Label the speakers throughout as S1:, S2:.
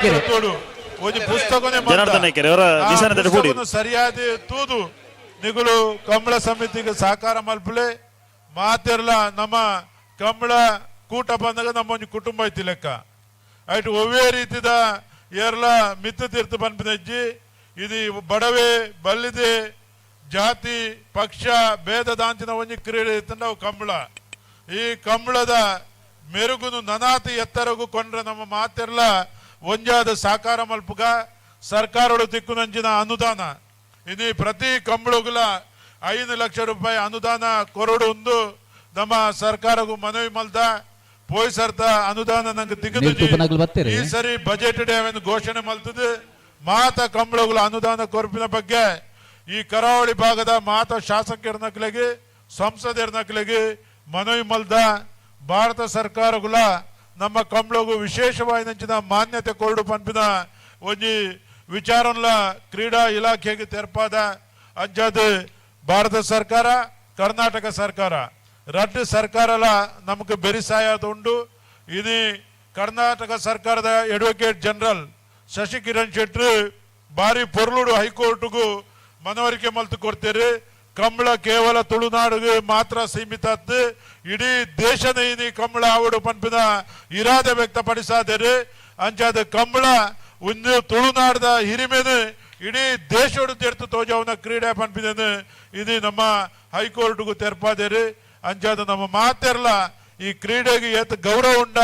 S1: ಒಂಜಿ ಪುಸ್ತಕನೇ
S2: ಜನಾರ್ದನ್ ನಾಯ್ಕರ್ ಅವರ ನಿಶಾನ ತಡೆಪೂಡಿ.
S1: ಸರಿಯಾದ ತೂದು ನಿಗುಲು ಕಂಬಳ ಸಮಿತಿಗೆ ಸಹಕಾರ ಮಲ್ಪುಲೆ. ಮಾತೆರ್ಲ ನಮ್ಮ ಕಂಬಳ ಕೂಟ ಬಂದಾಗ ನಮ್ಮ ಒಂಜಿ ಕುಟುಂಬ ಐತಿ ಲೆಕ್ಕ. ಐಟ್ ಒವ್ವೇ ರೀತಿದ ಏರ್ಲ ಮಿತ್ತು ತೀರ್ಥ ಪನ್ಪಿನಜ್ಜಿ. ಇದು ಬಡವೆ ಬಲ್ಲಿದೆ ಜಾತಿ ಪಕ್ಷ ಭೇದ ದಾಂಚಿನ ಒಂಜಿ ಕ್ರೀಡೆ ಇತ್ತಂಡ ಅವು ಕಂಬಳ. ಈ ಕಂಬಳದ ಮೆರುಗುನು ನನಾತಿ ಎತ್ತರಗು ಕೊಂಡ್ರೆ ನಮ್ಮ ಮಾತೆರ್ಲ ಒಂಜಾದ ಸಾಕಾರ ಮಲ್ಪುಗ. ಸರ್ಕಾರಡು ದಿಕ್ಕುನಂಚಿನ ಅನುದಾನ ಇನಿ ಪ್ರತಿ ಕಂಬಳಗುಲ 5 ಲಕ್ಷ ರೂಪಾಯಿ ಅನುದಾನ ಕೊರಡು ಒಂದು ನಮ್ಮ ಸರ್ಕಾರಗೂ ಮನವಿ ಮಲ್ದ. ಪೋಯ್ ಸರ್ತ ಅನುದಾನ ನಂಗೆ
S3: ನೀರ್ ತುಪ್ಪನಾಗ್ಲು ಬತ್ತೀರಿ?
S1: ಈ ಸರಿ ಬಜೆಟ್ ಡೇ ಘೋಷಣೆ ಮಲ್ತದೆ. ಮಾತ ಕಂಬಳಗುಲ ಅನುದಾನ ಕೊರಪಿನ ಬಗ್ಗೆ ಈ ಕರಾವಳಿ ಭಾಗದ ಮಾತ ಶಾಸಕರ ನಕಲಿಗೆ ಸಂಸದರ ನಕಲಿಗೆ ಮನವಿ ಮಲ್ದ. ಭಾರತ ಸರ್ಕಾರಗುಲ ನಮ್ಮ ಕಂಬಳಗು ವಿಶೇಷವಾದಂಚಿನ ಮಾನ್ಯತೆ ಕೊರಡು ಪನ್ಪಿನ ಒಂಜಿ ವಿಚಾರನ್ಲ ಕ್ರೀಡಾ ಇಲಾಖೆಗೆ ತೆರಪಾದ. ಅಂಚಾದ ಭಾರತ ಸರ್ಕಾರ, ಕರ್ನಾಟಕ ಸರ್ಕಾರ, ರಡ್ಡು ಸರ್ಕಾರಲ ನಮಗೆ ಬೆರಿಸಾಯದ ಉಂಡು. ಇದು ಕರ್ನಾಟಕ ಸರ್ಕಾರದ ಅಡ್ವೊಕೇಟ್ ಜನರಲ್ ಶಶಿಕಿರಣ್ ಶೆಟ್ರು ಬಾರಿ ಪೊರ್ಲುಡು ಹೈಕೋರ್ಟ್ಗೂ ಮನವರಿಕೆ ಮಲ್ತು ಕೊಡ್ತೀರಿ. ಕಂಬಳ ಕೇವಲ ತುಳುನಾಡಿಗೆ ಮಾತ್ರ ಸೀಮಿತ ಅತ್ತು, ಇಡೀ ದೇಶದ ಇನಿ ಕಂಬಳ ಆವಡು ಪನ್ಪಿನ ಇರಾದೆ ವ್ಯಕ್ತಪಡಿಸಾದಿರಿ. ಅಂಚಾದ ಕಂಬಳ ಒಂದು ತುಳುನಾಡದ ಹಿರಿಮೆನು ಇಡೀ ದೇಶೋಡು ತೆರ್ತು ತೋಜವನ ಕ್ರೀಡೆ ಪನ್ಪಿದನು ಇದು ನಮ್ಮ ಹೈಕೋರ್ಟ್ಗೂ ತೆರ್ಪಾದೇರಿ. ಅಂಚಾದ ನಮ್ಮ ಮಾತೆರ್ಲ ಈ ಕ್ರೀಡೆಗೆ ಏತ್ ಗೌರವ ಉಂಡ,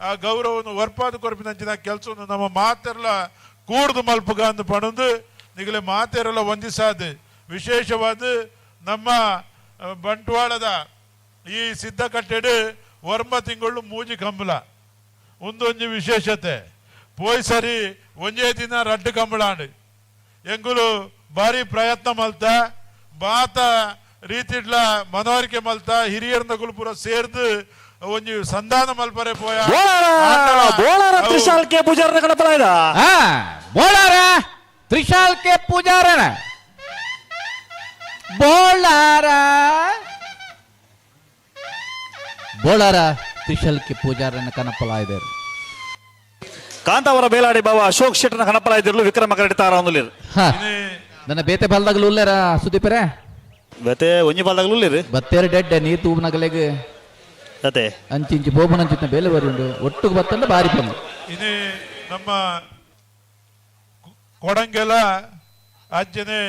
S1: ಆ ಗೌರವವನ್ನು ವರ್ಪಾದ ಕೊರಪಿನಂಚಿನ ಕೆಲಸವನ್ನು ನಮ್ಮ ಮಾತೆರ್ಲ ಕೂಡ್ದು ಮಲ್ಪುಗ ಅಂದ್ ಪಣಂದು ನಿಗಲೆ ಮಾತೆರೆಲ್ಲ ವಂದಿಸಾದ. ವಿಶೇಷವಾದ ನಮ್ಮ ಬಂಟ್ವಾಳದ ಈ ಸಿದ್ಧಕಟ್ಟೆಡು 9 ತಿಂಗಳು ಮೂಜಿ ಕಂಬಳ ಒಂದೊಂಜಿ ವಿಶೇಷತೆ. ಪೋಯ್ ಸರಿ ಒಂಜೇ ದಿನ ರಡ್ಡು ಕಂಬಳಾಂಡ್. ಎಂಗುಲು ಭಾರಿ ಪ್ರಯತ್ನ ಮಲ್ತ, ಬಾತ ರೀತಿಡ್ಲ ಮನವರಿಕೆ ಮಲ್ತ, ಹಿರಿಯರ್ನಗುಲು ಪೂರ ಸೇರ್ದು ಒಂಜಿ ಸಂಧಾನ ಮಲ್ಪರೆ ಪೋಯ.
S2: ಬೋಳಾರ ಬೋಳಾರ ತ್ರಿಶಾಲ್ ಕೆ ಪೂಜಾರನ ಕಣಪಲಾಯ್ದ.
S3: ಹಾ, ಬೋಳಾರ ತ್ರಿಶಾಲ್ ಕೆ ಪೂಜಾರನ. ಬೋಳಾರ ಬೋಳಾರ ತ್ರಿಶಾಲ್ ಕೆ ಪೂಜಾರನ ಕನಪಲಾಯ್ದರು.
S2: ಕಾಂತಾವರ ಬೇಲಾಡಿ ಬಾಬಾ ಅಶೋಕ್ ಶೆಟ್ಟರ್ನ ಕಣಪಲಾಯ್ದಿರ್ಲು. ವಿಕ್ರಮ ಕರಡಿತಾರ ಒಂದುಲಿರು.
S3: ಹಾ, ನನ್ನ ಬೇತೆ ಬಲ್ದಾಗಲು ಉಲ್ಲೇರ ಸುದೀಪರೇ?
S2: ಬೇತೆ ಒಂಜಿ ಬಾಲ್ದಾಗಲು ಉಲ್ಲೇರು.
S3: ಬತ್ತೇರು ಡೆಡ್ಡೆ ನೀರು ತೂಬನಗಲೆಗ್.
S2: ಅತೆ.
S3: ಅಂಚಿಂಚಿ ಬೋಬನಂಚಿನ ಬೇಲೆ ಬರುಂಡು. ಒಟ್ಟುಗು ಬತ್ತಂಡ ಬಾರಿ ಬಂದು.
S1: ಇನಿ ನಮ್ಮ ಕೊಡಂಗೆಲ ಅಜ್ಜನೆ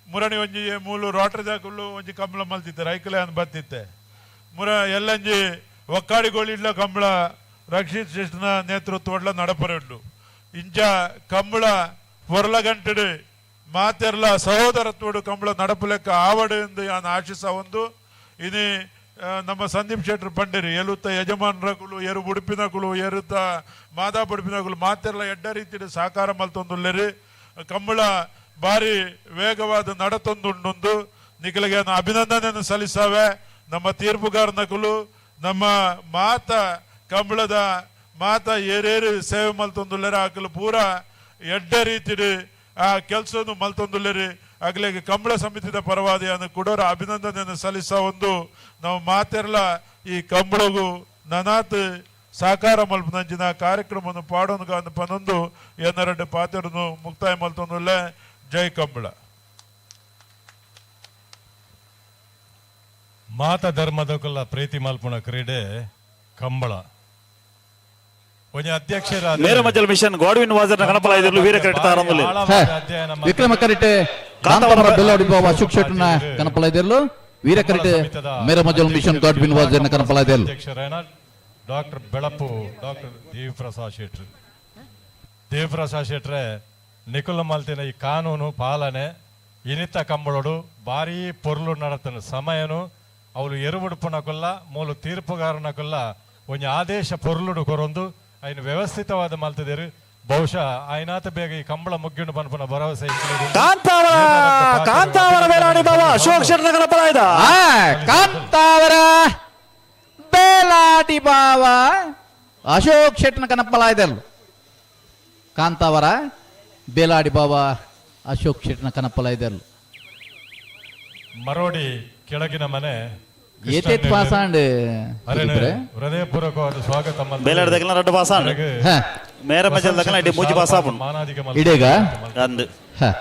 S1: ಮುರಣಿ ಒಂಜಿ ಮೂಲು ರೋಟರ್ದಾಕುಲು ಒಂಜಿ ಕಂಬಳ ಮಲ್ತಿತ್ತೆ, ರೈಕುಲೆ ಅನ್ ಬತ್ತಿತ್ತೆ. ಮುರ ಎಲ್ಲಂಜಿ ಒಕ್ಕಾಡಿಗೋಳಿಡ್ಲ ಕಂಬಳ ರಕ್ಷಿತ್ ಶ್ರೇಷ್ಠನ ನೇತೃತ್ವಡ್ಲ ನಡಪರುಂಡು. ಇಂಚ ಕಂಬಳ ಪೊರ್ಲಗಂಟೆಡು ಮಾತೆರ್ಲ ಸಹೋದರತ್ವಡು ಕಂಬಳ ನಡಪುಲೆಕ್ಕ ಆವಡು ಎಂದು ಯಾನ್ ಆಶಿಸ ಒಂದು. ಇನಿ ನಮ್ಮ ಸಂದೀಪ್ ಶೆಟ್ಟರ್ ಪಂಡಿರಿ, ಎಲುತ್ತ ಯಜಮಾನ್ರಕುಲು, ಎರು ಉಡುಪಿನಕುಲು, ಎರುತ್ತ ಮಾದಾ ಉಡುಪಿನಕುಲು ಮಾತೆರ್ಲ ಎಡ್ಡ ರೀತಿಯ ಸಹಕಾರ ಮಲ್ತೊಂದುಲ್ಲೆರು. ಕಂಬಳ ಬಾರಿ ವೇಗವಾದ ನಡತೊಂದುಂಡುಂದು ನಿಖಲಿಗೆ ಅಭಿನಂದನೆಯನ್ನು ಸಲ್ಲಿಸಾವೆ. ನಮ್ಮ ತೀರ್ಪುಗಾರನಕುಲು, ನಮ್ಮ ಮಾತ ಕಂಬಳದ ಮಾತ ಏರೇರು ಸೇವೆ ಮಲ್ತೊಂದುಲ್ಲೆರು, ಆಕಲು ಪೂರ ಎಡ್ಡ ರೀತಿಡು ಆ ಕೆಲಸವನ್ನು ಮಲ್ತೊಂದುಲ್ಲೆರು. ಅಗಲಿಗೆ ಕಂಬಳ ಸಮಿತಿದ ಪರವಾದಿಯನ್ನು ಕೊಡೋರ ಅಭಿನಂದನೆಯನ್ನು ಸಲ್ಲಿಸ ಒಂದು. ನಾವು ಮಾತೆರ್ಲ ಈ ಕಂಬಳಗು ನನಾತ್ ಸಹಕಾರ ಮಲ್ಪನಂಚಿನ ಕಾರ್ಯಕ್ರಮವನ್ನು ಪಾಡೋನು ಪನೊಂದು ಎನ್ನರೆಡ್ಡು ಪಾತೆರನು ಮುಕ್ತಾಯ ಮಲ್ತೊಂದುಲ್ಲೆ. ಜೈ ಕಂಬಳ.
S4: ಮಾತ ಧರ್ಮದಕುಲ್ಲ ಪ್ರೀತಿ ಮಲ್ಪುಣ ಕ್ರೀಡೆ ಕಂಬಳ. ಒಂಜಿ ಅಧ್ಯಕ್ಷರಾದ
S2: ಮೇರಮಜಲ್ ಮಿಷನ್ ಗಾಡ್ವಿನ್ ವಾಜರ್ನ ಕಣಪಲಾಯ್ದಿರ್ಲು. ವೀರ ಕರಡಿತಾರ ಒಂದುಲಿರು.
S4: ಆಳವಾದ ಅಧ್ಯಯನ ಮಲ್ತ್
S3: ವಿಕ್ರಮ ಕರಿಟೆ ಕಾಂತಾವರ ಬೆಲ್ಲಾಡಿ ಬಾಬಾ ಅಶೋಕ್ ಶೆಟ್ಟರ್ನ ಕನಪಲಾಯ್ದಿರ್ಲು. ವೀರ ಕರಿಟೆ ಮೇರಮಜಲ್ ಮಿಷನ್ ಗಾಡ್ವಿನ್ ವಾಜರ್ನ ಕನಪಲಾಯ್ದಿರ್ಲು.
S4: ಅಧ್ಯಕ್ಷರಾದ ಡಾಕ್ಟರ್ ಬೆಳಪು ಡಾಕ್ಟರ್ ದೇವಿಪ್ರಸಾದ್ ಶೆಟ್ರು. ದೇವಿಪ್ರಸಾದ್ ಶೆಟ್ರೆ, ನಿಕುಲ ಮಲ್ತಿನ ಈ ಕಾನೂನು ಪಾಲನೆ ಇನಿತ ಕಂಬಳೋಡು ಭಾರೀ ಪೊರ್ಲು ನಡತನ. ಸಮಯನು ಅವಳು ಎರುವುಡುಪುನಕುಲ್ಲ ಮೂಲು ತೀರ್ಪುಗಾರನಕುಲ್ಲ ಒಂಜಿ ಆದೇಶ ಪೊರ್ಲುಡು ಕೊರೊಂದು ಐನ್ ವ್ಯವಸ್ಥಿತವಾದ ಮಲ್ತದೇರು. ಬಹುಶಃ ಆಯ್ನಾತ ಬೇಗ ಈ ಕಂಬಳ ಮುಗ್ಗಿಂಡು ಪನ್ಪುನ ಭರವಸೆ ಎಂಕ್ಲೆಗ್ ಉಂಡು.
S2: ಕಾಂತಾವರ ಕಾಂತಾವರ ಬೇಲಾಡಿ ಬಾಬಾ ಅಶೋಕ್ ಶೆಟ್ಟರ್ನ ಕಣಪಲಾಯ್ದ.
S3: ಆ, ಕಾಂತಾವರ ಬೇಲಾಡಿ ಬಾವ ಅಶೋಕ್ ಶೆಟ್ಟನ ಕನಪಲಾಯ್ದರ್ಲು. ಕಾಂತಾವರ ಬೇಲಾಡಿ ಬಾವ ಅಶೋಕ್ ಶೆಟ್ಟನ ಕನಪಲಾಯ್ದರ್ಲು.
S4: ಮರೋಡಿ ಕೆಳಗಿನ ಮನೆ
S3: ಏತೇತ್ ಪಾಸಾಂಡ್
S4: ಅರೆನ
S3: ಸುದೀಪರೇ?
S4: ಹೃದಯಪೂರ್ವಕವಾದ ಸ್ವಾಗತ ಮಲ್ತ್
S2: ಬೇಲಾಡಿದಾಗಲ ರಡ್ಡು ಪಾಸಾಂಡ್.
S4: ಅರೆಗ್
S3: ಹಾ.
S2: ಮೇರ ಮಜಲ್ ದಕಲ ಇಡಿ ಮೂಜಿ ಪಾಸ್ ಆಪುಂಡು.
S4: ಮಾನಾದಿಗೆ
S3: ಇಡೀಗ?
S2: ಅಂದ್.
S3: ಹ.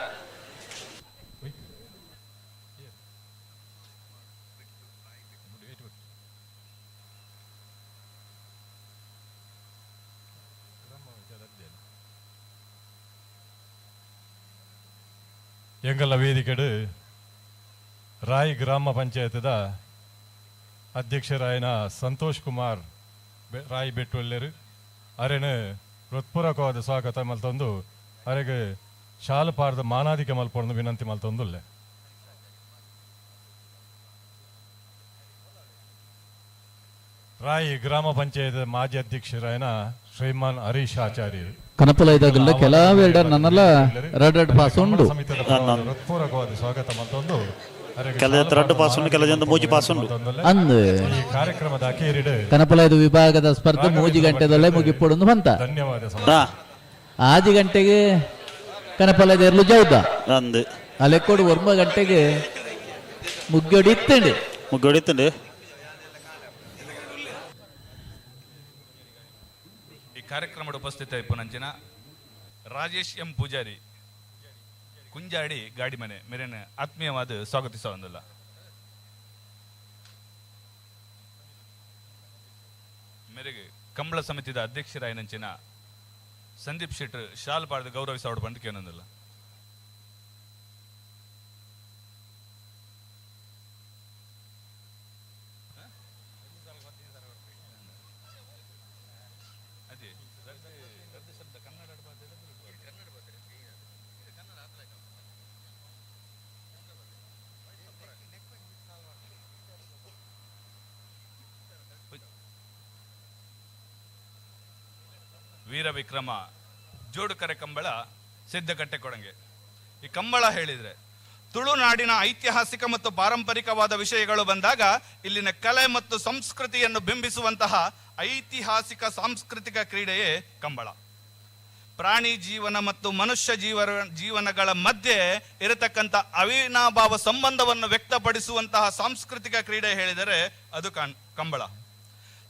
S4: ಎಂಗಲ ವೇದಿಕೆಡು ರಾಯ್ ಗ್ರಾಮ ಪಂಚಾಯತ್ದ ಅಧ್ಯಕ್ಷರಾಯನ ಸಂತೋಷ್ ಕುಮಾರ್ ರಾಯ್ ಬೆಟ್ಟುವಲ್ಲೆರು ಅರೆನು ಹೃತ್ಪೂರ್ವಕವಾದ ಸ್ವಾಗತ ಮಲ್ತೊಂದು ಅರೆಗೆ ಶಾಲು ಪಾರದ ಮಾನಾದಿಕೆ ಮಲ್ಪೊಂದು ವಿನಂತಿ ಮಲ್ತೊಂದುಲ್ಲೆ. ರಾಯ್ ಗ್ರಾಮ ಪಂಚಾಯತ್ ಮಾಜಿ ಅಧ್ಯಕ್ಷರಾಯನ ಶ್ರೀಮಾನ್ ಹರೀಶ್ ಆಚಾರ್ಯರು
S3: ಕನಪಲ ಇದಾಗಲ್ಲ ಕೆಲವೆರಡ ನನ್ನಲ್ಲ ರಡ್ ರಡ್ ಪಾಸ್ ಉಂಡು.
S4: ಸಮಿತಿದ ಪರವಾದ ಹೃತ್ಪೂರ್ವಕವಾದ ಸ್ವಾಗತ ಮಲ್ತೊಂದು ಅರೆಗೆ
S2: ಕೆಲ
S4: ಶಾಲು
S2: ರಡ್ಡು
S4: ಪಾರದ
S2: ಪಾಸ್ ಉಂಡು, ಕೆಲ ಜನ ಮೂಜಿ ಪಾಸ್ ಉಂಡು.
S4: ಮಲ್ತೊಂದುಲ್ಲೆ.
S3: ಅಂದ್.
S4: ಈ ಕಾರ್ಯಕ್ರಮದ ಅಕೇರಿಡ್
S3: ಕನಪಲ ಇದು ವಿಭಾಗದ ಸ್ಪರ್ಧೆ 3 ಗಂಟೆದಲ್ಲೇ ಮುಗಿಪೊಡೊಂದು ಬಂತ.
S4: ಧನ್ಯವಾದ.
S2: ಹಾ.
S3: 6 ಗಂಟೆಗೆ ಕನಪಲ ಎರ್ಲು ಜೌದ.
S2: ಅಂದ್.
S3: ಅಲೆಕ್ಕೋಡು 9 ಗಂಟೆಗೆ ಮುಗ್ಗೋಡಿ ಇತ್ತಂಡು.
S2: ಮುಗ್ಗೊಡಿತುಂಡು.
S5: ಈ ಕಾರ್ಯಕ್ರಮದ ಉಪಸ್ಥಿತ ಇಪ್ಪುನಂಚಿನ ರಾಜೇಶ್ ಎಂ ಪೂಜಾರಿ ಕುಂಜಾಡಿ ಗಾಡಿಮನೆ ಮೇರೆನ ಆತ್ಮೀಯವಾದ ಸ್ವಾಗತಿಸ. ಮೇರೆಗೆ ಕಂಬಳ ಸಮಿತಿದ ಅಧ್ಯಕ್ಷರಾಯನಂಚಿನ ಸಂದೀಪ್ ಶೆಟ್ಟರ್ ಶಾಲ್ ಪಾಡ್ದು ಗೌರವಿಸ ಬಂದು ಕೇನೊಂದಿಲ್ಲ. ಅದೇ ರದ್ದು ಶಬ್ದ ಕನ್ನಡ. ವೀರ ವಿಕ್ರಮ ಜೋಡುಕರೆ ಕಂಬಳ ಸಿದ್ಧಕಟ್ಟೆ ಕೊಡಂಗೆ. ಈ ಕಂಬಳ ಹೇಳಿದ್ರೆ ತುಳುನಾಡಿನ ಐತಿಹಾಸಿಕ ಮತ್ತು ಪಾರಂಪರಿಕವಾದ ವಿಷಯಗಳು ಬಂದಾಗ ಇಲ್ಲಿನ ಕಲೆ ಮತ್ತು ಸಂಸ್ಕೃತಿಯನ್ನು ಬಿಂಬಿಸುವಂತಹ ಐತಿಹಾಸಿಕ ಸಾಂಸ್ಕೃತಿಕ ಕ್ರೀಡೆಯೇ ಕಂಬಳ. ಪ್ರಾಣಿ ಜೀವನ ಮತ್ತು ಮನುಷ್ಯ ಜೀವನಗಳ ಮಧ್ಯೆ ಇರತಕ್ಕಂಥ ಅವಿನಾಭಾವ ಸಂಬಂಧವನ್ನು ವ್ಯಕ್ತಪಡಿಸುವಂತಹ ಸಾಂಸ್ಕೃತಿಕ ಕ್ರೀಡೆ ಹೇಳಿದರೆ ಅದು ಕಂಬಳ.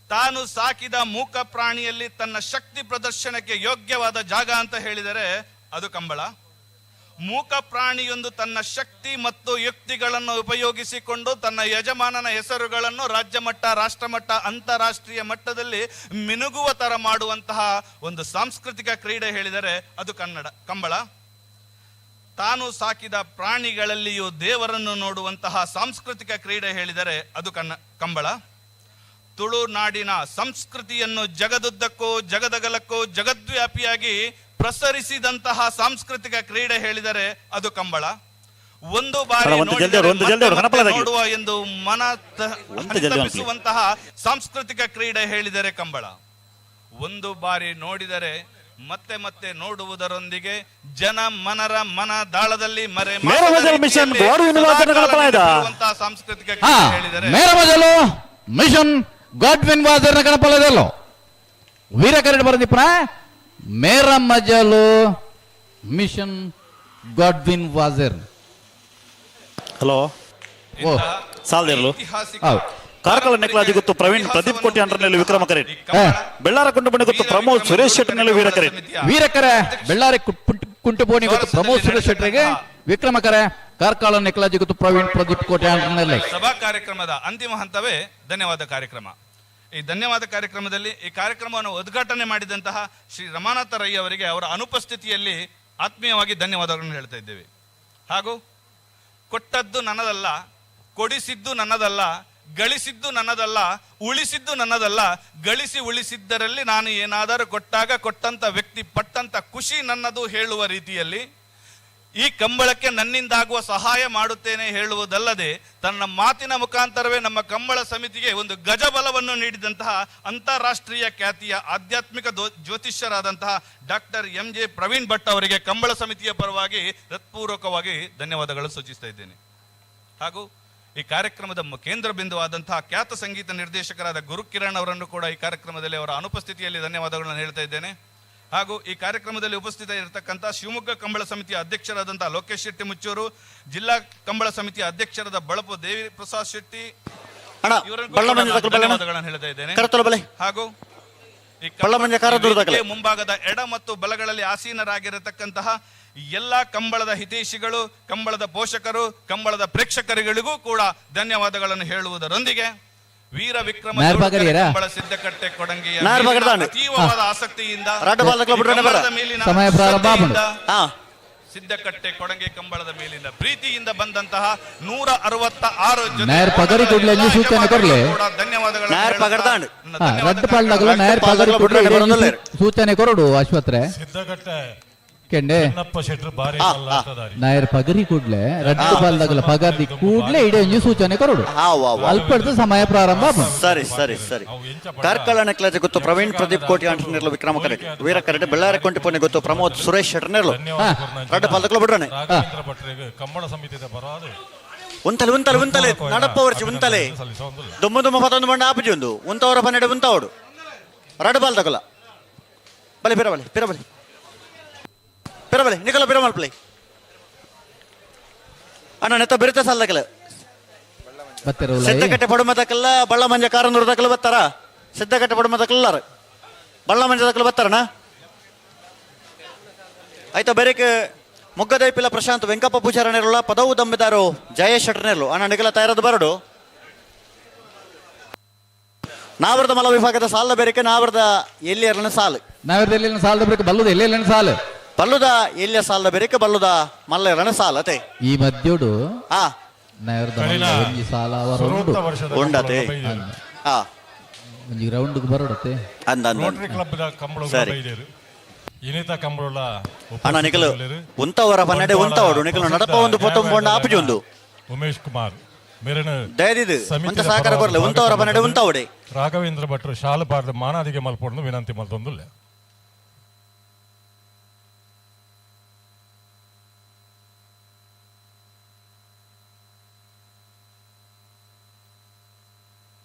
S5: ತಾನು ಸಾಕಿದ ಮೂಕ ಪ್ರಾಣಿಯಲ್ಲಿ ತನ್ನ ಶಕ್ತಿ ಪ್ರದರ್ಶನಕ್ಕೆ ಯೋಗ್ಯವಾದ ಜಾಗ ಅಂತ ಹೇಳಿದರೆ ಅದು ಕಂಬಳ. ಮೂಕ ಪ್ರಾಣಿಯೊಂದು ತನ್ನ ಶಕ್ತಿ ಮತ್ತು ಯುಕ್ತಿಗಳನ್ನು ಉಪಯೋಗಿಸಿಕೊಂಡು ತನ್ನ ಯಜಮಾನನ ಹೆಸರುಗಳನ್ನು ರಾಜ್ಯ ಮಟ್ಟ, ರಾಷ್ಟ್ರಮಟ್ಟ, ಅಂತಾರಾಷ್ಟ್ರೀಯ ಮಟ್ಟದಲ್ಲಿ ಮಿನುಗುವ ತರ ಮಾಡುವಂತಹ ಒಂದು ಸಾಂಸ್ಕೃತಿಕ ಕ್ರೀಡೆ ಹೇಳಿದರೆ ಅದು ಕಂಬಳ. ತಾನು ಸಾಕಿದ ಪ್ರಾಣಿಗಳಲ್ಲಿಯೂ ದೇವರನ್ನು ನೋಡುವಂತಹ ಸಾಂಸ್ಕೃತಿಕ ಕ್ರೀಡೆ ಹೇಳಿದರೆ ಅದು ಕಂಬಳ. ತುಳುನಾಡಿನ ಸಂಸ್ಕೃತಿಯನ್ನು ಜಗದುದ್ದಕ್ಕೂ ಜಗದಗಲಕ್ಕೂ ಜಗದ್ವ್ಯಾಪಿಯಾಗಿ ಪ್ರಸರಿಸಿದಂತಹ ಸಾಂಸ್ಕೃತಿಕ ಕ್ರೀಡೆ ಹೇಳಿದರೆ ಅದು ಕಂಬಳ. ಒಂದು ಬಾರಿ
S2: ಅಣ್ಣ, ಒಂದು ಜಲ್ದಿ
S5: ನೋಡಿದರೆ
S2: ಒಂದು ಜಲ್ದಿ
S5: ಮತ್ತೆ
S2: ಹೊಡು,
S5: ಮತ್ತೆ
S2: ಕನಪಲದಾಗಿ.
S5: ನೋಡುವ ಎಂದು ಮನ
S2: ಒಂದು ಜಲ್ದಿ ಹೊಡು.
S5: ಹರಿತಪಿಸುವಂತಹ ಸಾಂಸ್ಕೃತಿಕ ಕ್ರೀಡೆ ಹೇಳಿದರೆ ಕಂಬಳ. ಒಂದು ಬಾರಿ ನೋಡಿದರೆ ಮತ್ತೆ ಮತ್ತೆ ನೋಡುವುದರೊಂದಿಗೆ ಜನ ಮನರ ಮನ ದಾಳದಲ್ಲಿ ಮರೆ
S2: ಮೇರ ಮಜಲ್ ಮಿಷನ್ ಗೋಡು ವಿನುವಾದನ ಕನಪಲ ಇದ.
S5: ಸಾಂಸ್ಕೃತಿಕ
S3: ಹಾ.
S5: ಕ್ರೀಡೆ ಹೇಳಿದರೆ
S3: ಮೇರ ಮಜಲು ಮಿಷನ್ ಗಾಡ್ವಿನ್ ವಾಜರ್ನ ಕನಪಲದಲ್ಲೋ ವೀರ ಕರಡು ಬರದಿಪ್ಪನ ಮೇರ ಮಜಲು ಮಿಷನ್ ಗಾಡ್ವಿನ್ ವಾಜರ್.
S2: ಹಲೋ.
S3: ಓ.
S5: ಇಂತಹ
S2: ಸಾಲ್ದಿರ್ಲು.
S5: ಐತಿಹಾಸಿಕ
S3: ಹೌದು.
S2: ಕಾರ್ಕಳ ನೆಕ್ಲಾಜಿ ಗೊತ್ತು ಪ್ರವೀಣ್ ಪ್ರದೀಪ್ ಕೋಟಿ ಅಂಡರ್ನಲ್ಲಿ ವಿಕ್ರಮ ಕರೇಟ್.
S5: ಈ ಕಂಬಳ
S2: ಬೆಳ್ಳಾರ ಕುಂಟುಬಣಿ ಗೊತ್ತು ಪ್ರಮೋದ್ ಸುರೇಶ್ ಶೆಟ್ಟರ್ನಲ್ಲಿ ವೀರ ಕರೇಟ್.
S3: ವೀರಕರೆ ಬೆಳ್ಳಾರಿ ಕುಂಟುಬೋಣಿ ಗೊತ್ತು ಪ್ರಮೋದ್ ಸುರೇಶ್ ಶೆಟ್ಟರಿಗೆ, ವಿಕ್ರಮಕರೆ ಕಾರ್ಕಳ ನೆಕ್ಲಾಜಿ ಗೊತ್ತು ಪ್ರವೀಣ್ ಪ್ರದೀಪ್ ಕೋಟೆ ಅಂಡರ್ನಲ್ಲಿ.
S5: ಸಭಾ ಕಾರ್ಯಕ್ರಮದ ಅಂತಿಮ ಹಂತವೇ ಧನ್ಯವಾದ ಕಾರ್ಯಕ್ರಮ. ಈ ಧನ್ಯವಾದ ಕಾರ್ಯಕ್ರಮದಲ್ಲಿ ಈ ಕಾರ್ಯಕ್ರಮವನ್ನು ಉದ್ಘಾಟನೆ ಮಾಡಿದಂತಹ ಶ್ರೀ ರಮಾನಾಥ ರೈ ಅವರಿಗೆ ಅವರ ಅನುಪಸ್ಥಿತಿಯಲ್ಲಿ ಆತ್ಮೀಯವಾಗಿ ಧನ್ಯವಾದಗಳನ್ನು ಹೇಳ್ತಾ ಇದ್ದೇವೆ. ಹಾಗೂ ಕೊಟ್ಟದ್ದು ನನ್ನದಲ್ಲ, ಕೊಡಿಸಿದ್ದು ನನ್ನದಲ್ಲ, ಗಳಿಸಿದ್ದು ನನ್ನದಲ್ಲ, ಉಳಿಸಿದ್ದು ನನ್ನದಲ್ಲ, ಗಳಿಸಿ ಉಳಿಸಿದ್ದರಲ್ಲಿ ನಾನು ಏನಾದರೂ ಕೊಟ್ಟಾಗ ಕೊಟ್ಟಂತ ವ್ಯಕ್ತಿ ಪಟ್ಟಂತ ಖುಷಿ ನನ್ನದು ಹೇಳುವ ರೀತಿಯಲ್ಲಿ ಈ ಕಂಬಳಕ್ಕೆ ನನ್ನಿಂದಾಗುವ ಸಹಾಯ ಮಾಡುತ್ತೇನೆ ಹೇಳುವುದಲ್ಲದೆ ತನ್ನ ಮಾತಿನ ಮುಖಾಂತರವೇ ನಮ್ಮ ಕಂಬಳ ಸಮಿತಿಗೆ ಒಂದು ಗಜಬಲವನ್ನು ನೀಡಿದಂತಹ ಅಂತಾರಾಷ್ಟ್ರೀಯ ಖ್ಯಾತಿಯ ಆಧ್ಯಾತ್ಮಿಕ ಜ್ಯೋತಿಷ್ಯರಾದಂತಹ doctor M J Praveen Bhat ಅವರಿಗೆ ಕಂಬಳ ಸಮಿತಿಯ ಪರವಾಗಿ ಹೃತ್ಪೂರ್ವಕವಾಗಿ ಧನ್ಯವಾದಗಳು ಸೂಚಿಸ್ತಾ ಇದ್ದೇನೆ. ಹಾಗೂ ಈ ಕಾರ್ಯಕ್ರಮದ ಕೇಂದ್ರ ಬಿಂದುವಾದಂತಹ ಖ್ಯಾತ ಸಂಗೀತ ನಿರ್ದೇಶಕರಾದ ಗುರುಕಿರಣ್ ಅವರನ್ನು ಕೂಡ ಈ ಕಾರ್ಯಕ್ರಮದಲ್ಲಿ ಅವರ ಅನುಪಸ್ಥಿತಿಯಲ್ಲಿ ಧನ್ಯವಾದಗಳನ್ನು ಹೇಳ್ತಾ ಇದ್ದೇನೆ. ಹಾಗೂ ಈ ಕಾರ್ಯಕ್ರಮದಲ್ಲಿ ಉಪಸ್ಥಿತ ಇರತಕ್ಕಂಥ ಶಿವಮೊಗ್ಗ ಕಂಬಳ ಸಮಿತಿಯ ಅಧ್ಯಕ್ಷರಾದಂತಹ ಲೋಕೇಶ್ ಶೆಟ್ಟಿ ಮುಚ್ಚೂರು, ಜಿಲ್ಲಾ ಕಂಬಳ ಸಮಿತಿಯ ಅಧ್ಯಕ್ಷರಾದ ಬಳಪು ದೇವಿ ಪ್ರಸಾದ್ ಶೆಟ್ಟಿ
S2: ಅಣ್ಣ
S5: ಇವರನ್ನು ಕೂಡ
S2: ಬಳ್ಳ ಮಂಜು
S5: ನಾನು
S2: ತಕಲ್ ಬಲ್ಲೆ ಅಣ್ಣ.
S5: ಧನ್ಯವಾದಗಳನ್ನು ಹೇಳ್ತಾ ಇದ್ದೇನೆ.
S2: ಕರತೊಲ ಬಲೆ.
S5: ಹಾಗೂ ಈ
S6: ಪಳ್ಳಮಂಜ ಕಾರದೂರದಾಗಲೇ.
S5: ವೇದಿಕೆಯ ಮುಂಭಾಗದ ಎಡ ಮತ್ತು ಬಲಗಳಲ್ಲಿ ಆಸೀನರಾಗಿರತಕ್ಕಂತಹ ಎಲ್ಲಾ ಕಂಬಳದ ಹಿತೈಷಿಗಳು, ಕಂಬಳದ ಪೋಷಕರು, ಕಂಬಳದ ಪ್ರೇಕ್ಷಕರುಗಳಿಗೂ ಕೂಡ ಧನ್ಯವಾದಗಳನ್ನು ಹೇಳುವುದರೊಂದಿಗೆ ವೀರ ವಿಕ್ರಮ
S3: ನಾಯರ್
S5: ಜೋಡುಕರೆ
S3: ಪಗರಿಯರಾ?
S5: ಕಂಬಳ ಸಿದ್ದಕಟ್ಟೆ ಕೊಡಂಗಿಯ
S6: ನಾಯರ್
S5: ಮೇಲಿನ
S6: ಪಗಡ್ದಾಂಡು.
S5: ಅತೀವವಾದ ಆಸಕ್ತಿಯಿಂದ
S6: ರಡ್ಡು ಬಾಲ್ದಕ್ಲ
S5: ಈ
S6: ಬಿಡ್ರನೆ ಬರ.
S5: ಕಂಬಳದ ಮೇಲಿನ
S3: ಸಮಯ ಪ್ರಾರಂಭ ಆಪುಂಡು.
S5: ಶ್ರದ್ಧೆಯಿಂದ
S6: ಹಾ
S5: ಸಿದ್ದಕಟ್ಟೆ ಕೊಡಂಗೆ ಕಂಬಳದ ಮೇಲಿನ ಪ್ರೀತಿಯಿಂದ ಬಂದಂತಹ 166 ಜೊತೆ
S3: ನಾಯರ್ ಪಗರಿ ಕೂಡ್ಲೆ
S5: ಎಲ್ಲಾ
S3: ಒಂಜಿ ಸೂಚನೆ
S5: ಯಜಮಾನರಿಗೂ
S3: ಕೊರ್ಲೆ.
S5: ಕೂಡ ಧನ್ಯವಾದಗಳನ್ನು
S6: ನಾಯರ್
S5: ಹೇಳುತ್ತಾ
S6: ಪಗಡ್ದಾಂಡು.
S5: ನನ್ನ
S3: ಹಾ,
S5: ಧನ್ಯವಾದ
S3: ರಡ್ಡು ಪಾಲ್ದಾಗಲ ನಾಯರ್ ಪಗರಿ
S6: ಬಿಡ್ರೆ
S3: ಕೂಡ್ಲೆ
S6: ಬರೋದಿಲ್ಲ.
S3: ಸೂಚನೆ ಕೊರಡು ಆಶ್ವತ್ರೆ
S4: ಸಿದ್ದಕಟ್ಟೆ
S3: ಕೆಂಡೆ
S4: ಚಿನ್ನಪ್ಪ ಶೆಟ್ರು ಬಾರಿ
S6: ಹಾ,
S4: ಮಲ್ಲ
S6: ಹಾ.
S4: ಆಟದಾರಿ.
S3: ನಾಯರ್ ಪಗರಿ ಕೂಡ್ಲೆ ರಡ್ಡು ಪಾಲ್ದಾಗಲ ಪಗರಿ ಕೂಡ್ಲೆ ಇಡೀ ಒಂಜಿ ಸೂಚನೆ ಕೊರಡು
S6: ಹಾ ವಾ ವಾ
S3: ಅಲ್ಪಡ್ದು ಸಮಯ ಪ್ರಾರಂಭ ಆಪುಂಡು.
S6: ಸರಿ ಸರಿ ಸರಿ
S4: ಅವು ಎಂಚ ಪಂಡ?
S6: ಕಾರ್ಕಳ ನೆಕ್ಲಜ ಗೊತ್ತು ಪ್ರವೀಣ್ ಪ್ರದೀಪ್ ಕೋಟಿ ಆಂಟನೇರ್ಲು ವಿಕ್ರಮ ಕರೆಟ್ ವೀರ ಕರೆಟ್ ಬೆಳ್ಳಾರ ಕೊಂಟಿಪೊನೆ ಗೊತ್ತು ಪ್ರಮೋದ್ ಸುರೇಶ್ ಶೆಟ್ಟರ್ನೇರ್ಲು
S4: ಧನ್ಯವಾದ ಕೊರ್ನಂಚಿನ
S6: ರಡ್ಡು ಪಾಲ್ದಕ್ಲ ಬಿಡ್ರನೆ.
S4: ರಾಘವೇಂದ್ರ ಭಟ್ರಿಗೆ ಕಂಬಳ ಸಮಿತಿದ ಬರಾದು
S6: ಉಂತಲೆ ಉಂತಲೆ ಉಂತಲೆ ನಡಪ್ಪ ವರ್ಚಿ ಉಂತಲೆ
S4: ಸಲ್ಲಿಸೊಂದುಲ್ಲ.
S6: ದುಮ್ಮ ದುಮ್ಮ ಪತೊಂದು ಬಂಡ ಆಪುಜಿ ಒಂದು ಉಂತವರ ಪನ್ನೆಡೆ ಉಂತವಡು ರಡ್ಡು ಬಾಲ್ ತಗೊಲ್ಲ ಬಲೆ ಪಿರ ಬಲೆ ಪಿರ ಬಲೆ ಪಿರ ಬಲೆ ನಿಕಲ ಪಿರ ಮಲ್ಪಲೆ ಅಣ್ಣ ನೆತ್ತ ಬೆರಿತ ಸಾಲ್ದಕಲ
S3: ಬತ್ತೆರ ಉಲಾಯಿ.
S6: ಸಿದ್ದಕಟ್ಟೆ ಪಡುಮದಕಲ್ಲ ಬಳ್ಳ ಮಂಜ ಕಾರಂದೂರು ದಕಲ ಬತ್ತಾರ ಸಿದ್ದಕಟ್ಟೆ ಪಡುಮದಕಲ್ಲಾರ ಬಳ್ಳ ಮಂಜ ದಕಲ ಬತ್ತಾರಣ ಆಯ್ತಾ ಬೇರೆಕ್ ಮೊಗ್ಗದೈಪಿಲ ಪ್ರಶಾಂತ್ ವೆಂಕಪ್ಪ ಪೂಜಾರನೇರುಲ್ಲ ಪದವು ದಂಬೆದಾರು ಜಯೇಶ್ ಶೆಟ್ಟರ್ನೇರ್ಲು ಅಣ್ಣ ನಿಗಲ ತಯಾರದು ಬರಡು ನಾವರದ ಮಲ ವಿಭಾಗದ ಸಾಲ ಬೇರೆಕೆ ನಾವರದ ಎಲ್ಲಿಯರ್ಲನ ಸಾಲು
S3: ನಾಯರ್ದ ಎಲ್ಲಿ ಸಾಲದ ಬರಕ್ಕೆ ಬಲ್ಲುದ ಎಲ್ಲಿ ಎಲ್ಲಿ ಸಾಲು
S6: ಬಲ್ಲುದ ಎಲ್ಲಿಯ ಸಾಲದ ಬೇರೆಕೆ ಬಲ್ಲುದ ಮಲ್ಲ ಸಾಲ ಅತೆ
S3: ಈ ಮಧ್ಯೋಡು
S6: ಹಾ
S3: ನಾಯರ್ದ
S4: ಕಳಿನ
S3: ಮಲ್ಲ ಒಂಜಿ ಸಾಲ ಅವರ ಉಂಡು
S4: ಸುರೂತ ವರ್ಷದ
S6: ಉಂಡತೆ.
S4: ಕಂಬಳ ಬೈದೇರು.
S6: ಹಾ
S3: ಒಂಜಿ ಗ್ರೌಂಡ್ ಬರೋಡತ್ತೆ
S6: ಅಂದ ಅಂದ
S4: ರೋಟರಿ ಕ್ಲಬ್ ದ ಕಂಬಳ
S6: ಸರಿ.
S4: ಬೈದೇರು ಇನಿತ ಕಂಬಳ
S6: ಅಣ್ಣ ನಿಕಲು ಉಂತವರ ಪನ್ನೆಡೆ ಉಂತವಡು ನಿಕಲು ನಡಪ ಒಂದು ಪೊತ್ತೊಂದು ಆಪುಜಿ ಒಂದು
S4: ಉಮೇಶ್ ಕುಮಾರ್ ಮೇರನ
S6: ದಯದಿದು
S4: ಸಮಿತಿದ
S6: ಒಂತ ಸಹಕಾರ
S4: ಪರವಾದ
S6: ಕೊರ್ಲೆ ಉಂತವರ ಪನ್ನೆಡೆ ಉಂತವಡೆ
S4: ರಾಘವೇಂದ್ರ ಭಟ್ರು ಶಾಲು ಪಾಡ್ದ ಮಾನಾದಿಗೆ ಮಲ್ಪೊಂದು ವಿನಂತಿ ಮಲ್ತೊಂದುಲ್ಲೆ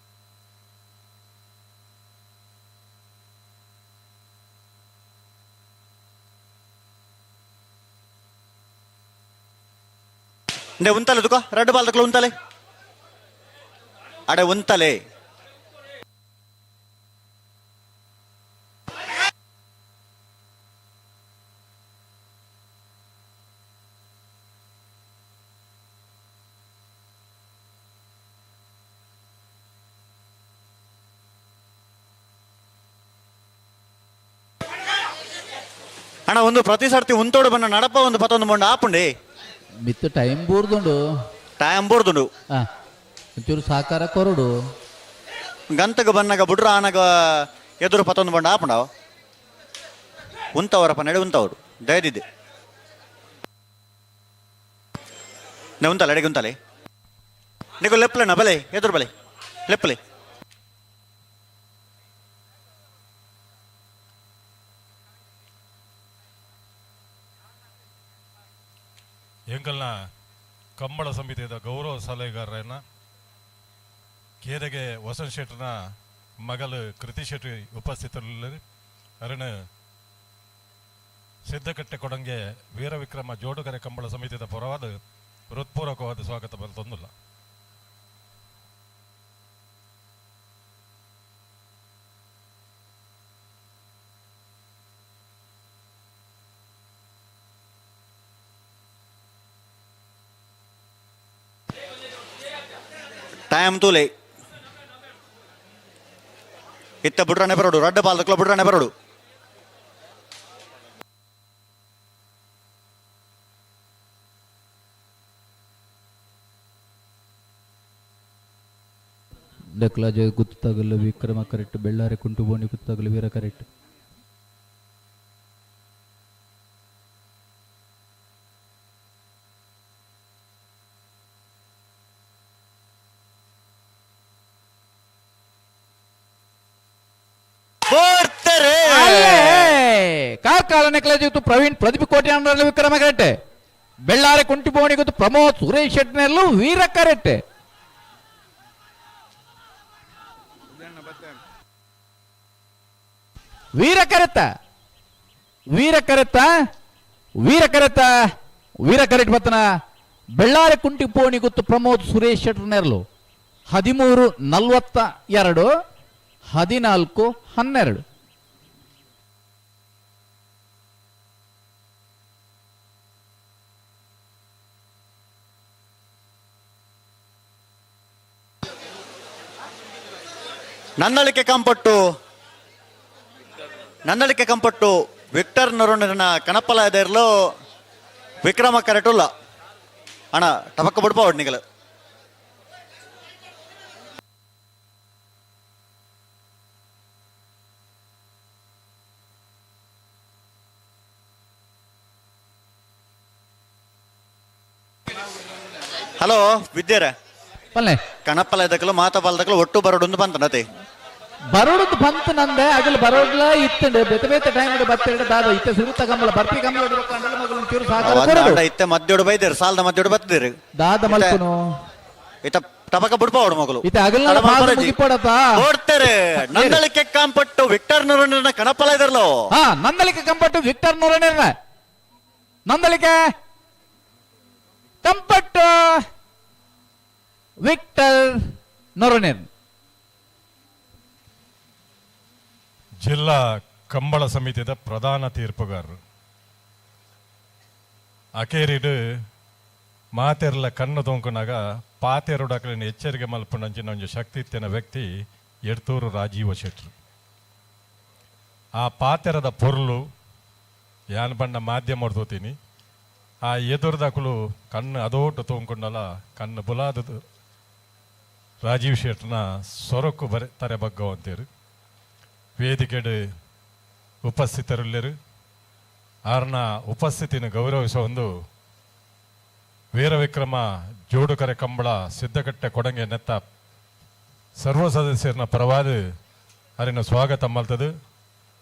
S6: ನೆ ಉಂತಲೆ ತುಕ ರಡ್ಡು ಬಾಲ್ ತಕ್ಲ ಉಂತಲೆ ಅಡೆ ಉಂತಲೆ ಅಣ್ಣ ಒಂದು ಪ್ರತಿ ಸರ್ತಿ ಉಂತೋಡು ಬಣ್ಣ ನಡಪ ಒಂದು ಪತ್ತೊಂದು ಮೊಂಡ ಆಪುಂಡೆ
S3: ಮಿತ್ತು ಟೈಮ್ ಬೂರ್ದುಂಡು
S6: ಟೈಮ್ ಬೋರ್ದುಂಡು
S3: ಆ, ಒಂಚೂರು ಸಹಕಾರ ಕೊರಡು
S6: ಗಂತಗ ಬನ್ನಗ ಬುಡ್ರ ಆನಗ ಎದುರು ಪತ್ತೊಂದು ಬಂಡ ಆಪುಂಡವ ಉಂತವರಪ್ಪ ನಡೆ ಉಂತವರು ದಯದಿದ್ದೆ ನೆ ಉಂತಲೆ ಅಡಿಗೆ ಉಂತಲೆ ನಿಗು ಲೆಪ್ಲೆನ ಬಲೆ ಎದುರು ಬಲೆ ಲೆಪ್ಪಲೆ
S4: ಎಂಕಲ್ನ ಕಂಬಳ ಸಮಿತಿಯ ಗೌರವ ಸಲಹೆಗಾರರನ್ನ ಕೇರೆಗೆ ವಸಂತ್ ಶೆಟ್ಟರ್ನ ಮಗಲು ಕೃತಿ ಶೆಟ್ಟಿ ಉಪಸ್ಥಿತರಿಲ್ಲರು ಅರಣ ಸಿದ್ದಕಟ್ಟೆ ಕೊಡಂಗೆ ವೀರವಿಕ್ರಮ ಜೋಡುಗರೆ ಕಂಬಳ ಸಮಿತಿಯ ಪರವಾದ ಹೃತ್ಪೂರ್ವಕವಾದ ಸ್ವಾಗತ ಬಂತೊಂದಿಲ್ಲ.
S6: ಟೈಮ್ ತೂಲೆ ಇತ್ತ ಬುಡ್ರನೆ ಬರೋಡು ರಡ್ಡ ಬಾಲ್ದಕ್ಲ ಬುಡ್ರನೆ ಬರೋಡು
S3: ಡಕ್ಲಾಜೆ ಗುತ್ತಾಗಲ್ಲ ವಿಕ್ರಮ ಕರೆಕ್ಟ್ ಬೆಳ್ಳಾರೆ ಕುಂಟು ಬೋಣಿ ಗುತ್ತಾಗಲ್ಲ ವೀರ ಕರೆಕ್ಟ್.
S6: ಬೋರ್ತಾರೆ
S3: ಕಾರ್ಕಾಲ ನೆಕ್ಲಾಜೆ ಪ್ರವೀಣ್ ಪ್ರದೀಪ್ ಕೋಟೆ ವಿಕ್ರಮ ಕರೆಕ್ಟ್ ಬೆಳ್ಳಾರೆ ಕುಂಟಿ ಬೋಣಿ ಗೊತ್ತು ಪ್ರಮೋದ್ ಸುರೇಶ್ ಶೆಟ್ನೆಲ್ಲು ವೀರ ಕರೆಕ್ಟ್. ವೀರ ಕರೆತ ವೀರ ಕರೆತ ವೀರ ಕರೆತ ವೀರ ಕರೆಟ್ ಬತ್ತನ ಬೆಳ್ಳಾರೆ ಕುಂಟಿ ಪೋಣಿ ಗೊತ್ತು ಪ್ರಮೋದ್ ಸುರೇಶ್ ಶೆಟ್ಟರ್ ನೆರಳು 13:42 14:12.
S6: Nandalike Kampattu, Nandalike Kampattu Victor ನರುಣನ ಕಣಪ್ಪಲ ಇರ್ಲು Vikrama ಕರೆಟುಲ್ಲ. ಅಣ್ಣ ಟಪಕ್ಕ ಬುಡ್ಪ ನಿಗಲು. ಹಲೋ ವಿದ್ಯಾರ.
S3: ಪಲ್ಲೆ.
S6: ಕಣಪ್ಪಲ ಇದಕ್ಕಲು ಮಾತ ಬಾಲ್ದಕ್ಕಲು ಒಟ್ಟು ಬರೋಡೊಂದು ಬಂತನತೆ.
S3: ಬರೋಡದ್ ಬಂತ ನಂದೆ ಅಗಲ್ ಬರೋಡ್ಲ ಇತ್ತಂಡೆ ಬೇತೆ ಬೇತೆ ಟೈಮ್ ಬತ್ತೆರಡು ದಾದ ಇತ್ತೆ ಸುರುತ ಕಂಬಳ ಬರ್ಪಿ ಕಂಬಳ ಮಗಳು ಚೂರು ಸಾಕಾರ ಕೊರಡು.
S6: ಇತ್ತೆ ಮದ್ಯೋಡು ಬೈದೇರು, ಸಾಲದ ಮದ್ಯೋಡು ಬತ್ತಿದೇರು.
S3: ದಾದ ಮಲ್ಪುನು.
S6: ಇತ್ತ ಟಪಕ ಬುಡ್ಪ ಅವಡು ಮಗಳು.
S3: ಇತ್ತೆ ಅಗಲ್ನ ಪಾದ ಮುಗಿಪೋಡತ.
S6: ಓಡ್ತಾರೆ ನಂದಳಿಕೆ ಕಾಂಪಟ್ಟು ವಿಕ್ಟರ್ ನರುಣನ ಕಣಪ್ಪಲ ಇದರ್ಲೋ.
S3: ಹಾ, ನಂದಳಿಕೆ ಕಂಪಟ್ಟು ವಿಕ್ಟರ್ ನೂರನೇ, ನಂದಳಿಕೆ ಕಂಪಟ್ಟು ವಿಕ್ಟರ್ ನೂರನೇ.
S4: ಜಿಲ್ಲಾ ಕಂಬಳ ಸಮಿತಿದ ಪ್ರಧಾನ ತೀರ್ಪುಗಾರರು ಅಕೇರಿಡು ಮಾತೆರ್ಲ ಕಣ್ಣು ತೋಂಕುನಾಗ ಪಾತೆರುಡಕಲಿನ ಎಚ್ಚರಿಕೆ ಮಲ್ಪುನಂಚಿನ ಒಂಜಿ ಶಕ್ತಿ ಇತ್ತಿನ ವ್ಯಕ್ತಿ ಎಡ್ತೂರು ರಾಜೀವ ಶೆಟ್ರು. ಆ ಪಾತೆರದ ಪೊರ್ಲು ಯಾನ್ ಬಣ್ಣ ಮಾಧ್ಯಮ ತೋತೀನಿ. ಆ ಎದುರುದಕುಲು ಕಣ್ಣು ಅದೋಟು ತೋಂಕೊಂಡಲ್ಲ ಕಣ್ಣು ಬುಲಾದ ರಾಜೀವ್ ಶೆಟ್ರನ ಸೊರಕು ಬರೆ ತರೆ ಬಗ್ಗವಂತೇರು. ವೇದಿಕೆಡು ಉಪಸ್ಥಿತರುಲ್ಲೆರು. ಆರ್ನ ಉಪಸ್ಥಿತಿನ ಗೌರವಿಸುವ ಒಂದು ವೀರವಿಕ್ರಮ ಜೋಡುಕರೆ ಕಂಬಳ ಸಿದ್ಧಕಟ್ಟೆ ಕೊಡಂಗೆ ನೆತ್ತ ಸರ್ವ ಸದಸ್ಯರನ್ನ ಪರವಾದ ಅರಿನ ಸ್ವಾಗತ ಮಲ್ತದು.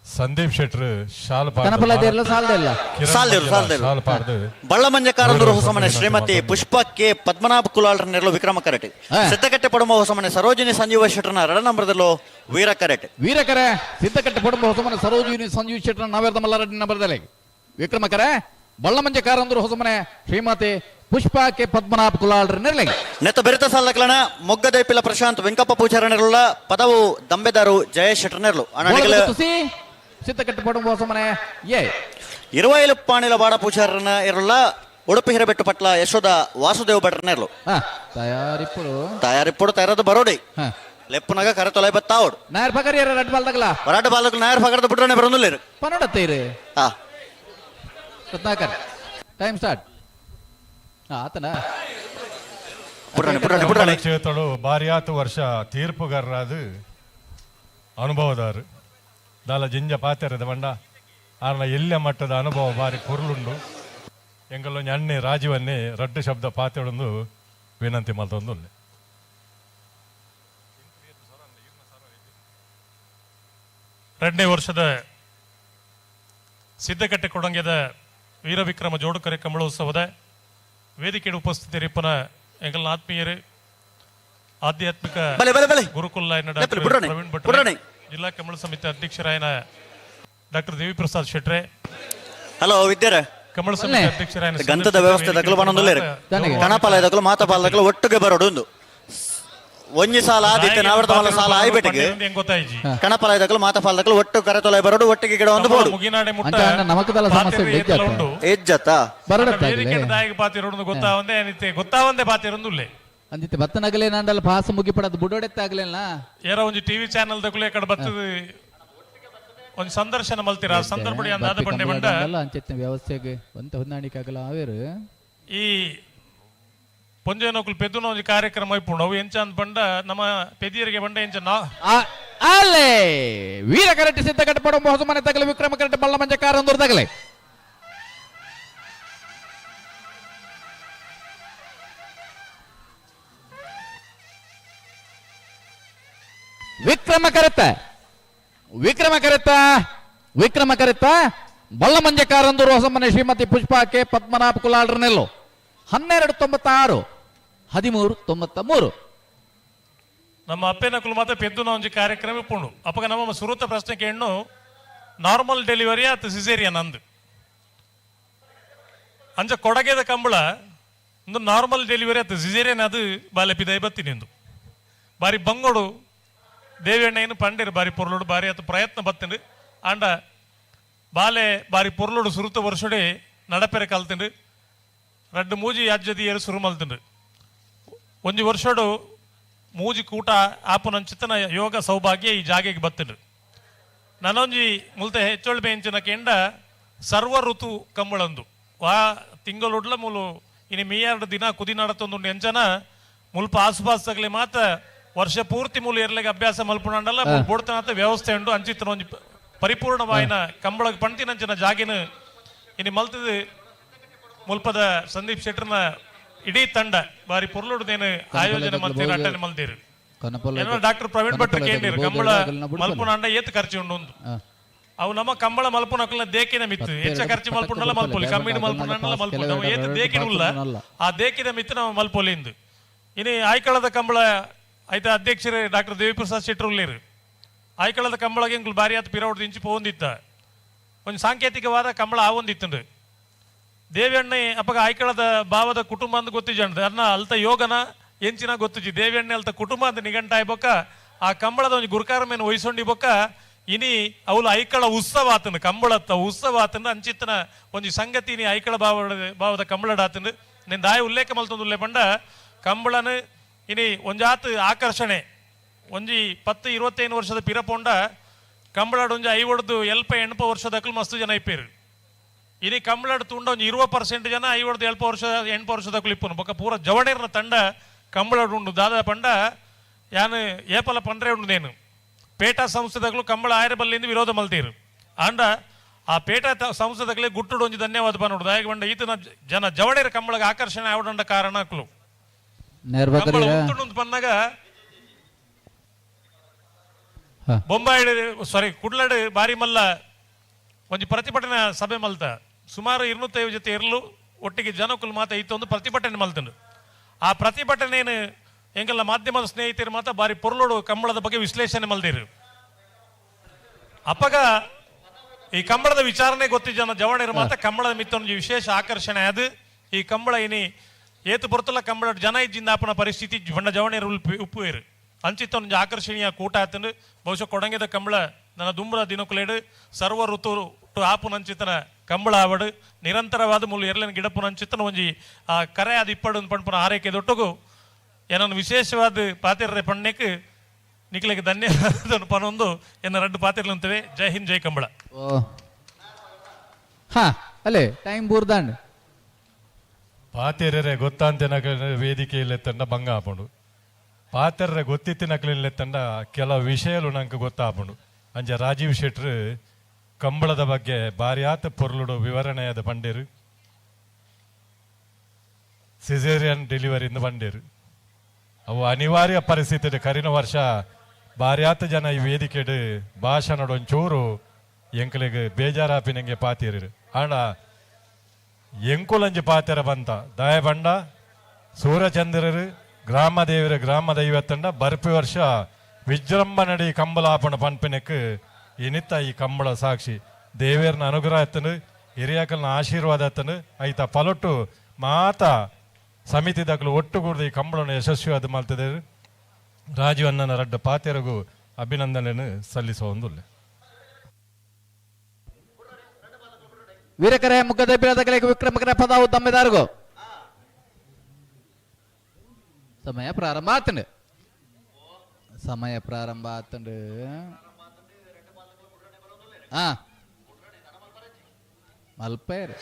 S4: ಸಂದೀಪ್ ಶೆಟ್ರು ಶಾಲ್ ಪಾಡ್ದು
S3: ಕಣಪಲ ಇದೆಲ್ಲ ಸಾಲದೆಲ್ಲ.
S4: ಕಿರಣ್
S6: ಸಾಲ್ದಿರು,
S4: ಮಂಜಲ
S6: ಸಾಲ್ದಿರು.
S4: ಶಾಲ್ ಪಾಡ್ದು
S6: ಬಳ್ಳಮಂಜ ಕಾರಂದೂರು ಹೊಸಮನೆ ಶ್ರೀಮತಿ ಪುಷ್ಪ ಕೆ ಪದ್ಮನಾಭ ಕುಲಾಲ್ರ ನೆರಳು ವಿಕ್ರಮ ಕರೆಟ್. ಸಿದ್ದಕಟ್ಟೆ ಪಡುಮ ಹೊಸಮನೆ ಸರೋಜಿನಿ ಸಂಜೀವ ಶೆಟ್ಟರ್ನ ಎರಡ ನಂಬರದಲ್ಲೂ ವೀರ ಕರೆಟ್.
S3: ವೀರಕರೆ ಸಿದ್ದಕಟ್ಟೆ ಪಡುಂಬ ಹೊಸಮನೆ ಸರೋಜಿನಿ ಸಂಜೀವ್ ಶೆಟ್ಟರ್ ನಾವೇರ್ದ ಮಲ್ಲಾರೆಡ್ಡಿ ನಂಬರ್ದಲ್ಲಿ ವಿಕ್ರಮಕರೆ. ಬಳ್ಳಮಂಜ ಕಾರಂದೂರು ಹೊಸಮನೆ ಶ್ರೀಮತಿ ಪುಷ್ಪ ಕೆ ಪದ್ಮನಾಭ ಕುಲಾಲ್ರ ನೆರಳಿಗೆ.
S6: ನೆತ್ತ ಬೆರೆತ ಸಾಲಕ್ಲನ ಮೊಗ್ಗದೈಪಿಲ ಪ್ರಶಾಂತ್ ವೆಂಕಪ್ಪ ಪೂಜಾರ ನೆರಳುಲ ಪದವು ದಂಬೆದಾರು ಜಯೇಶ್ ಶೆಟ್ಟರ್ ನೆರಳು. ಅಣ್ಣ
S3: ತುಸಿ ಸಿದ್ದಕಟ್ಟೆ ಪಡುಂಬ ಹೊಸಮನೆ ಎ
S6: ಇರುವೈಲು ಪಾಣಿಲ ಬಾಡ ಪೂಜಾರನ ಇರಲ್ಲ ಉಡುಪಿ ಹಿರಬೆಟ್ಟು ಪಟ್ಲ ಯಶೋದ ವಾಸುದೇವ ಭಟ್ರ ನೆರಳು.
S3: ತಯಾರಿಪ್ಪುಡು.
S6: ತಯಾರಿಪ್ಪುಡು, ತಯಾರದ ಬರೋಡಿ. ಲೆಪ್ಪುನಗ ಕರೆ ತೊಲೈ ಬತ್ತಾವಡು.
S3: ನಾಯರ್ ಪಗರಿಯರ ರಡ್ ಬಾಲ್ದಗಲ.
S6: ಹೊರಾಟ ಬಾಲಕ ನಾಯರ್ ಪಗರದ ಬಿಟ್ರನೆ ಬರೋದಿಲ್ಲ.
S3: ಪನ್ನಡತ್ತೈರು.
S6: ಹಾ.
S3: ರತ್ನಾಕರ್ ಟೈಮ್ ಸ್ಟಾರ್ಟ್ ಆತನ.
S6: ಪುಟ್ರಣೆ ಪುಟ್ರಣೆ ಪುಟ್ರಣೆ.
S4: ಕ್ಷೇತ್ರಡು ಬಾರಿಯಾತು ವರ್ಷ ತೀರ್ಪುಗಾರರಾದ ಅನುಭವದಾರು ದಾಲ ಜಿಂಜ ಪಾತೆರದ ಬಂಡ ಆರ್ನ ಎಲ್ಲ ಮಟ್ಟದ ಅನುಭವ ಬಾರಿ ಪೊರ್ಲುಂಡು. ಎಂಗಲೊಂಜಿ ಅಣ್ಣೆ ರಾಜೀವನ್ನೇ ರಡ್ಡು ಶಬ್ದ ಪಾತೆಡೊಂದು ವಿನಂತಿ ಮಲ್ತೊಂದು.
S7: 2ನೇ ವರ್ಷದ ಸಿದ್ದಕಟ್ಟೆ ಕೊಡಂಗೆದ ವೀರವಿಕ್ರಮ ಜೋಡುಕರೆ ಕಂಬಳೋತ್ಸವದ ವೇದಿಕೆಯ ಉಪಸ್ಥಿತರಿಪ್ಪನ ಎಂಗಲ್ನ ಆತ್ಮೀಯರು ಆಧ್ಯಾತ್ಮಿಕ
S6: ಬಲೆ ಬಲೆ ಬಲೆ.
S7: ಗುರುಕುಲ
S6: ಲೆಪ್ಪಲಿ, ಬುಡ್ರಣೆ,
S7: ಪ್ರವೀಣ್ ಭಟ್,
S6: ಬುಡ್ರಣೆ.
S7: ಜಿಲ್ಲಾ ಕಂಬಳ ಸಮಿತಿ ಅಧ್ಯಕ್ಷರಾಯನ ಡಾಕ್ಟರ್ ದೇವಿಪ್ರಸಾದ್ ಶೆಟ್ರೆ,
S6: ಹಲೋ ವಿದ್ಯಾರ.
S7: ಕಂಬಳ ಸಮಿತಿ ಅಧ್ಯಕ್ಷರಾಯನ
S6: ಗಂಧದ ವ್ಯವಸ್ಥೆ ದಕ್ಕಲು ಬನ್ನೊಂದುಲ್ಲೇರು. ಕಣಪಾಲ ದಕ್ಕಲು ಮಾತಪಾಲ ದಕ್ಕಲು ಒಟ್ಟಿಗೆ ಬರೋಡು ಒಂದು ಒಂಜಿ ಸಾಲ ಆದಿತ್ಯ ನಾವರ್ತ ಮಲ್ಲ ಸಾಲ ಆಯ್ಬೇಟಿಗೆ.
S7: ಗೊತ್ತಾಯ್ಜಿ.
S6: ಕಣಪಾಲ ದಕ್ಕಲು ಮಾತಪಾಲ ದಕ್ಕಲು ಒಟ್ಟು ಕರೆ ತೊಲೆ ಬರೋಡು ಒಟ್ಟಿಗೆ ಗಿಡ ಒಂದು ಬೋಡು.
S7: ಮುಗಿನಾಡೆ ಮುಟ್ಟ
S3: ಅಂಚ ಅಣ್ಣ ನಮಕದಲ್ಲ ಸಮಸ್ಯೆ
S7: ಪಾತೆರ ಏತಲ
S3: ಇಜ್ಜತ್ತ.
S7: ಉಂಡು.
S6: ಇಜ್ಜತ್ತ.
S3: ಬರಡತ್ತಾಗಲೇ.
S7: ವೇದಿಕೆಡ್ ದಾಯೆಗ್ ಪಾತೆರೊಂದು ಗೊತ್ತಾವಂದೆ ಏನಿತ್ತೆ ಗೊತ್ತಾವಂದೆ ಪಾತೆರೊಂದುಲ್ಲೆ.
S3: ಅಂದಿತ್ತೆ ಬತ್ತನಗಲೇ ನಾಂಡಲ ಪಾಸ ಮುಗಿಪಡದು ಬುಡೋಡೆತ್ತಾಗ್ಲಿಲ್ಲ.
S7: ಏರ ಒಂಜಿ ಟಿವಿ ಚಾನೆಲ್ ದಕುಲೆ ಕಡೆ ಬತ್ತದ ಒಂಜಿ ಸಂದರ್ಶನ ಮಲ್ತಿರ ಆ ಸಂದರ್ಭ ಅಂದಾದ ಬಂಡೆ ಬಂಡ
S3: ಅಂಚೆತ್ತಿನ ವ್ಯವಸ್ಥೆಗೆ ಒಂತ ಹೊಂದಾಣಿಕೆ ಆಗಲ್ಲ ಅವೇರು.
S7: ಈ ಪೊಂಜೆನೋಕುಲು ಪೆದ್ದುನ ಒಂಜಿ ಕಾರ್ಯಕ್ರಮ ಇಪ್ಪುಂಡು. ಅವು ಎಂಚ ಅಂದ್ ಪಂಡ ನಮ್ಮ ಪೆದಿಯರಿಗೆ ಬಂಡ ಎಂಚ ನಾ
S3: ಅಲ್ಲೇ ವೀರ ಕರೆಕ್ಟ್ ಸಿದ್ಧ ಕಟ್ಟಪಡ ಹೊಸಮನೆ ತಗಲೆ ವಿಕ್ರಮ ಕರೆಕ್ಟ್ ಬಳ್ಳ ಮಂಜ ಕಾರಂದೂರು ತಗಲೆ. ವಿಕ್ರಮ ಕರೆತ ವಿಕ್ರಮ ಕರೆತ ವಿಕ್ರಮ ಕರೆತ ಬಳ್ಳಮಂಜ ಕಾರಂದೂರು ಹೊಸಮನೆ ಶ್ರೀಮತಿ ಪುಷ್ಪಾ ಕೆ ಪದ್ಮನಾಭ ಕುಲಾಲ್ರ ನೆಲ್ಲು. 12.96 13.93.
S7: ನಮ್ಮ ಅಪ್ಪೆನಕುಲು ಮಾತ್ರ ಪೆದ್ದುನ ಒಂಜಿ ಕಾರ್ಯಕ್ರಮ ಇಪ್ಪುಂಡು. ಅಪ್ಪಗ ನಮ್ಮ ಸುರುತ ಪ್ರಶ್ನೆ ಕೇಣ್ಣು ನಾರ್ಮಲ್ ಡೆಲಿವರಿ ಆತ ಸಿಸೇರಿಯನ್ ಅಂದು. ಅಂಚ ಕೊಡಗೆದ ಕಂಬಳ ಒಂದು ನಾರ್ಮಲ್ ಡೆಲಿವರಿ ಆತ ಸಿಸೇರಿಯನ್ ಅದು ಬಾಲೆ ಪಿದಾಯಿ ಬತ್ತೀನಿ ಎಂದು ಬಾರಿ ಬಂಗೋಡು ದೇವಿಯಣ್ಣಯ್ಯನು ಪಂಡಿರು ಬಾರಿ ಪೊರ್ಲುಡು ಬಾರಿ ಆತ ಪ್ರಯತ್ನ ಬತ್ತಿಂಡು. ಆಂಡ ಬಾಲೆ ಬಾರಿ ಪೊರ್ಲುಡು ಸುರುತ ವರ್ಷಡೆ ನಡಪೆರೆ ಕಲ್ತಿಂಡು ರಡ್ಡು ಮೂಜಿ ಅಜ್ಜದಿಯರು ಸುರು ಮಲ್ತಿಂಡು. ಒಂಜಿ ವರ್ಷಡು ಮೂಜಿ ಕೂಟ ಆಪುನಂಚಿತನ ಯೋಗ ಸೌಭಾಗ್ಯ ಈ ಜಾಗೆಗೆ ಬತ್ತಂಡು. ನನೊಂಜಿ ಮುಲ್ತ ಹೆಚ್ಚೊಳ್ ಬೇಂಚಿನ ಕೆಂಡ ಸರ್ವ ಋತು ಕಂಬಳಂದು ವಾ ತಿಂಗಳುಡ್ಲ ಮೂಲು ಇನಿ ಮೀಯಾರ್ಡ್ ದಿನ ಕುದಿ ನಡತೊಂದುಂಡು ಎಂಚನ ಮುಲ್ಪ ಆಸುಪಾಸುಗಲೆ ಮಾತ್ರ ವರ್ಷ ಪೂರ್ತಿ ಮೂಲು ಎರ್ಲೆಗೆ ಅಭ್ಯಾಸ ಮಲ್ಪುಣಂಡಲ್ಲ ಬೋಡ್ತನಾತ ವ್ಯವಸ್ಥೆ ಉಂಡು. ಅಂಚಿತನ ಒಂಜಿ ಪರಿಪೂರ್ಣವಾಯಿನ ಕಂಬಳಗ್ ಪಂತಿನಂಚಿನ ಜಾಗಿನ ಇನಿ ಮಲ್ತದು ಮುಲ್ಪದ ಸಂದೀಪ್ ಶೆಟ್ಟರ್ನ ಇಡೀ ತಂಡ ಬಾರಿ ಪೊರ್ಲುಡ್ದೇನು ಆಯೋಜನೆ ಮಲ್ತೀರು, ಅಟ್ಟನೆ ಮಲ್ತೀರು. ಡಾಕ್ಟರ್ ಪ್ರವೀಣ್ ಭಟ್ರು ಕೇಂದ್ರ ಕಂಬಳ ಮಲ್ಪುಣಂಡ ಏತ್ ಖರ್ಚು ಉಂಡು ಒಂದು ಅವು ನಮ್ಮ ಕಂಬಳ ಮಲ್ಪುನಕಲ್ನ ದೇಕಿನ ಮಿತ್ತು ಹೆಚ್ಚ ಖರ್ಚು ಮಲ್ಪುಂಡಲ್ಲ ಮಲ್ಪೊಲಿ ಕಮ್ಮಿನ ಮಲ್ಪುಂಡಲ್ಲ ಮಲ್ಪುಂಡ ನಾವು ಏತ್ ದೇಕಿನ ಉಲ್ಲ ಆ ದೇಕಿನ ಮಿತ್ತು ನಾವು ಮಲ್ಪೊಲಿ ಇಂದು. ಇನಿ ಆಯ್ಕಳದ ಕಂಬಳ ಐತ ಅಧ್ಯಕ್ಷರೇ ಡಾಕ್ಟರ್ ದೇವಿಪ್ರಸಾದ್ ಶೆಟ್ಟರ್ ಉಳ್ಳೇರು. ಆಯ್ಕಳದ ಕಂಬಳಗೆ ಇಂಗ್ಲು ಬಾರಿ ಆತ ಪಿರವಡ್ದು ಇಂಚು ಪೋಂದಿತ್ತ ಒಂಜಿ ಸಾಂಕೇತಿಕವಾದ ಕಂಬಳ ಆವೊಂದಿತ್ತುಂಡು. ದೇವಿಯಣ್ಣೆ ಅಪ್ಪಗ ಆಯ್ಕಳದ ಭಾವದ ಕುಟುಂಬ ಅಂದ್ ಗೊತ್ತಿಜಂಡ್ ಅನ್ನ ಅಲ್ತ ಯೋಗನ ಎಂಚಿನ ಗೊತ್ತಿಜಿ ದೇವಿಯಣ್ಣೆ ಅಲ್ತ ಕುಟುಂಬ ಅಂತ ನಿಘಂಟಾಯ್ ಬೊಕ್ಕ ಆ ಕಂಬಳದ ಒಂಜಿ ಗುರುಕಾರ ಮೇನ್ ವಹಿಸೊಂಡಿ ಬೊಕ್ಕ ಇನಿ ಅವಳು ಐಕಳ ಉತ್ಸವ ಆತನು ಕಂಬಳತ್ತ ಉತ್ಸವ ಆತನ ಅಂಚಿತ್ತನ ಒಂಜಿ ಸಂಗತಿ ಇನಿ ಐಕಳ ಭಾವದ ಕಂಬಳಡಾತನು. ನಿನ್ ದಾಯ ಉಲ್ಲೇಖ ಮಲ್ತೊಂದುಲ್ಲೆ ಪಂಡ ಕಂಬಳನು ಇನಿ ಒಂಜಾತ್ ಆಕರ್ಷಣೆ ಒಂಜಿ 10-25 ವರ್ಷದ ಪಿರಪೊಂಡ ಕಂಬಳಡ್ ಒಂಜಿ 50 80 ವರ್ಷದಕ್ಕಲು ಮಸ್ತ್ ಜನ ಇಪ್ಪೇರು. ಇನಿ ಕಂಬಳಡ್ ತುಂಡ ಒಂಜಿ 20% ಜನ 50 70 ವರ್ಷ 80 ವರ್ಷದಕ್ಕಲು ಇಪ್ಪನು ಬೊಕ್ಕ ಪೂರ ಜವಣೇರ್ನ ತಂಡ ಕಂಬಳಡ್ ಉಂಡು. ದಾದಾ ಪಂಡ ಯಾನು ಏಪಲ ಪಂಡ್ರೆ ಉಂಡು ನೇನು ಪೇಟಾ ಸಂಸ್ಥೆದಗಳು ಕಂಬಳ ಆಯರಬಲ್ಲಿಂದ ವಿರೋಧ ಮಲ್ತೀರು. ಆಂಡ ಆ ಪೇಟಾ ಸಂಸ್ಥೆದಗಳೇ ಗುಟ್ಟುಡು ಒಂಜಿ ಧನ್ಯವಾದ ಪನ್ನೋಡು ದಾಯಕ ಪಂಡ ಈತನ ಜನ ಜವಣೇರ ಕಂಬಳಗೆ ಆಕರ್ಷಣೆ ಆವಡಂಡ ಕಾರಣ ಅಕ್ಲು ಕಂಬಳ ಉಂಟುಂಡು ಪನ್ನಾಗ ಬೊಂಬಾಯಿ ಸಾರಿ ಕುಡ್ಲಡ್ ಬಾರಿ ಮಲ್ಲ ಒಂಜಿ ಪ್ರತಿಭಟನೆ ಸಭೆ ಮಲ್ತ ಸುಮಾರು 250 ಜೊತೆ ಇರಲು ಒಟ್ಟಿಗೆ ಜನಕುಲು ಮಾತ ಇತ್ತೊಂದು ಪ್ರತಿಭಟನೆ ಮಲ್ತಂಡು. ಆ ಪ್ರತಿಭಟನೆಯನ್ನು ಎಂಗೆಲ್ಲ ಮಾಧ್ಯಮದ ಸ್ನೇಹಿತರು ಮಾತ್ರ ಬಾರಿ ಪೊರ್ಲೋಡು ಕಂಬಳದ ಬಗ್ಗೆ ವಿಶ್ಲೇಷಣೆ ಮಲ್ದಿರು. ಅಪ್ಪಗ ಈ ಕಂಬಳದ ವಿಚಾರಣೆ ಗೊತ್ತಿಜನ ಜವಣರು ಮಾತ್ರ ಕಂಬಳದ ಮಿತ್ತೊಂದು ವಿಶೇಷ ಆಕರ್ಷಣೆ ಅದು. ಈ ಕಂಬಳ ಇನಿ ಏತು ಪೊರ್ತಲ ಕಂಬಳ ಜನ ಇಜ್ಜಿಂದ ಆಪನ ಪರಿಸ್ಥಿತಿ ಬಣ್ಣ ಜವಣರು ಉಪ್ಪುವೇರು ಅಂಚಿತ್ತೊಂದು ಆಕರ್ಷಣೀಯ ಕೂಟ ಆತಂದು. ಬಹುಶಃ ಕೊಡಂಗಿದ ಕಂಬಳ ನನ್ನ ದುಂಬರ ದಿನಕುಲೇಡು ಸರ್ವ ಋತು ಆಪುನಂಚಿತನ ಕಂಬಳ ಆವಡು ನಿರಂತರವಾದ ಮುಳ್ಳು ಎರ್ಲಿನ ಗಿಡಪುನಂಚಿತನ ಒಂಜಿ ಆ ಕರೆ ಅದು ಇಪ್ಪಡು ಪಣ್ಪುನ ಆರೈಕೆ ದೊಟ್ಟುಗು ಏನನ್ನು ವಿಶೇಷವಾದ ಪಾತಿರ್ರೆ ಪಣ್ಣೆಕ್ ನಿಕ್ಲೆಗೆ ಧನ್ಯವಾದ ಪನೊಂದು ಎನ್ನ ರಡ್ಡು ಪಾತಿರ್ಲಂತವೆ. ಜೈ ಹಿಂದ್, ಜೈ ಕಂಬಳ.
S3: ಹಾ ಅಲ್ಲೇ ಟೈಮ್ ಬೂರ್ದಾಂಡ್
S4: ಪಾತೆರ್ರೆ ಗೊತ್ತಾಂತೆ ವೇದಿಕೆಯಲ್ಲಿ ತಂಡ ಭಂಗ ಆಪುಂಡು. ಪಾತೆರ್ರೆ ಗೊತ್ತಿತ್ತಿನಕ್ಲೆಲ್ಲ ತಂಡ ಕೆಲವು ವಿಷಯಲು ನಂಗೆ ಗೊತ್ತಾಪುಂಡು. ಅಂಚ ರಾಜೀವ್ ಶೆಟ್ರು ಕಂಬಳದ ಬಗ್ಗೆ ಬಾರಿಯಾತ ಪೊರ್ಲುಡು ವಿವರಣೆಯಾದ ಪಂಡೇರು. ಸಿಸೇರಿಯನ್ ಡೆಲಿವರಿಯಿಂದ ಬಂಡೇರು ಅವು ಅನಿವಾರ್ಯ ಪರಿಸ್ಥಿತಿ. ಕರಿನ ವರ್ಷ ಬಾರ್ಯಾತ ಜನ ಈ ವೇದಿಕೆಡು ಭಾಷಣಡು ಒಂಚೂರು ಎಂಕಲಿಗೆ ಬೇಜಾರಾಪಿನಂಗೆ ಪಾತೀರು. ಆಂಡ ಎಂಕುಲಂಜಿ ಪಾತೆರ ಬಂತ ದಾಯಬಂಡ ಸೂರ್ಯಚಂದ್ರರು ಗ್ರಾಮ ದೇವರ ಗ್ರಾಮ ದೈವತ್ತಂಡ ಬರ್ಪಿ ವರ್ಷ ವಿಜೃಂಭಣಡಿ ಕಂಬಳಾಪಣ ಪನ್ಪಿನಕ್ ಇನಿತ್ತ ಈ ಕಂಬಳ ಸಾಕ್ಷಿ ದೇವೇರ್ನ ಅನುಗ್ರಹ ಎತ್ತನು, ಹಿರಿಯಕಲ್ನ ಆಶೀರ್ವಾದ ಎತ್ತನು. ಐತ ಪಲೊಟ್ಟು ಮಾತಾ ಸಮಿತಿದಾಗಲು ಒಟ್ಟುಗೂಡ್ದು ಈ ಕಂಬಳನ್ನು ಯಶಸ್ವಿಯಾದ ಮಲ್ತದೆ. ರಾಜೀವ್ ಅಣ್ಣನ ರಡ್ಡ ಪಾತೆರಗು ಅಭಿನಂದನೆಯನ್ನು ಸಲ್ಲಿಸುವ ಒಂದುಲ್ಲೆ.
S3: ವೀರಕರೆ ಮುಗ್ಗದ ಬೀಳದಕಲೆಗೆ ವಿಕ್ರಮಕರ ಪದಾವು ದಮ್ಮೆದಾರ್ಗು ಸಮಯ ಪ್ರಾರಂಭ ಆತಂಡು. ಸಮಯ ಪ್ರಾರಂಭ ಆತಂಡು. ಮಲ್ಪೇರು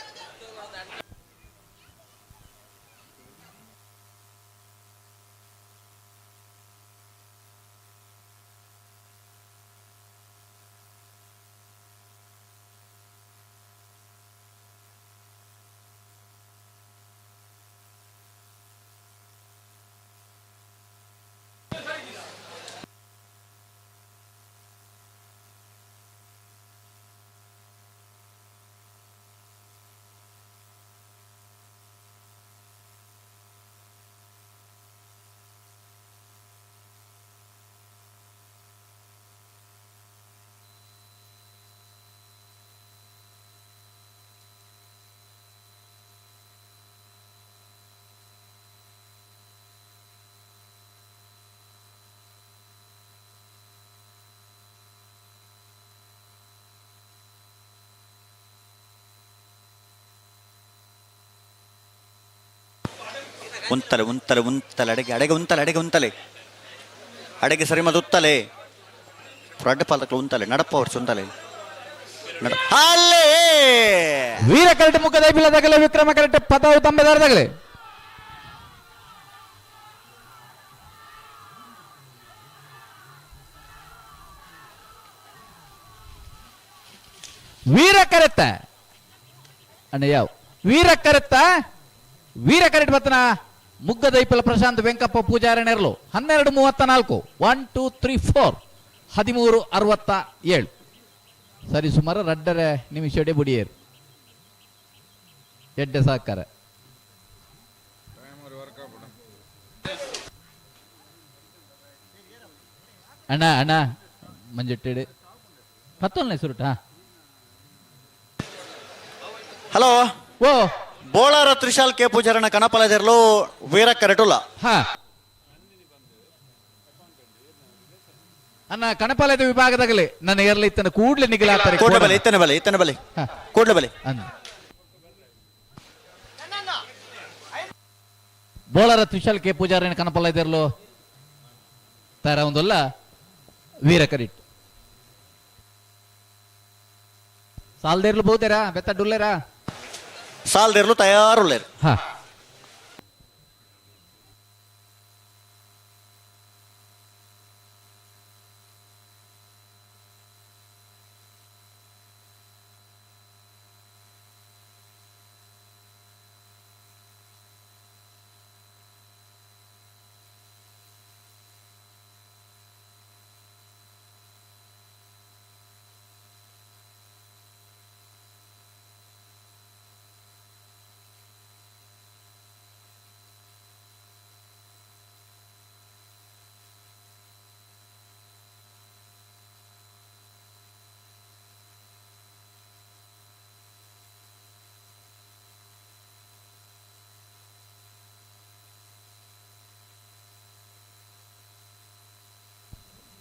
S6: ಉಂತಲೆ ಉಂತಲೆ ಉಂತಲೆ ಅಡಗೆ ಅಡಗೆ ಉಂತಲೆ ಅಡಗೆ ಉಂತಲೆ. ಅಡೆಗೆ ಸರಿ ಮದು ಉತ್ತಲೆ ರಡ್ಡು ಪಾಲಕ್ಲು ಉಂತಲೆ ನಡಪ್ಪ ಅವ್ರು ಉಂತಲೆ ಅಲ್ಲೇ.
S3: ವೀರ ಕರೆಟ್ ಮುಖದ ಬಿಲ್ಲದಾಗಲೆ ವಿಕ್ರಮ ಕರೆಟ್ ಪದವು ತಂಬೆದಾರದಾಗಲೆ. ವೀರ ಕರೆತ್ತ ಅಣ್ಣ ಯಾವ ವೀರ ಕರೆತ್ತ ವೀರ ಕರೆಟ್ ಬತ್ತನ ಮುಗ್ಗದೈಪಲ ಪ್ರಶಾಂತ್ ವೆಂಕಪ್ಪ ಪೂಜಾರಣೆರ್ಲು 12:34 1 2 3 4 13:67 ಸರಿ ಸುಮಾರು ರಡ್ಡರೆ ನಿಮಿಷಡೆ ಬುಡಿಯೇರು ಎಡ್ಡೆ ಸಾಕಾರ. ಅಣ್ಣ ಅಣ್ಣ ಮಂಜುಟ್ಟೆಡೆ ಪತ್ತೊಂದನೇ ಸುರುಟ.
S6: ಹಲೋ.
S3: ಓ.
S6: ಬೋಳಾರ ತ್ರಿಶಾಲ್ ಕೆ ಪೂಜಾರನ ಕನಪಲದೆರ್ಲು ವೀರ ಕರೆಟುಲ.
S3: ಹಾ ಅಣ್ಣ ಕಣಪಾಲಯದ ವಿಭಾಗದಾಗಲೇ ನನ್ನ ಏರ್ಲ ಇತ್ತನ ಕೂಡ್ಲೆ ನಿಗಲಾತಾರೆ.
S6: ಕೂಡ್ಲೆ ಬಲೆ ಇತ್ತನೆ ಬಲೆ ಇತ್ತನೆ ಬಲೆ.
S3: ಹಾ.
S6: ಕೂಡ್ಲೆ ಬಲೆ.
S3: ಅಂದ ಬೋಳರ ತ್ರಿಶಾಲ್ ಕೆ ಪೂಜಾರಿನ ಕನಪಲ್ಲ ಇದ್ದಿರ್ಲು ತಾರ ಒಂದಲ್ಲ ವೀರ ಕರಿಟ್ ಸಾಲ್ದೇರ್ಲು ಬಹುತೇರಾ ಬೆತ್ತ ಡುಲ್ಲೇರಾ.
S6: ಸಾಲ್ದಿರ್ಲು ತಯಾರುಲ್ಲೇರು.
S3: ಹಾ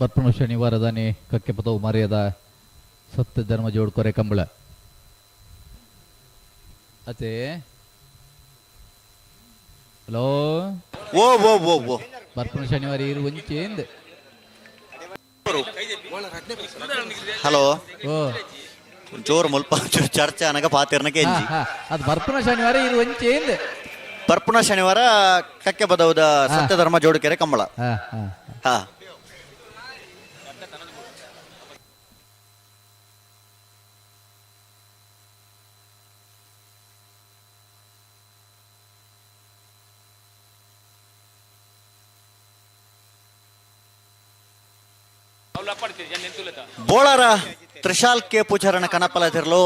S3: ಬರ್ಪಣ ಶನಿವಾರದಾನೆ ಕಕ್ಕೆ ಪದವು ಮರೆಯದ ಸತ್ಯ ಧರ್ಮ ಜೋಡ್ಕೊರೆ ಕಂಬಳ ಅತೆ. ಹಲೋ.
S6: ಓ ಓ ಓ ಓ.
S3: ಬರ್ಪಣ ಶನಿವಾರ ಇರು ಒಂಚೇಂದ್.
S6: ಹಲೋ.
S3: ಓ.
S6: ಜೋರು ಮುಲ್ಪ ಚರ್ಚೆ ಅನಗ ಪಾತಿರ್ನ ಕೆಂಜಿ.
S3: ಹಾ, ಅದು ಬರ್ಪಣ ಶನಿವಾರ ಇರು ಒಂಚೇಂದ್.
S6: ಪರ್ಪುಣ ಶನಿವಾರ ಕಕ್ಕೆ ಬದೌದ ಸತ್ಯ ಧರ್ಮ ಜೋಡುಕೆರೆ ಕಂಬಳ.
S3: ಹಾ ಹಾ.
S6: ಹಾ. ಬೋಳಾರ ತ್ರಿಶಾಲ್ ಕೆ ಪೂಜಾರನ ಕನಪಲ ತಿರ್ಲು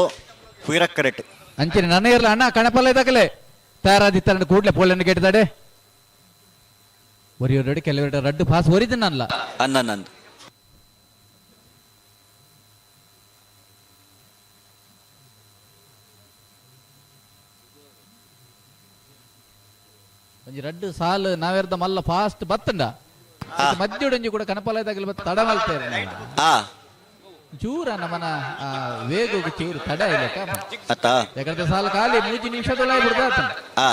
S6: ವೀರಕ್ಕರೆಟ್.
S3: ಅಂಚನೆ ನನ್ನ ಇರ್ಲ ಅಣ್ಣ ಕಣಪಲ್ಲ ಇದಾಗಲೇ ತಯಾರಾದಿತ್ತಾರಂಡು ಕೂಡ್ಲೆ ಪೋಲೆನ್ನು ಕೆಟ್ಟಿದಾಡೆ ಒರಿಯೋರೆಡು ಕೆಲವೆರಡು ರಡ್ಡು ಪಾಸ್ ಒರಿದ ನಲ್ಲ.
S6: ಅನ್ನನ್ನಂದು.
S3: ಒಂಜಿ ರಡ್ಡು ಸಾಲು ನಾವೆರ್ದ ಮಲ್ಲ ಫಾಸ್ಟ್ ಬತ್ತಂಡ ಮಧ್ಯುಡೊಂಜಿ ಕೂಡ ಕಣಪಲ್ಲ ಇದಾಗಲೇ ಬತ್ತ ತಡ ಮಲ್ತೇವೆ.
S6: ಹಾ.
S3: ಚೂರ ನಮನ ವೇಗಕ್ಕೆ ಚೂರು ತಡ ಇಲ್ಲ.
S6: ಅತ್ತ.
S3: ಯಾಕಂದ್ರೆ ಸಾಲು ಖಾಲಿ ಮೂಜಿ ನಿಮಿಷದೊಳಗೆ ಬಿಡ್ದ.
S6: ಹಾ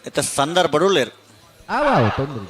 S6: ಇತ್ತ ಸಂದರ್ಭ ಉಳ್ಳೇರು.
S3: ಆವ ತೊಂದ್ರೆ.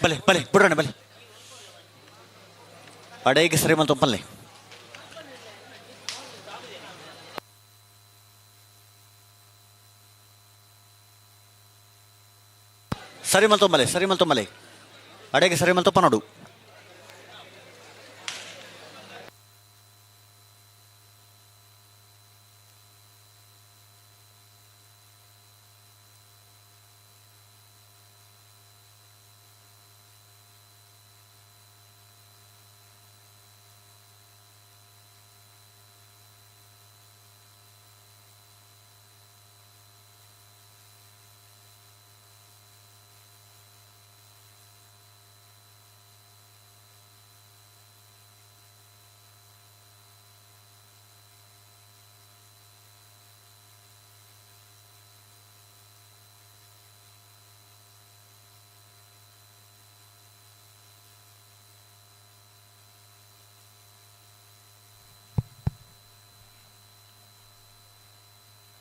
S6: ಬಲೆ ಬಲೆ ಬಿಡೋಣ ಬಲೆ ಅಡೈಗೆ ಸರಿ ಮಂತ ಪಲ್ಲೆ. ಸರಿ ಮಲ್ತೊಂಬಲೆ, ಸರಿ ಮಲ್ತೊಂಬಲೆ, ಅಡೆಗೆ ಸರಿ ಮಲ್ತೊಪ್ಪ ನೋಡು.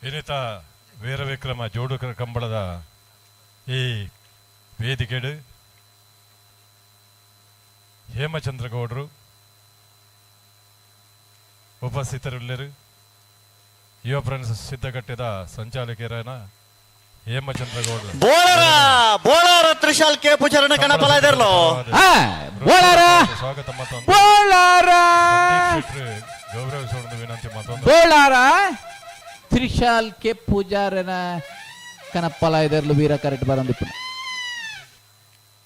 S4: ಇನ್ನಿತ ವೀರವಿಕ್ರಮ ಜೋಡುಕರ ಕಂಬಳದ ಈ ವೇದಿಕೆಡು ಹೇಮಚಂದ್ರ ಗೌಡರು ಉಪಸ್ಥಿತರುಳ್ಳರು. ಯುವ ಫ್ರೆಂಡ್ಸ್ ಸಿದ್ಧಗಟ್ಟೆದ ಸಂಚಾಲಕರಾನ ಹೇಮಚಂದ್ರ ಗೌಡರು.
S6: ಬೋಳರ ಬೋಳಾರ ತ್ರಿಶಾಲ್ ಕೆ ಪೂಜಾರನ ಕಣ ಫಲ ಇದರ್ಲೋ.
S3: ಹಾ, ಬೋಳಾರ.
S4: ಸ್ವಾಗತ ಮತ್ತೊಂದು
S3: ಬೋಳಾರ.
S4: ಸಂದೀಪ್ ಶೆಟ್ರು ಗೌರವಿಸುವ ವಿನಂತಿ ಮತ್ತೊಂದು.
S3: ಬೋಳಾರ ತ್ರಿಶಾಲ್ ಕೆ ಪೂಜಾರನ ಕನಪ್ಪಲ ಇದರ್ಲು ವೀರ ಕರೆಕ್ಟ್ ಬರಂದಿಪ್ಪು.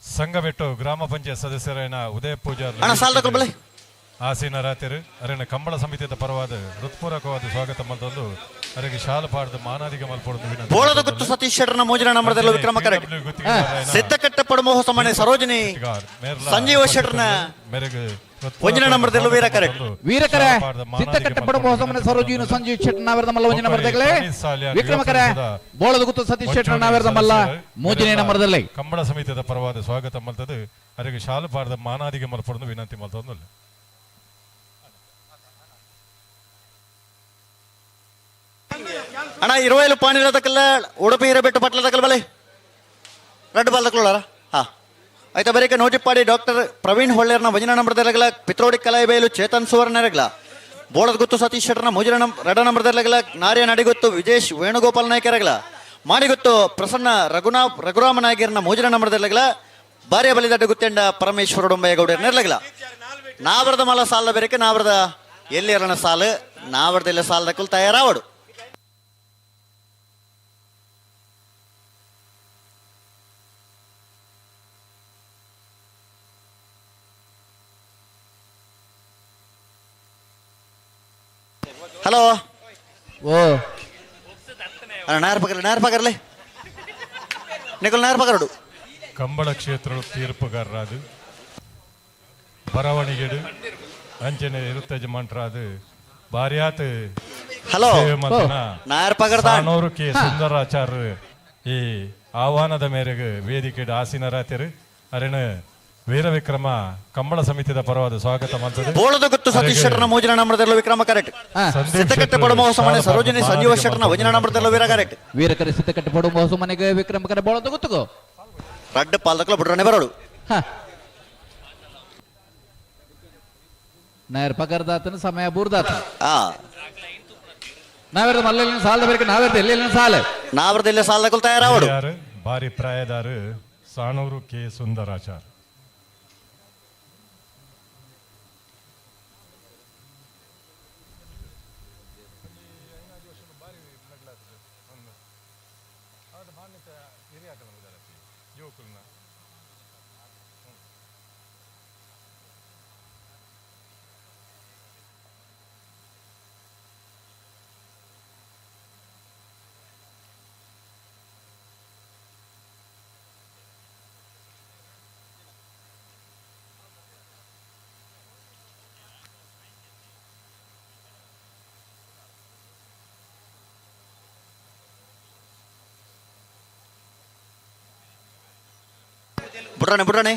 S4: ಸಂಘಬೆಟ್ಟು ಗ್ರಾಮ ಪಂಚಾಯತ್ ಸದಸ್ಯರಾಯನ ಉದಯ ಪೂಜಾರ್
S6: ಅಣ್ಣ ಸಾಲ್ ತಗೊಳ್ಳಿ ಬಲೆ.
S4: ಆಸೀನರಾತಿರು ಅರಿನ ಕಂಬಳ ಸಮಿತಿಯ ಪರವಾದ ಹೃತ್ಪೂರ್ವಕವಾದ ಸ್ವಾಗತ ಮಲ್ತೊಂದು ಅರಿಗೆ ಶಾಲು ಪಾಡ್ದು ಮಾನಾದಿಗೆ ಮಲ್ಪೊಡು ವಿನಂತಿ.
S6: ಬೋಳದ ಗುತ್ತು ಸತೀಶ್ ಶೆಟ್ಟರ್ನ ಮೂಜನ ನಂಬರ್ದಲ್ಲೂ ವಿಕ್ರಮ ಕರೆಕ್ಟ್.
S4: PW ಗುತ್ತಿಗೆದಾರರಾಯನ
S6: ಸಿದ್ದಕಟ್ಟೆ ಪಡಮೋಹ ಸಮನೆ ಸರೋಜಿನಿ
S4: ಮೇರ್ಲ
S6: ಸಂಜೀವ ಶೆಟ್ಟರ್ನ
S4: ಮೇರೆಗೆ
S6: ಒಂಜಿನ ನಂಬರ್ದಲ್ಲೂ ವೀರ ಕರೆಕ್ಟ್.
S3: ವೀರಕರ
S4: ಶಾಲು ಪಾಡ್ದು ಮಾನಾದಿಗೆ
S3: ಸಿದ್ದಕಟ್ಟೆ
S4: ಮಲ್ಪೊಡು
S3: ಪಡಮೋಹ ಸಮನೆ
S4: ವಿನಂತಿ
S3: ಸರೋಜಿನ
S4: ಮಲ್ತೊಂದು.
S3: ಸಂಜೀವ್ ಶೆಟ್ಟರ್ ನಾವೆರದ ಮಲ್ಲ ಒಂಜಿನ ಬರ್ದಗಲೇ
S4: ಪ್ರಣೀತ್ ಸಾಲ್ಯಾನ್
S3: ವಿಕ್ರಮಕರ
S4: ಯುವ ಸಂಘದ
S3: ಬೋಳದ ಗುತ್ತು ಸತೀಶ್ ಶೆಟ್ಟರ್ ನಾವೆರದ ಮಲ್ಲ
S4: ಸದಸ್ಯರು
S3: ಮೂಜನೇ
S4: ಮೇರೆಲ್ಲ
S3: ನಂಬರ್ದಲ್ಲಿ.
S4: ಕಂಬಳ ಸಮಿತಿಯ ಪರವಾದ ಸ್ವಾಗತ ಮಲ್ತದು ಅರಿಗೆ ಶಾಲು ಪಾಡ್ದ ಮಾನಾದಿಗೆ ಮಲ್ಪೊಡು ವಿನಂತಿ ಮಲ್ತೊಂದು.
S6: ಅಣ್ಣ ಇರುವೈಲು ಪಾಣಿಲ ತಕ್ಕಲ್ಲ ಉಡುಪಿ ಇರಬೆಟ್ಟು ಪಟ್ಲ ತಕ್ಕಲ್ ಬಲೆ ರೆಡ್ ಬಾಲ್ ತಕೊಳ್ಳಾರ. ಹಾ ಆಯ್ತಾ, ಬರೀಕ ನೋಟಿಪ್ಪಾಡಿ ಡಾಕ್ಟರ್ ಪ್ರವೀಣ್ ಹೊಳ್ಳೇರ್ನ ಭಜನಾ ನಂಬರ್ದಲ್ಲಗಲ ಪಿತ್ರೋಡಿ ಕಲಾಯಿಬೈಲು ಚೇತನ್ ಸುವರ್ಣರಗಲ. ಬೋಳದ ಗುತ್ತು ಸತೀಶ್ ಶೆಟ್ಟರ್ನ ಮೂಜನ ರಡ ನಂಬರ್ದಲ್ಲಗಲ ನಾರ್ಯ ನಡಿಗೊತ್ತು ವಿಜೇಶ್ ವೇಣುಗೋಪಾಲ್ ನಾಯ್ಕರಗಲ. ಮಾಡಿಗೊತ್ತು ಪ್ರಸನ್ನ ರಘುರಾಮ ನಾಯಕರ್ನ ಮೂಜನ ನಂಬರ್ದಲ್ಲಗಲ ಬಾರ್ಯ ಬಲಿದಡ್ಡ ಗುತ್ತೆಂಡ ಪರಮೇಶ್ವರ ಡೊಂಬಯ್ಯ ನೆರ್ಲಗಲ. ನಾವರದ ಮಲ ಸಾಲದ ಬೇರೆಕೆ ನಾವರದ ಎಲ್ಲಿ ಎರನ ಸಾಲು ನಾವರದ ಎಲ್ಲ ಸಾಲದ ಕುಲ್ ತಯಾರಾವಡು. ಹಲೋ.
S3: ಓ.
S6: ಅಣ್ಣ ನಾಯರ್ ಪಕರ್ಲೆ, ನಾಯರ್ ಪಕರ್ಲೆ, ನಿಕಲ್ ನಾಯರ್ ಪಕರಡು.
S4: ಕಂಬಳ ಕ್ಷೇತ್ರ ತೀರ್ಪುಗಾರರಾದು ಬರವಣಿಗೆಡು ಅಂಚನೆ ಇರುತ್ತಜ ಮಂಟ್ರಾದು ಬಾರ್ಯಾತ್
S6: ಹಲೋ.
S4: ಸೇವೆ ಮಲ್ತಿನ
S6: ನಾಯರ್ ಪಕರ್ದ.
S4: ಸಾನೂರು ಕೆ ಸುಂದರಾಚಾರ್ಯ ಈ ಆಹ್ವಾನದ ಮೇರೆಗೆ ವೇದಿಕೆ ಆಸೀನರಾತಿರು ಅರಿಣ ವೀರವಿಕ್ರಮ ಕಂಬಳ ಸಮಿತಿಯ ಪರವಾದ ಸ್ವಾಗತ ಮಲ್ತದೆ.
S6: ಬೋಳದ ಗುತ್ತು ಸತೀಶ್ ಶೆಟ್ಟರ್ನ ಮೂಜನ ನಂಬರ್ದಲ್ಲೂ ವಿಕ್ರಮ ಕರೆಕ್ಟ್.
S3: ಹಾ.
S4: ಸಂದೀಪ್
S6: ಸಿದ್ದಕಟ್ಟೆ
S4: ಶೆಟ್ರು
S6: ಪಡಮೋಹ ಸಮನೆ
S4: ಶಾಲು
S6: ಸರೋಜಿನಿ
S4: ಪಾಡ್ದು
S6: ಸಂಜೀವ
S4: ಮಾನಾದಿಗೆ
S6: ಶೆಟ್ಟರ್ನ
S4: ಮಲ್ಪೊಡು
S6: ವಜನ ನಂಬರ್ದಲ್ಲೂ ವೀರ ಕರೆಕ್ಟ್.
S3: ವೀರಕರ ಸಿದ್ದಕಟ್ಟೆ ಪಡುವ ಹೊಸ ಮನೆಗೆ ವಿಕ್ರಮಕರ ಬೋಳದ ಗುತ್ತುಗು.
S6: ರಡ್ಡ ಪಾಲ್ದಕ್ಕಲ ಬುಡ್ರನೆ ಬರೋಡು.
S3: ಹ ನಾಯರ್ ಪಗರ್ದಾತನ ಸಮಯ ಬೂರ್ದಾತ.
S6: ಆ
S3: ನಾವೆರದ ಮಲ್ಲ ಸಾಲದ ಬೇರೆ ನಾವೆರದ ಎಲ್ಲೆಲ್ಲ ಸಾಲ.
S6: ನಾವರದಲ್ಲೇ ಸಾಲದಕ್ಕಲ್ ತಯಾರಾವಡು.
S4: ಯಾರು ಬಾರಿ ಪ್ರಾಯದಾರು ಸಾಣೂರು ಕೆ ಸುಂದರಾಚಾರ್.
S6: ಬುಡ್ರನೆ ಬುಡ್ರನೆ.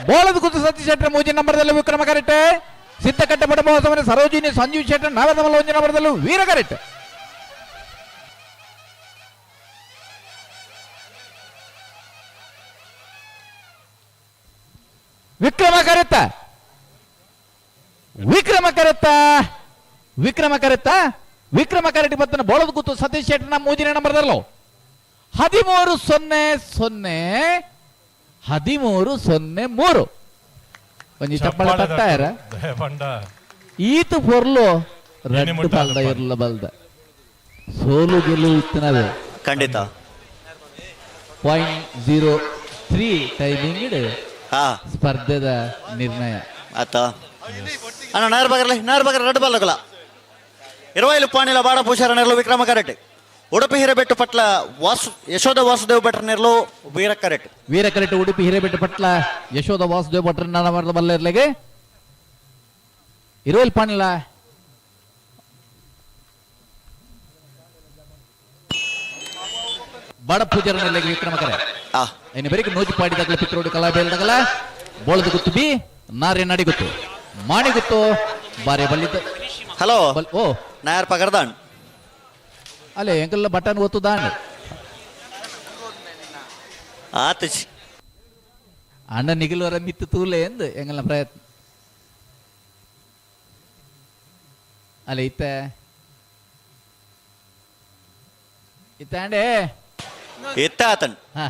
S3: ಬೋಳದ ಗುತ್ತು ಸತೀಶ್ ಶೆಟ್ಟರ್ ಮೂಜಿ ನಂಬರ್ದಲ್ಲಿ ವಿಕ್ರಮ ಕರೆಕ್ಟ್. ಸಿದ್ದಕಟ್ಟೆ ಬಡಮೋಹಸವನ ಸರೋಜಿನಿ ಸಂಜೀವ್ ಶೆಟ್ಟರ್ ನಾವದಮಲ್ಲ ಒಂಜಿ ನಂಬರ್ದಲ್ಲೂ ವೀರ ಕರೆಕ್ಟ್. ವಿಕ್ರಮ ಕರೆತ್ತ, ವಿಕ್ರಮ ಕರೆತ್ತ, ವಿಕ್ರಮ ಕರೆತ್ತ, ವಿಕ್ರಮ ಕರೆಕ್ಟ್ ಬತ್ತನ ಬೋಳದ ಗುತ್ತು ಸತೀಶ್ ಶೆಟ್ಟರ್ನ ಮೂಜಿನ ನಂಬರ್ದಲ್ಲೂ 13-0 0 13-0 3. ಒಂಜಿ ಚಪ್ಪಳ ತಟ್ಟಾಯರ
S4: ಬಂಡ
S3: ಈತ ಪೊರ್ಲು ರಡ್ಡು
S4: ಮುಟ್ಟ
S3: ಬಲ್ದ
S4: ಅಲ್ಪ.
S3: ಇರ್ಲ ಬಲ್ದ ಸೋಲು ಗೆಲುವು ಇತ್ತನವೇ.
S6: ಖಂಡಿತ.
S3: 0.03 ಟೈಮಿಂಗ್
S6: ಹಾ
S3: ಸ್ಪರ್ಧೆದ ನಿರ್ಣಯ.
S6: ಆತ ಅಣ್ಣ ನಾಯರ್ ಬಗರ್ಲೆ ನಾಯರ್ ಬಗರ್ ರಡ್ಡು ಬಲ್ಲಗಲ ಇರವೈಲು ಪಾಣಿಲ ಬಾಡ ಪೂಷಾರ ನೆರಳು ವಿಕ್ರಮ ಕರೆಟ್. ಉಡುಪಿ ಹಿರೇಬೆಟ್ಟು ಪಟ್ಲ ವಾಸು ಯಶೋಧ ವಾಸುದೇವ್ ಭಟ್ರ ನೆರಳು ವೀರ ಕರೆಟ್.
S3: ವೀರ ಕರೆಟ್ ಉಡುಪಿ ಹಿರೇಬೆಟ್ಟು ಪಟ್ಲ ಯಶೋಧ ವಾಸುದೇವ್ ಭಟ್ರ ನಾಮರದ ಬಲ್ಲೆರ್ಲೆಗೆ ಇರುವಲ್ ಪಾಣಿಲ ಬಾಡ ಪೂಜಾರ ನೆಲೆಗೆ ವಿಕ್ರಮ ಕರೆ.
S6: ಆ
S3: ಇನ್ನು ಬೆರಿಕೆ ನೋಜಿ ಪಾಡಿದಾಗಲ ಪಿತ್ರೋಡು ಕಲಾಬೇಲ್ದಾಗಲ ಬೋಳದ ಗುತ್ತು ಬಿ ನಾರೆ ನಡಿಗುತ್ತು ಮಾಣಿಗುತ್ತು ಬಾರೆ ಬಲ್ಲಿದ್ದ.
S6: ಹಲೋ.
S3: ಬಲ್ ಓ
S6: ನಾಯರ್ ಪಗರ್ದಾನ್.
S3: ಅಲ್ಲೇ ಎಂಕಲ್ಲ ಬಟನ್ ಒತ್ತು ದಾಂಡ್.
S6: ಆತ.
S3: ಅಣ್ಣ ನಿಗಿಲುವರ ಮಿತ್ತು ತೂಲೆ ಎಂದು ಎಂಗಲ್ನ ಪ್ರಯತ್ನ ಅಲ್ಲ ಇತ್ತ ಇತ್ತಾಂಡೆ.
S6: ಇತ್ತ ಆತನ್.
S3: ಹಾ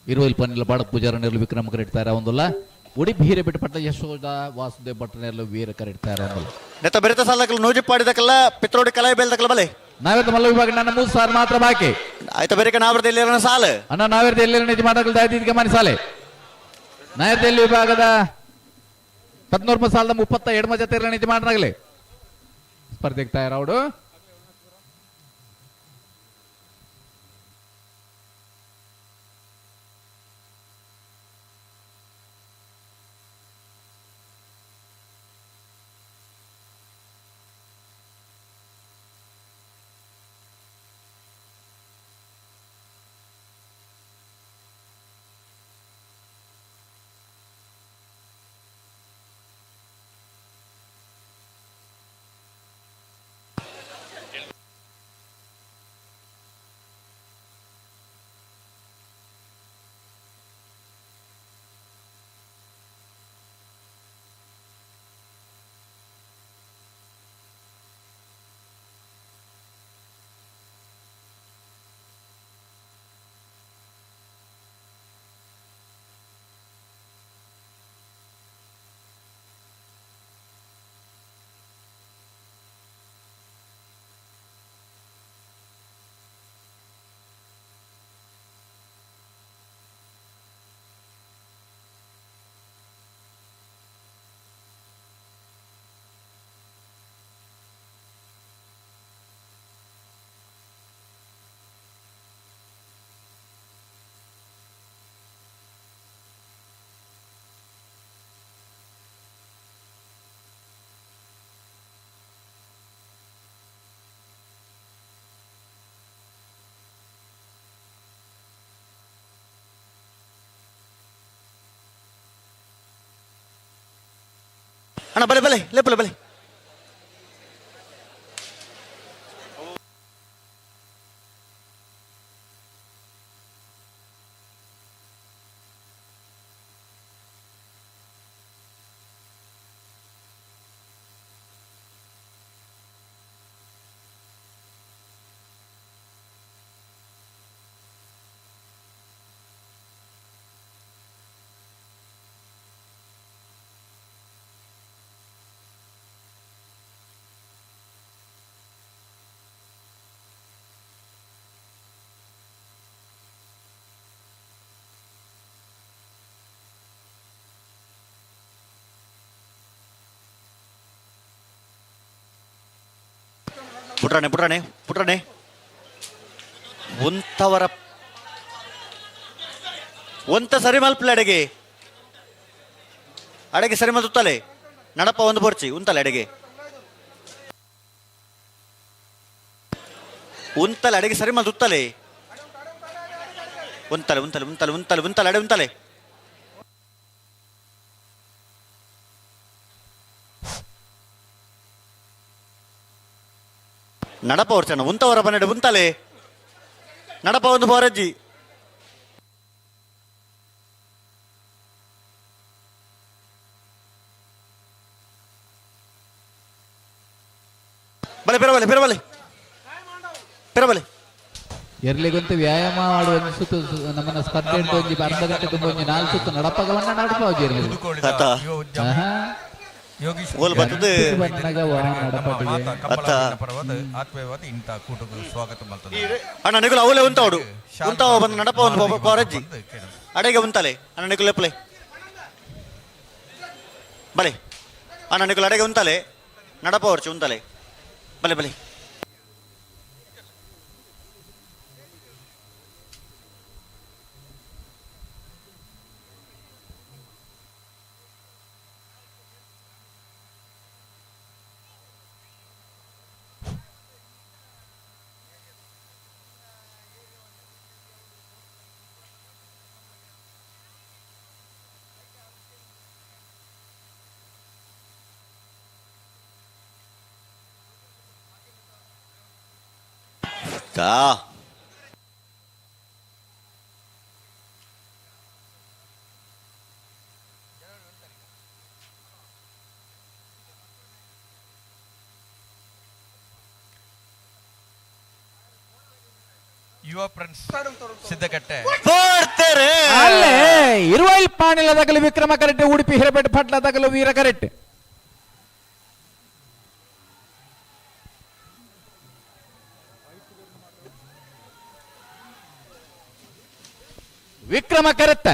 S3: ಇರುವಲ್ ಪನ್ನಿಲ ಬಾಡ ಪೂಜಾರ ನೆರಳು ವಿಕ್ರಮ ಕರೆಡ್ತಾರೆ ಒಂದಲ್ಲ. ಉಡುಪಿ ಹಿರೇಬೆಟ್ಟು ಪಟ್ಟ ಯಶೋಧ ವಾಸುದೇವ್ ಭಟ್ಟ ನೆರಳು ವೀರ ಕರೆಡ್ತಾರೆ ಒಂದಲ್ಲ.
S6: ನೆತ್ತ ಬೆರಿತ ಸಾಲಕಲ್ ನೂಜಿ ಪಾಡಿದಕಲ್ಲ ಪಿತ್ರೋಡಿ ಕಲಾಯಿ ಬೇಲ್ದಕಲ್ಲ ಬಲೆ.
S3: ನಾವೇತ ಮಲ್ಲ ವಿಭಾಗ ನನ್ನ 3 ಸಾರ್ ಮಾತ್ರ ಬಾಕಿ.
S6: ಆಯ್ತ ಬೆರಿಕ ನಾವ್ರದ ಇಲ್ಲಿ ಸಾಲು.
S3: ಅಣ್ಣ ನಾವೇರ್ದ ಎಲ್ಲೆಲ್ಲ ನಿಜ ಮಾತಾಡಲು ದಾಯ್ತಿದ್ಕೆ ಮನೆ ಸಾಲೆ. ನಾಯರ್ದೆಲ್ಲಿ ವಿಭಾಗದ 13 ಸಾಲದ 32 ಮಜ ತೆರಳ ನಿಜ ಮಾಡನಾಗಲಿ ಸ್ಪರ್ಧೆಗೆ ತಯಾರವಡು.
S6: ಅಣ್ಣ ಬಲೆ ಬಲೆ ಲೆಪ್ಪಲೆ ಬಲೆ. ಪುಟ್ರಾಣೆ ಪುಟ್ರಾಣೆ ಪುಟ್ರಾಣೆ ಒಂತವರ ಒಂತ ಸರಿ ಮಲ್ಪಲೆ ಅಡೆಗೆ ಅಡೆಗೆ ಸರಿ ಮಲ್ತುತ್ತಲೆ ನಡಪ ಒಂದು ಬೋರ್ಚಿ ಉಂತಲೆ ಅಡೆಗೆ. ಉಂತಲೆ ಅಡಿಗೆ ಸರಿ ಮಲ್ತು ಉತ್ತಲೆ ಉಂತಲೆ ಉಂತಲೆ ಉಂತಲೆ ಉಂತಲೆ ಉಂತಲೆ ಅಡೆ ಉಂತಲೆ. ನಡಪ ವರ್ಚನ ಉಂತವರ ಬನ್ನಡೆ ಉಂತಲೆ ನಡಪ ಒಂದು ಬೋರಜ್ಜಿ. ಬಲೆ ಪೆರಬಲೆ ಪೆರಬಲೆ ಪೆರಬಲೆ.
S3: ಎರ್ಲಿಗೊಂತು ವ್ಯಾಯಾಮ ಮಾಡುವ ಒಂಜಿ ಸುತ್ತು ನಮ್ಮನ್ನ ಸ್ಪರ್ಧೆ ಉಂಟು ಒಂಜಿ ಅರ್ಧ ಗಂಟೆ ತುಂಬ ಒಂಜಿ ನಾಲ್ಕು ಸುತ್ತು ನಡಪಗವನ್ನ ನಡಪಾವು
S8: ಮುದುಕೋಳಿದ
S6: ತಾತ.
S8: ಯುವ ಉದ್ಯಮಿ ಯೋಗೀಶ್
S6: ಓಲ್ ಬತ್ತದು.
S3: ಬಂದಾಗ ವಾ
S8: ನಮ್ಮ
S3: ನಡಪಟಿಗೆ.
S8: ಮಾತ
S6: ಅತ್ತ.
S8: ಕಂಬಳ ಪರವಾದ ಆತ್ಮೀಯವಾದ ಇಂಥ ಕೂಟಕ್ಕೆ ಸ್ವಾಗತ ಮಾಡ್ತದೆ.
S6: ಅಣ್ಣ ನಿಗುಲ ಅವಲೇ ಉಂತಾವಡು ಉಂತಾವ ಬಂದು ನಡಪ ಒಂದು ಬೋರಜ್ಜಿ ಅಡೆಗೆ ಉಂತಲೆ ಅಣ್ಣ ನಿಗುಲ ಎಪ್ಪಲೆ ಬಲೆ ಅಣ್ಣ ನಿಗುಲ ಅಡೆಗೆ ಉಂತಲೆ ನಡಪ ವರ್ಚಿ ಉಂತಲೆ ಬಲೆ ಬಲೆ. ತಾ
S8: ಯುವ ಫ್ರೆಂಡ್ಸ್ ಸಿದ್ದಕಟ್ಟೆ
S6: ಬರ್ತಾರೆ.
S3: ಅಲ್ಲೇ ಇರುವೈಲ್ ಪಾಣಿಲ ತಗಲು ವಿಕ್ರಮ ಕರೆಕ್ಟ್, ಉಡುಪಿ ಹಿರಪೇಟೆ ಪಟ್ಲ ತಗಲು ವೀರ ಕರೆಕ್ಟ್. ವಿಕ್ರಮ ಕರೆತ್ತ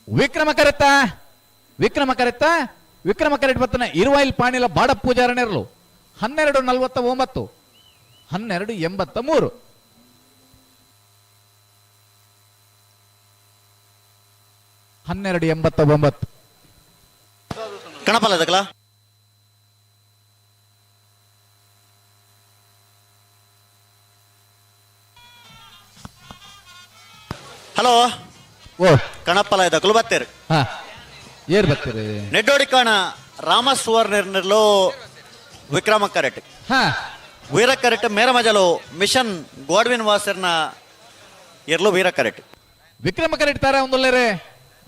S3: ವಿಕ್ರಮ ಕರೆತ್ತ ವಿಕ್ರಮ ಕರೆತ್ತ ವಿಕ್ರಮ ಕರೆಕ್ಟ್ ಬತ್ತನ ಇರುವೈಲ್ ಪಾಣಿಲ ಬಾಡ ಪೂಜಾರಣಿರಲು 12:49 12:83. 12:89.
S6: ಕಣಪಲ್ಲ ಅದಕ್ಕಲ್ಲ. ಹಲೋ.
S3: ಓ.
S6: ಕಣಪ್ಪಲ ಇದಕ್ಕಲು ಬತ್ತೇರು.
S3: ಹಾ ಏರ್ ಬರ್ತೀರಿ.
S6: ನೆಡ್ಡೋಡಿ ಕಾಣ ರಾಮ ಸುವರ್ಣರ್ನಲ್ಲೋ ವಿಕ್ರಮ ಕರೆಟ್.
S3: ಹಾ.
S6: ವೀರ ಕರೆಟ್ ಮೇರ ಮಜಲು ಮಿಷನ್ ಗೋಡ್ವಿನ್ ವಾಸರ್ನ ಎರ್ಲು ವೀರ ಕರೆಟ್.
S3: ವಿಕ್ರಮ ಕರೆಟ್ ತಾರ ಒಂದೊಲ್ಲೇರೆ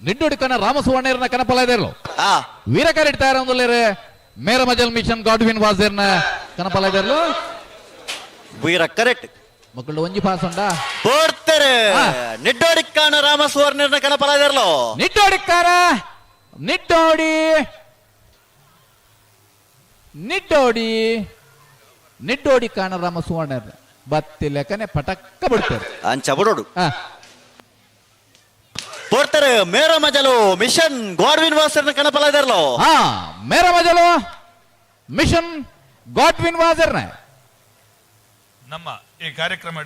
S3: ನಿಡ್ಡೋಡಿ ಕಣ ರಾಮ ಸುವರ್ಣರ್ನ ಕನಪಲ ಇದೆರ್ಲು.
S6: ಆ.
S3: ವೀರ ಕರೆಟ್ ತಾರ ಒಂದೊಲ್ಲೇರೆ ಮೇರ ಮಜಲ್ ಮಿಷನ್ ಗಾಡ್ವಿನ್ ವಾಸರ್ನ ಕನಪಲ ಇದೆರ್ಲು.
S6: ವೀರ ಕರೆಟ್.
S3: ಮಕ್ಕಳು ಒಂಜಿ ಪಾಸ್ ಉಂಡಾ.
S6: ಬೋಡ್ತಾರೆ.
S3: ಆ.
S6: ನೆಡ್ಡೋಡಿ ಕಾಣ ರಾಮ ಸುವರ್ಣರ್ನ ಕನಪಲ ಇದೆರ್ಲು.
S3: ನಿಡ್ಡೋಡಿಕ್ಕಾರ ನಿಡ್ಡೋಡಿ ನಿಡ್ಡೋಡಿ ನಿಡ್ಡೋಡಿ ಕಾಣ ರಾಮ ಸುವರ್ಣರ್ನ ಬತ್ತಿ ಲೆಕ್ಕನೆ ಪಟಕ್ಕ ಬಿಡ್ತಾರೆ.
S6: ಅಂಚ ಬುಡೋಡು.
S3: ಹಾ.
S6: ಬೋಡ್ತಾರೆ ಮೇರ ಮಜಲು ಮಿಷನ್ ಗಾಡ್ವಿನ್ ವಾಸರ್ನ ಕನಪಲ ಇದೆರ್ಲು.
S3: ಹಾ ಮೇರ ಮಜಲು ಮಿಷನ್ ಗಾಡ್ವಿನ್ ವಾಸರ್ನ.
S5: ನಮ್ಮ ಈ ಕಾರ್ಯಕ್ರಮ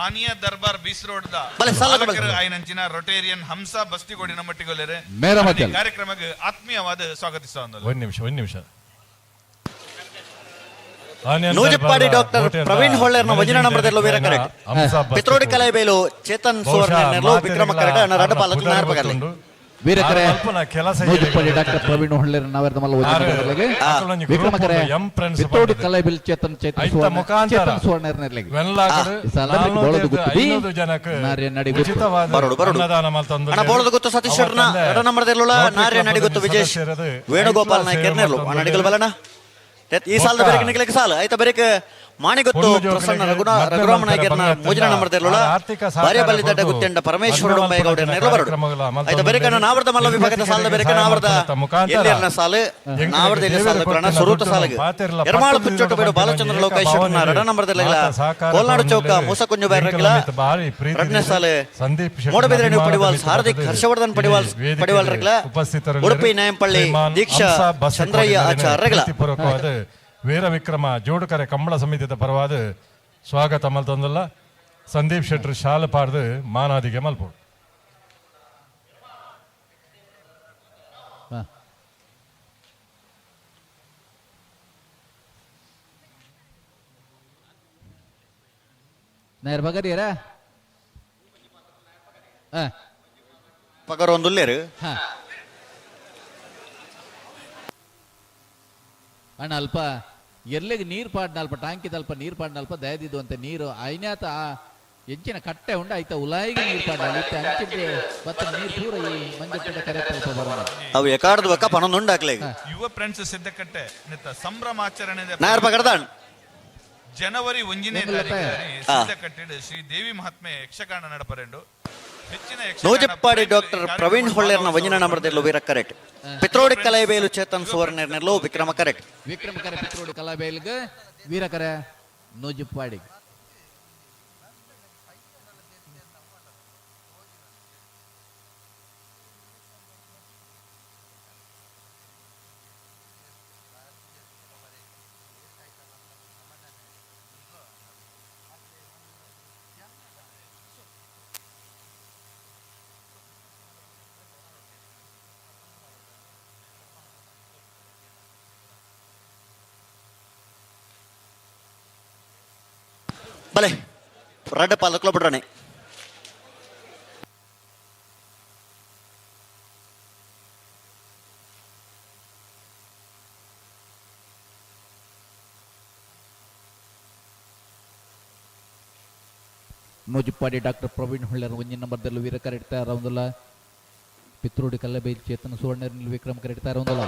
S5: ಆನಿಯ ದರ್ಬಾರ್ ಬೀಸ್ ರೋಡ್ the
S6: ಬಲೆ, ಸಾಲ ಬಲೆ.
S5: ಬಾಲಕರು ಆಯ್ನಂಚಿನ ರೊಟೇರಿಯನ್ ಹಂಸ ಬಸ್ತಿಗೋಡಿನ ಮಟ್ಟಿಗೊಲೆರೆ
S3: ಮೇರ ಮಜಲ್.
S5: ಈ ಕಾರ್ಯಕ್ರಮಕ್ಕೆ ಆತ್ಮೀಯವಾದ ಸ್ವಾಗತಿಸ್ತಾ ಒಂದು
S4: ಒಂದು ನಿಮಿಷ ಒಂದು ನಿಮಿಷ.
S6: ನೂಜಿಪ್ಪಾಡಿ ಡಾಕ್ಟರ್ ಪ್ರವೀಣ್ ಹೊಳ್ಳೇರ್ನ ವಜಿನ ನಂಬರ್ದಲ್ಲೂ ವೀರ ಕರೆಕ್ಟ್. ಪಿತ್ರೋಡಿ ಕಲೆಬೇಲು ಚೇತನ್ ಸುವರ್ಣ ನೆರ್ಲು ವಿಕ್ರಮ ಕರೆಕ್ಟ್ ಅಣ್ಣ ರಡ್ಡ ಪಾಲಕ್ ನಾರ್ಪಗಲ್ಲಿ.
S3: ವೀರಕರೆ
S4: ಕೆಲಸ
S3: ನೂಜಿಪ್ಪಾಡಿ ಡಾಕ್ಟರ್ ಪ್ರವೀಣ್ ಹೊಳ್ಳೇರ್ ನಾವೆರ್ದ ಮಲ್ಲ ವಜಿನ ವಿಕ್ರಮ ಕರೆ ಪಿತ್ರೋಡಿ ಕಲೈಬಿಲ್ ಚೇತನ್ ಚೇತನ್
S4: ಐತ
S3: ಸುವರ್ಣ
S4: ಮುಖಾಂತರ
S3: ಚೇತನ್ ಸುವರ್ಣರ್ನೆರ್ಲೆಗೆ.
S4: ವೆನ್ಲಾಕಡ್
S3: ಈ ಸಾಲದ ಬೋಳದು ಗುತ್ತು ಬಿ.
S4: 500 ಜನಕ್ಕೆ
S3: ನಾರ್ಯ ನಡಿ ಗುತ್ತು.
S4: ಉಚಿತವಾದ
S6: ಬರೋಡು, ಬರೋಡು.
S4: ಅನ್ನದಾನ ಮಲ್ತಂದು
S6: ಅಣ್ಣ ಬೋಳದು ಗೊತ್ತು ಸತೀಶ್ ಶೆಟ್ಟರ್ನ ರಡ ನಂಬರ್ದೆಲ್ಲುಳ ನಾರ್ಯ ನಡಿಗೊತ್ತು ವಿಜೇಶ್ ವೇಣುಗೋಪಾಲ್ ನಾಯ್ಕ ನೆರ್ಲು ಅಣ್ಣ ನಡಿಗಲ್ ಬಲಣ ಈ ಸಾಲದ ಬೇರೆ ನಿಗಲಿಕ್ಕೆ ಸಾಲ ಆಯ್ತಾ ಬೇರೆ ಮಾಣಿಗೊತ್ತು ಪ್ರಸನ್ನ ರಘುನ ರಘುರಾಮ ನಾಯ್ಕರ್ನ ಮೋಜಿನ ನಂಬರ್ದೆಲ್ಲುಳ ಬಾರ್ಯಬಲ್ಲಿ ದಡ್ಡ ಗುತ್ತೆಂಡ ಪರಮೇಶ್ವರ ಡೊಂಬೈಗೌಡ ನೆರ್ಲು ಬರೋಡು ಆಯ್ತಾ ಬೇರೆ ಕಣ್ಣ ನಾವರ್ದ ಮಲ್ಲ ವಿಭಾಗದ ಸಾಲದ ಬೇರೆ ನಾವರ್ದ ಎಲ್ಲಿಯರ್ನ ಸಾಲು ನಾವರ್ದ ಎಲ್ಲಿ ಸಾಲ ಕಣ ಸುರೂತ ಸಾಲಗೆ ಎರ್ಮಾಳು ಪುಚ್ಚೊಟ್ಟು ಬೇಡು ಬಾಲಚಂದ್ರ ಲೋಕೇಶ್ವರನ ರಡ ನಂಬರ್ದೆಲ್ಲ ಕೋಲ್ನಾಡು ಚೌಕ ಮೂಸಕುಂಜು ಬೇರೆಗಳ ರಡ್ನೇ ಸಾಲು
S4: ಸಂದೀಪ್ ಶೆಟ್ಟಿ
S6: ಮೂಡಬಿದ್ರೆ
S4: ಅಭಿಮಾನದ
S6: ಪಡಿವಾಲ್
S4: ಮಿತ್ರ
S6: ಹಾರ್ದಿಕ್
S4: ಪದವಿ
S6: ಹರ್ಷವರ್ಧನ್ ಪಡಿವಾಲ್
S4: ವೇದಿಕೆಯಲ್ಲಿ
S6: ಪಡಿವಾಲ್ ರಗ್ಲ
S4: ಉಪಸ್ಥಿತರಿಲ್ಲರು.
S6: ಉಡುಪಿ ನ್ಯಾಯಂಪಳ್ಳಿ
S4: ಶ್ರೀಮಾನ್
S6: ದೀಕ್ಷಾ
S4: ಹಂಸ ಬಸ್ಸಿಕೋಡಿ
S6: ಚಂದ್ರಯ್ಯ ಆಚಾರ್ ರಗ್ಲ.
S4: ಪ್ರೀತಿಪೂರ್ವಕವಾದ ವೀರ ವಿಕ್ರಮ ಜೋಡುಕರೆ ಕಂಬಳ ಸಮಿತಿದ ಪರವಾದ ಸ್ವಾಗತ ಮಲ್ತೊಂದಲ್ಲ ಸಂದೀಪ್ ಶೆಟ್ಟರ್ ಶಾಲೆ ಪಾಡ್ದು ಮಾನಾದಿಗೆ ಮಲ್ಪೋಡು.
S3: ಹಾ. ನಾಯರ್ ಬಗರಿಯರ
S6: ಪಗರ ಒಂದುಲ್ಲೇರು.
S3: ಹಾ ಅಣ್ಣ ಅಲ್ಪ ಎರ್ಲೆಗ್ ನೀರು ಪಾಡ್ನಲ್ಪ ಟಾಂಕಿದಲ್ಪ ನೀರು ಪಾಡ್ನಲ್ಪ ದಯದಿದ್ದು ಅಂತ ನೀರು ಐನಾತ ಆ ಎಂಚಿನ ಕಟ್ಟೆ ಉಂಡು ಆಯ್ತ ಉಲಾಯಿಗೆ ನೀರು ಪಾಡ ಇತ್ತೆ ಅಂಚಿಗೆ ಬತ್ತ ನೀರು ಪೂರ ಈ ಮಂಜಪ್ಪದ ಕರೆ ತಲ್ಪ ಬರೋಣ.
S6: ಅವು ಎಕಾಡ್ದು ಬಕ್ಕ ಪನೊಂದು ಹಾಕ್ಲೆ.
S5: ಯುವ ಫ್ರೆಂಡ್ಸ್ ಸಿದ್ದಕಟ್ಟೆ ನಿತ್ತ ಸಂಭ್ರಮಾಚರಣೆ
S6: ನಾಯರ್ ಪಗರ್ದಾಣ್.
S5: ಜನವರಿ 1ನೇ
S3: ಎಂಗುಲಪ್ಪ?
S5: ತಾರೀಕು ಸಿದ್ದಕಟ್ಟೆ ಶ್ರೀ ದೇವಿ ಮಹಾತ್ಮೆ ಯಕ್ಷಗಾನ ನಡಪರೆಂಡು ಹೆಚ್ಚಿನ ಯಕ್ಷಗಾನ
S6: ನೂಜಪ್ಪಾಡಿ ಡಾಕ್ಟರ್
S5: ಕಾರ್ಯಕ್ರಮ
S6: ಪ್ರವೀಣ್ ಹೊಳ್ಳೇರ್ನ ವಂಜನ ನಂಬರ್ದೆಲ್ಲೋ ವೀರ ಕರೆಕ್ಟ್. ಪಿತ್ರೋಡಿ ಕಲೈಬೇಲು ಚೇತನ್ ಸುವರ್ಣರ್ನೆಲ್ಲೋ ವಿಕ್ರಮ ಕರೆಕ್ಟ್.
S3: ವಿಕ್ರಮ ಕರೆ ಪಿತ್ರೋಡಿ ಕಲಾಬೇಲ್ಗ ವೀರ ಕರೆ ನೂಜುಪ್ಪಾಡಿ.
S6: ಬಲೆ ರಡ್ಡ ಪಾಲಕ್ಲ ಬಿಡ್ರಾಣೆ.
S3: ನೂಜುಪ್ಪಾಡಿ ಡಾಕ್ಟರ್ ಪ್ರವೀಣ್ ಹೊಳ್ಳೇರ್ ಒಂಜಿನ ನಂಬರ್ದಲ್ಲಿ ವೀರ ಕರೆ ಇಡ್ತಾ ಇರೋದಿಲ್ಲ. ಪಿತ್ರೋಡಿ ಕಲ್ಲಬೇಲ್ ಚೇತನ ಸುವರ್ಣರ್ನಲ್ಲಿ ವಿಕ್ರಮ ಕರೆ ಇಡ್ತಾ ಇರೋದಿಲ್ಲ.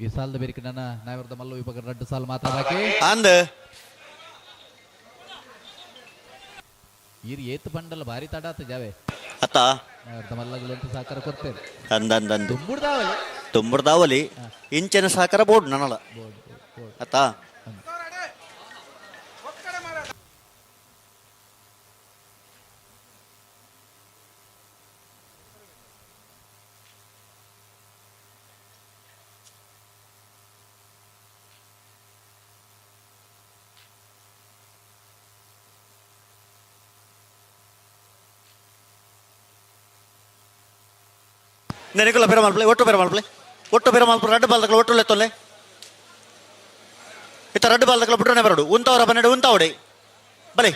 S3: ಈ ಸಾಲದ ಬೇರಿಕೆ ನನ್ನ ನಾವಿರದ ಮಲ್ಲ ವಿಭಾಗ ರಡ್ಡು ಸಾಲ ಮಾತ್ರ ಬಾಕಿ.
S6: ಅಂದ್
S3: ಈರ್ ಏತು ಬಂಡಲ ಭಾರಿ ತಡ ಆತ ಜಾವೆ.
S6: ಅತ್ತ
S3: ನಾವಿರದ ಮಲ್ಲಗಳು ಅಂತ ಸಹಕಾರ ಕೊಡ್ತೇವೆ.
S6: ಅಂದ ಅಂದ ಅಂದು
S3: ತುಂಬುಡ್ದಾವಲ್ಲ.
S6: ತುಂಬುಡ್ದಾವಲಿ ಇಂಚಿನ ಸಹಕಾರ ಬೋರ್ಡ್ ನನಲ ಅತ್ತ. ನೆನೆಕುಲ ಪೇರ ಮಲ್ಪಲೆ ಒಟ್ಟು ಪೇರ ಮಲ್ಪಲೆ ಒಟ್ಟು ಪೇರ ಮಲ್ಪ ರಡ್ಡು ಬಾಲ್ದಕ್ಲ ಒಟ್ಟು ಲೆತ್ತೊಲ್ಲೆ ಇತ್ತ ರಡ್ಡು ಬಾಲ್ದಕ್ಲ ಬಿಟ್ರನೆ ಬರಡು ಉಂತವರ ಬನ್ನೆಡು ಉಂತಾವಡೆ ಬಲೆ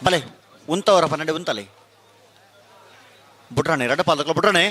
S6: ಬಲೆ ಉಂತವರ ಪನ್ನೆಂಡು ಉಂತಲೆ ಬುಡ್ರಾಣೆ ರಡ್ಡು ಪಾಲ್ದಕ್ಲ ಬುಡ್ರಾಣೆ.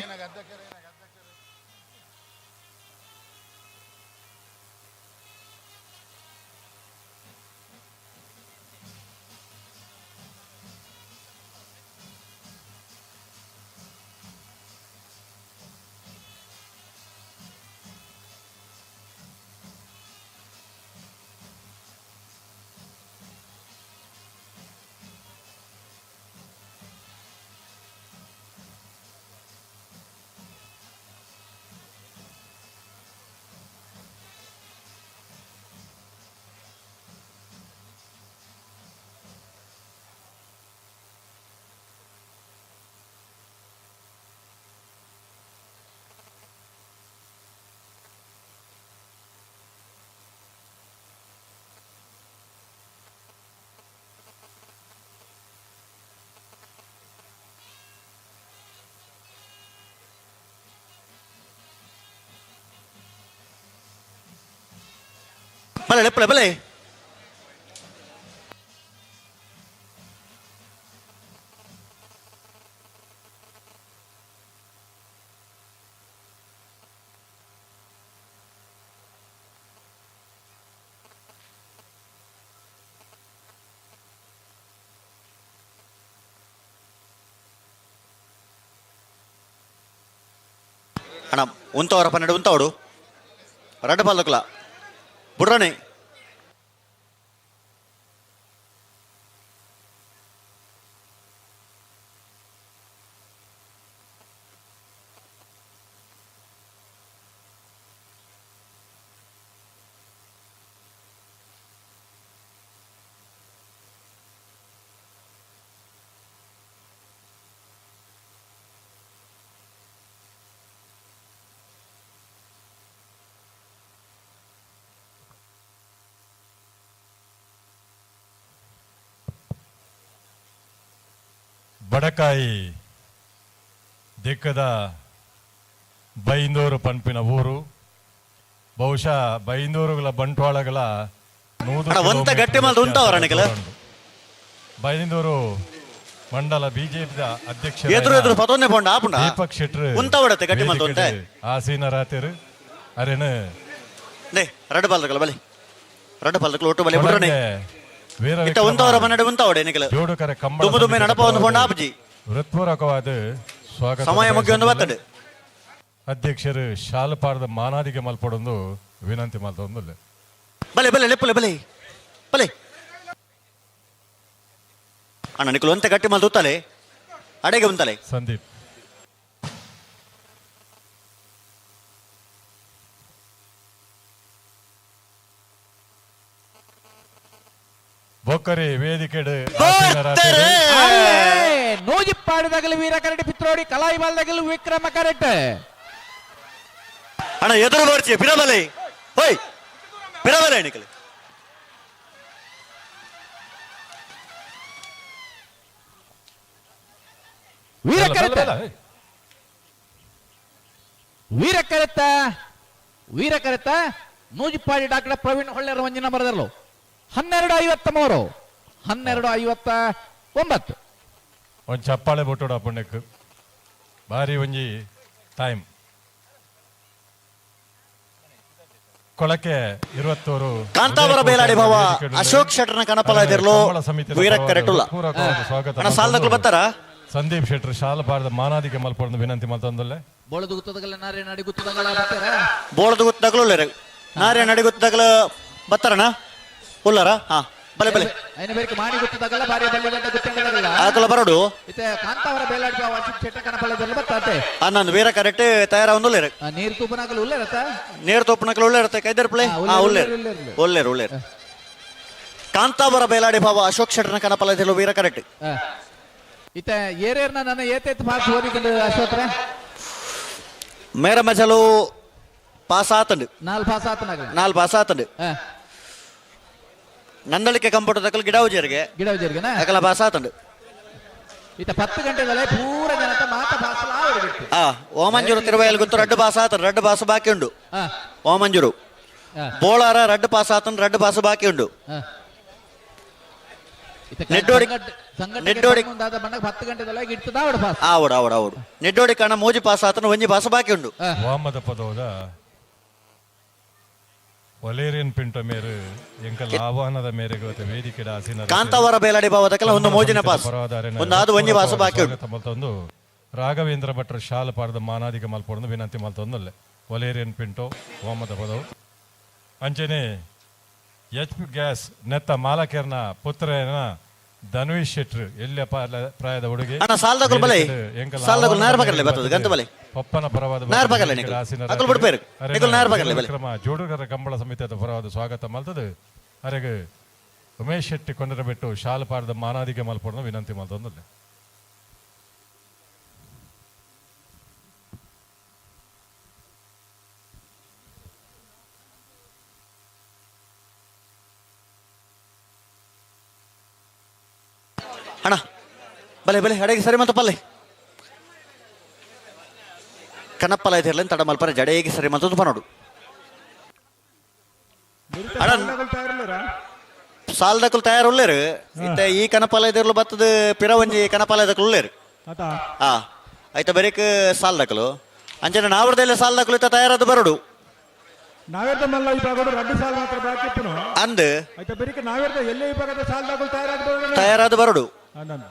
S6: ಬಲೆ ಬಲೆ ಬಲೆ ಅಣ್ಣ ಉಂತವರ ಪನ್ನೆರಡು ಉಂತವಡು ರಡ್ಡು ಪಾಲಕ್ಲ ಬುಡ್ರಾಣೆ.
S4: ಬಡಕಾಯಿ ದಿಕ್ಕದ ಬೈಂದೂರು ಪನ್ಪಿನ ಊರು. ಬಹುಶಃ ಬೈಂದೂರುಗಳ ಬಂಟ್ವಾಳಗಳ 100
S6: ಅಣ್ಣ, ಒಂತ ಗಟ್ಟಿ ಮಲ್ತ್ ಉಂತಾವರ ನಿಕಲ?
S4: ಬೈಂದೂರು ಮಂಡಲ ಬಿಜೆಪಿದ ಅಧ್ಯಕ್ಷ
S6: ಎದುರು ಎದುರು ಪತೊಂದೆ ಪೋಂಡ ಆಪುಂಡ
S4: ದೀಪಕ್ ಶೆಟ್ರು
S6: ಉಂತಾವಡತ್ತೆ ಗಟ್ಟಿ ಮಲ್ತ್ ಉಂತೆ.
S4: ಆಸೀನರಾತೆರು ಅರೆನ.
S6: ನೇ ರಡ್ಡು ಬಾಲ್ದಕಲ ಬಲೆ, ರಡ್ಡು ಬಾಲ್ದಕಲ ಒಟ್ಟು ಬಲೆ ಬುಡ್ರನೆ.
S4: ವೀರ
S6: ಇತ್ತ ಉಂತಾವರ ಮನ್ನಡೆ ಉಂತಾವಡೆ ನಿಕಲ.
S4: ಜೋಡುಕರ ಕಂಬಳ
S6: ದುಮ್ಮು ದುಮ್ಮೆ
S4: ಸಮಿತಿದ
S6: ನಡಪವೊಂದು ಪೋಂಡ
S4: ಪರವಾದ
S6: ಆಪುಜಿ.
S4: ಹೃತ್ಪೂರ್ವಕವಾದ ಸ್ವಾಗತ
S6: ಸಮಯ ಮುಗಿಯೊಂದು ಬತ್ತಡು.
S4: ಅಧ್ಯಕ್ಷರು ಶಾಲಪಾರದ ಮಾನಾದಿಗೆ ಮಲ್ಪಡೊಂದು ವಿನಂತಿ ಮಲ್ತೊಂದುಲ್ಲೆ.
S6: ಬಲೆ ಬಲೆ ಲೆಪ್ಪಲೆ ಬಲೆ ಬಲೆ ಅಣ್ಣ, ನಿಕುಲು ಒಂತೆ ಗಟ್ಟಿ ಮಲ್ತ್ ಉತ್ತಲೆ ಅಡೆಗೆ ಉಂತಲೆ.
S4: ಸಂದೀಪ್. ಬೊಕ್ಕರಿ ವೇದಿಕೆಡ್ ಆಸೀನರಾತೆರು.
S3: ನೂಜಿಪ್ಪಾಡಿದಾಗಲು ವೀರ ಕರಡಿ ಪಿತ್ರೋಡಿ, ಕಲಾಯಿ ಬಾಲ್ದಾಗಲು ವಿಕ್ರಮ ಕರೆಕ್ಟ್.
S6: ಅಣ್ಣ, ಎದುರು ಬರ್ಚಿ ಪಿರಬಲೆ, ಹೋಯ್ ಪಿರಬಲೆ ನಿಕಲು.
S3: ವೀರ
S4: ಬಲ್ಲ,
S3: ಕರೆತ
S4: ಬಲ್ಲ, ಬಲ್ಲ.
S3: ವೀರ ಕರೆತ, ವೀರ ಕರೆತ ನೂಜಿಪ್ಪಾಡಿ ಡಾಕ್ಟರ್ ಪ್ರವೀಣ್ ಹೊಳ್ಳೆರ ಒಂಜಿನ ಬರೆದರ್ಲು. 12:53, 12:59.
S4: ಒಂಜಿ ಚಪ್ಪಾಳೆ ಬೊಟ್ಟುಡ ಪುಣ್ಯಕ್ ಬಾರಿ ಒಂಜಿ ಟೈಮ್. ಕೊಳಕೆ 21.
S6: ಕಾಂತಾವರ ಬೇಲಾಡಿ ಭಾವ ಅಶೋಕ್ ಶೆಟ್ಟರ್ನ ಕನಪಲ ಎದಿರ್ಲು ವೀರ ಕರೆಟುಲ್ಲ.
S4: ಸ್ವಾಗತ.
S6: ಅಣ್ಣ, ಸಾಲ್ದಕ್ಲು ಬತ್ತಾರ?
S4: ಸಂದೀಪ್ ಶೆಟ್ಟರ್ ಶಾಲಪಾರದ ಮಾನಾದಿಗೆ ಮಲ್ಪೊಂದು ವಿನಂತಿ ಮಲ್ತೊಂದುಲ್ಲೆ.
S3: ಬೋಳದು ಗುತ್ತದಗಲ ನಾರೇ ನಾಡಿ ಗುತ್ತದಗಲ ಬರ್ತಾರ?
S6: ಬೋಳದ ಗುತ್ತದಗ್ಲು ಉಲ್ಲೇರು, ನಾರೇ ನಡಿ ಗುತ್ತದಗ್ಲು ಬತ್ತಾರಣ ಉಲ್ಲಾರ? ಹಾ, ಬಲೆ ಬಲೆ.
S3: ಐನ ಬೇರೆ ಮಾಣಿ ಗುತ್ತದಗಲ ಬಾರಿ ಬಳ್ಳಿ ಗಂಟ ಗುತ್ತದಗಲ.
S6: ಆಕಲ ಬರೋಡು.
S3: ಇತ್ತೆ ಕಾಂತಾವರ ಬೇಲಾಡಿ ಭಾವ ಅಶೋಕ್ ಶೆಟ್ಟರ್ ಕನಪಲದಲ್ಲ ಬತ್ತಾತೆ.
S6: ಅನ್ನೊಂದು ವೀರ ಕರೆಕ್ಟ್ ತಯಾರ ಉಲ್ಲೇರು.
S3: ನೀರು ತೂಪನಾಗಲು ಉಲ್ಲೇರತ್ತ?
S6: ನೇರ್ ತೋಪನಕಲು ಉಳ್ಳೇರತ್ತೆ ಕೈದರ್ ಪ್ಲೇ.
S3: ಹಾ,
S6: ಹಾ.
S3: ಉಳ್ಳೇರು,
S6: ಉಳ್ಳೇರು.
S3: ಉಳ್ಳೇರು.
S6: ಉಳ್ಳೇರು ಉಳ್ಳೇರು. ಕಾಂತಾವರ ಬೇಲಾಡಿ ಭಾವ ಅಶೋಕ್ ಶೆಟ್ಟರ್ನ ಕನಪಲ ಎದಿರ್ಲು ವೀರ ಕರೆಕ್ಟ್.
S3: ಇತ್ತ ಏರೇರ್ನ ನನ್ನ ಏತೇತ್ ಪಾಸ್ ಓದಿಕೊಂಡು ಅಶ್ವತ್ರ?
S6: ಮೇರ ಮಜಲು ಪಾಸ್ ಆತಂಡು.
S3: ನಾಲ್ ಪಾಸ್ ಆತನಾಗಲ.
S6: ನಾಲ್ ಪಾಸ್ ಆತಂಡು. ನಂದಳಿಕೆ ಕಂಪ್ಯೂಟರ್ ತಕಲ್ ಗಿಡ ಉಜೇರಿಗೆ.
S3: ಗಿಡ ಉಜೇರ್ಗೆನ.
S6: ಅಕಲ ಪಾಸ್ ಆತಂಡು.
S3: ಇತ್ತ 10 ಗಂಟೆದಲ್ಲೇ ಪೂರ ಜನತ ಮಾತ ಪಾಸ್ ಆವಡಿಗಿತ್ತು.
S6: ಆ ಓಮಂಜೂರು ತಿರುವಯಲ್ ಗೊತ್ತು, ರಡ್ಡು ಪಾಸ್ ಆತಂಡು, ರಡ್ಡು ಪಾಸ್ ಬಾಕಿ ಉಂಡು. ಓಮಂಜೂರು ಬೋಳಾರ ರಡ್ಡು ಪಾಸ್ ಆತಂಡು, ರಡ್ಡು ಪಾಸ್ ಬಾಕಿ ಉಂಡು. ನೆಡ್ಡೋಡಿ
S3: ಬಣ್ಣಕ್ಕೆ 10 ಗಂಟೆದೊಳಗೆ ಇಡ್ತದ ಅವಡು ಪಾಸ್.
S6: ಆವಡು ಆವಡು ಆವಡು. ನೆಡ್ಡೋಡಿ ಕಣ ಮೋಜಿ ಪಾಸ್ ಆತನ, ಒಂಜಿ ಪಾಸ್ ಬಾಕಿ ಉಂಡು.
S4: ವಾಮದ ಪದೋದ ವಲೇರಿಯನ್ ಪಿಂಟೋ ಮೇರು ಎಂಕಲ್ ಆಹ್ವಾನದ ಮೇರೆಗೆ ಇವತ್ತು ವೇದಿಕೆ ಆಸೀನರಾತೆರು.
S6: ಕಾಂತಾವರ ಬೇಲಾಡಿ ಭಾವದಕ್ಕೆಲ್ಲ ಒಂದು ಮೋಜಿನ ಪಾಸ್, ಒಂದು ಅದು ಒಂಜಿ ಪಾಸ್ ಬಾಕಿ ಉಂಡು.
S4: ಸ್ವಾಗತ ಮಲ್ತೊಂದು ರಾಘವೇಂದ್ರ ಭಟ್ರು ಶಾಲಪಾರದ ಮಾನಾದಿಗೆ ಮಲ್ಪೊಂದು ವಿನಂತಿ ಮಲ್ತೊಂದುಲ್ಲೆ. ವಲೇರಿಯನ್ ಪಿಂಟೋ ವಾಮದ ಪದವು. ಅಂಚನೆ ಎಚ್ ಪಿ ಗ್ಯಾಸ್ ನೆತ್ತ ಮಾಲಕರ್ನ ಪುತ್ರನ ಧನ್ವೀಶ್ ಶೆಟ್ರು ಎಲ್ಲಿಯ ಪ್ರಾಯದ ಹುಡುಗಿ.
S6: ಅಣ್ಣ, ಸಾಲ್ದಕುಲು ಬಲೆ.
S4: ಎಂಕಲ್
S6: ಸಾಲ್ದಕುಲು ನಾರ್ ಪಕಡ್ಲೆ
S4: ಆಹ್ವಾನದ
S6: ಬರ್ತದೆ, ಗಂತ ಬಲೆ.
S4: ಪಪ್ಪನ ಪರವಾದ
S6: ನಾರ್ ಪಕಡ್ಲೆ ನಿಕುಲು. ಅಕುಲು ಬುಡ್ಪೇರು. ನಿಕುಲು ನಾರ್ ಪಕಡ್ಲೆ ಬಲೆ.
S4: ಕ್ರಮ ಜೋಡುಗರ ಕಂಬಳ ಸಮಿತಿಯ ಪರವಾದ ಸ್ವಾಗತ ಮಲ್ತದು ಅರೆಗ್ ಉಮೇಶ್ ಶೆಟ್ಟಿ ಕೊಂಡರ ಬಿಟ್ಟು ಶಾಲಪಾರದ ಮಾನಾದಿಗೆ ಮಲ್ಪೊಂದು ವಿನಂತಿ ಮಲ್ತೊಂದುಲ್ಲೆ.
S6: ಅಣ್ಣ, ಬಲೆ ಬಲೆ, ಅಡೆಗೆ ಸರಿ ಮಂತ ಪಲ್ಲೆ ಕನಪ್ಪಲ ಇದಿರ್ಲ ತಡ ಮಲ್ಪರ ಜಡೆಗೆ ಸರಿ ಮಂತದ್ದು ಪನೋಡು. ಅಣ್ಣ, ಸಾಲ್ದಕುಲು ತಯಾರು ಉಳ್ಳೇರು. ಇತ್ತೆ ಈ ಕನಪಲ ಇದಿರ್ಲು ಬತ್ತದ ಪಿರ ಒಂಜಿ ಕನಪಲ ಇದಕ್ಕಲು ಉಳ್ಳೇರು. ಹಾ, ಆಯ್ತಾ, ಬರೀಕ್ ಸಾಲ್ದಕಲು ಅಂಚನೆ ನಾವರ್ದೆಲ್ಲ ಸಾಲ್ದಕಲು ಇತ್ತ ತಯಾರಾದ ಬರೋಡು.
S9: ನಾವೇರ್ದ ಮಲ್ಲ ವಿಭಾಗಡು ರಡ್ಡು ಸಾಲ್ ಮಾತ್ರ ಬಾಕಿ ಇಪ್ಪುನು.
S6: ಅಂದ್.
S9: ಆಯ್ತಾ ಬರೀಕ್ ನಾವೇರ್ದ ಎಲ್ಲೇ ವಿಭಾಗದ ಸಾಲ್ದಾಗಲು ತಯಾರಾದ ಬರೋಡು.
S6: ತಯಾರಾದ ಬರೋಡು.
S9: ಅಂದನ್.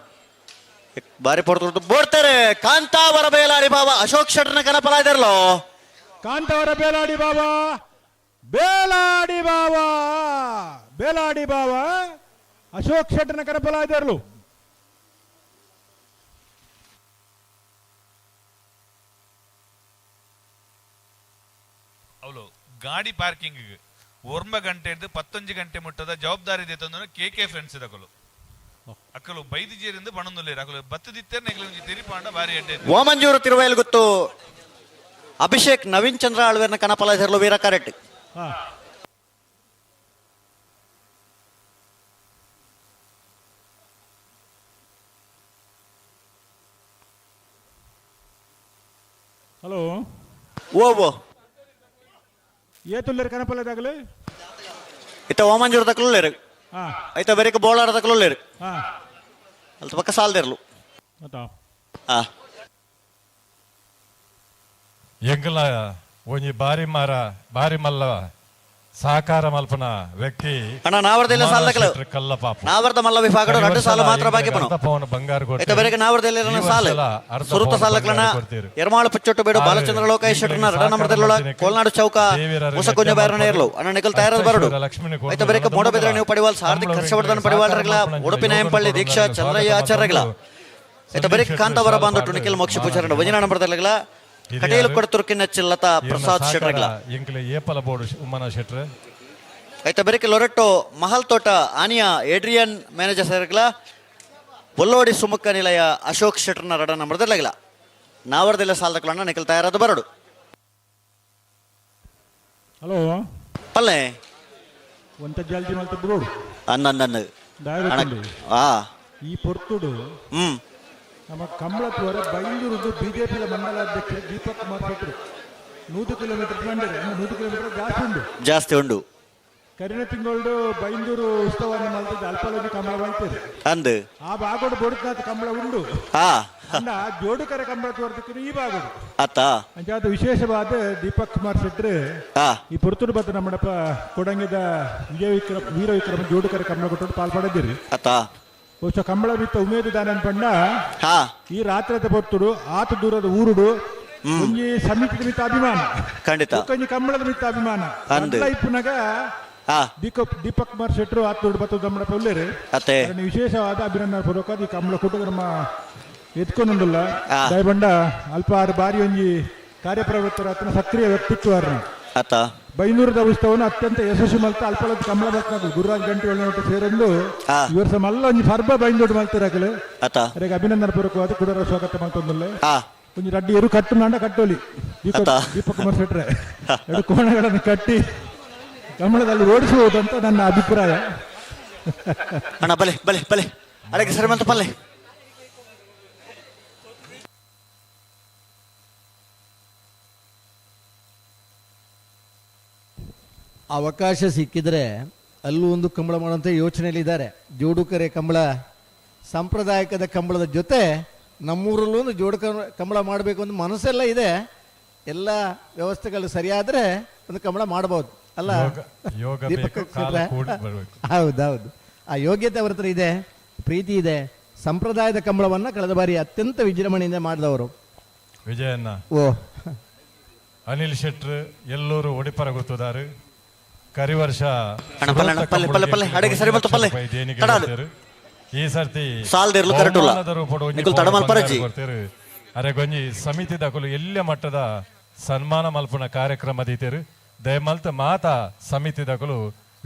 S6: ಬಾರಿ ಪೊಡ್ತು ಬೋಡ್ತಾರೆ. ಕಾಂತಾವರ ಬೇಲಾಡಿ ಬಾಬಾ ಅಶೋಕ್ ಶೆಟ್ಟರ್ನ ಕನಪಲ ಇದಿರ್ಲೋ.
S9: ಕಾಂತಾವರ ಬೇಲಾಡಿ ಬಾಬಾ, ಬೇಲಾಡಿ ಬಾಬಾ, ಬೇಲಾಡಿ ಬಾಬಾ ಅಶೋಕ್ ಶೆಟ್ಟರ್ನ ಕನಪಲ ಇದ್ದಾರಲು.
S5: ಅವಳು ಗಾಡಿ ಪಾರ್ಕಿಂಗ್ ಒರ್ಂಬ ಗಂಟೆ ಹಿಡ್ದು ಪತ್ತೊಂಜಿ ಗಂಟೆ ಮುಟ್ಟದ ಜವಾಬ್ದಾರಿ ಇದೆ ತಂದು ಕೆ ಕೆ ಫ್ರೆಂಡ್ಸ್ ಇದಕಲು ಅಕ್ಕಲು ಬೈದಿಜೇರಿಂದ ಬಣಂದುಲ್ಲೇರು ಅಕಲು ಬತ್ತದಿತ್ತೇನೆ ನೆಗಲು ಒಂಜಿ ತೆರಿಪಾಂಡ ಬಾರಿ ಅಡ್ಡೆ ಇತ್ತು.
S6: ಓಮಂಜೂರು ತಿರುವೈಲ್ ಗೊತ್ತು ಅಭಿಷೇಕ್ ನವೀನ್ ಚಂದ್ರ ಆಳ್ವೇರ್ನ ಕನಪಲ ಇದಿರ್ಲು ವೀರ ಕರೆಕ್ಟ್.
S9: ಹಾ.
S6: ಓ ಓ
S9: ಏತುಲ್ಲೇರು ಕನಪಲ್ಲದಾಗಲಿ.
S6: ಇತ್ತ ಓಮಂಜೂರು ತಕ್ಕಲುಲ್ಲೇರು.
S9: ಹಾ.
S6: ಐತ ಬೇರೆಕ ಬೋಳಾರ ತಕ್ಕಲುಲ್ಲೇರು.
S9: ಹಾ.
S6: ಅಲ್ಪ ಪಕ್ಕ ಸಾಲ್ದಿರ್ಲು.
S9: ಅತ್ತ.
S6: ಹಾ.
S4: ಎಂಕಲ್ನ ಒಂಜಿ ಬಾರಿ ಮಾರ ಬಾರಿ ಮಲ್ಲ ಸಹಕಾರ ಮಲ್ಪನ ವ್ಯಕ್ತಿ.
S6: ಅಣ್ಣ, ನಾವರ್ದೆಲ್ಲ ಸಾಲದಕಲು.
S4: ಶೆಟ್ರ್ ಕಲ್ಲ ಪಾಪು.
S6: ನಾವರ್ದ ಮಲ್ಲ ವಿಭಾಗಡು 2 ಸಾಲು ಮಾತ್ರ ಬಾಕಿ ಪನು.
S4: ಅರ್ಧ ಪವನ ಬಂಗಾರ ಕೊಡ್ತೀರಿ.
S6: ಐತ ಬೇರೆಕ ನಾವರ್ದೆಲ್ಲ
S4: ಈ
S6: ಸಾಲು.
S4: ವರ್ಷಲ ಅರ್ಧ
S6: ಸುರುತ
S4: ಪವನ
S6: ಸಾಲಕ್ಲನ
S4: ಬಂಗಾರ ಕೊಡ್ತೀರಿ.
S6: ಎರ್ಮಾಳು ಪಚ್ಚೊಟ್ಟು ಬೇಡು
S4: ಆರು
S6: ಬಾಲಚಂದ್ರ ಲೋಕೇಶ್ ಶೆಟ್ಟರ್ನ
S4: ಇಂಗ್ಲಿಷ್
S6: ರಡ ನಂಬರ್ದಲ್ಲೊಳ
S4: ಸಹಕಾರ
S6: ಕೋಲ್ನಾಡು ಚೌಕ
S4: ದೇವಿಯರ
S6: ಮುಸಕುಂಜ ಬೈರನೇರ್ಲು. ಅಣ್ಣ ನಿಖಲ್ ತಯಾರದ ಬರಡು.
S4: ಲಕ್ಷ್ಮೀ ಕೋರ್ದು
S6: ಐತ ಬೇರೆಕ ಮೂಡಬಿದ್ರೆ ನೀವು ಪಡಿವಾಲ್ ಹಾರ್ದಿಕ್ ಹರ್ಷವರ್ಧನ್ ಪಡಿವಾಲ್ರಗ್ಲ ಉಡುಪಿ ನಾಯಂಪಳ್ಳಿ ದೀಕ್ಷಾ ಚಂದ್ರಯ್ಯ ಆಚಾರ್ಯಗ್ಲ. ಐತ ಬೇರೆಕ ಕಾಂತಾವರ ಬಾಂಧೊಟ್ಟು ನಿಖಿಲ್ ಮೋಕ್ಷ ಪೂಜಾರಣ ವಜನ ನಂಬರ್ದಲ್ಲಗ್ಲ ಕಟೀಲು ಕೊಡ್ತುರ್ಕಿನ ಚಿಲ್ಲತಾ ಪ್ರಸಾದ್ ಶೆಟ್ಟರ್ಗ್ಲ.
S4: ಎಂಕ್ಲೆ ಏಪಲ ಬೋರ್ಡು ಉಮ್ಮನ ಶೆಟ್ರ್.
S6: ಐತ ಬೇರೆಕ ಲೊರೆಟ್ಟೋ ಮಹಲ್ ತೋಟ ಆನಿಯಾ ಏಡ್ರಿಯನ್ ಮ್ಯಾನೇಜರ್ ಸರ್ಗ್ಲ ಒಲ್ಲೋಡಿ ಸುಮುಕ್ಕ ನಿಲಯ ಅಶೋಕ್ ಶೆಟ್ಟರ್ನ ರಡ ನಂಬರ್ದಲ್ಲಗ್ಲ. ನಾವರ್ದೆಲ್ಲ ಸಾಲದಕ್ಲಣ್ಣ ನಿಖಲ್ ತಯಾರಾದ ಬರಡು.
S9: ಹಲೋ.
S6: ಪಲ್ಲೆ.
S9: ಒಂತ ಜಲ್ದಿ ಮಲ್ತ ಬಿಡೋಡು.
S6: ಅಂದ ಅಂದ ಅಂದ.
S9: ದಾಯರುಂಡು.
S6: ಆ.
S9: ಈ ಪೊರ್ತುಡು ನಮ್ಮ ಕಮಲತ್ವರ ಬೈಂದೂರುದು ಬಿಜೆಪಿಯ ಮಂಡಲಾಧ್ಯಕ್ಷರು ದೀಪಕ್ ಕುಮಾರ್ ಶೆಟ್ಟರು 100 ಕಿಲೋಮೀಟರ್ ಬಂದಿದೆ. 100 ಕಿಲೋಮೀಟರ್ ಜಾಸ್ತಿ ಉಂಟು.
S6: ಜಾಸ್ತಿ ಉಂಡು.
S9: ಕರಿನ ತಿಂಗಳು ಬೈಂದೂರು ಉತ್ಸವವನ್ನು ಮಲ್ತದ್ದು ಅಲ್ಪಲೋಜಿ ಕಂಬಳ ಬಲ್ತದೆ.
S6: ಅಂದು.
S9: ಆ ಬಾಗೋಡು ಬೊಡುಕಾತ ಕಂಬಳ ಉಂಡು.
S6: ಹಾ.
S9: ಅಂಡ ಜೋಡುಕರ ಕಂಬಳ ತೋರ್ದಕ್ಕೆ ಈ ಬಾಗೋಡು.
S6: ಅತ್ತ.
S9: ಅಂಚಾದ ವಿಶೇಷವಾದ ದೀಪಕ್ ಕುಮಾರ್ ಶೆಟ್ಟರು
S6: ಹಾ.
S9: ಈ ಪೊರ್ತುಡು ಬತ್ತ ನಮ್ಮಡಪ್ಪ ಕೊಡಂಗಿದ ವಿಜಯ ವಿಕ್ರಮ ವೀರ ವಿಕ್ರಮ ಜೋಡುಕರ ಕಂಬಳ ಕೊಟ್ಟು ಪಾಲ್ಪಡೆದಿರಿ.
S6: ಅತ್ತ.
S9: ಬಹುಶಃ ಕಂಬಳ ಬಿತ್ತ ಉಮೇದು ದಾನ ಪಂಡ
S6: ಹಾ.
S9: ಈ ರಾತ್ರಿದ ಪೊರ್ತುಡು ಆತ ದೂರದ ಊರುಡು ಒಂಜಿ ಸಮಿತಿದ ಮಿತ್ತ ಅಭಿಮಾನ.
S6: ಖಂಡಿತ.
S9: ಒಂಜಿ ಕಂಬಳದ ಮಿತ್ತ ಅಭಿಮಾನ.
S6: ಅಂದು.
S9: ಇಪ್ಪುನಗ
S6: ಹಾ.
S9: ದೀಪಕ್ ಕುಮಾರ್ ಶೆಟ್ಟರು ಆತ ದೂರ ಬತ್ತ ನಮ್ಮಡಪ್ಪ ಉಲ್ಲೇರು.
S6: ಅತ್ತೆ.
S9: ಅದನ್ನ ವಿಶೇಷವಾದ ಅಭಿನಂದನೆ ಪೂರ್ವಕ ಈ ಕಂಬಳ ಕೂಟದ ನಮ್ಮ ಎತ್ಕೊಂಡುಲ್ಲ.
S6: ಆ.
S9: ದಯಬಂಡ ಅಲ್ಪ ಆರು ಬಾರಿ ಒಂಜಿ ಕಾರ್ಯಪ್ರವೃತ್ತರಾತನ ಸಕ್ರಿಯ ವ್ಯಕ್ತಿತ್ವ ಆರ್ನ.
S6: ಅತ್ತ.
S9: ಬೈನೂರದ ಉತ್ಸವವನ್ನು ಅತ್ಯಂತ ಯಶಸ್ವಿ ಮಲ್ತ ಅಲ್ಪಲದ ಕಮಲ ಬತ್ನಾಗು ಗುರುರಾಜ್ ಗಂಟೆ ಒಳ್ಳೆ ಸೇರೊಂದು
S6: ಆ.
S9: ಈ ವರ್ಷ ಮಲ್ಲ ಒಂಜಿ ಪರ್ಬ ಬೈಂದೋಡು ಮಲ್ತಿರಾಕಲು.
S6: ಅತ್ತ.
S9: ಅದಕ್ಕೆ ಅಭಿನಂದನೆ ಪೂರ್ವಕವಾದ ಕುಡರ ಸ್ವಾಗತ ಮಲ್ತೊಂದುಲ್ಲೆ.
S6: ಆ.
S9: ಒಂಜಿ ರಡ್ಡಿ ಎರು ಕಟ್ಟು ನಾಂಡ ಕಟ್ಟೋಲಿ
S6: ಅತ್ತ.
S9: ದೀಪಕ್ ಕುಮಾರ್ ಶೆಟ್ರೆ ಎರಡು ಕೋಣಗಳನ್ನು ಕಟ್ಟಿ ಕಮಲದಲ್ಲಿ ಓಡಿಸುವುದು ಅಂತ ನನ್ನ ಅಭಿಪ್ರಾಯ.
S6: ಅಣ್ಣ ಬಲೆ ಬಲೆ ಬಲೆ ಅಡಗೆ ಸರಿ ಮಲ್ತ ಪಲ್ಲೆ.
S10: ಅವಕಾಶ ಸಿಕ್ಕಿದರೆ ಅಲ್ಲೂ ಒಂದು ಕಂಬಳ ಮಾಡುವಂಥ ಯೋಚನೆಯಲ್ಲಿದ್ದಾರೆ. ಜೋಡುಕರೆ ಕಂಬಳ ಸಾಂಪ್ರದಾಯಿಕದ ಕಂಬಳದ ಜೊತೆ ನಮ್ಮೂರಲ್ಲೂ ಒಂದು ಜೋಡು ಕಂಬಳ ಮಾಡಬೇಕು ಅಂತ ಮನಸ್ಸೆಲ್ಲ ಇದೆ. ಎಲ್ಲ ವ್ಯವಸ್ಥೆಗಳು ಸರಿಯಾದರೆ ಒಂದು ಕಂಬಳ ಮಾಡ್ಬೋದು ಅಲ್ಲ?
S4: ಯೋಗ
S10: ದೀಪಕ್
S4: ಬೇಕು, ಕಾಲ
S10: ಶೆಟ್ರೆ?
S4: ಕೂಡಿ ಬರ್ಬೇಕು.
S10: ಹೌದೌದು, ಆ ಯೋಗ್ಯತೆ ಅವ್ರ ಹತ್ರ ಇದೆ, ಪ್ರೀತಿ ಇದೆ. ಸಂಪ್ರದಾಯದ ಕಂಬಳವನ್ನು ಕಳೆದ ಬಾರಿ ಅತ್ಯಂತ ವಿಜೃಂಭಣೆಯಿಂದ ಮಾಡಿದವರು
S4: ವಿಜಯಣ್ಣ.
S10: ಓ.
S4: ಅನಿಲ್ ಶೆಟ್ರ್ ಎಲ್ಲೂರು ಒಡಿಪರ ಗೊತ್ತುದಾರು ಕರಿವರ್ಷ
S6: ಅಣ್ಣ, ಪಲ್ಲೆ ಅಣ್ಣ, ಪಲ್ಲೆ, ಪಲ್ಲೆ, ಪಲ್ಲೆ, ಅಡಿಗೆ ಸರಿ ಬಂತು, ಪಲ್ಲೆ.
S4: ದೇಣಿಗೆ
S6: ತಡ ಅದು.
S4: ಕೊಡ್ತೇರು. ಈ ಸರ್ತಿ
S6: ಸಾಲ್ದಿರ್ಲು ಕರೆಕ್ಟ್ ಉಲ್ಲ.
S4: ಬಹುಮಾನದ ರೂಪಡ್ ಒಂಜಿ
S6: ನಿಕುಲ್ ತಡ
S4: ಪೌನ
S6: ಮಲ್ಪರಜ್ಜಿ.
S4: ಬಂಗಾರ ಕೊಡ್ತೇರು. ಅರೆ ಗೊಂಜಿ ಸಮಿತಿ ದಕುಲು ಎಲ್ಲ ಮಟ್ಟದ ಸನ್ಮಾನ ಮಲ್ಪುನ ಕಾರ್ಯಕ್ರಮ ದೀತೇರು. ದಯಮಲ್ತ ಮಾತಾ ಸಮಿತಿ ದಕುಲು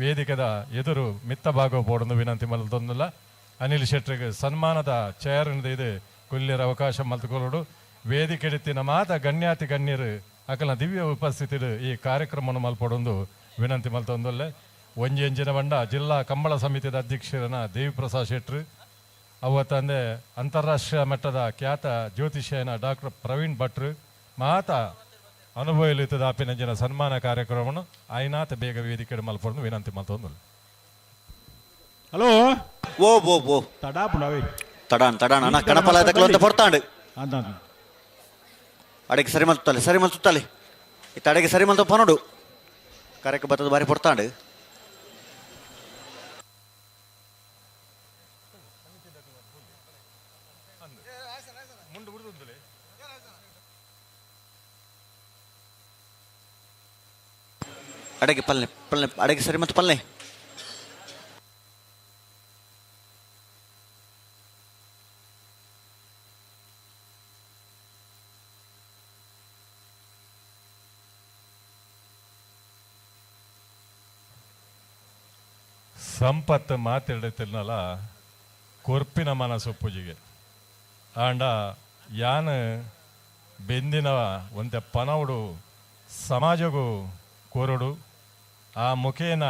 S4: ವೇದಿಕೆದ ಎದುರು ಮಿತ್ತ ಭಾಗ ಪೋಡೊಂದು ವಿನಂತಿ ಮಲ್ತೊಂದುಲ್ಲ. ಅನಿಲ್ ಶೆಟ್ರಿಗೆ ಸನ್ಮಾನದ ಚೇರ್ ಇದು ಕುಲ್ಯರ ಅವಕಾಶ ಮಲ್ತುಕೊಳ್ಳೋಡು. ವೇದಿಕೆ ಎತ್ತಿನ ಮಾತ ಗಣ್ಯಾತಿ ಗಣ್ಯರು ಅಕಲ್ನ ದಿವ್ಯ ಉಪಸ್ಥಿತಿಡು ಈ ಕಾರ್ಯಕ್ರಮವನ್ನು ಮಲ್ಪೊಡೊಂದು ವಿನಂತಿ ಮಲ್ತೊಂದುಲ್ಲೆ. ಒಂಜಿ ಎಂಜಿನ ಬಂಡ ಜಿಲ್ಲಾ ಕಂಬಳ ಸಮಿತಿದ ಅಧ್ಯಕ್ಷರನ ದೇವಿಪ್ರಸಾದ್ ಶೆಟ್ರು, ಅವ ತಂದೆ ಅಂತಾರಾಷ್ಟ್ರೀಯ ಮಟ್ಟದ ಖ್ಯಾತ ಜ್ಯೋತಿಷ್ಯನ ಡಾಕ್ಟರ್ ಪ್ರವೀಣ್ ಭಟ್ರು ಮಾತ ಅನುಭವ ಆಪಿನಂಜಿನ ಸನ್ಮಾನ ಕಾರ್ಯಕ್ರಮವನ್ನು ಐನಾಥ ಬೇಗ ವೇದಿಕೆ ಮಲ್ಪೊಡೊಂದು ವಿನಂತಿ ಮಲ್ತೊಂದುಲ್ಲೆ.
S9: ಹಲೋ.
S6: ಓ ಓ ಓ.
S9: ತಡಾ ಪುಡವೇ.
S6: ತಡಾನ್ ತಡಾನ್ ಅಣ್ಣ ಕಣಪಲ ತಕ್ಕಲು ಅಂತ ಪೊರ್ತಾಂಡು.
S9: ಅಂದ ಅಂದ.
S6: ಅಡಿಗೆ ಸರಿ ಮಲ್ತುತ್ತಾಲೆ ಸರಿ ಮಲ್ತುತ್ತಾಲೆ ಇತ್ತ ಅಡಿಗೆ ಸರಿ ಮಲ್ತ ಪನೋಡು ಕರೆಕ್ ಬತ್ತದ ಬಾರಿ ಪೊರ್ತಾಂಡು. ಅಡಿಗೆ ಪಲ್ಲೆ ಪಲ್ಲೆ ಅಡಿಗೆ ಸರಿ ಮತ್ತು ಪಲ್ಲೆ.
S4: ಸಂಪತ್ತು ಮಾತಾಡತಿರ್ನಲ್ಲ ಕೊರ್ಪಿನ ಮನಸ್ಸು ಪೂಜೆಗೆ ಆಂಡ ಯಾನ್ ಬೆಂದಿನ ಒಂತೆ ಪನವುಡು ಸಮಾಜಗೂ ಕೋರುಡು ಆ ಮುಖೇನ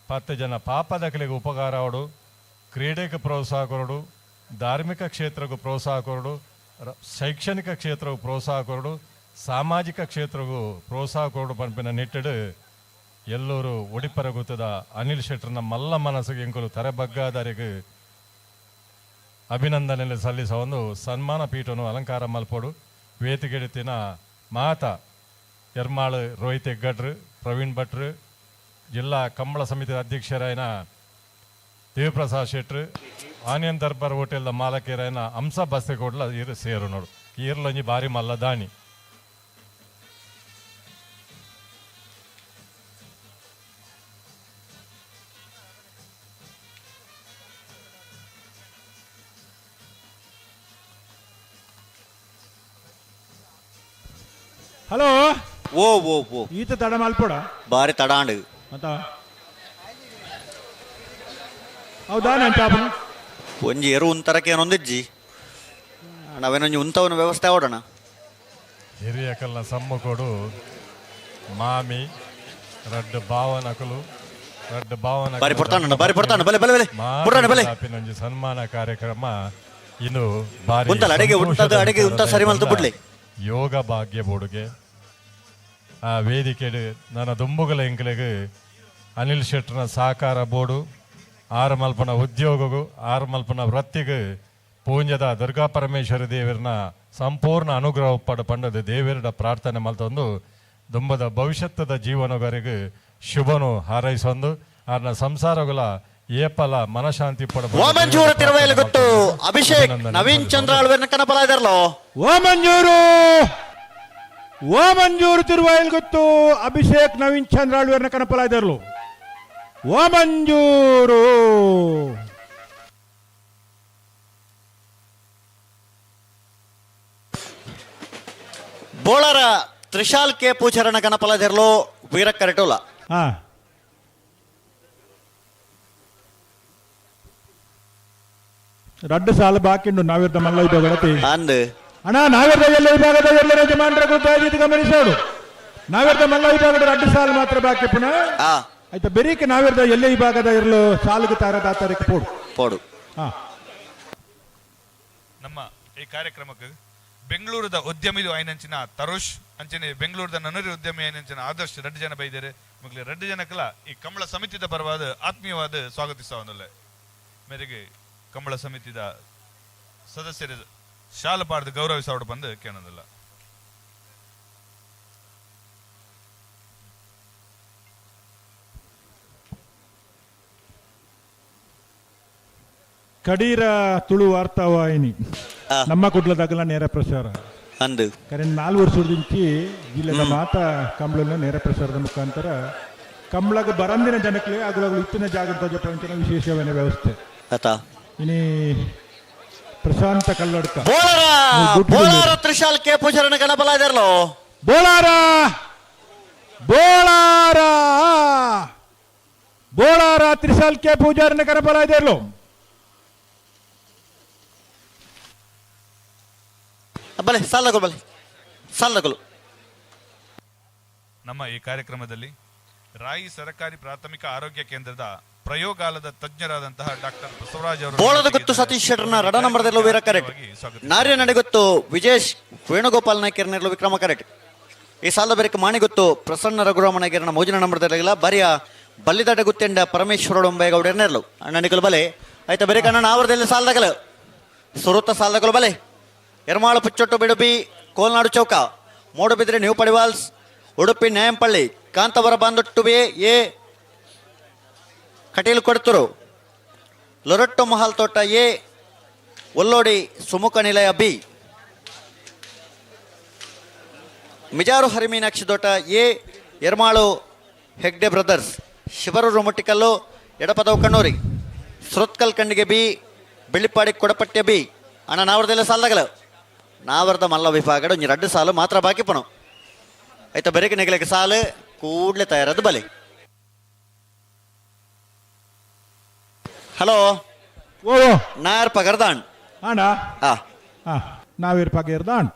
S4: ಪತ್ತು ಜನ ಪಾಪದಕಲಿಗೆ ಉಪಕಾರ ಅವಡು, ಕ್ರೀಡೆಗೆ ಪ್ರೋತ್ಸಾಹ ಕೊರಡು, ಧಾರ್ಮಿಕ ಕ್ಷೇತ್ರಕ್ಕೂ ಪ್ರೋತ್ಸಾಹ ಕೊರಡು, ಶೈಕ್ಷಣಿಕ ಕ್ಷೇತ್ರಕ್ಕೂ ಪ್ರೋತ್ಸಾಹ ಕೊರಡು, ಸಾಮಾಜಿಕ ಕ್ಷೇತ್ರಗೂ ಪ್ರೋತ್ಸಾಹ ಕೊಡು ಪನ್ಪಿನ ನಿಟ್ಟೆಡ್ ಎಲ್ಲೂರು ಒಡಿಪರಗುತ್ತದ ಅನಿಲ್ ಶೆಟ್ಟರ್ನ ಮಲ್ಲ ಮನಸ್ಸಿಗೆ ಎಂಕುಲು ತರೆಬಗ್ಗಾದರಿಗೆ ಅಭಿನಂದನೆ ಸಲ್ಲಿಸ ಒಂದು ಸನ್ಮಾನ ಪೀಠನು ಅಲಂಕಾರ ಮಲ್ಪೋಡು. ವೇದಿಕೆಡಿತಿನ ಮಾತ ಎರ್ಮಾಳು ರೋಹಿತ್ ಹೆಗ್ಗಡ್ರು, ಪ್ರವೀಣ್ ಭಟ್ರು, ಜಿಲ್ಲಾ ಕಂಬಳ ಸಮಿತಿ ಅಧ್ಯಕ್ಷರಾಯನ ದೇವಪ್ರಸಾದ್ ಶೆಟ್ರು, ಆನಿಯನ್ ದರ್ಬಾರ್ ಹೋಟೆಲ್ದ ಮಾಲಕರಾಯನ ಹಂಸ ಬಸ್ತೆಗೋಡ್ಲ ಇರು ಸೇರು ನೋಡು. ಈರ್ಲೊಂಜಿ ಬಾರಿ ಮಲ್ಲ ದಾಣಿ.
S9: ಹಲೋ.
S6: ಓ ಓ ಓ
S9: ಈತ ತಡ ಮಲ್ಪೋಡ.
S6: ಬಾರಿ ತಡಾಂಡ್.
S9: ಮತ್ತ ಹೌದಾ ನಾನು
S6: ಒಂಜಿ ಎರು ಉಂತರಕ್ಕೆ ಏನೊಂದಿಜ್ಜಿ ನಾವೇನೊಂಜಿ ಉಂತವನ ವ್ಯವಸ್ಥೆ ಆವಡೋಣ.
S4: ಹಿರಿಯಕಲ್ನ ಸಮ್ಮುಖೋಡು ಮಾಮಿ ರಡ್ಡು ಭಾವನಕಲು ರಡ್ಡು ಭಾವನ
S6: ಬಾರಿ ಪೊರ್ತಾಂಡ, ಬಾರಿ ಪೊರ್ತಾಂಡ, ಬಲೆ, ಬಲೆ, ಬಲೆ. ಪುರ್ರಾಣ, ಬಲೆ.
S4: ಒಂಜಿ ಸನ್ಮಾನ ಕಾರ್ಯಕ್ರಮ ಇನ್ನು ಬಾರಿ
S6: ಉಂತಲ್ಲ, ಅಡಿಗೆ ಉಂತದ, ಅಡಿಗೆ ಉಂತ ಸರಿ ಮಲ್ತು ಬಿಡ್ಲಿ.
S4: ಯೋಗ ಭಾಗ್ಯ ಬೋಡುಗೆ ಆ ವೇದಿಕೆಡು ನನ್ನ ದುಂಬುಗಲ ಎಂಕಲೆಗ್ ಅನಿಲ್ ಶೆಟ್ಟರ್ನ ಸಹಕಾರ ಬೋರ್ಡು ಆರು ಮಲ್ಪನ ಉದ್ಯೋಗಗೂ ಆರು ಮಲ್ಪನ ವೃತ್ತಿಗೂ ಪೂಂಜದ ದುರ್ಗಾ ಪರಮೇಶ್ವರಿ ದೇವರನ ಸಂಪೂರ್ಣ ಅನುಗ್ರಹ ಪಡ ಪಂಡದ ದೇವರ ಪ್ರಾರ್ಥನೆ ಮಲ್ತೊಂದು ದುಂಬದ ಭವಿಷ್ಯದ ಜೀವನಗರಿಗೆ ಶುಭನು ಹಾರೈಸೊಂದು ಆರ್ನ ಸಂಸಾರಗಳ ಏಪಲ ಮನಶಾಂತಿ ಪಡ
S6: ಓಮಂಜೂರು ತಿರುವೈಲು ಗೊತ್ತು ಅಭಿಷೇಕ್ ನವೀನ್ ಚಂದ್ರ ಆಳ್ವೆರ್ನ ಕನಪಲಾದರ್ಲೋ.
S9: ಓಮಂಜೂರು ಓಮಂಜೂರು ತಿರುವೈಲ್ ಗೊತ್ತು ಅಭಿಷೇಕ್ ನವೀನ್ ಚಂದ್ರ ಆಳ್ವೆರ್ನ ಕನಪಲಾದರ್ಲು. ಓಮಂಜೂರು
S6: ಬೋಳರ ತ್ರಿಶಾಲ್ ಕೆ ಪೂಜಾರನ ಕನಪಲಾದರ್ಲೋ ವೀರ ಕರೆಟೋಲ.
S9: ಹಾ ರಡ್ಡು ಸಾಲ ಬಾಕಿ ನಾವಿರ್ದ ಮಲ್ಲ ವಿಭಾಗದ
S6: ಅಂದ್
S9: ಅಣ್ಣ ನಾವಿರ್ದ ಎಲ್ಲ ವಿಭಾಗದ ಎಲ್ಲ ಯಜಮಾನರ ದಯವಿಟ್ಟು ಗಮನಿಸೋಡು. ನಾವಿರ್ದ ಮಲ್ಲ ವಿಭಾಗದ ರಡ್ಡು ಸಾಲ ಮಾತ್ರ ಬಾಕಿ ಪುನಃ ಆಯ್ತಾ ಬೆರೀಕೆ ನಾವಿರ್ದ ಎಲ್ಲ ವಿಭಾಗದ ಇರಲು ಸಾಲಿಗೆ ತಾರದಾತರಿಗೆ ಪೋಡು
S6: ಪೋಡು.
S5: ನಮ್ಮ ಈ ಕಾರ್ಯಕ್ರಮಕ್ಕೆ ಬೆಂಗಳೂರದ ಉದ್ಯಮಿಲು ಐನಂಚಿನ ತರುಷ್ ಅಂಚನೆ ಬೆಂಗಳೂರದ ನನರಿ ಉದ್ಯಮಿ ಐನಂಚಿನ ಆದರ್ಶ್ ರಡ್ಡು ಜನ ಬೈದರೆ ಮಕ್ಕಳು ರಡ್ಡು ಜನಕ್ಕಲ ಈ ಕಂಬಳ ಸಮಿತಿದ ಪರವಾದ ಆತ್ಮೀಯವಾದ ಸ್ವಾಗತಿಸ ಮೇರೆಗೆ ಕಂಬಳ ಸಮಿತಿದ ಸದಸ್ಯರು ಶಾಲು ಪಾಡ್ದು ಗೌರವಿಸೋಡು ಬಂದು ಕೇಳೋದಿಲ್ಲ.
S9: ಕಡೀರ ತುಳು ವಾರ್ತಾವಾಹಿನಿ ನಮ್ಮ ಕುಡ್ಲದಾಗಲ ನೇರ ಪ್ರಸಾರ
S6: ಅಂದು
S9: ಕರೆ 4 ವರ್ಷದಿಂಚಿ ಜಿಲ್ಲೆದ ಮಾತ ಕಂಬಳನ ನೇರ ಪ್ರಸಾರದ ಮುಖಾಂತರ ಕಂಬಳಗ ಬರಂದಿನ ಜನಕ್ಕೆ ಅಗುಲಗಳು ಇತ್ತಿನ ಜಾಗೃತ ಜಪಂಚಿನ ವಿಶೇಷವಾದ ವ್ಯವಸ್ಥೆ. ಇನಿ ಪ್ರಶಾಂತ ಕಲ್ಲಡ್ಕ
S6: ಬೋಳಾರ ತ್ರಿಶಾಲ್ ಕೆ ಪೂಜಾರನ ಗಣಪಲಾದರ್ಲೋ.
S9: ಬೋಳಾರ ಬೋಳಾರ ಬೋಳಾರ ತ್ರಿಶಾಲ್ ಕೆ ಪೂಜಾರನ ಗಣಪಲಾದರ್ಲೋ.
S6: ಬಲೆ ಸಾಲಗಳು ಬಲೆ ಸಾಲಗಳು.
S5: ನಮ್ಮ ಈ ಕಾರ್ಯಕ್ರಮದಲ್ಲಿ ರಾಯಿ ಸರಕಾರಿ ಪ್ರಾಥಮಿಕ ಆರೋಗ್ಯ ಕೇಂದ್ರದ ಪ್ರಯೋಗಾಲಯದ ತಜ್ಞರಾದಂತಹ ಡಾಕ್ಟರ್ ಬಸವರಾಜ್ ಅವರು
S6: ಬೋಳದ ಗೊತ್ತು ಸತೀಶ್ ಶೆಟ್ಟರ್ನ ರಡ ನಂಬರ್ದಲ್ಲೂ ವೀರ ಕರೆಕ್ಟ್. ನಾರ್ಯ ನಡೆಗೊತ್ತು ವಿಜೇಶ್ ವೇಣುಗೋಪಾಲ್ ನಾಯ್ಕರ್ನೆರಲು ವಿಕ್ರಮ ಕರೆಕ್ಟ್. ಈ ಸಾಲದ ಬೆರಕ ಮಾಣಿಗೊತ್ತು ಪ್ರಸನ್ನ ರಘುರಾಮ ನಾಯ್ಕರನ ಮೋಜಿನ ನಂಬರ್ದಲ್ಲ ಬರಿಯ ಬಲ್ಲಿದಡ ಗುತ್ತೆಂಡ ಪರಮೇಶ್ವರ ಒಡಂಬೈಗೌಡರ್ನೆರಲು ಅಣ್ಣನಿಕಲು ಬಲೆ ಆಯ್ತಾ ಬೆರಕ ಅಣ್ಣ ಆವರದಲ್ಲಿ ಸಾಲದಗಲು ಸುರುತ್ತ ಸಾಲದಗಲು ಬಲೆ Ermal Puchottu Bidubi Kolnadu Chowka Moodbidri new Padiwals Udupi Nyayampalli Kantavara Bandottu B A Kateel Kodathur Loretto Mahal Thota A Ollodi Sumukha Nilaya B Mijar Harimeenakshi Thota A Ermal Hegde brothers Shibaroor Muttikallu Edapadavu Kannuri Surathkal Kandige B Belipadi Kodapatya B ಅಣ್ಣ ನಾವರದೆಲ್ಲ ಸಾಲದಗಲ ನಾವರದ ಮಲ್ಲ ವಿಭಾಗಡ ಒಂಜಿ ರಡ್ಡು ಸಾಲು ಮಾತ್ರ ಬಾಕಿ ಪನು ಆಯ್ತಾ ಬೆರಕೆ ನೆಗಲಿಕ್ಕೆ ಸಾಲು ಕೂಡ್ಲೆ ತಯಾರದು ಬಲೆ. ಹಲೋ
S9: ಓ
S6: ನಾಯರ್ ಪಗರ್ದಾಣ್
S9: ಅಣ್ಣ
S6: ಹಾ
S9: ನಾವೀರ್ ಪಗರ್ದಾಣ್.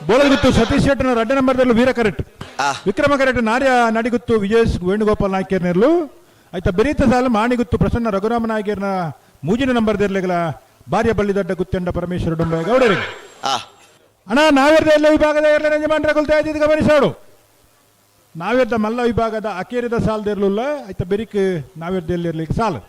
S9: ಬೋಳಗುತ್ತು ಸತೀಶ್ ಶೆಟ್ಟನ ರಡ್ಡ ನಂಬರ್ದಲ್ಲಿ ವೀರ ಕರೆಕ್ಟ್ ವಿಕ್ರಮ ಕರೆಕ್ಟ್ ನಾರ್ಯ ನಡಿಗುತ್ತು ವಿಜಯ್ ವೇಣುಗೋಪಾಲ್ ನಾಯ್ಕರ್ನೆರ್ಲು ಆಯ್ತಾ ಬೆರೀತ ಸಾಲು ಮಾಣಿಗುತ್ತು ಪ್ರಸನ್ನ ರಘುರಾಮ ನಾಯಕರ್ನ ಮೂಜಿನ ನಂಬರ್ ದೇರ್ಲೆಗಳ ಭಾರ್ಯ ಬಳ್ಳಿದಡ್ಡ ಗುತ್ತೆಂಡ ಪರಮೇಶ್ವರ ಡೊಂಬೆ ಗೌಡರಿಗೆ. ಅಣ್ಣ ನಾವೇರ್ದ ಎಲ್ಲ ವಿಭಾಗದ ಎರಡನೇ ಯಜಮಾನ್ರ ಕೊಲ್ತಾ ಇದ್ದಿದ್ದು ಗಮನಿಸೋಡು. ನಾವೇರ್ದ ಮಲ್ಲ ವಿಭಾಗದ ಅಕೇರಿದ ಸಾಲದಿರ್ಲಿಲ್ಲ ಆಯ್ತಾ ಬೆರಿಕ್ ನಾವೇರ್ದ ಎಲ್ಲಿರ್ಲಿಕ್ಕೆ ಸಾಲು.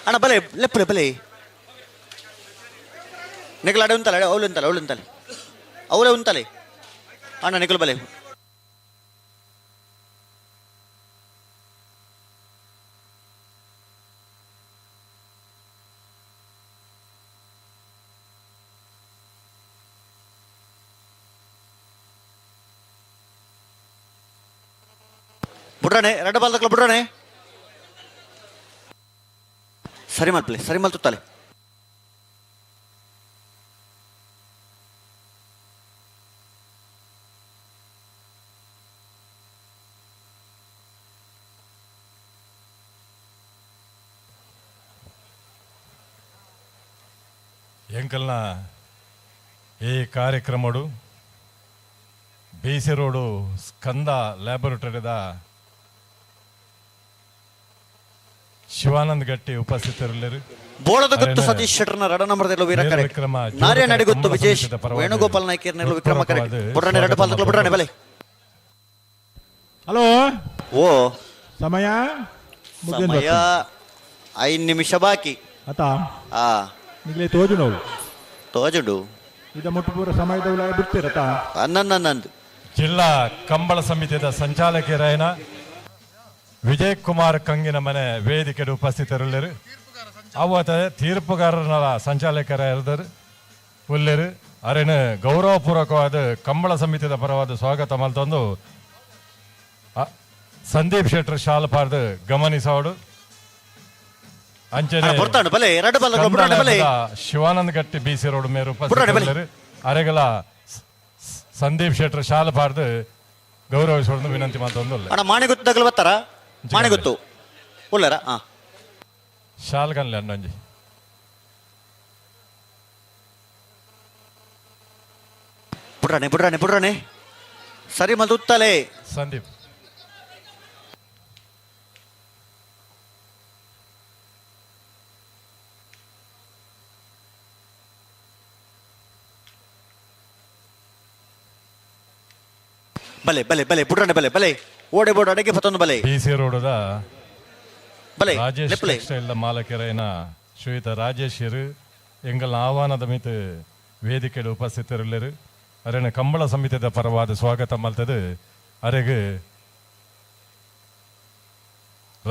S6: ಅಣ್ಣ ಬಲೆ ಲೆಪ್ಪಲೆ ಬಲೆ ನಿಖಲ್ ಅಡೆ ಉಂತಲ್ಲ, ಅವಳು ಉಂತಲ್ಲ, ಅವಳು ಉಂತಲೆ, ಅವಳೇ ಉಂತಲೆ. ಅಣ್ಣ ನಿಖಲ್ ಬಲೆ. ಬುಡ್ರಾಣೆ ಎರಡು ಬಾಲ್ ತಕ್ಕಲ ಬುಡ್ರಾಣೆ. ಸರಿ ಮಲ್ಪಲೆ, ಸರಿ ಮಲ್ತುತ್ತಾಲೆ.
S4: ಎಂಕಲ್ನ ಈ ಕಾರ್ಯಕ್ರಮಡು ಬಿ ಸಿ ರೋಡು ಸ್ಕಂದ ಲ್ಯಾಬೊರೇಟರಿದ ಶಿವಾನಂದ್ ಗಟ್ಟಿ ಉಪಸ್ಥಿತರಿಲ್ಲರು.
S6: ಬೋಳದ ಗುತ್ತು ಸತೀಶ್ ಶೆಟ್ಟರ್ನ ರಡ ನಂಬರ್ ವೀರ ಕರೆ ನಾರ್ಯ ನಡಿಗುತ್ತು ವಿಜೇಶ್ ವೇಣುಗೋಪಾಲ್ ನಾಯ್ಕರ್ನೆಲ್ಲ ವಿಕ್ರಮ ಕರೆ ಬುಡ್ರಾಣೆ ಎರಡು ಪಾಲ್ ಬುಡ್ರಾಣೆ ಬಲೆ.
S9: ಹಲೋ
S6: ಓ
S9: ಸಮಯ
S6: ಸಮಯ 5 ನಿಮಿಷ ಬಾಕಿ.
S9: ಅತಾ ನಿಗಲೇ ತೋಜುನವು
S6: ತೋಜುಡು
S9: ಇದ ಮುಟ್ಟು ಪೂರ ಸಮಯದ ಉಲಾಯ ಬಿಡ್ತೀರತಾ.
S6: ಅನ್ನನ್ನಂದು
S4: ಜಿಲ್ಲಾ ಕಂಬಳ ಸಮಿತಿಯ ಸಂಚಾಲಕರಾಯನ ವಿಜಯ್ ಕುಮಾರ್ ಕಂಗಿನ ಮನೆ ವೇದಿಕೆ ಉಪಸ್ಥಿತರುಳ್ಳರು. ಅವತ್ತ ತೀರ್ಪುಗಾರರ ಸಂಚಾಲಕರ ಉಲ್ಲೇರು ಅರೆನು ಗೌರವಪೂರ್ವಕವಾದ ಕಂಬಳ ಸಮಿತಿಯ ಪರವಾದ ಸ್ವಾಗತ ಮಲ್ತೊಂದು ಸಂದೀಪ್ ಶೆಟ್ಟರ್ ಶಾಲ್ ಪಾರ್ದು ಗಮನಿಸೋಡು. ಅಂಚನೆ ಶಿವಾನಂದ ಗಟ್ಟಿ ಬಿ ಸಿ ರೋಡ್ ಮೇರು ಉಪಸ್ಥಿತರುಳ್ಳರು. ಅರೆಗಲ ಸಂದೀಪ್ ಶೆಟ್ಟರ್ ಶಾಲ್ ಪಾರ್ದು ಗೌರವಿಸೋಡು ವಿನಂತಿ ಮಾತೊಂದು.
S6: ಮಾಣಿಗುತ್ತು ಬರ್ತಾರ ಮಾಣಿಗುತ್ತು ಉಳ್ಳಾರ
S4: ಶಾಲ್ಗನ್ಲೆ ಅಣ್ಣಂಜಿ.
S6: ಬುಡ್ರಾಣೆ ಬುಡ್ರಾಣೆ ಬುಡ್ರಾಣೆ ಸರಿ ಮಲ್ದುತ್ತಲೆ
S4: ಸಂದೀಪ್.
S6: ಬಲೆ ಬಲೆ ಬಲೆ ಬುಡ್ರಾಣೆ ಬಲೆ ಬಲೆ ಓಡೆ ಬೋರ್ಡ್ ಅಡಗೆ ಪತ್ತೊಂದು ಬಲೆ.
S4: ಬಿ ಸಿ ರೋಡದ
S6: ಬಲೆ
S4: ರಾಜೇಶ್ ಟೆಕ್ಸ್ಟೈಲ್ ಮಾಲಕರೈನ ಶ್ರೀಯುತ ರಾಜೇಶ್ ಎಂಗಲ್ ಆಹ್ವಾನದ ಮಿತ್ ವೇದಿಕೆಯಲ್ಲಿ ಉಪಸ್ಥಿತರಿಲ್ಲರು. ಅರೆನ ಕಂಬಳ ಸಮಿತಿಯ ಪರವಾದ ಸ್ವಾಗತ ಮಲ್ತದು. ಅರೆಗೆ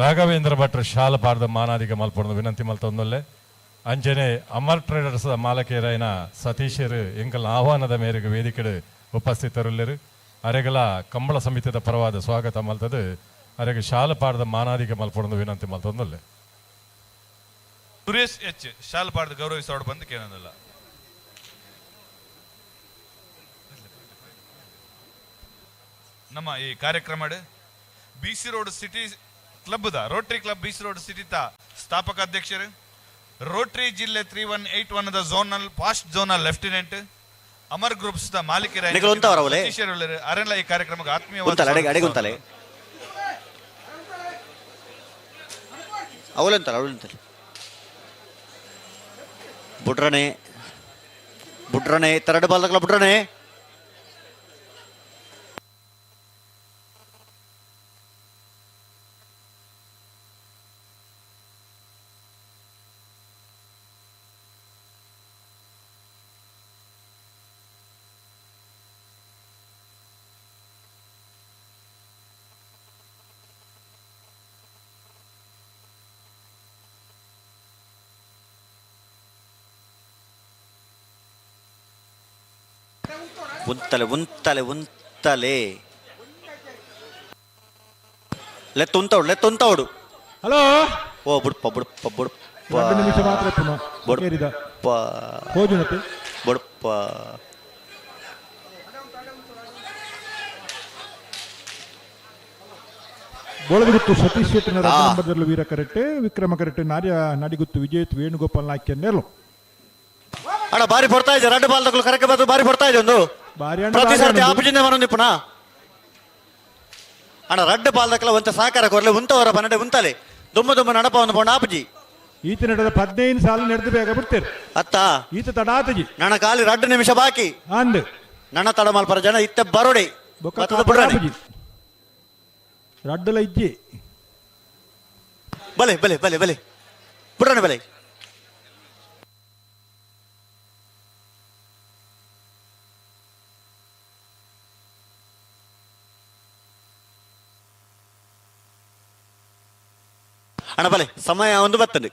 S4: ರಾಘವೇಂದ್ರ ಭಟ್ರು ಶಾಲ ಪಾರ್ದ ಮಾನಾದಿಗೆ ಮಲ್ಪೊಂದು ವಿನಂತಿ ಮಲ್ತೊಂದೊಲ್ಲೆ. ಅಂಚನೆ ಅಮರ್ ಟ್ರೇಡರ್ಸ್ ಮಾಲಕರೈನ ಸತೀಶರು ಎಂಗಲ್ ಆಹ್ವಾನದ ಮೇರೆಗೆ ವೇದಿಕೆಡು ಉಪಸ್ಥಿತರಿಲ್ಲರು. ಅರೆಗಲ ಕಂಬಳ ಸಮಿತಿಯ ಪರವಾದ ಸ್ವಾಗತ ಮಲ್ತದು. ಅರೆಗೆ ಶಾಲ ಪಾಡದ ಮಾನಾದಿಗೆ ಮಲ್ಪೊಂದು ವಿನಂತಿ ಮಲ್ತೊಂದೊಲ್ಲೆ.
S5: ಸುರೇಶ್ ಎಚ್ ಶಾಲ್ ಪಾಡದ ಗೌರವಿಸೋಡು ಬಂದು ಕೇಳೋದಲ್ಲ. ನಮ್ಮ ಈ ಕಾರ್ಯಕ್ರಮ ಬಿ ಸಿ ರೋಡ್ ಸಿಟಿ ಕ್ಲಬ್ದ Rotary club B C road city ಸ್ಥಾಪಕ ಅಧ್ಯಕ್ಷರು, ರೋಟರಿ ಜಿಲ್ಲೆ 3181 zonal past zonal lieutenant, Amar groups the ಮಾಲೀಕರ ಅರೆಲ್ಲ ಈ ಕಾರ್ಯಕ್ರಮಕ್ಕೆ ಆತ್ಮೀಯವಾದ
S6: ಅವಲಂತಲ್ಲ ಅವಲಂತಲ್ಲ. ಬುಡ್ರನೆ ಬುಡ್ರನೆ ತರಡು ಬಾಲ್ದಗಳ ಬುಡ್ರನೆ. ಉಂತಲೆ ಉಂತಲೆ ಉಂತಲೆ ಲೆತ್ತ ಉಂತವಡು ಲೆತ್ತ ಉಂತವಡು.
S9: ಹಲೋ
S6: ಓ ಬುಡ್ಪ ಬುಡ್ಪ ಬುಡ್ಪ
S9: 2 ನಿಮಿಷ ಮಾತ್ರ
S6: ಬುಡ್ಪ
S9: ಹೋಜುನತೆ
S6: ಬುಡ್ಪ.
S9: ಬೋಳದಗುತ್ತು ಸತೀಶ್ ಶೆಟ್ಟಿನ ನಂಬರ್ದಲ್ಲಿ ವೀರ ಕರೆಕ್ಟ್ ವಿಕ್ರಮ ಕರೆಕ್ಟ್ ನಾರ್ಯ ನಡಿಗುತ್ತು ವಿಜಯ್ ವೇಣುಗೋಪಾಲ್ ನಾಯ್ಕ ನೆರಳು.
S6: ಅಣ್ಣ ಬಾರಿ ಪಡ್ತಾ ಇದೆ ರಡ್ಡು ಬಾಲ್ ತಗೊಳ್ಳು ಕರೆಕ್ಟ್ ಬಂದು ಬಾರಿ ಪಡ್ತಾ ಇದೆ ಒಂದು
S9: ಬಾರಿ
S6: ಪ್ರತಿ ಸರ್ತಿ ಆಪುಜಿಂದ ಮನೊಂದು ಪುನಃ ಅಣ್ಣ ರಡ್ಡು ಬಾಲ್ ತಕಲ ಒಂತ ಸಹಕಾರ ಕೊರಲೆ ಉಂತವರ ಪನ್ನಡೆ ಉಂತಲೆ ದುಮ್ಮ ದುಮ್ಮ ನಡಪ ಒಂದು ಪೋಣ ಆಪುಜಿ.
S9: ಈತ ನಡೆದ 15 ಸಾಲ ನಡೆದು ಬೇಗ ಬಿಡ್ತೇನೆ
S6: ಅತ್ತ
S9: ಈತ ತಡಾತಜಿ
S6: ನನ್ನ ಖಾಲಿ 2 ನಿಮಿಷ ಬಾಕಿ
S9: ಅಂದ್
S6: ನನ್ನ ತಡ ಮಲ್ಪರ ಜನ ಇತ್ತ ಬರೋಡೆ
S9: ರಡ್ಡಲ ಇಜ್ಜಿ
S6: ಬಲೆ ಬಲೆ ಬಲೆ ಬಲೆ ಬಿಡ್ರಣ ಬಲೆ. ಅಣ್ಣ ಬಲೆ ಸಮಯ ಒಂದು ಬತ್ತಂಡು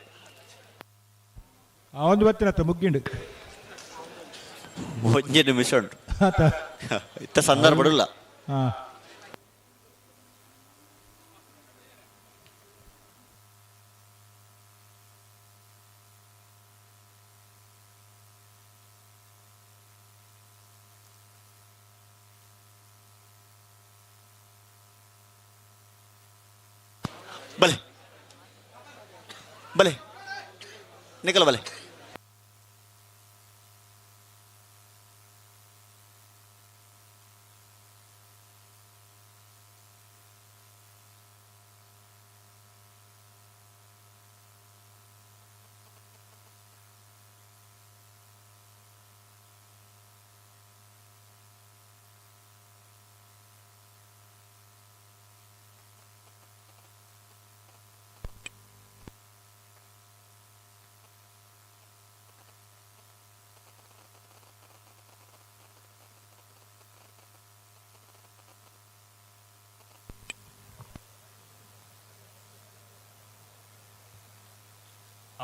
S9: ಒಂದು ಬತ್ತಿನತ್ತ ಮುಗ್ಗಿಂಡು
S6: ಒಂಜಿ ನಿಮಿಷ ಉಂಟು ಇತ್ತ ಸಂದರ್ಭ ಇಲ್ಲ. ಬಲೆ ಬಲೆ ನಿಕಲ ಬಲೆ.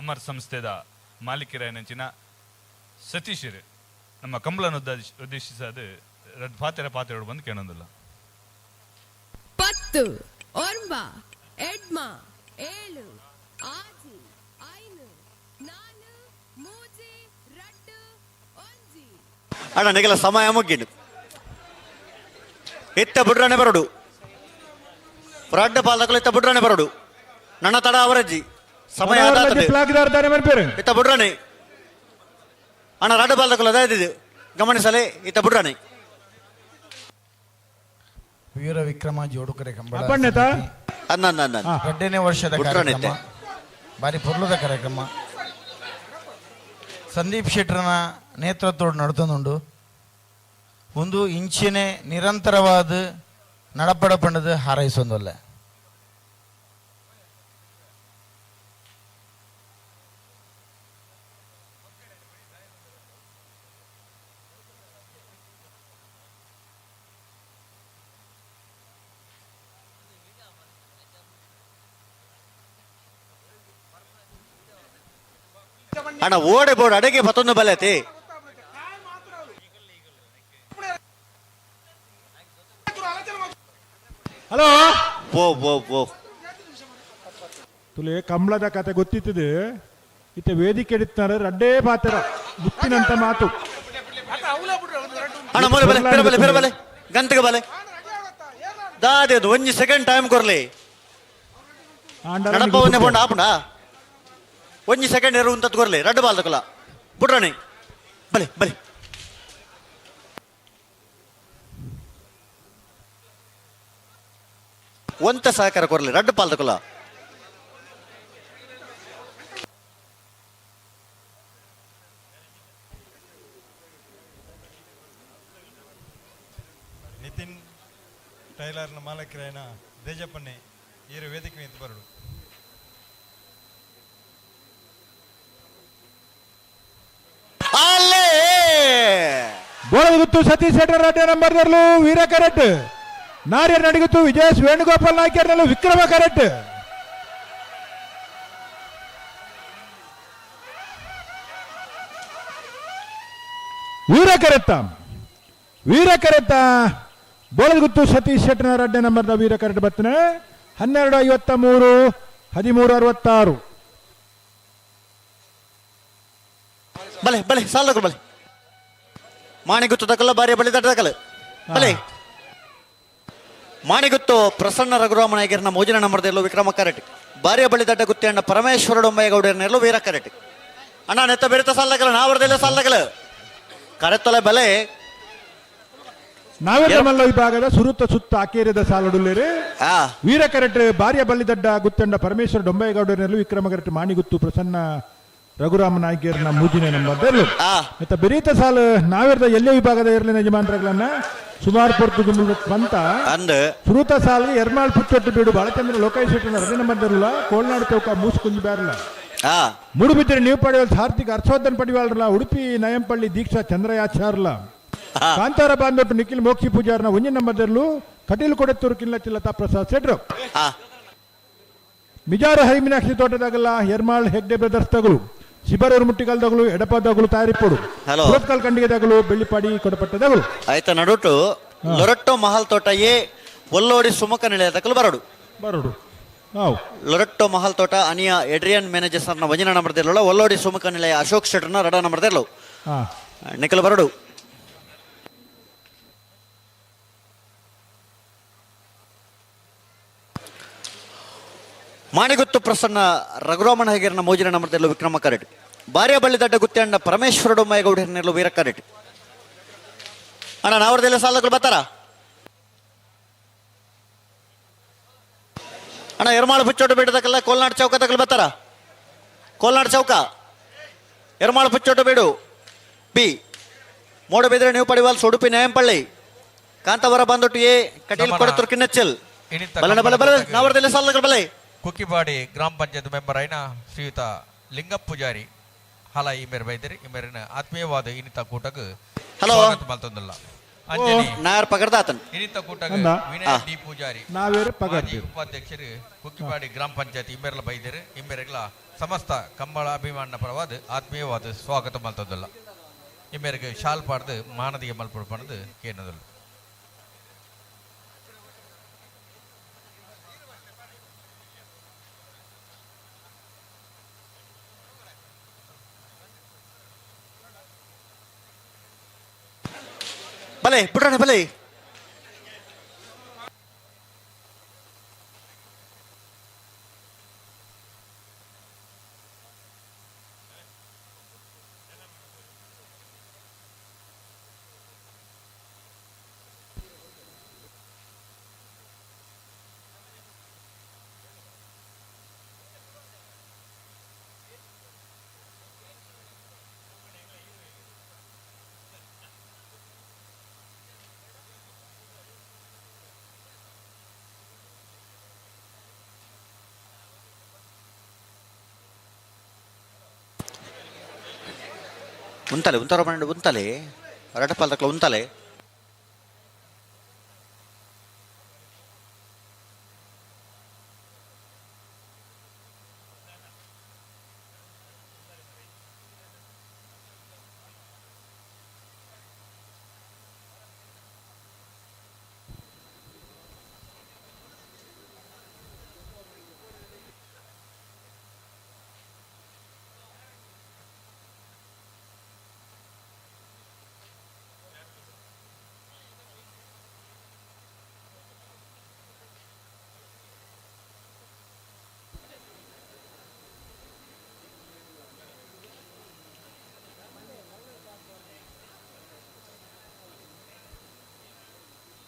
S5: ಅಮರ್ ಸಂಸ್ಥೆದ ಮಾಲೀಕರ ಸತೀಶರು ನಮ್ಮ ಕಂಬಳನ್ನು ಉದ್ದೇಶಿಸದು ರಡ್ ಪಾತ್ರೆ ಪಾತ್ರೆ ಬಂದು ಕೇಳೊಂದಿಲ್ಲ.
S11: 10 9 8 7 6 5 4 3 2 1.
S6: ಅಣ್ಣ ನಿಗಲ ಸಮಯ ಮುಗ್ಗಿಂಡು ಇತ್ತ ಬುಡ್ರನೆ ಬರೋಡು ರಡ್ಡ ಪಾಲಕಲು ಇತ್ತ ಬುಡ್ರನೆ ಬರೋಡು ನನ್ನ ತಡ ಅವರಜ್ಜಿ ಸಮಯ ಇತ್ತ ಬುಡ್ರಾಣಿ ಅಣ್ಣ ರಡ್ಡ ಬಾಲ್ದಕುಲ ಅದಾಯ್ತು ಗಮನಿಸಲೇ ಇತ್ತ ಬುಡ್ರಾಣಿ.
S12: ವೀರ ವಿಕ್ರಮ ಜೋಡುಕರೆ ಕಂಬಳ 2ನೇ ವರ್ಷದ ಕಾರ್ಯಕ್ರಮ ಬಾರಿ ಪೊರ್ಲುದ ಕಾರ್ಯಕ್ರಮ ಸಂದೀಪ್ ಶೆಟ್ಟರ್ನ ನೇತೃತ್ವದ ನಡತೊಂದುಂಡು. ಒಂದು ಇಂಚಿನೆ ನಿರಂತರವಾದ ನಡಪಡ ಪಂಡದು ಹಾರೈಸೊಂದಲ್ಲ.
S6: ಅಣ್ಣ ಓಡೆ ಬೋರ್ಡ್ ಅಡಗೆ ಬತ್ತೊಂದು ಬಲತಿ
S9: ಹಲೋ
S6: ಓ ಓ ಓ
S9: ತುಲೆ ಕಂಬಳದ ಕತೆ ಗೊತ್ತಿತ್ತದೆ ಇತ್ತ ವೇದಿಕೆ ಹಿಡಿತಾರೆ ರಡ್ಡೇ ಪಾತ್ರ ಮುತ್ತಿನಂತ ಮಾತು.
S6: ಅಣ್ಣ ಮೊಲೆ ಬಲೆ ಪೆರ ಬಲೆ ಪೆರ ಬಲೆ ಗಂತಿಗೆ ಬಲೆ ದಾದೆ ಅದು ಒಂಜಿ ಸೆಕೆಂಡ್ ಟೈಮ್ ಕೊರ್ಲಿ ನಡಪ ಒಂದೇ ಬೋಂಡ ಆಪುಂಡ ಒಂಜಿ ಸೆಕೆಂಡ್ ಎರು ಉಂತತ್ ಕೊರ್ಲಿ ರಡ್ಡು ಬಾಲ್ ತಕೊಲ ಬುಡ್ರಾಣಿ ಬಲೆ ಬಲೆ. ಒಂತ ಸಹಕಾರ ಕೊರ್ಲಿ ರಡ್ಡು ಪಾಲ್ ತಕೊಲ.
S4: ನಿತಿನ್ ಟೈಲರ್ನ ಮಾಲಕರಾಯನ ದೇಜಪ್ಪನ್ನೇ ಈರು ವೇದಿಕೆ ನಿಂತು ಬರಡು.
S9: ಬೋಳಗುತ್ತು ಸತೀಶ್ ಶೆಟ್ಟರ್ ರಡ್ಡೆ ನಂಬರ್ ದರ್ಲು ವೀರ ಕರೆಕ್ಟ್ ನಾರ್ಯರ್ ನಡಿಗುತ್ತು ವಿಜಯ್ ವೇಣುಗೋಪಾಲ್ ನಾಯ್ಕರ್ನಲ್ಲೂ ವಿಕ್ರಮ ಕರೆಕ್ಟ್. ವೀರ ಕರೆತ್ತ ವೀರ ಕರೆತ ಬೋಳಗುತ್ತು ಸತೀಶ್ ಶೆಟ್ಟನ ಎರಡನೇ ನಂಬರ್ದ ವೀರ ಕರೆಟ್ ಬತ್ತನೆ 12:53 13:66.
S6: ಬಲೆ ಬಲೆ ಸಾಲದಕಲು ಬಲೆ ಮಾಣಿಗುತ್ತು ತಕಲ್ಲ ಬಾರಿ ಬಳಿ ತಟ್ಟದಕಲು ಬಲೆ ಮಾಣಿಗುತ್ತು ಪ್ರಸನ್ನ ರಘುರಾಮ ನಾಯಕರನ್ನ ಮೋಜಿನ ನಂಬರ್ದಲ್ಲೂ ವಿಕ್ರಮ ಕರೆಟ್ ಬಾರಿಯ ಬಳಿ ದಡ್ಡ ಗುತ್ತಿ ಅಣ್ಣ ಪರಮೇಶ್ವರ ಡೊಂಬಯ್ಯಗೌಡರನ್ನೆಲ್ಲೂ ವೀರ ಕರೆಟ್ ಅಣ್ಣ ನೆತ್ತ ಬೆರೆತ ಸಾಲದಕಲ ನಾವರದೆಲ್ಲ ಸಾಲದಕಲ ಕರೆತ್ತೊಲೆ ಬಲೆ.
S9: ನಾವೆಲ್ಲ ವಿಭಾಗದ ಸುರುತ ಸುತ್ತ ಅಕೇರಿದ ಸಾಲಡುಲ್ಲೇರಿ ವೀರ ಕರೆಟ್ ಬಾರಿಯ ಬಳ್ಳಿ ದಡ್ಡ ಗುತ್ತಂಡ ಪರಮೇಶ್ವರ ಡೊಂಬಯ್ಯಗೌಡರನ್ನೆಲ್ಲೂ ವಿಕ್ರಮ ಕರೆಟ್ ಮಾಣಿಗುತ್ತು ಪ್ರಸನ್ನ ರಘುರಾಮ ನಾಯ್ಕರ್ನ ಮೂಜಿನ ನಂಬರ್ದಲ್ಲೂ ಮತ್ತೆ ಬೆರೀತ ಸಾಲು ನಾವೆರ್ದ ಎಲ್ಲೇ ವಿಭಾಗದ ಇರಲಿನ ಯಜಮಾನರುಗಳನ್ನ ಸುಮಾರು ಪೊರ್ತು ಬಂತ ಸುರುತ ಸಾಲು ಎರ್ಮಾಳ್ ಪುಚ್ಚೊಟ್ಟು ಬೀಡು ಬಾಲಚಂದ್ರ ಲೋಕೇಶ್ ಶೆಟ್ಟನ ಎರಡನೇ ನಂಬರ್ದಲ್ಲ ಕೋಲ್ನಾಡು ಚೌಕ ಮೂಸುಕುಂಜಿ ಬ್ಯಾರಲ್ಲ ಮೂಡುಬಿದ್ದರೆ ನೀವು ಪಡೆಯುವ ಹಾರ್ದಿಕ್ ಹರ್ಷವರ್ಧನ್ ಪಡಿವಾಳ್ರಲ್ಲ ಉಡುಪಿ ನಯಂಪಳ್ಳಿ ದೀಕ್ಷಾ ಚಂದ್ರಯಾಚಾರ್ಲ ಕಾಂತಾರ ಬಾಂಧೊಟ್ಟು ನಿಖಿಲ್ ಮೋಕ್ಷಿ ಪೂಜಾರ್ನ ಒಂಜಿ ನಂಬರ್ದಲ್ಲೂ ಕಟೀಲು ಕೊಡೆತ್ತೂರು ಕಿಲ್ಲಚಿಲ್ಲತಾ ಪ್ರಸಾದ್ ಶೆಟ್ರು ಮಿಜಾರು ಹರಿಮೀನಾಕ್ಷಿ ತೋಟದಾಗಲ್ಲ ಎರ್ಮಾಳ್ ಹೆಗ್ಡೆ ಬ್ರದರ್ಸ್ ತಗಲು ಶಿಬರೂರು ಮುಟ್ಟಿಗಾಲ್ ತಗಲು ಎಡಪ ತಗಲು ತಾರಿಪೋಡು ಸುರತ್ಕಲ್ ಖಂಡಿಗೆ ತಗಲು ಬೆಳ್ಳಿಪಾಡಿ ಕೊಡಪಟ್ಟ ತಗಲು.
S6: ಆಯ್ತ ನಡುಟು ಲೊರಟ್ಟೋ ಮಹಲ್ ತೋಟ ಎ ಒಲ್ಲೋಡಿ ಸುಮುಖ ನಿಲಯ ತಕಲು ಬರಡು
S9: ಬರಡು ನಾವು
S6: ಲೊರಟ್ಟೋ ಮಹಲ್ ತೋಟ ಅನಿಯ ಎಡ್ರಿಯನ್ ಮ್ಯಾನೇಜರ್ನ ಒಂಜಿನ ನಂಬರ್ದಿರಲ್ಲ ಒಲ್ಲೋಡಿ ಸುಮುಖ ನಿಲಯ ಅಶೋಕ್ ಶೆಟ್ಟರ್ನ ರಡ ನಂಬರ್ದಿರಲು ನಿಖಲ್ ಬರಡು. ಮಾಣಿಗುತ್ತು ಪ್ರಸನ್ನ ರಘುರಾಮನ ಹೆಗರ್ನ ಮೋಜಿನ ನಂಬರ್ದಲ್ಲೂ ವಿಕ್ರಮ ಕರೆಟ್ ಬಾರಿಯ ಬಳ್ಳಿ ದಡ್ಡ ಗುತ್ತಿಯಣ್ಣ ಪರಮೇಶ್ವರ ಡೊಮ್ಮಯ್ಯಗೌಡ ಹಿನ್ನೆಲೆ ವೀರ ಕರೆಟ್ ಅಣ್ಣ ನಾವರದೆಲ್ಲ ಸಾಲಗಳು ಬರ್ತಾರ ಅಣ್ಣ ಎರ್ಮಾಳು ಪುಚ್ಚೋಟು ಬೇಡದಕ್ಕೆಲ್ಲ ಕೋಲ್ನಾಡು ಚೌಕ ತಕಲ್ ಬರ್ತಾರ ಕೋಲ್ನಾಡು ಚೌಕ ಎರ್ಮಾಳು ಪುಚ್ಚೋಟು ಬೇಡು ಬಿ ಮೂಡಬಿದ್ರೆ ನೀವು ಪಡಿವಾಲ್ ಉಡುಪಿ ನ್ಯಾಯಂಪಳ್ಳಿ ಕಾಂತಾವರ ಬಂದೊಟ್ಟು ಎ ಕಟೀಲ್ ಕೊಡತೂರು ಕಿನ್ನಚ್ಚಲ್ ಬಲನ ಬಲ ಬಲ ನಾವರದೆಲ್ಲ ಸಾಲಗಳು ಬಲೆ.
S8: ಕುಕ್ಕಿಪಾಡಿ ಗ್ರಾಮ ಪಂಚಾಯತ್ ಮೆಂಬರ್ అయిన ಶ್ರೀಯುತ ಲಿಂಗಪ್ಪ ಪೂಜಾರಿ ಹಲ ಈ ಮೇರೆ ಬೈದಿರಿ ಈ ಮೇರಿನ ಆತ್ಮೀಯವಾದ ಇನಿತ ಕೂಟకు
S6: ಹಲೋ.
S8: ಸ್ವಾಗತ ಮಲ್ತೊಂದುಲ್ಲ. ಅಂಜನಿ
S6: ನಾಯರ್ ಪಗಡ್ದಾತನ್
S8: ಇನಿತ ಕೂಟకు
S9: ಅಂದ.
S8: ವಿನಯ ಡಿ ಪೂಜಾರಿ
S9: ನಾವೇರು
S8: ಮಾಜಿ
S9: ಪಗಡ್ದಿರು.
S8: ಉಪಾಧ್ಯಕ್ಷರು ಕುಕ್ಕಿಪಾಡಿ ಗ್ರಾಮ ಪಂಚಾಯತ್ ಇಮ್ಮೇರ್ಲ ಬೈದಿರಿ ಇಮ್ಮೇರೆಗ್ಲ ಸಮಸ್ತ ಕಂಬಳ ಅಭಿಮಾನ ಪರವಾದ ಆತ್ಮೀಯವಾದ ಸ್ವಾಗತ ಮಲ್ತೊಂದುಲ್ಲ. ಈ ಮೇರೆಗೆ ಶಾಲ್ ಪಾಡ್ದು ಮಾನದಿಗೆ ಮಲ್ಪಡು ಪಣದು ಕೇನದಲ್ಲ.
S6: ಬಲೆ ಪುಟ್ಟಣ್ಣ ಬಲೆ ಉಂತಲೆ ಉಂತಾರ ಪನ್ನೊಂಡು ಉಂತಲೆ ರಡಪಾಲ್ ತಕ್ಲ ಉಂತಲೆ.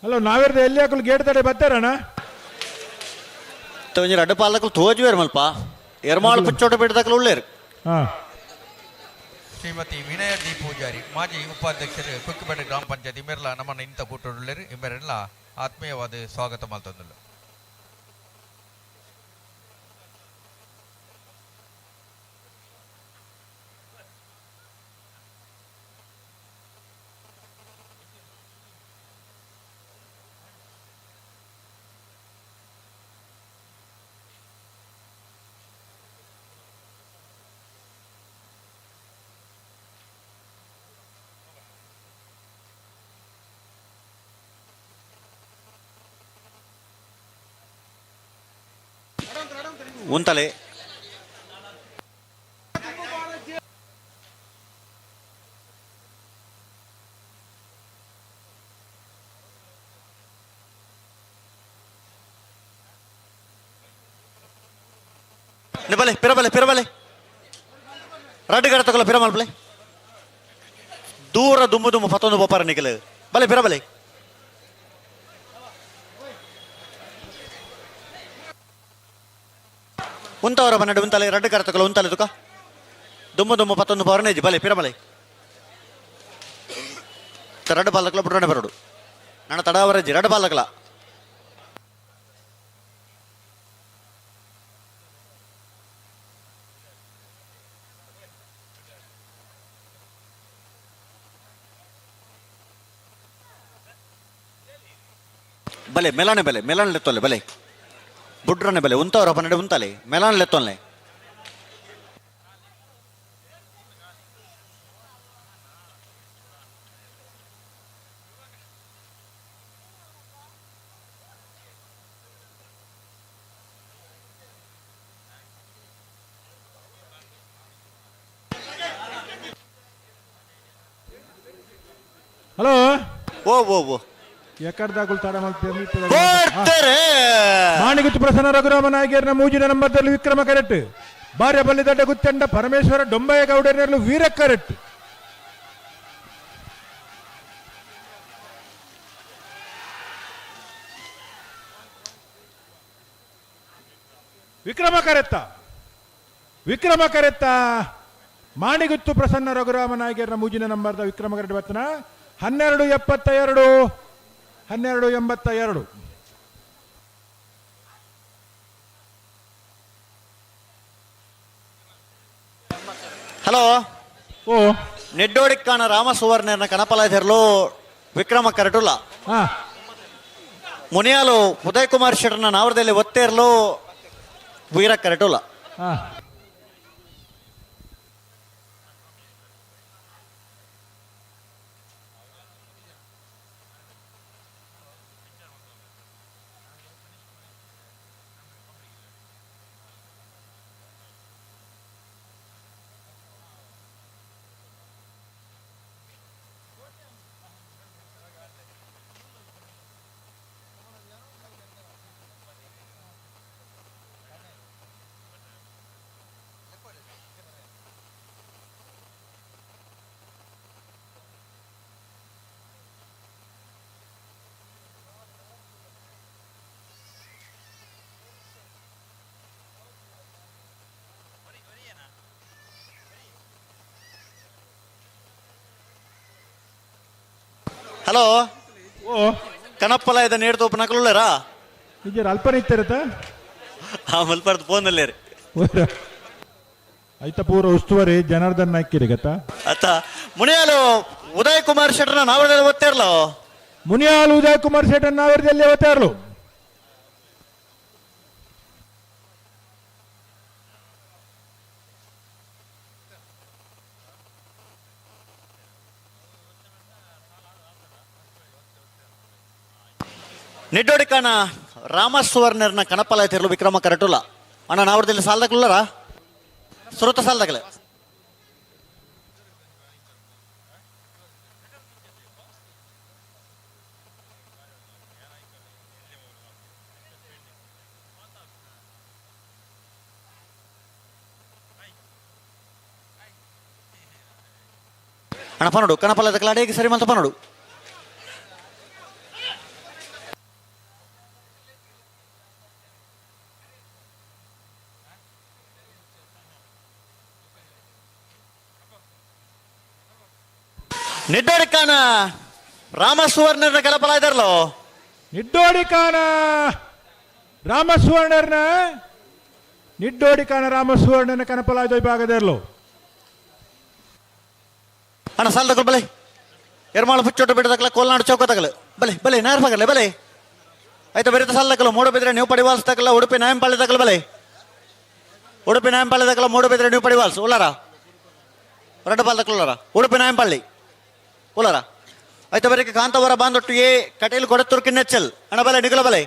S9: ಹಲೋ ನಾವೇರ್ದ ಎಲ್ಲಿ ಹಾಕಲು ಗೇಟ್ ತಡೆ ಬರ್ತಾರಣ್ಣ?
S6: ಒಂಜಿ ರಡ್ಡು ಪಾಲಕಲು ತೋಜುವೇರು ಮಲ್ಪ ಎರ್ಮಾಳು ಪುಚ್ಚೋಟ ಬೇಟದಕಲು ಉಳ್ಳೇರು.
S8: ಶ್ರೀಮತಿ ವಿನಯ ಡಿ ಪೂಜಾರಿ ಮಾಜಿ ಉಪಾಧ್ಯಕ್ಷರು ಕುಕ್ಕಿಪೇಟೆ ಗ್ರಾಮ ಪಂಚಾಯತ್ ಇಮ್ಮೆರ್ಲ ನಮ್ಮನ್ನ ಇಂತ ಕೂಟುಳ್ಳೇರು ಇಮ್ಮೆರೆಲ್ಲ ಆತ್ಮೀಯವಾದ ಸ್ವಾಗತ ಮಲ್ತೊಂದುಲ್ಲ.
S6: ಉಂತಲೆ ಬಲೆ ಪಿರಬಲೆ ಪಿರಬಲೆ ರಡ್ಡು ಗಡ ತಗೊಲ್ಲ ಪಿರಮಲ್ಪಲೆ ದೂರ ದುಮ್ಮು ದುಮ್ಮು ಪತ್ತೊಂದು ಪೋಪಾರ ನಿಕಲು ಬಲೆ ಪಿರಬಲೆ ಉಂತವರ ಬನ್ನಡು ಉಂತಲೆ ರಡ್ಡು ಕರ ತಗೊಲ್ಲ ಉಂತಲೆ ತುಕ ದುಮ್ಮು ದುಮ್ಮು ಪತ್ತೊಂದು ಪವರನೇಜಿ ಬಲೆ ಪಿರಬಲೆ ರಡ್ಡು ಬಾಲಕಲ ಬುಡ್ರನೆ ಬರೋಡು ನನ್ನ ತಡಾವರಜ್ಜಿ ರಡ್ಡು ಬಾಲಕಲ ಬಲೆ ಮೆಲಾನೆ ಬೆಲೆ ಮೆಲಾನ್ ಲೆತ್ತೊಲ್ಲೆ ಬಲೆ ಬುಡ್ರನೆ ಬೆಲೆ ಉಂತವರ ಪನ್ನಡೆ ಉಂತಲೆ ಮೆಲಾನ್ ಲೆತ್ತೊಲ್ಲೆ
S9: ಹಲೋ
S6: ಓ ಓ ಓ
S9: ಎಕ್ಕಡ್ದಾಗುಲ್ ತಡ ಮಾಣಿಗುತ್ತು ಪ್ರಸನ್ನ ರಘುರಾಮ ನಾಯಕರ್ನ ಮೂಜಿನ ನಂಬರ್ದಲ್ಲಿ ವಿಕ್ರಮ ಕರೆಕ್ಟ್ ಬಾರ್ಯಪಲ್ಲಿ ದೊಡ್ಡ ಗುತ್ತಂಡ ಪರಮೇಶ್ವರ ಡೊಂಬಯ್ಯ ಗೌಡರಲ್ಲೂ ವೀರ ಕರೆಕ್ಟ್. ವಿಕ್ರಮ ಕರೆತ್ತ ವಿಕ್ರಮ ಕರೆತ್ತ ಮಾಣಿಗುತ್ತು ಪ್ರಸನ್ನ ರಘುರಾಮ ನಾಯಕರ್ನ ಮೂಜಿನ ನಂಬರ್ದ ವಿಕ್ರಮ ಕರೆಕ್ಟ್ ಬರ್ತನ 12:72 12:82.
S6: ಹಲೋ
S9: ಓ
S6: ನೆಡ್ಡೋಡಿಕ್ಕಾನ ರಾಮ ಸುವರ್ಣನ ಕನಪಲಾಧರ್ಲು ವಿಕ್ರಮ ಕರಟುಲ ಮುನಿಯಾಲು ಉದಯ್ ಕುಮಾರ್ ಶೆಟ್ಟರ್ನ ನಾವರದಲ್ಲಿ ಒತ್ತೇರ್ಲು ವೀರ ಕರಟುಲ. ಹಲೋ
S9: ಓ
S6: ಕನಪ್ಪಲ ಇದ ನೀರು ತೋಪು ನಕಲುಳ್ಳರಾ
S9: ನಿಜ ಅಲ್ಪನ ಇತ್ತಿರತ್ತ
S6: ಆ ಮಲ್ಪರ್ದು ಫೋನಲ್ಲಿ ರೀ
S9: ಐತ ಪೂರ ಉಸ್ತುವಾರಿ ಜನಾರ್ದನ್ ನಾಯ್ಕಿರಿ ಗತ್ತಾ
S6: ಅತ್ತ ಮುನಿಯಾಲು ಉದಯ್ ಕುಮಾರ್ ಶೆಟ್ಟರ್ನ ನಾವರದಲ್ಲಿ ಒತ್ತೇರ್ಲೋ
S9: ಮುನಿಯಾಲು ಉದಯ್ ಕುಮಾರ್ ಶೆಟ್ಟರ್ ನಾವರದಲ್ಲಿ ಒತ್ತೇರ್ಲು.
S6: ನಿಡ್ಡೋಡಿಕಾನ ರಾಮ ಸುವರ್ಣರ್ನ ಕನಪಲ ತಿರ್ಲು ವಿಕ್ರಮ ಕರಟುಲ ಅಣ್ಣ ನಾವರದಲ್ಲಿ ಸಾಲದಕ್ಲರ ಸುರತ ಸಾಲದಾಗಲೆ ಅಣ್ಣ ಪನೋಡು ಕನಪಲ ಅಡೇಗೆ ಸರಿ ಮಲ್ತ ಪನೋಡು. ನಿಡ್ಡೋಡಿಕಾನ ರಾಮ ಸುವರ್ಣರ್ನ ಕಲಪಲ ಇದಾರಲ್ಲ
S9: ನಿಡ್ಡೋಡಿಕಾನ ರಾಮ ಸುವರ್ಣರ್ನ ನಿಡ್ಡೋಡಿಕಾನ ರಾಮ ಸುವರ್ಣನ ಕನಪಲ ವಿಭಾಗದಿರಲು.
S6: ಅಣ್ಣ ಸಾಲ ತಗೊಳ್ ಬಲೆ ಎರ್ಮಾಳು ಪುಚ್ಚೋಟ ಬಿಡದಕ್ಕಲ್ಲ ಕೋಲ್ನಾಡು ಚೌಕ ತಗಲು ಬಲೆ ಬಲೆ ನಾರ್ ಬಗಲೆ ಬಲೆ ಆಯ್ತಾ ಬೇರೆ ಸಾಲ ತಗಲು ಮೂಡಬಿದ್ರೆ ನೀವು ಪಡಿವಾಲ್ಸ್ ತಗಲ ಉಡುಪಿ ನಾಯಂಪಾಳ್ಯ ತಗಲು ಬಲೆ ಉಡುಪಿ ನಾಯಂಪಾಳ್ಯ ತಗಲ ಮೂಡಬಿದ್ರೆ ನೀವು ಪಡಿವಾಲ್ಸ್ ಉಳ್ಳಾರ ರಡ್ಡು ಪಾಲ್ ತಗಲುಳ್ಳಾರ ಉಡುಪಿ ನಾಯಂಪಳ್ಳಿ ಉಳ್ಳಾರ ಆಯ್ತಾ ಬರೀ ಕಾಂತವರ ಬಾಂದೊಟ್ಟು ಎ ಕಟೀಲ್ ಕೊಡತ್ತೂರು ಕಿನ್ನೆಚ್ಚಲ್ ಅಣ್ಣ ಬಲೆ ನಿಗಲ ಬಲೆ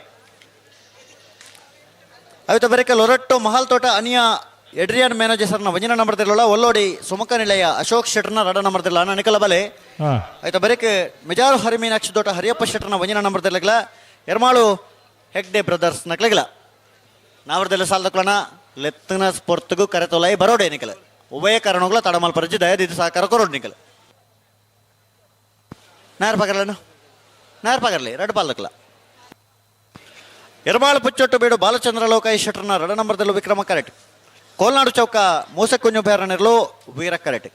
S6: ಅವಿತ ಬರಿಕ ಲೊರಟ್ಟು ಮಹಲ್ ತೋಟ ಅನಿಯ ಎಡ್ರಿಯನ್ ಮ್ಯಾನೇಜರ್ನ ಒಂಜಿನ ನಂಬರ್ ತಿರ್ಲೋಳ ಒಲ್ಲೋಡಿ ಸುಮಕ ನಿಲಯ ಅಶೋಕ್ ಶೆಟ್ಟರ್ನ ರಡ ನಂಬರ್ ತಿರ್ಲ ಅಣ್ಣ ನಿಕಲ ಬಲೆ. ಆಯ್ತಾ ಬರೀಕ್ ಮಿಜಾರು ಹರಿಮೀನಾಕ್ಷಿ ದೋಟ ಹರಿಯಪ್ಪ ಶೆಟ್ಟರ್ನ ಒಂಜಿನ ನಂಬರ್ ತಿರ್ಲಗ್ಲ ಎರ್ಮಾಳು ಹೆಗ್ಡೆ ಬ್ರದರ್ಸ್ ನಕ್ಲಗಿಲ ನಾವರ್ದೆಲ್ಲ ಸಾಲದಕ್ಲನ ಲೆತ್ತನ ಸ್ಪೊರ್ತಗೂ ಕರೆತೊಲೈ ಬರೋಡೆ ನಿಕಲ ಉಭಯ ಕಾರಣಗಳ ತಡಮಲ್ ಪರಿಚಿ ದಯದಿದ್ದು ಸಹಕಾರ ಕೊರೋಡ್ ನಿಕಲ ನಾರ್ ಪಗರ್ಲನು ನಾರ್ ಪಗರ್ಲಿ ರಡ್ ಪಾಲಕ್ಲ ಎರ್ಮಾಳು ಪುಚ್ಚೊಟ್ಟು ಬೀಡು ಬಾಲಚಂದ್ರ ಲೋಕಾಯಿ ಶೆಟ್ಟರ್ನ ರಡ ನಂಬರ್ದಲ್ಲೂ ವಿಕ್ರಮ ಕರೆಕ್ಟ್ ಕೋಲ್ನಾಡು ಚೌಕ ಮೂಸಕುಂಜು ಬೇರನಿರಲು ವೀರ ಕರೆಕ್ಟ್.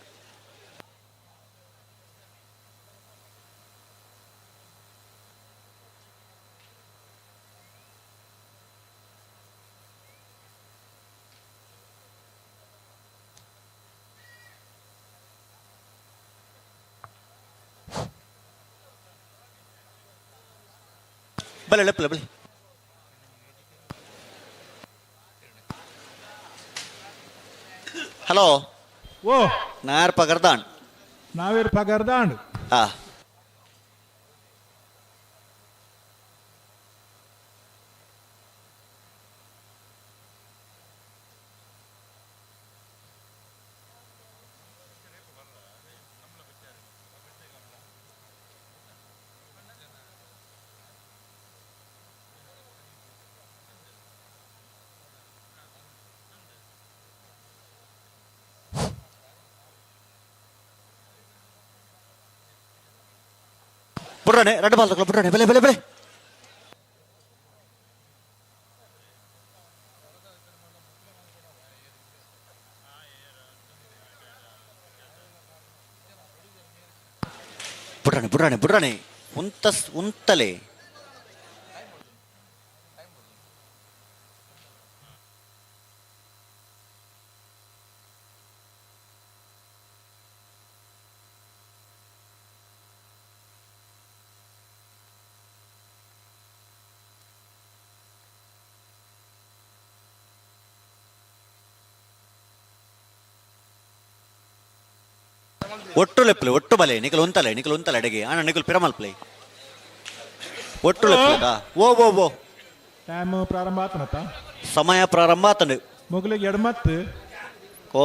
S6: ಬಲೆ ಲೆಪ್ಪಲೆ ಬಲೆ. ಹಲೋ
S9: ಓ
S6: ನಾರ್ ಪಗರ್ದಾಂಡ್
S9: ನಾವೇರ್ ಪಗರ್ದಾಂಡ್.
S6: ಹಾ ಬುಡ್ರಾಣೆ ರಡ್ಡು ಬಾಲ್ ತಗೊಳ್ಳ ಬುಡ್ರಾಣೆ ಬೆಲೆ ಬೆಲೆ ಬೆಲೆ. ಬುಡ್ರಾಣೆ ಬುಡ್ರಾಣೆ ಬುಡ್ರಾಣೆ ಉಂತಸ್ ಉಂತಲೆ ಒಟ್ಟು ಲೆಪ್ಲೆ ಒಟ್ಟು ಬಲೆ ನಿಕಲ್ ಉಂತಲೆ ನಿಕಲ್ ಉಂತಲೆ ಅಡಿಗೆ ಅಣ್ಣ ನಿಕಲ್ ಪಿರಮಲ್ಪ್ಲೆ ಒಟ್ಟು ಲೆಪ್ಲೆ. ಓ ಓ ಓ
S9: ಟೈಮ್ ಪ್ರಾರಂಭ ಆತನತ್ತ
S6: ಸಮಯ ಪ್ರಾರಂಭ ಆತನು.
S9: ಮೊಗಲಿಗೆ ಎಡಮತ್ತು
S6: ಕೋ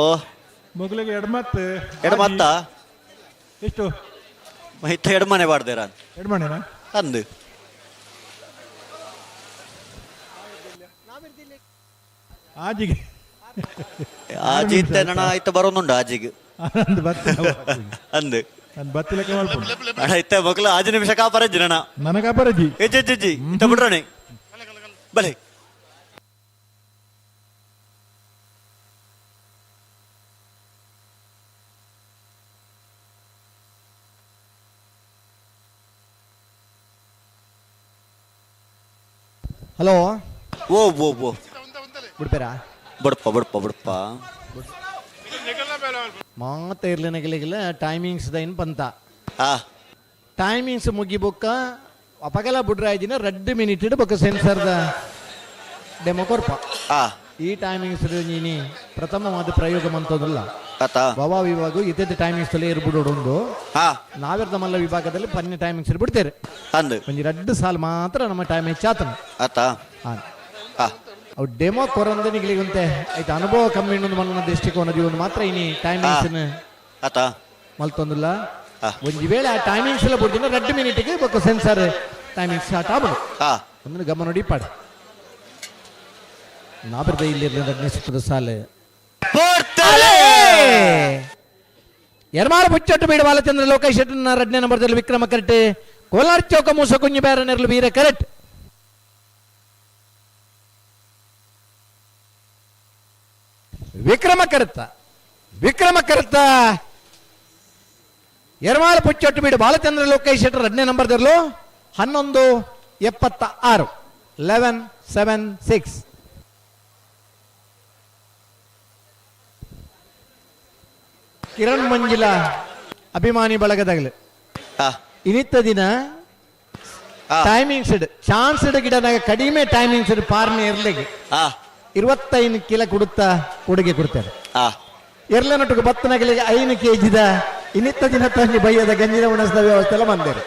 S9: ಮೊಗಲಿಗೆ ಎಡಮತ್ತು
S6: ಎಡಮತ್ತ
S9: ಎಷ್ಟು
S6: ಇತ್ತ ಎಡಮನೆ ಬಾಡ್ದೇರ
S9: ಎಡಮನೆನಾ
S6: ಅಂದು
S9: ಆಜಿಗೆ
S6: ಆಜಿ ಇತ್ತೆ ನಣ ಇತ್ತ ಬರೋನುಂಡು ಆಜಿಗೆ ಅಂದು ಅಣ್ಣ ಇತ್ತೆ ಮಕ್ಕಳು ಆಜಿ ನಿಮಿಷ ಕಾಪರಜ್ಜಿ ನಣ
S9: ನನಗೆ ಕಾಪರಜ್ಜಿ
S6: ಎಜ್ಜಿ ಇತ್ತ ಬಿಡ್ರಣೆ ಬಲೆ.
S10: ಹಲೋ
S6: ಓ ಓ ಓ
S10: ಬಿಡ್ಪೇರಾ
S6: ಬಡಪ್ಪ ಬಡಪ್ಪ ಬಡಪ್ಪ
S10: ಮಾತ ಇರ್ಲಿನಗಿಲಿಗಿಲ್ಲ ಟೈಮಿಂಗ್ಸ್ ದೈನ್ ಪಂತ ಟೈಮಿಂಗ್ಸ್ ಮುಗಿ ಬೊಕ್ಕ ಅಪಗಲ ಬುಡ್ರಾಯ್ದಿನ ರಡ್ಡು ಮಿನಿಟ್ ಇಡು ಬೊಕ್ಕ ಸೆನ್ಸರ್ದ ಡೆಮೋ ಕೊರ್ಪ. ಈ ಟೈಮಿಂಗ್ಸ್ ನೀನಿ ಪ್ರಥಮವಾದ ಪ್ರಯೋಗ ಮಂತದಲ್ಲ ಬವಾ ವಿಭಾಗ ಇದ್ದ ಟೈಮಿಂಗ್ಸ್ ಅಲ್ಲಿ ಇರ್ಬಿಡೋಡು. ನಾವೆರ್ದ ಮಲ್ಲ ವಿಭಾಗದಲ್ಲಿ ಪನ್ನೆ ಟೈಮಿಂಗ್ಸ್ ಬಿಡ್ತೇವೆ. ಒಂಜಿ ರಡ್ಡು ಸಾಲು ಮಾತ್ರ ನಮ್ಮ ಟೈಮ್ ಹೆಚ್ಚಾತನ. ಅವು ಡೆಮೋ ಕೊರಂದ ನಿಗಲಿಗುಂತೆ ಆಯ್ತು ಅನುಭವ ಕಮ್ಮಿ ಇನ್ನೊಂದು ಮನ್ನ ದೃಷ್ಟಿಕೋನ ಜೀವನ ಮಾತ್ರ ಇನಿ ಟೈಮಿಂಗ್ಸ್ ಮಲ್ತೊಂದಿಲ್ಲ. ಒಂಜಿ ವೇಳೆ ಆ ಟೈಮಿಂಗ್ಸ್ ಎಲ್ಲ ಬಿಡ್ದಿನ 2 ಮಿನಿಟ್ಗೆ ಬೊಕ್ಕ sensor timing start ಆಗ್ಬಿಡು. ಒಂದು ಗಮನ ನೋಡಿ ಪಾಡ ನಾಬಿರ್ದ ಇಲ್ಲಿ ಎರಡನೇ ಸುತ್ತದ ಸಾಲು ಎರ್ಮಾರು ಮುಚ್ಚಟ್ಟು ಬೀಡು ಬಾಲಚಂದ್ರ ಲೋಕೇಶ್ ಶೆಟ್ಟರ್ನ ಎರಡನೇ ನಂಬರ್ದಲ್ಲಿ ವಿಕ್ರಮ ಕರೆಕ್ಟ್. ಕೋಲಾರ ಚೌಕ ಮೂಸ ಕುಂಜಿ ಬ್ಯಾರನೆರ್ಲು ವೀರ ಕರೆಕ್ಟ್. ವಿಕ್ರಮ ಕರೆತ್ತ ವಿಕ್ರಮ ಕರೆತ್ತ ಎರ್ಮಾರು ಪುಚ್ಚೊಟ್ಟು ಬೀಡು ಬಾಲಚಂದ್ರ ಲೋಕೇಶ್ ಶೆಟ್ಟರ್ ಎರಡನೇ ನಂಬರ್ದಲ್ಲೂ 11:76 11:76. ಕಿರಣ್ ಮಂಜಿಲ ಅಭಿಮಾನಿ ಬಳಗದಾಗಲಿ ಇನ್ನಿತ್ತ ದಿನ ಟೈಮಿಂಗ್ಸ್ ಚಾನ್ಸ್ ಗಿಡನಾಗ ಕಡಿಮೆ ಟೈಮಿಂಗ್ಸ್ ಪಾರ್ನೆ ಇರ್ಲಿಗೆ 25 ಕಿಲೋ ಕೊಡುತ್ತಾ ಕೊಡುಗೆ ಕೊಡ್ತಾರೆ. ಎರ್ಲನೊಟ್ಟಿಗೆ ಬತ್ತನಗಲಿಗೆ 5 ಕೆಜಿದ ಇನ್ನಿತ್ತ ದಿನ ತಂಗಿ ಬೈಯದ ಗಂಜಿನ ಉಣಸದ ವ್ಯವಸ್ಥೆ ಎಲ್ಲ ಬಂದೇರು.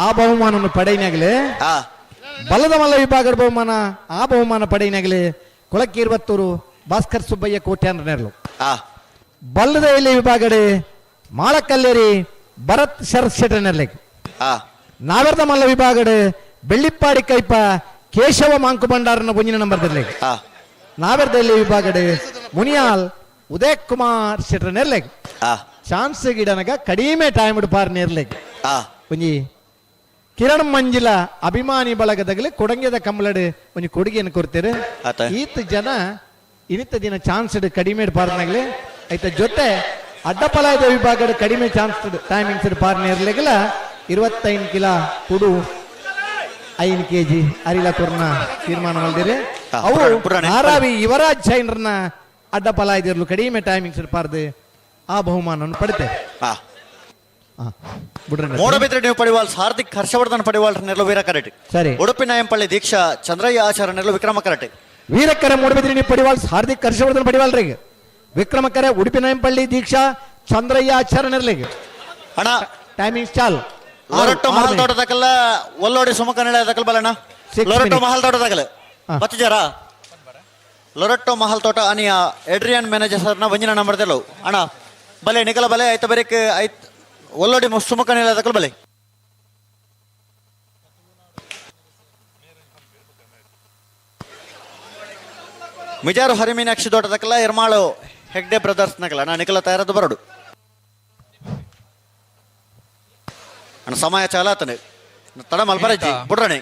S10: ಆ ಬಹುಮಾನವನ್ನು ಪಡೆಯಿನಾಗಲೇ ಬಲದ ಮಲ್ಲ ವಿಭಾಗದ ಬಹುಮಾನ ಆ ಬಹುಮಾನ ಪಡೆಯಿನಗಲಿ ಕೊಳಕೀರ್ವತ್ತೂರು ಭಾಸ್ಕರ್ ಸುಬ್ಬಯ್ಯ ಕೋಟ್ಯಾನ್ ನೆರಳು. ಬಲ್ಲದ ಎಲೆ ವಿಭಾಗಡೆ ಮಾಳಕಲ್ಲೇರಿ ಭರತ್ ಶರತ್ ಶೆಟ್ಟರ್ ನೆರಳಿಗೆ. ನಾವರ್ದ ಮಲ್ಲ ವಿಭಾಗಡೆ ಬೆಳ್ಳಿಪ್ಪಾಡಿ ಕೈಪ ಕೇಶವ ಮಾಂಕು ಭಂಡಾರನ ಒಂಜಿನ ನಂಬರ್ ದರ್ಲೆಗ್. ನಾವರ್ದ ಎಲೆ ವಿಭಾಗಡೆ ಮುನಿಯಾಲ್ ಉದಯ್ ಕುಮಾರ್ ಶೆಟ್ಟರ್ ನೆರಳಿಗೆ. ಚಾನ್ಸ್ ಗಿಡನಗ ಕಡಿಮೆ ಟೈಮ್ ಪಾರ್ ನೆರ್ಲೆಗ್. ಒಂಜಿ ಕಿರಣ್ ಮಂಜಿಲ ಅಭಿಮಾನಿ ಬಳಗದಗಲಿ ಕೊಡಂಗೆದ ಕಂಬಳಡು ಒಂಜಿ ಕೊಡುಗೆಯನ್ನು ಕೊಡ್ತೇವೆ. ಈತ ಜನ ಇನ್ನಿತ ದಿನ ಚಾನ್ಸ್ ಕಡಿಮೆ ಪಾರ್ನಾಗಲಿ ಐತ ಜೊತೆ ಅಡ್ಡಪಲಾಯದ ವಿಭಾಗದ ಕಡಿಮೆ ಚಾನ್ಸ್ ಟೈಮಿಂಗ್ಸ್ ಪಾರ್ನೇರ್ಲೆಗಲ 25 ಕಿಲೋ ಕುಡು 5 ಕೆಜಿ ಅರಿಲ ಕೊರ್ನ ತೀರ್ಮಾನ ಮಾಡಿದಿರಿ. ಅವು ನಾರಾವಿ ಯುವರಾಜ್ ಜೈನ್ರನ್ನ ಅಡ್ಡಪಲಾಯದಿರಲು ಕಡಿಮೆ ಟೈಮಿಂಗ್ಸ್ ಪಾರ್ದು ಆ ಬಹುಮಾನವನ್ನು ಪಡಿತೇವೆ.
S6: ಮೂಡಬಿದ್ರೆ ನೀವು ಪಡಿವಾಲ್ ಹಾರ್ದಿಕ್ ಹರ್ಷವರ್ಧನ್ ಪಡಿವಾಲ್ ನೆರಳು ವೀರ ಕರೆಟ್.
S10: ಸರಿ.
S6: ಉಡುಪಿ ನಾಯಂಪಳ್ಳಿ ದೀಕ್ಷಾ ಚಂದ್ರಯ್ಯ ಆಚಾರ್ಯ ನೆರಳು ವಿಕ್ರಮ ಕರೆಟ್.
S10: ವೀರಕರೆ ಮೂಡಬಿದ್ರೆ ನೀವು ಪಡಿವಾಲ್ ಹಾರ್ದಿಕ್ ಹರ್ಷವರ್ಧನ್ ಪಡಿವಾಲ್ರಿಗೆ. ವಿಕ್ರಮಕರೆ ಉಡುಪಿ ನಾಯಂಪಳ್ಳಿ ದೀಕ್ಷಾ ಚಂದ್ರಯ್ಯ ಆಚಾರ್ಯ ನೆರಳಿಗೆ.
S6: ಅಣ್ಣ
S10: ಟೈಮಿಂಗ್ ಚಾಲ್.
S6: ಲೊರೊಟ್ಟೊ ಮಹಲ್ ತೋಟದಕಲ್ಲ ಒಲ್ಲೋಡಿ ಸುಮಕ ನಿಲಯದಕಲ್ ಬಲಣ್ಣ. ಲೊರೊಟ್ಟೊ ಮಹಲ್ ತೋಟದಾಗಲ ಬತ್ತಿಜಾರ ಲೊರೊಟ್ಟೊ ಮಹಲ್ ತೋಟ ಅನಿಯ ಎಡ್ರಿಯನ್ ಮ್ಯಾನೇಜರ್ ಸರ್ನ ಒಂಜಿನ ನಂಬರ್ ದೆಲ್ಲವು ಅಣ್ಣ ಬಲೆ ನಿಕಲ ಬಲೆ ಐತ ಬರೇಕ್ ಐತ್ ಒಲ್ಲೋಡಿ ಸುಮಕ ನಿಲಯದಕಲ್ ಬಲೆ. ಮಿಜಾರು ಹರಿಮೀನಾಕ್ಷಿ ತೋಟದಕಲ್ಲ ಎರ್ಮಾಳು ಹೆಗ್ಡೆ ಬ್ರದರ್ಸ್ ನಕಲ ಅಣ್ಣ ನಿಕಲ ತಯಾರದ್ದು ಬರಡು ಅಣ್ಣ ಸಮಯ ಚಾಲಾತನೆ ತಡ ಮಲ್ಪರಜ್ಜಿ ಬುಡ್ರಣೆ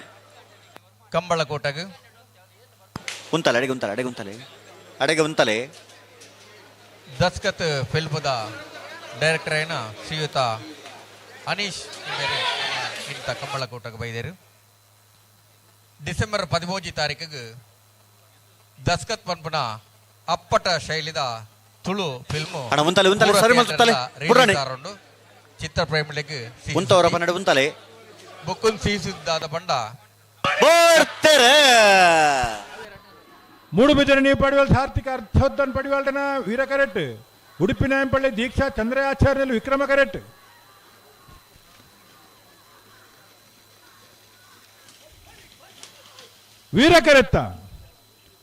S8: ಕಂಬಳ ಕೋಟಗ
S6: ಉಂತಲೆ ಅಡಿಗೆ ಉಂತಲೆ ಅಡಿಗೆ ಉಂತಲೆ ಅಡಿಗೆ ಉಂತಲೆ.
S8: ದಸ್ಕತ್ ಫಿಲ್ಮದ ಡೈರೆಕ್ಟರ್ అయిన ಶ್ರೀಯುತ ಅನೀಶ್ ಇಂತ ಕಂಬಳ ಕೋಟಗ ಬೈದೇರು. ಡಿಸೆಂಬರ್ 13 ತಾರೀಕಿಗೆ ದಸ್ಕತ್ ಪನ್ಪುನ ಅಪ್ಪಟ ಶೈಲಿದ ತುಳು ಫಿಲ್ಮ್ ಚಿತ್ರ ಪ್ರೇಮಿಗಳಿಗೆ ಬುಕ್ಕುನ್ ಸೀಸಿದ್ದಾದ ಬಂಡ
S9: ಮೂಡುಬಿದಿರೆ ನೀವು ಪಡಿವಾಲ್ ಸಾರ್ಥಿಕ ಅರ್ಥೋದ್ದನ್ ಪಡಿವಾಲ್ಟನ ವೀರ ಕರೆಟ್. ಉಡುಪಿ ನಾಯಂಪಳ್ಳಿ ದೀಕ್ಷಾ ಚಂದ್ರಯಾಚಾರ್ಯಲ್ಲಿ ವಿಕ್ರಮ ಕರೆಟ್. ವೀರ ಕರೆತ್ತ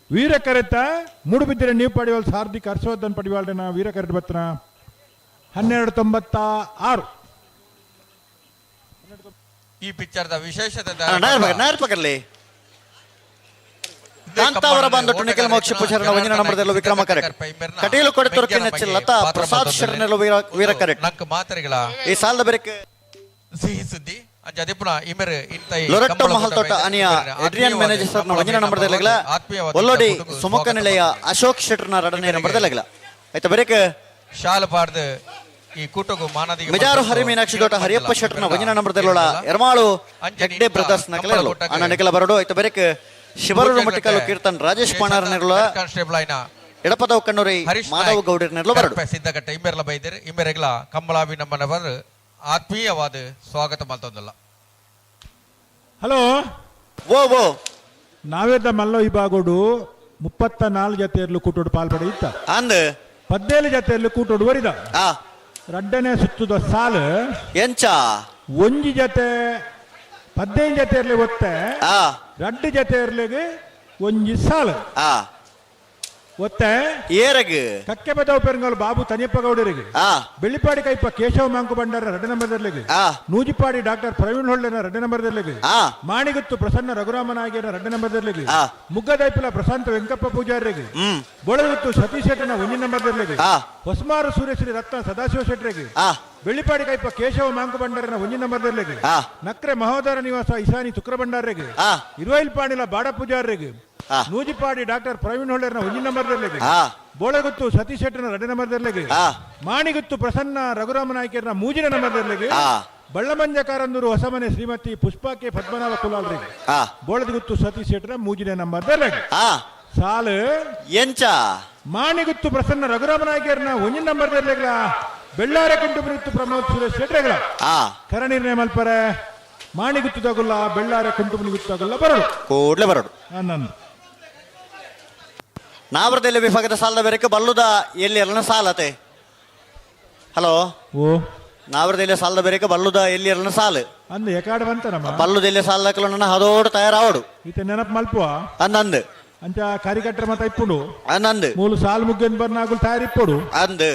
S9: ವೀರ ಕರೆತ್ತ ಮೂಡುಬಿದಿರೆ ನೀವು ಪಡಿವಾಲ್ ಸಾರ್ಥಿಕ ಹರ್ಷವರ್ಧನ್ ಪಡಿವಾಲ್ಟನ ವೀರ ಕರೆಟ್ ಬತ್ತನ 12:96.
S8: ಈ ಪಿಕ್ಚರ್ದ ವಿಶೇಷತೆ
S6: ಕಾಂತಾವರ ಬಂದೊಟ್ಟು ನಿಖಿಲ್ ಮೋಕ್ಷ ಪೂಜಾರನ ಒಂಜಿನ ನಂಬರ್ದಲ್ಲೂ ವಿಕ್ರಮ ಕರೆಕ್ಟ್. ಕಟೀಲು ಕೊಡೆತೊರಕಿನ ಲತಾ ಪ್ರಸಾದ್ ಶರಣೆಲ್ಲ ವೀರ ಕರೆಕ್ಟ್.
S8: ಮಾತ್ರೆಗಳ
S6: ಈ ಸಾಲದ ಬೆರಕ್
S8: ಸಿಹಿ ಸುದ್ದಿ ಅಂಚ ಇಮೆರ್ ಇಂತ
S6: ಲೊರೊಟ್ಟೊ ಮಹಲ್ ತೋಟ ಅನಿಯ ಎಡ್ರಿಯನ್ ಮ್ಯಾನೇಜರ್ ಸರ್ನ ಒಂಜಿನ ನಂಬರ್ದಲ್ಲಗಲ ಒಲ್ಲೋಡಿ ಸುಮುಖ ನಿಲಯ ಅಶೋಕ್ ಶೆಟ್ಟರ್ನ ಎರಡನೇ ನಂಬರ್ದಲ್ಲಗಲ ಆಯ್ತಾ ಬೆರಕ್
S8: ಶಾಲ ಪಾಡ್ದು ಈ ಕೂಟಗು ಮಾನದಿಗೆ
S6: ಮಿಜಾರು ಹರಿ ಮೀನಾಕ್ಷಿ ದೋಟ ಹರಿಯಪ್ಪ ಶೆಟ್ಟರ್ನ ಒಂಜಿನ ನಂಬರ್ದಲ್ಲೋಳ ಎರ್ಮಾಳು ಹೆಗ್ಡೆ ಬ್ರದರ್ಸ್ ನಕಲೆರಲು ಅಣ್ಣ ನಿಖಲ ಬರಡು ಆಯ್ತು ಬೆರಕ್ ಶಿವರೂರು ಮಟ್ಟಿಕಲ್ಲು ಕೀರ್ತನ್ ರಾಜೇಶ್ ಪಾಣಾರ್ ನೆರಳು
S8: ಕಾನ್ಸ್ಟೇಬಲ್ ಆಯ್ನ
S6: ಎಡಪದವ್ ಕಣ್ಣೂರಿ ಮಾಧವ ಗೌಡರ್ ನೆರಳು ಬರಡು
S8: ಸಿದ್ದಕಟ್ಟೆ ಇಮ್ಮೆರ್ಲ ಬೈದೇರು ಇಮ್ಮೆರೆಗ್ಲ ಕಂಬಳಾವಿ ನಮ್ಮನವರು ಆತ್ಮೀಯವಾದ ಸ್ವಾಗತ ಮಲ್ತೊಂದಲ್ಲ.
S9: ಹಲೋ
S6: ಓ ಓ
S9: ನಾವೇದ ಮಲ್ಲ ವಿಭಾಗೋಡು 34 ಜತೆಯರ್ಲು ಕೂಟೋಡು ಪಾಲ್ಪಡೆ ಇತ್ತ
S6: ಅಂದ್
S9: 17 ಜತೆಯರ್ಲು ಕೂಟೋಡು ವರಿದ ರಡ್ಡನೆ ಸುತ್ತದ ಸಾಲು
S6: ಎಂಚ
S9: ಒಂಜಿ ಜತೆ 15 ಜತೆಯರ್ಲಿ ಒತ್ತೆ ರಡ್ಡು ಜತೆಯರ್ಲಿಗೆ ಒಂಜಿ ಸಾಲು ಒತ್ತೆ
S6: ಏರಗ್
S9: ಕಕ್ಕೆ ಬದವ್ ಪೆರಂಗಲ್ ಬಾಬು ತನಿಯಪ್ಪ ಗೌಡರಿಗೆ, ಬೆಳ್ಳಿಪಾಡಿ ಕೈಪ ಕೇಶವ ಮಾಂಕು ಭಂಡಾರ 2 ನಂಬರ್ದಲ್ಲಿಗೆ, ನೂಜಿಪಾಡಿ ಡಾಕ್ಟರ್ ಪ್ರವೀಣ್ ಹೊಳ್ಳೆನ 2 ನಂಬರ್ದಲ್ಲಿಗೆ, ಮಾಣಿಗುತ್ತು ಪ್ರಸನ್ನ ರಘುರಾಮನಾಗಿಯರ 2 ನಂಬರ್ದಲ್ಲಿಗೆ, ಮುಗ್ಗದೈಪುಲ ಪ್ರಶಾಂತ ವೆಂಕಪ್ಪ ಪೂಜಾರಿಗೆ, ಬೋಳಗುತ್ತು ಸತೀಶ್ ಶೆಟ್ಟನ 1 ನಂಬರ್ದಲ್ಲಿಗೆ, ಹೊಸಮಾರು ಸೂರ್ಯಶ್ರೀ ರತ್ನ ಸದಾಶಿವ ಶೆಟ್ಟರಿಗೆ, ಬೆಳ್ಳಿಪಾಡಿ ಕೈಪ ಕೇಶವ ಮಾಂಕು ಭಂಡಾರನ 1 ನಂಬರ್ದಲ್ಲಿಗೆ, ನಕ್ರೆ ಮಹೋದರ ನಿವಾಸ ಇಶಾನಿ ತುಕ್ರ ಭಂಡಾರಿಗೆ, ಇರುವೈಲ್ಪಾಣಿಲ ಬಾಡ ಪೂಜಾರಿಗೆ, ನೂಜಿಪಾಡಿ ಡಾಕ್ಟರ್ ಪ್ರವೀಣ್ ಹೊಳ್ಳೆರ್ನ 1 ನಂಬರ್ದಲ್ಲಿಗೆ, ಬೋಳಗುತ್ತು ಸತೀಶ್ ಶೆಟ್ಟನ 2 ನಂಬರ್ದಲ್ಲಿಗೆ, ಮಾಣಿಗುತ್ತು ಪ್ರಸನ್ನ ರಘುರಾಮ ನಾಯ್ಕರ್ನ 3 ನಂಬರ್ದಲ್ಲಿಗೆ, ಬಳ್ಳಮಂಜ ಕಾರಂದೂರು ಹೊಸಮನೆ ಶ್ರೀಮತಿ ಪುಷ್ಪಾಕೆ ಪದ್ಮನಾಭ ಕುಲಾಲ್ರಿಗೆ, ಬೋಳದಗುತ್ತು ಸತೀಶ್ ಶೆಟ್ಟರ 3 ನಂಬರ್ದಲ್ಲಿಗೆ ಸಾಲು
S6: ಎಂಚ
S9: ಮಾಣಿಗುತ್ತು ಪ್ರಸನ್ನ ರಘುರಾಮ ನಾಯ್ಕರ್ನ 1 ನಂಬರ್ದಲ್ಲಿಗ್ಲ ಬೆಳ್ಳಾರ ಕುಂಟುಬುರಿತ್ತು ಪ್ರಮೋದ್ ಸುರೇಶ್ ಶೆಟ್ಟರೆಗಳ ಕರ ನಿರ್ಣಯ ಮಲ್ಪರೆ ಮಾಣಿಗುತ್ತು ತಗುಲ್ಲ ಬೆಳ್ಳಾರ ಕುಂಟುಬುನಿ ಬರಡು
S6: ಕೂಡ್ಲೆ ಬರಡು.
S9: ನಂದು
S6: ನಾವರದಲ್ಲಿ ವಿಭಾಗದ ಸಾಲದ ಬೇರೆ ಬಲ್ಲುದ ಎಲ್ಲಿ ಎಲ್ಲ ಸಾಲತೆ. ಹಲೋ
S9: ಓ
S6: ನಾವರದೆಲ್ಲ ಸಾಲದ ಬೇರೆ ಬಲ್ಲುದ ಎಲ್ಲಿ ಇರಲ ಸಾಲು
S9: ಅಂದ್ ಎಕಾಡ ಬಂತ ನಮ್ಮ
S6: ಬಲ್ಲುದ ಎಲ್ಲಿ ಸಾಲದಕ್ಕಲು ನನ್ನ ಹದೋಡು ತಯಾರಾವಡು
S9: ಈತ ನೆನಪು ಮಲ್ಪುವ
S6: ಅಂದಂದು
S9: ಅಂಚ ಕಾರ್ಯಕರ್ತರ ಮತ ಇಪ್ಪುಡು
S6: ಅಂದಂದು
S9: ಮೂಲು ಸಾಲು ಮುಗ್ಗನ್ ಬರ್ನಾಗುಲ್ ತಯಾರಿ ಇಪ್ಪುಡು
S6: ಅಂದು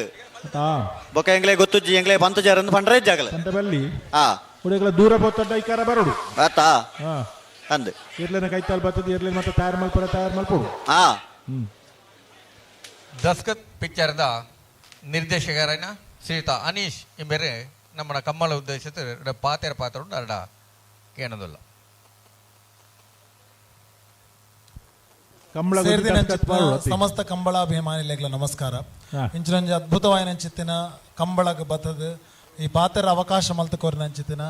S6: ಬೊಕ ಎಂಗ್ಲೆ ಗೊತ್ತುಜ್ಜಿ ಎಂಗ್ಲೆ ಪಂತ ಜಾರಂದು ಪಂಡ್ರೆ ಜಾಗಲ
S9: ಪಂತ ಬಲ್ಲಿ
S6: ಆ
S9: ಉಡೆಗಳ ದೂರ ಪೋತಡ್ಡ ಇಕಾರ ಬರೋಡು
S6: ಆತಾ
S9: ಹಾ
S6: ಅಂದು
S9: ಇರ್ಲೇನ ಕೈತಾಲ್ ಬರ್ತದೆ ಇರ್ಲೇನ ಮತ್ತೆ ತಯಾರು ಮಲ್ಪಡ ತಯಾರು ಮಲ್ಪುಡು
S6: ಆ
S8: ದಸ್ಕತ್ ಪಿಕ್ಚರ್ದ ನಿರ್ದೇಶಕರೈನ ಶ್ರೀಯುತ ಅನೀಶ್ ಇಂಬೇರೆ ನಮ್ಮನ ಕಮ್ಮಳ ಉದ್ದೇಶದ ಪಾತೆರ ಪಾತ್ರ ಉಂಡು ಅರಡ ಕೇಣದಲ್ಲ.
S9: ಕಂಬಳ
S13: ಸಮಸ್ತ ಕಂಬಳಾಭಿಮಾನಿಲೆಗ್ಲ ನಮಸ್ಕಾರ. ಇಂಚಿನೊಂಜಿ ಅದ್ಭುತವಾಯಿನ ಅಂಚಿತ್ತಿನ ಕಂಬಳಗ್ ಬತ್ತದ ಈ ಪಾತೆರ ಅವಕಾಶ ಮಲ್ತಕೋರಿನ ಅಂಚಿತ್ತಿನ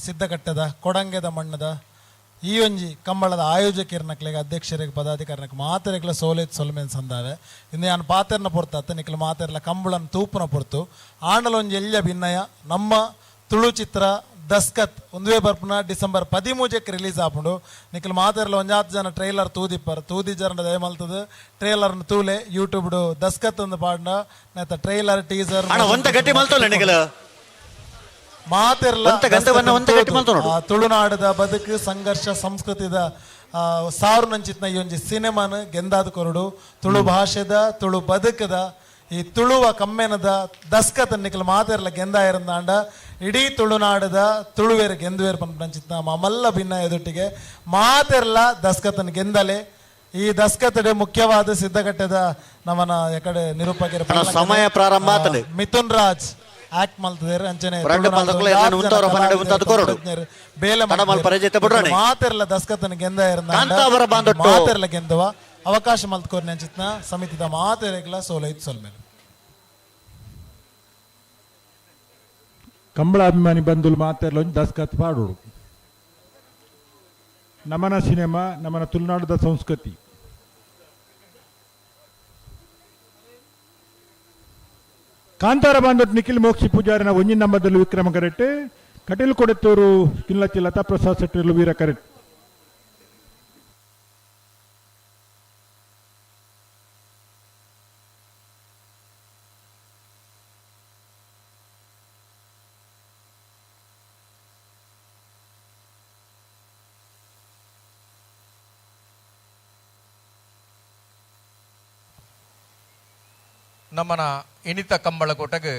S13: ಸಿದ್ಧಕಟ್ಟದ ಕೊಡಂಗೆದ ಮಣ್ಣದ ಈ ಒಂಜಿ ಕಂಬಳದ ಆಯೋಜಕಿರ್ನಕ್ಲೆಗ್ ಅಧ್ಯಕ್ಷರಿಗೆ ಪದಾಧಿಕಾರಿನಕ್ ಮಾತೆರೆಗ್ಲ ಸೋಲೇತ್ ಸೊಲ್ಮೆನ್ ಸಂದಾವೆ. ಇಂದು ಯಾನ್ ಪಾತೆರ್ನ ಪೊರ್ತು ನಿಕ್ಲ ಮಾತೆರ್ಲ ಕಂಬಳನ್ ತೂಪುನ ಪೊರ್ತು ಆಂಡಲ ಒಂಜಿ ಎಲ್ಯ ಭಿನ್ನಯ ನಮ್ಮ ತುಳು ಚಿತ್ರ ದಸ್ಕತ್ ಒಂದುವೇ ಬರ್ಪುನ ಡಿಸೆಂಬರ್ 13ಕ್ಕೆ ರಿಲೀಸ್ ಆಪುಂಡು. ನಿಕ್ಲ ಮಾತೆರ್ಲ ಒಂಜಾತ್ ಜನ ಟ್ರೈಲರ್ ತೂದಿಪ್ಪರ್ ತೂದಿ ಜನ ದಯಮಲ್ತದ ಟ್ರೈಲರ್ನ ತೂಲೆ ಯೂಟ್ಯೂಬ್ ದಸ್ಕತ್ ಒಂದು ಪಾಡ್ನ ನೆತ್ತ ಟ್ರೈಲರ್ ಟೀಸರ್ ಮಾತೆರ್ಲ ತುಳುನಾಡದ ಬದುಕು ಸಂಘರ್ಷ ಸಂಸ್ಕೃತಿದ ಸಾರು ನಂಚಿತ್ನ ಈ ಒಂಜಿ ಸಿನಿಮಾನ ಗೆಂದಾದ ಕೊರಡು ತುಳು ಭಾಷೆದ ತುಳು ಬದುಕದ ಈ ತುಳುವ ಕಮ್ಮೆನದ ದಸ್ಕತ್ ನಿಕ್ಲ ಮಾತೆರ್ಲ ಗೆಂದಾಯಿರಂದಾಂಡ ಇಡೀ ತುಳುನಾಡದ ತುಳುವೇರು ಗೆಂದುವೇರು ಪಂಚಿತ್ನ ಮಲ್ಲ ಭಿನ್ನ ಎದುಟ್ಟಿಗೆ ಮಾತೆರ್ಲ ದಸ್ಕತನ್ ಗೆಂದಲೆ. ಈ ದಸ್ಕತಡೆ ಮುಖ್ಯವಾದ ಸಿದ್ಧಕಟ್ಟೆದ ನಮ್ಮನ ಎಕಡೆ ನಿರೂಪಕರ
S6: ಸಮಯ ಪ್ರಾರಂಭ
S13: ಮಿಥುನ್ ರಾಜ್ ಆಕ್ಟ್ ಮಲ್ತದೇರು ಅಂಚನೆ ಬೇಲೆ ಮಾತೆರ್ಲ ದಸ್ಕತನ್ ಗೆಂದ ಮಾತೆರ್ಲ ಗೆಂದವ ಅವಕಾಶ ಮಲ್ತ್ಕೋರ್ನೆ ಅಂಚಿತ್ನ ಸಮಿತಿದ ಮಾತೆರೆಗ್ಲ ಸೋಲೈತ್ ಸೊಲ್ಮೇಲೆ.
S9: ಕಂಬಳ ಅಭಿಮಾನಿ ಬಂಧುಲು ಮಾತೆರ್ಲ ಒಂಜಿ ದಸ್ಕತ್ ಪಾಡೋಡು. ನಮನ ಸಿನಿಮಾ ನಮನ ತುಳುನಾಡದ ಸಂಸ್ಕೃತಿ. ಕಾಂತಾರ ಬಾಂದೊಟ್ಟು ನಿಖಿಲ್ ಮೋಕ್ಷಿ ಪೂಜಾರಿನ ಒಂಜಿನ ನಂಬದಲ್ಲಿ ವಿಕ್ರಮ ಕರೆಕ್ಟ್, ಕಟೀಲ್ ಕೊಡೆತ್ತೂರು ಕಿಲ್ಲಚ್ಚಿ ಲತಾ ಪ್ರಸಾದ್ ಶೆಟ್ಟಿರ್ಲು ವೀರ ಕರೆಕ್ಟ್.
S8: ನಮ್ಮನ ಇನಿತ ಕಂಬಳಕೋಟಗ್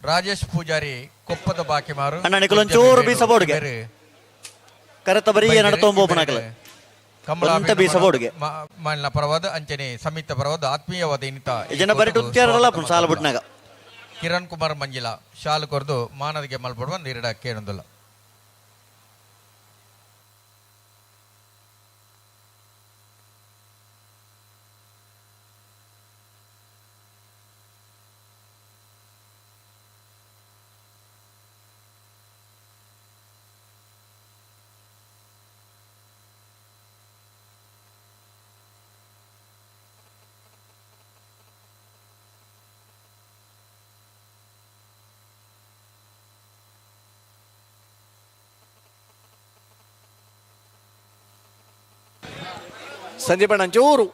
S8: ರಾಜೇಶ್ ಪೂಜಾರಿ ಕೊಪ್ಪದ ಬಾಕಿಮಾರು
S6: ಒಂಚೂರು ಬೀಸಬೋರ್ಡ್ಗೆ ಕರೆತ ಬರೀ ನಡತೊಂಬೋಪನಕಲ
S8: ಕಂಬಳ
S6: ಬೀಸಬೋರ್ಡ್ಗೆ
S8: ಮಾಲಿನ ಪರವಾದ ಅಂಚನೆ ಸಮಿತ ಪರವಾದ ಆತ್ಮೀಯವಾದ ಇನಿತ
S6: ಜನ ಬರೀ ಟುತ್ಯಾರಲ್ಲ ಸಾಲ ಬಿಟ್ನಾಗ.
S8: ಕಿರಣ್ ಕುಮಾರ್ ಮಂಜಿಲಾ ಶಾಲು ಕೊರ್ದು ಮಾನದಿಗೆ ಮಲ್ಪಡುವ ನೀರಿಡ ಕೇಳೊಂದಿಲ್ಲ.
S2: ಸಂದೀಪ ಒಂಚೂರು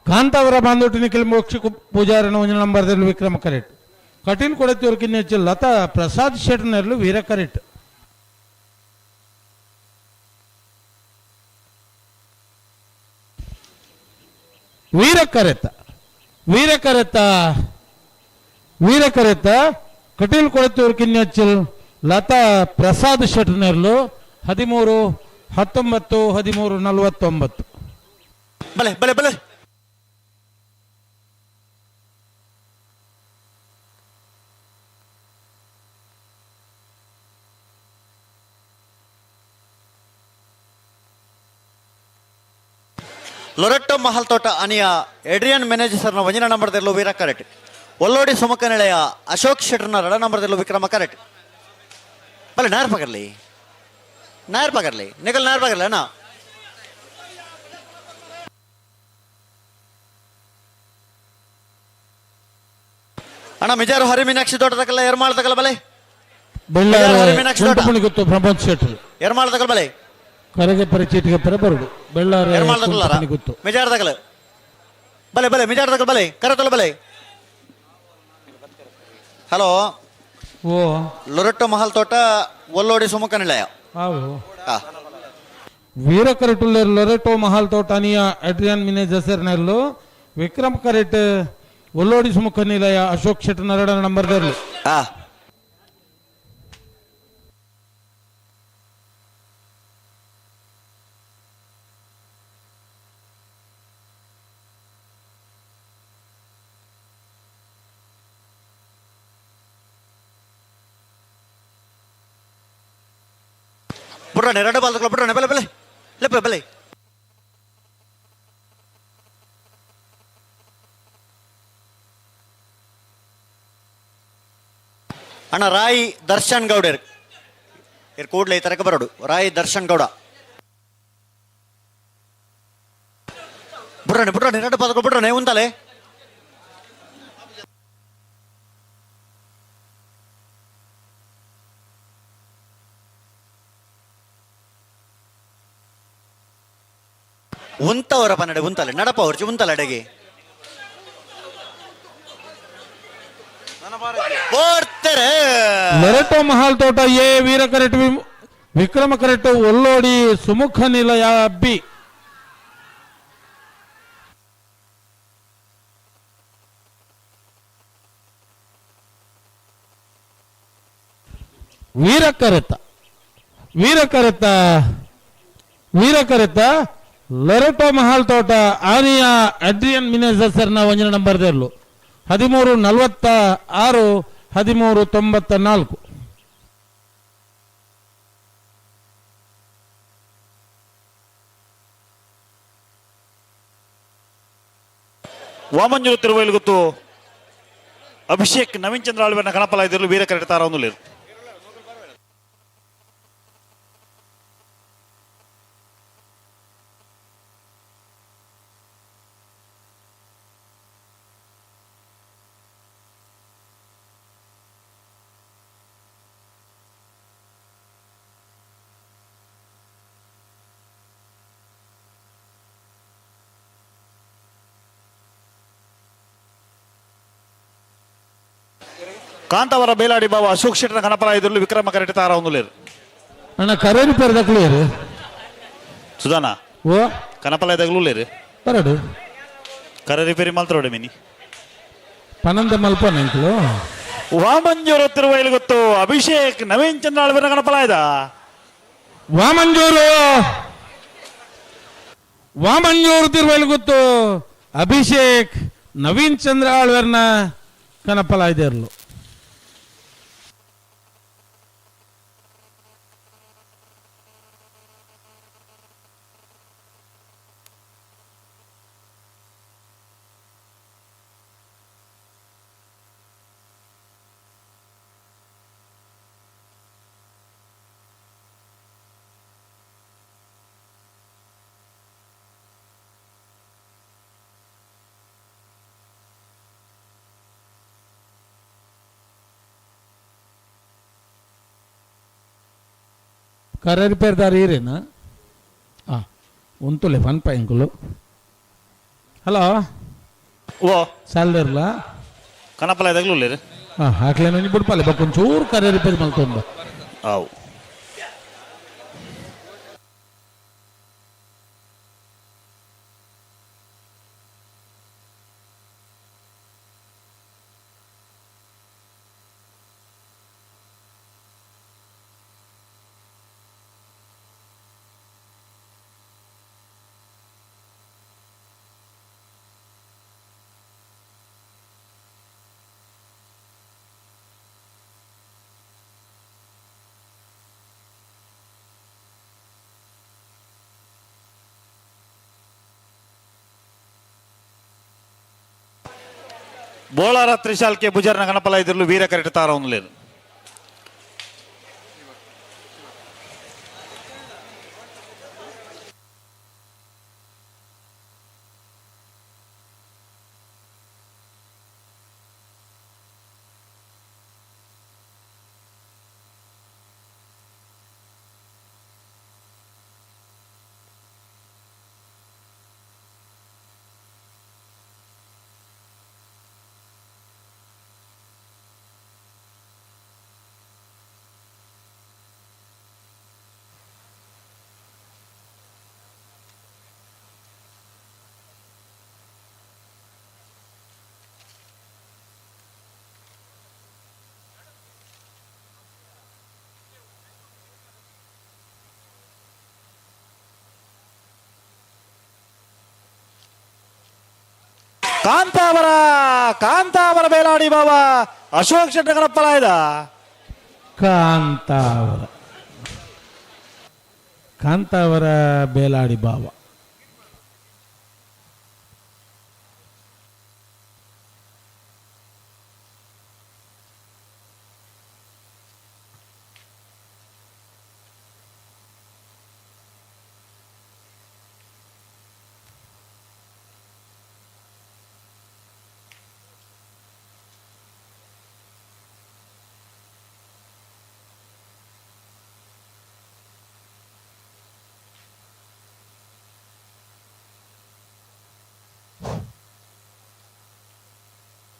S14: ಕಾಂತಾವರ ಬಾಂದೊಟ್ಟು ನಿಖಿಲ್ ಮೋಕ್ಷ ಪೂಜಾರನ ಒಂಜಿ ನಂಬರ್ದಲ್ಲಿ ವಿಕ್ರಮ ಕರೆಕ್ಟ್, ಕಟೀಲ್ ಕೊಡತಿಯವ್ರ ಕಿನ್ನೆಚ್ಚು ಲತಾ ಪ್ರಸಾದ್ ಶೆಟ್ನರ್ಲು ವೀರ ಕರೆಕ್ಟ್. ವೀರ ಕರೆತ ವೀರ ಕರೆತ ವೀರ ಕರೆತ ಕಟೀಲ್ ಕೊಡತಿಯವ್ರ ಕಿನ್ನೆಚ್ಚು ಲತಾ ಪ್ರಸಾದ್ ಶೆಟ್ನರ್ಲು 13 19 13 49.
S6: ಬಲೆ ಬಲೆ ಬಲೆ ಲೊರೆಟ್ಟೋ ಮಹಲ್ ತೋಟ ಅನಿಯ ಎಡ್ರಿಯನ್ ಮೆನೇಜರ್ನ ಒಂಜಿನ ನಂಬರ್ದಲ್ಲೂ ವೀರ ಕರೆಕ್ಟ್, ಒಲ್ಲೋಡಿ ಸುಮಕನೆಳೆಯ ಅಶೋಕ್ ಶೆಟ್ಟರ್ನ ರಡ ನಂಬರ್ದಲ್ಲೂ ವಿಕ್ರಮ ಕರೆಕ್ಟ್. ಬಲೆ ನಾರ್ ಪಗರ್ಲಿ ನಾಯರ್ ಪಗರ್ಲಿ ನಿಕಲ್ ನಾಯರ್ ಪಗರ್ಲಿ ಅಣ್ಣ. ಅಣ್ಣ ಮಿಜಾರು ಹರಿ ಮೀನಾಕ್ಷಿ ತೋಟದಕಲ್ಲ ಎರ್ಮಾಳ್ ತಕಲ ಬಲೆ.
S14: ಬೆಳ್ಳಾರೆ ಕುಂಟುಮುಣಿಗುತ್ತು ಪ್ರಮೋದ್ ಶೆಟ್ರು.
S6: ಎರ್ಮಾಳ್ ತಕಲ್ ಬಲೆ.
S14: ಕರೆಗೆ ಪರಿಚೀಟಿಗೆ ಪರ ಬರುಡು. ಬೆಳ್ಳಾರೆ
S6: ಎರ್ಮಾಳ್ ತಕಲಾರ
S14: ಕುಂಟುಮುಣಿಗುತ್ತು.
S6: ಮಿಜಾರ್ ತಕಲ ಬಲೆ ಬಲೆ ಮಿಜಾರ್ ತಕಲ್ ಬಲೆ ಕರತಲ ಬಲೆ. ಹಲೋ
S14: ಓ
S6: ಲೊರೆಟ್ಟೋ ಮಹಲ್ ತೋಟ ಒಲ್ಲೋಡಿ ಸುಮುಖ ನಿಲಯ.
S14: ಹೌದು. ವೀರ ಕರೆಟುಲ್ಲೇರ್ ಲೊರೆಟೋ ಮಹಲ್ ತೋಟ ಅನಿಯ ಅಡ್ರಿಯನ್ ಮಿನೇಜಸ್ ನೆರ್ಲು. ವಿಕ್ರಮ್ ಕರೆಟ್ ಒಲ್ಲೋಡಿ ಸುಮುಖ ನಿಲಯ ಅಶೋಕ್ ಶೆಟ್ಟಿ ನರಡನ ನಂಬರ್ ದರ್ಲು.
S6: ಬುಡ್ರಣ ಎರಡು ಬಾಲ್ ಬುಡ್ರಣ ಬೆಲೆ ಬೆಲೆ ಲೆಪ್ಪ ಬೆಲೆ. ಅಣ್ಣ ರಾಯ್ ದರ್ಶನ್ ಗೌಡ ಇರ್ ಕೂಡ್ಲೆ ಈ ತರಕ ಬರೋಡು. ರಾಯ್ ದರ್ಶನ್ ಗೌಡ ಬುಡ್ರಣ ಬುಡ್ರಣ ಎರಡು ಬಾಲ್ ಬುಡ್ರಣ ಉಂದಲೆ. ಉಂತವರ ಪನ್ನಡೆ ಉಂತಲೆ ನಡಪ ಹೊರ್ಚಿ ಉಂತಲೆ ಅಡಗಿ
S14: ಲೊರೆಟೋ ಮಹಲ್ ತೋಟ ಎ ವೀರ ಕರೆಟ್ ವಿಕ್ರಮ ಕರೆಟ್ ಒಲ್ಲೋಡಿ ಸುಮುಖ ನಿಲಯ ಬಿ. ವೀರ ಕರೆತ ವೀರ ಕರೆತ ವೀರ ಕರೆತ ಲೊರೆಟೋ ಮಹಲ್ ತೋಟ ಆನಿಯಾ ಅಡ್ರಿಯನ್ ಮಿನೇಜಸ್ನ ಒಂಜಿನ ನಂಬರ್ ದೇರ್ಲು. 13:46 13:94.
S2: ವಾಮಂಜೂರು ತಿರುವೈಲುಗುತ್ತು ಅಭಿಷೇಕ್ ನವೀನ್ ಚಂದ್ರ ಆಳ್ವೆನ ಕಣಪಲ ಇದ್ದರು. ವೀರ ಕರೆಟ್ ತಾರ ಒಂದು ಲೇರು. ಕಾಂತಾವರ ಬೇಲಾಡಿ ಬಾಬಾ ಅಶೋಕ್ ಶೆಟ್ಟನ ಕಣಪಲ ಇದ್ರಲು. ವಿಕ್ರಮ ಕರೆಟ್ ತಾರ ಒಂದು ಲೇರು.
S14: ಅಣ್ಣ ಕರೇರಿ ಪೆರದಕ್ಲೇರು.
S2: ಸುಧಾನ
S14: ಓ
S2: ಕಣಪಲ ಇದಾಗಲೂ ಲೇರು.
S14: ಬರಡು
S2: ಕರೆ ರಿಪೇರಿ ಮಲ್ತರೋಡೆ ಮಿನಿ
S14: ಪನಂದ ಮಲ್ಪ ನೆಂಕಲು.
S2: ವಾಮಂಜೂರು ತಿರುವೈಲು ಗೊತ್ತು ಅಭಿಷೇಕ್ ನವೀನ್ ಚಂದ್ರ ಆಳ್ವೆನ ಕಣಪಲ ಇದ.
S14: ವಾಮಂಜೂರು ವಾಮಂಜೂರು ತಿರುವೈಲು ಗೊತ್ತು ಅಭಿಷೇಕ್ ನವೀನ್ ಚಂದ್ರ ಆಳ್ವೆರ್ನ ಕಣಪಲ ಇದೇರ್ಲು. ಕರೆ ರಿಪೇರ್ದಾರ ಈರೇನಾ? ಹಾಂ ಉಂತುಲೆ ಪನ್ಪ ಎಂಕುಲು. ಹಲೋ
S2: ಓ
S14: ಸಾಲ್ದಿರ್ಲ
S2: ಕಣಪಲ ಇದಾಗಲೂ ಲೇರು.
S14: ಹಾಂ ಹಾಕ್ಲೇನು ಒಂಜಿ ಬುಡ್ಪಾಲೆ ಬೊಕ್ಕ ಒಂಚೂರು ಕರೆ ರಿಪೇರಿ ಮಲ್ತೊಂದು.
S2: ಅವು ಬೋಳಾರ ತ್ರಿಶಾಲ್ಕೆ ಬುಜರ್ನ ಗಣಪಲ ಇದ್ರಲ್ಲೂ ವೀರ ಕರೆಟ್ ತಾರ ಒಂದು. ಕಾಂತಾವರ ಕಾಂತಾವರ ಬೇಲಾಡಿ ಬಾಬಾ ಅಶೋಕ್ ಶೆಟ್ಟರ್ ಕಣಪ್ಪಲಾಯ್ದ.
S14: ಕಾಂತಾವರ ಕಾಂತಾವರ ಬೇಲಾಡಿ ಬಾವ.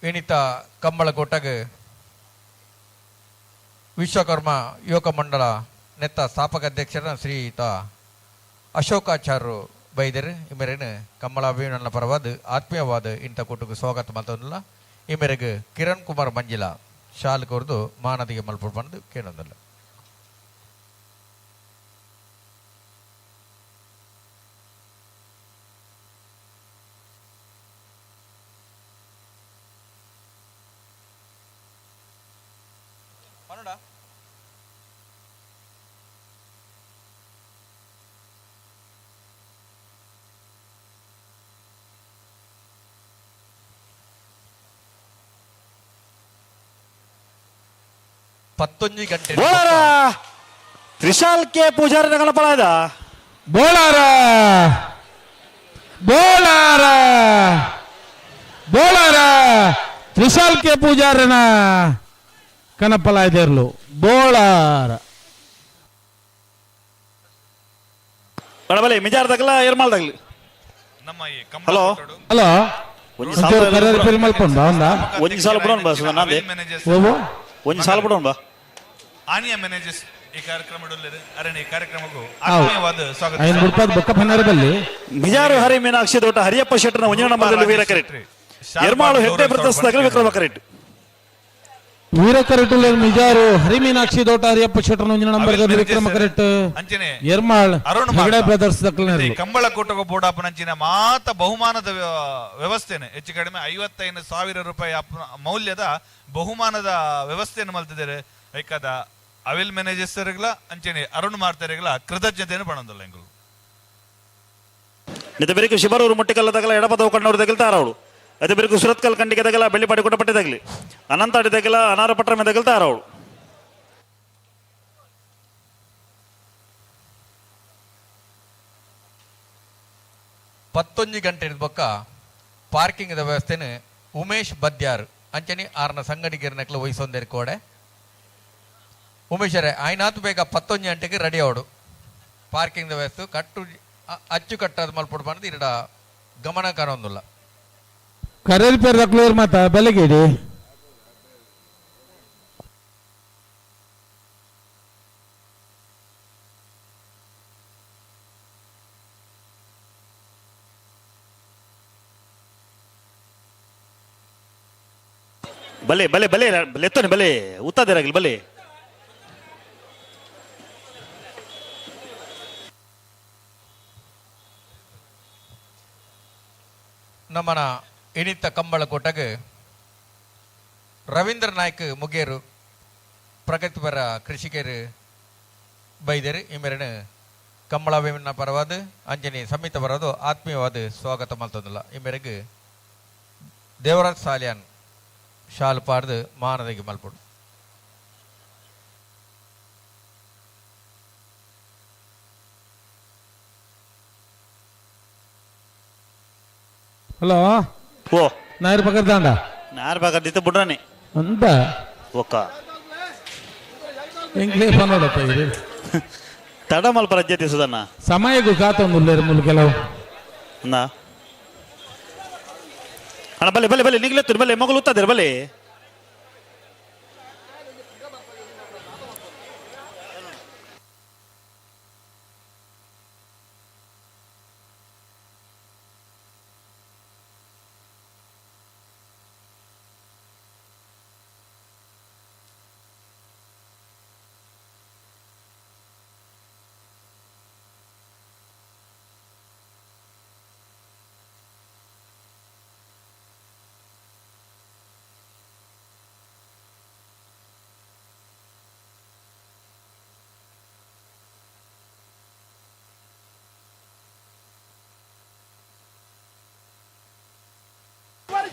S8: ಇನಿತ ಕಂಬಳಕೋಟಗ್ ವಿಶ್ವಕರ್ಮ ಯುವಕ ಮಂಡಲ ನೆತ್ತ ಸ್ಥಾಪಕ ಅಧ್ಯಕ್ಷರ ಶ್ರೀಯುತ ಅಶೋಕಾಚಾರ್ಯರು ಬೈದರು. ಈ ಮೇರೆನು ಕಂಬಳ ಅಭಿಮಾನ ಪರವಾದ ಆತ್ಮೀಯವಾದ ಇಂಥ ಕೂಟಕ್ಕೆ ಸ್ವಾಗತ ಮಲ್ತೊಂದುಲ್ಲ. ಈ ಮೇರೆಗೆ ಕಿರಣ್ ಕುಮಾರ್ ಮಂಜಿಲ ಶಾಲ್ ಕೊರ್ದು ಮಾನದಿಗೆ ಮಲ್ಪು ಬಂದು ಕೇಳೊಂದಿಲ್ಲ. ಪತ್ತೊಂಜಿ ಗಂಟೆ
S2: ಬೋಳಾರ ತ್ರಿಶಾಲ್ ಕೆ ಪೂಜಾರಿನ ಕಣಪ್ಪಲಾಯ್ದ.
S14: ಬೋಳಾರ ಬೋಳಾರ ಬೋಳಾರ ತ್ರಿಶಾಲ್ ಕೆ ಪೂಜಾರನ ಕಣಪ್ಪಲಾಯ್ದಿರ್ಲು ಬೋಳಾರ.
S2: ಬಡಬಲೆ ಮಿಜಾರ್ ತಗಲ ಎರ್ಮಾಲ್ ತಗಲಿ.
S5: ನಮ್ಮ ಈ
S2: ಹಲೋ
S14: ಹಲೋ
S2: ಒಂಜಿ
S14: ಒಂಚೂರು ಕರೆ ರಿಪೇರಿ ಮಲ್ಪೊಂಡ ಒಂದಾ
S2: ಒಂಜಿ ಸಾಲ ಬಿಡೋಣ ಬಾ ಸುಧಾ ನಾಂದೆ.
S14: ಓವು
S2: ಒಂಜಿ ಸಾಲ ಬಿಡೋಣ ಬಾ.
S5: ಆನಿಯಾ ಮೆನೇಜಸ್ ಈ ಕಾರ್ಯಕ್ರಮದಲ್ಲಿ ಅರಣ್ಯ ಈ ಕಾರ್ಯಕ್ರಮಕ್ಕೂ ಆತ್ಮೀಯವಾದ ಸ್ವಾಗತ.
S14: ಐನ್ ಬುಡ್ಪಾದ ಬೊಕ್ಕ ಪನ್ನರ ಬಲ್ಲಿ
S2: ಮಿಜಾರು ಹರಿ ಮೀನಾಕ್ಷಿ ದೋಟ ಹರಿಯಪ್ಪ ಶೆಟ್ಟರ್ನ ಒಂಜಿ ನಂಬರ್ದಲ್ಲಿ ವೀರ ಕರೆಟ್ ಎರ್ಮಾಳು ಹೆಗ್ಡೆ ಬ್ರದರ್ಸ್ ತಗಲು ವಿಕ್ರಮ ಕರೆಟ್.
S14: ವೀರ ಕರೆಟ್ ಮಿಜಾರು ಹರಿಮೀನಾಕ್ಷಿ ದೋಟ ಹರಿಯಪ್ಪ ಶೆಟ್ಟರ್ನ ಒಂಜಿನ ನಂಬರ್ ವಿಕ್ರಮ ಕರೆಟ್
S5: ಅಂಚನೆ
S14: ಎರ್ಮಾಳ್
S5: ಅರುಣ್
S14: ಹೆಗಡೆ ಬ್ರದರ್ಸ್ ದಕ್ಕಲ್ನೇರ್ಲು.
S5: ಕಂಬಳ ಕೂಟಕ ಬೋಡಾಪನಂಚಿನ ಮಾತ ಬಹುಮಾನದ ವ್ಯವಸ್ಥೆನೆ ಹೆಚ್ಚು ಕಡಿಮೆ 55,000 ರೂಪಾಯಿ ಮೌಲ್ಯದ ಬಹುಮಾನದ ವ್ಯವಸ್ಥೆಯನ್ನು ಮಲ್ತಿದ್ದಾರೆ. ಐಕಾದ ಅವಿಲ್ ಮ್ಯಾನೇಜರ್ಸ್ಗಳ ಅಂಚನೆ ಅರುಣ್ ಮಾರ್ತಾರೆಗಳ ಕೃತಜ್ಞತೆಯನ್ನು ಪಣೊಂದಲ್ಲ ಎಂಗುಲು.
S2: ನಿತ ಬೆರಿಕು ಶಿಬರೂರು ಮುಟ್ಟಿಕಲ್ಲ ತಗಲ ಎಡಪದವು ಕಣ್ಣೂರು ತಗಲ್ತಾರ ಅವಳು. ಅದೇ ಬೆರಿಕು ಸುರತ್ಕಲ್ ಕಂಡಿಗೆ ತಗಲ ಬೆಳ್ಳಿಪಾಡಿ ಕೊಟ್ಟಪಟ್ಟೆ ತಗಲಿ ಅನಂತಾಡಿ ತಗಲ ಅನಾರ ಪಟ್ರ ಮೇಲೆ ತಗಲ್ತಾರ ಅವಳು.
S8: ಪತ್ತೊಂಜಿ ಗಂಟೆ ಬೊಕ್ಕ ಪಾರ್ಕಿಂಗ್ ವ್ಯವಸ್ಥೆನ ಉಮೇಶ್ ಬದ್ಯಾರ್ ಅಂಚನೆ ಆರ್ನ ಸಂಗಡಿಗರ್ನಕ್ಲು ವಹಿಸೊಂದೇರು ಕೋಡೆ. ಉಮೇಶರೇ ಆಯ್ನಾತು ಬೇಗ 11 ಗಂಟೆಗೆ ರೆಡಿ ಅವಡು. ಪಾರ್ಕಿಂಗ್ ವ್ಯವಸ್ಥೆ ಕಟ್ಟು ಅಚ್ಚು ಕಟ್ಟದ ಮಲ್ಪೊಡು ಪಂದ್ ಇರಡ ಗಮನ ಕಾಣೊಂದುಲ್ಲ.
S14: ಕರೇಲ್ ಪೇರ್ ದಕ್ಲೂರ್ ಮಾತ ಬೆಲಗೇಡಿ.
S2: ಬಲೆ ಬಲೆ ಬಲೆ ಲೆತ್ತೋನೆ ಬಲೆ ಉತ್ತಾದಿರಾಗಲಿ ಬಲೆ.
S8: ನಮ್ಮನ ಇಣಿತ ಕಂಬಳ ಕೋಟಗ್ ರವೀಂದ್ರ ನಾಯ್ಕ್ ಮುಗೇರು ಪ್ರಗತಿಪರ ಕೃಷಿಕರು ಬೈದರು. ಈ ಮೇರೆನ ಕಂಬಳ ಪರವಾದ ಅಂಜನಿ ಸಮಿತ ಪರವಾದ ಆತ್ಮೀಯವಾದ ಸ್ವಾಗತ ಮಲ್ತೊಂದುಲ್ಲ. ಈ ಮೇರೆಗೆ ದೇವರಾಜ್ ಸಾಲಿಯಾನ್ ಶಾಲ್ ಪಾಡ್ದು ಮಾನದಿಗೆ ಮಲ್ಪೊಡು.
S14: ಹಲೋ
S2: ಓ
S14: ನಾಯರ್ ಪಕ್ಕದಾಂಡ
S2: ನಾರ್ ಪಕ್ಕದ ಬುಡ್ರಾನಿ
S14: ಅಂತ
S2: ಒಕ್ಕ
S14: ಎಂಕ್ಲೇ ಪನ್ನೋಡಪ್ಪ ಇದು
S2: ತಡ ಮಲ್ಪ ರಜ್ಜತಿ ಸುಧಣ್ಣ
S14: ಸಮಯಕ್ಕೂ ಕಾತೊಂದುಲ್ಲೇರು ಮುಲ್ ಕೆಲವು
S2: ಅಂದ ಅಣ್ಣ ಬಲೆ ಬಲೆ ಬಲೆ ನಿಗ್ಲೆತ್ತುರು ಬಲೆ ಮಗಳು ಉತ್ತದಿರ ಬಲೆ.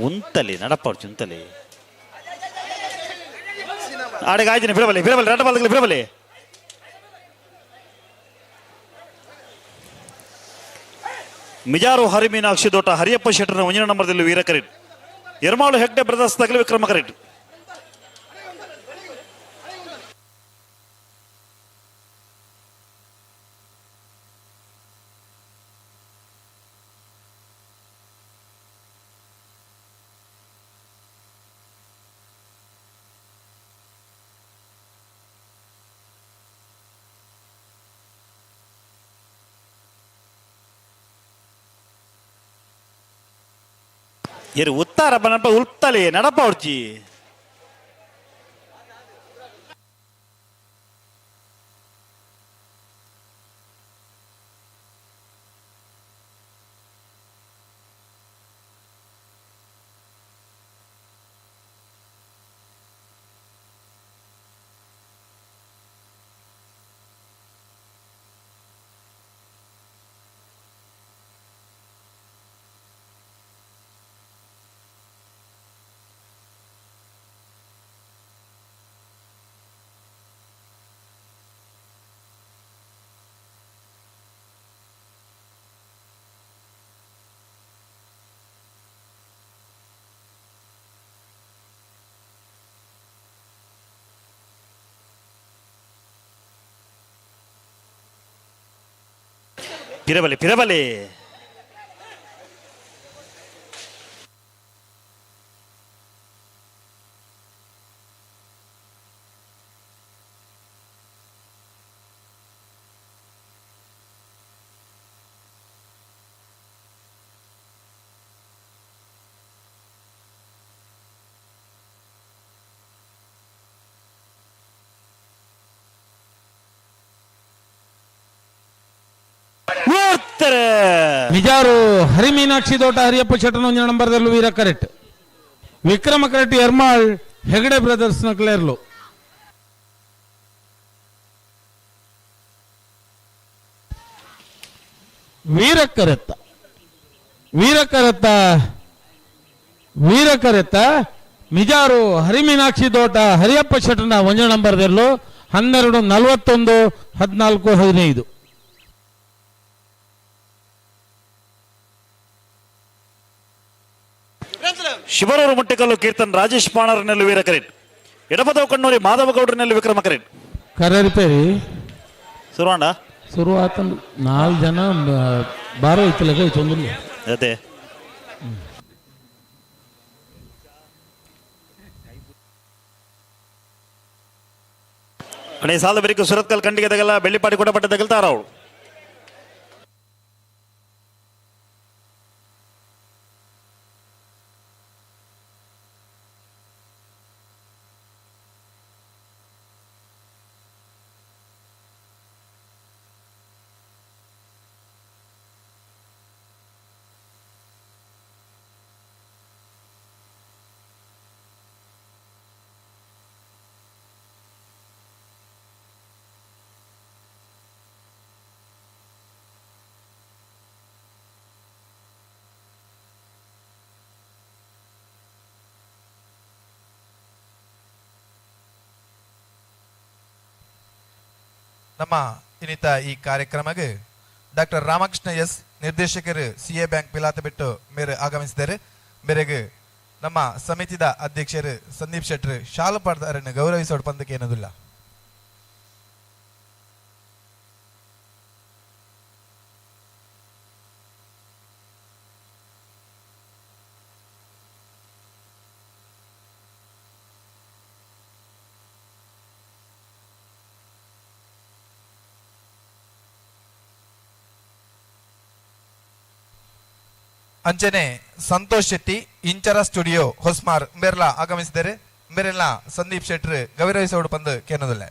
S2: ಉಂತಲಿ ನಡಪಾಡ್ಚು ಉಂತಲಿ ಆಡೆಗೆ ಆಯ್ತೀನಿ ಬಿರಬಲಿ ಬಿರಬಲಿ ರಡ್ಡ ಬಾಲ್ದಗಲಿ ಬಿರಬಲಿ ಮಿಜಾರು ಹರಿಮೀನಾಕ್ಷಿ ದೋಟ ಹರಿಯಪ್ಪ ಶೆಟ್ಟರ್ನ ಒಂಜಿನ ನಂಬರ್ದಲ್ಲಿ ವೀರ ಕರೀಟ್ ಎರ್ಮಾಳು ಹೆಗ್ಡೆ ಬ್ರದರ್ಸ್ ತಗಲಿ ವಿಕ್ರಮ ಕರೀಟ್. ಇರು ಉತ್ತಾರ ಬನಪ ಉಲ್ತಲೆ ನಡಪ ಹೊಡ್ಚಿ. ಪಿರಬಲಿ ಪಿರಬಲಿ
S14: ನಿಜಾರು ಹರಿಮೀನಾಕ್ಷಿ ತೋಟ ಹರಿಯಪ್ಪ ಶೆಟ್ಟನ ಒಂಜಿನ ನಂಬರ್ದಲ್ಲೂ ವೀರ ಕರೆಕ್ಟ್ ವಿಕ್ರಮ ಕರೆಕ್ಟ್ ಎರ್ಮಾಳ್ ಹೆಗಡೆ ಬ್ರದರ್ಸ್ ನಕ್ಲೇರ್ಲು. ವೀರಕರೆತ್ತ ವೀರಕರೆತ್ತ ವೀರಕರೆತ್ತ ಮಿಜಾರು ಹರಿಮೀನಾಕ್ಷಿ ತೋಟ ಹರಿಯಪ್ಪ ಶೆಟ್ಟನ ಒಂಜನ ನಂಬರ್ದಲ್ಲೂ 12:41 14:15.
S2: ಶಿವರೂರು ಮುಟ್ಟಿಕಲ್ಲು ಕೀರ್ತನ್ ರಾಜೇಶ್ ಪಾಣರ್ನಲ್ಲಿ ವೀರ ಕರೀನ್ ಎಡಪದವು ಕಣ್ಣೂರಿ ಮಾಧವ ಗೌಡ್ರನಲ್ಲಿ ವಿಕ್ರಮ ಕರೀನ್
S14: ಕರೆ ರಿಪೇರಿ
S2: ಸುರುವಾಂಡ
S14: ಶುರುವಾತ 4 ಜನ ಬಾರೋ ಇತ್ತಲಗ ತೊಂದಿಲ್ಲ
S2: ಅದೇ ಅಣೆ ಸಾಲ ಬೆರಿಕು ಸುರತ್ಕಲ್ ಕಂಡಿಗೆ ತಗಲ್ಲ ಬೆಳ್ಳಿಪಾಡಿ ಕೂಡ ಪಟ್ಟ ತಗಲ್ತಾರ ಅವಳು.
S15: ನಮ್ಮ ಇನ್ನಿತ ಈ ಕಾರ್ಯಕ್ರಮಕ್ಕೆ ಡಾಕ್ಟರ್ ರಾಮಕೃಷ್ಣ ಎಸ್ ನಿರ್ದೇಶಕರು ಸಿ ಎ ಬ್ಯಾಂಕ್ ಪಿಲಾತಬೆಟ್ಟು ಮೇರೆ ಆಗಮಿಸಿದ್ದಾರೆ. ಮೇರೆಗೆ ನಮ್ಮ ಸಮಿತಿದ ಅಧ್ಯಕ್ಷರು ಸಂದೀಪ್ ಶೆಟ್ಟರು ಶಾಲು ಪಾಡ್ದಾರನ್ನು ಗೌರವಿಸೋಡು ಪಂದಕ್ಕೆ ಏನದಿಲ್ಲ. ಅಂಚನೆ ಸಂತೋಷ್ ಶೆಟ್ಟಿ ಇಂಚರ ಸ್ಟುಡಿಯೋ ಹೊಸ್ಮಾರ್ ಮೇರ್ಲಾ ಆಗಮಿಸಿದರೆ ಮೇರೆಲ್ಲ ಸಂದೀಪ್ ಶೆಟ್ಟರ್ ಗೌರವಿಸೋಡು ಪಂದು ಕೇನದಿಲ್ಲ.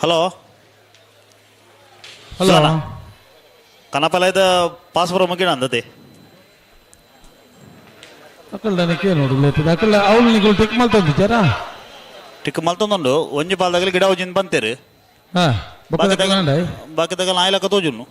S2: ಹಲೋ.
S14: ಹಲೋ.
S2: ಕನಪಲಯದ ಪಾಸ್ ಬರೋ ಮುಗಿಣ ಅಂದತೆ.
S14: ಅಕಲ್ಡ ನೋಡು, ಅಕಲ್ಡ ಅವ್ಳು ನಿಗುಲು ಟಿಕ್ ಮಲ್ತೊಂದಿದ್ದಾರಾ?
S2: ಟಿಕ್ ಮಲ್ತೊಂದುಂಡು. ಒಂಜಿ ಪಾಲ್ದಾಗಲಿ ಗಿಡ ಒಂಜಿನ ಬಂತೇರು.
S14: ಹಾ,
S2: ಬಾಕಿ ತಗಲ್ ನಾಯಿಲಕ್ಕ ತೋಜುನು.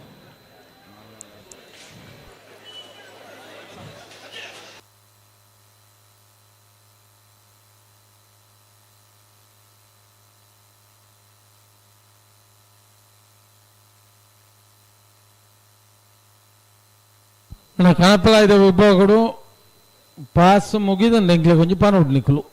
S14: ಅಣ್ಣ, ಕನಪಲಾಯದ ವಿಭಾಗಡು ಪಾಸ್ ಮುಗಿದಂಡ ಎಂಕ್ಲೆ ಕೊಂಚ ಪನೋಡು ನಿಕುಲು.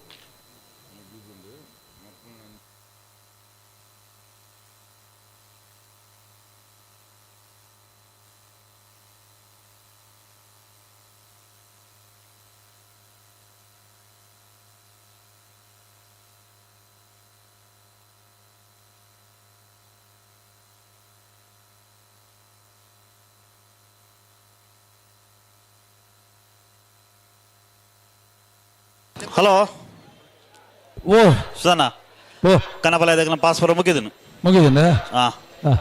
S2: ಹಲೋ.
S14: ಓ.
S2: ಸುಧಾನ.
S14: ಓ.
S2: ಕನಪಲಯದ ಪಾಸ್ ಬರೋ ಮುಗಿದನು.
S14: ಮುಗಿದಂಡ?
S2: ಹಾ.
S14: ಹಾ.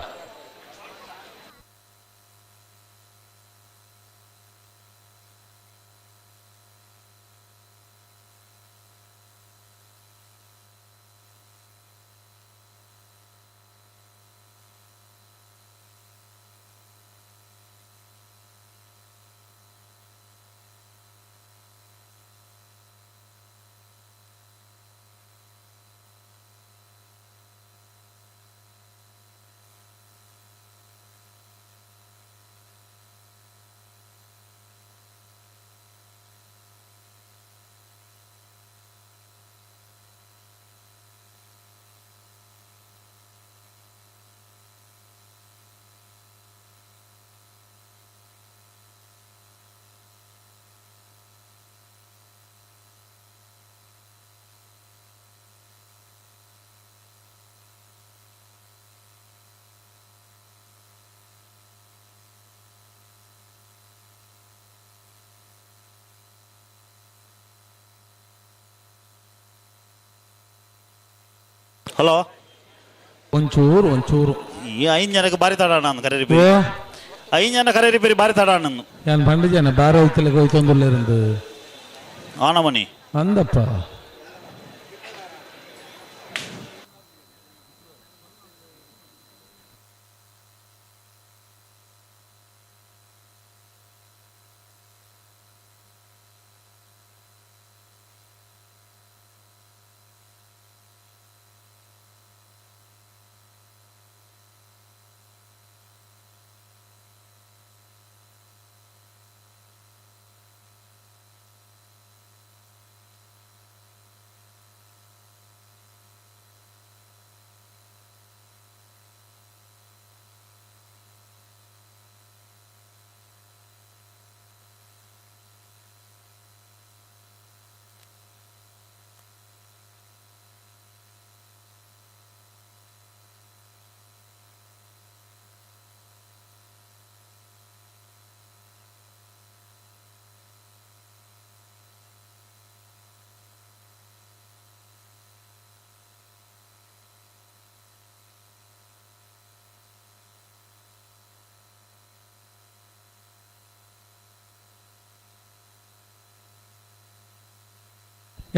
S2: ಹಲೋ.
S14: ಒಂಚೂರು ಒಂಚೂರು.
S2: ಈ ಐದು ಜನಕ್ಕೆ ಬಾರಿ ತಡ ನಾನು ಕರೆ ರಿಪೇರಿ. ಐದು ಜನ ಕರೆ ರಿಪೇರಿ ಬಾರಿ ತಡ ನಾನು.
S14: ನಾನು ಪಂಡ ಜನ ಬಾರ ಹೋಯ್ತಲೆ ಹೋಯ್ತೊಂದುಲ್ಲೇರಂದು.
S2: ಆನಮನಿ.
S14: ಅಂದಪ್ಪ.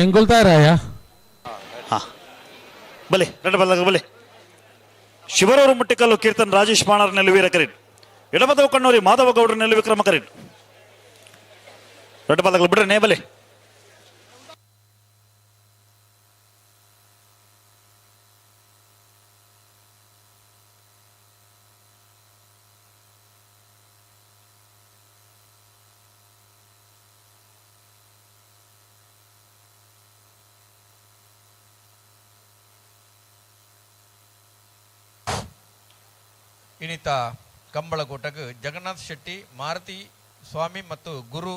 S14: ಎಂಗೊಳ್ತಾರಾಯ?
S2: ಹಾ, ಬಲೆ ரெண்டு ಬಲ್ಲ ಬಲೆ. ಶಿವರವರು ಮುಟ್ಟಿಕಲ್ಲು ಕೀರ್ತನ್ ರಾಜೇಶ್ ಬಾಣರ್ ನೆಲ್ಲು ವೀರ ಕರೀನ್. ಎಡಬದವ ಕಣ್ಣೂರಿ ಮಾಧವ ಗೌಡ್ರ ನೆಲ್ಲು ವಿಕ್ರಮ ಕರೀನ್. ரெண்டு பல்லಗಳು ಬಿಡ್ರೆ ಬಲೆ.
S8: ಇನ್ನಿತ ಕಂಬಳಕೋಟకు ಜಗನ್ನಾಥ್ ಶೆಟ್ಟಿ, ಮಾರುತಿ ಸ್ವಾಮಿ ಮತ್ತು ಗುರು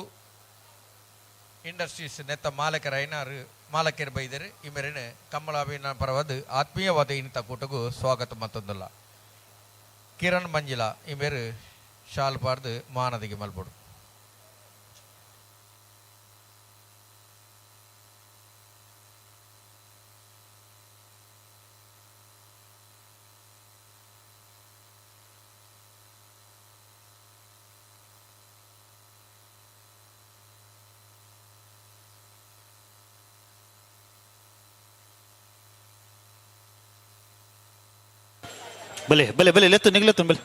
S8: ಇಂಡಸ್ಟ್ರೀಸ್ ನೆತ್ತ ಮಾಲಕರಾಯಿನಾರು ಮಾಲಕರು ಬೈದರು. ಈ ಮೇರೆನ ಕಂಬಳ ಅಭಿನಯ ಪರವಾದ ಆತ್ಮೀಯವಾದ ಇನ್ನಿತ ಕೂಟಗೂ ಸ್ವಾಗತ ಮತ್ತೊಂದಲ್ಲ. ಕಿರಣ್ ಮಂಜಿಲಾ ಈ ಮೇರು ಶಾಲ್ ಪಾರ್ದು ಮಾನದಿಗೆ ಮಲ್ಪಡು.
S2: ಬಲೆ ಬಲೆ ಬಲೆ ಲೆತ್ತು ನಿಗ್ಲೆತ್ತು ಬಲೆ.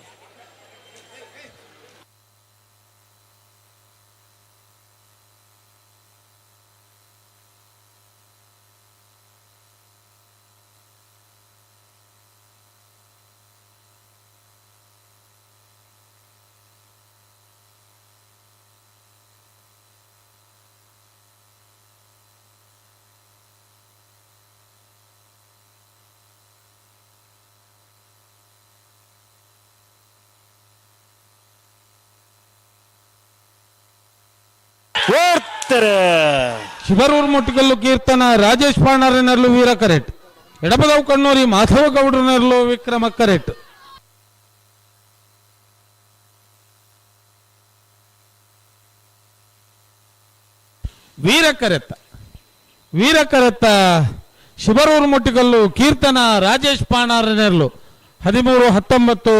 S14: ಶಿಬರೂರು ಮೊಟ್ಟಿಕಲ್ಲು ಕೀರ್ತನ ರಾಜೇಶ್ ಪಾಣಾರನರ್ಲು ವೀರ ಕರೆಟ್. ಎಡಪದವು ಕಣ್ಣೂರಿ ಮಾಧವ ಗೌಡ್ರನರ್ಲು ವಿಕ್ರಮ ಕರೆಟ್. ವೀರ ಕರೆತ್ತ ವೀರ ಕರೆತ್ತ ಶಿಬರೂರು ಮೊಟ್ಟಿಕಲ್ಲು ಕೀರ್ತನ ರಾಜೇಶ್ ಪಾಣಾರನೆರ್ಲು 13 19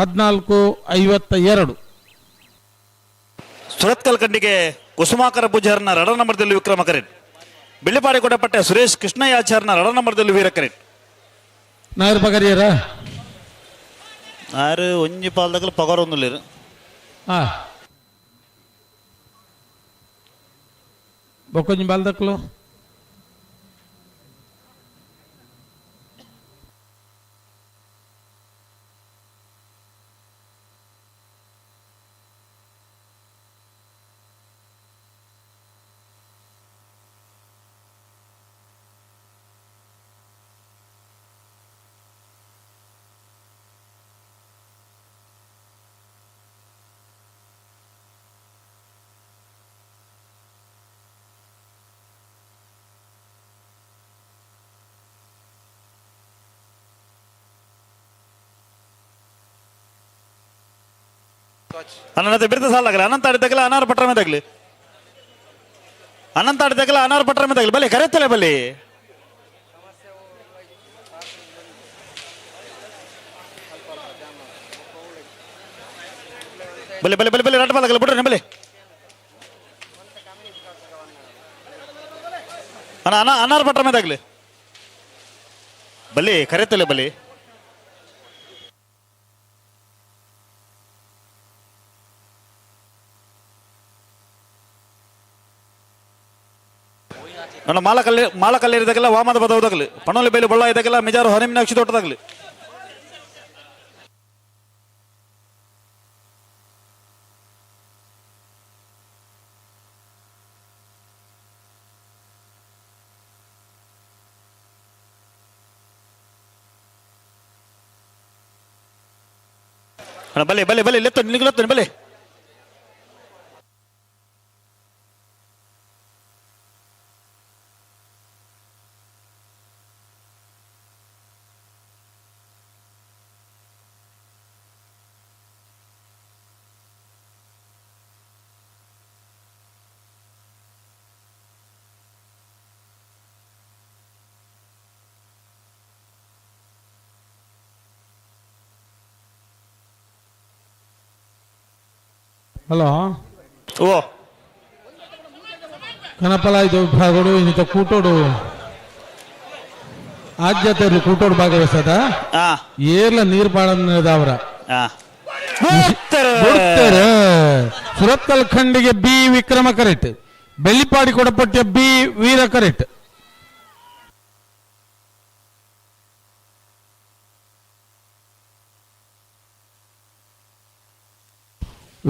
S14: 14 52.
S2: ಸುರತ್ಕಲ್ ಖಂಡಿಗೆ ಕುಸುಮಾಕರ ಪೂಜಾರನ ರಡ ನಂಬರ್ದಲ್ಲಿ ವಿಕ್ರಮ ಕರೆಟ್. ಬಿಳ್ಳಿಪಾಡಿ ಕೊಡಪಟ್ಟೆ ಸುರೇಶ್ ಕೃಷ್ಣಯಾಚಾರ್ಯನ ರಡ ನಂಬರ್ದಲ್ಲಿ ವೀರ ಕರೆಟ್.
S14: ನಾಯರ್ ಪಗರಿಯರ
S2: ಆರು ಒಂಜಿ ಪಾಲ್ದಗಲು ಪಗರೊಂದುಲ್ಲೇರು.
S14: ಬೊಕ್ಕೊಂಜಿ ಬಾಲ್ದಕ್ಲು
S2: ಅನ್ನ ಬಿರ್ದ ಸಾಲಾಗಲಿ ಅನಂತ ಆಡಿದಾಗಲ ಅನಾರ ಪಟ್ರಮೆ ತಗಲಿ ಅನಂತ ಆಡಿದಾಗಲ ಅನಾರ ಪಟ್ರಮೆ ತಗಲಿ ಬಲಿ ಕರೆತ್ತಲೆ ಬಲಿ. ಬಲಿ ಬಲಿ ಬಲಿ ಬಲಿ ರಟ್ ಬಾಲಾಗಲಿ ಬಿಡ್ರಿ ಬಲಿ. ಅಣ್ಣ ಅನ ಅನಾರ ಪಟ್ರಮೆ ತಗಲಿ ಬಲಿ ಕರೆತ್ತಲೆ ಬಲಿ. ನನ್ನ ಮಾಲಕಲ್ಲಿ ಮಾಲಕಲ್ಲಿ ವಾಮದ ಬದವದಾಗಲಿ ಪಣೋಲಿ ಬೇಲಿ ಬೊಳ್ಳ ಇದ್ದಾಗಲ್ಲ ಮಿಜಾರು ಹರಿಮಿನಾಕ್ಷಿ ತೋಟದಾಗಲಿ. ಬಲೆ ಬಲೆ ಬಲೆ ಲೆತ್ತು ನಿಗ್ಲತ್ತು ಬಲೆ.
S14: ಹಲೋ
S2: ಓ
S14: ಕನಪಲ ಇದು ವಿಭಾಗಡು ಇನ್ನಿತ ಕೂಟೋಡು ಆದ್ಯತೆಯಲ್ಲಿ ಕೂಟೋಡು ಭಾಗವಹಿಸದ ಏರ್ಲ ನೀರು ಪಾಡಂದವರ ಸುರತ್ಕಲ್ ಖಂಡಿಗೆ ಬಿ ವಿಕ್ರಮ ಕರೆಟ್. ಬೆಳ್ಳಿಪಾಡಿ ಕೊಡಪಟ್ಟಿಯ ಬಿ ವೀರ ಕರೆಟ್.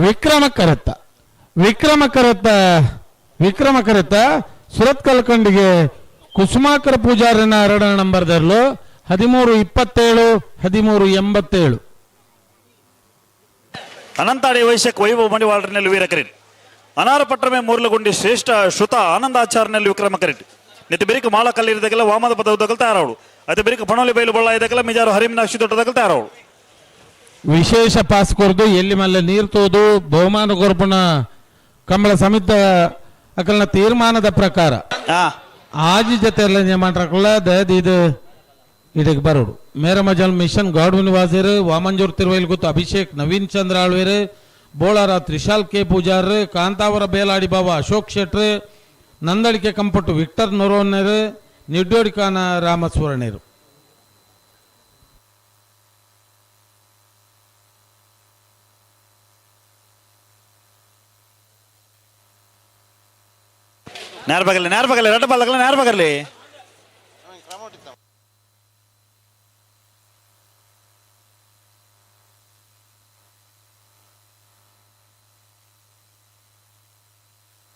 S14: ವಿಕ್ರಮ ಕರೆತ್ತ ವಿಕ್ರಮ ಕರೆತ್ತ ವಿಕ್ರಮ ಕರೆತ್ತ ಸುರತ್ಕಲ್ ಖಂಡಿಗೆ ಕುಸುಮಾಕರ ಪೂಜಾರಿನ ಎರಡನೇ ನಂಬರ್ದಲ್ಲೂ 13 27 13 87.
S2: ಅನಂತಾಡಿ ವೈಶ್ಯಕ್ ವೈಭವ ಮಣಿವಾಳರಿನಲ್ಲಿ ವೀರ ಕರೆಟ್. ಅನಾರ ಪಟ್ರಮೆ ಮೂರ್ಲಗುಂಡಿ ಶ್ರೇಷ್ಠ ಶ್ರುತ ಆನಂದಾಚಾರ್ಯನಲ್ಲಿ ವಿಕ್ರಮ ಕರೆಟ್. ನೆತ್ತ ಬೆರಿಕ ಮಾಳ ಕಲ್ಲಿರಿದಾಗಲ್ಲ ವಾಮದ ಪದವದಾಗಲ್ ತಯಾರಾವಳು. ಅದೇ ಬೆರಿಕ ಪಣೋಲಿ ಬೈಲು ಬೊಳ್ಳ ಇದ್ದಾಗಲ್ಲ ಮಿಜಾರು ಹರಿಮಿನಾಕ್ಷಿ ದೊಡ್ಡದಾಗಲ್ ತಯಾರಾವಳು.
S14: ವಿಶೇಷ ಪಾಸ್ ಕೊರ್ದು ಎಲ್ಲಿ ಮಲ್ಲ ನೀರು ತೋದು ಬಹುಮಾನ ಕೊರ್ಪುನ ಕಂಬಳ ಸಮಿತ ಅಕಲ್ನ ತೀರ್ಮಾನದ ಪ್ರಕಾರ ಆಜಿ ಜೊತೆ ಎಲ್ಲ ಮಾಡ್ರಕಲ್ಲ ದಯದೀದು ಇದಕ್ಕೆ ಬರೋಡು. ಮೇರ ಮಜಲ್ ಮಿಷನ್ ಗಾಡ್ವಿನ್ ವಾಜೀರ್ ವಾಮಂಜೂರ್ ತಿರುವೈಲ್ ಗೊತ್ತು ಅಭಿಷೇಕ್ ನವೀನ್ ಚಂದ್ರ ಆಳ್ವೇರು ಬೋಳಾರ ತ್ರಿಶಾಲ್ ಕೆ ಪೂಜಾರ್ ಕಾಂತಾವರ ಬೇಲಾಡಿ ಬಾಬಾ ಅಶೋಕ್ ಶೆಟ್ರ್ ನಂದಳಿಕೆ ಕಂಪಟ್ಟು ವಿಕ್ಟರ್ ನೊರೋನ್ನೇರು ನಿಡ್ಡೋಡಿಕಾನ ರಾಮಸ್ವರಣೇರು.
S2: ನೇರ ಬಗಲಿ ನೇರ ಬಗಲಿ ರಡ್ಡ ಬಲ್ಲಗಲ ನೇರ ಬಗಲಿ.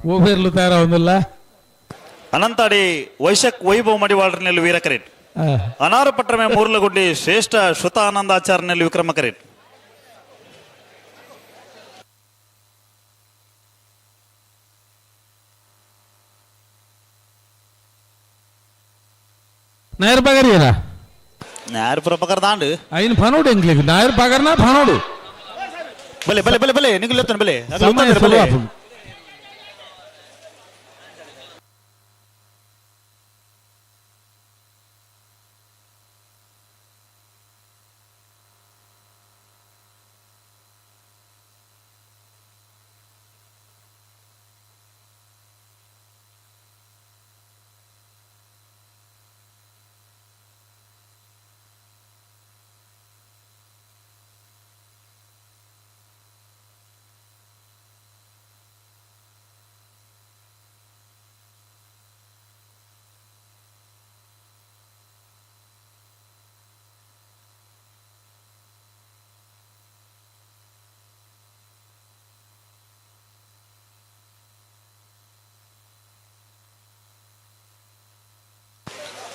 S14: ಓಬೇರ್ಲು ತಯಾರಾವೊಂದಿಲ್ಲ.
S2: ಅನಂತಾಡಿ ವೈಶಕ್ ವೈಭವ್ ಮಡಿವಾಳರ್ನಲ್ಲಿ ವೀರಕರೇಟ್. ಅನಾರು ಪಟ್ರಮೆ ಮೂರ್ಲಗುಡ್ಡಿ ಶ್ರೇಷ್ಠ ಶ್ರುತ ಆನಂದಾಚಾರ್ಯನಲ್ಲಿ ವಿಕ್ರಮ ಕರೇಟ್.
S14: ನಾಯರ್ ಪಗರಿಯರ
S2: ನಾಯರ್ ಪ್ರಪಕರ್ ದಾಂಡು
S14: ಐನ್ ಫನೋಡು ಎಂಗ್ಲಿಗ್ ನಾಯರ್ ಪಗರ್ನ ಫನೋಡು.
S2: ಬಲೆ ಬಲೆ ಬಲೆ ಬಲೆ ನಿಗುಲೆತ್ತನ ಬಲೆ
S14: ಸಮಯ
S2: ಬಲೆ.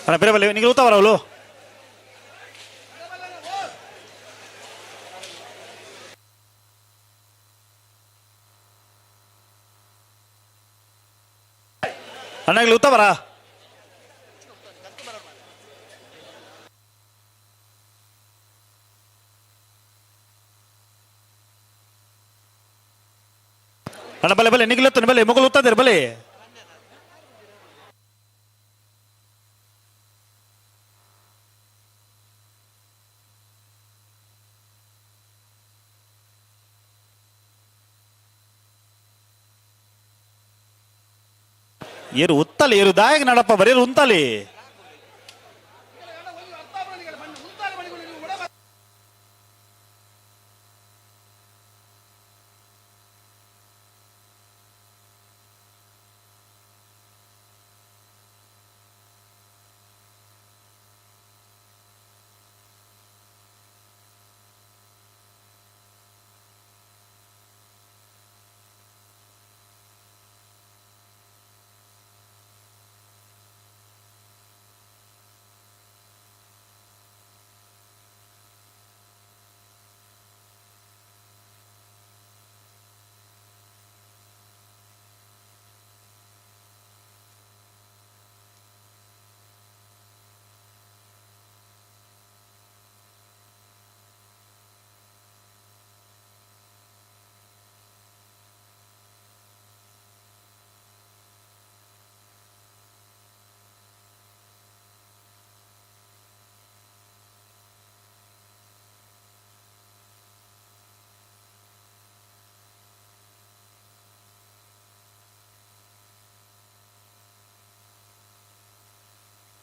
S2: ಅಣ್ಣ ಬೇರೆ ಬಲೆ ನಿಂಗೆ ಊತ ಬರವಲು. ಅಣ್ಣ ಇಲ್ಲಿ ಊತ ಬರ. ಅಣ್ಣ ಬಲೆ ಬಲೆ ನಿಗಿಲತ್ತನ ಬಲೆ ಮೊಗಲು ಉತ್ತದಿರ ಬಲೆ. ಏರು ಉತ್ತಲಿ ಏರು ದಾಯಕ ನಡಪ್ಪ ಬರೀರು ಉಂತಲಿ.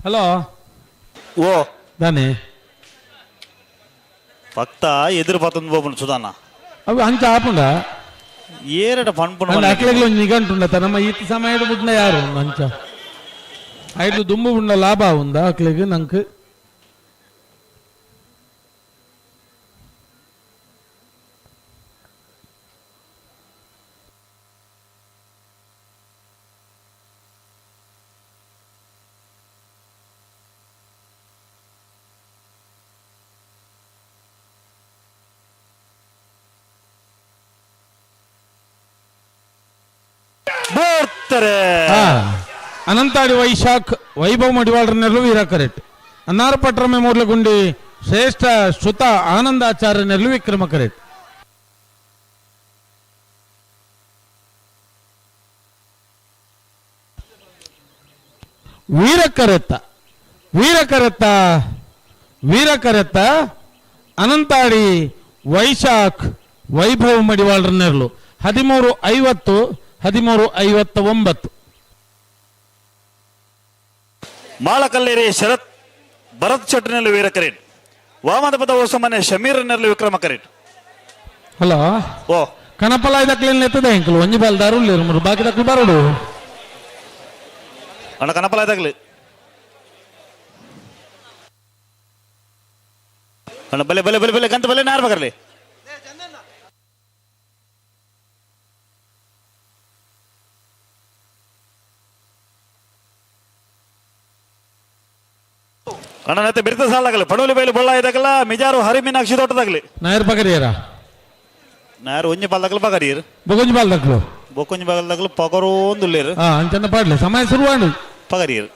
S14: ಹಲೋ
S2: ಓ
S14: ದಾನೆ
S2: ಪಕ್ತ ಎದುರು ಪತ್ತೊಂದು ಬೋಪುಂಡು ಸುಧಾನ
S14: ಅವು ಅಂಚ ಆಪುಂಡ
S2: ಏರಡ ಪನ್ಪುಂಡು
S14: ಅಂಡ ಅಕ್ಲೆಗ್ಲ ಒಂಜಿ ನಿಘಂಟುಂಡ ನಮ್ಮ ಈತ ಸಮಯಡ್ ಬುಡ್ನ ಯಾರು ಉಂಡು ಅಂಚ ಐದು ದುಂಬು ಬುಡ್ನ ಲಾಭ ಉಂದ ಅಕ್ಲೆಗ್ ನಂಕ್. ಅನಂತಾಡಿ ವೈಶಾಖ್ ವೈಭವ್ ಮಡಿವಾಳರನ್ನೆಲ್ಲೂ ವೀರ ಕರೆಕ್ಟ್. ಅನ್ನಾರಪಟ್ರಮೆ ಮೂರ್ಲಗುಂಡಿ ಶ್ರೇಷ್ಠ ಶ್ರುತ ಆನಂದಾಚಾರ್ಯನೆಲ್ಲೂ ವಿಕ್ರಮ ಕರೆಕ್ಟ್. ವೀರಕರೆತ್ತ ವೀರಕರೆತ್ತ ವೀರಕರೆತ್ತ ಅನಂತಾಡಿ ವೈಶಾಖ್ ವೈಭವ್ ಮಡಿವಾಳರನ್ನೆರಲು 13:50 13:59.
S2: ಮಾಳಕಲ್ಲೇರಿ ಶರತ್ ಭರತ್ ಚಟ್ನಲ್ಲಿ ವೀರ ಕರೇಟ್. ವಾಮದ ಪದ ಓಸಮನೆ ಶಮೀರನಲ್ಲಿ ವಿಕ್ರಮ ಕರೇಟ್.
S14: ಹಲೋ
S2: ಓ
S14: ಕನಪಲ ಇದಕ್ಲೇನ್ ಎತ್ತದ ಎಂಕಲು ಒಂಜಿ ಬಾಲ್ ದಾರು ಬಾಕಿ ದಕ್ಲು ಬರೋಡು.
S2: ಅಣ್ಣ ಕನಪಲ ತಗಲಿ ಅಣ್ಣ ಬಲೆ ಬಲೆ ಬಲೆ ಬಲೆ ಗಂತ ಬಲೆ ನಾರ್ ಬಗರ್ಲಿ ಅಣ್ಣ ನತ್ತೆ ಬಿರ್ತ ಸಾಲಾಗಲಿ ಪಡೋಲಿ ಬೈಲು ಬೊಳ್ಳ ಇದಾಗಲ್ಲ ಮಿಜಾರು ಹರಿಮೀನಾಕ್ಷಿ ತೋಟದಾಗಲಿ
S14: ನಾಯರ್ ಪಗರಿಯರ
S2: ನಾರು ಒಂಜಿ ಬಾಲ್ದಾಗಲು ಪಗರಿಯರು
S14: ಬೊಕೊಂಜಿ ಬಾಲ್ದಕ್ಲು
S2: ಬೊಕೊಂಜಿ ಬಾಲ್ದಾಗಲು ಪಗರೋಂದುಲ್ಲೇರು
S14: ಹಾ ಅಂಚನ ಪಾಡ್ಲೆ ಸಮಯ ಶುರುವಾಂಡು
S2: ಪಗರಿಯರು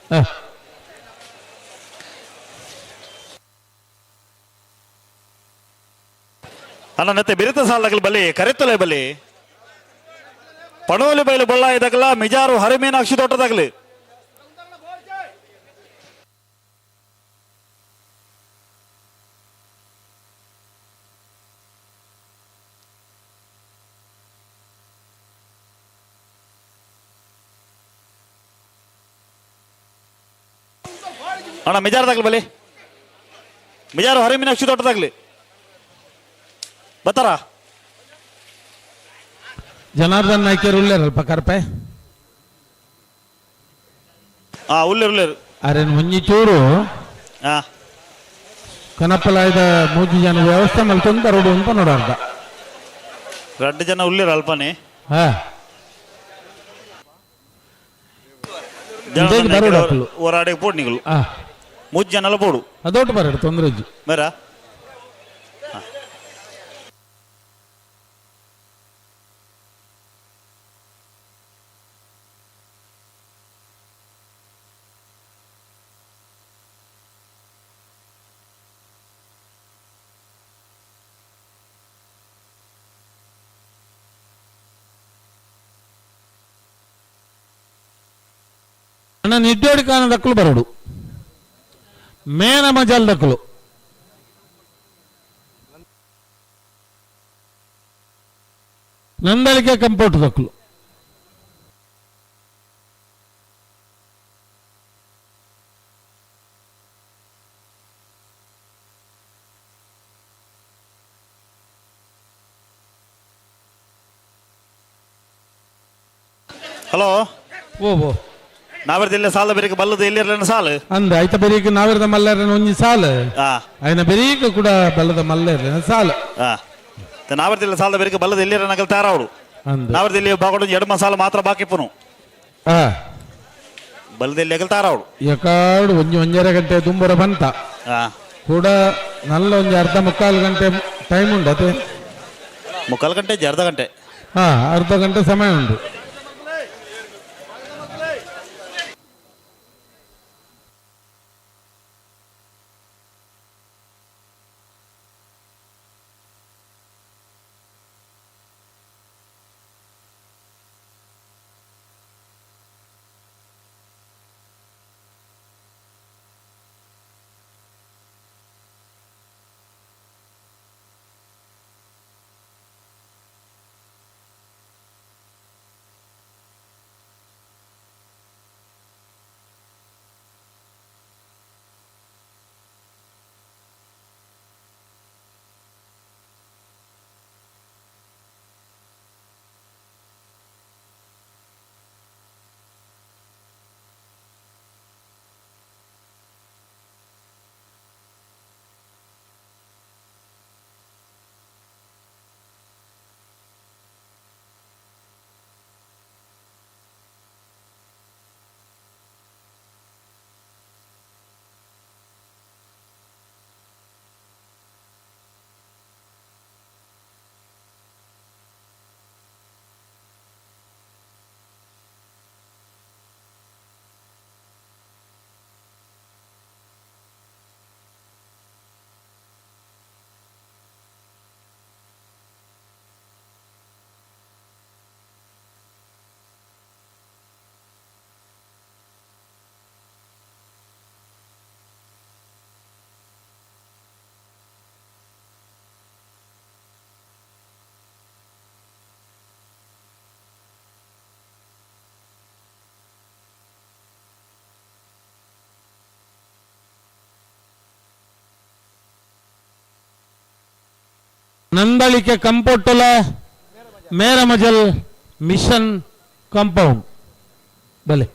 S2: ಅಣ್ಣ ನತ್ತೆ ಬಿರಿತ ಸಾಲದಾಗಲು ಬಲಿ ಕರೆತ್ತಲೆ ಬಲಿ ಪಡೋಲಿ ಬೈಲು ಬೊಳ್ಳ ಇದಾಗಲ್ಲ ಮಿಜಾರು ಹರಿಮೀನಾಕ್ಷಿ ತೋಟದಾಗಲಿ ಅಣ್ಣ ಮಿಜಾರದಾಗ್ಲಿ ಬಲಿ ಮಿಜಾರು ಹರಿಮೀನಾಕ್ಷಿ ತೋಟದಾಗ್ಲಿ ಬತ್ತಾರ
S14: ಜನಾರ್ದನ್ ನಾಯ್ಕರು ಉಳ್ಳೇರಲ್ಪ ಕರ್ಪೆ
S2: ಹಾ ಉಳ್ಳೇರು ಉಳ್ಳೇರು
S14: ಅರೆ ಒಂಜಿ ಚೂರು
S2: ಹಾ
S14: ಕನಪಲಾಯದ ಮೂಜಿ ಜನ ವ್ಯವಸ್ಥೆ ಮಲ್ತೊಂದು ಬರೋಡು ಅಂತ ನೋಡಾರ್ದ
S2: ಎರಡು ಜನ ಉಳ್ಳೇರು ಅಲ್ಪನೆ
S14: ಹಾ ಬರೋಡು ಅಕ್ಲು.
S2: ಹೋರಾಡಿ ಪೋಡು ನಿಗಳು
S14: ಹಾ
S2: ಮೂಜಿ ಜನಲ ಪೋಡು
S14: ಅದೊಟ್ಟು ಬರಡು ತೊಂದರೆ ಇಜ್ಜಿ
S2: ಮೇರ
S14: ಅಣ್ಣ ನಿಡ್ಡೋಡಿ ಕಾನ ದಕ್ಕಲು ಬರೋಡು ಮೇನ ಮಜಲ್ ದಕ್ಕಲು ನಂದಳಿಕೆ ಕಂಪೌಂಡ್ ದಕ್ಕಲು
S2: ಹಲೋ
S14: ಓ ಓ
S2: ನಾವರ್ದಿಲ್ಲ ಸಾಲ ಬೇರೆ ಬಲ್ಲದ ಎಲ್ಲಿರಲಿಲ್ಲ ಸಾಲು
S14: ಅಂದ ಐತ ಬೆರೀಕ್ ನಾವಿರದ ಮಲ್ಲೇರನ ಒಂಜಿ ಸಾಲು
S2: ಹಾ
S14: ಆಯ್ನ ಬೆರೀಕ್ ಕೂಡ ಬಲ್ಲದ ಮಲ್ಲೇರನ ಸಾಲು
S2: ಹಾ ನಾವರ್ದಿಲ್ಲ ಸಾಲದ ಬೇರೆ ಬಲ್ಲದ ಎಲ್ಲಿರ ನಗಲ್ ತಯಾರಾವಡು
S14: ಅಂದ
S2: ನಾವರ್ದಿಲ್ಲಿ ಬಾಗೋಡು ಎಡಮ ಸಾಲ ಮಾತ್ರ ಬಾಕಿ ಪುನು
S14: ಹಾ
S2: ಬಲ್ಲದಲ್ಲಿ ಅಗಲ್ ತಾರಾವಡು
S14: ಎಕಾಡು ಒಂಜಿ ಒಂಜರೆ ಗಂಟೆ ದುಂಬರ ಬಂತ
S2: ಹಾ
S14: ಕೂಡ ನಲ್ಲ ಒಂಜಿ ಅರ್ಧ ಮುಕ್ಕಾಲು ಗಂಟೆ ಟೈಮ್ ಉಂಟು ಅದೇ
S2: ಮುಕ್ಕಾಲು ಗಂಟೆ ಅರ್ಧ ಗಂಟೆ
S14: ಹಾ ಅರ್ಧ ಗಂಟೆ ಸಮಯ ಉಂಟು ನಂದಳಿಕೆ ಕಂಪೋಟುಲ ಮೇರಮಜಲ್ ಮಿಷನ್ ಕಾಂಪೌಂಡ್ ಬಲೆ.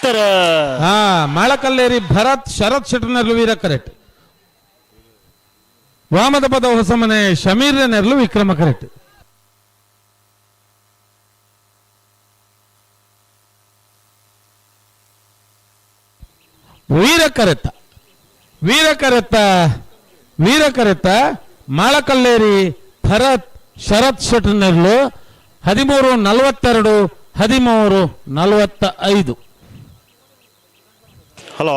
S2: ಲೆತ್ತರ.
S14: ಹಾ, ಮಾಳಕಲ್ಲೇರಿ ಭರತ್ ಶರತ್ ಶೆಟ್ಟರ್ನೆರ್ಲು ವೀರ ಕರೆಕ್ಟ್. ವಾಮದ ಪದ ಹೊಸಮನೆ ಶಮೀರ್ ನೆರ್ಲು ವಿಕ್ರಮ ಕರೆಕ್ಟ್. ವೀರ ಕರೆತ ವೀರ ಕರೆತ ವೀರ ಕರೆತ ಮಾಳಕಲ್ಲೇರಿ ಭರತ್ ಶರತ್ ಶೆಟ್ಟರ್ನೆರ್ಲು 13:42 13:45.
S2: ಹಲೋ.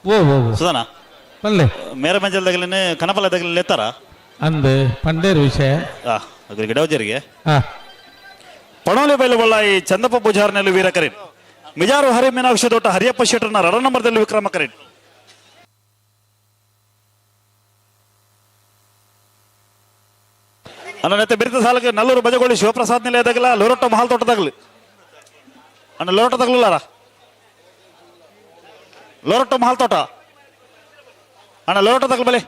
S14: ಓ ಓ ಓ.
S2: ಸುಧಾನ.
S14: ಪಲ್ಲೆ.
S2: ಮೇರ ಮಂಜಲ್ ದಗಲಿನ ಕನಪಲ ದಗಲಿನ ಲೆತ್ತಾರ.
S14: ಅಂದು ಪಂಡೇರು ವಿಷಯ.
S2: ಅಗ್ರಿ ಗಿಡವಜರಿಗೆ.
S14: ಹಾ.
S2: ಪಣೋಲಿ ಬೈಲು ಬಳ್ಳಾಯಿ ಚಂದಪ್ಪ ಪೂಜಾರ್ನಲ್ಲಿ ವೀರ ಕರೀನ್. ಮಿಜಾರು ಹರಿ ಮೀನಾಕ್ಷಿ ದೊಡ್ಡ ಹರಿಯಪ್ಪ ಶೆಟ್ಟರ್ನ ರಡ ನಂಬರ್ದಲ್ಲಿ ವಿಕ್ರಮ ಕರೀನ್. ಅಣ್ಣ ನೆತ್ತೆ ಬಿರಿತ ಸಾಲಕ್ಕೆ ನಲ್ಲೂರು ಬಜಗೋಳಿ ಶಿವಪ್ರಸಾದ್ ನಿಲಯದಾಗಲ ಲೋರೊಟ್ಟ ಮಹಾಲ್ ತೋಟದಾಗಲಿ. ಅಣ್ಣ ಲೋರೊಟ್ಟ ತಗಲಿಲ್ಲಾರ? ಲೋರೊಟ್ಟ ಮಹಾಲ್ ತೋಟ. ಅಣ್ಣ ಲೋರೊಟ್ಟ ತಗಲ್ ಬಲೆ.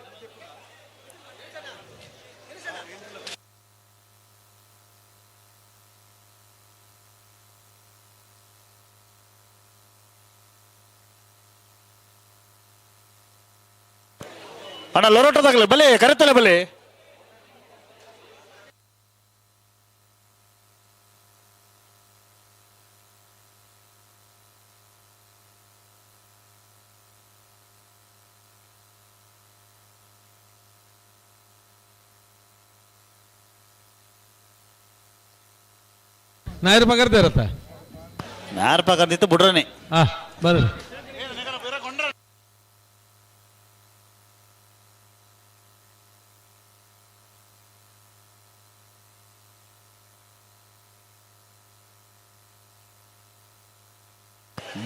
S2: ಅಣ್ಣ ಲೋರೊಟ್ಟ ತಗಲಿ ಬಲೆ, ಕರೆತಲೆ ಬಲೆ.
S14: ನಾಯರ್ ಪಗರ್ದೆ ಇರತ್ತ?
S2: ನಾಯರ್ ಪಗರ್ದಿತ್ತು ಬುಡ್ರನೆ.
S14: ಹಾ, ಬರ್ರಿ.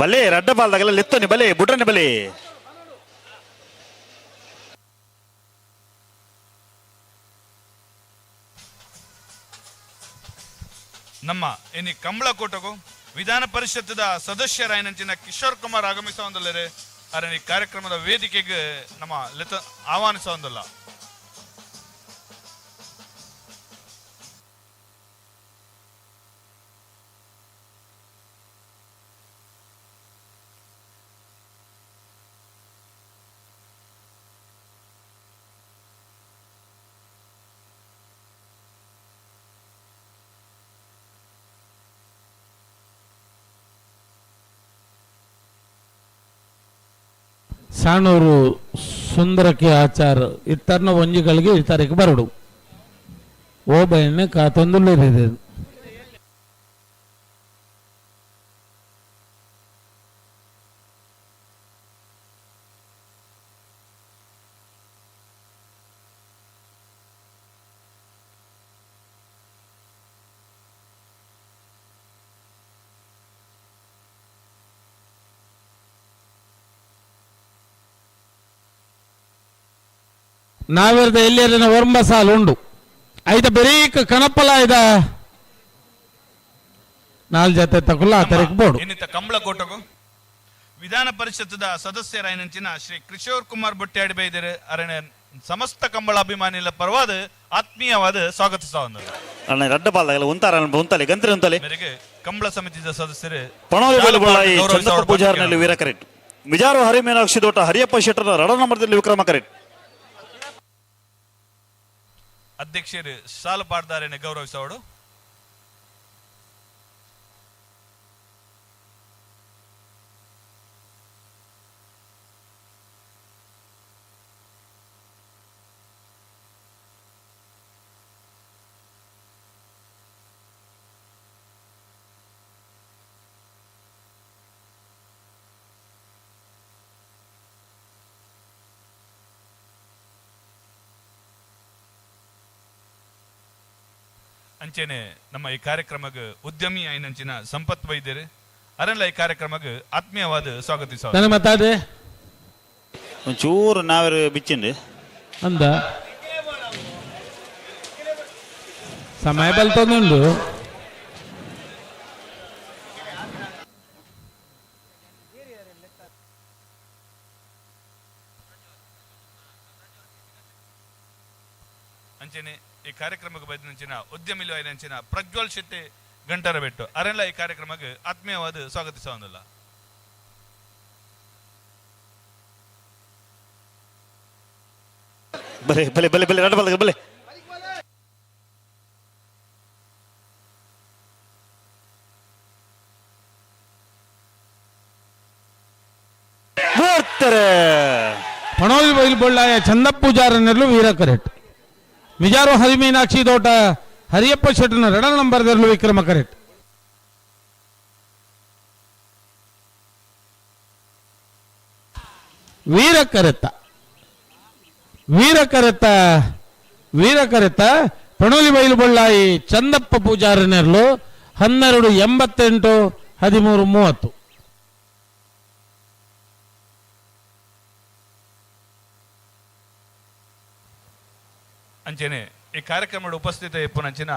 S2: ಬಲೆ ರಡ್ಡ ಬಾಲ್ದಾಗಲ್ಲ ಲೆತ್ತೋನಿ ಬಲೆ ಬುಡ್ರನೆ ಬಲೆ.
S5: ನಮ್ಮ ಇನಿ ಕಂಬಳಕೋಟಗೂ ವಿಧಾನ ಪರಿಷತ್ತದ ಸದಸ್ಯರಾಯನಂಚಿನ ಕಿಶೋರ್ ಕುಮಾರ್ ಆಗಮಿಸುವಂದಲ್ಲರೆ ಅರೆ ಈ ಕಾರ್ಯಕ್ರಮದ ವೇದಿಕೆಗೆ ನಮ್ಮ ಲೆತ ಆಹ್ವಾನಿಸುವಂದಲ್ಲ.
S14: ಸಾಣೂರು ಸುಂದರಕ್ಕೆ ಆಚಾರ ಇತ್ತರ್ನ ಒಂಜಿಗಳಿಗೆ ಈ ತಾರೀಕು ಬರಡು ಓ ಬಯನೆ ಕಾತೊಂದುಳ್ಳಿದೆ. ನಾವೆರ್ದ ಎಲ್ಲಿಯಲ್ಲಿನ ಒರ್ಂಬ ಸಾಲು ಉಂಡು ಐತ ಬರೀಕ ಕನಪಲ ಇದ ನಾಲ್ ಜೊತೆ ತಕುಲ್ಲ ಆ ತರಕ್ ಬೋಡು.
S5: ಇನ್ನಿತ ಕಂಬಳಕೋಟಗೂ ವಿಧಾನ ಪರಿಷತ್ತದ ಸದಸ್ಯರಾಯನಂಚಿನ ಶ್ರೀ ಕಿಶೋರ್ ಕುಮಾರ್ ಬೊಟ್ಟ್ಯಾಡಿ ಬೈದರೆ ಅರಣ್ಯ ಸಮಸ್ತ ಕಂಬಳ ಅಭಿಮಾನಿಗಳ ಪರವಾದ ಆತ್ಮೀಯವಾದ ಸ್ವಾಗತಿಸುವಂದರು.
S2: ಅಣ್ಣ ರಡ್ಡ ಬಾಲ್ದಾಗಲ್ಲ ಉಂತಾರ ಉಂತಾಲೆ ಗಂತ್ರಿ ಉಂತಾಲೆ.
S5: ಮೇರೆಗೆ ಕಂಬಳ ಸಮಿತಿಯ ಸದಸ್ಯರು
S2: ಪಣೋಲಿ
S5: ಶಾಲು
S2: ಬಳ್ಳಾಯಿ
S5: ಗೌರವಿಸುವ
S2: ಚಂದ್ರಪ್ಪ ಪೂಜಾರ್ನಲ್ಲಿ ವೀರ ಕರೆಕ್ಟ್. ಮಿಜಾರು ಹರಿ ಮೀನಾಕ್ಷಿ ದೋಟ ಹರಿಯಪ್ಪ ಶೆಟ್ಟರ ರಡ ನಂಬರ್ದಲ್ಲಿ ವಿಕ್ರಮ ಕರೆಕ್ಟ್.
S5: ಅಧ್ಯಕ್ಷರು ಸಾಲು ಪಾಡ್ದಾರನ್ನು ಗೌರವಿಸೋಡು. ಅಂಚೆನೆ ನಮ್ಮ ಈ ಕಾರ್ಯಕ್ರಮಕ್ಕೆ ಉದ್ಯಮಿ ಐನಂಚಿನ ಸಂಪತ್ ವೈದ್ಯರು ಅರಲ್ಲ ಈ ಕಾರ್ಯಕ್ರಮಕ್ಕೆ ಆತ್ಮೀಯವಾದ ಸ್ವಾಗತಿಸ.
S14: ನನಗೆ ಮಾತಾದೆ
S2: ಒಂಚೂರು ನಾವೇರು ಬಿಚ್ಚಿಂದು
S14: ಅಂದ ಸಮಯ ಬಲ್ತೊಂದುಂಡು.
S5: ಅಂಚೆನೆ ಈ ಕಾರ್ಯಕ್ರಮಕ್ಕೆ ಬೈದಿನಂಚಿನ ಉದ್ಯಮಿಲು ಐನಂಚಿನ ಪ್ರಜ್ವಲ್ ಶೆಟ್ಟಿ ಗಂಟರ ಬೆಟ್ಟು ಅರೆಲ್ಲ ಈ ಕಾರ್ಯಕ್ರಮಕ್ಕೆ ಆತ್ಮೀಯವಾದ ಸ್ವಾಗತಿಸುವಂದಿಲ್ಲ.
S2: ಬಲೆ ಬಲೆ ಬಲೆ ಬಲೆ ರಡ್ಡು ಬಲೆ ಬಲೆ. ಮೂರ್ತಾರೆ
S14: ಪಣೋಲಿ ಬೈಲ್ ಬೊಳ್ಳಾಯ ಚಂದಪ್ಪ ಪೂಜಾರನೆರ್ಲು ವೀರ ಕರೆಕ್ಟ್. ಮಿಜಾರು ಹರಿಮೀನಾಕ್ಷಿ ತೋಟ ಹರಿಯಪ್ಪ ಶೆಟ್ಟನ ಎರಡನೇ ನಂಬರ್ ದೆರ್ಲು ವಿಕ್ರಮ ಕರೆಕ್ಟ್. ವೀರ ಕರೆತ್ತ ವೀರ ಕರೆತ್ತ ವೀರ ಕರೆತ್ತ ಪಣೋಲಿ ಬೈಲು ಬೊಳ್ಳಾಯಿ ಚಂದಪ್ಪ ಪೂಜಾರನೆರ್ಲು 12:88 13:30.
S5: ಅಂಚೆನೆ ಈ ಕಾರ್ಯಕ್ರಮದ ಉಪಸ್ಥಿತ ಇಪ್ಪುನಂಚಿನ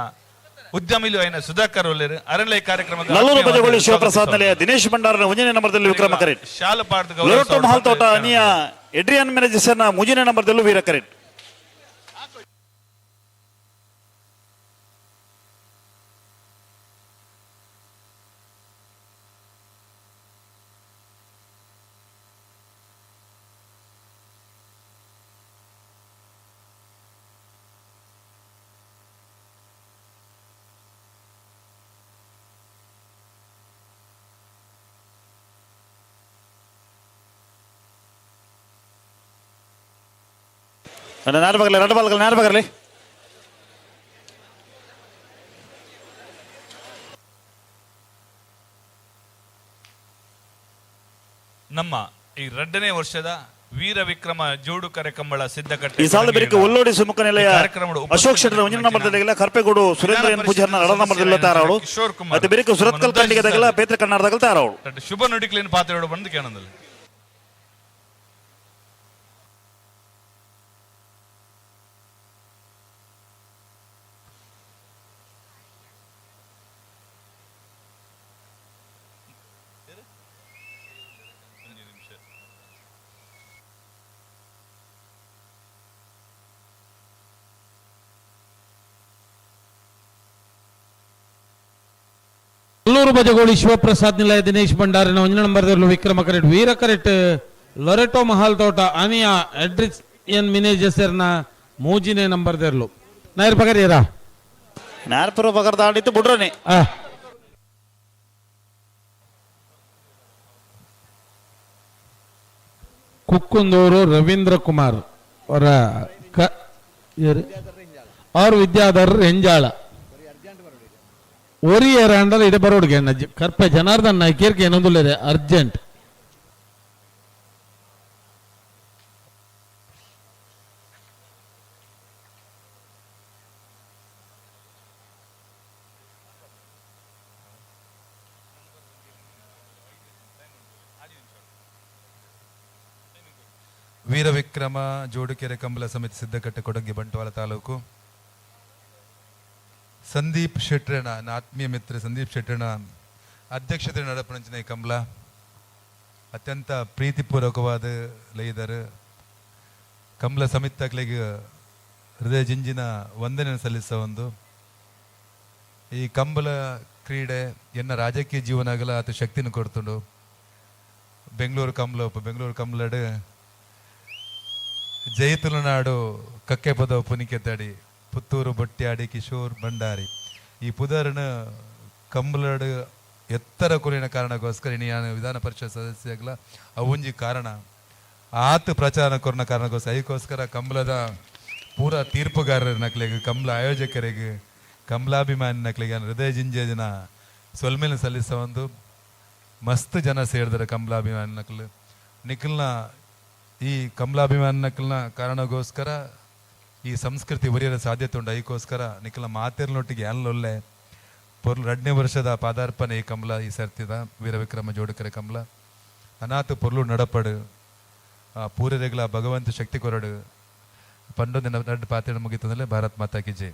S5: ಉದ್ಯಮಿಲು అయిన ಸುಧಾಕರ್ ಒಲ್ಲೇರು ಅರಣ್ಯ ಈ ಕಾರ್ಯಕ್ರಮ
S2: ನಲ್ಲೂರು ಬಜಗೋಳಿ ಶಿವಪ್ರಸಾದ್ ನೆಲೆಯ ದಿನೇಶ್ ಭಂಡಾರನ ಒಂಜನೇ ನಂಬರ್ದಲ್ಲಿ ವಿಕ್ರಮ ಕರೆಕ್ಟ್.
S5: ಶಾಲು ಪಾಡ್ದು
S2: ಲೊರಟೋ ಮಹಲ್ ತೋಟ ಅನಿಯ ಎಡ್ರಿಯನ್ ಮೆನೆಜೆಸ್ನ ಮೂಜನೇ ನಂಬರ್ದಲ್ಲೂ ವೀರ ಕರೆಕ್ಟ್. ನಾರು ಬಗಲಿ ಎರಡು ಬಾಲ್ಗಳು ನಾರು ಬಗಲಿ.
S5: ನಮ್ಮ ಈ ಎರಡನೇ ವರ್ಷದ ವೀರ ವಿಕ್ರಮ ಜೋಡು ಕರೆ ಕಂಬಳ ಸಿದ್ಧಕಟ್ಟೆ
S2: ಈ ಸಾಲದ ಬೆರಿಕೆ ಒಲ್ಲೋಡಿ ಸುಮುಖ ನಿಲಯ ಅಶೋಕ್ ಶೆಟ್ಟರ್ ಒಂಜನೇ ನಂಬರ್ದಲ್ಲಿ ಕರ್ಪೆಗೂಡು ಸುರೇಂದ್ರ ಎನ್ ಪೂಜಾರ್ನ ಎರಡನೇ ನಂಬರ್ದಲ್ಲಿ ತಯಾರಾವಳು.
S5: ಕಿಶೋರ್ ಕುಮಾರ್
S2: ಮತ್ತೆ ಬೆರಿಕೆ ಸುರತ್ಕಲ್ ಖಂಡಿಗೆ ತಗಲ ಪೇತ್ರ ಕನ್ನಡದಾಗ ತಯಾರಾವಳು.
S5: ಶುಭ ನುಡಿಕ್ಲಿನ ಪಾತ್ರ ಬಂದು ಕೇಳಂದಲ್ಲಿ.
S14: ಕಲ್ಲೂರು ಬಜಗೋಳಿ ಶಿವಪ್ರಸಾದ್ ನಿಲಯ ದಿನೇಶ್ ಭಂಡಾರಿನ ಒಂಜನೇ ನಂಬರ್ದಲ್ಲಿ ವಿಕ್ರಮ ಕರೆಕ್ಟ್. ವೀರ ಕರೆಕ್ಟ್ ಲೊರೆಟೋ ಮಹಲ್ ತೋಟ ಅನಿಯಾ ಎಡ್ರಿಸ್ ಎನ್ ಮಿನೇಜೆಸರ್ನ ಮೂಜಿನೇ ನಂಬರ್ ದೆರ್ಲು. ನಾಯರ್ ಪಗರಿಯರಾ?
S2: ನಾರ್ಪುರ ಪಗರ್ದ ಆಡಿತ್ತು ಬುಡ್ರನೆ.
S14: ಕುಕ್ಕುಂದೂರು ರವೀಂದ್ರ ಕುಮಾರ್ ಅವರ ಅವ್ರ ವಿದ್ಯಾಧರ್ ಎಂಜಾಳ ಒರಿಯರ ಅಂಡಲ್ ಇಡೆ ಬರೋಡ್ಗೆ ಕರ್ಪೆ ಜನಾರ್ದನ್ ನಾಯ್ಕೇರ್ಗೆ ಏನೊಂದುಲ್ಲೇರೆ ಅರ್ಜೆಂಟ್.
S15: ವೀರವಿಕ್ರಮ ಜೋಡುಕೆರೆ ಕಂಬಳ ಸಮಿತಿ ಸಿದ್ದಕಟ್ಟೆ ಕೊಡಗಿ ಬಂಟ್ವಾಳ ತಾಲೂಕು. ಸಂದೀಪ್ ಶೆಟ್ರಣ ಆತ್ಮೀಯ ಮಿತ್ರ ಸಂದೀಪ್ ಶೆಟ್ರಣ ಅಧ್ಯಕ್ಷತೆ ನಡಪಣಂಚಿನ ಈ ಕಂಬಳ ಅತ್ಯಂತ ಪ್ರೀತಿಪೂರ್ವಕವಾದ ಲೈದರು. ಕಂಬಳ ಸಮಿತಿಗೆ ಹೃದಯ ಜಿಂಜಿನ ವಂದನೆ ಸಲ್ಲಿಸುವ ಒಂದು ಈ ಕಂಬಳ ಕ್ರೀಡೆ ಎನ್ನ ರಾಜಕೀಯ ಜೀವನ ಆಗಲ ಆತ ಶಕ್ತಿನ ಕೊಡ್ತುಂಡು. ಬೆಂಗಳೂರು ಕಂಬಳ ಬೆಂಗಳೂರು ಕಂಬಳಡು ಜೈತುಲನಾಡು ಕಕ್ಕೆ ಪದ ಪುನಿಕೆತ್ತಡಿ ಪುತ್ತೂರು ಬೊಟ್ಟ್ಯಾಡಿ ಕಿಶೋರ್ ಭಂಡಾರಿ ಈ ಪುದರ್ನ ಕಂಬಳಡು ಎತ್ತರ ಕುರಿನ ಕಾರಣಕ್ಕೋಸ್ಕರ ಇನಿ ಯಾನ್ ವಿಧಾನ ಪರಿಷತ್ ಸದಸ್ಯಗಳ ಅವೊಂಜಿ ಕಾರಣ ಆತ ಪ್ರಚಾರ ಕೊರನ ಕಾರಣಕ್ಕೋಸ್ಕರ ಐಕೋಸ್ಕರ ಕಂಬಳದ ಪೂರ ತೀರ್ಪುಗಾರರ ನಕ್ಲೆಗ್ ಕಂಬಳ ಆಯೋಜಕರಿಗೆ ಕಂಬಳಾಭಿಮಾನಿ ನಕ್ಲೆಗೆ ಹೃದಯ ಜಿಂಜೆ ಜನ ಸೊಲ್ಮೇಲೆ ಸಲ್ಲಿಸ ಒಂದು ಮಸ್ತ್ ಜನ ಸೇರಿದರೆ ಕಂಬಳಾಭಿಮಾನಿ ನಕ್ಲು ನಿಖಲ್ನ ಈ ಕಮಲಾಭಿಮಾನಿ ನಕ್ಲ್ನ ಕಾರಣಕ್ಕೋಸ್ಕರ ಈ ಸಂಸ್ಕೃತಿ ಒರಿಯರ ಸಾಧ್ಯತೆ ಉಂಟು. ಐಕೋಸ್ಕರ ನಿಖಲ್ನ ಮಾತಿರ್ನೊಟ್ಟಿಗೆ ಅಲ್ಲೊಲ್ಲೆ ಪೊರ್ಲು ಎರಡನೇ ವರ್ಷದ ಪಾದಾರ್ಪಣೆ ಈ ಕಮಲ ಈ ಸರ್ತಿದ ವೀರವಿಕ್ರಮ ಜೋಡುಕರೆ ಕಮಲ ಅನಾಥ ಪೊರ್ಲು ನಡಪಡು ಪೂರರೆಗಳ ಭಗವಂತ ಶಕ್ತಿ ಕೊರಡು ಪಂಡೊಂದಿನ ನಡ್ ಪಾತ್ರ ಮುಗಿತಂದ್ರೆ ಭಾರತ್ ಮಾತಾ ಕಿ ಜೈ.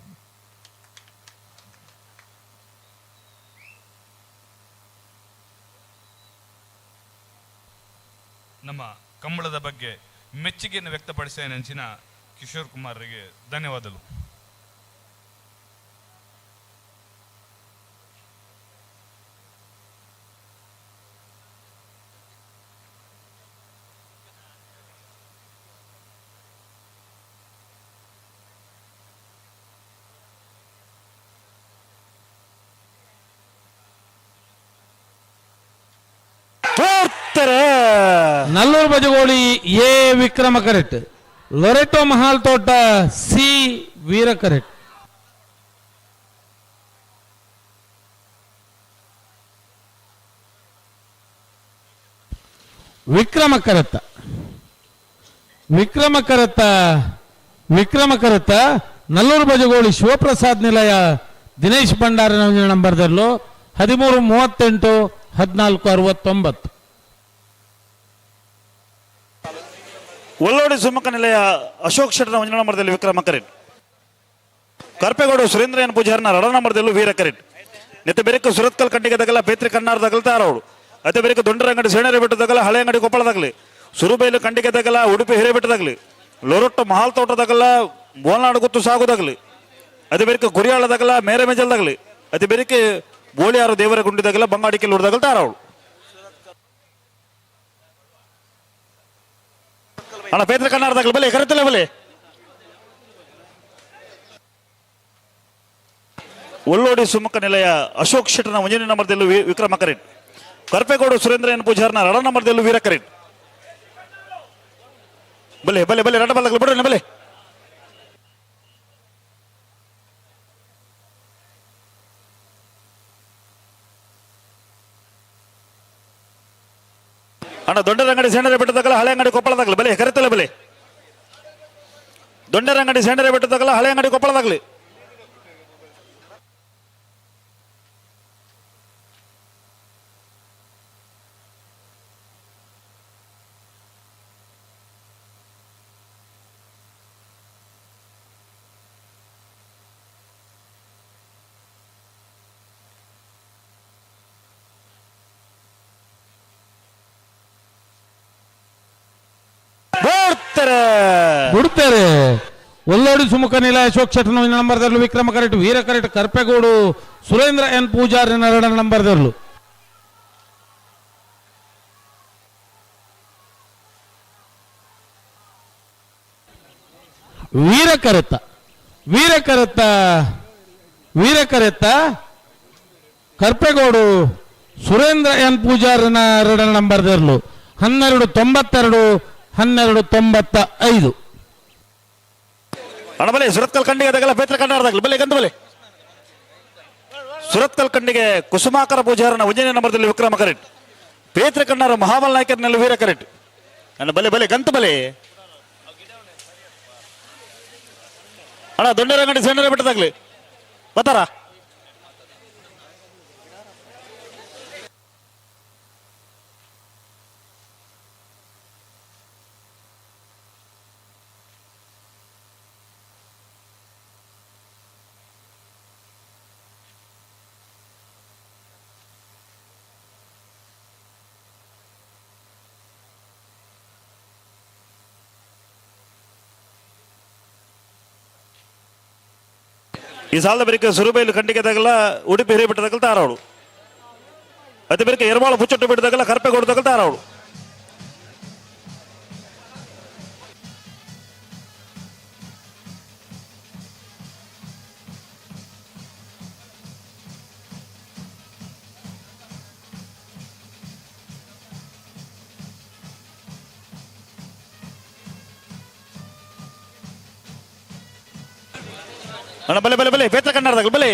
S5: ನಮ್ಮ ಕಂಬಳದ ಬಗ್ಗೆ ಮೆಚ್ಚುಗೆಯನ್ನು ವ್ಯಕ್ತಪಡಿಸಿದ ನೆಂಚಿನ ಕಿಶೋರ್ ಕುಮಾರ್ರಿಗೆ ಧನ್ಯವಾದಗಳು.
S14: Nallur Bajagoli A Vikrama correct, Loreto Mahal Thota C Veera correct. Vikrama ಕರತ್ತ Vikrama ಕರತ್ತ Vikrama ಕರತ್ತ Nallur Bajagoli Shivaprasad ನಿಲಯ ದಿನೇಶ್ ಭಂಡಾರಿ ನಂಬರ್ದಲ್ಲೂ 13:38 14:69.
S2: ಒಲ್ಲೋಡಿ ಸುಮುಖ ನಿಲಯ ಅಶೋಕ್ ಶೆಟ್ಟರ್ ಒಂದನೇ ನಂಬರ್ದಲ್ಲಿ ವಿಕ್ರಮ ಕರೆಟ್, ಕರ್ಪೇಗೌಡ ಸುರೇಂದ್ರ ಎನ್ ಪೂಜಾರ್ನ ಎರಡನೇ ನಂಬರ್ದಲ್ಲೂ ವೀರ ಕರೆಟ್. ನೆತ್ತ ಬೆರಕು ಸುರತ್ಕಲ್ ಕಂಡಿಗೆ ತಗಲ ಪೇತ್ರಿ ಕನ್ನಾರ್ ತಗಲ್ತಾ ಅವಳು. ಅದೇ ಬೆರಕು ದೊಂಡರಂಗಡಿ ಸೇಣರೆ ಬೆಟ್ಟದಾಗಲ ಹಳೆ ಅಂಗಡಿ ಕೊಪ್ಪಳದಾಗಲಿ, ಸುರುಬೈಲು ಕಂಡಿಗೆ ತಗಲ ಉಡುಪಿ ಹಿರೇಬೆಟ್ಟದಾಗಲಿ, ಲೊರೊಟ್ಟು ಮಹಾಲ್ ತೋಟದಾಗಲ ಬೋಲ್ನಾಡು ಗುತ್ತು ಸಾಗುದಾಗಲಿ, ಅದೇ ಬೆರಕು ಗುರಿಯಾಳದಾಗಲ ಮೇರೆ ಮೇಜಲ್ದಾಗಲಿ, ಅದೇ ಬೆರಕೆ ಬೋಳಿಯಾರು ದೇವರ ಗುಂಡಿದಾಗಲ ಬಂಗಾಡಿ ಕೆಲವ್ರದಾಗಲ ತಾರವಳು. ಅಣ್ಣ ಪೇತ್ರ ಕನ್ನಾರ್ದಾಗಲಿ ಬಲೆ ಕರೆತಲೆ ಬಲೆ. ಒಳ್ಳೋಡಿ ಸುಮುಖ ನಿಲಯ ಅಶೋಕ್ ಶೆಟ್ಟರ್ನ ಒಂದನೇ ನಂಬರ್ದಲ್ಲೂ ವಿಕ್ರಮ ಕರೆಟ್, ಕರ್ಪೇಗೌಡ ಸುರೇಂದ್ರ ಎನ್ ಪೂಜಾರ್ನ ಎರಡನೇ ನಂಬರ್ದಲ್ಲೂ ವೀರ ಕರೆಟ್. ಬಲೆ ಬಲೆ ಬಲೆ ರಡ ಬಲ್ದಾಗಲಿ ಬಿಡ್ರಿ ಬಲೆ. ಅಣ್ಣ ದೊಡ್ಡರಂಗಡಿ ಸೆಂಡರೆ ಬೆಟ್ಟದಾಗಲ ಹಳೆ ಅಂಗಡಿ ಕೊಪ್ಪಳದಾಗಲಿ ಬಲೆ ಕರೆತಲೆ ಬಲೆ. ದೊಡ್ಡರಂಗಡಿ ಸೆಂಡರೆ ಬೆಟ್ಟದಾಗಲ ಹಳೆ ಅಂಗಡಿ ಕೊಪ್ಪಳದಾಗಲಿ.
S14: ಬಿಡ್ತಾರೆ. ಒಲ್ಲೋಡಿ ಸುಮುಖ ನಿಲಯ ಅಶೋಕ್ ಶೆಟ್ಟರ್ ನಂಬರ್ದಲ್ಲೂ ವಿಕ್ರಮ ಕರೆಟ್, ವೀರ ಕರೆಟ್, ಕರ್ಪೆಗೌಡು ಸುರೇಂದ್ರ ಎನ್ ಪೂಜಾರಿ ಎರಡನೇ ನಂಬರ್ದಲ್ಲೂ. ವೀರ ಕರೆತ್ತ ವೀರ ಕರೆತ್ತ ವೀರ ಕರೆತ್ತ ಕರ್ಪೆಗೌಡು ಸುರೇಂದ್ರ ಎನ್ ಪೂಜಾರಿನ ಎರಡನೇ ನಂಬರ್ದಲ್ಲೂ 12:92 12:95.
S2: ಅಣ್ಣ ಬಲೆ ಸುರತ್ಕಲ್ ಕಂಡಿಗೆ ಅದಗಲ ಪೇತ್ರ ಕನ್ನಾರ್ದಾಗಲಿ ಬಲೆ ಗಂಧ ಬಲೆ. ಸುರತ್ಕಲ್ ಕಂಡಿಗೆ ಕುಸುಮಾಕರ ಪೂಜಾರನ ಒಂದನೇ ನಂಬರ್ದಲ್ಲಿ ವಿಕ್ರಮ ಕರೆಟ್, ಪೇತ್ರ ಕಣ್ಣಾರ ಮಹಾಬಲ್ ನಾಯಕರ್ನಲ್ಲಿ ವೀರ ಕರೆಟ್. ಅಣ್ಣ ಬಲೆ ಬಲೆ ಗಂತ ಬಲೆ. ಅಣ್ಣ ದೊಡ್ಡರಂಗಡಿ ಸಣ್ಣರ ಬೆಟ್ಟದಾಗ್ಲಿ ಬತ್ತಾರ. ಈ ಸಾಲದ ಬರಿಕೆ ಸುರುಬೈಲು ಖಂಡಿಗೆ ತಗಲ ಉಡುಪಿ ಹಿರೇಬಿಟ್ಟ ತಗಲ್ ತಾರವಳು. ಅದೇ ಬೆರಕೆ ಎರಮಾಳು ಪುಚ್ಚೊಟ್ಟು ಬಿಟ್ಟದಾಗಲ್ಲ ಕರ್ಪೆಗೌಡ ತಗಲ್ ತಾರವಳು. ಅಣ್ಣ ಬಲೆ ಬಲೆ ಬಲೆ ಪೇತ್ರ ಕನ್ನಡದಾಗ ಬಲೆ.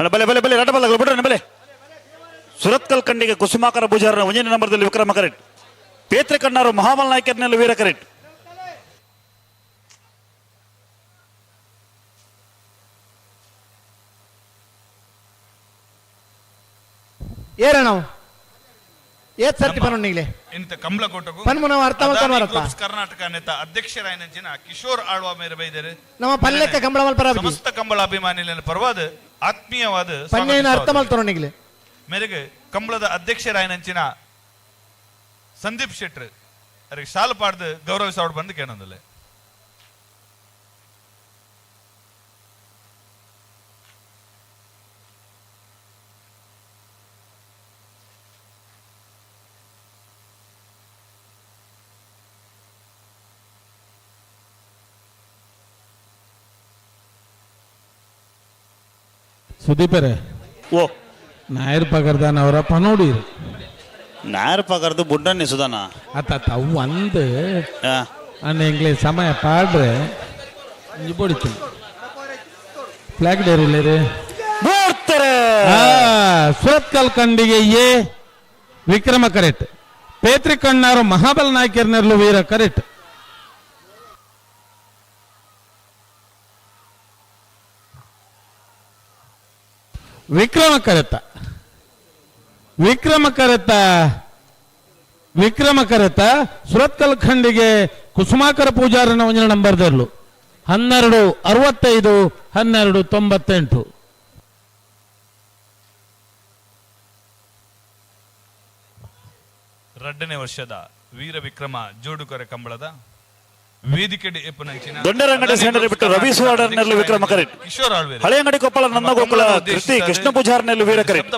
S2: ಅಣ್ಣ ಬಲೆ ಬಲೆ ಬಲೆ ರಡ ಬಲ್ಲ ಬಿಡ್ರಿ ಬಲೆ. ಸುರತ್ಕಲ್ ಕಂಡಿಗೆ ಕುಸುಮಾಕರ ಪೂಜಾರನ ಒಂದನೇ ನಂಬರ್ದಲ್ಲಿ ವಿಕ್ರಮ ಕರೆಟ್, ಪೇತ್ರೆ ಕಣ್ಣಾರು ಮಹಾಬಲ್ ನಾಯಕರ್ನಲ್ಲಿ ವೀರ ಕರೆಟ್.
S10: ಏರ ನಾವು ಏತ್ ಸರ್ತಿ ಪನ್ನೊಂಡಿಗ್ಲೆ
S5: ಇಂತ ಕಂಬಳಕೋಟಗೂ
S10: ಪನ್ಮುನವ ಅರ್ಥ
S5: ಅದಾನಿ
S10: ಮಲ್ತೊನು
S5: ಗ್ರೂಪ್ಸ್ ಕರ್ನಾಟಕ ನೇತ ಅಧ್ಯಕ್ಷರಾಯನಂಚಿನ ಕಿಶೋರ್ ಆಳ್ವಾ ಮೇರೆ ಬೈದರೆ
S10: ನಮ್ಮ ಪಲ್ಲೆಕ್ಕ ಕಂಬಳ ಮಲ್ಪರ
S5: ಸಮಸ್ತ ಕಂಬಳ ಅಭಿಮಾನಿಗಳ ಪರವಾದ ಆತ್ಮೀಯವಾದ
S10: ಪನ್ನೇನ ಅರ್ಥ ಮಲ್ತೊನೊಂಡಿಗ್ಲೆ.
S5: ಮೇರೆಗೆ ಕಂಬಳದ ಅಧ್ಯಕ್ಷರಾಯನಂಚಿನ ಸಂದೀಪ್ ಶೆಟ್ರ್ ಅವರಿಗೆ ಶಾಲು ಪಾಡ್ದು ಗೌರವಿಸೋಡು ಬಂದು ಕೇಳೊಂದಿಲ್ಲ.
S14: ಸುದೀಪರೇ,
S2: ಓ
S14: ನಾಯರ್ ಪಗರ್ದಾನ ಅವರ ಪನೋಡಿರು.
S2: ನಾಯರ್ ಪಗರ್ದು ಬುಡ್ಡನ್ನಿ ಸುಧಾನ.
S14: ಅತ್ತ ಅವು ಒಂದು ಅಣ್ಣ ಎಂಗ್ಲೆ ಸಮಯ ಪಾಡ್ರೆ ಇಂಜಿ ಬೊಡಿತು ಫ್ಲಾಗ್ ಡೇರುಲ್ಲೇರು
S2: ಬರ್ತಾರೆ.
S14: ಸುರತ್ಕಲ್ ಕಂಡಿಗೆ ಎ ವಿಕ್ರಮ ಕರೆಕ್ಟ್, ಪೇತ್ರಿ ಕಣ್ಣಾರು ಮಹಾಬಲ ನಾಯ್ಕರ್ನೆರ್ಲು ವೀರ ಕರೆಕ್ಟ್. ವಿಕ್ರಮ ಕರೆತ, ವಿಕ್ರಮ ಕರೆತ, ವಿಕ್ರಮ ಕರೆತ ಸುರತ್ಕಲ್ ಖಂಡಿಗೆ ಕುಸುಮಾಕರ ಪೂಜಾರನ ಒಂಜಿನ ನಂಬರ್ದರ್ಲು 12 65 12 98.
S5: ರಡ್ಡನೇ ವರ್ಷದ ವೀರ ವಿಕ್ರಮ ಜೋಡುಕೊರೆ ಕಂಬಳದ ವೇದಿಕೆ
S2: ದೊಡ್ಡರಂಗಡಿ ಸೆಂಡರಿ ಬಿಟ್ಟು ರವಿ ಸುವರ್ಣನಲ್ಲಿ ವಿಕ್ರಮ ಕರೆಕ್ಟ್,
S5: ಕಿಶೋರ್ ಆಳ್ವೇರು,
S2: ಹಳೆಯಂಗಡಿ ಕೊಪ್ಪಳ ನಂದಗೋಕುಲ ಕೃತಿ ಕೃಷ್ಣ ಪೂಜಾರ್ನಲ್ಲಿ ವೀರ ಕರೆಕ್ಟ್.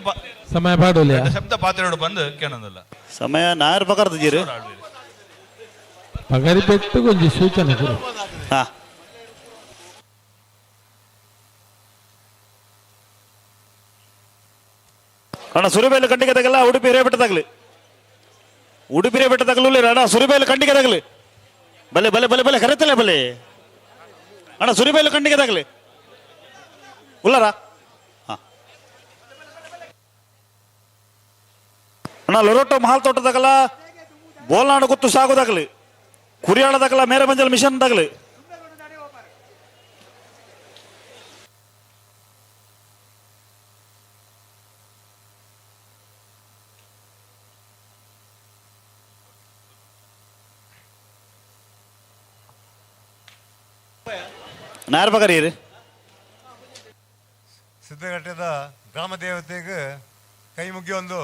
S14: ಸಮಯ ಪಾಡೋಲಿಯ
S5: ಶಬ್ದ ಪಾತ್ರೆಗಳು ಬಂದು ಕೇಳೋದಿಲ್ಲ.
S2: ಸಮಯ ನಾಯರ್ ಪಗರ್ದು ಜೀರು
S14: ಪಗರಿ ಪೆಟ್ಟು ಕೊಂಚ ಸೂಚನೆ ಕೊಡು.
S2: ಹಾ ಅಣ್ಣ ಸುರಿಬೇಲು ಖಂಡಿಗೆ ತಗಲ್ಲ, ಉಡುಪಿ ಹಿರೇಬೆಟ್ಟ ತಗಲಿ, ಉಡುಪಿ ಹಿರೇಬೆಟ್ಟ ತಗಲು ಅಣ್ಣ, ಸುರಿಬೇಲು ಖಂಡಿಗೆ ತಗಲಿ, ಬಲೆ ಬಲೆ ಬಲೆ ಬಲೆ ಕರೆತಲೆ ಬಲೆ ಅಣ್ಣ, ಸುರಿಬೇಲು ಖಂಡಿಗೆ ತಗಲಿ ಉಲ್ಲರ. ಅಣ್ಣ ಲೊರೋಟೋ ಮಹಾಲ್ ತೋಟ ತಗಲ, ಬೋಲ್ನಾಡು ಗುತ್ತು ಸಾಗು ತಗಲಿ, ಕುರಿಯಾಳ ತಗಲ, ಮೇರೆ ಮಂಜಲ್ ಮಿಷನ್ ತಗಲಿ. ನಾರ್ ಬಗರಿ
S16: ಸಿದ್ಧಗಟ್ಟದ ಗ್ರಾಮ ದೇವತೆಗೆ ಕೈ ಮುಗಿಯೊಂದು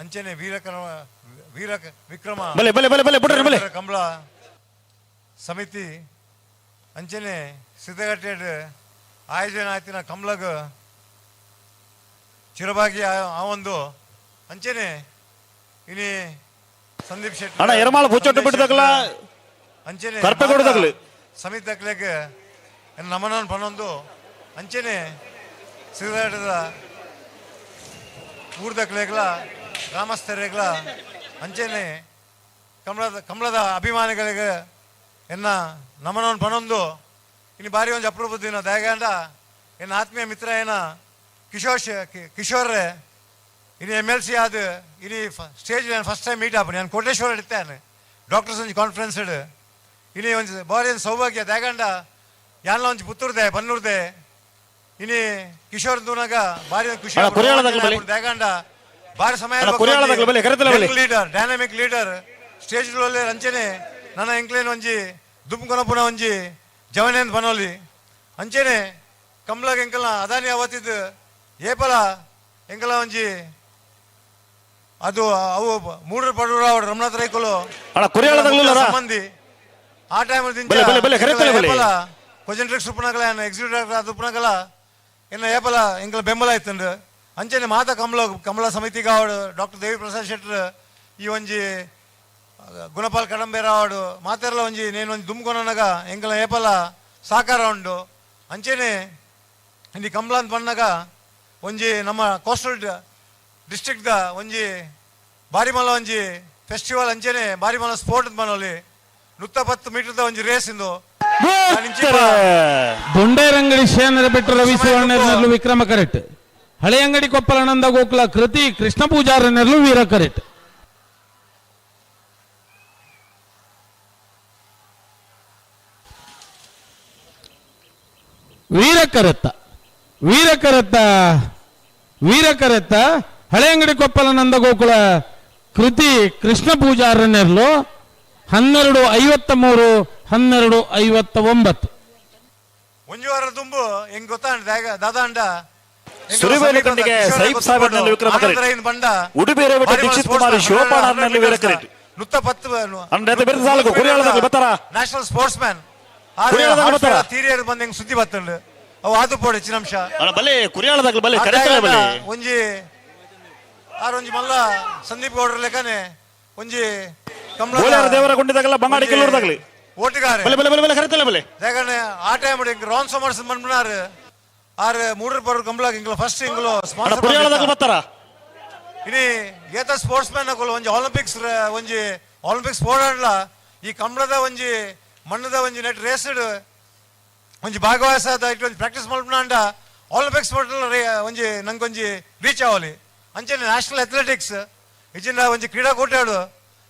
S16: ಅಂಚನೆ ವೀರ ವೀರ ವಿಕ್ರಮ
S2: ಬಲೆ ಬಲೆ ಬಲೆ ಬಲೆ ಬಿಡ್ರಿ ಬಲೆ
S16: ಕಂಬಳ ಸಮಿತಿ ಅಂಚನೆ ಸಿದ್ಧಗಟ್ಟೆ ಆಯೋಜನೆ ಆಯ್ತಿನ ಕಂಬಳಗ ಚಿರಬಾಗಿ ಆ ಒಂದು ಅಂಚನೆ ಇನಿ ಸಂದೀಪ್ ಶೆಟ್ಟಿ
S2: ಅಣ್ಣ ಎರಮಾಳ ಪುಚ್ಚೊಟ್ಟು ಬಿಟ್ಟದಾಗಲ
S16: ಅಂಚನೆ
S2: ಕರ್ಪೆಗೌಡದಾಗಲಿ
S16: ಸಮಿತಿ ದಾಖಲೆಗೆ ನಮನ ಪನ್ನೊಂದು ಅಂಚನೆ ಸಿದ್ಧಗಟ್ಟದ ಊರ್ದಕ್ಲೆಗ್ಲ ಗ್ರಾಮಸ್ಥರಿಗ್ಲ ಅಂಚನೆ ಕಮಲದ ಅಭಿಮಾನಿಗಳಿಗೆ ಎನ್ನ ನಮನವನ್ನು ಪನ್ನೊಂದು ಇನ್ನು ಬಾರಿ ಒಂದು ಅಪರೂಪದ ದಿನ ದಯಗಂಡ ಎನ್ನ ಆತ್ಮೀಯ ಮಿತ್ರ ಏನ ಕಿಶೋರ್ರೆ ಇನ್ನು MLC ಆದ ಇನಿ ಸ್ಟೇಜ್ ನಾನು first time meet ಆಪು ನಾನು ಕೋಟೇಶ್ವರ ಇಡ್ತೇನೆ ಡಾಕ್ಟರ್ಸ್ ಒಂಜಿ ಕಾನ್ಫರೆನ್ಸ್ ಇಡು ಇನಿ ಒಂಜಿ ಬಾರಿ ಒಂದು ಸೌಭಾಗ್ಯ ದಯಗಂಡ ಯಾನ್ಲ ಒಂಜಿ ಪುತ್ತೂರ್ದೆ ಬನ್ನೂರ್ದೆ ಇನಿ ಕಿಶೋರ್ ದೂನಾಗ ಬಾರಿ ಒಂದು ಖುಷಿ ದಯಗಂಡ ಬಾರಿ ಸಮಯ leader dynamic leader stage ಅಂಚನೆ ನನ್ನ ಎಂಕ್ಲೇನ್ ಒಂಜಿ ದುಮ್ಕೊನಪುನ ಒಂಜಿ ಜವನೇನ್ ಬನೋಲಿ ಅಂಚನೆ ಕಮ್ಲಾಗ ಎಂಕಲ್ನ ಅದಾನಿ ಅವತ್ತಿದ್ದು ಏಪಲ ಎಂಕಲ ಒಂಜಿ ಅದು ಅವು ಮೂರು ಪಡೂರ ಅವಡು ರಮನಾಥ ರೈಕುಲು ಸಂಬಂಧಿ ಆ ಟೈಮ್ ಏಪಲ ಕೊಜೆಂಟ್ರಿಕ್ಸ್ ಉಪ್ಪನಗಲ ಎಕ್ಸಿಕ್ಯೂಟಿವ್ ಡೈರೆಕ್ಟರ್ ಉಪ್ಪನಗಲ ಇನ್ನು ಏಪಲ ಎಂಕಲ ಬೆಂಬಲ ಆಯ್ತಂಡು ಅಂಚನೆ ಮಾತಾ ಕಮಲ ಕಮಲ ಸಮಿತಿಗೆ ಅವಡು ಡಾಕ್ಟರ್ ದೇವಿ ಪ್ರಸಾದ್ ಶೆಟ್ಟರ್ ಈ ಒಂಜಿ ಗುಣಪಾಲ್ ಕಡಂಬೇರ ಅವಡು ಮಾತೆರ್ಲ ಒಂಜಿ ನೇನು ಒಂಜಿ ದುಮ್ಕೊನಗ ಎಂಕಲ ಏಪಲ ಸಾಕಾರ ಉಂಡು ಅಂಚನೆ ಇಲ್ಲಿ ಕಮಲ ಅಂತ ಬಂದಾಗ ಒಂಜಿ ನಮ್ಮ ಕೋಸ್ಟಲ್ ಡಿಸ್ಟ್ರಿಕ್ಟ್ದ ಒಂಜಿ ಬಾರಿಮಲ ಒಂಜಿ ಫೆಸ್ಟಿವಲ್ ಅಂಚನೆ ಬಾರಿಮಲ ಸ್ಪೋರ್ಟ್ ಅಂತ ಬನ್ನೋಲಿ 110 ಮೀಟರ್ದ ಒಂಜಿ ರೇಸ್ ಇಂದು
S14: ದೊಂಡೇರಂಗಡಿ ಶೇನರ ಬಿಟ್ಟು ರವಿ ಸುವರ್ಣರ್ನಲ್ಲೂ ವಿಕ್ರಮ ಕರೆಕ್ಟ್, ಹಳೆಯಂಗಡಿ ಕೊಪ್ಪಲನಂದ ಗೋಕುಲ ಕೃತಿ ಕೃಷ್ಣ ಪೂಜಾರನಲ್ಲೂ ವೀರ ಕರೆಕ್ಟ್. ವೀರ ಕರೆತ್ತ ವೀರ ಕರೆತ್ತ ವೀರ ಕರೆತ್ತ ಹಳೆಯಂಗಡಿ ಕೊಪ್ಪಲ ನಂದಗೋಕುಲ ಕೃತಿ ಕೃಷ್ಣ ಪೂಜಾರನೆರ್ಲು 12:53 12:59.
S16: ಒಂಜು ವಾರ ತುಂಬು ಹೆಂಗ್ ಗೊತ್ತಾಂಡ ದಾದಾಂಡ
S2: ಸುರಿವೇಲು ಖಂಡಿಗೆ ಸೈಬ್ ಸಾಹೇಬ್ನಲ್ಲಿ ವಿಕ್ರಮ ಕರೆಟ್. ಉಡುಪಿ ಹಿರೇಬೆಟ್ಟು ದೀಕ್ಷಿತ್ ಕುಮಾರಿ ಶಿವಪಾಣಾರ್ನಲ್ಲಿ ವೀರ ಕರೆಟ್.
S16: ನ್ಯಾಷನಲ್ ಸ್ಪೋರ್ಟ್ಸ್ ಮ್ಯಾನ್ ತೀರಿಯರ್ ಬಂದ ಹಿಂಗ್ ಸುದ್ದಿ ಬತ್ತಂಡು ಅವು ಆದು ಪೋಡು ಹೆಚ್ಚಿನ ಅಂಶ
S2: ಬಲೆ ಕುರಿಯಾಳದಾಗ್ಲು ಬಲೆ ಕರೆತಲೆ ಬಲೆ
S16: ಒಂಜಿ ಆರ್ ಒಂಜಿ ಮಲ್ಲ ಸಂದೀಪ್ ಗೌಡ್ರ ಲೆಕ್ಕನೆ ಒಂಜಿ
S2: ಕಮಲ ದೇವರ ಗುಂಡಿದಾಗಲ್ಲ ಬಂಗಾಡಿ ಕೆಲವ್ರದಾಗ್ಲಿ
S16: ಓಟುಗಾರೆ
S2: ಬಲೆ ಬಲೆ ಬಲೆ ಬಲೆ ಕರೆತಲೆ ಬಲೆ
S16: ಯಾಕಂದ್ರೆ ಆ ಟೈಮ್ ಹಿಂಗ್ ರಾನ್ ಸೋಮರ್ಸ್ ಬಂದ್ಬಿನಾರು ಆರ್ ಮೂಡರ್ ಪರ್ ಕಂಬ್ಲಾಗ ಇಂಗ್ಲ ಫಸ್ಟ್ ಇಂಗ್ಲೋ ಸ್ಪಾನ್ಸರ್
S2: ಕುರಿಯಾಳದಾಗ್ಲು ಬರ್ತಾರ
S16: ಇನಿ ಏತ ಸ್ಪೋರ್ಟ್ಸ್ ಮ್ಯಾನ್ ಅಕುಲು ಒಂಜಿ ಒಲಿಂಪಿಕ್ಸ್ ಒಂಜಿ ಒಲಿಂಪಿಕ್ಸ್ ಓಡಾಡ್ಲ ಈ ಕಂಬಳದ ಒಂಜಿ ಮಣ್ಣದ ಒಂಜಿ ನೆಟ್ ರೇಸ್ಡ್ ಒಂಜಿ ಭಾಗವಹಿಸಾದ ಇಟ್ಟು ಒಂಜಿ ಪ್ರಾಕ್ಟೀಸ್ ಮಲ್ಪನಾಂಡ ಒಲಿಂಪಿಕ್ಸ್ ಒಂಜಿ ನಂಗೊಂಜಿ ರೀಚ್ ಆವಲಿ ಅಂಚನೆ ನ್ಯಾಷನಲ್ ಅಥ್ಲೆಟಿಕ್ಸ್ ಇಜಿನ ಒಂಜಿ ಕ್ರೀಡಾಕೂಟಡು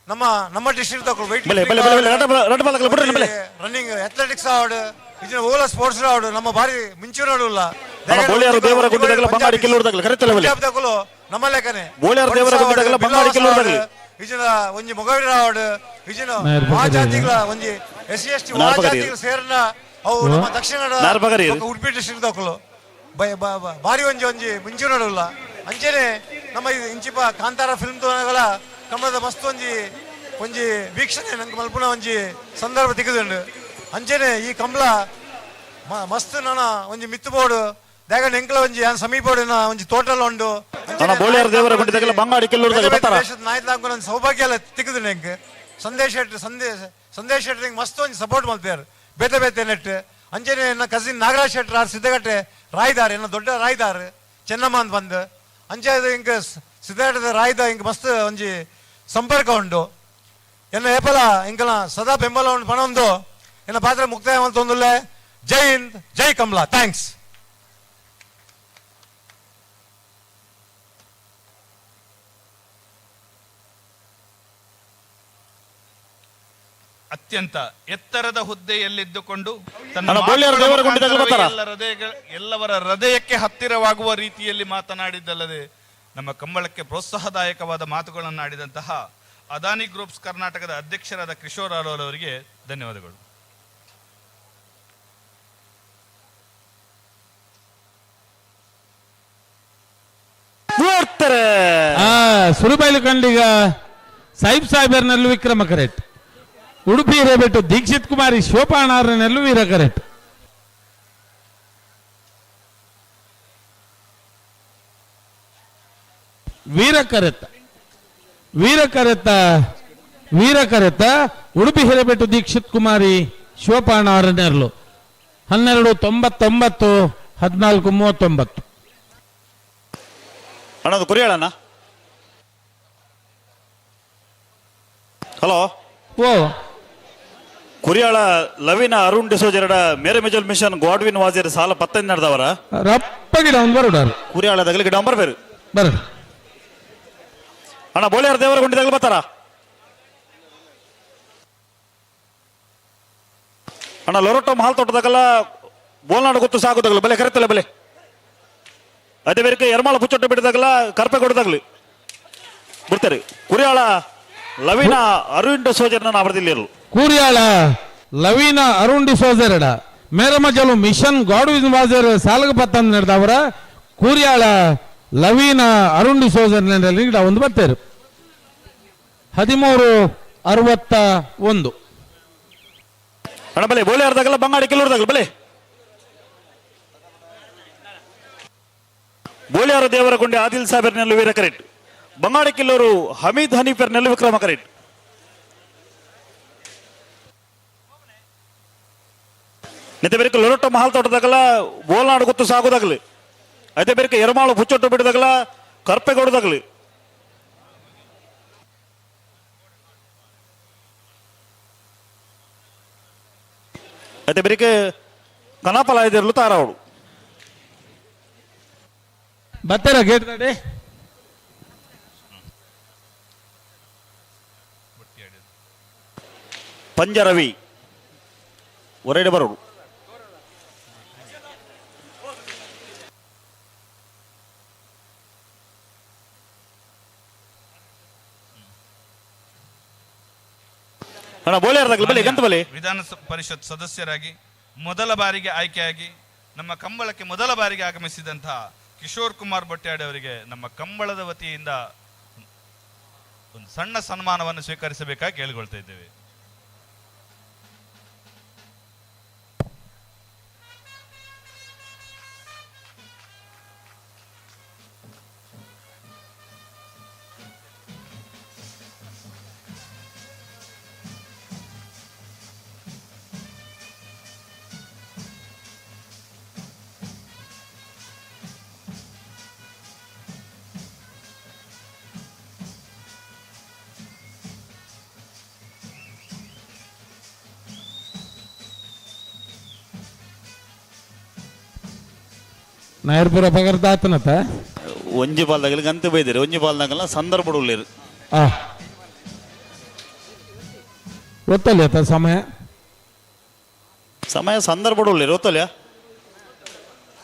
S16: ನಮ್ಮ ನಮ್ಮ ಡಿಸ್ಟ್ರಿಕ್ಟ್ ತಗೊಳ್ಳು ವೆಯ್ಟ್ ರನ್ನಿಂಗ್ ಅಥ್ಲೆಟಿಕ್ಸ್ ಆವಡು ಇಜಿನ ಓಲ ಸ್ಪೋರ್ಟ್ಸ್ ಆವಡು ನಮ್ಮ ಬಾರಿ ಮುಂಚಿನಡುಲ್ಲ ತಗೊಳ್ಳು ನಮ್ಮ ಲೆಕ್ಕನೆ ಇಜಿನ ಒಂಜಿ ಮೊಗವೀರ ಆವಡು ಇಜಿನ ಆ ಜಾತಿಗಳ ಒಂಜಿ ಎಸ್ ಸಿ ಎಸ್ ಟಿ ಆ ಜಾತಿಗಳ ಸೇರಿನ ಅವು ನಮ್ಮ ದಕ್ಷಿಣ ಉಡುಪಿ ಡಿಸ್ಟ್ರಿಕ್ಟ್ ತಗೊಳ್ಳು ಬಾರಿ ಒಂಜಿ ಒಂಜಿ ಮುಂಚಿನಡುಲ್ಲ ಅಂಚನೆ ನಮ್ಮ ಇಂಚಿಪ ಕಾಂತಾರ ಫಿಲ್ಮ್ ತೋನಗಲ ಕಮಲದ ಮಸ್ತ್ ಒಂಜಿ ಒಂಜಿ ವೀಕ್ಷಣೆ ನಂಗೆ ಮಲ್ಪುನ ಒಂಜಿ ಸಂದರ್ಭ ತಿಕ್ಕದುಂಡು ಅಂಚನೆ ಈ ಕಮಲ ಮಸ್ತ್ ನನ್ನ ಒಂಜಿ ಮಿತ್ತು ಬೋರ್ಡು ದಾಗಂಡ ಎಂಕಲ ಒಂಜಿ ಸಮೀಪೋಡಿನ ಒಂಜಿ ತೋಟಲ್ ಉಂಡು ನಾಯ್ತು ಒಂದು ಸೌಭಾಗ್ಯ ಎಲ್ಲ ತಿಕ್ಕದುಂಡು ಎಂಕ್ ಸಂದೇಶ್ ಶೆಟ್ಟಿ ಸಂದೇಶ್ ಶೆಟ್ಟಿ ಮಸ್ತ್ ಒಂಜಿ ಸಪೋರ್ಟ್ ಮಲ್ತೇರು ಬೇತೆ ಬೇತೆ ನೆಟ್ ಅಂಚನೆ ನನ್ನ ಕಸಿನ್ ನಾಗರಾಜ್ ಶೆಟ್ಟರ್ ಆರ್ ಸಿದ್ದಗಟ್ಟೆ ರಾಯ್ದಾರ್ ಎನ್ನ ದೊಡ್ಡ ರಾಯ್ದಾರ್ ಚೆನ್ನಮ್ಮ ಅಂತ ಬಂದು ಅಂಚೆ ಇಂಕ ಸಿದ್ಧಾರ್ಥದ ರಾಯ್ದ ಇಂಕ ಮಸ್ತ್ ಒಂಜಿ ಸಂಪರ್ಕ ಉಂಡು ಎನ್ನ ಏಪಲ ಇಂಕಲ ಸದಾ ಬೆಂಬಲ ಉಂಡು ಪಣೊಂದು ಎನ್ನ ಪಾತ್ರ ಮುಕ್ತಾಯ ಅಂತೊಂದುಲ್ಲೆ. ಜೈ ಹಿಂದ್, ಜೈ ಕಮಲಾ, thanks.
S5: ಅತ್ಯಂತ ಎತ್ತರದ ಹುದ್ದೆಯಲ್ಲಿದ್ದುಕೊಂಡು ತನ್ನ ಎಲ್ಲವರ ಹೃದಯಕ್ಕೆ ಹತ್ತಿರವಾಗುವ ರೀತಿಯಲ್ಲಿ ಮಾತನಾಡಿದ್ದಲ್ಲದೆ ನಮ್ಮ ಕಂಬಳಕ್ಕೆ ಪ್ರೋತ್ಸಾಹದಾಯಕವಾದ ಮಾತುಗಳನ್ನು ಆಡಿದಂತಹ ಅದಾನಿ ಗ್ರೂಪ್ಸ್ ಕರ್ನಾಟಕದ ಅಧ್ಯಕ್ಷರಾದ ಕಿಶೋರ್ ಆಲೋಲ್ ಅವರಿಗೆ ಧನ್ಯವಾದಗಳು.
S14: ಸುರುಬೈಲು ಕಂಡಿಗ ಸಾಹಿಬ್ ಸಾಹೇಬರ್ನಲ್ಲೂ ವಿಕ್ರಮ ಕರೆಕ್ಟ್, ಉಡುಪಿ ಹಿರೇಬೆಟ್ಟು ದೀಕ್ಷಿತ್ ಕುಮಾರಿ ಶಿವಪಾಣಾರನಲ್ಲೂ ವೀರ ಕರೆಕ್ಟ್. ವೀರ ಕರೆತ ವೀರ ಕರೆತ ವೀರ ಕರೆತ ಉಡುಪಿ ಹಿರೇಬೆಟ್ಟು ದೀಕ್ಷಿತ್ ಕುಮಾರಿ ಶಿವಪಾಣಾರನೆರ್ಲು 12:99 14:39.
S2: ಅಣ್ಣ ಕುರಿಯಾಳಣ್ಣ, ಹಲೋ
S14: ಓ
S2: ಕುರಿಯಾಳ ಲವಿನ ಅರುಣ್ ಡಿಸೋಜರಡ ಮೇರೆ ಮೆಜಲ್ ಮಿಷನ್ ಗಾಡ್ವಿನ್ ವಾಜರ್ ಸಾಲ 15 ನಡೆದವರ
S14: ರಪ್ಪ ಗಿಡ ಒಂದು ಬರೋಡಾರ
S2: ಕುರಿಯಾಳದಾಗಲಿ ಗಿಡ ಬರ್ಬೇರು
S14: ಬರ
S2: ಅಣ್ಣ ಬೋಳಿಯಾರ ದೇವರ ಗುಂಡಿದಾಗಲಿ ಬರ್ತಾರ ಅಣ್ಣ ಲೊರಟೋ ಮಹಾಲ್ ತೋಟದಾಗಲ್ಲ ಬೋಲ್ನಾಡು ಗೊತ್ತು ಸಾಕುದಾಗಲು ಬಲೆ ಕರೆತಲ್ಲ ಬಲೆ ಅದೇ ಬೇರೆ ಎರ್ಮಾಳ ಪುಚ್ಚೊಟ್ಟು ಬಿಡಿದಾಗಲ್ಲ ಕರ್ಪೆ ಕೊಡದಾಗ್ಲಿ ಬಿಡ್ತಾರೆ. ಕುರಿಯಾಳ ಲವೀನ ಅರುಣ್ ಡಿಸೋಜರ್ನ ನಾ
S14: ಕೂರಿಯಾಳ ಲವೀನ ಅರುಣ್ ಡಿಸೋಜರಡ ಮೇರಮಜಲು ಮಿಷನ್ ಗಾಡ್ವಿನ್ ವಾಜರ್ ಸಾಲಗ ಪತ್ತಂದು ನಡೆದವರ ಕೂರಿಯಾಳ ಲವೀನ ಅರುಣ್ ಡಿಸೋಜರ್ ಗಿಡ ಒಂದು ಬರ್ತೇರು 13:61.
S2: ಅಣ್ಣ ಬಲೆ ಬೋಳಿಯಾರ್ದಾಗಲ್ಲ ಬಂಗಾಡಿ ಕೆಲವ್ರದಾಗಲ್ಲ ಬಲೆ ಬೋಳಿಯಾರ ದೇವರ ಕೊಂಡೆ ಆದಿಲ್ ಸಾಬರ್ನಲ್ಲಿ ವೀರ ಕರೆಕ್ಟ್, ಬಂಗಾಡಿ ಕಿಲ್ಲೂರು ಹಮೀದ್ ಹನೀಫರ್ನಲ್ಲಿ ವಿಕ್ರಮ ಕರೆಕ್ಟ್. ನಿತೆ ಬೇರೆ ಲೊರೊಟ್ಟ ಮಹಾಲ್ ತೋಟದಾಗಲ್ಲ ಬೋಲ್ನಾಡು ಗೊತ್ತು ಸಾಗುದಾಗಲಿ ಅದೇ ಬೇರೆ ಎರ್ಮಾಳು ಪುಚ್ಚೊಟ್ಟು ಬಿಡದಾಗಲ್ಲ ಕರ್ಪೆಗೌಡದಾಗಲಿ ಅದೇ ಬೇರೆ ಕನಾಪಲ ಇದಿರಲು ತಾರಾವಡು
S14: ಬರ್ತಾರ ಗೇಟ್ ದಾಡಿ
S2: ಪಂಜರವಿ ಹೊರಡೆ ಬರೋಡು
S5: ವಿಧಾನ ಪರಿಷತ್ ಸದಸ್ಯರಾಗಿ ಮೊದಲ ಬಾರಿಗೆ ಆಯ್ಕೆಯಾಗಿ ನಮ್ಮ ಕಂಬಳಕ್ಕೆ ಮೊದಲ ಬಾರಿಗೆ ಆಗಮಿಸಿದಂತಹ ಕಿಶೋರ್ ಕುಮಾರ್ ಬಟ್ಯಾಡಿ ಅವರಿಗೆ ನಮ್ಮ ಕಂಬಳದ ವತಿಯಿಂದ ಒಂದು ಸಣ್ಣ ಸನ್ಮಾನವನ್ನು ಸ್ವೀಕರಿಸಬೇಕಾಗಿ ಕೇಳಿಕೊಳ್ತಾ ಇದ್ದೇವೆ.
S14: ನಾಯರ್ಪುರ ಪಗರ್ದಾತನತ
S2: ಒಂಜಿ ಬಾಲ್ದಾಗಲಿ ಗಂತೆ ಬೈದಿರಿ, ಒಂಜಿ ಬಾಲ್ದಾಗಲ್ಲ ಸಂದರ್ಭ ಉಳ್ಳೇರು.
S14: ಗೊತ್ತಲ್ಲ ಆತ ಸಮಯ
S2: ಸಮಯ ಸಂದರ್ಭ ಉಳ್ಳೇರು ಗೊತ್ತಲ್ಲ.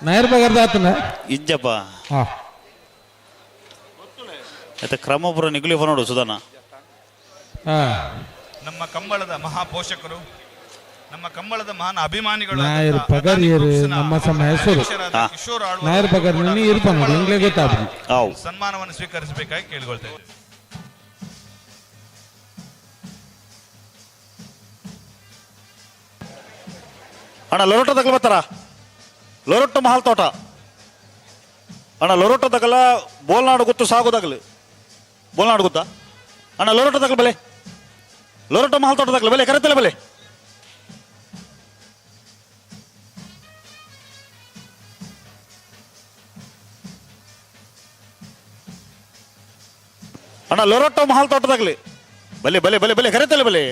S14: ನಾಯರ್ ಪಗರ್ದಾತನ
S2: ಇಜ್ಜಪ್ಪ ಆಯ್ತಾ ಕ್ರಮಪುರ ನಿಗುಲಿ ನೋಡು ಸುಧಾನ.
S5: ನಮ್ಮ ಕಂಬಳದ ಮಹಾಪೋಷಕರು, ನಮ್ಮ ಕಂಬಳದ ಮಹಾನ್ ಅಭಿಮಾನಿಗಳು
S14: ನಾಯರ್ ಪಗರಿಯರು ನಮ್ಮ ಸಮ ಹೆಸರು
S5: ಕಿಶೋರ್ ಆಳ್ವ
S14: ನಾಯರ್ ಪಗರ್ ಇರ್ಪ ನೋಡಿ ಇಂಗ್ಲೇ ಗೊತ್ತಾಗ್ಲಿ.
S5: ಸನ್ಮಾನವನ್ನು ಸ್ವೀಕರಿಸಬೇಕಾಗಿ ಕೇಳಿಕೊಳ್ತಾ ಇದ್ದೇವೆ.
S2: ಅಣ್ಣ ಲೊರೊಟ್ಟೋ ತಗಲ್ ಬರ್ತಾರ, ಲೊರೊಟ್ಟು ಮಹಲ್ ತೋಟ ಅಣ್ಣ, ಲೊರೊಟ್ಟೋ ತಗಲ ಬೋಲ್ನಾಡು ಗೊತ್ತು ಸಾಗುದಾಗಲಿ ಬೋಲ್ನಾಡು ಗೊತ್ತಾ ಅಣ್ಣ, ಲೊರೊಟ್ಟೋ ತಗಲ್ ಬಲೆ, ಲೊರೊಟ್ಟೋ ಮಹಲ್ ತೋಟ ತಗಲ್ ಬಲೆ, ಕರೆತಲೆ ಬಲೆ. ಅಣ್ಣ ಲೊರೊಟ್ಟೋ ಮಹಲ್ ತೋಟದಾಗಲಿ ಬಲೆ ಬಲೆ ಬಲೆ ಬಲೆ ಕರೆತಲೆ ಬಲೆ.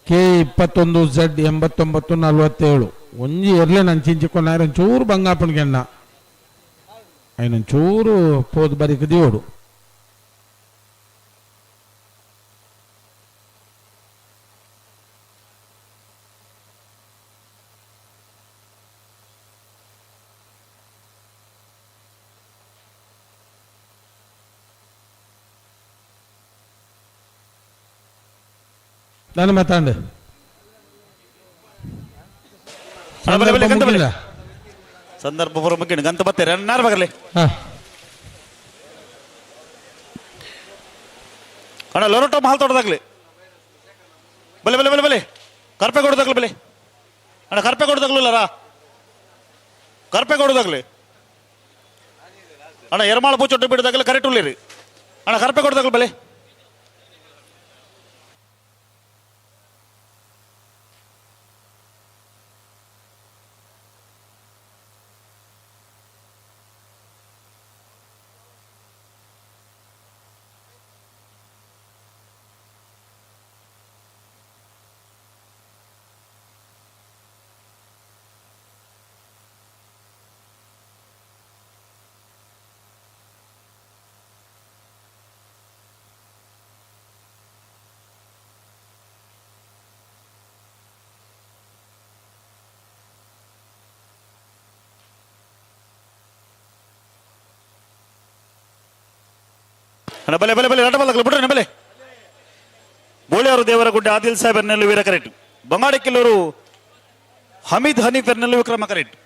S14: ಕೆ 21 ಝಡ್ 89 47 ಒಂಜಿ ಎರ್ಲೆ ನನ್ ಚಿಂಚಿಕೊಂಡ ಚೂರು ಬಂಗಾಪನಿಗೆಣ್ಣ ಐನ ಚೂರು ಪೋದು ಬರಿಕ ದಿಯೋಡು. ನಾನು ಮಾತಾಂಡೆ
S2: ಸಂದರ್ಭ ಪೂರ ಮುಗಿಣ ಗಂತ ಬತ್ತಾರೆ ನಾರು ಬಗರ್ಲಿ ಅಣ್ಣ ಲೊರೊಟ್ಟೋ ಮಹಲ್ ತೋಟದಾಗ್ಲಿ ಬಲೆ ಬಲೆ ಬಲೆ ಬಲೆ ಕರ್ಪೆಗೌಡದಾಗ್ಲಿ ಬಲೆ ಅಣ್ಣ, ಕರ್ಪೆಗೌಡದಾಗ್ಲಿಲ್ಲರಾ ಕರ್ಪೆಗೌಡದಾಗ್ಲಿ ಅಣ್ಣ, ಎರ್ಮಾಳ ಪೂಚೊಟ್ಟು ಬಿಡದಾಗಲಿ ಕರೆಕ್ಟ್ ಉಳ್ಳಿರಿ ಅಣ್ಣ, ಕರ್ಪೆಗೌಡದಾಗ್ಲಿ ಬಲೆ. ಅಣ್ಣ ಬಲೆ ಬಲೆ ಬಲೆ ರಡ್ಡ ಬಲ್ಲಗಲು ಬಿಡ್ರಿ ಬಲೆ. ಬೋಳಿಯಾರು ದೇವರ ಗುಡ್ಡೆ ಆದಿಲ್ ಸಾಹೇಬರ್ನೆಲ್ಲ ವೀರ ಕರೆಕ್ಟ್, ಬಂಗಾಡಿಕಿಲ್ಲೂರು ಹಮೀದ್ ಹನೀಫ್ ಎರ್ನೆಲ್ಲ ವಿಕ್ರಮ ಕರೆಕ್ಟ್.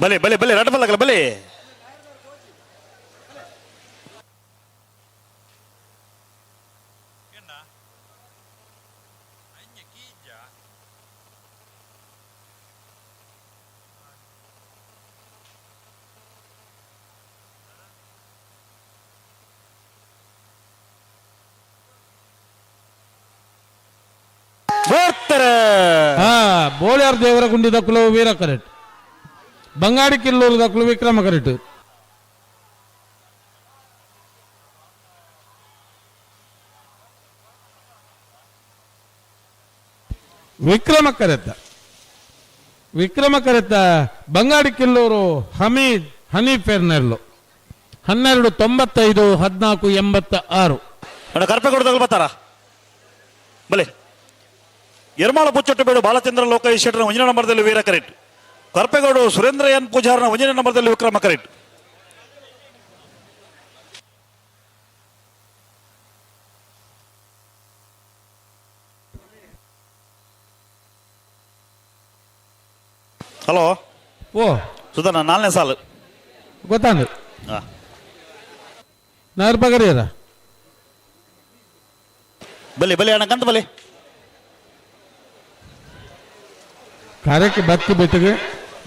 S2: ಬಲೆ ಬಲೆ ಬಲೆ ರಡ್ಡ ಬಲ್ಲಗಲ ಬಲೆ. ಬರ್ತಾರೆ.
S14: ಹಾ ಬೋಳ್ಯಾರ್ ದೇವರ ಗುಂಡಿ ದಕ್ಕಲು ವೀರ ಕರೆಕ್ಟ್, ಬಂಗಾಡಿ ಕಿಲ್ಲೂರು ದಕ್ಕಲು ವಿಕ್ರಮ ಕರೆಕ್ಟ್. ವಿಕ್ರಮ ಕರೆತ, ವಿಕ್ರಮ ಕರೆತ ಬಂಗಾಡಿ ಕಿಲ್ಲೂರು ಹಮೀದ್ ಹನೀಫ್ ಎರ್ನೆರ್ಲು 12.95 14.86.
S2: ಕರ್ಪೆಗೌಡದಾಗ ಬರ್ತಾರ ಬಲೆ. ಯರ್ಮಾಳ ಬುಚ್ಚೊಟ್ಟು ಬೇಡು ಬಾಲಚಂದ್ರ ಲೋಕೇಶ್ ಶೆಟ್ಟರ್ ಒಂದನೇ ನಂಬರ್ದಲ್ಲಿ ವೀರ ಕರೆಕ್ಟ್, ಕರ್ಪೆಗೌಡ ಸುರೇಂದ್ರ ಎನ್ ಪೂಜಾರ್ನ ಒಂದನೇ ನಂಬರ್ದಲ್ಲಿ ವಿಕ್ರಮ ಕರೆಕ್ಟ್. ಹಲೋ
S14: ಓ
S2: ಸುಧಾ, ನಾಲ್ನೇ ಸಾಲು
S14: ಗೊತ್ತಾಂದು ನಾರು ಪಗರಿಯರ
S2: ಬಲಿ ಬಲಿ ಅಣ್ಣ ಕಂತ ಬಲಿ.
S14: ಕಾರ್ಯಕ್ಕೆ ಬತ್ತಿ ಬಿಟ್ಟಿಗೆ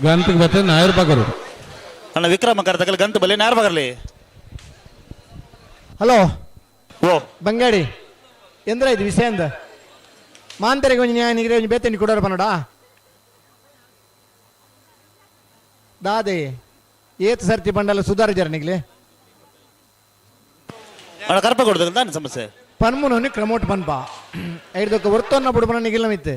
S14: ಗಂತಿಗೆ ಬತ್ತೆ ನಾಯರ್ ಪಗರು
S2: ಅಣ್ಣ ವಿಕ್ರಮ ಕರ್ತಕಲ್ ಗಂತ ಬಲಿ ನಾಯರ್ ಪಗರ್ಲಿ.
S10: ಹಲೋ
S2: ಓ
S10: ಬಂಗಾಡಿ ಎಂದ್ರ ಇದು ವಿಷಯ ಅಂದ ಮಾಂತರಿಗೆ ಒಂಜಿ ನ್ಯಾಯ ನಿಗರೆ ಒಂಜಿ ಬೇತಂಡಿ ಕೊಡೋರು ಪನ್ನಡ ದಾದೆ ಏತ್ ಸರ್ತಿ ಬಂಡಲ ಸುಧಾರ ಜರ ನಿಗ್ಲೆ
S2: ಅಣ್ಣ ಕರ್ಪೆ ಕೊಡ್ತಕ್ಕ ತಾನೆ ಸಮಸ್ಯೆ
S10: ಪನ್ಮುನೋನಿ ಕ್ರಮೋಟ್ ಪನ್ಪ ಐದಕ್ಕೆ ವರ್ತೋನ್ನ ಬುಡುಬನ ನಿಗಿಲ್ಲ ಮಿತ್ತೆ.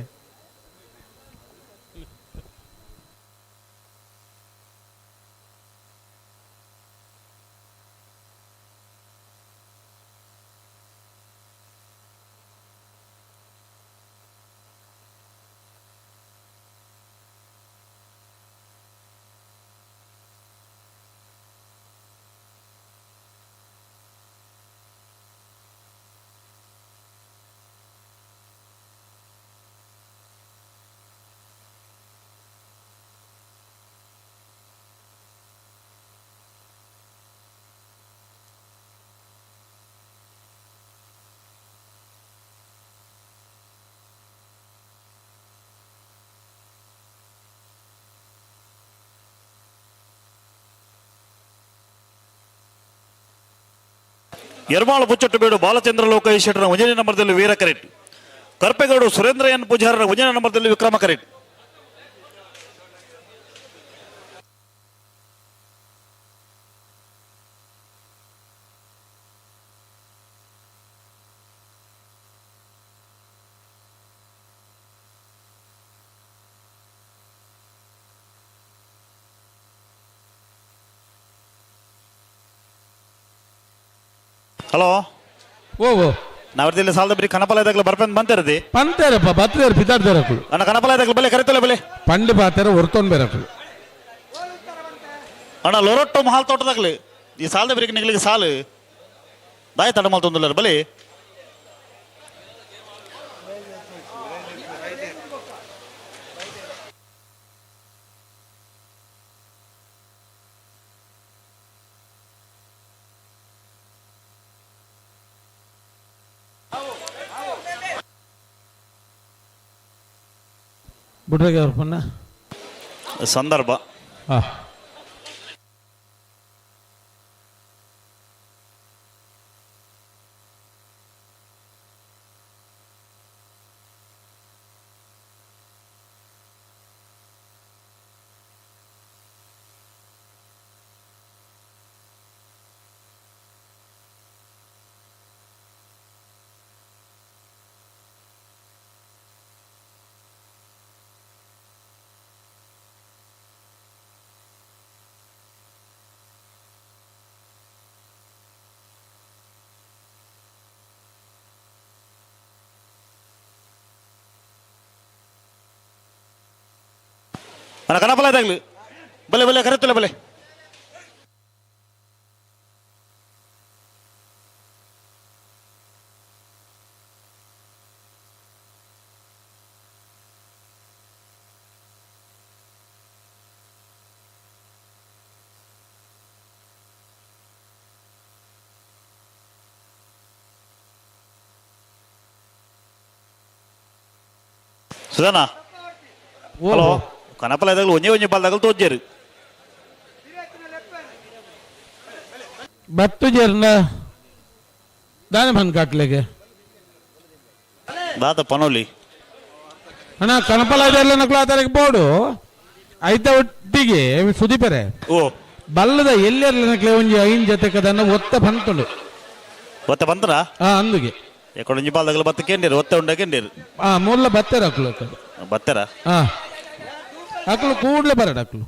S2: ಯರ್ಮಾಳ ಬುಚ್ಚೊಟ್ಟು ಬೇಡು ಬಾಲಚಂದ್ರ ಲೋಕೇಶ್ ಶೆಟ್ಟರ್ ಒಂದನೇ ನಂಬರ್ದಲ್ಲಿ ವೀರ ಕರೆಕ್ಟ್, ಕರ್ಪೆಗೌಡ ಸುರೇಂದ್ರ ಎನ್ ಪೂಜಾರರ ಒಂದನೇ ನಂಬರ್ದಲ್ಲಿ ವಿಕ್ರಮ ಕರೆಕ್ಟ್. ಹಲೋ
S14: ಓ ಓ
S2: ನಾವರ್ದಿಲ್ಲ ಸಾಲದ ಬರೀ ಕನಪಲ ಇದ್ದಾಗಲೇ ಬರ್ಪಂದ್ ಬಂತಿರದಿ
S14: ಪಂತೇರಪ್ಪ ಬತ್ತೇರು ಪಿತಾಡ್ತೇರಕ್ಕಳು
S2: ಅಣ್ಣ ಕನಪಲ ಇದ್ದಾಗಲೇ ಬಲೆ ಕರಿತಲ್ಲ ಬಲೆ
S14: ಪಂಡಿ ಪಾತೇರ ಹೊರ್ತೊಂಡ್ ಬೇರಕ್ಕಳು
S2: ಅಣ್ಣ ಲೊರೊಟ್ಟು ಮಹಾಲ್ ತೋಟದಾಗ್ಲಿ ಈ ಸಾಲದ ಬರೀ ನಿಗ್ಲಿಗೆ ಸಾಲು ದಾಯ ತಡ ಮಲ್ತೊಂದುಲ್ಲ ಬಲಿ.
S14: ಬಿಡ್ರಿಗೆ ಅವ್ರ ಪನ್ನ
S2: ಸಂದರ್ಭ
S14: ಹಾ
S2: ಅಣ್ಣ ಕನಪಲ ಇದ್ದಾಗಲಿ ಬಲೆ ಬಲೆ ಕರೆತಲ್ಲ ಬಲೆ. ಸುಧಾನ ಹಲೋ ಕನಪಲ ಇದ್ದಾಗಲೂ ಒಂಜೇ ಒಂಜಿ ಬಾಲ್ದಾಗಲು ತೋಜ್ಜೇರು
S14: ಬತ್ತು ಜೇರ್ನ ದಾನೆ ಬಂದ್ ಕಾಟ್ಲೆಗೆ
S2: ದಾತ ಪನೋಲಿ.
S14: ಅಣ್ಣ ಕಣಪಲ ಇದೆಲ್ಲ ನಕಲು ಆತರಕ್ಕೆ ಬೋಡು ಐತ ಒಟ್ಟಿಗೆ ಸುದೀಪರೆ
S2: ಓ
S14: ಬಲ್ಲದ ಎಲ್ಲೆಲ್ಲ ನಕ್ಲೆ ಒಂಜಿ ಐನ್ ಜೊತೆ ಕದನ್ನ ಒತ್ತ ಬಂತುಂಡು
S2: ಒತ್ತ ಬಂತನಾ?
S14: ಹಾ ಅಂದುಗೆ
S2: ಎಕೊಡೊಂಜಿ ಬಾಲ್ದಗಲ ಬತ್ತ ಕೇಂದಿರು ಒತ್ತ ಉಂಡ ಕೇಂದಿರು.
S14: ಹಾ ಮೂಲ ಬತ್ತೆರ ಅಕ್ಲು
S2: ಬತ್ತೆರ?
S14: ಹಾ ಅಕ್ಲು ಕೂಡ್ಲೆ ಬರಡ ಅಕ್ಲು.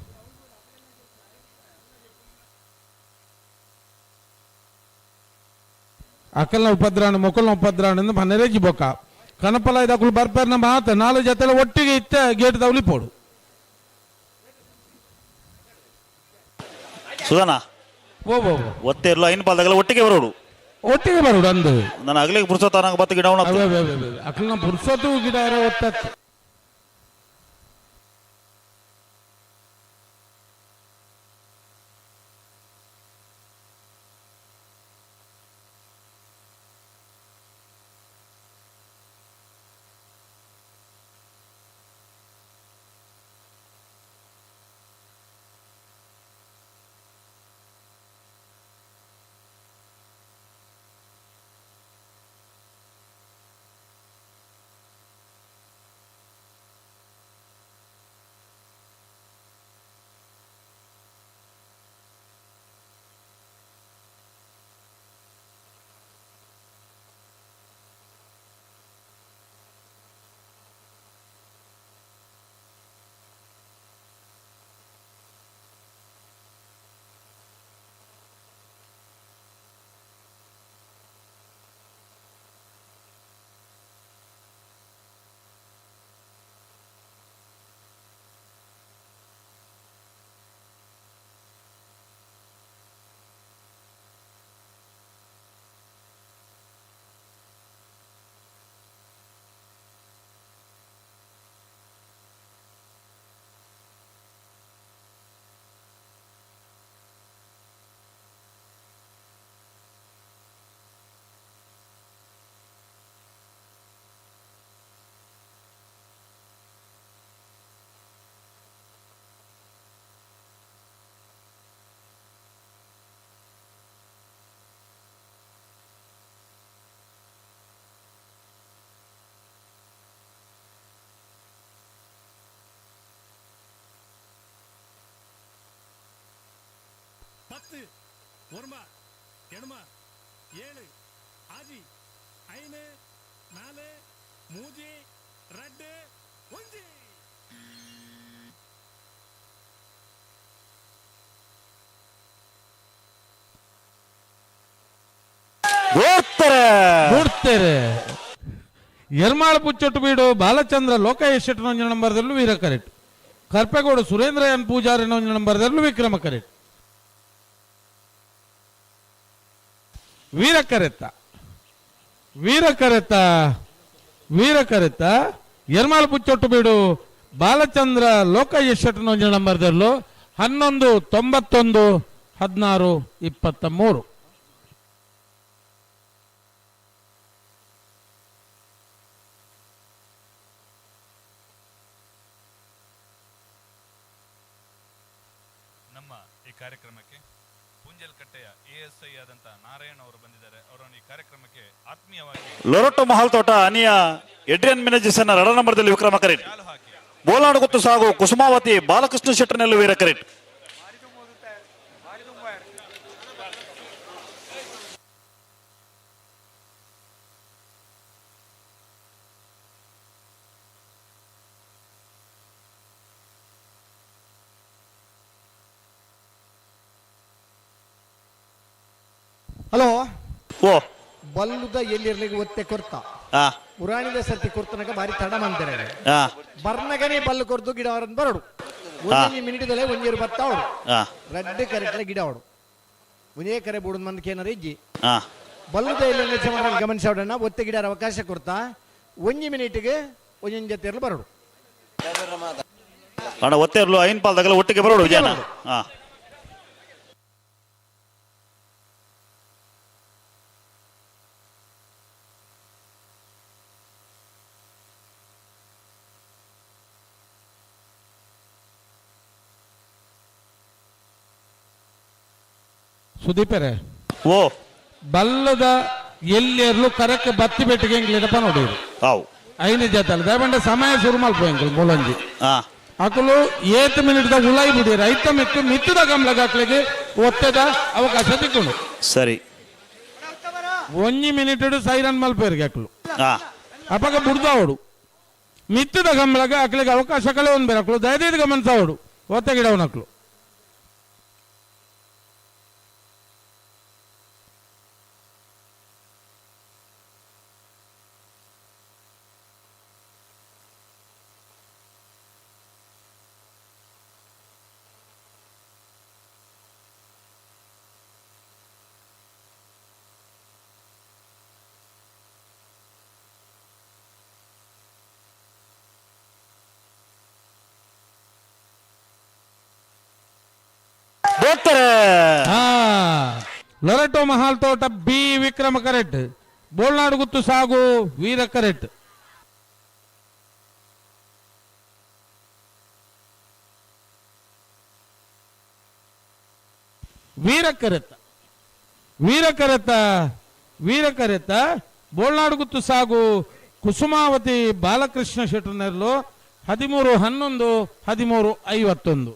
S14: ಅಕಲ್ನ ಉಪದ್ರಾಣ ಮೊಕಲ್ನ ಉಪದ್ರಾಣ ಎಂದು ಮನೆರೇಜಿ ಬೊಕ್ಕ ಕನಪಲ ಇದು ಅಕ್ಲು ಬರ್ಪೇರ್ನ ಮಾತ ನಾಲು ಜೊತೆಲ್ಲ ಒಟ್ಟಿಗೆ ಇತ್ತ ಗೇಟ್ ತವಲಿ ಪೋಡು.
S2: ಸುಧಾನ
S14: ಓ ಓ
S2: ಒತ್ತೆ ಇರ್ಲು ಐನ್ ಪಾಲ್ದಾಗಲ ಒಟ್ಟಿಗೆ ಬರೋಡು.
S14: ಒಟ್ಟಿಗೆ ಬರೋಡು ಅಂದು
S2: ನಾನು ಅಗ್ಲಿಗೆ ಪುರ್ಸೊತ್ತ ನಂಗೆ ಬತ್ತ ಗಿಡ ಉಣ
S14: ಅಕ್ಲನ ಪುರ್ಸೊತ್ತು ಗಿಡ ಒತ್ತ.
S17: பத்து ஒருமா எண்மா ஏழு ஆஜி ஐந்து நாலு மூஜி ரெண்டு ஒன்று.
S14: ಗೋಡ್ತಾರೆ ಎರ್ಮಾಳ ಪುಚ್ಚೊಟ್ಟು ಬೀಡು ಬಾಲಚಂದ್ರ ಲೋಕೇಶ್ ಶೆಟ್ಟನೊಂಜಿ ನಂಬರ್ದಲ್ಲೂ ವೀರ ಕರೆಕ್ಟ್. ಕರ್ಪೆಗೌಡ ಸುರೇಂದ್ರ ಎನ್ ಪೂಜಾರಿ ನಂಬರ್ದಲ್ಲೂ ವಿಕ್ರಮ ಕರೆಕ್ಟ್. ವೀರ ಕರೆತ್ತ ವೀರ ಕರೆತ್ತ ವೀರ ಕರೆತ್ತ ಎರ್ಮಾಳ ಪುಚ್ಚೊಟ್ಟು ಬೀಡು ಬಾಲಚಂದ್ರ ಲೋಕೇಶ್ ಶೆಟ್ಟನೊಂಜಿ ನಂಬರ್ದಲ್ಲೂ 11 91 16 23.
S5: ನಮ್ಮ ಈ ಕಾರ್ಯಕ್ರಮಕ್ಕೆ ಪುಂಜಲ್ಕಟ್ಟೆಯ ಎಎಸ್ಐ ಆದಂತಹ ನಾರಾಯಣ್ ಅವರು ಬಂದಿದ್ದಾರೆ. ಅವರನ್ನು ಈ ಕಾರ್ಯಕ್ರಮಕ್ಕೆ ಆತ್ಮೀಯವಾಗಿ
S2: ಲೊರೊಟ್ಟೊ ಮಹಲ್ ತೋಟ ಅನಿಯ ಎಡ್ರಿಯನ್ ಮಿನಜಿಸ್ ಅನ್ನ ರಡ ನಂಬರ್ದಲ್ಲಿ ವಿಕ್ರಮ ಕರೆಟ್. ಬೋಲಾಡು ಗೊತ್ತು ಸಾಗು ಕುಸುಮಾವತಿ ಬಾಲಕೃಷ್ಣ ಶೆಟ್ಟರ್ನಲ್ಲಿ ವೀರ ಕರೆಟ್.
S10: ಹಲೋ
S2: ಓ
S10: ಬಲ್ಲುದ ಎಲ್ಲಿರ್ಲಿಕ್ಕೆ ಒತ್ತೆ ಕೊರ್ತ ಪುರಾಣಿದ ಸರ್ತಿ ಕೊರ್ತನಕ ಬಾರಿ ತಡ ಮಂತಾರೆ ಬರ್ನಗನೇ ಬಲ್ಲು ಕೊರ್ದು ಗಿಡ ಅವರನ್ನು ಬರಡು ಒಂದೊಂದು ಮಿನಿಟ್ದಲ್ಲೇ ಒಂಜೇರು ಬರ್ತಾವಡು ರಡ್ಡು ಕರೆಟ್ಲೆ ಗಿಡ ಅವಡು ಒಂದೇ ಕರೆ ಬೂಡನ್ ಮಂದಕ್ಕೆ ಏನಾರ ಇಜ್ಜಿ ಬಲ್ಲುದ ಎಲ್ಲಿ ಗಮನಿಸೋಡಣ್ಣ ಒತ್ತೆ ಗಿಡ ಅವಕಾಶ ಕೊರ್ತಾ ಒಂಜಿ ಮಿನಿಟ್ಗೆ ಒಂಜೊಂದು ಜೊತೆ ಇರಲು ಬರಡು
S2: ಅಣ್ಣ ಒತ್ತೆ ಇರಲು ಐನ್ ಪಾಲ್ದಾಗಲ ಒಟ್ಟಿಗೆ ಬರೋಡು ವಿಜಯನ.
S14: ಸುದೀಪರೇ
S2: ಓ
S14: ಬಲ್ಲದ ಎಲ್ಲೆರ್ಲು ಕರಕ್ಕೆ ಬತ್ತಿ ಬೆಟ್ಟಿಗೆ ಎಂಗ್ಲಿಡಪ್ಪ ನೋಡಿರು.
S2: ಹಾವು
S14: ಐನೇ ಜತಲ್ ದಯಪಂಡ ಸಮಯ ಶುರು ಮಲ್ಪು ಮೂಲಂಜಿ ಅಕುಲು ಏತ್ ಮಿನಿಟ್ the ಉಲಾಯಿ ಬಿಡಿ ರೈತ ಮಿತ್ತು ಮಿತ್ತದ ಗಮಲಗ ಅಕ್ಲಿಗೆ ಒತ್ತದ ಅವಕಾಶ ತಿಕ್ಕೊಂಡು.
S2: ಸರಿ
S14: ಒಂಜಿ ಮಿನಿಟ್ ಸೈರನ್ ಮಲ್ಪೇರಿಗೆ ಅಕ್ಲು ಅಪಗ ಬುಡ್ದಾವಡು ಮಿತ್ತದ ಗಮಲಗ ಅಕ್ಲಿಗೆ ಅವಕಾಶ ಕಳೆ ಒಂದು ಬೇರೆ ಅಕ್ಲು ದಯದೈದು ಗಮನಿಸವಡು ಒತ್ತ ಗಿಡವನಕ್ಲು. ಲೊರೆಟೋ ಮಹಾಲ್ ತೋಟ ಬಿ ವಿಕ್ರಮ ಕರೆಕ್ಟ್, ಬೋಲ್ನಾಡು ಗುತ್ತು ಸಾಗು ವೀರ ಕರೆಕ್ಟ್. ವೀರ ಕರೆತ್ತ ವೀರ ಕರೆತ್ತ ವೀರ ಕರೆತ್ತ ಬೋಲ್ನಾಡು ಗುತ್ತು ಸಾಗು ಕುಸುಮಾವತಿ ಬಾಲಕೃಷ್ಣ ಶೆಟ್ಟರ್ನೆರ್ಲು 13 11 13 51.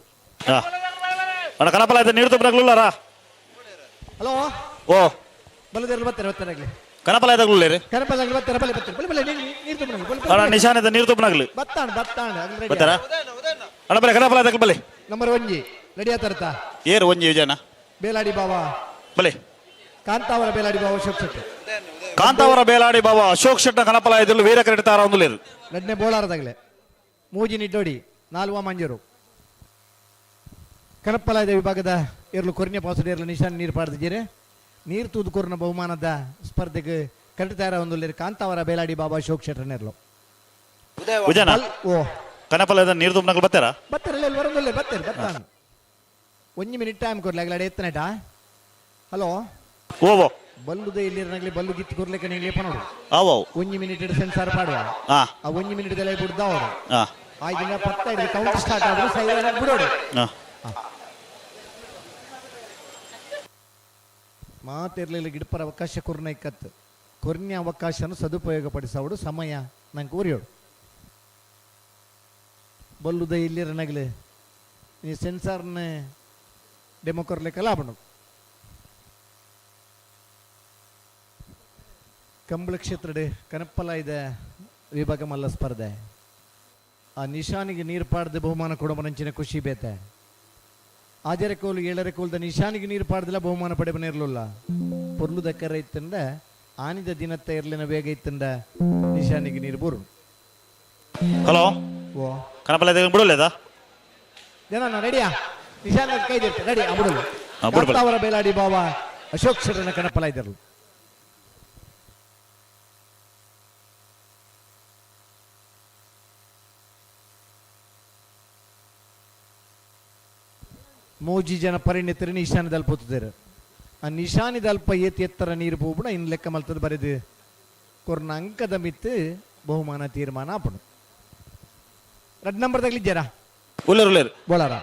S2: ಅಣ್ಣ ಕನಪಲ ಆಯ್ತು ನೀರು ತುಂಬಿನಾಗ್ಲುಲ್ಲಾರ?
S10: ಹಲೋ
S2: ಓ
S10: ಬಲದೇರ್ಲು ಬರ್ತಾರೆ ಬರ್ತಾರೆ
S2: ಕನಪಲ ಆಯ್ತಾಗ್ಲುಲ್ಲೇರಿ?
S10: ಕನಪಲ ಬರ್ತಾರೆ ಬಲೆ ಬರ್ತಾರೆ ಬಲೆ ಬಲೆ ನೀರು ತುಂಬಿನಾಗ್ಲು.
S2: ಅಣ್ಣ ನಿಶಾನೆ ನೀರು ತುಂಬಿನಾಗ್ಲು
S10: ಬತ್ತಾಣ ಬತ್ತಾಣ
S2: ಬರ್ತಾರ ಅಣ್ಣ ಬಲೆ ಕನಪಲ ಆಯ್ತಾಗ್ಲು ಬಲೆ
S10: ನಂಬರ್ ಒಂಜಿ ರೆಡಿ ಆತಾರತ
S2: ಏರು ಒಂಜಿ ವಿಜಯನ
S10: ಬೇಲಾಡಿ ಬಾವಾ
S2: ಬಲೆ
S10: ಕಾಂತಾವರ ಬೇಲಾಡಿ ಬಾವ ಅಶೋಕ್ ಶೆಟ್ಟಿ
S2: ಕಾಂತಾವರ ಬೇಲಾಡಿ ಬಾವ ಅಶೋಕ್ ಶೆಟ್ಟ ಕನಪಲ ಆಯ್ತು ವೀರ ಕರೆಕ್ಟ್ ತಾರ ಒಂದುಲೇರು
S10: ಲಡ್ನೆ ಬೋಳಾರದಾಗಲೆ ಮೂಜಿ ನಿಡ್ಡೋಡಿ ನಾಲ್ವ ಮಂಜೂರು ಕನಪ್ಪಲಾದ ವಿಭಾಗದ ಏರ್ಲು ಕೊರಿನ ಪಾಸುಡು ಏರ್ಲು ನಿಶಾನ್ ನೀರು ಪಾಡ್ದಿದ್ದೀರಿ ನೀರು ತೂದು ಕೊರ್ನ ಬಹುಮಾನದ ಸ್ಪರ್ಧೆಗೆ ಕರೆಕ್ಟ್ ತಯಾರ ಒಂದು ಕಾಂತಾವರ ಬೇಲಾಡಿ ಬಾಬಾ ಅಶೋಕ್ ಶೆಟ್ಟರ್ನೆರ್ಲು. ಓ
S2: ಕನಪಲ ನೀರು ತುಂಬಿನಾಗ್ಲು ಬರ್ತಾರ
S10: ಬರ್ತಾರ ಬರೋದಿಲ್ಲ ಬರ್ತಾರೆ ಬರ್ತಾನ ಒಂಜಿ ಮಿನಿಟ್ ಟೈಮ್ ಕೊರ್ಲಿ ಆಗಲಾಡಿ ಎತ್ತನೇಟ. ಹಲೋ
S2: ಓ
S10: ಬಲ್ಲುದ ಇಲ್ಲಿ ಬಲ್ಲು ಗಿತ್ತು ಕೊರ್ಲಿಕ್ಕೆ ನೀವು ನೋಡು ಒಂಜಿ ಮಿನಿಟ್ ಸೆನ್ಸಾರ್ ಪಾಡುವ
S2: ಆ
S10: ಒಂಜಿ ಮಿನಿಟ್ ದೆಲ್ಲ ಬಿಡ್ದ ಅವರು ಆಯ್ತು ಪತ್ತ ಕೌಂಟ್ ಸ್ಟಾರ್ಟ್ ಆದ್ರೆ ಸೈಡ್ ಬಿಡೋಡು. ಮಾತಿರ್ಲಿಲ್ಲ ಗಿಡಪರ ಅವಕಾಶ ಕೊರ್ನ ಇಕ್ಕತ್ತು ಕೊರ್ನ ಅವಕಾಶನ ಸದುಪಯೋಗ ಪಡಿಸವಡು ಸಮಯ ನಂಗೆ ಊರಿಯೋಡು ಬಲ್ಲುದ ಇಲ್ಲಿರನಗಲಿ ನೀ ಸೆನ್ಸಾರ್ನ ಡೆಮೋ ಕೊರ್ಲಿಕ್ಕೆಲ್ಲ ಆಪಣು. ಕಂಬಳ ಕ್ಷೇತ್ರಡೆ ಕನಪ್ಪಲ ಇದೆ ವಿಭಾಗ ಮಲ್ಲ ಸ್ಪರ್ಧೆ ಆ ನಿಶಾನಿಗೆ ನೀರು ಪಾಡ್ದು ಬಹುಮಾನ ಕೊಡೋ ನಂಚಿನ ಖುಷಿ ಬೇತೆ ಆಜರೆ ಕೋಲು ಏಳರೆ ಕೋಲ್ದ ನಿಶಾನಿಗೆ ನೀರು ಪಾಡ್ದಿಲ್ಲ ಬಹುಮಾನ ಪಡೆ ಇರಲಿಲ್ಲ ಪೊರ್ಲು ದಕ್ಕರ ಇತ್ತಂದ ಆನಿದ ದಿನತ್ತ ಇರ್ಲಿನ ವೇಗ ಇತ್ತಂದ ನಿಶಾನಿಗೆ ನೀರು ಬೋರು.
S2: ಹಲೋ
S10: ಓ
S2: ಕನಪಲ ಬಿಡೋಲ್ಲ
S10: ಜನ ರೆಡಿಯಾ ನಿಶಾನ ಕೈ ರೆಡಿ ಬಿಡಲ್ಲ ಅವರ ಬೇಲಾಡಿ ಬಾಬಾ ಅಶೋಕ್ ಶರಣ ಕನಪಲ ಇದ್ದರು. ಮೋಜಿ ಜನ ಪರಿಣಿತರು ನಿಶಾನದಲ್ಲಿ ಪೋತಿದ್ದಾರೆ ಆ ನಿಶಾನಿದಲ್ಪ ಏತ್ ಎತ್ತರ ನೀರು ಪೋಪುಣ ಇನ್ ಲೆಕ್ಕ ಮಲ್ತದ ಬರೆದು ಕೊರ್ನ ಅಂಕದ ಮಿತ್ತು ಬಹುಮಾನ ತೀರ್ಮಾನ ಆಪುಣು. ರಡ್ ನಂಬರ್ ತಗಲಿದ್ದಾರಾ?
S2: ಉಲ್ಲೇರು ಉಲ್ಲೇರು
S10: ಬೋಳಾರ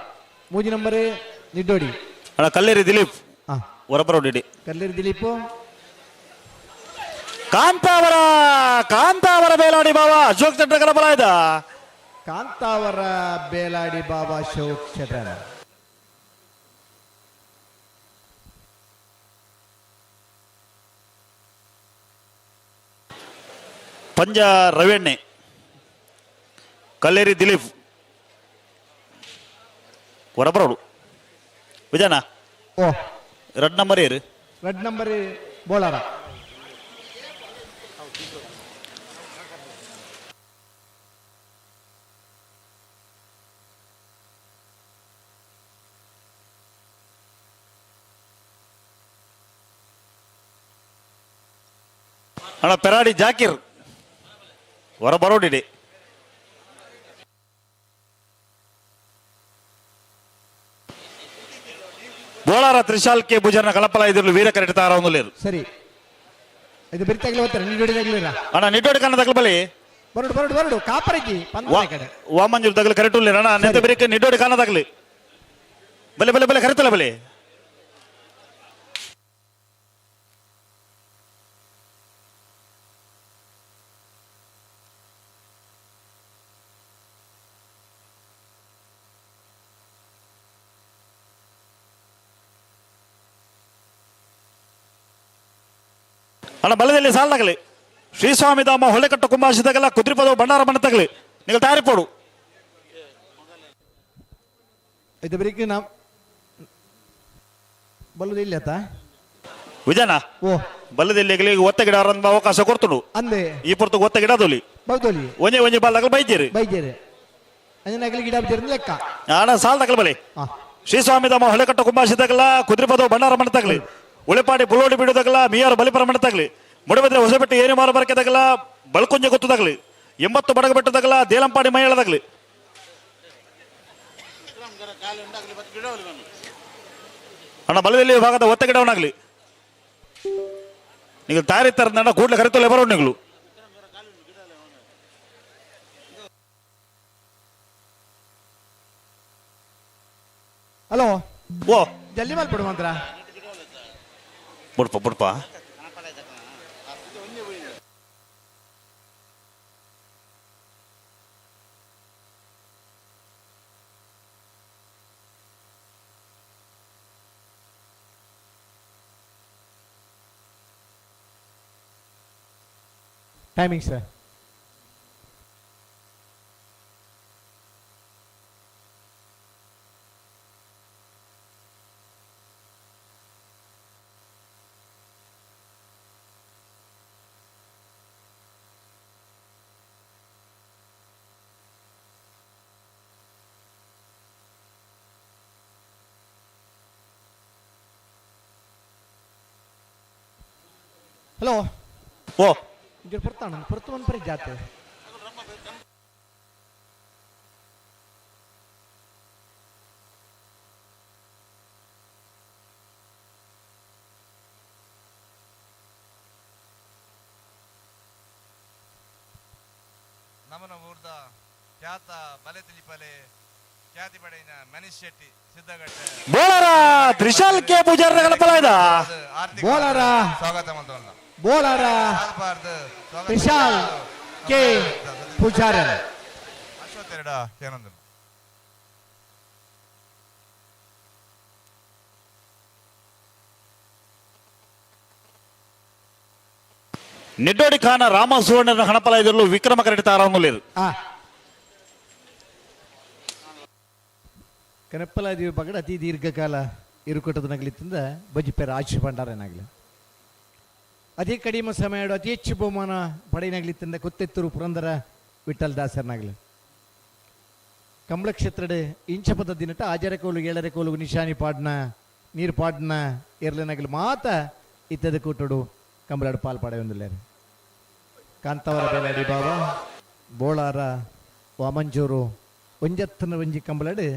S10: ಮೂಜಿ ನಂಬರ್ ನಿಡ್ಡೋಡಿ
S2: ಅಣ್ಣ ಕಲ್ಲೇರಿ ದಿಲೀಪ್ ಹೊರಬರೋಡಿ
S10: ಕಲ್ಲೇರಿ ದಿಲೀಪ್
S2: ಕಾಂತಾವರ ಕಾಂತಾವರ ಬೇಲಾಡಿ ಬಾಬಾ ಅಶೋಕ್ ಚಟ್ರ ಕನಪಲ ಆಯ್ತಾ
S10: ಕಾಂತಾವರ ಬೇಲಾಡಿ ಬಾಬಾ ಅಶೋಕ್ ಚಟ್ರ
S2: ಪಂಜ ರವಿಯಣ್ಣೆ ಕಲ್ಲೇರಿ ದಿಲೀಪ್ ಹೊರಬರೋಡು ವಿಜಯನ
S10: ಓ
S2: ರಡ್ ನಂಬರ್ ಏರು
S10: ರಡ್ ನಂಬರ್ ಬೋಳಾರ
S2: ಅಣ್ಣ ಪೆರಾಡಿ ಜಾಕಿರ್ ಹೊರಬರೋಡಿ ಬೋಳಾರ ತ್ರಿಶಾಲ್ ಕೆ ಭುಜನ ಕಲಪಲ ಇದ್ರು ವೀರ ಕರೆಕ್ಟ್ ತಾರ ಒಂದು
S10: ಸರಿ ಇದು ಬಿರ್ತಾಗ್ಲಿ ಹೋಗ್ತಾರೆ ನಿಡ್ಡೋಡಿ ತಗಲಿರ
S2: ಅಣ್ಣ ನಿಡ್ಡೋಡಿ ಕನ್ನ ತಗಲು ಬಲಿ
S10: ಬರಡು ಬರಡು ಬರಡು ಕಾಪರಗಿ ಕಡೆ
S2: ವಾಮಂಜೂರ್ ತಗಲು ಕರೆಕ್ಟ್ ಉಲ್ಲೇರ ಅಣ್ಣ ನೆತ್ತ ಬಿರಿಕ ನಿಡ್ಡೋಡಿ ಕನ್ನ ತಗಲಿ ಬಲೆ ಬಲೆ ಬಲೆ ಕರೆತಲ್ಲ ಬಲೆ ಅಣ್ಣ ಬಲದಲ್ಲಿ ಸಾಲದಾಗಲಿ ಶ್ರೀಸ್ವಾಮಿ ಧಾಮ ಹೊಳೆಕಟ್ಟ ಕುಂಬಾಸಿದಾಗಲ್ಲ ಕುದ್ರಿಪದವು ಭಂಡಾರ ಮನೆ ತಗಲಿ ನೀವು ತಯಾರಿಪೋಡು.
S10: ಇದು ಬರೀಕ್ ನಾ ಬಲ್ಲದ ಇಲ್ಲ ಆತ
S2: ವಿಜಯನ
S10: ಓ
S2: ಬಲ್ಲದಲ್ಲಿ ಒತ್ತ ಗಿಡ ಅವಕಾಶ ಕೊಡ್ತುಡು
S10: ಅಂದೆ
S2: ಈ ಪೊರ್ತು ಒತ್ತ ಗಿಡ ದೊಲಿ
S10: ಬೌದೊಲಿ
S2: ಒಂಜೆ ಒಂಜಿ ಬಾಲ್ ಬೈಜೇರಿ
S10: ಬೈಜೇರಿ ಅಂಜನಾಗಲಿ ಗಿಡ ಬಿಜೇರಿ ಲೆಕ್ಕ
S2: ಅಣ್ಣ ಸಾಲ್ ತಗಲ್ ಬಲಿ ಶ್ರೀಸ್ವಾಮಿ ಧಾಮ ಹೊಳೆಕಟ್ಟ ಕುಂಬಾಸಿದಾಗಲ್ಲ ಕುದ್ರಿಪದವು ಭಂಡಾರ ಮನೆ ತಗಲಿ ಉಳಿಪಾಡಿ ಬುಲೋಡಿ ಬಿಡುದಾಗಲ್ಲ ಮಿಯಾರು ಬಲಿಪರ ಮನೆ ತಗಲಿ ಮುಡಬಿದ್ರೆ ಹೊಸಬೆಟ್ಟು ಏರಿ ಮಾರು ಬರಕೆದಾಗಲ್ಲ ಬಳ್ಕುಂಜ ಗೊತ್ತದಾಗಲಿ 80 ಬಡಗ ಬೆಟ್ಟದಾಗಲ್ಲ ದೇಲಂಪಾಡಿ ಮೈಳದಾಗಲಿ ಅಣ್ಣ ಬಲದಲ್ಲಿ ವಿಭಾಗದ ಒತ್ತ ಗಿಡವನಾಗಲಿ ನೀವು ತಯಾರಿ ತರದ ಕೂಡಲೇ ಕರೆತೊಲೆ ಬರೋ ನೀವು.
S10: ಹಲೋ
S2: ಓ
S10: ಜಲ್ದಿ ಮಲ್ಪಡು ಮಾತ್ರ
S2: ಬುಡ್ಪ ಬುಡ್ಪ
S10: ಟೈಮಿಂಗ್ ಸರ್. ಹಲೋ
S2: ಓ
S10: ಇಂಜರ್ ಪೊರ್ತಾಣ ಪೊರ್ತು ಒಂದು ಪರಿ ಜಾತೆ
S5: ನಮನ ಊರ್ದ ಖ್ಯಾತ ಬಲೆ ತಿಳಿಪಲೆ ಖ್ಯಾತಿ ಪಡೆಯಿನ ಮನೀಶ್ ಶೆಟ್ಟಿ ಸಿದ್ದಗಟ್ಟೆ
S2: ಬೋಳರ ತ್ರಿಶಾಲ್ ಕೆ ಪೂಜಾರಿ ಗಣಪಲಾಯ್ದ
S10: ಬೋಳರ
S5: ಸ್ವಾಗತ ಮಂತ್ರವನ್ನ
S10: ಬೋಳರ ತ್ರಿಶಾಲ್ ಕೆ ಪೂಜಾರನ್
S5: ಅಶ್ವತ್ತೆರಡ ಏನಂದ್ರು
S2: ನಿಡ್ಡೋಡಿ ಖಾನ ರಾಮ ಸುವರ್ಣ ಹಣಪಲಾಯ್ದಲ್ಲೂ ವಿಕ್ರಮ ಕರೆಕ್ಟ್ ತಾರಾಂಗುಲೇರು.
S10: ಕನಪ್ಪಲಾದಿ ಬಗಡ ಅತಿ ದೀರ್ಘಕಾಲ ಇರುಕಟ್ಟದ ನಗಲಿತ್ತಿಂದ ಬಜಿಪೇರ ಆಶಿ ಭಂಡಾರನಾಗಲಿ ಅತಿ ಕಡಿಮೆ ಸಮಯ ಅತಿ ಹೆಚ್ಚು ಬಹುಮಾನ ಪಡೆಯನಾಗ್ಲಿತ್ತಿಂದ ಕೊತ್ತೆತ್ತೂರು ಪುರಂದರ ವಿಠಲ್ ದಾಸರನಾಗಲಿ ಕಮಲ ಕ್ಷೇತ್ರದ ಇಂಚಪದ ದಿನಟ ಆಜರೆ ಕೋಲು ಏಳರೆ ಕೋಲು ನಿಶಾನಿ ಪಾಡ್ನ ನೀರು ಪಾಡ್ನ ಎರ್ಲೆನಾಗಲಿ ಮಾತ ಇತ್ತದ ಕೂಟಡು ಕಂಬಳಾಡು ಪಾಲ್ ಪಡೆಯೊಂದಿಲ್ಲಾರು ಕಾಂತಾವರ ಬೇಲಾಡಿ ಬಾಬಾ ಬೋಳಾರ ವಾಮಂಜೂರು ಒಂಜತ್ತನ ಒಂಜಿ ಕಂಬಳಾಡು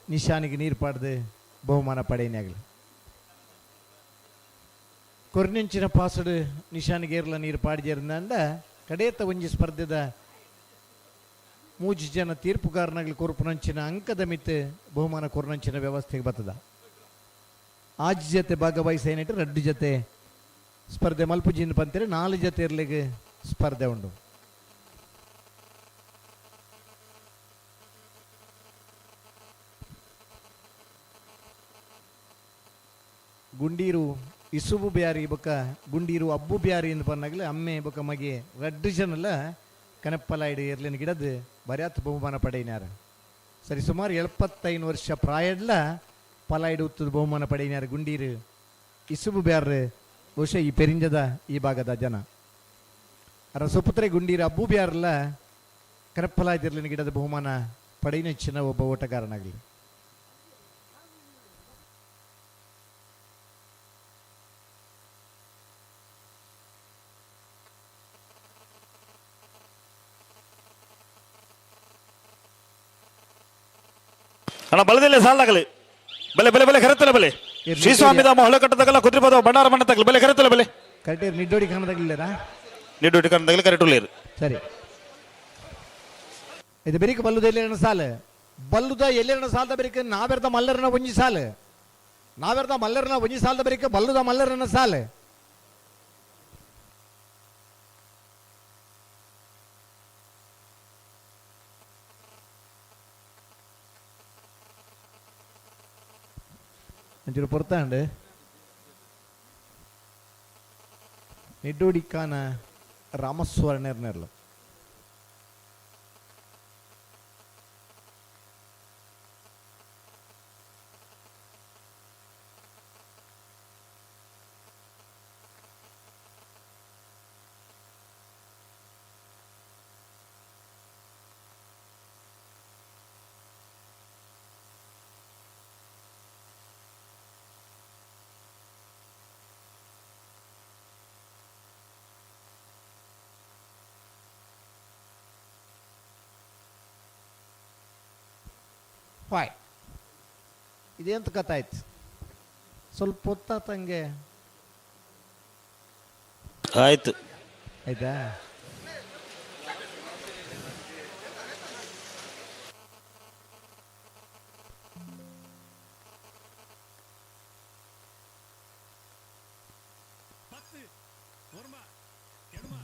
S10: ನಿಶಾನಿಗೆ ನೀರು ಪಾಡ್ದು ಬಹುಮಾನ ಪಡೆಯನಾಗಲಿ ಕೊರ್ನೆಂಚಿನ ಪಾಸಡು ನಿಶಾನಿಗೆ ಏರ್ಲ ನೀರು ಪಾಡಿಜೇರಿಂದ ಕಡೇತ ಒಂಜಿ ಸ್ಪರ್ಧೆದ ಮೂಜಿ ಜನ ತೀರ್ಪುಗಾರನಾಗಲಿ ಕೊರ್ಪುನಂಚಿನ ಅಂಕದ ಮಿತ್ ಬಹುಮಾನ ಕೊರ್ನಂಚಿನ ವ್ಯವಸ್ಥೆಗೆ ಬರ್ತದ. ಆಜ್ ಜೊತೆ ಭಾಗವಹಿಸೇನಿಟ್ಟು ರಡ್ಡು ಜೊತೆ ಸ್ಪರ್ಧೆ ಮಲ್ಪುಜಿನ ಪಂತಿರೆ ನಾಲು ಜೊತೆ ಇರ್ಲಿಗೆ ಸ್ಪರ್ಧೆ ಉಂಡು. ಗುಂಡೀರು ಇಸುಬು ಬ್ಯಾರಿ ಬೊಕ್ಕ ಗುಂಡೀರು ಅಬ್ಬು ಬ್ಯಾರಿ ಎಂದು ಪನ್ನಾಗಲಿ ಅಮ್ಮೆ ಬೊಕ್ಕ ಮಗೆ ರಡ್ಡು ಜನಲ್ಲ ಕನಪ್ಪಲಾಯ್ಡು ಎರ್ಲಿನ ಗಿಡದ ಬರ್ಯಾತ್ ಬಹುಮಾನ ಪಡೆಯಿನಾರ. ಸರಿ ಸುಮಾರು 75 ವರ್ಷ ಪ್ರಾಯಡ್ಲ ಪಲಾಯ್ಡು ಉತ್ತದ ಬಹುಮಾನ ಪಡೆಯಿನಾರ ಗುಂಡೀರು ಇಸುಬು ಬ್ಯಾರ್ ಬಹುಶಃ ಈ ಪೆರಿಂಜದ ಈ ಭಾಗದ ಜನ. ಅರ ಸುಪುತ್ರೆ ಗುಂಡೀರು ಅಬ್ಬು ಬ್ಯಾರಲ್ಲ ಕನಪ್ಪಲಾಯ್ದಿರ್ಲಿನ ಗಿಡದ ಬಹುಮಾನ ಪಡೆಯಿನ ಹೆಚ್ಚಿನ ಒಬ್ಬ ಓಟಗಾರನಾಗಲಿ.
S2: ಅಣ್ಣ ಬಲದಲ್ಲಿ ಸಾಲಾಗಲಿ ಬಲೆ ಬಲೆ ಬಲೆ ಕರೆತಲೆ ಬಲೆ ಶ್ರೀಸ್ವಾಮಿ ಧಾಮ ಹೊಳೆಕಟ್ಟದಾಗಲ್ಲ ಕುದ್ರಿಪದ ಭಂಡಾರ ಮನೆ ತಗಲಿ ಬಲೆ ಕರೆತಲೆ ಬಲೆ
S10: ಕರೆಕ್ಟ್ ನಿಡ್ಡೋಡಿ ಕಾಣದಾಗಲಿಲ್ಲ
S2: ನಿಡ್ಡೋಡಿ ಕಾಣದಾಗಲಿ ಕರೆಕ್ಟ್ ಉಳ್ಳೇರು.
S10: ಸರಿ ಇದು ಬೆರಿಕ ಬಲ್ಲುದ ಎಲ್ಲೆರಣ ಸಾಲು ಬಲ್ಲುದ ಎಲ್ಲೆರಣ ಸಾಲದ ಬೆರಿಕ ನಾವೆರ್ದ ಮಲ್ಲರನ ಒಂಜಿ ಸಾಲು ನಾವೆರ್ದ ಮಲ್ಲರನ ಒಂಜಿ ಸಾಲದ ಬೆರಿಕ ಬಲ್ಲುದ ಮಲ್ಲರನ ಸಾಲು ಒಂಚೂರು ಪೊರ್ತಾಂಡ್. ನಿಡ್ಡೋಡಿಕ್ಕಾನ ರಾಮಸ್ವರ್ಣರ್ನೆರ್ಲು. ಫೈ ಇದೇಂತ ಕಥಾಯ್ತು, ಸ್ವಲ್ಪ ಹೊತ್ತಾತಂಗೆ
S2: ಆಯ್ತು.
S10: ಆಯ್ತಾ?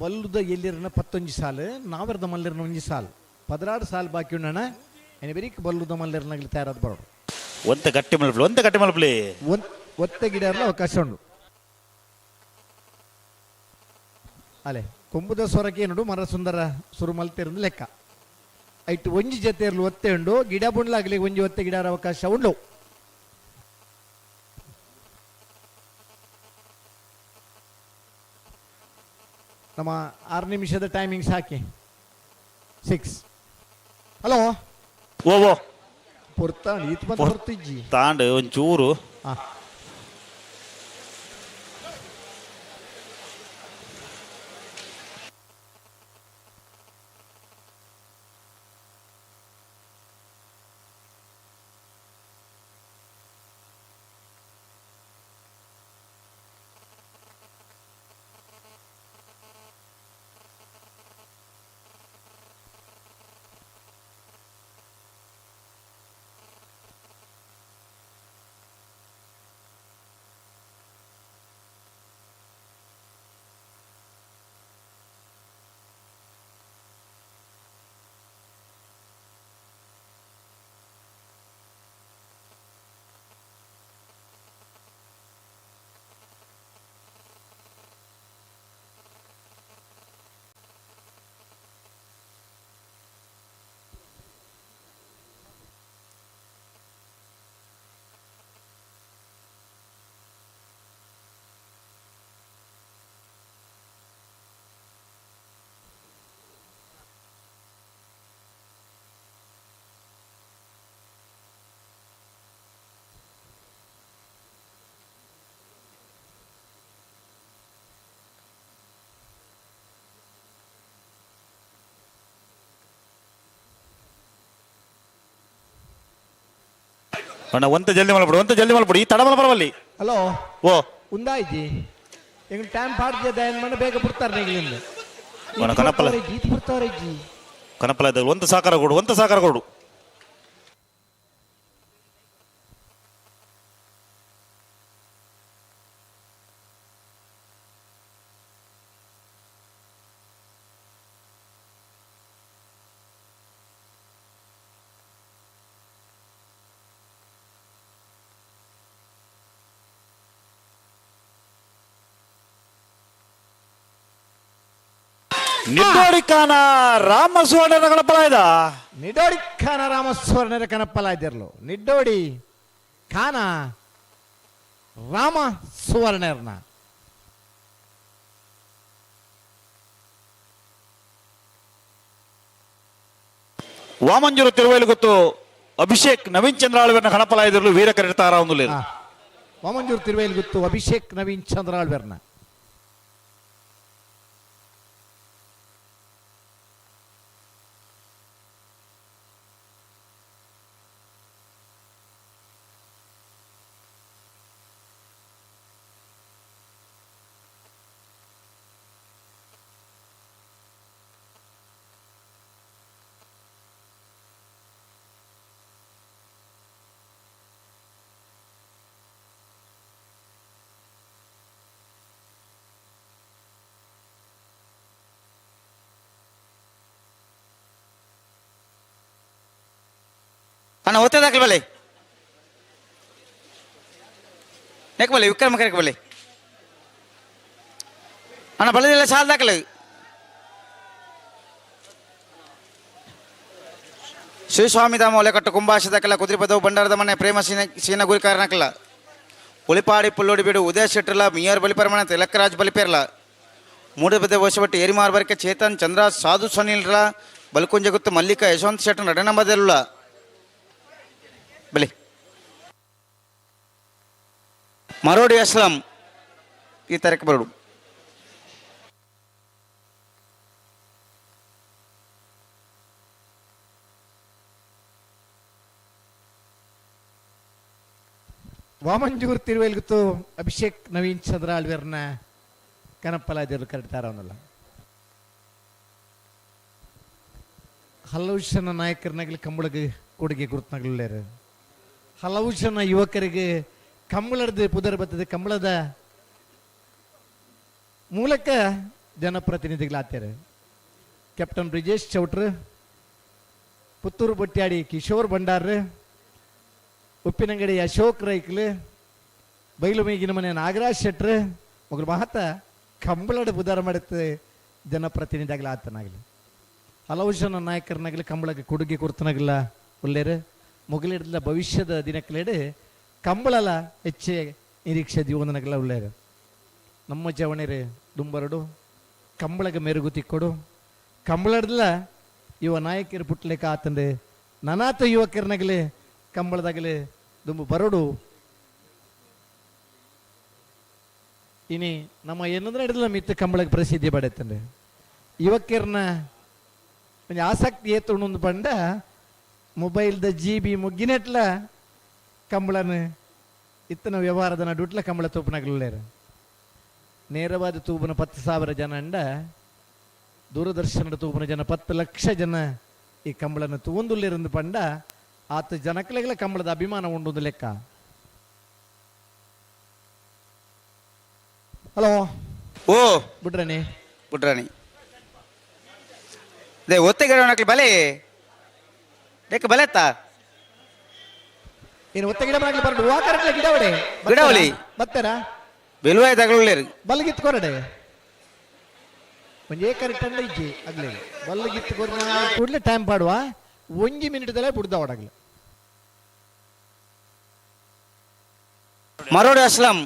S10: ಬಲ್ಲುದ ಎಲ್ಲಿರನ ಪತ್ತೊಂಜಿ ಸಾಲು, ನಾವೆರ್ದ ಮಲ್ಲಿರನ ಒಂಜಿ ಸಾಲು, 16 ಸಾಲು ಬಾಕಿ ಉಣ್ಣಣ. ಎನೆ ಬೆರಿಕ್ ಬಲ್ಲುದ ಮಲ್ಲಿರನಗಲಿ ತಯಾರಾದ ಬರೋಡು.
S2: ಒಂತೆ ಗಟ್ಟಿ ಮಲ್ಪಲಿ, ಒಂತೆ ಗಟ್ಟಿ ಮಲ್ಪಲಿ.
S10: ಒತ್ತೆ ಗಿಡ ಅವಕಾಶ ಉಂಡು. ಅಲೆ ಕೊಂಬುದ ಸ್ವರಕ್ಕೆ ಏನುಡು ಮರ ಸುಂದರ ಸುರು ಮಲ್ತಿರಂದು ಲೆಕ್ಕ ಐಟ್ ಒಂಜಿ ಜೊತೆ ಇರಲು ಒತ್ತೆ ಉಂಡು, ಗಿಡ ಬುಂಡ್ಲಾಗ್ಲಿ ಒಂಜಿ ಒತ್ತೆ ಗಿಡರ ಅವಕಾಶ ಉಂಡು. ನಮ್ಮ 6 ನಿಮಿಷದ ಟೈಮಿಂಗ್ಸ್ ಹಾಕಿ 6. ಹಲೋ
S2: ಓ ಓ
S10: ಪೊರ್ತಾಂಡ್ ಈತ್ ಬಂದು ಪೊರ್ತಿಜ್ಜಿ
S2: ತಾಂಡ್ ಒಂಚೂರು. ಅಣ್ಣ ಒಂತ ಜಲ್ದಿ ಮಲ್ಪಡು, ಒಂತ ಜಲ್ದಿ ಮಲ್ಪಡು, ಈ ತಡ ಮಲ್ಪಡವಲ್ಲಿ.
S10: ಹಲೋ
S2: ಓ
S10: ಉಂದಾಯ್ಜಿ ಎಂಗ್ ಟೈಮ್ ಪಾಡ್ದೆ ದಯನ್ ಮಣ್ಣ ಬೇಗ ಬಿಡ್ತಾರೆ ನಿಗ್ಲಿಂದ.
S2: ಅಣ್ಣ ಕನಪಲ
S10: ಈತ್ ಬಿಡ್ತಾರೆ ಜಿ
S2: ಕನಪಲ ಇದ್ದಾಗ ಒಂತ ಸಾಕಾರ ಕೊಡು, ಒಂತ ಸಾಕಾರ ಕೊಡು. ನಿಡ್ಡೋಡಿಕ್ಕಾನ ರಾಮ ಸುವರ್ಣರ ಕಣಪಲ ಇದ.
S10: ನಿಡ್ಡೋಡಿ ಖಾನ ರಾಮ ಸುವರ್ಣರ ಕಣಪಲ ಇದ್ದಿರ್ಲು. ನಿಡ್ಡೋಡಿ ಖಾನ ರಾಮ ಸುವರ್ಣರ್ನ.
S2: ವಾಮಂಜೂರು ತಿರುವೇಲು ಗೊತ್ತು ಅಭಿಷೇಕ್ ನವೀನ್ ಚಂದ್ರ ಆಳ್ವೆರ್ನ ಕಣಪಲ ಇದ್ದಿರ್ಲು. ವೀರ ಕರೆತಾರ ಒಂದು
S10: ವಾಮಂಜೂರು ತಿರುವೇಲು ಗೊತ್ತು ಅಭಿಷೇಕ್ ನವೀನ್ ಚಂದ್ರ ಆಳ್ವೆರ್ನ.
S18: ಅಣ್ಣ ಒತ್ತೆ ದಾಖಲೆ ಬಲ್ಲಿ ನೆಕ್ ಬಲ್ಲಿ ವಿಕ್ರಮ ಕರೆಕ್ ಬಲ್ಲಿ. ಅಣ್ಣ ಬಲದಿಲ್ಲ ಸಾಲ್ ದಾಖಲೆ. ಶ್ರೀಸ್ವಾಮಿ ಧಾಮ ಒಲೆಕಟ್ಟು ಕುಂಭಾಶದಕಲ ಕುದ್ರಿಪದವು ಭಂಡಾರದ ಮನೆ ಪ್ರೇಮ ಸೀನ ಸೀನ ಗುರಿಕಾರನಕಲ ಉಳಿಪಾಡಿ ಪುಲ್ಲೋಡಿ ಬೀಡು ಉದಯ ಶೆಟ್ಟರ್ಲ ಮಿಯರ್ ಬಲಿಪರಮಣ ತಿಲಕರಾಜ್ ಬಲಿಪೇರ್ಲ ಮೂಡಬದೆ ವಶಪಟ್ಟು ಏರಿಮಾರ್ ಬರಿಕೆ ಚೇತನ್ ಚಂದ್ರ ಸಾಧು ಸನಿಲ್ರ ಬಲ್ಕುಂಜ ಗುತ್ತು ಮಲ್ಲಿಕ ಯಶವಂತ ಶೆಟ್ಟರ್ ನಡನಂಬದೆಲ್ಲ ಬಲಿ ಮರೋಡಿ ಅಸ್ಲಾಂ ಈ ತರಕ್ಕೆ ಬರೋಡು.
S10: ವಾಮಂಜೂರ್ ತಿರುವೇಲ್ಗುತ್ತು ಅಭಿಷೇಕ್ ನವೀನ್ ಚಂದ್ರ ಆಳ್ವೇರ್ನ ಕನಪ್ಪಲಾದಿರು ಕರೆಕ್ಟಾರವನಲ್ಲ. ಹಲವು ಜನ ನಾಯಕರನಾಗಲಿ ಕಂಬಳಗೆ ಕೊಡುಗೆ ಗುರುತನಾಗಲಿಲ್ಲಾರ. ಹಲವು ಜನ ಯುವಕರಿಗೆ ಕಂಬಳದ ಪುದರ್ ಬರ್ತದೆ, ಕಂಬಳದ ಮೂಲಕ ಜನಪ್ರತಿನಿಧಿಗಳಾಗ್ತಾರೆ. ಕ್ಯಾಪ್ಟನ್ ಬ್ರಿಜೇಶ್ ಚೌಟ್ರು, ಪುತ್ತೂರು ಬೊಟ್ಟ್ಯಾಡಿ ಕಿಶೋರ್ ಭಂಡಾರ್, ಉಪ್ಪಿನಂಗಡಿ ಅಶೋಕ್ ರೈಕ್ಲು, ಬೈಲುಮೀಗಿನ ಮನೆ ನಾಗರಾಜ್ ಶೆಟ್ರು ಮಗಳು ಮಹತ ಕಂಬಳದ ಬುಧಾರ ಮಾಡುತ್ತೆ ಜನಪ್ರತಿನಿಧಿಯಾಗಲಿ ಆತನಾಗಲಿ. ಹಲವು ಜನ ನಾಯಕರನ್ನಾಗಲಿ ಕಂಬಳಕ್ಕೆ ಕೊಡುಗೆ ಕೊಡ್ತನಾಗಲ್ಲ ಒಳ್ಳೆಯರು. ಮೊಗಲಿಡಲ ಭವಿಷ್ಯದ ದಿನಕ್ಕಲೇಡು ಕಂಬಳಲ ಹೆಚ್ಚೆ ನಿರೀಕ್ಷೆ ಜೀವನನಾಗಲ್ಲ ಒಳ್ಳೆಯರು. ನಮ್ಮ ಜವಣೆರೆ ದುಂಬರಡು ಕಂಬಳಗೆ ಮೆರುಗು ತಿಕ್ಕೊಡು ಕಂಬಳಡ್ಲ ಯುವ ನಾಯಕರು ಪುಟ್ಲೆಕ್ಕ ಆತಂದೆ ನನಾತ ಯುವಕರನಾಗಲಿ ಕಂಬಳದಾಗಲಿ ದುಂಬು ಬರೋಡು. ಇನಿ ನಮ್ಮ ಏನಂದ್ರೆ ಹಿಡಿದಿಲ್ಲ ಮಿತ್ತ ಕಂಬಳಕ್ಕೆ ಪ್ರಸಿದ್ಧಿ ಪಡೆತಂದೆ ಯುವಕರನ್ನ ಒಂಜಿ ಆಸಕ್ತಿ ಏತುಂಡು ಪಂಡ ಮೊಬೈಲ್ದ ಜಿ ಬಿ ಮುಗ್ಗಿನೆಟ್ಲ ಕಂಬಳನ ಇತ್ತನ ವ್ಯವಹಾರದ ನಡುಟ್ಲ ಕಂಬಳ ತೂಪನಾಗಲಿಲ್ಲೇರು. ನೇರವಾದ ತೂಪನ 10,000 ಜನ ಅಂಡ ದೂರದರ್ಶನದ ತೂಪನ ಜನ 10 ಲಕ್ಷ ಜನ ಈ ಕಂಬಳನ ತೂಂದುಲ್ಲಿರಂದು ಪಂಡ ಆತ ಜನಕ್ಲೆಗಳ ಕಂಬಳದ ಅಭಿಮಾನ ಉಂಡು ಲೆಕ್ಕ. ಹಲೋ
S18: ಓ
S10: ಬುಡ್ರಾಣಿ
S18: ಬುಡ್ರಾಣಿ they ಒತ್ತೆಗಡೆ ಬಲೆ ಲೆಕ್ಕ ಬಲೆತ್ತಾ
S10: ಏನು ಒತ್ತೆ ಗಿಡ ಮಾಡಲಿ ಬರಡು ವಾಕರಟ್ಲೆ ಗಿಡವಡೆ
S18: ಗಿಡವಳಿ
S10: ಬತ್ತರ
S18: ಬೆಲುವಾಯ ತಗೊಳ್ಳೇರು
S10: ಬಲ್ಗಿತ್ತು ಕೊರಡೆ ಒಂಜಿ ಏಕರ್ ಟಂಡ ಇಜ್ಜಿ ಅಗ್ಲೇ ಬಲ್ಗಿತ್ತು ಕೊರ್ನ ಕೂಡಲೇ ಟೈಮ್ ಪಾಡುವ ಒಂಜಿ ಮಿನಿಟ್ ದಲೇ ಬುಡ್ದ ಒಡಗ್ಲೆ.
S18: ಮರೋಡಿ ಅಸ್ಲಾಂ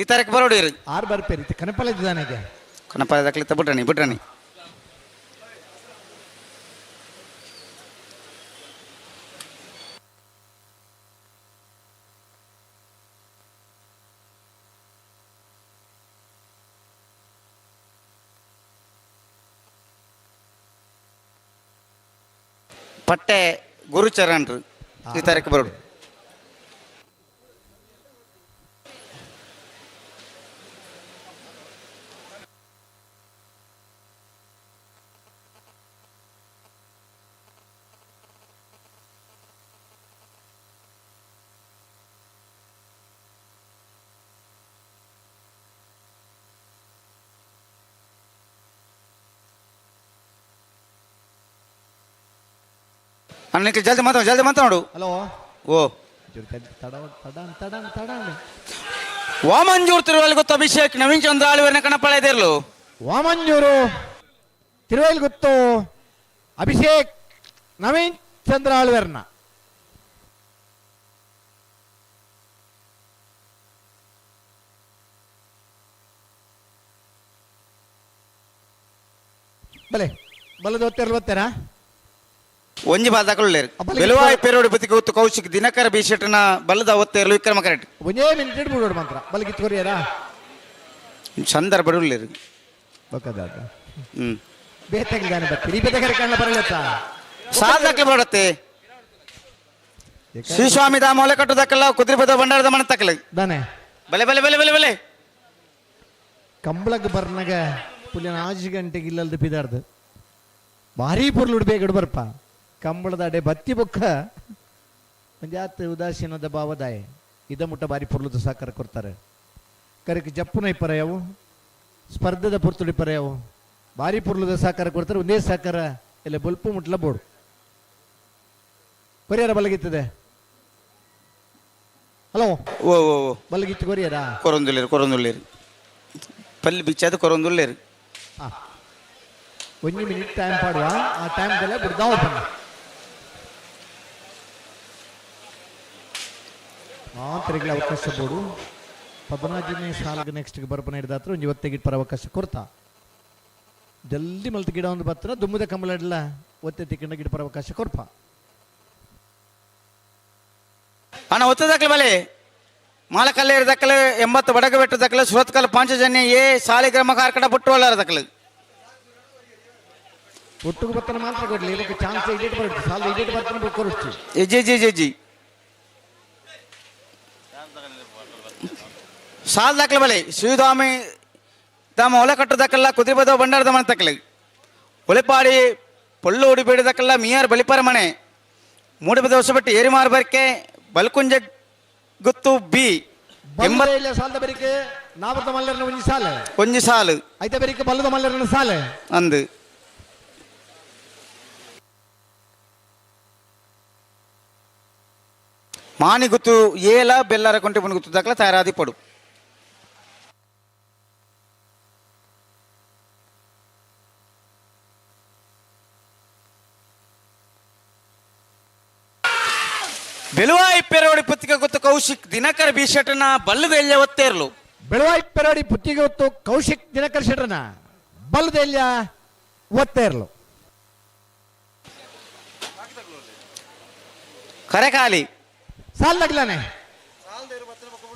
S18: ಈ ತಾರೀಕು ಬರೋಡಿ
S10: ಆರು ಬರ್ಪೇರಿ ಕನಪಲ ಇದ್ದಾನೆಗೆ
S18: ಕನಪಲ ದಾಖಲೆ ಬಿಡ್ರಾಣಿ ಬಿಡ್ರಾಣಿ. ಪಟ್ಟೆ ಗುರುಚರಣ್ರು ಈ ತಾರೀಕು ಬರೋಡು. ಅಣ್ಣಕ್ಕೆ ಜಲ್ದಿ ಮಾತಾಡು, ಜಲ್ದಿ ಮಾತಾಡು.
S10: ಹಲೋ
S18: ಓ ವಾಮಂಜೂರ್ ತಿರುವಲ್ಗುತ್ತು ಅಭಿಷೇಕ್ ನವೀನ್ ಚಂದ್ರ ಆಳಿವರ್ನ ಕಣಪಾಳ ಇದಿರ್ಲು.
S10: ವಾಮಂಜೂರು ತಿರುವಲ್ಗುತ್ತು ಅಭಿಷೇಕ್ ನವೀನ್ ಚಂದ್ರ ಆಳ್ವೇರ್ನ. ಬಲೆ ಬಲದ ಒತ್ತೆರ್ಲು ಒತ್ತೆರಾ
S18: ಒಂಜಿ ಬಾಲ್ ದಾಕುಳ್ಳೇರು ಬೆಲುವಾಯಿ ಪೇರೋಡಿ ಬುತ್ತಿಗೆ ಗೊತ್ತು ಕೌಶಿಕ್ ದಿನಕರ ಬಿ ಶೆಟ್ಟನ ಬಲದ ಒತ್ತೇರ್ಲು ವಿಕ್ರಮ ಕರೆಕ್ಟ್.
S10: ಒಂದೇ ಮಿನಿಟ್ ಇಟ್ಬಿಡೋಡು ಮಾತ್ರ ಬಲಗಿತ್ತು ಕೊರಿಯರಾ
S18: ಸಂದರ್ಭ ಉಳ್ಳೇರು
S10: ಬಕ್ಕದಾದ ಬೇತೆಗಿದ್ದಾನೆ ಬರ್ತೀರಿ ಬೇತೆ ಕಣ್ಣ ಬರಲತ್ತ
S18: ಸಾಲ್ ದಾಖಲೆ ಬರತ್ತೆ. ಶ್ರೀಸ್ವಾಮಿ ಧಾಮ ಒಲೆ ಕಟ್ಟು ದಾಖಲ ಕುದ್ರಿಪದ ಭಂಡಾರದ ಮನೆ ತಕಲ
S10: ದಾನೆ
S18: ಬಲೆ ಬಲೆ ಬಲೆ ಬಲೆ ಬಲೆ
S10: ಕಂಬಳಗ್ ಬರ್ನಾಗ ಪುಲ್ಯನ ಆಜು ಗಂಟೆಗೆ ಇಲ್ಲಲ್ದು ಪಿದಾರ್ದು ಭಾರಿ ಪುರ್ಲು ಬೇಗ ಬರ್ಪ ಕಂಬಳದ ಅಡೆ ಬತ್ತಿ ಬೊಕ್ಕ ಒಂಜಾತ್ ಉದಾಸೀನದ ಭಾವದಾಯ ಇದ ಮುಟ್ಟ ಬಾರಿ ಪುರ್ಲುದು ಸಾಕಾರ ಕೊಡ್ತಾರೆ. ಕರಿಕ್ ಜಪ್ಪುನ ಇಪ್ಪರ ಯಾವು ಸ್ಪರ್ಧೆದ ಪುರ್ತುಡಿ ಪರ್ಯಾವು ಬಾರಿ ಪುರ್ಲುದ ಸಾಕಾರ ಕೊಡ್ತಾರೆ. ಒಂದೇ ಸಾಕಾರ ಇಲ್ಲ ಬೊಲ್ಪು ಮುಟ್ಲ ಬೋಡು ಕೊರಿಯರ ಬಲಗಿತ್ತದೆ. ಹಲೋ
S18: ಓ ಓ
S10: ಬಲಗಿತ್ತು ಕೊರಿಯರ
S18: ಕೊರೊಂದುಲ್ಲೇರು ಕೊರೊಂದುಲ್ಲೇರು. ಪಲ್ಲಿ ಬಿಚ್ಚಾದ ಕೊರೊಂದುಲ್ಲೇರು.
S10: ಒಂಜಿ ಮಿನಿಟ್ ಟೈಮ್ ಪಾಡುವ ಆ ಟೈಮ್ ದಲ್ಲ ಬಿಡ್ದಾವ ಬನ್ನ ಮಾತ್ರೆಗಳ ಅವಕಾಶ ಬೋಡು 14ನೇ ಸಾಲಿಗೆ ನೆಕ್ಸ್ಟ್ ಬರ್ಪನ ಹಿಡ್ದಾತ್ರ ಒಂಜಿ ಒತ್ತೆಗೆ ಪರ ಅವಕಾಶ ಕೊರ್ತಾ ಜಲ್ದಿ ಮಲ್ತ ಗಿಡ ಒಂದು ಬತ್ತರ ದುಮ್ಮದ ಕಂಬಳಡ್ಲ ಒತ್ತೆ ತಿಕ್ಕಂಡ ಗಿಡ ಪರ ಅವಕಾಶ ಕೊರ್ಪ.
S18: ಅಣ್ಣ ಒತ್ತದಕ್ಕಲ ಬಲೆ ಮಾಲಕಲ್ಲೇರು ದಕ್ಕಲು 80 ಬಡಗ ಬೆಟ್ಟ ದಕ್ಕಲು ಸುರತ್ಕಲ್ ಪಾಂಚಜನ್ಯ ಎ ಸಾಲಿಗ್ರಾಮ ಕಾರ್ಕಡ ಬುಟ್ಟೋಳರ ದಕ್ಕಲು
S10: ಒಟ್ಟಿಗೆ ಬತ್ತನ ಮಾತ್ರ ಕೊಡ್ಲಿ ಇದಕ್ಕೆ ಚಾನ್ಸ್ ಇಡೇಟ್ ಬರುತ್ತೆ ಸಾಲ ಇಡೇಟ್ ಬರ್ತಾನೆ ಕೊರಡ್ಚಿ.
S18: G G G G ಸಾಲ್ ದಾಖಲೆ ಬಲೆ ಶ್ರೀಸ್ವಾಮಿ ತಮ್ಮ ಒಲಕಟ್ಟು ದಕ್ಕಲ್ಲ ಕುದುರೆಬದ ಬಂಡಾರದ ಮನೆ ತಕ್ಕಲು ಒಲೆಪಾಡಿ ಪೊಳ್ಳು ಉಡಿಬೇಡ ದಕ್ಕಲ್ಲ ಮಿಯಾರ್ ಬಲಿಪರ ಮನೆ ಮೂಡಿಬದ ಹೊಸಬಟ್ಟಿ ಏರಿಮಾರ್ ಬರ್ಕೆ ಬಲ್ಕುಂಜ ಗುತ್ತು ಬಿ
S10: 80 ಸಾಲದ ಬೆರಿಕೆ ನಾವದ ಮಲ್ಲರನ ಒಂಜಿ ಸಾಲ
S18: ಒಂಜಿ ಸಾಲು
S10: ಐತ ಬೆರಿಕೆ ಬಲ್ಲದ ಮಲ್ಲರನ ಸಾಲ
S18: ಅಂದು ಮಾನಿ ಗುತ್ತು ಏಲ ಬೆಲ್ಲರ ಕೊಂಟೆ ಗುತ್ತು ದಾಖಲೆ ತಯಾರಾದಿ ಪಡು. ಬೆಳುವಾಯಿ ಪೆರೋಡಿ ಪುತ್ತಿಗೆ ಗೊತ್ತು ಕೌಶಿಕ್ ದಿನಕರ್ ಬಿ ಶೆಟ್ಟನ ಬಲ್ಲದ ಎಲ್ಯ ಒತ್ತೇರ್ಲು.
S10: ಬೆಳುವಾಯಿ ಪೆರೋಡಿ ಪುತ್ತಿಗೆ ಗೊತ್ತು ಕೌಶಿಕ್ ದಿನಕರ್ ಶೆಟ್ಟನ ಬಲ್ಲದ ಎಲ್ಯ ಒತ್ತೇರ್ಲು.
S18: ಕರೆಕಾಲಿ
S10: ಸಾಲ್ ದಗ್ಲಾನೆ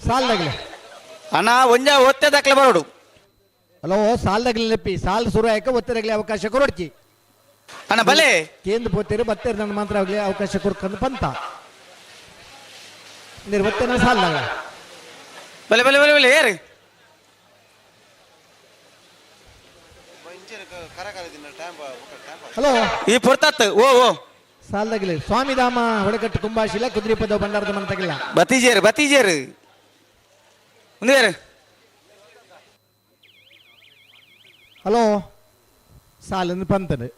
S10: ಸಾಲ್ ದಗ್ಲೆ
S18: ಅಣ್ಣ ಒಂಜ ಒತ್ತೆ ದಾಖಲೆ ಬರೋಡು.
S10: ಹಲೋ ಸಾಲ್ ದಗ್ಲೆ ಲೆಪ್ಪಿ ಸಾಲ್ ಸುರು ಆಯ್ಕ ಒತ್ತೆ ದಗ್ಲೆ ಅವಕಾಶ ಕೊರೊಡ್ಚಿ
S18: ಅಣ್ಣ ಬಲೆ
S10: ಕೇಂದ್ರ ಪೋತೇರು ಬತ್ತೇರು ನನ್ನ ಮಾತ್ರ ಆಗ್ಲಿ ಅವಕಾಶ ಕೊಡ್ಕೊಂಡು ಪಂತ ನಿರ್ವತ್ತೇನ ಸಾಲ್ ದಗ್ಲ
S18: ಬಲೆ ಬಲೆ ಬಲೆ ಬಲೆ ಏರು
S10: ಹಲೋ
S18: ಈ ಪೊರ್ತತ್ ಓ ಓ
S10: ಸಾಲ್ದಾಗಿಲ್ಲ ಸ್ವಾಮಿಧಾಮ ಹೊಡೆಕಟ್ಟು ಕುಂಬಾಶಿಲ ಕುದುರೆಪದ ಭಂಡಾರದ ಮನೆ ತಗಿಲ್ಲ.
S18: ಬತ್ತೀಜೇರು ಬತ್ತೀಜೇರು ಮುಂದೆ.
S10: ಹಲೋ ಸಾಲನ್ನು ಪಂತನು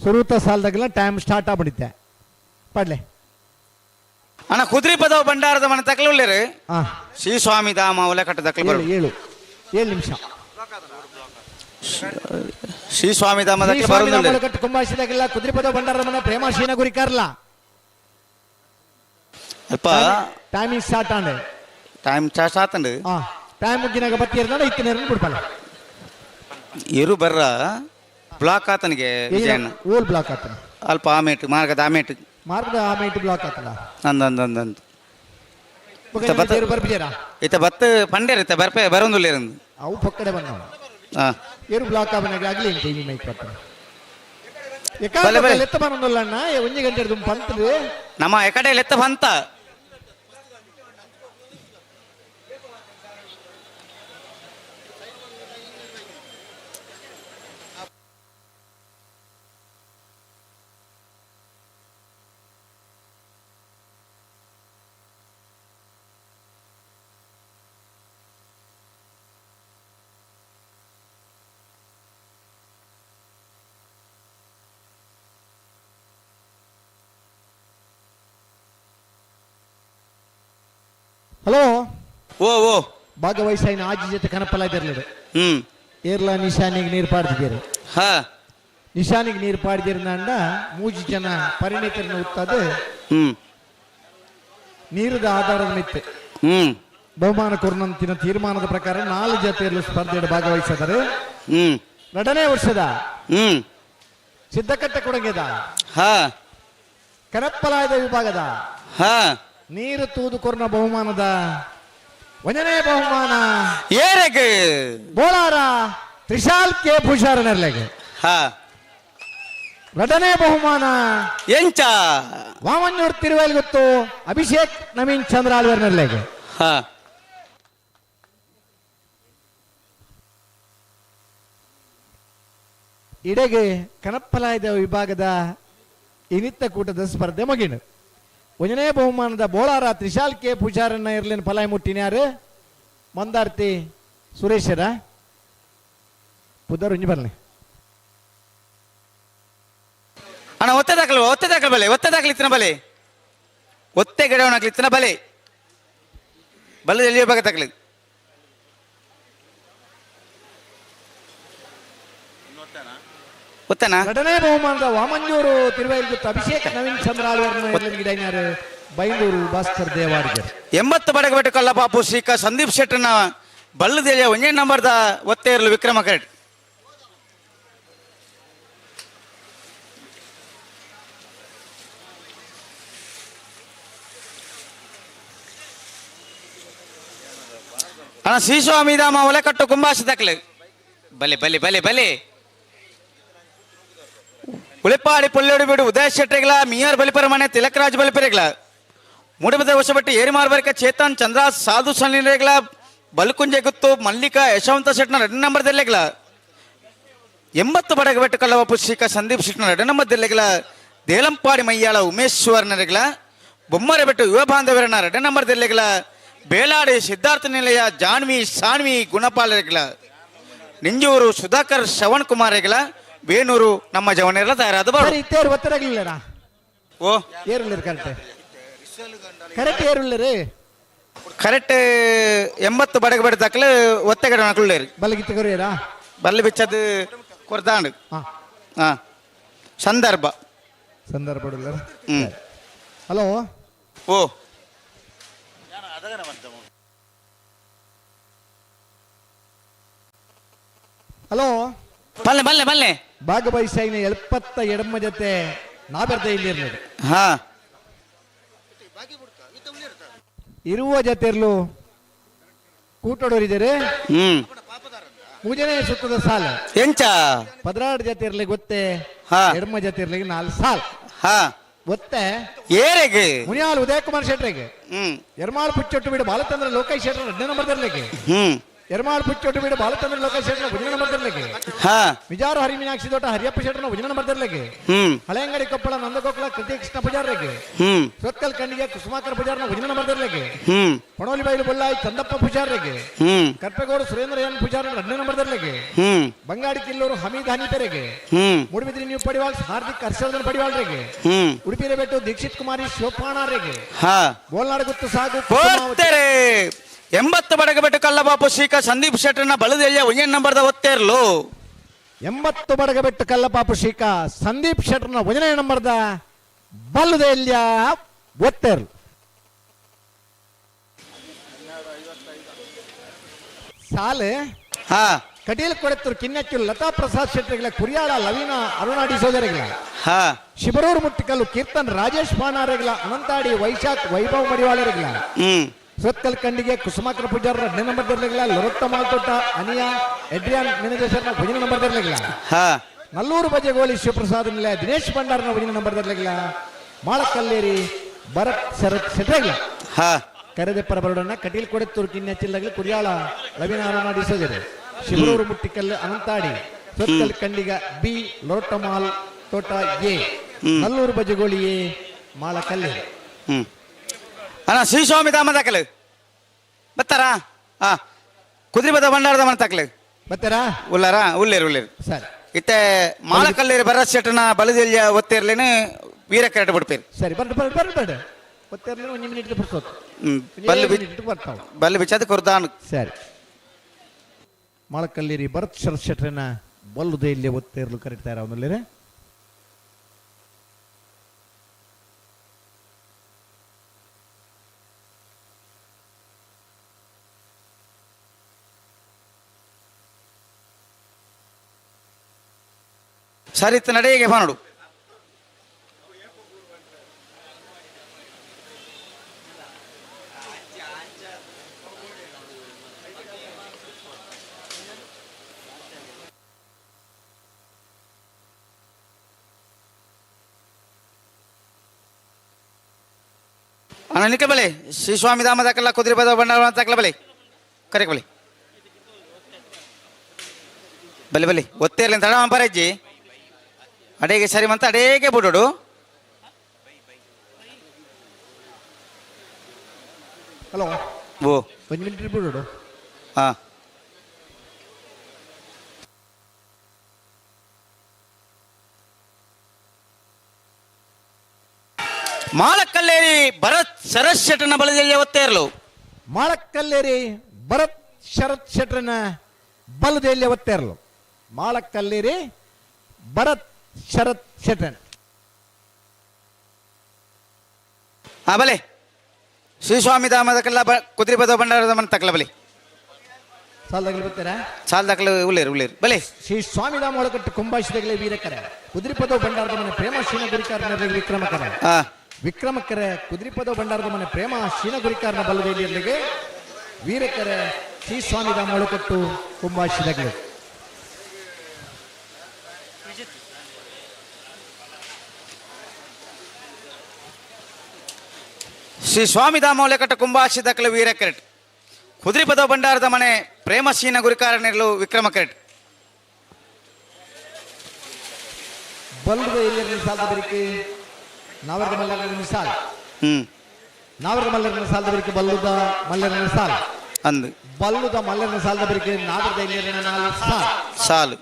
S10: ಸುರೂತ ಸಾಲ್ದಾಗಿಲ್ಲ ಟೈಮ್ ಸ್ಟಾರ್ಟ್ ಆಗ್ಬಿಡಿದ್ದೆ ಪಡ್ಲೆ.
S18: ಅಣ್ಣ ಕುದುರೆಪದ ಭಂಡಾರದ ಮನೆ ತಕಲುಳ್ಳೇರು ಶ್ರೀ ಸ್ವಾಮಿಧಾಮ ಒಲೆಕಟ್ಟು ದಕ್ಕಲು
S10: 7 7 ನಿಮಿಷ.
S18: ಶ್ರೀ ಸ್ವಾಮಿಧಾಮ
S10: ಒಳಕಟ್ಟು ಕುಂಬಾಶಿದಾಗಿಲ್ಲ ಕುದುರೆಪದ ಭಂಡಾರದ ಮನೆ ಪ್ರೇಮಾಶೀನ ಗುರಿಕಾರ್ಲ
S18: ಅಲ್ಪ
S10: ಟೈಮಿಂಗ್ ಸ್ಟಾರ್ಟ್ ಆಂಡೆ
S18: ಟೈಮ್ ಸ್ಟಾರ್ಟ್ ಆತಂಡು
S10: ಟೈಮ್ ಮುಗ್ಗಿನಾಗ ಬತ್ತಿ ಇತ್ತಿನ ಬಿಡ್ಪಲ್ಲ
S18: ಇರು ಬರ್ರ ಬ್ಲಾಕ್ ಆತನಿಗೆ ವಿಜಯಣ್ಣ
S10: ಓಲ್ ಬ್ಲಾಕ್ ಆತನ
S18: ಅಲ್ಪ ಆಮೇಟು ಮಾರ್ಗದ ಆಮೇಟು
S10: ಮಾರ್ಗದ ಆಮೇಟು ಬ್ಲಾಕ್ ಆತಲ್ಲ
S18: ಅಂದ ಅಂದ ಅಂದ ಅಂದ ಇತ್ತ ಬತ್ತು ಪಂಡೇರ್ ಇತ್ತ ಬರ್ಪೆ ಬರೋಂದುಲ್ಲ
S10: ಅವು ಪಕ್ಕಡೆ ಬಂದವು ಏರು ಬ್ಲಾಕ್ ಆವನಾಗ ಆಗಲಿ ಇಂತ ಈ ಮೈಕ್ ಬರ್ತಾನೆ ಲೆತ್ತ ಬರೋದಿಲ್ಲ ಅಣ್ಣ ಒಂಜಿ ಗಂಟೆ ಪಂತ್ರಿ
S18: ನಮ್ಮ ಎಕಡೆ ಲೆತ್ತ ಬಂತ
S10: ಹಲೋ
S18: ಓ ಓ
S10: ಭಾಗವಹಿಸಾಯಿನ ಆಜಿ ಜೊತೆ ಕನಪಲ ಇದಿರ್ಲಿದೆ ಏರ್ಲ ನಿಶಾನಿಗೆ ನೀರು ಪಾಡ್ತಿದ್ದೀರಿ.
S18: ಹಾ
S10: ನಿಶಾನಿಗೆ ನೀರು ಪಾಡ್ದಿರ್ನಾಂಡ ಮೂಜಿ ಜನ ಪರಿಣಿತರನ್ನ ಉತ್ತದು ನೀರದ ಆಧಾರದ ಮಿತ್ತೆ ಬಹುಮಾನ ಕೊರ್ನಂತಿನ ತೀರ್ಮಾನದ ಪ್ರಕಾರ 4 ಜೊತೆಯಲ್ಲೂ ಸ್ಪರ್ಧೆಯಲ್ಲಿ ಭಾಗವಹಿಸಿದರೆ 2ನೇ ವರ್ಷದ ಸಿದ್ದಕಟ್ಟೆ ಕೊಡಗೆದ ಕನಪ್ಪಲಾಯದ ವಿಭಾಗದ ನೀರು ತೂದು ಕೊರ್ನ ಬಹುಮಾನದ 1ನೇ ಬಹುಮಾನ
S18: ಏರಗೆ
S10: ಬೋಳಾರ ತ್ರಿಶಾಲ್ ಕೆ ಪೂಜಾರನರ್ಲೆಗೆ. 2ನೇ ಬಹುಮಾನ
S18: ಎಂಚ
S10: ವಾಮನ್ನೂರ್ ತಿರುವೇಲ್ ಗೊತ್ತು ಅಭಿಷೇಕ್ ನವೀನ್ ಚಂದ್ರ ಆಳ್ವೇರ್ನರ್ಲೆಗೆ. ಇಡೆಗೆ ಕನಪ್ಪಲಾಯದ ವಿಭಾಗದ ಇನಿತ್ತ ಕೂಟದ ಸ್ಪರ್ಧೆ ಮುಗಿನು. 1ನೇ ಬಹುಮಾನದ ಬೋಳಾರ ತ್ರಿಶಾಲ್ ಕೆ ಪೂಜಾರನ್ನ ಇರ್ಲಿನ ಫಲಾಯ್ ಮುಟ್ಟಿನ್ಯಾರು ಮಂದಾರ್ತಿ ಸುರೇಶರ ಪುದರ್ ಉಂಜಿ ಬರಲಿ
S18: ಅಣ್ಣ ಒತ್ತೆ ದಾಖಲು ಒತ್ತೆ ದಾಖಲು ಬಲೆ ಒತ್ತೆ ದಾಖಲಿತ್ತಿನ ಬಲೆ ಒತ್ತೆ ಗಿಡವನಾಗ್ಲಿತ್ತಿನ ಬಲೆ ಬಲೆ ಎಲ್ಲಿ ಭಾಗ ತಗಲಿ. ಗೊತ್ತನಾ?
S10: ಎರಡನೇ ಬಹುಮಾನದ ವಾಮಂಜೂರು ತಿರುವೈಲ್ಗುತ್ತ ಅಭಿಷೇಕ್ ನವೀನ್ ಚಂದ್ರ ಆಳ್ವರ್ನ ಬೈಂದೂರು ಭಾಸ್ಕರ್ ದೇವಾಡಿಗರ್.
S18: 80 ಬಡಗಬೆಟ್ಟು ಕಲ್ಲಪಾಪು ಶ್ರೀಕ ಸಂದೀಪ್ ಶೆಟ್ಟರ್ನ ಬಲ್ಲದೇಯ ಒಂದೇ ನಂಬರ್ದ ಒತ್ತೆ ಇರಲು ವಿಕ್ರಮ ಕರೆಕ್ಟ್. ಅಣ್ಣ ಶ್ರೀಸ್ವಾಮಿ ಧಾಮ ಒಲೆಕಟ್ಟು ಕುಂಬಾಸಿ ದಾಖಲೆ. ಬಲೆ ಬಲೆ ಬಲೆ ಬಲೆ. ಉಳಿಪಾಡಿ ಪೊಳ್ಳೋಡಿ ಬೀಡು ಉದಯ ಶೆಟ್ಟರಿಗಳ ಮಿಯಾರ್ ಬಲಿಪರ ಮನೆ ತಿಲಕರಾಜ್ ಬಲಿಪರಿಗಳ ಮೂಡಬದ ಹೊಸಬಟ್ಟಿ ಏರಿಮಾರ್ಬರಿಕ ಚೇತನ್ ಚಂದ್ರ ಸಾಧು ಸನ್ನಿಗಳ ಬಲ್ಕುಂಜೆ ಗುತ್ತು ಮಲ್ಲಿಕಾ ಯಶವಂತ ಶೆಟ್ನ 2 ನಂಬರ್ ದೆಲ್ಲೆಗಳ 80 ಬಡಗಬೆಟ್ಟು ಕಲ್ಲವಪ್ಪು ಶ್ರೀಕ ಸಂದೀಪ್ ಶೆಟ್ನ 2 ನಂಬರ್ ದೆಲ್ಲೆಗಳ ದೇಲಂಪಾಡಿ ಮಯ್ಯಾಳ ಉಮೇಶ್ವರನರಿಗಳ ಬೊಮ್ಮರಬೆಟ್ಟು ಯುವ ಬಾಂಧವರನ್ನ 2 ನಂಬರ್ ದೆಲ್ಲೆಗಳ ಬೇಲಾಡಿ ಸಿದ್ಧಾರ್ಥ ನಿಲಯ ಜಾನ್ವಿ ಸಾನ್ವಿ ಗುಣಪಾಲರಿಗಳ ನಿಂಜೂರು ಸುಧಾಕರ್ ಶ್ರವಣ್ ಕುಮಾರಿಗಳ ಬೇನೂರು ನಮ್ಮ ಜವನೆಲ್ಲ ತಯಾರಾದ
S10: ಒತ್ತರಾಗ್ಲಿಲ್ಲ.
S18: ಓ
S10: ಏರುಳ್ಳಿರು ಕರೆಕ್ಟ್ ಕರೆಕ್ಟ್ ಏರುಳ್ಳಿರಿ
S18: ಕರೆಕ್ಟ್ 80 ಬಡಗ ಬಡ ದಾಖಲೆ ಒತ್ತೆಗಡೆ ನಕುಳ್ಳೇರಿ
S10: ಬಲಗಿತ್ತು ಕೊರಿಯರಾ
S18: ಬಲ್ಲು ಬಿಚ್ಚದು ಕೊರ್ದಾಂಡು. ಹಾ ಸಂದರ್ಭ
S10: ಸಂದರ್ಭ. ಹಲೋ
S18: ಓ
S10: ಹಲೋ
S18: ಬಲ್ಲೆ ಬಲ್ಲೆ ಬಲ್ಲೆ
S10: ಭಾಗವಹಿಸಾಯಿನ 72 ಜೊತೆ ನಾಬರ್ದ ಇಲ್ಲಿರ್ಲಿದೆ.
S18: ಹಾ
S10: ಇರುವ ಜೊತೆ ಇರ್ಲು ಕೂಟೋಡೋರಿದ್ದಾರೆ. ಮೂಜನೇ ಸುತ್ತದ ಸಾಲ
S18: ಎಂಚ
S10: 16 ಜೊತೆ ಇರ್ಲಿ ಗೊತ್ತೆ, ಎಡಮ ಜೊತೆ ಇರ್ಲಿ 4 ಸಾಲ.
S18: ಹಾ
S10: ಗೊತ್ತೆ
S18: ಏರೆಗೆ
S10: ಮುನಿಯಾಲ್ ಉದಯ ಕುಮಾರ್ ಶೆಟ್ರಿಗೆ ಎರ್ಮಾಳ್ ಪುಚ್ಚೊಟ್ಟು ಬಿಡು ಬಾಲಚಂದ್ರ ಲೋಕೇಶ್ ಶೆಟ್ಟರ್ 2 ನಂಬರ್ ಇರ್ಲಿಕ್ಕೆ. ಎರ್ಮಾಳ್ ಪುಚ್ಚೊಟ್ಟು ಬಿಡು ಬಾಲಚಂದ್ರ ಲೋಕೇಶ್ ಶೆಟ್ಟರ್ 1 ನಂಬರ್ ಇರ್ಲಿಕ್ಕೆ. ವಿಜಾರ ಹರಿ ಮೀನಾಕ್ಷಿ ದೊಡ್ಡ ಹರಿಯಪ್ಪ ಶೆಟ್ಟರ್ನ 1 ನಂಬರ್ ಇರ್ಲಿಕ್ಕೆ. ಹಳೆಯಂಗಡಿ ಕೊಪ್ಪಳ ನಂದಗೋಕುಲ ಕೃತಿ ಕೃಷ್ಣ ಪೂಜಾರಿಗೆ. ಸೊತ್ಕಲ್ ಖಂಡಿಗೆ ಕುಸುಮಾಕರ ಪೂಜಾರನ 1 ನಂಬರ್ ಇರ್ಲಿಕ್ಕೆ. ಪಣೋಲಿ ಬೈಲು ಬೊಲ್ಲಾಯಿ ಚಂದಪ್ಪ ಪೂಜಾರಿಗೆ. ಕರ್ಪೆಗೌಡ ಸುರೇಂದ್ರ ಎನ್ ಪೂಜಾರನ 2 ನಂಬರ್ ಇರ್ಲಿಕ್ಕೆ. ಬಂಗಾಡಿ ಕಿಲ್ಲೂರು ಹಮೀದ್ ಹನೀಪೆರೆಗೆ. ಮೂಡುಬಿದ್ರಿ ನ್ಯೂ ಪಡಿವಾಳ್ ಹಾರ್ದಿಕ್ ಹರ್ಷವರ್ಧನ್ ಪಡಿವಾಳ್ರಿಗೆ. ಉಡುಪಿ ಬೆಟ್ಟು ದೀಕ್ಷಿತ್ ಕುಮಾರಿ ಶಿವಪಾಣರಿಗೆ. ಗೋಲ್ನಾಡು ಗುತ್ತು ಸಾಗು
S18: 80 ಬಡಗಬೆಟ್ಟು ಕಲ್ಲಬಾಪು ಶ್ರೀಕ ಸಂದೀಪ್ ಶೆಟ್ಟರ್ನ ಬಲದೆಯ 1 ನಂಬರ್ದ ಒತ್ತೇರ್ಲು.
S10: 80 ಬಡಗಬೆಟ್ಟು ಕಲ್ಲಪಾಪು ಶ್ರೀಕ ಸಂದೀಪ್ ಶೆಟ್ಟರ್ನ 1 ನಂಬರ್ದ ಬಲ್ಲದೆಯ ಒತ್ತೇರ್ಲು. ಸಾಲೆ ಕಟೀಲ್ ಕೊಡೆತ್ತೂರು ಕಿನ್ನಚ್ಚು ಲತಾ ಪ್ರಸಾದ್ ಶೆಟ್ಟರ್ಗಳ ಕುರಿಯಾಳ ಲವೀನ ಅರುಣಾಡಿ ಸೋದರಿಗಳ. ಶಿಬರೂರು ಮುಟ್ಟಿಕಲ್ಲು ಕೀರ್ತನ್ ರಾಜೇಶ್ ಪಾನಾರೆಗಳ ಅನಂತಾಡಿ ವೈಶಾಖ್ ವೈಭವ್ ಮಡಿವಾಳರಿಗಳ. ಸೊತ್ಕಲ್ ಖಂಡಿಗೆ ಕುಸುಮಾಕರ ಪೂಜಾರರ 2 ನಂಬರ್ ದರ್ಲಿಗಳ ಲೊರತ್ತ ಮಾಲ್ತೋಟ ಅನಿಯಾ ಎಡ್ರಿಯಾನ್ ಮೆನೇಜರ್ನ 1 ನಂಬರ್ ದರ್ಲಿಗಳ. ನಲ್ಲೂರು ಬಜೆಗೋಲಿ ಶಿವಪ್ರಸಾದ್ ನಿಲಯ ದಿನೇಶ್ ಭಂಡಾರನ 1 ನಂಬರ್ ದರ್ಲಿಗಳ. ಮಾಳಕಲ್ಲೇರಿ ಭರತ್ ಶರತ್ ಶೆಟ್ಟರ್ಗಳ. ಕರೆದೆಪ್ಪರ ಬರೋಡನ್ನ ಕಟೀಲ್ ಕೊಡೆತ್ತೂರು ಕಿನ್ನಚ್ಚಿಲ್ದಾಗಲಿ ಕುರಿಯಾಳ ಲವೀನ ಅರುಣಾಡಿ ಸೋದರಿ. ಶಿಬರೂರು ಮುಟ್ಟಿಕಲ್ಲು ಅನಂತಾಡಿ ಸೊತ್ಕಲ್ ಖಂಡಿಗ ಬಿ ಲೋಟಮಾಲ್ ತೋಟ ಎ ನಲ್ಲೂರು ಬಜೆಗೋಳಿ ಎ ಮಾಳಕಲ್ಲೇರಿ.
S18: ಅಣ್ಣ ಶ್ರೀಸ್ವಾಮಿ ಧಾಮ ದಾಖಲೆ ಬತ್ತಾರಾ? ಹಾ ಕುದುರೆಬದ ಭಂಡಾರದ ಮನೆ ದಾಖಲೆ
S10: ಬತ್ತಾರಾ?
S18: ಉಲ್ಲಾರಾ? ಉಳ್ಳೇರು ಉಳ್ಳೇರು
S10: ಸರಿ.
S18: ಇತ್ತೆ ಮಾಳಕಲ್ಲೇರಿ ಭರತ್ ಶೆಟ್ಟನ ಬಲದೆಲ್ಲಿಯ ಒತ್ತೇರ್ಲೇನೆ ವೀರ ಕರೆಕ್ಟ್ ಬಿಡ್ಪೇರಿ.
S10: ಸರಿ ಬರ್ರಿ ಬರ್ರಿ ಬರ್ರಿ ಬರ್ರಿ ಒತ್ತೇರ್ಲೇನೆ 1 ಮಿನಿಟ್ ಬರ್ತದೆ.
S18: ಬಲ್ಲು ಬಿಚ್ಚದು ಕೊರ್ದಾನು.
S10: ಸರಿ ಮಾಳಕಲ್ಲೇರಿ ಭರತ್ ಶರತ್ ಶೆಟ್ಟರನ್ನ ಬಲ್ಲುದೆಯಲ್ಲಿ ಒತ್ತೇರ್ಲು ಕರೀತಾರೆ ಅವನಲ್ಲಿರೆ.
S18: ಸರಿ ನಡೆಗೆ ಬಾನುಡು. ಅಣ್ಣ ನಿಕ್ಕ ಬಲೆ ಶ್ರೀ ಸ್ವಾಮಿ ಧಾಮ ದಾಖಲ ಕುದುರೆ ಬದ ಬಂಡವಾಳ ದಾಖಲ ಬಲೆ ಕರೆಕ್ ಬಲೆ ಬಲೆ ಬಲೆ ಒತ್ತೇರ್ಲಿ ತಡ ಪರಜ್ಜಿ ಅಡೇಗೆ ಸರಿ ಮಂತ ಅಡೇಗೆ ಬಿಡೋಡು.
S10: ಹಲೋ
S18: ಓ
S10: 1 ಮಿನಿಟ್ ಬಿಡೋಡು.
S18: ಹಾ ಮಾಳಕಲ್ಲೇರಿ ಭರತ್ ಶರತ್ ಶೆಟ್ಟನ ಬಲದಲ್ಲಿ ಒತ್ತೇರ್ಲು.
S10: ಮಾಳಕಲ್ಲೇರಿ ಭರತ್ ಶರತ್ ಶೆಟ್ಟನ ಬಲದಲ್ಲಿ ಒತ್ತೇರ್ಲು. ಮಾಳಕಲ್ಲೇರಿ ಭರತ್ ಶರತ್ ಶೆಟ್ಟನ್.
S18: ಹಾ ಬಲೆ ಶ್ರೀ ಸ್ವಾಮಿ ಧಾಮದಕ್ಕೆಲ್ಲ ಕುದ್ರಿಪದ ಭಂಡಾರದ ಮನೆ ತಕ್ಕಲ ಬಲಿ
S10: ಸಾಲದಾಗಲಿ ಬರ್ತಾರಾ?
S18: ಸಾಲದಾಗಲು ಉಳ್ಳೇರು ಉಳ್ಳೇರು ಬಲೆ.
S10: ಶ್ರೀ ಸ್ವಾಮಿಧಾಮ ಒಳಕಟ್ಟು ಕುಂಬಾಯಿಸಿದಗಲೇ ವೀರಕರ ಕುದ್ರಿಪದ ಭಂಡಾರದ ಮನೆ ಪ್ರೇಮ ಶೀನ ಗುರಿಕಾರನ ವಿಕ್ರಮಕರ ವಿಕ್ರಮಕರ ಕುದ್ರಿಪದ ಭಂಡಾರದ ಮನೆ ಪ್ರೇಮ ಶೀನ ಗುರಿಕಾರನ ಬಲ್ಲದಲ್ಲಿಗೆ ವೀರಕರ ಶ್ರೀ ಸ್ವಾಮಿಧಾಮ ಒಳಕಟ್ಟು ಕುಂಬಾಯಿಸಿದಗಲೇ.
S18: ಶ್ರೀ ಸ್ವಾಮಿಧಾಮ ಒಳಕಟ್ಟು ಕುಂಬಾಯಿಸಿದಕಲ ವೀರಕರೆಟ್ ಕುದ್ರಿಪದ ಭಂಡಾರದ ಮನೆ ಪ್ರೇಮಸೀನ ಗುರಿಕಾರನಿರಲು ವಿಕ್ರಮ ಕರೆಟ್.
S10: ಬಲ್ಲದ ಎಲ್ಲರ ಸಾಲದ ಬೆರಿಕೆ ನಾವರ್ಗ ಮಲ್ಲರ ಸಾಲ. ನಾವರ್ಗ ಮಲ್ಲರ ಸಾಲದ ಬೆರಿಕೆ ಬಲ್ಲದ ಮಲ್ಲರ ಸಾಲ.
S18: ಅಂದು
S10: ಬಲ್ಲದ ಮಲ್ಲರ ಸಾಲದ ಬೆರಿಕೆ ನಾವರ್ಗ ಎಲ್ಲರ ಸಾಲ.
S18: ಸಾಲು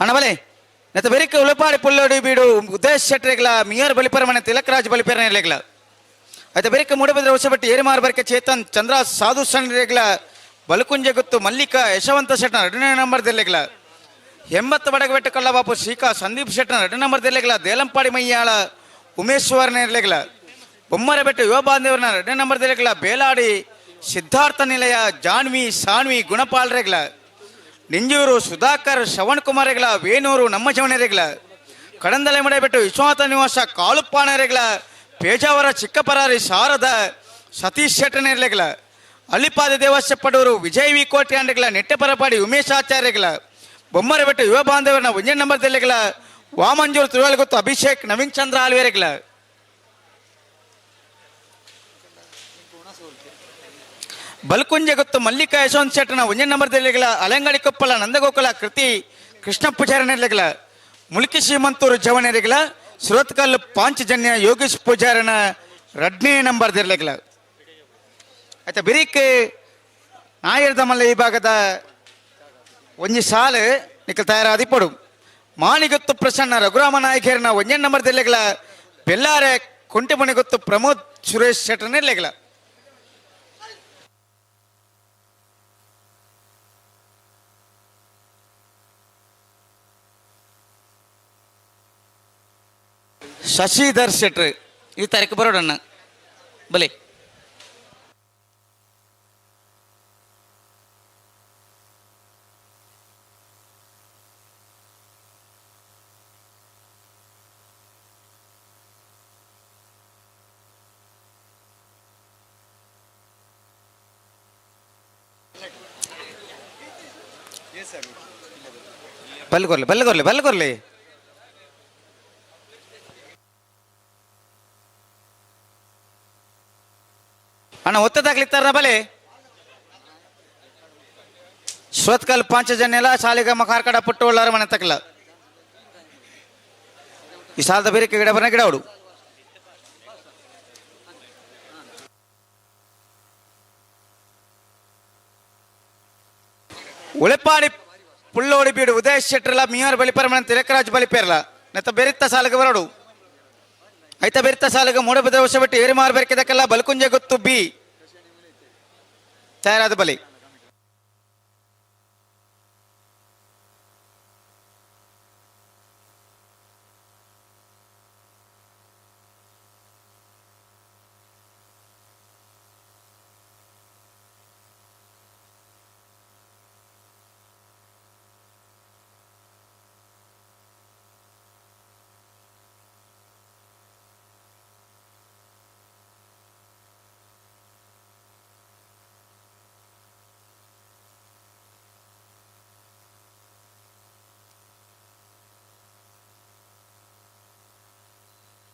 S18: ಅಣ್ಣ ಬಲೆ ನೆತ್ತ ಬೆರಿಕೆ ಉಲಪಾಡಿ ಪುಲ್ಲೋಡಿ ಬೀಡು ಉದ್ದೇಶ್ ಶೆಟ್ಟರೆಗಳ ಮಿಯರ್ ಬಲಿಪರ ಮನೆ ತಿಲಕರಾಜ್ ಬಲಿಪರ ಇರಲಿಲ್ಲ. ಆಯ್ತಾ ಬೆರಿಕೆ ಮೂಡಬಿದ್ರೆ ಹೊಸಬಟ್ಟಿ ಏರಿಮಾರ್ ಬರಿಕೆ ಚೇತನ್ ಚಂದ್ರ ಸಾಧು ಸಣ್ಣರೆಗಳ ಬಲಕುಂಜ ಗುತ್ತು ಮಲ್ಲಿಕಾ ಯಶವಂತ ಶೆಟ್ಟನ ಎರಡನೇ ನಂಬರ್ ದೆಲ್ಲೆಗಳ 80 ಬಡಗಬೆಟ್ಟು ಕಳ್ಳಬಾಪು ಶ್ರೀಕಾ ಸಂದೀಪ್ ಶೆಟ್ಟನ ಎರಡನೇ ನಂಬರ್ ದೆಲ್ಲೆಗಳ ದೇಲಂಪಾಡಿ ಮೈಯಾಳ ಉಮೇಶ್ವರನ ಇರಲಿಲ್ಲ. ಬೊಮ್ಮರಬೆಟ್ಟು ಯುವ ಬಾಂಧವರನ ಎರಡನೇ ನಂಬರ್ ದೆಲ್ಲೆಗಳ ಬೇಲಾಡಿ ಸಿದ್ಧಾರ್ಥ ನಿಲಯ ಜಾನ್ವಿ ಸಾನ್ವಿ ಗುಣಪಾಲ್ರೆಗಳ ನಿಂಜೂರು ಸುಧಾಕರ್ ಶ್ರವಣ್ ಕುಮಾರೆಗಳ ವೇಣೂರು ನಮ್ಮ ಜವನರೆಗಳ ಕಡಂದಲೆ ಮಡೆಬೆಟ್ಟು ವಿಶ್ವನಾಥ ನಿವಾಸ ಕಾಳುಪ್ಪಾನರೆಗಳ ಪೇಜಾವರ ಚಿಕ್ಕಪರಾರಿ ಶಾರದ ಸತೀಶ್ ಶೆಟ್ಟನಿರ್ಲೆಗಳ ಅಳ್ಳಿಪಾದ ದೇವಸ್ಥಪಡೂರು ವಿಜಯ್ ವಿ ಕೋಟೆ ಅಂಡ್ಗಳ ನೆಟ್ಟೆಪರಪಾಡಿ ಉಮೇಶ್ ಆಚಾರ್ಯಗಳ ಬೊಮ್ಮರಬೆಟ್ಟು ಯುವ ಬಾಂಧವರನ ಒಂದೇ ನಂಬರ್ ದೆಲ್ಲೆಗಳ ವಾಮಂಜೂರು ತಿರುವಲಗುತ್ತು ಅಭಿಷೇಕ್ ನವೀನ್ ಚಂದ್ರ ಆಲ್ವೇರೆಗಳ ಬಲ್ಕುಂಜೆ ಗೊತ್ತು ಮಲ್ಲಿಕಾ ಯಶವಂತ ಶೆಟ್ಟನ ಒಂದೇ ನಂಬರ್ ದೆಲ್ಲೆಗಳ ಅಲಂಗಡಿ ಕೊಪ್ಪಳ ನಂದಗೋಕುಲ ಕೃತಿ ಕೃಷ್ಣ ಪೂಜಾರನೆರ್ಲೆಗಳ ಮುಲ್ಕಿ ಶ್ರೀಮಂತೂರು ಜವನೆರೆಗಳ ಸುರತ್ಕಲ್ ಪಾಂಚಜನ್ಯ ಯೋಗೇಶ್ ಪೂಜಾರನ ರಡ್ನೇ ನಂಬರ್ ದಿರ್ಲೆಗಳ. ಆಯ್ತಾ ಬಿರಿಕ್ ನಾಯರ್ದಮಲ್ಲ ಈ ಭಾಗದ ಒಂಜಿ ಸಾಲು ನಿಖಲ್ ತಯಾರಾದಿ ಪಡು ಮಾಣಿಗೊತ್ತು ಪ್ರಸನ್ನ ರಘುರಾಮ ನಾಯಕರನ ಒಂಜೇ ನಂಬರ್ ದಿರ್ಲೆಗಳ ಬೆಲ್ಲಾರೆ ಕುಂಟೆಮಣಿಗೊತ್ತು ಪ್ರಮೋದ್ ಸುರೇಶ್ ಶೆಟ್ಟರ್ ಇರ್ಲೆಗಳ. ಶಶಿಧರ್ ಶೆಟ್ರ್ ಈ ತಾರೀಕು ಬರೋಡಣ್ಣ ಬಲೆ. ಬಲ್ಗೊರ್ಲಿ ಬಲ್ಗೊರ್ಲಿ ಬಲ್ಗೊರ್ಲಿ ಅಣ್ಣ ಒತ್ತದಾಗ್ಲಿತ್ತಾರ ಬಲೆ ಸ್ವತ್ಕಲ್ ಪಾಂಚಜನ್ಯಲ ಶಾಲಿಗಮ್ಮ ಕಾರ್ಕಡ ಪುಟ್ಟುಳ್ಳಾರ ಮನೆ ತಕಲ ಈ ಸಾಲದ ಬೇರೆ ಗಿಡ ಬರ ಗಿಡ ಅವಡು ಉಳೆಪಾಡಿ ಪುಳ್ಳೋಡಿ ಬೀಡು ಉದಯ ಶೆಟ್ಟರ್ಲ ಮಿಯಾರ್ ಬಲಿಪರ ಮನೆ ತಿಲಕರಾಜ್ ಬಲಿಪೇರ್ಲ ನೆತ್ತ ಬೆರಿತ್ತ ಸಾಲಗೆ ಬರೋಡು ಐತ ಬೆರಿತ್ತ ಸಾಲಗೆ ಮೂಡಬಿದ್ರೆ ಹೊಸಬೆಟ್ಟು ಏರಿಮಾರ್ ಬೆರಕೆದಕ್ಕೆಲ್ಲ ಬಲ್ಕುಂಜೆ ಗೊತ್ತು ಬಿ ತಯಾರಾದ ಬಲಿ.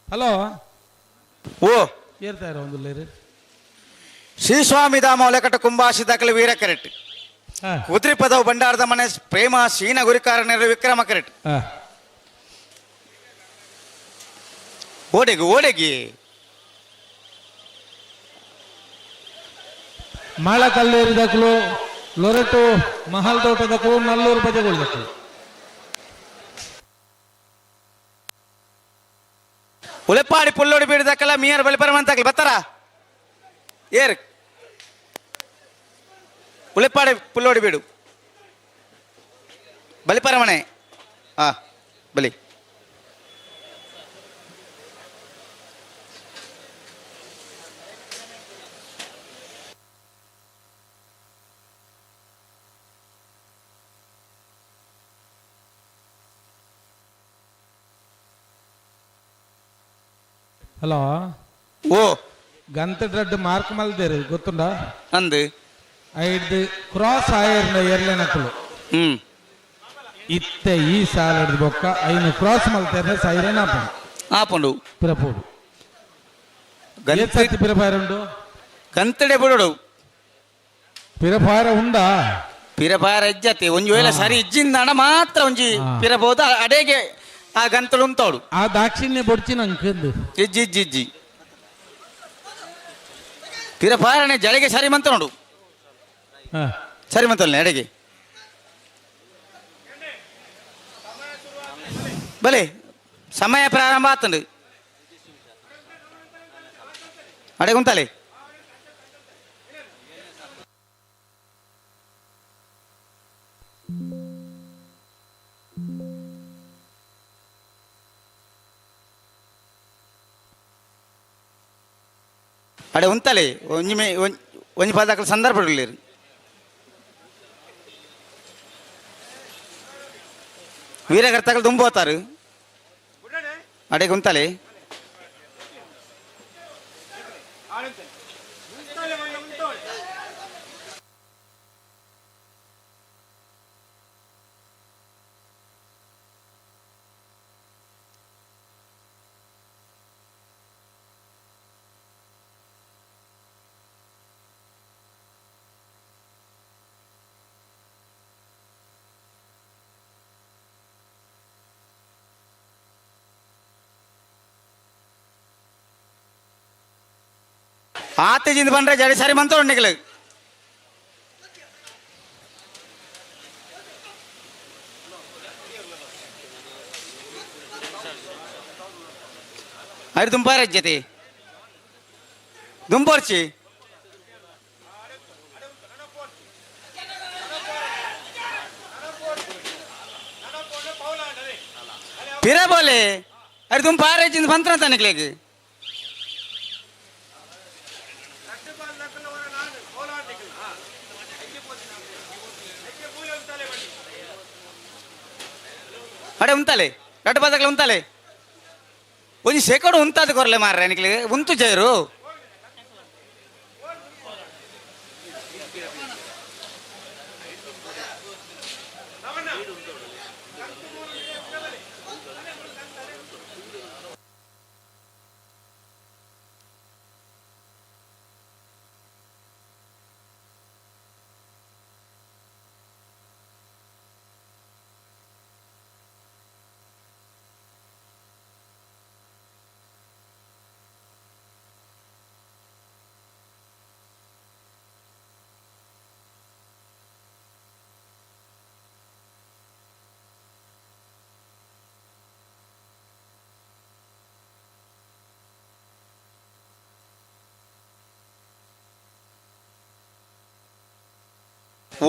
S14: ಹಲೋ
S18: ಓ
S14: ಏರ್ತಾ ಒಂದು ಲೇರು
S18: ಶ್ರೀ ಸ್ವಾಮಿ ಧಾಮ ಒಲೆಕಟ್ಟ ಕುಂಬಾಸಿ ದಾಖಲೆ ವೀರ ಕರೆಟ್ ಕುದ್ರಿಪದವು ಭಂಡಾರದ ಮನೆ ಪ್ರೇಮ ಶೀನ ಗುರಿಕಾರನರು ವಿಕ್ರಮ ಕರೆಟ್ ಓಡೆಗಿ ಓಡೆಗಿ
S14: ಮಾಳಕಲ್ಲೇರಿದಕ್ಲು ಲೊರೆಟು ಮಹಲ್ ತೋಟದಕ್ಕೂ ನಲ್ಲೂರು ಬಜೆಗೊಳ್ದಕ್ಲು
S18: ಉಲೆಪಾಡಿ ಪುಲ್ಲೋಡಿ ಬೀಡದಕ್ಕಲ್ಲ ಮೀಯರ್ ಬಲಿಪರಮಂತಾಗ್ಲಿ ಬತ್ತಾರ ಏರ್ ಉಲೆಪಾಡಿ ಪುಲ್ಲೋಡಿ ಬೀಡು ಬಲಿಪರಮಣೆ ಹಾ ಬಲಿ.
S14: ಹಲೋ.
S18: ಓ
S14: ಗಂತ ಡ್ರೆಡ್ ಮಾರ್ಕ್ ಮಲ್ದೇರು ಗೊತ್ತುಂಡ?
S18: ಅಂದು
S14: ಐದು ಕ್ರಾಸ್ ಆಯರ್ನ ಎರ್ಲೆನಕುಲು. ಇತ್ತೆ ಈ ಸಾಲಡ್ ಬೊಕ್ಕ ಐನು ಕ್ರಾಸ್ ಮಲ್ತೇರ್ನ ಸೈರನ್ ಆಪುಂಡು.
S18: ಆಪುಂಡು.
S14: ಪಿರಪೋಡು. ಏತ್ ಸರ್ತಿ ಪಿರಪಾಯರ ಉಂಡು?
S18: ಗಂತಡೆ ಬಿಡೋಡು.
S14: ಪಿರಪಾಯರ ಉಂಡಾ?
S18: ಪಿರಪಾಯರ ಇಜ್ಜತೆ ಒಂಜಿ ವೇಳೆ ಸರಿ ಇಜ್ಜಿಂದಾಣ ಮಾತ್ರ ಒಂಜಿ ಪಿರಬಹುದು ಅಡೇಗೆ ಆ ಗಂತಡು ಉಂತೋಡು.
S14: ಆ ದಾಕ್ಷಿಣ್ಯ ಬೊಡ್ಚಿನ ಅಂಕಂದು.
S18: ಇಜ್ಜಿ ಇಜ್ಜಿ ಇಜ್ಜಿ ಪಿರಪಾಯರನೆ ಜಡೆಗೆ ಸರಿ ಮಂತ ನೋಡು. ಸರಿ ಮಂತಲ್ಲ ಎಡೆಗೆ ಬಲೆ ಸಮಯ ಪ್ರಾರಂಭ ಆತಂಡು ಅಡೆ ಉಂತಾಲೆ. ಅಡೆ ಉಂತಾಲೆ ಒಂಜಿ ಮೇ ಒಂಜಿ ಪದಕಲ ಸಂದರ್ಭ ಇರಲಿ. ವೀರಕರ್ತಗಳು ದುಂಬೋತಾರು ಅಡೆ ಉಂತಾಲೆ. ಆತೇಜಿಂದ ಬಂದ್ರೆ ಜಡಿ ಸಾರಿ ಮಂತ ಉಂಡಿಗಳು. ಅರೆ ದುಂಪಾರ ಜೊತೆ ದುಂಪರ್ಚಿ ಪಿರ ಬೋಲೆ ಅರೆ ದುಂಪಾರ ಜಿಂದ ಬಂತ್ರ ತನಕ್ಲೇಗೆ. ಅಡೆ ಉಂತಾಲೆ ರಡ್ಡು ಪದಕಲೆ ಉಂತಾಲೆ ಒಂಜಿ ಸೆಕಡು ಉಂತಾದ ಕೊರಲೆ ಮಾರ್ರೆ ನಿಕ್ಲೆ ಉಂತು ಜೈರು.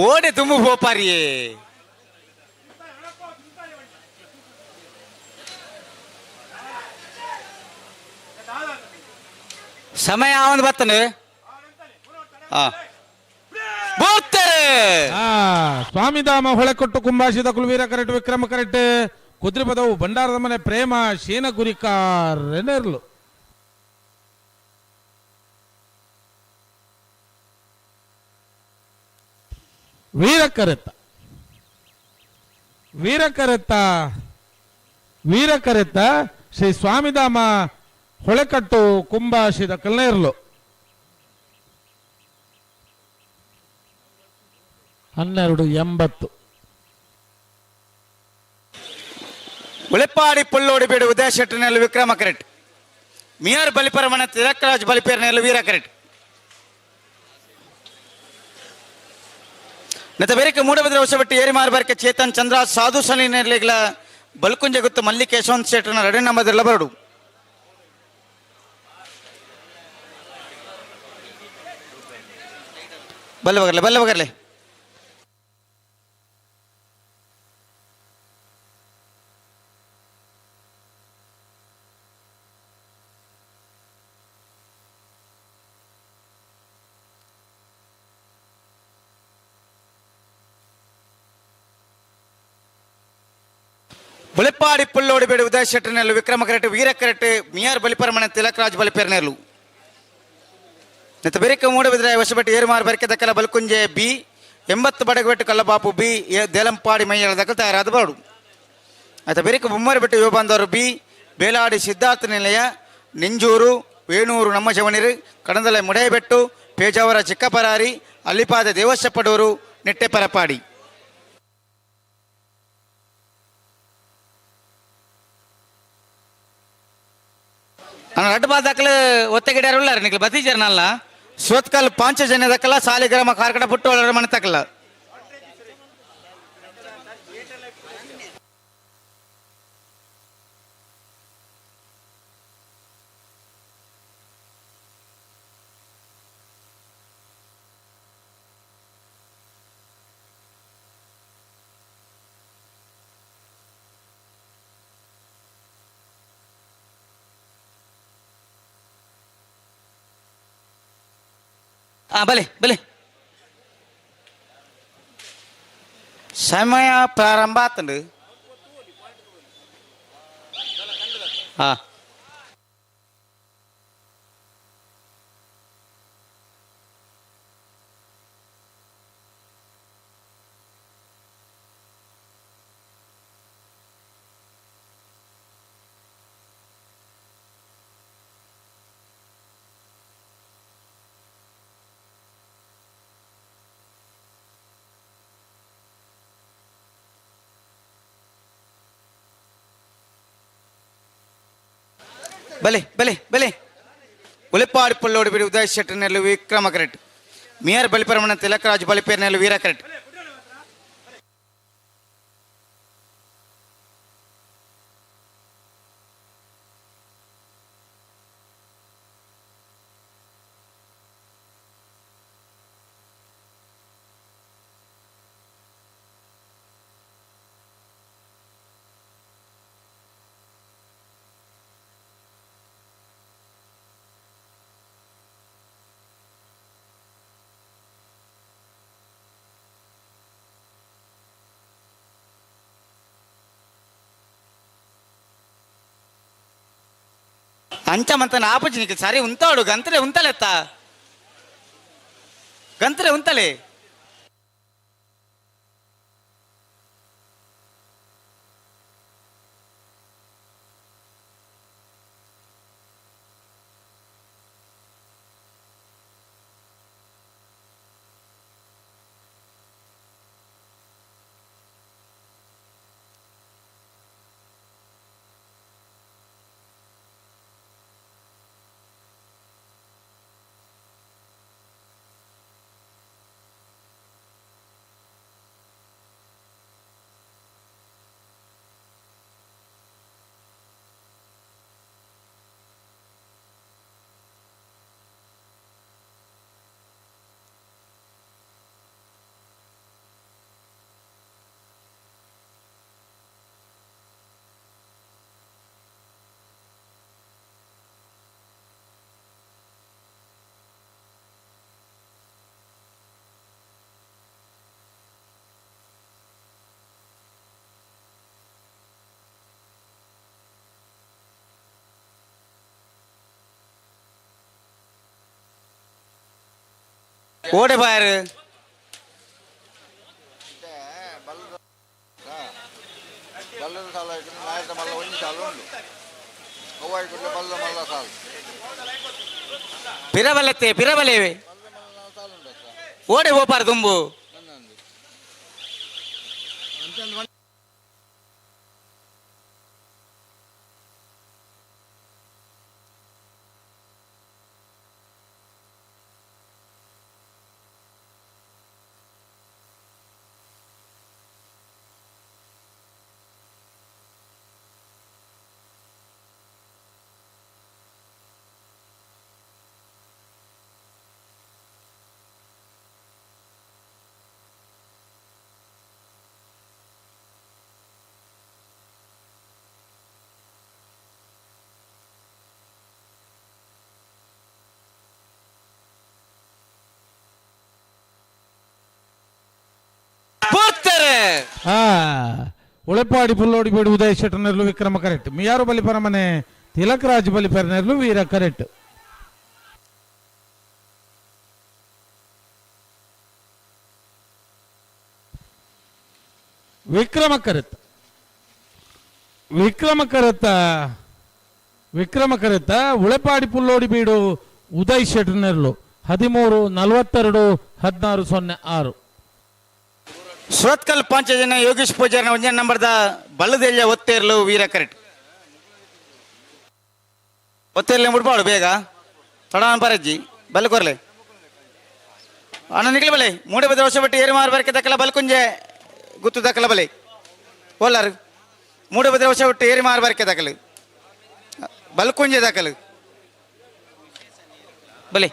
S18: ಓಡೆ ತುಂಬು ಪೋಪಾರಿಯೇ. ಸಮಯ ಆವಂದು ಬರ್ತಾನೆ.
S14: ಸ್ವಾಮಿಧಾಮ ಹೊಳೆಕೊಟ್ಟು ಕುಂಬಾಶಿದ ಕುಲವೀರ ಕರೆಕ್ಟ್ ವಿಕ್ರಮ ಕರೆಕ್ಟ್ ಕುದ್ರಿಪದವು ಭಂಡಾರದ ಮನೆ ಪ್ರೇಮ ಶೀನ ಗುರಿಕಾರ್ ಎನ್ನೆರ್ಲು. ವೀರಕರೆತ್ತ ವೀರಕರೆತ್ತ ವೀರಕರೆತ್ತ ಶ್ರೀ ಸ್ವಾಮಿಧಾಮ ಹೊಳೆಕಟ್ಟು ಕುಂಬಾಶಿದ ಕಲ್ನೇರ್ಲು. 12:80.
S18: ಉಳೆಪಾಡಿ ಪುಲ್ಲೋಡಿ ಬೇಡು ಉದಯ ಶೆಟ್ಟರ್ನಲ್ಲಿ ವಿಕ್ರಮ ಕರೆಕ್ಟ್ ಮಿಯಾರ್ ಬಲಿಪರಮಣ ತಿಲಕರಾಜ್ ಬಲಿಪೇರ್ನಲ್ಲಿ ವೀರ ಕರೆಕ್ಟ್. ನತ ಬೇರೆಕೆ ಮೂಡಬಿದ್ರೆ ಹೊಸಬೆಟ್ಟು ಏರಿಮಾರ್ ಬಾರಿಕೆ ಚೇತನ್ ಚಂದ್ರ ಸಾಧು ಸಲಿನೆರ್ಲಿಗ್ಲ ಬಲ್ಕುಂಜ ಗುತ್ತು ಮಲ್ಲಿಕ್ ಯಶವಂತ್ ಶೆಟ್ಟರ್ನ ರೆಡಿ ನಂಬದಿರಲ ಬರಡು. ಬಲ್ಲೆ ಬಗರ್ಲೆ ಬಲ್ಲೆ ಬಗರ್ಲೆ. ಬುಳೆಪಾಡಿ ಪುಲ್ಲೋಡಿ ಬೇಡಿ ಉದಯ ಶೆಟ್ಟರ್ನೆಲ್ಲು ವಿಕ್ರಮ ಕರೆಟ್ ವೀರ ಕರೆಟ್ ಮಿಯಾರ್ ಬಲಿಪರಮಣ ತಿಲಕರಾಜ್ ಬಲಿಪೆರ್ನೆಲ್ಲು ನೆತ್ತ ಬೆರಿಕ ಮೂಡಬಿದ್ರೆ ಹೊಸಬೆಟ್ಟು ಏರುಮಾರು ಬೆರಕೆ ದಕ್ಕಲ ಬಲ್ಕುಂಜೆ ಬಿ 80 ಬಡಗಬೆಟ್ಟು ಕಲ್ಲಬಾಪು ಬಿ ದೇಲಂಪಾಡಿ ಮೈಯಳ ದಕ್ಕಲು ತಯಾರಾದ ಬರಡು. ಆಯ್ತಾ ಬೆರಿಕ ಬೊಮ್ಮರಿ ಬೆಟ್ಟು ಯುವ ಬಿ ಬೇಲಾಡಿ ಸಿದ್ಧಾರ್ಥ ನಿಲಯ ನಿಂಜೂರು ವೇಣೂರು ನಮ್ಮ ಜವನಿರು ಕಡಂದಲೆ ಮುಡೇಬೆಟ್ಟು ಪೇಜಾವರ ಚಿಕ್ಕಪರಾರಿ ಅಲ್ಲಿಪಾದ ದೇವಸ್ಥಪಡೂರು ನಿಟ್ಟೆ ಪರಪಾಡಿ. ರಡ್ಡು ಬಾದಾಕಲು ಒತ್ತೆಗಿಡಾರು ಉಳ್ಳಾರ ನಿಕ್ಲು ಬತ್ತೀಜರ್ನಲ್ಲ ಸೋತ್ಕಲ್ ಪಾಂಚಜನ್ಯ ದಕ್ಕಲ ಸಾಲಿಗ್ರಾಮ ಕಾರ್ಕಡ ಪುಟ್ಟೋಳರ ಮನೆ ತಕ್ಕಲ. ಬಲೆ ಬಲೆ ಸಮಯ ಪ್ರಾರಂಭ ಆತಂಡು. ಹಾ ಬಲೆ ಬಲೆ ಬಲೆ ಉಳಿಪಾಡಿ ಪುಲ್ಲೋಡಿ ಬಿಡಿ ಉದಯ ಶೆಟ್ಟರ್ನೆಲ್ಲು ವಿಕ್ರಮ ಕರೆಟ್ ಮಿಯರ್ ಬಲಿಪರಮಣ ತಿಲಕರಾಜ್ ಬಲಿಪೇರ್ನೆಲ್ಲು ವೀರ ಕರೆಟ್. ಅಂಚ ಮಂತನ ಆಪುಜಿ ಸರಿ ಉಂತಾಡು ಗಂತ್ರೆ ಉಂತಲೆತ್ತ ಗಂತ್ರೆ ಉಂತಲೆ. ಓಡೆ ಬಾಯರು ಪಿರಬಲತ್ತೆ ಪಿರಬಲೇವೆ ಓಡೆ ಓಪಾರ ದುಂಬು.
S14: ಉಳೆಪಾಡಿ ಪುಲ್ಲೋಡಿ ಬೇಡು ಉದಯ ಶೆಟ್ಟರ್ನೆರ್ಲು ವಿಕ್ರಮ ಕರೆಕ್ಟ್. ಮಿಯಾರು ಬಲಿಪರ ಮನೆ ತಿಲಕ್ ರಾಜ್ ಬಲಿಪರನೆರ್ಲು ವೀರ ಕರೆಕ್ಟ್. ವಿಕ್ರಮ ಕರೆತ ವಿಕ್ರಮ ಕರೆತ ವಿಕ್ರಮ ಕರೆತ ಉಳೆಪಾಡಿ ಪುಲ್ಲೋಡಿ ಬೀಡು ಉದಯ್ ಶೆಟ್ಟರ್ನೆರ್ಲು 13:42 16:06.
S18: ಸುರತ್ಕಲ್ ಪಾಂಚಜನ ಯೋಗೇಶ್ ಪೂಜಾರಿನ ಒಂಜನೇ ನಂಬರ್ದ ಬಲ್ಲದೆಲ್ಲ ಒತ್ತೇರ್ಲು ವೀರ ಕರೆಕ್ಟ್. ಒತ್ತೇರ್ಲೆ ಮುಡ್ಬಾಡು ಬೇಗ ತಡ ಪರಜ್ಜಿ ಬಲ್ಲ ಕೊರ್ಲೆ ಅಣ್ಣ ನಿಗಲಿ ಬಲೆ ಮೂಡೆ ಬದ ವರ್ಷ ಬಿಟ್ಟು ಏರು ಮಾರು ಬರಕೆ ದಕ್ಕಲ ಬಲ್ಕುಂಜೆ ಗುತ್ತು ದಕ್ಕಲ ಬಲೆ ಓಲಾರು ಮೂಡೆ ಬದ ವರ್ಷ ಬಿಟ್ಟು ಏರಿ ಮಾರು ಬರಕೆ ದಕ್ಕಲು ಬಲ್ಕುಂಜೆ ದಕ್ಕಲು ಬಲೆ.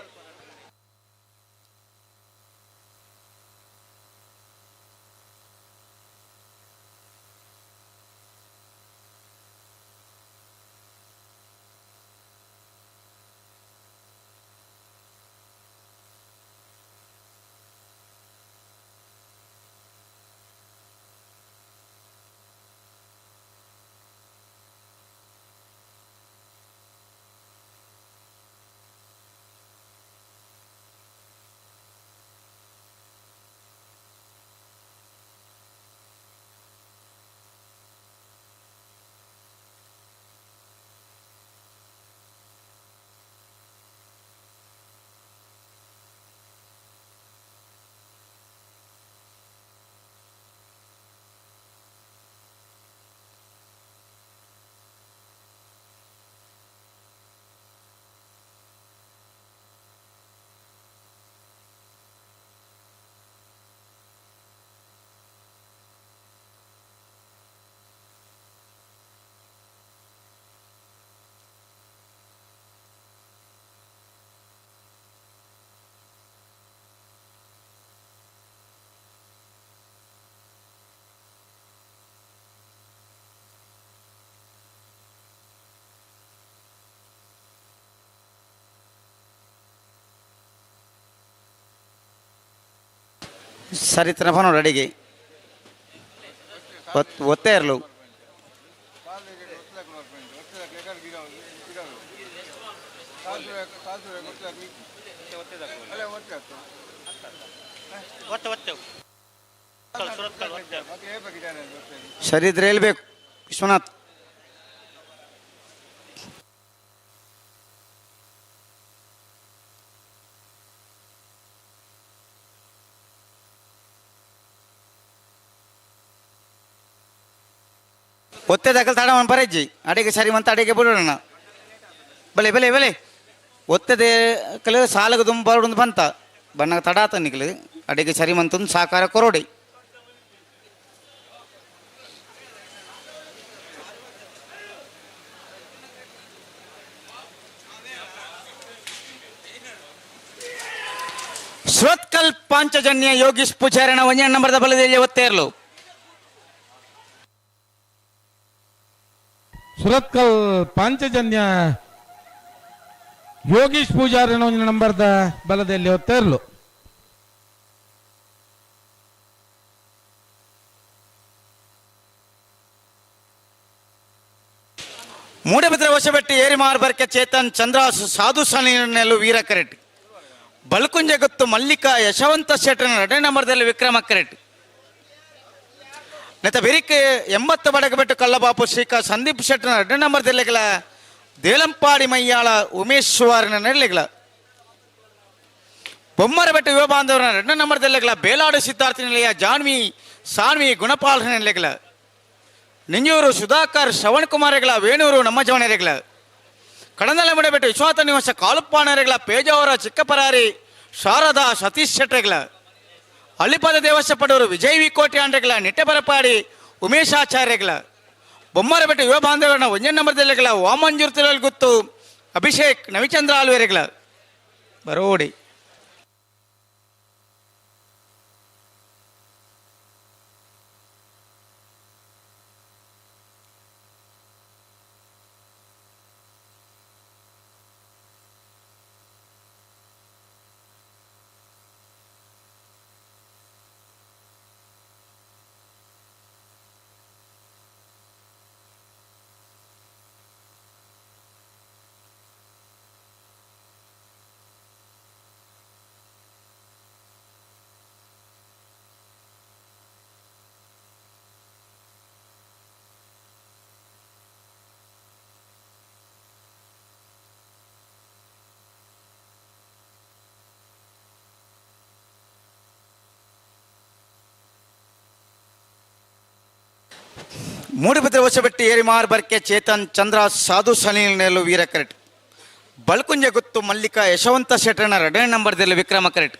S18: ಸರಿ ತನಕ ಅಡಿಗೆ ಒತ್ತೇ ಇರಲು ಸರಿ ಇದ್ರೆ ಹೇಳ್ಬೇಕು ವಿಶ್ವನಾಥ್. ಒತ್ತೆ ದಾಖಲು ತಾಡ ಪರಜ್ಜಿ ಅಡಿಗೆ ಸರಿ ಮಂತ ಅಡಿಗೆ ಬಿಡೋಣ ಬಲೆ ಬಲೆ ಬಲೆ ಒತ್ತದೆ ಕಲು ಸಾಲಗ ದುಂಬ ಬರೋಡು ಬಂತ ಬಣ್ಣ ತಡಾತ ನಿಕ್ಲು ಅಡಿಗೆ ಸರಿ ಮಂತಂದು ಸಾಕಾರ ಕೊರೋಡಿ. ಸುರತ್ಕಲ್ ಪಾಂಚಜನ್ಯ ಯೋಗೀಶ್ ಪೂಜಾರಣ ಒಂಜ ನಂಬರ್ದ ಬಲದಲ್ಲಿ ಒತ್ತೇರ್ಲು.
S14: ಸುರತ್ಕಲ್ ಪಾಂಚಜನ್ಯ ಯೋಗೀಶ್ ಪೂಜಾರಿನ ಒಂದು ನಂಬರ್ದ ಬಲದಲ್ಲಿ ಒತ್ತೇರ್ಲು.
S18: ಮೂಡಬಿದ್ರೆ ಹೊಸಬೆಟ್ಟಿ ಏರಿಮಾರ್ ಬರ್ಕೆ ಚೇತನ್ ಚಂದ್ರ ಸಾಧು ಸನಿನೆಲ್ಲು ವೀರ ಕರೆಟ್. ಬಲ್ಕುಂಜೆ ಗೊತ್ತು ಮಲ್ಲಿಕಾ ಯಶವಂತ ಶೆಟ್ಟರ್ನ ಎರಡನೇ ನಂಬರ್ದಲ್ಲಿ ವಿಕ್ರಮ ಕರೆಟ್. ನೆತ ಬೆರಿಕೆ 80 ಬಡಗಬೆಟ್ಟು ಕಳ್ಳಬಾಪು ಶ್ರೀಕಾ ಸಂದೀಪ್ ಶೆಟ್ಟರ್ನ ಎರಡನೇ ನಂಬರ್ದಲ್ಲಿಗಳ ದೇಲಂಪಾಡಿ ಮೈಯಾಳ ಉಮೇಶ್ ಸುವಾರನ ನೆರಳಿಗಳ. ಬೊಮ್ಮರಬೆಟ್ಟು ಯುವ ಬಾಂಧವರ ಎರಡನೇ ನಂಬರ್ದಲ್ಲಿಗಳ ಬೇಲಾಡು ಸಿದ್ಧಾರ್ಥ ನಿಲಯ ಜಾನ್ವಿ ಸಾನ್ವಿ ಗುಣಪಾಲ್ ನೆಲೆಗಳ. ನಿಂಜೂರು ಸುಧಾಕರ್ ಶ್ರವಣ್ ಕುಮಾರಗಳ ವೇಣೂರು ನಮ್ಮ ಜವನರೆಗಳ. ಕಡಂದಲಮಡಬೆಟ್ಟು ವಿಶ್ವನಾಥ ನಿವಾಸ ಕಾಲುಪ್ಪಾನರೆಗಳ ಪೇಜಾವರ ಚಿಕ್ಕಪರಾರಿ ಶಾರದಾ ಸತೀಶ್ ಶೆಟ್ಟರ್ಗಳ. ಅಳ್ಳಿಪಾದ ದೇವಸ್ಥಪಡವರು ವಿಜಯ್ ವಿ ಕೋಟಿ ಆಂಡ್ರೆಗಳ ನಿಟ್ಟೆಬರಪಾಡಿ ಉಮೇಶಾಚಾರ್ಯಗಳ. ಬೊಮ್ಮರಬೆಟ್ಟು ಯುವ ಬಾಂಧವರನ್ನ ಒಂಜನೇ ನಂಬರ್ದಲ್ಲಿಗಳ ವಾಮಂಜೂರ್ ತಿರುವಲ್ ಗುತ್ತು ಅಭಿಷೇಕ್ ನವಿಚಂದ್ರ ಆಲ್ವೇರೆಗಳ. ಬರೋಡಿ ಮೂಡುಬಿದ್ರೆ ಹೊಸಬೆಟ್ಟಿ ಏರಿಮಾರ್ ಬರ್ಕೆ ಚೇತನ್ ಚಂದ್ರ ಸಾಧು ಸನಿಲ್ ನೆಲ್ಲು ವೀರ ಕರೆಟ್. ಬಳ್ಕುಂಜೆ ಗುತ್ತು ಮಲ್ಲಿಕಾ ಯಶವಂತ ಶೆಟ್ಟರ್ನ ಎರಡನೇ ನಂಬರ್ದಲ್ಲಿ ವಿಕ್ರಮ ಕರೆಟ್.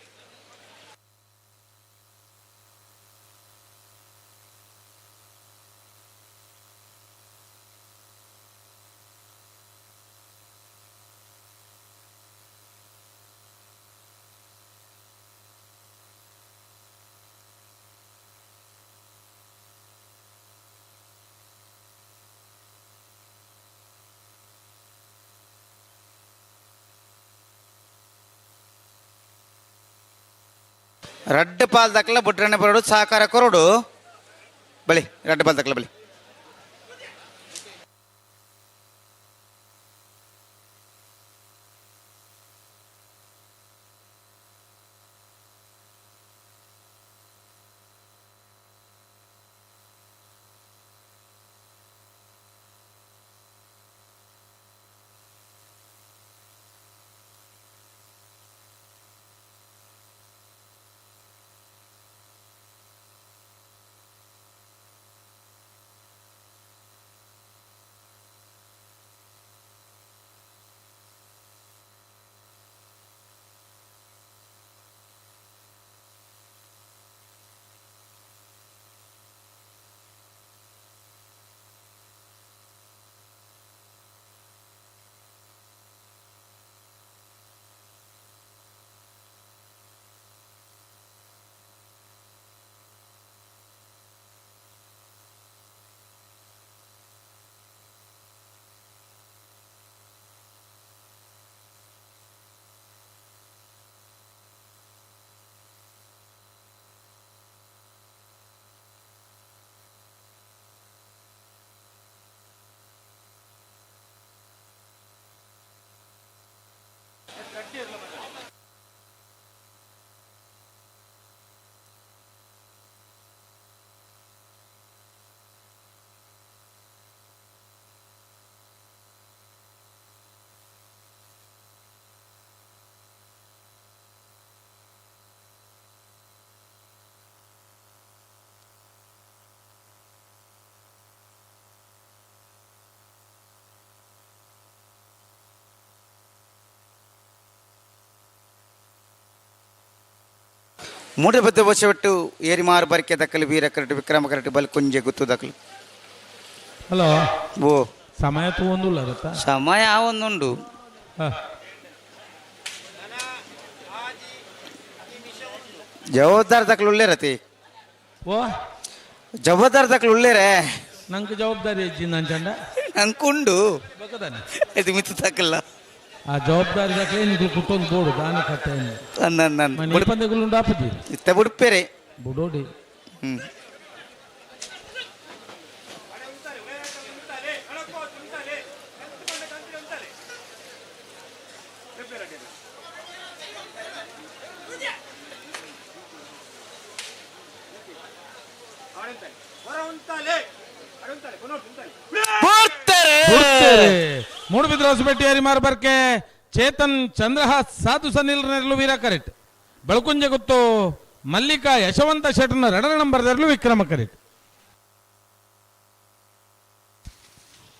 S18: ರಡ್ಡು ಪಾಲ್ ದಕ್ಕಲ ಬುಡ್ರಣ್ಣೆ ಬರೋಡು ಸಹಕಾರ ಕೊರೋಡು ಬಳಿ ರಡ್ಡು ಪಾಲ್ ದಕ್ಕಲ ಬಳಿ. ಮೂಡಬದ್ದ ಬಸವಟ್ಟು ಏರಿಮಾರು ಬರಿಕೆ ದಕ್ಕಲು ವೀರ ಕರಟು ವಿಕ್ರಮ ಕರಟು ಬಲ್ಕುಂಜೆ ಗುತ್ತು ದಕ್ಕಲು.
S14: ಹಲೋ
S18: ಓ
S14: ಸಮಯ ತಗೊಂಡುಲ್ಲ ರತ್ತ
S18: ಸಮಯ ಒಂದುಂಡು. ಜವಾಬ್ದಾರ ದಕ್ಕಲು ಉಳ್ಳೇರತಿ.
S14: ಓ
S18: ಜವಾಬ್ದಾರ ದಕ್ಕಲು ಉಳ್ಳೇರೆ.
S14: ನಂಗೆ ಜವಾಬ್ದಾರಿ ಅಜ್ಜಿ ನಂಚಂಡ
S18: ನಂಕುಂಡು ಇದು ಮಿತ್ತು ತಕ್ಕಲ್ಲ.
S14: ಆ ಜವಾಬ್ದಾರಿ ದಾಖಲೆ ನೀವು ಕುಟ್ಟೊಂದು ಬೋಡು ದಾನ ಕಟ್ಟೆ ಪಂದ್ಯಗಳು ಆಪುಜಿ
S18: ಇತ್ತ ಬುಡ್ಪೇರೆ
S14: ಬುಡೋಡಿ. ಮೂಡುಬಿದ್ರೆ ಹೊಸಪೇಟೆ ಹರಿಮಾರ್ ಬರ್ಕೆ ಚೇತನ್ ಚಂದ್ರಹಾಸ್ ಸಾಧು ಸನಿಲ್ ನೆರಳು ವೀರ ಕರೆಟ್. ಬೆಳಕುಂಜೆ ಗುತ್ತು ಮಲ್ಲಿಕಾ ಯಶವಂತ ಶೆಟ್ಟರ್ನ ಎರಡನೇ ನಂಬರ್ ನೆರಳು ವಿಕ್ರಮ ಕರೆಟ್.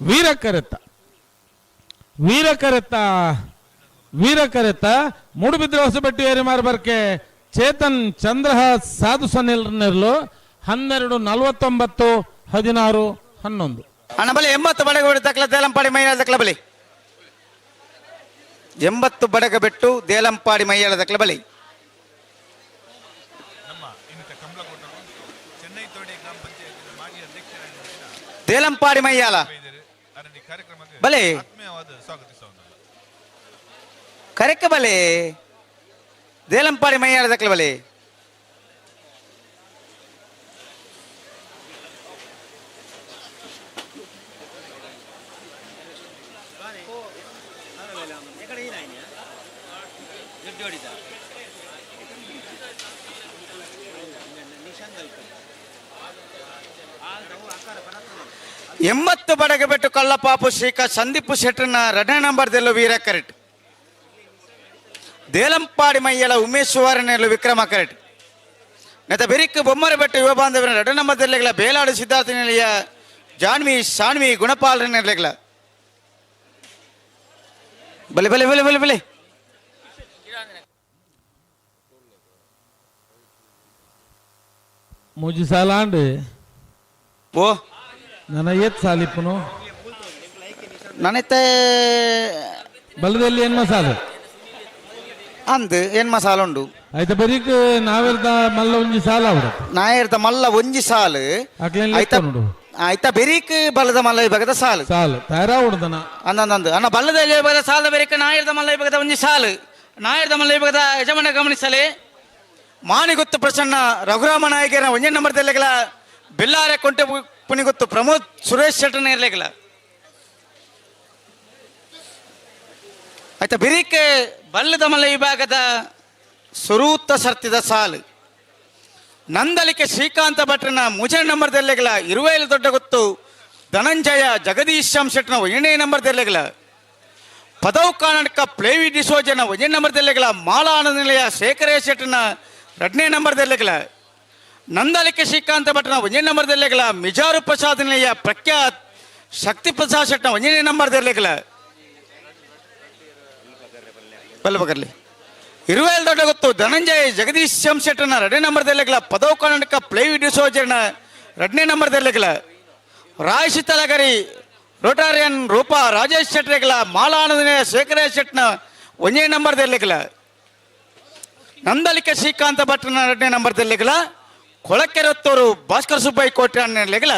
S14: ವೀರ ಕರೆತ್ತ ವೀರ ಕರೆತ್ತ ವೀರ ಕರೆತ್ತ ಮೂಡುಬಿದ್ರೆ ಹೊಸಬೆಟ್ಟಿ ಹರಿಮಾರ್ ಬರ್ಕೆ ಚೇತನ್ ಚಂದ್ರಹಾಸ್ ಸಾಧು ಸನಿಲ್ ನೆರಳು 12:49 16 11.
S18: ಅಣ್ಣ ಬಲಿ 80 ಬಡಗ ಬಿಟ್ಟು ತಕ್ಕಲ ದೇಲಂಪಾಡಿ ಮೈಯಾಳ ದಕ್ಕಲ ಬಲಿ. 80 ಬಡಗ ಬಿಟ್ಟು ದೇಲಂಪಾಡಿ ಮೈಯಾಳ ದಕ್ಕಲ ಬಲಿ. ದೇಲಂಪಾಡಿ ಮೈಯಾಳ ಬಲೆ ಕರೆಕ್ಕ ಬಲೆ ದೇಲಂಪಾಡಿ ಮೈಯಾಳ ದಕ್ಕಲ ಬಲೆ. 80 ಬಡಗ ಬಿಟ್ಟು ಕಳ್ಳಪಾಪು ಶ್ರೀಕ ಸಂದೀಪ್ ಶೆಟ್ಟರ್ನ ಎರಡನೇ ನಂಬರ್ದಲ್ಲೂ ವೀರ ಕರೆಟ್. ದೇಲಂಪಾಡಿ ಮೈಯಳ ಉಮೇಶ್ ವಾರನೆಲ್ಲ ವಿಕ್ರಮ ಕರೆಟ್. ನೆತ ಬೆರಿಕ್ ಬೊಮ್ಮರ ಬೆಟ್ಟು ಯುವ ಬಾಂಧವರ ಎರಡನೇ ನಂಬರ್ದಲ್ಲಿಗಳ ಬೇಲಾಡು ಸಿದ್ಧಾರ್ಥ ನಿಲಯ ಜಾನ್ವಿ ಶಾನ್ವಿ ಗುಣಪಾಲ್ ನೆರ್ಲೆಗ್ಲ ಬಲೆ ಬಲೆ ಬಲೆ ಬಲೆ ಬಲೆ
S14: ಮೂಜಿ ಸಾಲ ಆಂಡ್
S18: ಓ
S14: ನನ್ನ ಏತ್ ಸಾಲಿಪ್ಪುನು
S18: ನನೈತೆ
S14: ಬಲದಲ್ಲಿ ಏನ್ ಮಸಾಲ
S18: ಅಂದ್ ಏನ್ ಮಸಾಲ ಉಂಡು
S14: ಆಯ್ತ ಬರೀಕ್ ನಾವೆರ್ದ ಮಲ್ಲ ಒಂಜಿ ಸಾಲ ಅವಡ
S18: ನಾಯರ್ದ ಮಲ್ಲ ಒಂಜಿ ಸಾಲು
S14: ಆಯ್ತಾ
S18: ಆಯ್ತಾ ಬೆರೀಕ್ ಬಲದ ಮಲ್ಲ ವಿಭಾಗದ ಸಾಲು
S14: ಸಾಲು ತಯಾರಾ ಉಡ್ದನ
S18: ಅಂದಂದು ಅಣ್ಣ ಬಲ್ಲದ ವಿಭಾಗದ ಸಾಲದ ಬೆರೀಕ್ ನಾಯರ್ದ ಮಲ್ಲ ವಿಭಾಗದ ಒಂಜಿ ಸಾಲು ನಾಯರ್ದ ಮಲ್ಲ ವಿಭಾಗದ ಯಜಮಾನ ಗಮನಿಸಲಿ ಮಾನಿಗುತ್ತು ಪ್ರಸನ್ನ ರಘುರಾಮ ನಾಯಕರ ಒಂಜೇ ನಂಬರ್ ತೆಲೆಗಲ ಬೆಲ್ಲಾರೆ ಕೊಂಟೆ ಪುನಿಗುತ್ತು ಪ್ರಮೋದ್ ಸುರೇಶ್ ಶೆಟ್ಟರ್ ಇರ್ಲಿಲ್ಲ ಆಯ್ತಾ ಬಿರಿಕ್ ಬಲ್ಲದ ಮಲ್ಲ ವಿಭಾಗದ ಸುರೂತ ಸರ್ತಿದ ಸಾಲು ನಂದಲಿಕೆ ಶ್ರೀಕಾಂತ ಭಟ್ರನ ಮೂಜನೇ ನಂಬರ್ ದೆಲ್ಲೆಗಲ ಇರುವೇಲು ದೊಡ್ಡ ಗೊತ್ತು ಧನಂಜಯ ಜಗದೀಶ್ ಶ್ಯಾಮ್ ಶೆಟ್ಟನ ಒಂದನೇ ನಂಬರ್ ದೆಲ್ಲೆಗಲ ಪದವು ಕರ್ನಾಟಕ ಪ್ಲೇವಿ ಡಿಸೋಜನ ಒಂದನೇ ನಂಬರ್ ದೆಲ್ಲೆಗಲ ಮಾಲಾ ಆನಂದ ನಿಲಯ ಶೇಖರೇ ಶೆಟ್ಟನ ಎರಡನೇ ನಂಬರ್ ದೆಲ್ಲೆಗಲ ನಂದಲಿಕೆ ಶ್ರೀಕಾಂತ ಭಟ್ರನ ಒಂದನೇ ನಂಬರ್ ದೆಲ್ಲೆಗಲ ಮಿಜಾರು ಪ್ರಸಾದ್ ನಿಲಯ ಪ್ರಖ್ಯಾತ್ ಶಕ್ತಿ ಪ್ರಸಾದ್ ಶೆಟ್ಟನ ಒಂದನೇ ನಂಬರ್ ದೆಲ್ಲೆಗಲ ಬಲ್ಲ ಇರುವೇಲ್ ದೊಡ್ಡ ಗೊತ್ತು ಧನಂಜಯ ಜಗದೀಶ್ ಶ್ಯಾಮ್ ಶೆಟ್ಟನ ಎರಡನೇ ನಂಬರ್ ದೆಲ್ಲೆಗಲ ಪದವು ಕರ್ನಾಟಕ ಪ್ಲೇವಿ ಡಿಸೋಜನ ಎರಡನೇ ನಂಬರ್ ದೆಲ್ಲೆಗಲ ರಾಯ್ ಶೀತಲಗರಿ ರೋಟಾರಿಯನ್ ರೂಪಾ ರಾಜೇಶ್ ಶೆಟ್ಟರೆಗಲ ಮಾಲಾ ಆನಂದ ಶೇಖರ ಶೆಟ್ಟನ ಒಂದನೇ ನಂಬರ್ ದೆಲ್ಲೆಗಲ ನಂದಲಿಕೆ ಶ್ರೀಕಾಂತ ಭಟ್ರನ ಎರಡನೇ ನಂಬರ್ ದೆಲ್ಲೆಗಲ ಕೊಳಕೆರತ್ತೂರು ಭಾಸ್ಕರ್ ಸುಬ್ಬಯ್ಯ ಕೋಟೆ ಲೆಗಲ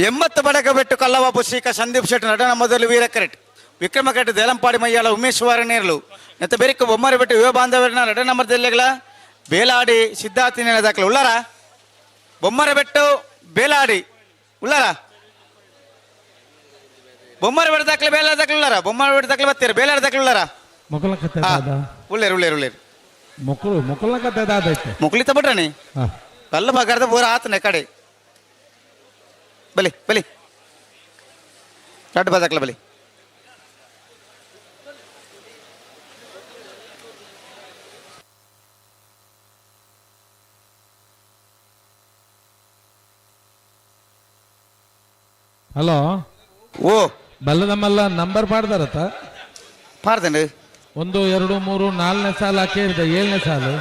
S18: 80 ಬಡಗ ಬೆಟ್ಟು ಕಲ್ಲವಾಪು ಶ್ರೀಕ ಸಂದೀಪ್ ಶೆಟ್ಟಿ ನಟನ ಮೊದಲು ವೀರ ಕರೆಟ್ ವಿಕ್ರಮ ಕರೆಟ್ ದೇಲಂಪಾಡಿ ಮಯ್ಯಾಳ ಉಮೇಶ್ ವಾರನೇರ್ಲು ನೆತ್ತ ಬೆರಿಕ ಬೊಮ್ಮರಿ ಬೆಟ್ಟು ಯುವ ಬಾಂಧವರನ ನಟ ನಂಬರ್ ಬೇಲಾಡಿ ಸಿದ್ಧಾರ್ಥಿನ ದಾಖಲೆ ಉಳ್ಳಾರ ಬೊಮ್ಮರ ಬೆಟ್ಟು ಬೇಲಾಡಿ ಉಳ್ಳಾರ ಬೊಮ್ಮರ ಬೆಟ್ಟು ದಾಖಲೆ ಬೇಲಾಡಿ ದಾಖಲೆ ಉಳ್ಳಾರ ಬೊಮ್ಮರ ಬೆಟ್ಟು ದಾಖಲೆ ಬರ್ತೀರ ಬೇಲಾಡಿ ದಾಖಲೆ ಉಳ್ಳಾರ
S14: ಮೊಕಲ ಕತೆ ದಾದ
S18: ಉಳ್ಳೇರು ಉಳ್ಳೇರು ಉಳ್ಳೇರು
S14: ಮೊಕಲು ಮೊಕಲ ಕತೆ ದಾದ ಐತೆ
S18: ಮೊಕಲಿತ ಬಿಡ್ರಣಿ ಕಲ್ಲು ಬಗಾರದ ಬೋರ ಆತನೆ ಕಡೆ ಬಲಿ ಬಲಿ ರಡ್ಡು ಬದಕ್ಲ ಬಲಿ
S14: ಹಲೋ
S18: ಓ
S14: ಬಲ್ಲದಮ್ಮಲ್ಲ ನಂಬರ್ ಪಾಡ್ದಾರತ್ತ
S18: ಪಾಡ್ದೇನೆ
S14: 1 2 3 4ನೇ ಸಾಲು ಹಾಕಿರ್ದ 7ನೇ ಸಾಲು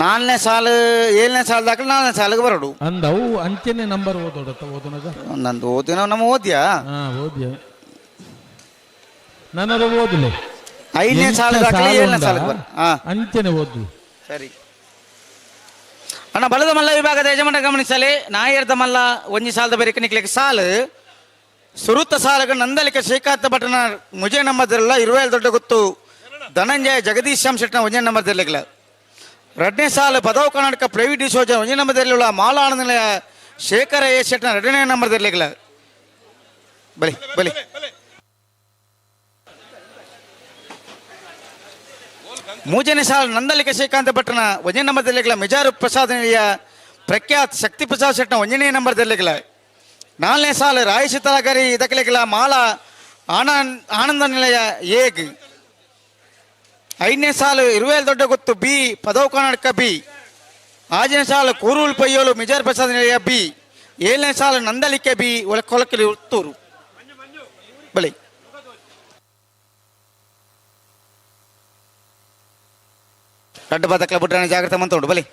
S18: 4ನೇ ಸಾಲು 7ನೇ ಸಾಲು ದಾಖಲೆ 4ನೇ ಸಾಲಿಗೆ ಬರೋಡು
S14: ಅಂದವು ಅಂಚೆನೆ ನಂಬರ್ ಓದೋಡತ್ತ ಓದನಗ
S18: ನಂದು ಓದಿನ ನಮ್ಮ ಓದ್ಯಾ
S14: ಹಾ ಓದ್ಯ ನನ್ನದು ಓದಲು
S18: 5ನೇ ಸಾಲು ದಾಖಲೆ 7ನೇ ಸಾಲಿಗೆ ಬರ ಹಾ
S14: ಅಂಚೆನೆ ಓದು
S18: ಸರಿ ಅಣ್ಣ ಬಲದ ಮಲ್ಲ ವಿಭಾಗದ ಯಜಮಾನ ಗಮನಿಸಲಿ ನಾಯರ್ದ ಮಲ್ಲ ಒಂಜಿ ಸಾಲದ ಬೇರೆ ನಿಕ್ಲಿಕ್ಕೆ ಸಾಲು ಸುರುತ ಸಾಲಗ ನಂದಲಿಕ ಶ್ರೀಕಾಂತ ಭಟ್ಟನ ಮುಜೆ ನಂಬರ್ದಿರಲ್ಲ ಇರುವೇಲ್ ದೊಡ್ಡ ಗೊತ್ತು ಧನಂಜಯ ಜಗದೀಶ್ ಶ್ಯಾಮ್ ಶೆಟ್ಟನ ಒಂಜೆ ನಂಬರ್ದಿರ್ಲಿಲ್ಲ ಎರಡನೇ ಸಾಲು ಪದವು ಕರ್ನಾಟಕ ಪ್ರೈವೇಟ್ ಡಿಸೋಜ ಒಂಜೆ ನಂಬರ್ದಿರಲಿಲ್ಲ ಮಾಲಾನಂದ ನಿಲಯ ಶೇಖರ ಎ ಶೆಟ್ಟನ ಎರಡನೇ ನಂಬರ್ದಿರ್ಲಿಲ್ಲ ಬಲಿ ಬಲಿ ಮೂರನೇ ಸಾಲು ನಂದಲಿಕ ಶ್ರೀಕಾಂತ ಭಟ್ಟನ ಒಂಜೇ ನಂಬರ್ದಿರ್ಲಿಲ್ಲ ಮಿಜಾರು ಪ್ರಸಾದ್ ನಿಲಯ ಪ್ರಖ್ಯಾತ್ ಶಕ್ತಿ ಪ್ರಸಾದ್ ಶೆಟ್ಟನ ಒಂಜನೇ ನಂಬರ್ದಿರ್ಲಿಲ್ಲ 4ನೇ ಸಾಲು ರಾಯಶಿತಲಗರಿ ಇದಕ್ಲಿಕ್ಕಿಲ್ಲ ಮಾಲಾ ಆನಂದ ನಿಲಯ ಏಗ್ 5ನೇ ಸಾಲು ಇರುವೇಲ್ ದೊಡ್ಡ ಗೊತ್ತು ಬಿ ಪದವು ಕರ್ನಾಟಕ ಬಿ 6ನೇ ಸಾಲು ಕೂರೂಲ್ ಪಯ್ಯೋಲು ಮಿಜಾರ್ ಪ್ರಸಾದ್ ನಿಲಯ ಬಿ 7ನೇ ಸಾಲು ನಂದಲಿಕೆ ಬಿ ಕೊಲಕಲಿ ಉತ್ತೂರು ಬಲಿ ರಡ್ಡು ಬದಕ್ಲ ಬುಡ್ರಾಣಿ ಜಾಗ್ರತೆ ಮಂತ ಉಂಟು ಬಲಿ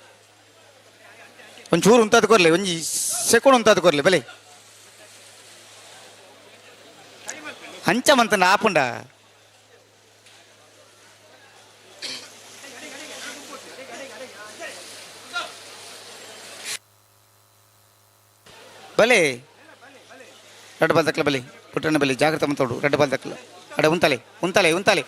S18: ಒಂಚೂರು ಉಂತಾದ ಕೊರ್ಲಿ ಒಂಜಿ ಸೆಕೊಂಡ್ ಉಂತಾದ ಕೊರ್ಲಿ ಬಲಿ ಅಂಚ ಮಂತನ ಆಪುಂಡ ಬಲೆ ರಡ್ಡು ಬಾಲ್ ದಕ್ಕಲ ಬಲಿ ಪುಟ್ಟಣ್ಣ ಬಲಿ ಜಾಗ್ರತೆ ಮಂತೋಡು ರಡ್ಡು ಬಾಲ್ ದಕ್ಕಲ ಅಡೆ ಉಂತಾಲೆ ಉಂತಾಲೆ ಉಂತಾಲೆ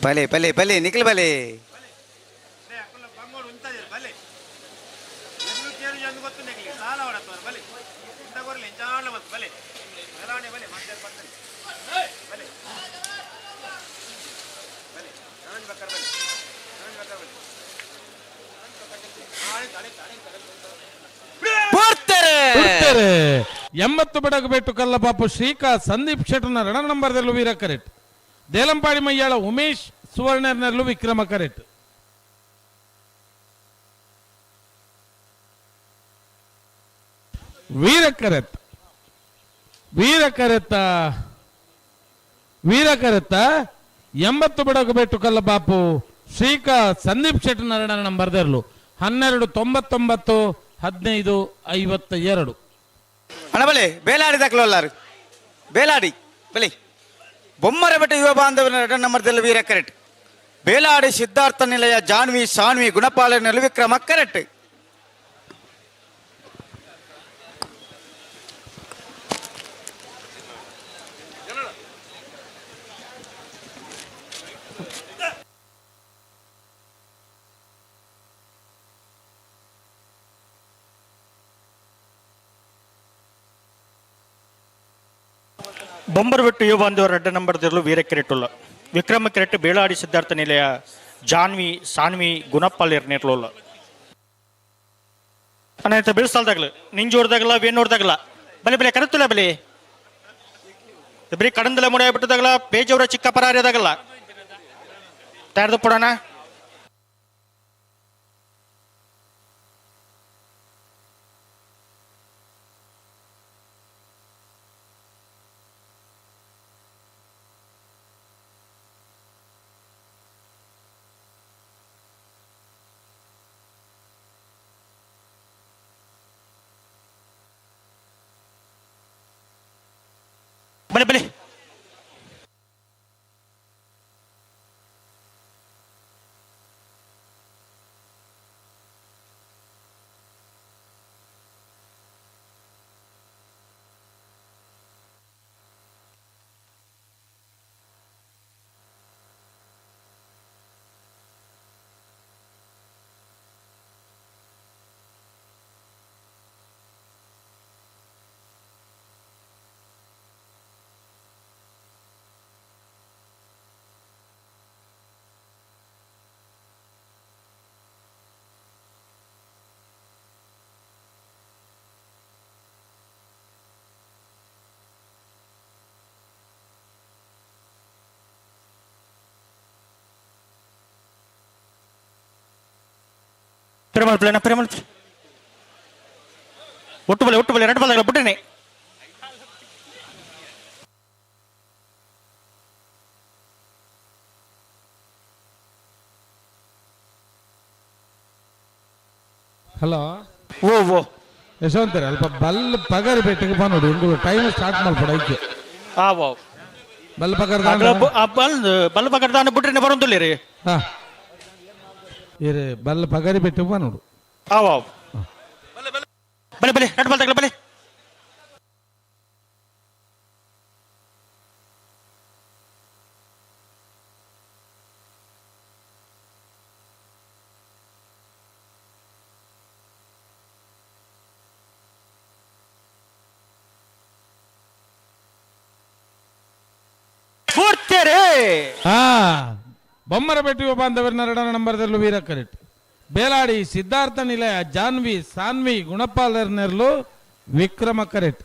S18: ಬಲೆ ಬಲೆ ಬಲೆ ನಿಖಿಲ್ ಬಲೆ
S14: 80 ಬಡಗು ಬೆಟ್ಟು ಕಲ್ಲಪಾಪು ಶ್ರೀಕಾ ಸಂದೀಪ್ ಶೆಟ್ಟರ್ನ ರಣ ನಂಬರ್ದಲ್ಲೂ ವೀರ ಕರೆಕ್ಟ್. ದೇಲಂಪಾಡಿ ಮಯ್ಯಾಳ ಉಮೇಶ್ ಸುವರ್ಣರ್ನಲ್ಲೂ ವಿಕ್ರಮ ಕರೆಕ್ಟ್. ವೀರ ಕರೆತ್ತ ವೀರ ಕರೆತ್ತ ವೀರ ಕರೆತ್ತ 80 ಬಡಗು ಬೆಟ್ಟು ಕಲ್ಲಬಾಪು ಶ್ರೀಕಾ ಸಂದೀಪ್ ಶೆಟ್ಟರ್ನ ರಣ ನಂಬರ್ದಲ್ಲೂ 12 99 15 52.
S18: ಅಣ್ಣ ಬಲೆ ಬೇಲಾಡಿ ದಾಖಲಲ್ಲಾರು ಬೇಲಾಡಿ ಬಲೆ ಬೊಮ್ಮರ ಬೆಟ್ಟ ಯುವ ಬಾಂಧವನ ಎರಡನೇ ನಂಬರ್ದಲ್ಲಿ ವೀರ ಕರೆಕ್ಟ್. ಬೇಲಾಡಿ ಸಿದ್ಧಾರ್ಥ ನಿಲಯ ಜಾನ್ವಿ ಸಾನ್ವಿ ಗುಣಪಾಲನಲ್ಲಿ ವಿಕ್ರಮ ಕರೆಕ್ಟ್.
S19: ಬೊಂಬರಬೆಟ್ಟು ಯುವ ಬಾಂಧವರ ಎರಡನೇ ನಂಬರ್ದಿರಲು ವೀರ ಕೆರೆಟುಲ್ಲ ವಿಕ್ರಮ ಕೆರೆಟ್ ಬೇಳಾಡಿ ಸಿದ್ಧಾರ್ಥ ನಿಲಯ ಜಾನ್ವಿ ಸಾನ್ವಿ ಗುಣಪಾಲ್ ನಿರ್ಲೋಲ್ಲ ಅಣ್ಣ ಬೀಳ್ಸಲ್ದಾಗಲ ನಿಂಜೋರ್ದಾಗಲ ವೇಣೋರ್ದಾಗಲ ಬಲೆ ಬಲೆ ಕರೆತುಲ್ಲ ಬಲೆ ಬರೀ ಕಡಂದಲ ಮುಡೆ ಬಿಟ್ಟದಾಗಲ ಪೇಜವರ ಚಿಕ್ಕ ಪರಾರಿದಾಗಲ್ಲ ತಯಾರ್ದು ಪಡೋಣ. ಬಲೆ ಬಲೆ ಪೆರುಮಾಳ್ ಪ್ಲೇನ ಪೆರುಮಾಳ್ ಒಟ್ಟು ಬಲೆ ಒಟ್ಟು ಬಲೆ ಎರಡು ಬಲ ಬಿಟ್ಟನೆ.
S14: ಹಲೋ
S19: ಓ ಓ
S14: ಯಶವಂತರ ಅಲ್ಪ ಬಲ್ ಪಗರಿ ಬೆಟ್ಟಿಗೆ ಬಾ ನೋಡಿ ಒಂದು ಟೈಮ್ ಸ್ಟಾರ್ಟ್ ಮಾಡ್ಬೇಡ ಐಕೆ.
S19: ಆ ಓ
S14: ಬಲ್ ಪಗರ್
S19: ಬಲ್ ಬಲ್ ಪಗರ್ ದಾನ ಬಿಟ್ರೆ ಬರೋದಿಲ್ಲ ರೀ.
S14: ಹಾ ಇರೆ ಬಲ್ ಪಗರಿ ಬೆಟ್ಟಿಗೆ ಬಾ ನೋಡು.
S19: ಆ ಓ ಬಲೆ ಬಲೆ ಎರಡು ಬಲ್ ತಗಲ ಬಲೆ.
S14: ಬೊಮ್ಮರಬೆಟ್ಟು ಬಾಂಧವರ ಎರಡನೇ ನಂಬರ್ದಲ್ಲೂ ವೀರ ಕರೆಕ್ಟ್. ಬೇಲಾಡಿ ಸಿದ್ಧಾರ್ಥ ನಿಲಯ ಜಾನ್ವಿ ಸಾನ್ವಿ ಗುಣಪಾಲರ್ನೆರ್ಲು ವಿಕ್ರಮ ಕರೆಕ್ಟ್.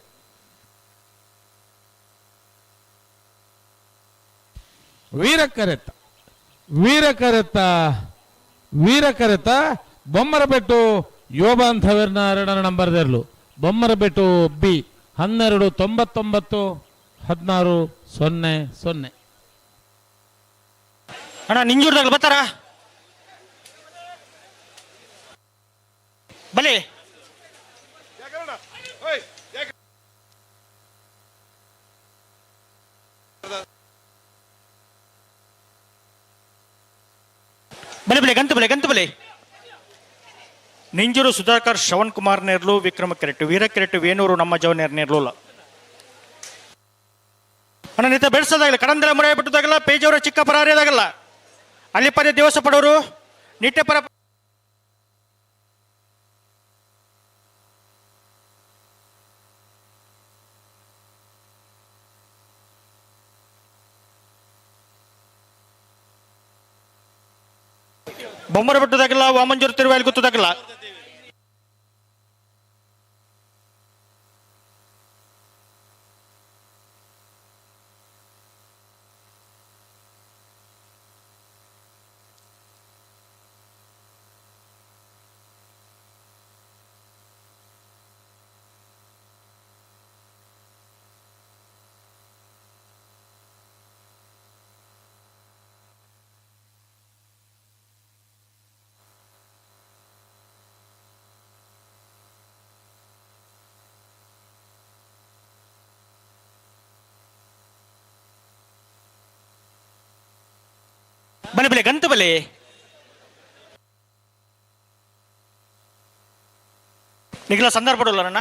S14: ವೀರ ಕರೆತ ವೀರ ಕರೆತ ವೀರ ಕರೆತ ಬೊಮ್ಮರಬೆಟ್ಟು ಯುವ ಬಾಂಧವರ್ನ ಎರಡನೇ ನಂಬರ್ದಲ್ಲೂ ಬೊಮ್ಮರಬೆಟ್ಟು ಬಿ 12.99, 16.00.
S19: ಅಣ್ಣ ನಿಂಜೂರ್ದಾಗ ಬರ್ತಾರ ಬಲಿ. ಬಲೆ ಬಲೆ ಗಂತು ಬಲೆ ಗಂತು ಬಲೆ. ನಿಂಜೂರು ಸುಧಾಕರ್ ಶ್ರವಣ್ ಕುಮಾರ್ ನೇರ್ಲು ವಿಕ್ರಮ ಕೆರೆಟ್ಟು, ವೀರ ಕೆರೆಟ್ಟು ವೇಣೂರು ನಮ್ಮ ಜವನೇರ್ ನೇರ್ಲುಲ್ಲ. ಅಣ್ಣ ನಿತ ಬೆಳೆಸೋದಾಗಲ್ಲ ಕಡಂದಲ ಮುறை ಬಿಟ್ಟದಾಗಲ್ಲ ಪೇಜವರ ಚಿಕ್ಕ ಪರಾರಿಯಾದಾಗಲ್ಲ ಅಲ್ಲಿ ಪದೇ ದಿವಸ ಪಡೋರು ನಿಟ್ಟೆ ಪರ ಬೊಮ್ಮರ ಬಿಟ್ಟದಾಗಲ್ಲ ವಾಮಂಜೂರು ತಿರುವಾಯಲ್ಲಿ ಗೊತ್ತದಾಗಲ್ಲ. ಬಲೆ ಬಲೆ ಗಂತು ಬಲೆ. ನಿಖಿಲ ಸಂದರ್ಭ ಅಣ್ಣ.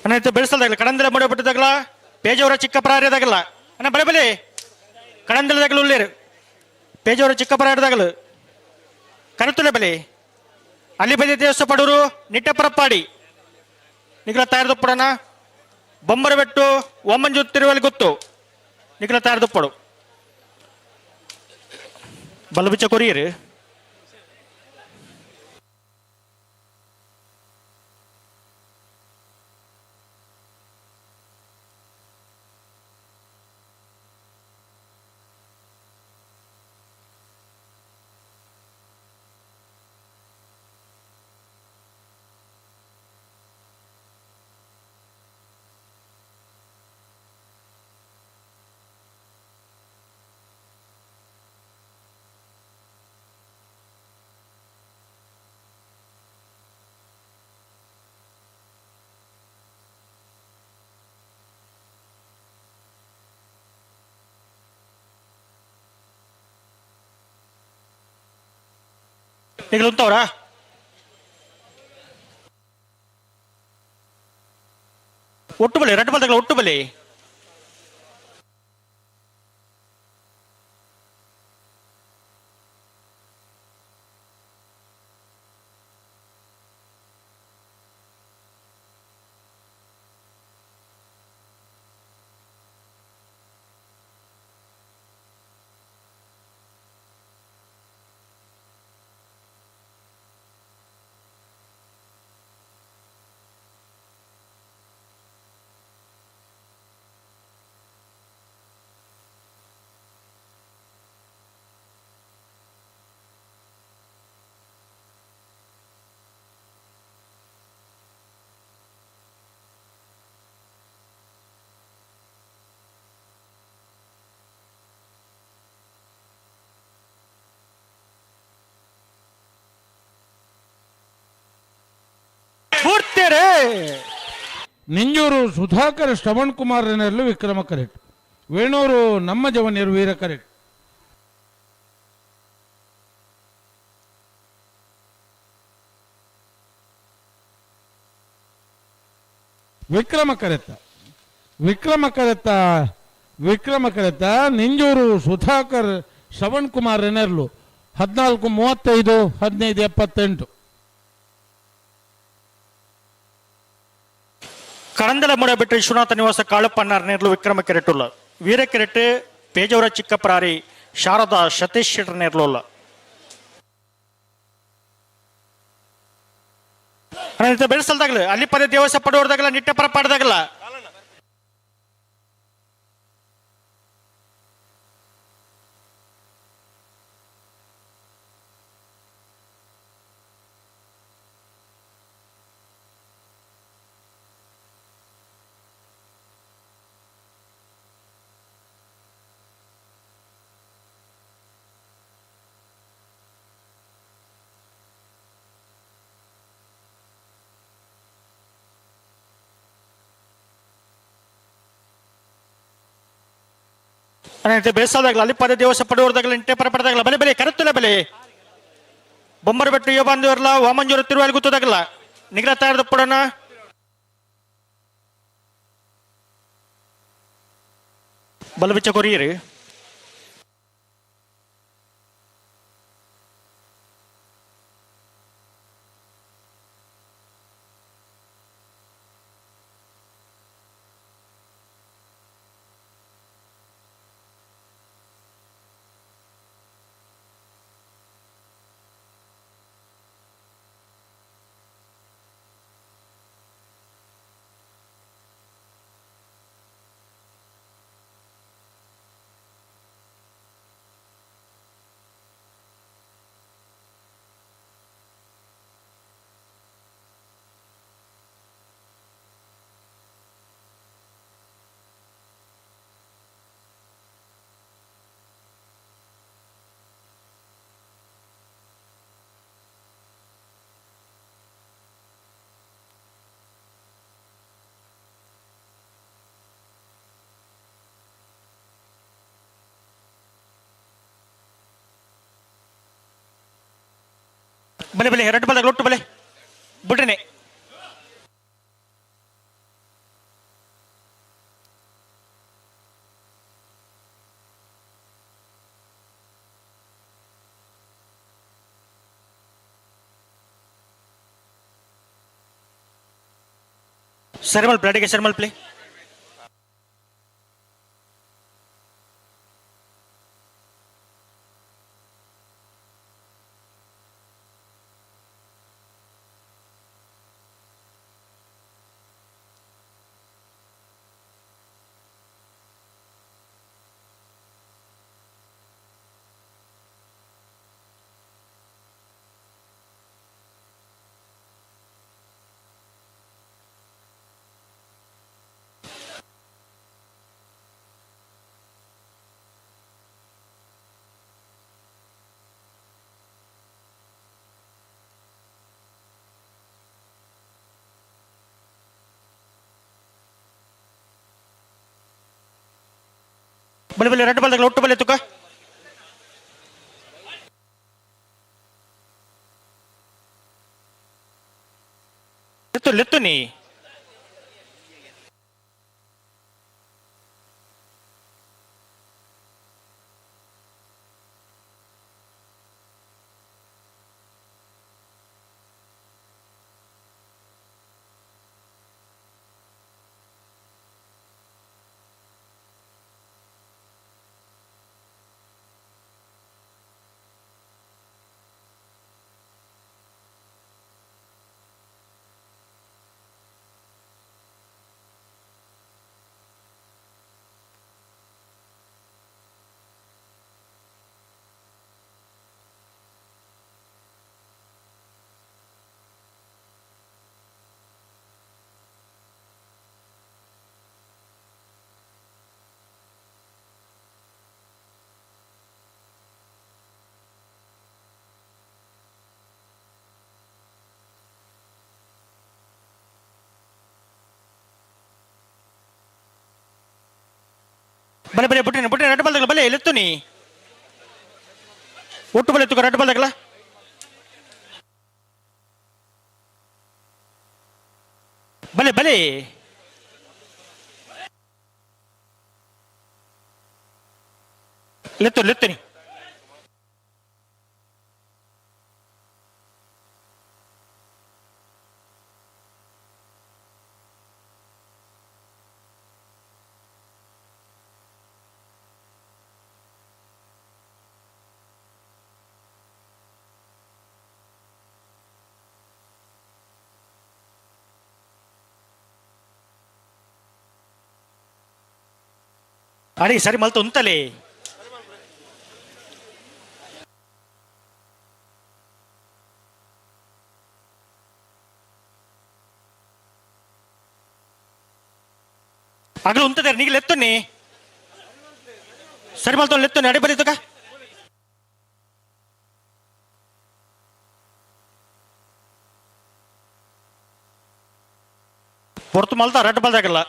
S19: ಅಣ್ಣ ಬೆಳೆಸಲ್ದಾಗಲ್ಲ ಕಡಂದಲ ಮಾಡಬಿಟ್ಟದಾಗಲ್ಲ ಪೇಜವರ ಚಿಕ್ಕ ಪರಾರಿಯಾದಾಗಲ್ಲ ಅಣ್ಣ ಬಲೆ ಬಲೆ ಕಡಂದಲದಾಗಲು ಉಳ್ಳೇರು ಪೇಜವರ ಚಿಕ್ಕ ಪರಾರಿದಾಗಲು ಕನತುಲೆ ಬಲೆ ಅಲ್ಲಿ ಬದಿ ದೇವಸ್ಥ ಪಡೂರು ನಿಟ್ಟಪರಪ್ಪಾಡಿ ನಿಖಿಲ ತಯಾರದಪ್ಪಡಣ ಬೊಂಬರ ಬೆಟ್ಟು ಒಮ್ಮಂಜು ತಿರುವಲ್ಲಿ ಗೊತ್ತು ನಿಖಿಲ ತಯಾರದಪ್ಪಡು ಬಲಬಿಚ್ಚ ಕೊರಿಯರು. ನಿಗಲುಂತವ್ರಾ? ಒಟ್ಟು ಬಲಿ ರೆಡ್ ಬಲ್ದಗಳ ಒಟ್ಟು ಬಲಿ.
S14: ನಿಂಜೂರು ಸುಧಾಕರ್ ಶ್ರವಣ್ ಕುಮಾರ್ ನೆರಳು ವಿಕ್ರಮ ಕರೆಕ್ಟ್, ವೇಣೂರು ನಮ್ಮ ಜವನಿಯರು ವೀರ ಕರೆಕ್ಟ್. ವಿಕ್ರಮ ಕರೆತ್ತ ವಿಕ್ರಮ ಕರೆತ್ತ ವಿಕ್ರಮ ಕರೆತ್ತ ನಿಂಜೂರು ಸುಧಾಕರ್ ಶ್ರವಣ್ ಕುಮಾರ್ ನೆರಳು 14:35 15:78.
S19: ಕರಂದಲ ಮೂಡಬಿಟ್ಟು ವಿಶ್ವನಾಥ ನಿವಾಸ ಕಾಳಪ್ಪಣ್ಣಾರ್ ನೇರ್ಲು ವಿಕ್ರಮ ಕೆರೆಟುಲ್ಲ, ವೀರ ಕೆರೆಟು ಪೇಜವರ ಚಿಕ್ಕಪ್ರಾರಿ ಶಾರದಾ ಸತೀಶ್ ಶೆಟ್ಟರ್ ನೇರ್ಲುಲ್ಲ. ಬೆಳೆಸಲ್ದಾಗಲ ಅಲ್ಲಿ ಪದೇ ದೇವಸ ಪಡೋರ್ದಾಗಲ್ಲ ನಿಟ್ಟೆ ಪರ ಪಾಡ್ದಾಗಲ್ಲ. ಬೇಸಾದಾಗಲ ಅಲ್ಲಿ ಪದೇ ದೇವಸ ಪಡೋರ್ದಾಗಲ ನಿಟ್ಟೆ ಪರ ಪಡೆದಾಗಲ್ಲ. ಬಲೆ ಬಲೆ ಕರೆತ್ತಲ್ಲ ಬಲೆ ಬೊಮ್ಮರ ಬೆಟ್ಟು ಯೋ ಬಂದಿರಲ್ಲ ವಾಮಂಜೂರು ತಿರುವಾಲಿ ಗೊತ್ತದಾಗಲ್ಲ ನಿಗ್ರಹ ತಯಾರದ ಪಡೋಣ. ಬಲಬಿಚ್ಚ ಕೊರಿಯರಿ ಬಲೆ ಬಲೆ ಎರಡು ಬಲ ಒಟ್ಟು ಬಲೆ ಬಿಡ್ರಿನೆ. ಸರಿ ಮಲ್ ಅಡಿಗೆ ಸರಿ ಮಲ್ಪ್ಲೆ. ಬಲೆ ಬಲೆ ಎರಡು ಬಲ್ದಾಗಲ ಒಟ್ಟು ಬಲೆ ತುಕ. ಲೆತ್ತು ಲೆತ್ತು ನೀ. ಬಲೆ ಬಲೆ ಬುಟ್ಟಿನ ಬುಟ್ಟಿನ ರಡ್ಡು ಬಲ್ದಾಗಲ ಬಲೆ ಎಲೆತ್ತು ನೀ ಒಟ್ಟು ಬಲೆ ಎತ್ತುಕ ರಡ್ಡು ಬಲ್ದಾಗಲ. ಬಲೆ ಬಲೆ ಲೆತ್ತು ಲೆತ್ತು ನೀ. ಅಡಿ ಸರಿ ಮಲ್ತು ಉಂತಲೇ. ಅಗಲು ಉಂತದೆ ನೀಗಲ್ ಎತ್ತುನಿ ಸರಿ ಮಲ್ತು ಎತ್ತುನಿ ಅಡಿ ಬರೀತಕ. ಪೊರ್ತು ಮಲ್ತ ರಡ್ಡು ಬಲ್ದಾಗಲ್ಲ.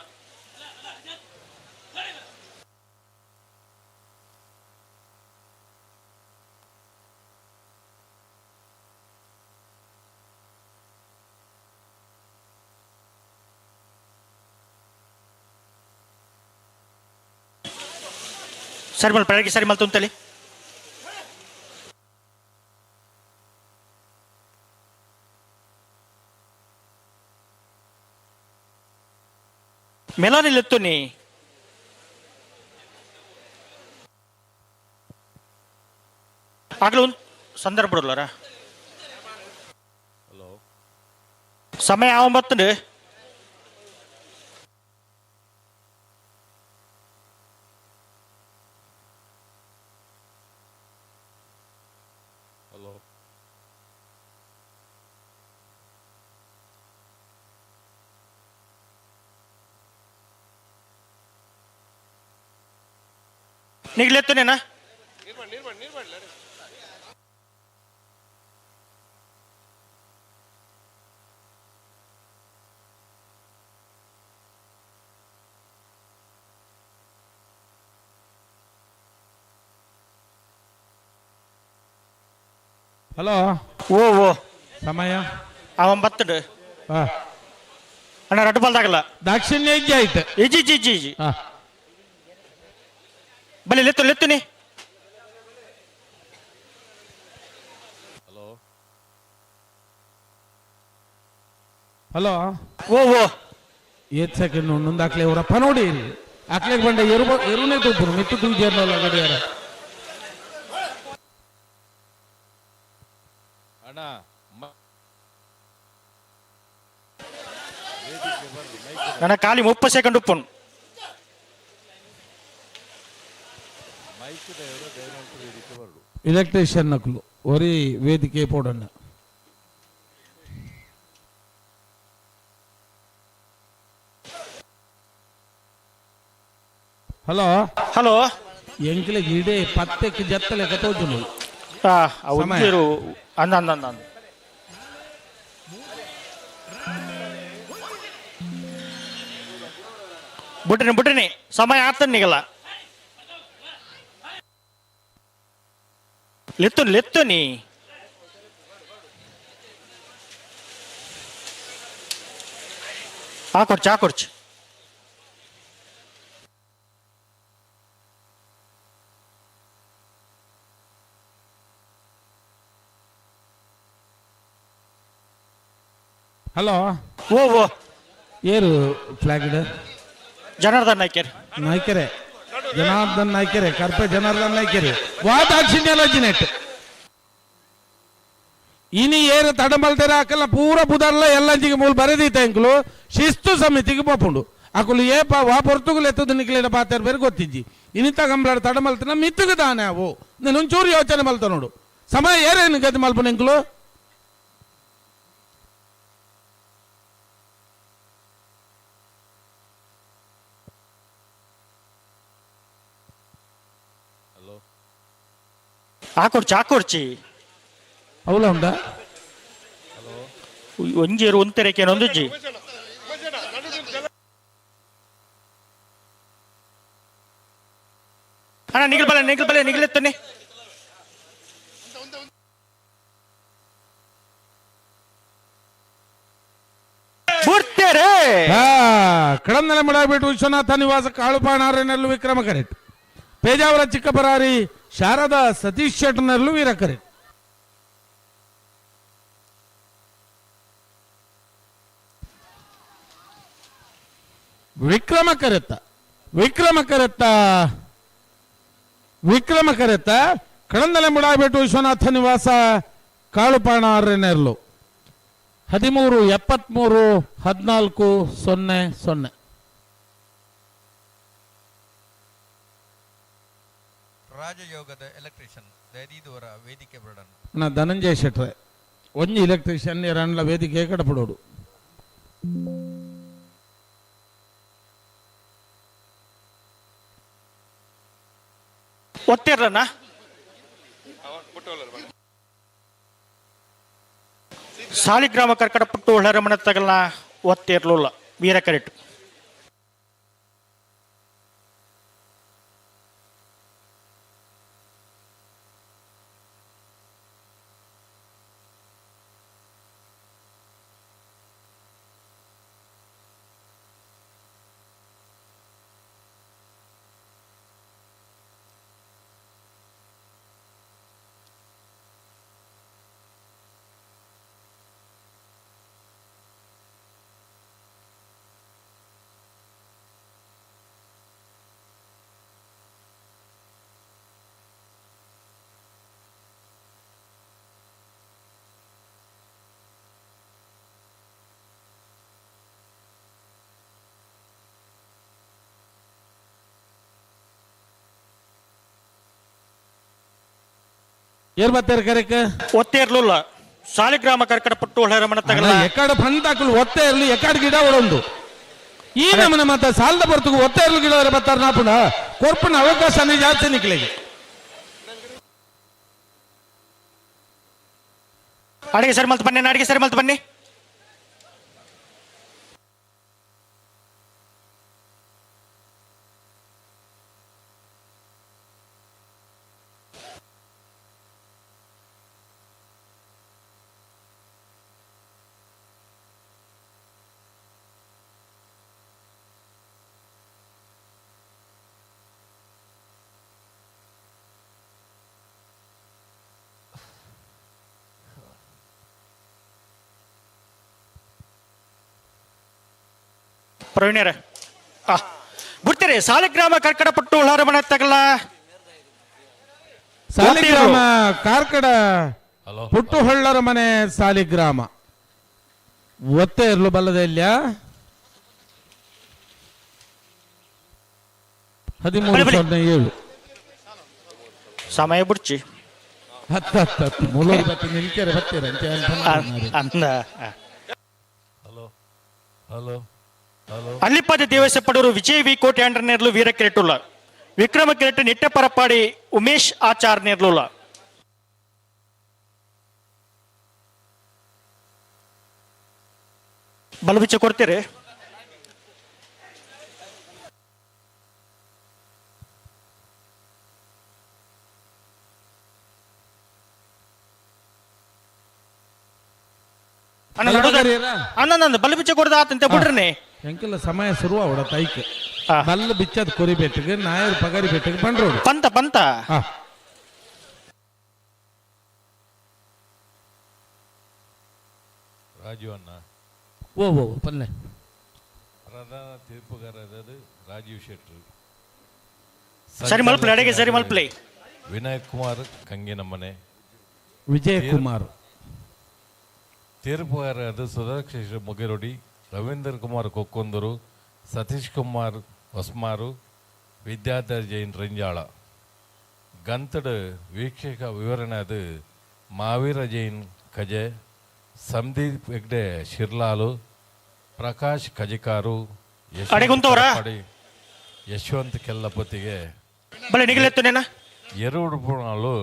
S19: ಸರಿ ಮಲ್ ಬೆಳಗ್ಗೆ ಸರಿ ಮಲ್ತು ಅಂತೇಳಿ. ಮೆಲಾನಿಲ್ ಎತ್ತುನಿ. ಆಗಲೂ ಒಂದು ಸಂದರ್ಭ ಬಿಡಲಾರ. ಸಮಯ ಯಾವ ಬರ್ತದೆ? ನಿಗ್ಲೆತ್ತುನೇನಾ?
S14: ಹಲೋ.
S19: ಓ ಓ
S14: ಸಮಯ
S19: ಅವನ್ ಬತ್ತಡು. ಅಣ್ಣ ರಡ್ಡು ಬಲ್ದಾಗಲ್ಲ.
S14: ದಾಕ್ಷಿಣ್ಯ ಇಜ್ಜಿ ಆಯ್ತು.
S19: ಇಜ್ಜಿ ಇಜ್ಜಿ ಇಜ್ಜಿ ಇಜ್ಜಿ. ಬಲೆ ಲೆತ್ತು ಲೆತ್ತುನಿ.
S14: ಹಲೋ. ಹಲೋ.
S19: ಓ ಓ
S14: ಏತ್ ಸೆಕೆಂಡ್ ಒಂದೊಂದು ಆಕ್ಲೆ ಅವರಪ್ಪ ನೋಡಿ ಆಕ್ಲೆಗೆ ಬಂಡ ಎರು ಎರುನೇ ತೂಪುನು ಮಿತ್ತು ತೂಜೇರ್ನಲ್ಲ ಗಡಿಯಾರ.
S8: ಅಣ್ಣ
S19: ನನ್ನ ಖಾಲಿ 30 ಸೆಕೆಂಡ್ ಉಪ್ಪುನು.
S14: ಎಲೆಕ್ಟ್ರಿಷಿಯನ್ ನಕಲು ಒರಿ ವೇದಿಕೆ ಪೋಡಣ್ಣ. ಹಲೋ.
S19: ಹಲೋ.
S14: ಎಂಕ್ಲೆ ಇಡೇ ಪತ್ತೆಕ್ಕೆ ಜತ್ತಲೆ ಕತೋಜುನು.
S19: ಅಂದ ಅಂದ ಅಂದ ಅಂದ. ಬುಟ್ರಿನಿ ಬುಟ್ರಿನಿ ಸಮಯ ಆತನಿಗಲ್ಲ. ಲೆತ್ತು ಲೆತ್ತುನಿ. ಆ ಕೊಡ್ಚು ಆ ಕೊಡ್ಚು.
S14: ಹಲೋ.
S19: ಓ ಓ
S14: ಏರು ಫ್ಲಾಗ್
S19: ಜನಾರ್ದನ್ ನಾಯ್ಕರ್.
S14: ನಾಯ್ಕರೆ ಜನಾರ್ದನ್ ನಾಯ್ಕರೆ ಕರ್ಪೆ ಜನಾರ್ದನ್ ನಾಯ್ಕರೆ ವಾದಾಕ್ಷಿಣ್ಯ ಇನಿ ಏರು ತಡಮಲ್ತೆರ ಹಾಕಲ್ಲ ಪೂರ ಬುದರ್ಲ ಎಲ್ಲಂಜಿಗೆ ಮೂಲ ಬರೆದೀತ ಎಂಕುಲು ಶಿಸ್ತು ಸಮಿತಿಗೆ ಪೋಪುಂಡು ಅಕುಲು ಏಪ ವಾ ಪೊರ್ತುಗುಲು ಎತ್ತದು ನಿಕ್ಲೇನ ಪಾತೇರ್ ಬೇರೆ ಗೊತ್ತಿಜ್ಜಿ ಇನಿತ ಕಂಬ್ಲಾಡ ತಡಮಲ್ತನ ಮಿತ್ತುಗು ತಾನೆ ಅವು ನಾನು ಒಂಚೂರು ಯೋಚನೆ ಮಲ್ತ ನೋಡು ಸಮಯ ಏರೇನು ಗತಿ ಮಲ್ಪು ಎಂಕುಲು.
S19: ಆ ಕೊಡ್ಚಿ
S14: ಅವಳ ಉಂಡಾ?
S19: ಒಂಜೇರು ಒಂತೆರೆಕೆ ಒಂದುಜ್ಜಿ. ಅಣ್ಣ ನಿಗಲ್ ಬಲೆ ನಿಗಲ್ ಬಲೆ ನಿಗಲೆತ್ತನೆ.
S14: ಕಡಂದಲೆ ಮಾಡಾಬಿಟ್ಟು ವಿಶ್ವನಾಥ ನಿವಾಸ ಕಾಳುಪಾಣಾರನಲ್ಲೂ ವಿಕ್ರಮ ಕರೆಕ್ಟ್. ಪೇಜಾವರ ಚಿಕ್ಕಬರಾರಿ ಶಾರದಾ ಸತೀಶ್ ಶೆಟ್ಟನಲ್ಲೂ ವೀರ ಕರೆಕ್ಟ್. ವಿಕ್ರಮ ಕರೆತ್ತ ವಿಕ್ರಮ ಕರೆತ್ತ ವಿಕ್ರಮ ಕರೆತ್ತ ಕಡಂದಲೆ ಮುಡಾಬೇಟು ವಿಶ್ವನಾಥ ನಿವಾಸ ಕಾಳುಪಾಣ ಆರನೇರ್ಲು 13 73 14 0 0.
S8: ರಾಜಯೋಗದ ಎಲೆಕ್ಟ್ರಿಷಿಯನ್ ದಯದೀದುವರ ವೇದಿಕೆ ಬರಡನ್.
S14: ನಾ ಧನಂಜಯ ಶೆಟ್ರೆ ಒಂಜಿ ಎಲೆಕ್ಟ್ರಿಷಿಯನ್ ರನ್ಲ ವೇದಿಕೆ ಕಡಪಡೋಡು.
S19: ಒತ್ತಿರ್ಲಣ್ಣ. ಸಾಲಿಗ್ರಾಮ ಕರ್ಕಡ ಪುಟ್ಟು ಉಳ್ಳರಮಣ ತಗಲ್ನ ಒತ್ತಿರ್ಲಿಲ್ಲ ವೀರ ಕರೆಟು.
S14: ಏರ್ ಬತ್ತಾರ ಕರೆಕ್?
S19: ಒತ್ತೇ ಇರ್ಲಿಲ್ಲ ಸಾಲಿಗ್ರಾಮ ಕರ್ಕಡ ಪಟ್ಟು ಉಳ್ಳರಮಣ ತಗಲ್ನ.
S14: ಎಕ್ಕಡ ಪಂತಾಕಲು ಒತ್ತೆ ಇರ್ಲಿ, ಎಕ್ಕಡ ಗಿಡ ಒಡೊಂದು ಈ ನಮನ ಮತ್ತ ಸಾಲದ ಬರ್ತಗ ಒತ್ತೆ ಇರ್ಲು ಗಿಡ ಬರ್ತಾರ ನಾಪುಣ ಕೊರ್ಪುನ ಅವಕಾಶ ಜಾಸ್ತಿ ನಿಕ್ಲೆಗೆ.
S19: ಅಡಿಗೆ ಸರಿ ಮಲ್ತು ಬನ್ನಿ, ಅಡಿಗೆ ಸರಿ ಮಲ್ತು ಬನ್ನಿ. ಪ್ರವೀಣ್ಯರೇ ಬಿಡ್ತೀರಿ. ಸಾಲಿಗ್ರಾಮ ಕರ್ಕಡ ಪಟ್ಟು ಉಳ್ಳಾರಮಣ ತಗಲ.
S14: ಸಾಲಿಗ್ರಾಮ ಕಾರ್ಕಡ ಪುಟ್ಟು ಹೊಳ್ಳರ ಮನೆ ಸಾಲಿಗ್ರಾಮ ಒತ್ತೆ ಇರ್ಲು ಬಲ್ಲದ ಇಲ್ಲ. 13:07
S19: ಸಮಯ ಬುಡ್ಚಿ.
S14: ಹತ್ತು ಹತ್ತು ಹತ್ತು ಮೂಲೂರು ಬತ್ತಿ ನಿಲ್ಕೆರೆ ಬತ್ತೀರ
S19: ಅಂದ.
S4: Hello hello hello.
S19: ಅಲ್ಲಿಪ್ಪದ ದೇವಸ ಪಡೂರು ವಿಜಯ್ ವಿ ಕೋಟೆ ನೇರ್ಲು ವೀರ ಕಿರೆಟುಲ್ಲ. ವಿಕ್ರಮ ಕಿರೆಟ್ ನಿಟ್ಟೆ ಪರಪಾಡಿ ಉಮೇಶ್ ಆಚಾರ್ ನೇರ್ಲುಲ್ಲ. ಬಲಬಿಚ್ಚ ಕೊಡ್ತೀರಿ. ಅಣ್ಣ ಬಲ್ಬಿಚ್ಚ ಕೊಡ್ದ ಆತಂತೆ ಬಿಡ್ರಿ.
S14: ಎಂಕೆಲ್ಲ ಸಮಯ ಶುರು ಅವಡ ತೈಕ್ ಬಲ್ಲ ಬಿಚ್ಚದ ಕೊರಿ ಬೆಟ್ಟಿಗೆ ನಾಯರ್ ಪಗರಿ ಬೆಟ್ಟಿಗೆ ಬಂಡ್ರೋಡು
S19: ಪಂತ ಪಂತ.
S4: ರಾಜು ಅಣ್ಣ
S3: ಓ ಓ ಪಲ್ಲೆ.
S4: ಪ್ರಧಾನ ತೀರ್ಪುಗಾರರಾದ ರಾಜೀವ್ ಶೆಟ್ಟರು.
S19: ಸರಿ ಮಲ್ಪ್ಲೆ ಅಡಿಗೆ ಸರಿ ಮಲ್ಪ್ಲೆ.
S4: ವಿನಯ್ ಕುಮಾರ್ ಕಂಗಿನಮ್ಮನೆ,
S14: ವಿಜಯ್ ಕುಮಾರ್.
S4: ತೀರ್ಪುಗಾರರಾದ ಸುಧಾಕ್ಷೇಶ್ವರ ಮೊಗೆರೊಡಿ, ರವೀಂದ್ರ ಕುಮಾರ್ ಕೊಕ್ಕೊಂದರು, ಸತೀಶ್ ಕುಮಾರ್ ಹೊಸ್ಮಾರು, ವಿದ್ಯಾಧರ್ ಜೈನ್ ರಂಜಾಳ. ಗಂತಡು ವೀಕ್ಷಕ ವಿವರಣೆ ಅದು ಮಹಾವೀರ ಜೈನ್ ಕಜೆ, ಸಂದೀಪ್ ಹೆಗ್ಡೆ ಶಿರ್ಲಾಲು, ಪ್ರಕಾಶ್ ಕಜಿಕಾರು, ಯಶವಂತ್ ಕೆಲ್ಲಪತಿಗೆ ಎರಡು ಪುಣಾಲು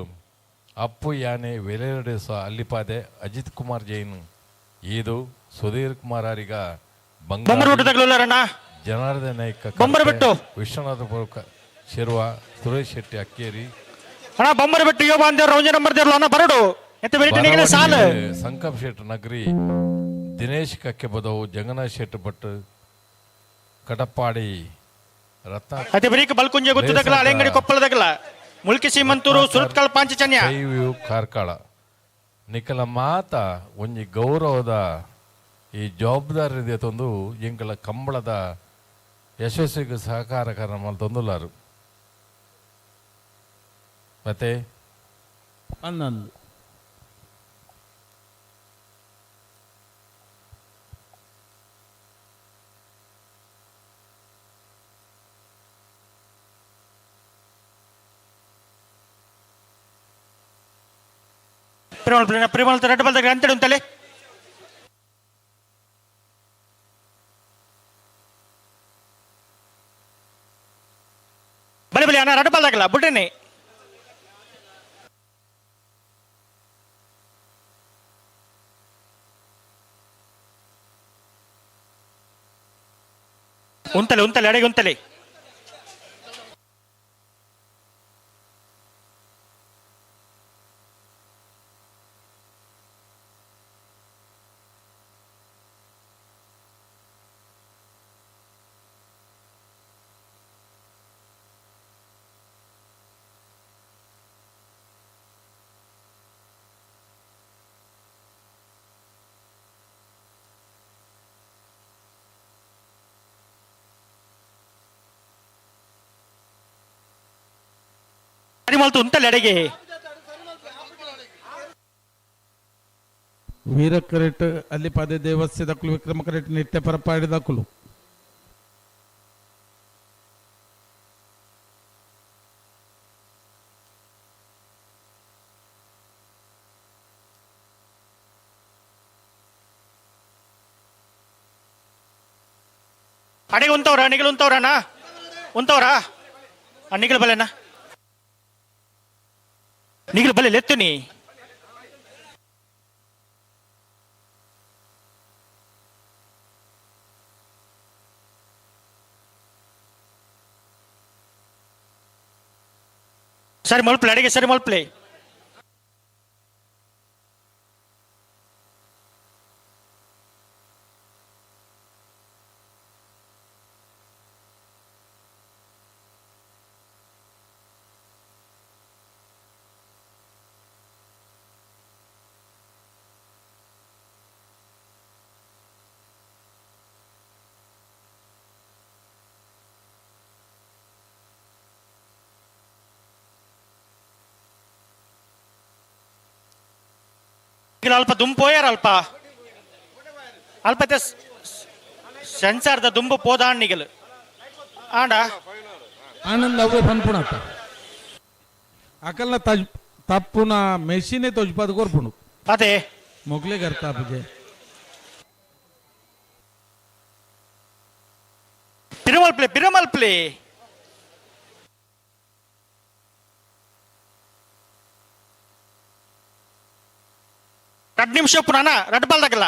S4: ಅಪ್ಪು ಯಾನೆ ವೆಲೆರಡು ಸಹ ಅಲ್ಲಿಪಾದೆ, ಅಜಿತ್ ಕುಮಾರ್ ಜೈನ್ ಈದು, ಸುಧೀರ್ ಕುಮಾರ್ ಅರಿಗ ಬಂಗಾರ, ಜನಾರ್ದನ ನಾಯ್ಕ ವಿಶ್ವನಾಥ ಶಿರ್ವ, ಸುರೇಶ್ ಶೆಟ್ಟಿ ಅಕ್ಕೇರಿ, ಸಂಕಪ್ ಶೆಟ್ಟಿ ನಗರಿ, ದಿನೇಶ್ ಕಕ್ಕೆಬದವು, ಜಗನ್ನಾಥ್ ಶೆಟ್ಟಿ ಭಟ್ ಕಟಪಾಡಿ, ರತ್ನ
S19: ಮುಲ್ಕಿ ಸೀಮಂತೂರು, ಸುರತ್ಕಲ್ ಪಾಂಚಜನ್ಯ,
S4: ಕಾರ್ಕಳ. ನಿಕಲ ಮಾತ ಒಂಜಿ ಗೌರವದ ಈ ಜವಾಬ್ದಾರಿ ತಂದು ಎಂಕಲ ಕಂಬಳದ ಯಶಸ್ವಿಗೆ ಸಹಕಾರ ಮಲ್ತೊಂದುಲ್ಲಾರು. ಮತ್ತೆ
S14: 11
S19: ಪ್ರೇಮಲ್ ಪ್ರೇಮಲ್ ರಡ್ಡು ಬಲ್ದಾಗ ಅಂತೇಳಿ ಉಂತಲೆ. ಬಲೆ ಬಲೆ ಅಣ್ಣ ರಡ್ಡು ಬಲ್ದಾಗಲ್ಲ ಬುಡ್ರೇನೆ. ಉಂತಲೆ ಉಂತಲೆ ಅಡೆಗೆ ಉಂತಲೆ. ಉಂತಲೆ ಅಡೆಗೆ.
S14: ವೀರ ಕರೆಟ್ ಅಲ್ಲಿ ಪದೇ ದೇವಸ್ಥಾನಕ್ಕಲು ವಿಕ್ರಮ ಕರೆಟ್ ನಿತ್ಯ ಪರಪಾಡಿದಕ್ಕಲು.
S19: ಅಡೆಗೆ ಉಂತವ್ರ ನಿಗಲು ಉಂತವ್ರಣ್ಣ ಉಂತವ್ರಾ ನಿಗಲು ಬಲೆಣ್ಣ ನಿಗಲು ಬಲೆ ಲೆತ್ತುನಿ. ಸರಿ ಮಲ್ಪ್ಲೆ ಅಡಿಗೆ ಸರಿ ಮಲ್ಪ್ಲೆ. ಅಲ್ಪ ದುಂಬು ಪೋಯಾರ ಅಲ್ಪ ಅಲ್ಪ ಸೆನ್ಸಾರ್ದ ದುಂಬು ಪೋದ ನಿಗಲು ಆಂಡ
S14: ಆನಂದ್ ಅವೇ ಪನ್ಪುಣತ್ತ ಅಕಲ್ನ ತಜ್ ತಪ್ಪುನ ಮೆಷಿನೇ ತೊಜ್ಪಾದ ಕೊರ್ಪುಣು
S19: ಅದೇ
S14: ಮೊಗ್ಲೆ ಕರ್ತಾ ಪೂಜೆ
S19: ಪಿರಮಲ್ಪ್ಲೆ ಪಿರಮಲ್ಪ್ಲೆ 2 ನಿಮಿಷ ಪುನಃ ರಡ್ ಬಾಲ್ದಾಗಲ್ಲ.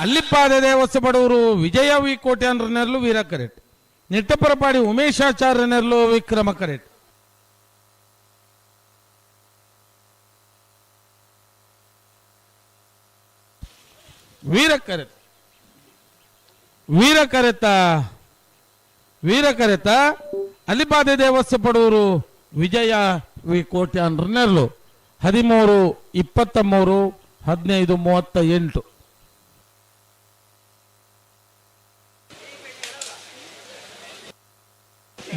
S14: ಅಲ್ಲಿಪ್ಪಾದ ದೇವಸ್ಥ ಬಡವರು ವಿಜಯ ವಿ ಕೋಟ್ಯಾನ್ರನೆರ್ಲು ವೀರ ಕರೆಟ್ ನಿಟ್ಟಪರಪಾಡಿ ಉಮೇಶಾಚಾರ್ಯನೆರ್ಲು ವಿಕ್ರಮ ಕರೆಟ್. ವೀರ ಕರೆತ ವೀರ ಕರೆತ ವೀರ ಕರೆತ ಅಲಿಬಾದೆ ದೇವಸ್ಥ ಪಡವರು ವಿಜಯ ವಿ ಕೋಟ್ಯಾನ್ರನೆರ್ಲು 13 23 15 38.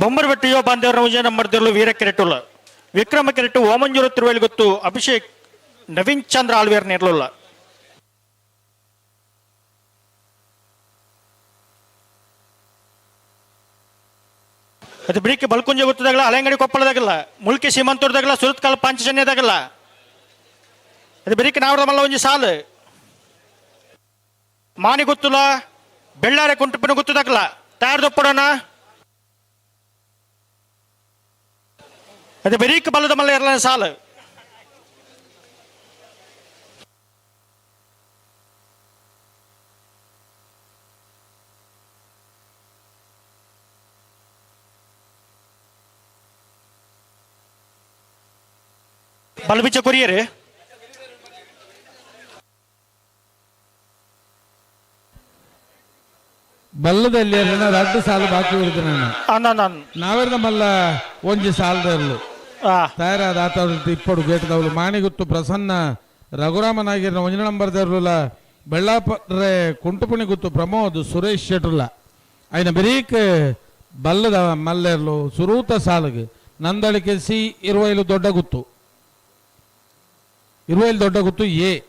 S19: ಬೊಮ್ಮರಬೆಟ್ಟು ಯುವ ಬಾಂಧವರ ವಿಜಯ ನಂಬರ್ದಿರಲು ವೀರ ಕೆರೆಟುಲ್ಲ ವಿಕ್ರಮ ಕೆರೆಟು ಓಮಂಜೂರು ತಿರುವೇಲಿ ಗೊತ್ತು ಅಭಿಷೇಕ್ ನವೀನ್ ಚಂದ್ರ ಆಳ್ವೇರ್ ನೇರ್ಲುಲ್ಲ. ಅದು ಬಿಳಿಕೆ ಬಲ್ಕುಂಜ ಗೊತ್ತದಾಗಲ್ಲ ಹಳೆಂಗಡಿ ಕೊಪ್ಪಳದಾಗಲ್ಲ ಮುಲ್ಕಿ ಸೀಮಂತೂರ್ದಾಗಲ್ಲ ಸುರತ್ಕಲ್ ಪಾಂಚಜನ್ಯದಾಗಲ್ಲ ಅದು ಬಿಳಿಕೆ ನಾವರ ಮಲ್ಲ ಒಂಜಿ ಸಾಲು ಮಾನಿ ಗೊತ್ತುಲ್ಲ ಬೆಳ್ಳಾರೆ ಕುಂಟುಪಿನ ಗೊತ್ತದಾಗಲ್ಲ ತಯಾರ್ದೊಪ್ಪಡೋಣ ಅದು ಬೆರೀಕ್ ಬಲ್ಲದ ಮಲ್ಲ ಇರಲ್ಲ ಸಾಲು ಬಲ್ಬಿಚ್ಚ ಕೊರಿಯರ್
S14: ಬಲ್ಲದಲ್ಲಿ ರಡ್ಡು ಸಾಲು ಬಾಕಿ ಉಳಿದು ನಾನು ನಾವೆಲ್ಲ ಮಲ್ಲ ಒಂಜಿ ಸಾಲದಲ್ಲೂ ತಯಾರಾದ ಆತ ಇಪ್ಪಡು ಗೇಟ್ದವಳು ಮಾಣಿಗುತ್ತು ಪ್ರಸನ್ನ ರಘುರಾಮನಾಗಿರ್ನ ಒಂಜಿ ನಂಬರ್ ದೇರ್ಲುಲ ಬೆಳ್ಳಾಪರೆ ಕುಂಟುಪುಣಿ ಗುತ್ತು ಪ್ರಮೋದ್ ಸುರೇಶ್ ಶೆಟ್ರುಲ ಐನ ಬರೀಕ್ ಬಲ್ಲದ ಮಲ್ಲೆರ್ಲು ಸುರೂತ ಸಾಲುಗೆ ನಂದಳಿಕೆ ಸಿ ಇರುವೈಲು ದೊಡ್ಡ ಗುತ್ತು. Iruvayil Doddaguttu A,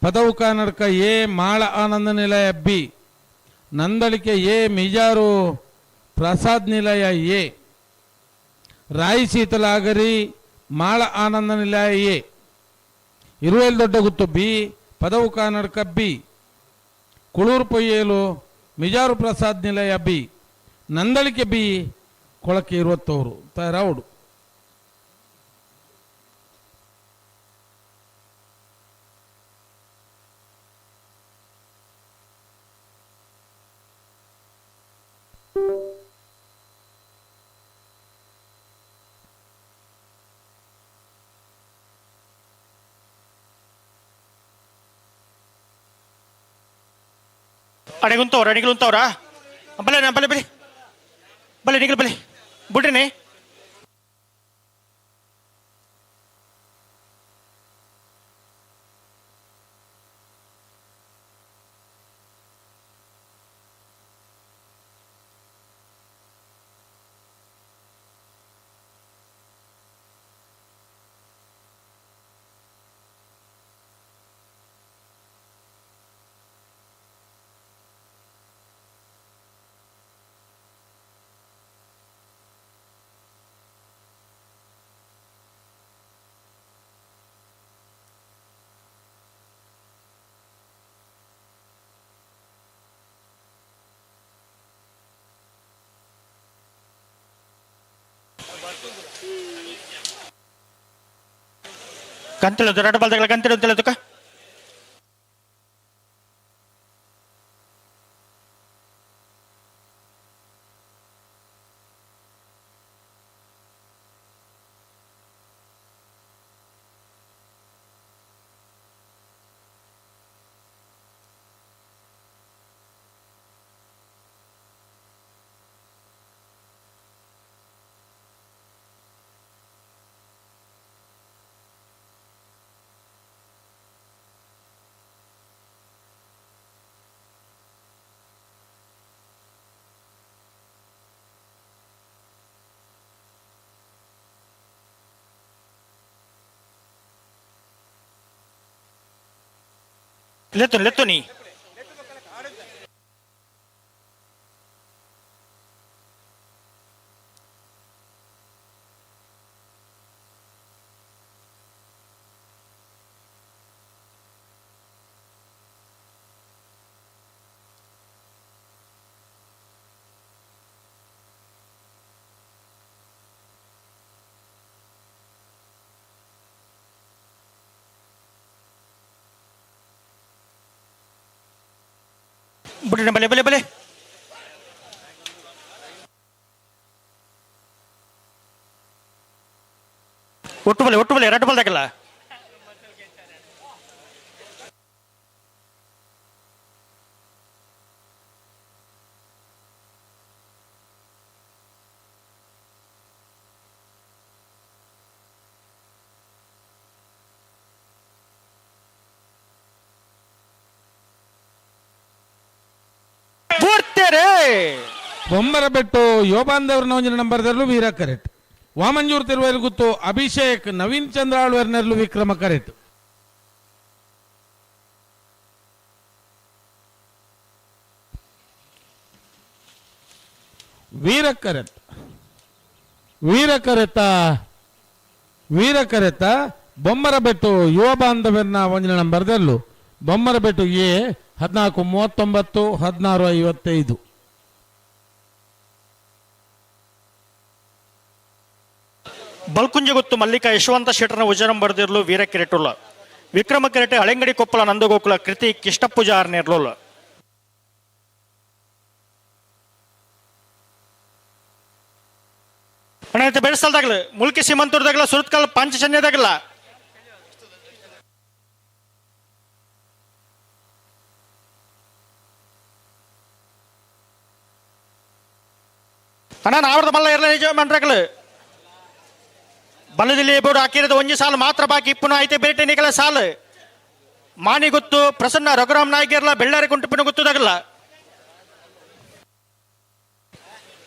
S14: Padavu Kanadka A, Mala Ananda Nilaya B, Nandalike A, Mijar Prasad Nilaya A, Rai Sheetalagari Mala Ananda Nilaya A, Iruvayil Doddaguttu B, Padavu Kanadka B, Kulur Poyyelu Mijar Prasad Nilaya B, Nandalike B, Kolake Iruvattoor ತಯಾರಾವಡು.
S19: ಅಡೆಗುಂತವ್ರ ಅಡಿಗಲುಂತವ್ರ ಬಲೆ ಬಲೆ ಬಲೆ ಬಲೆ ನಿಗಲ್ ಬಲೆ ಬಿಡ್ರಿನೇ. ಕಂತಿಳು ದೊಡ್ಡ ಬಲ್ದಗಳ ಕಂತಿಳು ಅಂತೇಳಿ ತುಕ. ಲೆತ್ತು ಲೆತ್ತು ನೀ ಬಿಡ್ರಿ, ಬಲೆ ಬಲೆ ಬಲೆ. ಒಟ್ಟು ಬಲೆ ಒಟ್ಟು ಬಲೆ ಎರಡು ಬಲ್ದಾಕಲ್ಲ.
S14: ಬೊಂಬರಬೆಟ್ಟು ಯೋಬಾಂದವ್ರ ಒಂಜಿನ ನಂಬರ್ದಲ್ಲೂ ವೀರ ಕರೆಕ್ಟ್. ವಾಮಂಜೂರ್ ತಿರುವೈಲ್ ಗುತ್ತು ಅಭಿಷೇಕ್ ನವೀನ್ ಚಂದ್ರ ಆಳ್ವೇರ್ನಲ್ಲೂ ವಿಕ್ರಮ ಕರೆಕ್ಟ್. ವೀರ ಕರೆತ ವೀರ ಕರೆತ ವೀರ ಕರೆತ ಬೊಮ್ಮರಬೆಟ್ಟು ಯುವ ಬಾಂಧವ್ಯನ ಒಂಜಿನ ನಂಬರ್ದಲ್ಲೂ ಬೊಮ್ಮರಬೆಟ್ಟು ಎ 14 39 16 55.
S19: ಬಲ್ಕುಂಜ ಗೊತ್ತು ಮಲ್ಲಿಕಾ ಯಶವಂತ ಶೆಟ್ಟರ್ನ ಉಜರಂ ಬರೆದಿರಲು ವೀರ ಕಿರೆಟುಲ್ಲ. ವಿಕ್ರಮ ಕಿರೆಟೆ ಹಳೆಂಗಡಿ ಕೊಪ್ಪಳ ನಂದಗೋಕುಲ ಕೃತಿ ಕಿಷ್ಟಪ್ಪುಜಾರ್ನೇರ್ಲೋಲ್ಲ. ಅಣ್ಣ ಬೆಳೆಸಲ್ದಾಗಲ ಮುಲ್ಕಿ ಸೀಮಂತೂರ್ದಾಗಲ ಸುರತ್ಕಲ್ ಪಾಂಚಜನ್ಯದಾಗಲ್ಲ. ಅಣ್ಣ ನಾವ್ರದ ಮಲ್ಲ ಇರಲ್ಲ ನಿಜ ಮಂಡ್ರಗಳು ಬಲದಲ್ಲಿ ಬೋರ್ಡ್ ಹಾಕಿರೋದು ಒಂಜಿ ಸಾಲು ಮಾತ್ರ ಬಾಕಿ ಇಪ್ಪುನ ಐತೆ ಬೇಟೆ ನಿಗಲ ಸಾಲು ಮಾನಿ ಗೊತ್ತು ಪ್ರಸನ್ನ ರಘುರಾಮ್ ನಾಯ್ಕರ್ಲ ಬೆಳ್ಳಾರಿ ಕುಂಟುಪಿನ ಗೊತ್ತದಾಗಲ್ಲ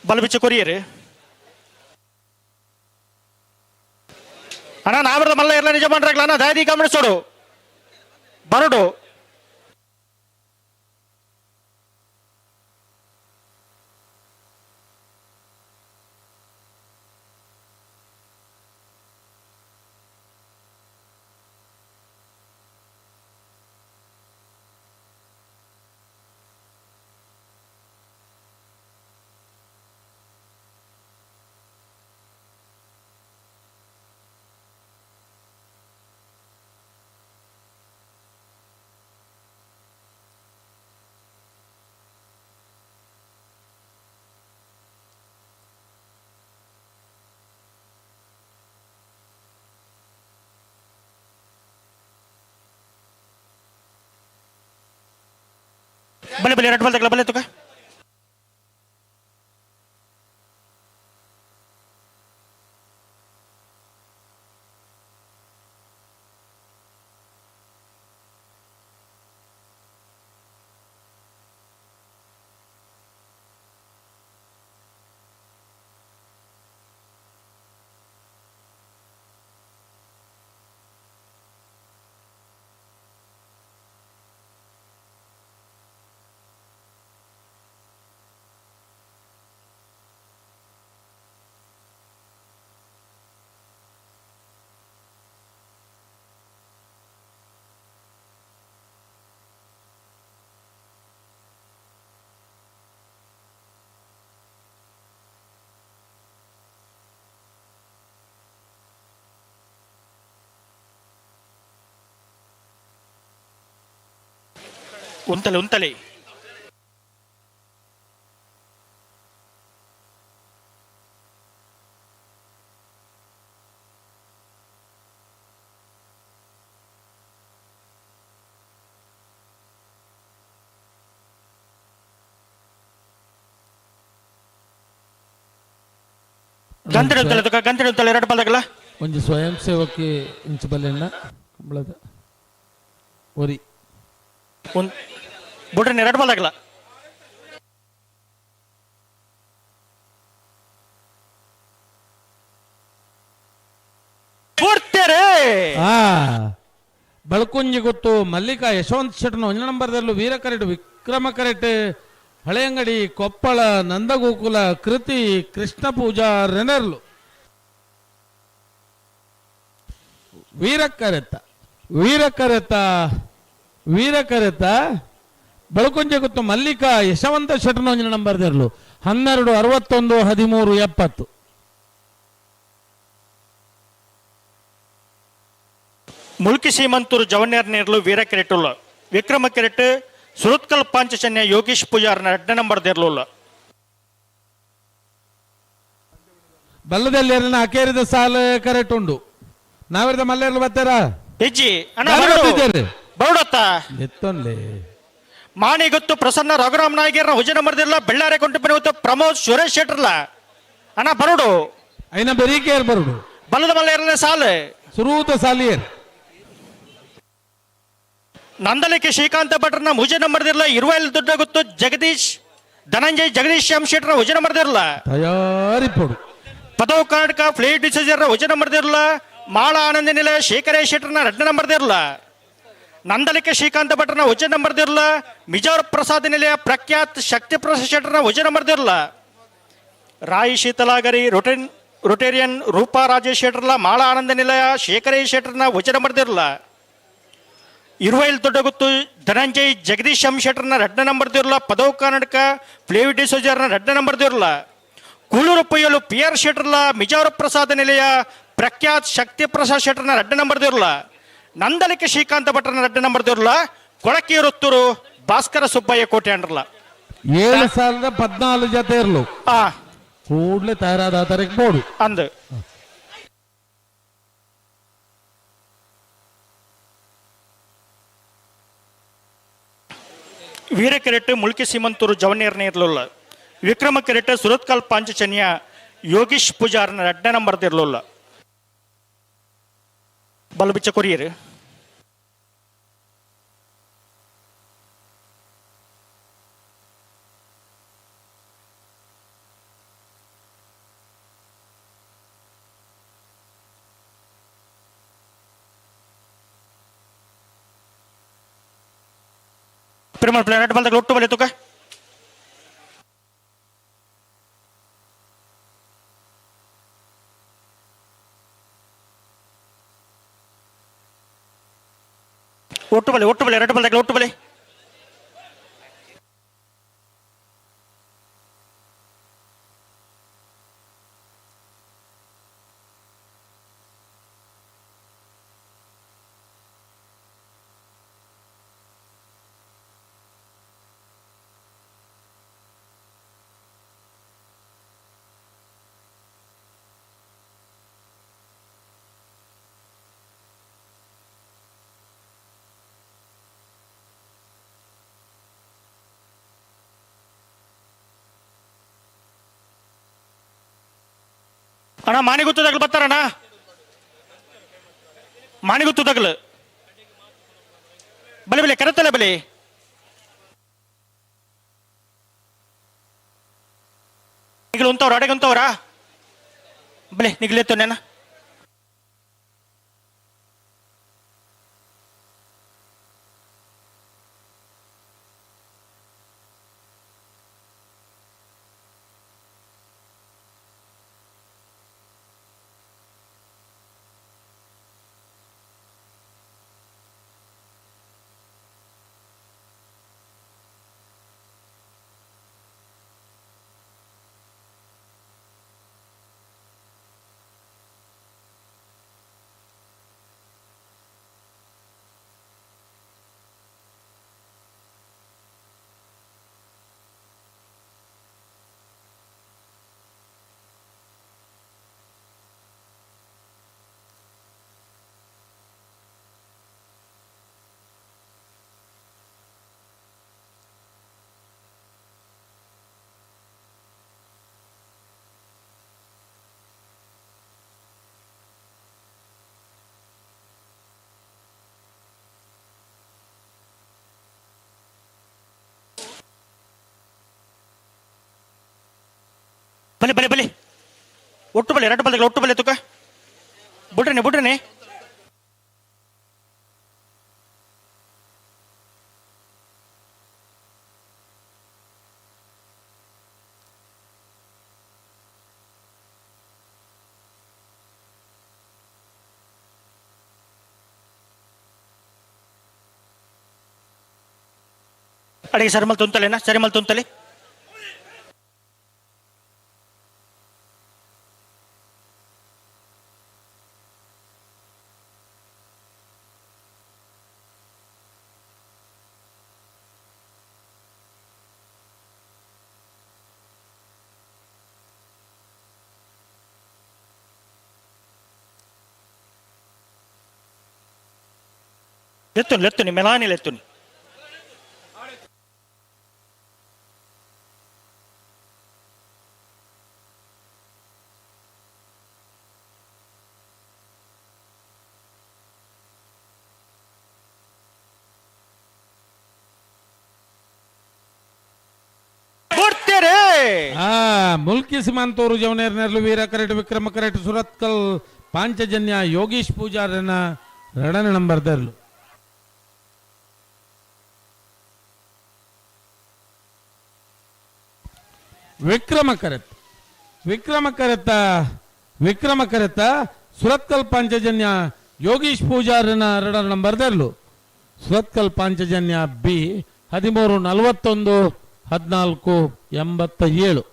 S19: ಬಲಬಿಚ್ಚು ಕೊರಿಯರು. ಅಣ್ಣ ನಾವ್ರದ ಮಲ್ಲ ಇರಲ್ಲ ಯಜಮಾನರಾಗ್ಲಾನ ದಾದಿ ಗಮನಿಸೋಡು ಬರಡು. ಬಲೆ ಬಲೆ ಎರಡು ಬಾಲ್ ತಗಲ ಬಲೆ ತುಕ. ಉಂತಲೆ ಉಂತಲೆ ಗಂಟೆ ಉಂತಲೆ ತುಕ ಗಂಟೆ ಉಂತಲೆ ಎರಡು ಬಾಲ್.
S14: ಒಂಜಿ ಸ್ವಯಂ ಸೇವಕಿ ಇಂಚು ಬಲ್ಲೆಣ್ಣ ಕಂಬಳದ ಒರಿ
S19: ಬುಡ್ರಿ ಎರಡು ಬಾಲ್ ಆಗಲ್ಲ.
S14: ಬಳಕುಂಜಿ ಗೊತ್ತು ಮಲ್ಲಿಕಾ ಯಶವಂತ ಶೆಟ್ಟನ ಒಂಜಿ ನಂಬರ್ದಲ್ಲೂ ವೀರ ಕರೆಟ್ ವಿಕ್ರಮ ಕರೆಟ್ ಹಳೆಯಂಗಡಿ ಕೊಪ್ಪಳ ನಂದಗೋಕುಲ ಕೃತಿ ಕೃಷ್ಣ ಪೂಜಾ ರೆನರ್ಲು ವೀರ ಕರೆತ ವೀರ ಕರೆತ ವೀರ ಕರೆತ ಬಳಕುಂಜೆ ಗೊತ್ತು ಮಲ್ಲಿಕಾ ಯಶವಂತ ಶೆಟ್ಟನ ಒಂಜಿನ ನಂಬರ್ ದಿರ್ಲು 12 61 13 70.
S19: ಮುಲ್ಕಿ ಸೀಮಂತೂರು ಜವನ್ಯರ್ ನೇರ್ಲು ವೀರ ಕೆರೆಟುಲ್ಲ ವಿಕ್ರಮ ಕೆರೆಟ್ ಸುರತ್ಕಲ್ ಪಾಂಚಜನ್ಯ ಯೋಗೀಶ್ ಪೂಜಾರ್ನ ಎರಡನೇ ನಂಬರ್ ದೇರ್ಲುಲ್ಲ.
S14: ಬಲ್ಲದಲ್ಲಿ ಅಕೇರಿದ ಸಾಲ ಕರೆಕ್ಟ್ ಉಂಡು ನಾವಿರದ ಮಲ್ಲೇರ್ಲು ಬರ್ತಾರಾ
S19: ಹೆಜ್ಜಿ ಅಣ್ಣ ಬರಡತ್ತ
S14: ಎತ್ತೊಂದೆ
S19: ಮಾಣಿ ಗೊತ್ತು ಪ್ರಸನ್ನ ರಘುರಾಮ್ ನಾಯ್ಗರ್ನ ಹುಜ ನಂಬರ್ ದಿರ್ಲ ಬೆಳ್ಳಾರೆ ಕೊಂಟು ಗೊತ್ತು ಪ್ರಮೋದ್ ಸುರೇಶ್ ಶೆಟ್ಟರ್ಲ ಅಣ್ಣ ಬರೋಡು
S14: ಐನ ಬೆರೀಕೇರ್ ಬರೋಡು
S19: ಬಲ್ಲದ ಮಲ್ಲೇರ್ಲ ಸಾಲು
S14: ಸುರೂತ ಸಾಲಿಯರ್
S19: ನಂದಲಿಕೆ ಶ್ರೀಕಾಂತ ಭಟ್ರನ ಮುಜೆ ನಂಬರ್ ದಿರ್ಲ ಇರುವೈಲ್ ದೊಡ್ಡ ಗೊತ್ತು ಜಗದೀಶ್ ಧನಂಜಯ್ ಜಗದೀಶ್ ಶ್ಯಾಮ್ ಶೆಟ್ಟರ್ನ ಹುಜ ನಂಬರ್ ದಿರ್ಲ
S14: ತಯಾರಿ ಪೊಡು
S19: ಪದವ್ ಕರ್ನಾಟಕ ಫ್ಲೇಟ್ ಡಿಸೈಜರ್ನ ಹುಜ ನಂಬರ್ ದಿರ್ಲ ಮಾಳ ಆನಂದ ನಿಲಯ ಶೇಖರೇ ಶೆಟ್ಟರ್ನ ಎರಡನೇ ನಂಬರ್ ದಿರ್ಲ ನಂದಲಿಕೆ ಶ್ರೀಕಾಂತ ಭಟ್ರನ ಹುಜ ನಂಬರ್ ದಿರ್ಲ ಮಿಜಾರ್ ಪ್ರಸಾದ್ ನಿಲಯ ಪ್ರಖ್ಯಾತ್ ಶಕ್ತಿ ಪ್ರಸಾದ್ ಶೆಟ್ಟರ್ನ ಹುಜ ನಂಬರ್ ದಿರ್ಲ ರಾಯಿ ಶೀತಲಾಗರಿ ರೊಟೇರಿಯನ್ ರೂಪಾ ರಾಜೇಶ್ ಶೆಟ್ಟರ್ಲ ಮಾಳ ಆನಂದ ನಿಲಯ ಶೇಖರೇ ಶೆಟ್ಟರ್ನ ಹುಜ ನಂಬರ್ ದಿರ್ಲ ಇರುವೈಲ್ ದೊಡ್ಡಗುತ್ತು ಧನಂಜಯ್ ಜಗದೀಶ್ ಎಂ ಶೆಟ್ಟರ್ನ ಎರಡನೇ ನಂಬರ್ ದಿರ್ಲ ಪದವ್ ಕರ್ನಾಟಕ ಫ್ಲೇವಿ ಡಿಸೋಜರ್ನ ಎರಡನೇ ನಂಬರ್ ದಿರ್ಲ ಕೂಳೂರು ಪೊಯ್ಯಲು ಪಿ ಆರ್ ಶೆಟ್ಟರ್ಲ ಮಿಜಾರು ಪ್ರಸಾದ ನಿಲಯ ಪ್ರಖ್ಯಾತ್ ಶಕ್ತಿ ಪ್ರಸಾದ್ ಶೆಟ್ಟರ್ನ ಎರಡನೇ ನಂಬರ್ ದಿರ್ಲ ನಂದಲಿಕೆ ಶ್ರೀಕಾಂತ ಭಟ್ರನ ಎರಡನೇ ನಂಬರ್ ದಿರ್ಲ ಕೊಳಕಿಯರೊತ್ತೂರು ಭಾಸ್ಕರ ಸುಬ್ಬಯ್ಯ ಕೋಟೆ ಅಂಡ್ರಲ್ಲ
S14: 7014 ಜತೆ ಇರಲು ಕೂಡಲೇ ತಯಾರಾದ ತಾರೀಕು ಬೋಡು
S19: ಅಂದು ವೀರ ಕೆರೆಟ್ ಮುಲ್ಕಿ ಸೀಮಂತೂರು ಜವನೇರ್ನೇ ಇರಲಿಲ್ಲ ವಿಕ್ರಮ ಕೆರೆಟ್ ಸುರತ್ಕಲ್ ಪಾಂಚಜನ್ಯ ಯೋಗೀಶ್ ಪೂಜಾರ್ನ ಎರಡನೇ ನಂಬರ್ ಇರಲಿಲ್ಲ ಬಲ್ಬಿಚ್ಚ ಕೊರಿಯರ್ ಪೆರುಮಾಳ್ ಪ್ಲೇಯರ್ ರಡ್ಡ್ ಬಾಲ್ದಕುಲು ಒಟ್ಟು ಬಲೆ ತುಕ. ಒಟ್ಟು ಬಲೆ ಒಟ್ಟು ಬಲೆ ರಡ್ಡ್ ಬಾಲ್ದಕುಲು ಒಟ್ಟು ಬಲೆ. ಅಣ್ಣ ಮಾಣಿಗುತ್ತು ತಗಲು ಬರ್ತಾರಣ್ಣ, ಮಾಣಿಗುತ್ತು ತಗಲು ಬಲೆ ಬಲೆ ಕರೆತಲ್ಲ ಬಲೆ. ನಿಗಲು ಉಂತವ್ರ ಅಡೆಗೆ ಉಂತವ್ರಾ ಬಲೆ ನಿಗಲೆತ್ತು ನೆನ. ಬಲೆ ಬಲೆ ಬಲೆ ಒಟ್ಟು ಬಲೆ ಎರಡು ಬಲೆಗಳು ಒಟ್ಟು ಬಲೆ ತುಕ. ಬುಡ್ರನೆ ಬುಡ್ರನೆ. ಅಡಿಗೆ ಸರಿಮಲ್ ತುಂತಲೇನಾ, ಸರಿಮಲ್ ತುಂತಲೆ. ಲೆತ್ತುನಿ ಲೆತ್ತುನಿ ಮೆಲಾನಿ ಲೆತ್ತುನಿ.
S14: ಮುಲ್ಕಿ ಸಿಮಾಂತೋರು ಜವನೇರ್ ನೆರ್ಲು ವೀರ ಕರೆಟ್ ವಿಕ್ರಮ ಕರೆಟ್ ಸುರತ್ಕಲ್ ಪಾಂಚಜನ್ಯ ಯೋಗೀಶ್ ಪೂಜಾರನ ಎರಡನೇ ನಂಬರ್ ದರ್ಲು. ವಿಕ್ರಮ ಕರೆತ್ ವಿಕ್ರಮ ಕರೆತ ವಿಕ್ರಮ ಕರೆತ ಸುರತ್ಕಲ್ ಪಾಂಚಜನ್ಯ ಯೋಗೀಶ್ ಪೂಜಾರನ ಎರಡನೇ ನಂಬರ್ ದರ್ಲು. ಸುರತ್ಕಲ್ ಪಾಂಚಜನ್ಯ ಬಿ 13 41 14 87.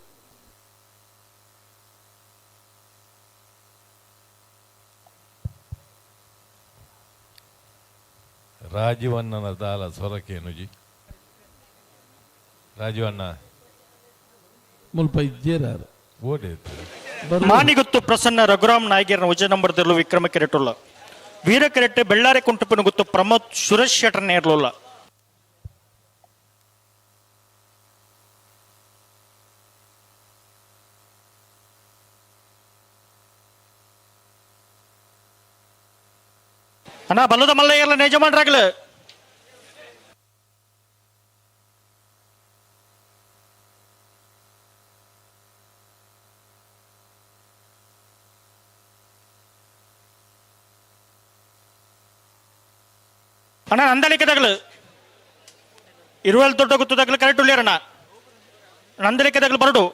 S4: ರಾಜೀವಣ್ಣನ ದಾಲ ಸೊರಕೇನುಜಿ ರಾಜೀವಣ್ಣ
S14: ಮುಲ್ಪ ಇಜ್ಜೇರಾರು
S19: ಮಾನಿಗುತ್ತು ಪ್ರಸನ್ನ ರಘುರಾಮ್ ನಾಯ್ಗೇರ್ನ ಉಜ ನಂಬರ್ ದರ್ಲು ವಿಕ್ರಮ ಕೆರೆಟುಲ್ಲ. ವೀರ ಕೆರೆಟ್ ಬೆಳ್ಳಾರೆ ಕುಂಟುಪನ ಗುತ್ತು ಪ್ರಮೋದ್ ಸುರೇಶ್ ಶೆಟ್ಟರ್ ನೇರ್ಲುಲ್ಲ. ಅಣ್ಣ ಬಲ್ಲದ ಮಲ್ಲಯ್ಯಲ್ಲ ನೇಜ ಮಾಡ್ರಾಗ್ಲ. ಅಣ್ಣ ನಂದಳಿಕೆ ತಗಲು. ಇರುವೆಲ್ ದೊಡ್ಡ ಗುತ್ತದಾಗಲು ಕರೆಕ್ಟ್ ಉಳ್ಳೇರಣ ನಂದಲಿಕೆದಾಗಲು ಬರಡು.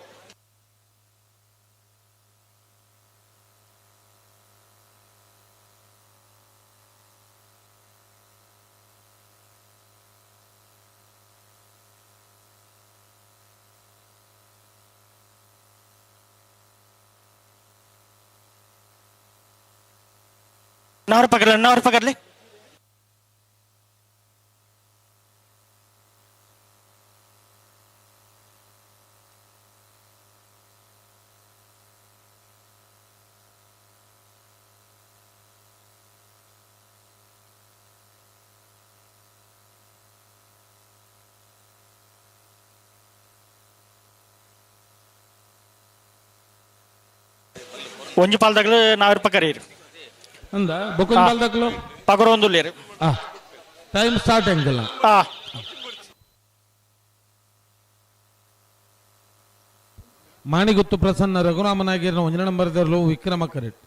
S19: ನಾರು ಪಗರ್ಲಿ, ನಾರು ಪಗರ್ಲಿ. ಒಂಜಿ ಪಾಲ್ದಾಗಲು ನಾವಿರ್ ಪಕರೀರು
S14: ಅಂದ ಬೊಕೊಂಜಿ ಪಾಲ್ದಾಗಲು
S19: ಪಗರೊಂದುಲ್ಲೇರು.
S14: Time start ಎಂಕಲ್ಲ. ಮಾಣಿಗುತ್ತು ಪ್ರಸನ್ನ ರಘುರಾಮನಾಗಿರ್ನ ಒಂಜನೇ ನಂಬರ್ ದರ್ಲು ವಿಕ್ರಮ ಕರೆಕ್ಟ್.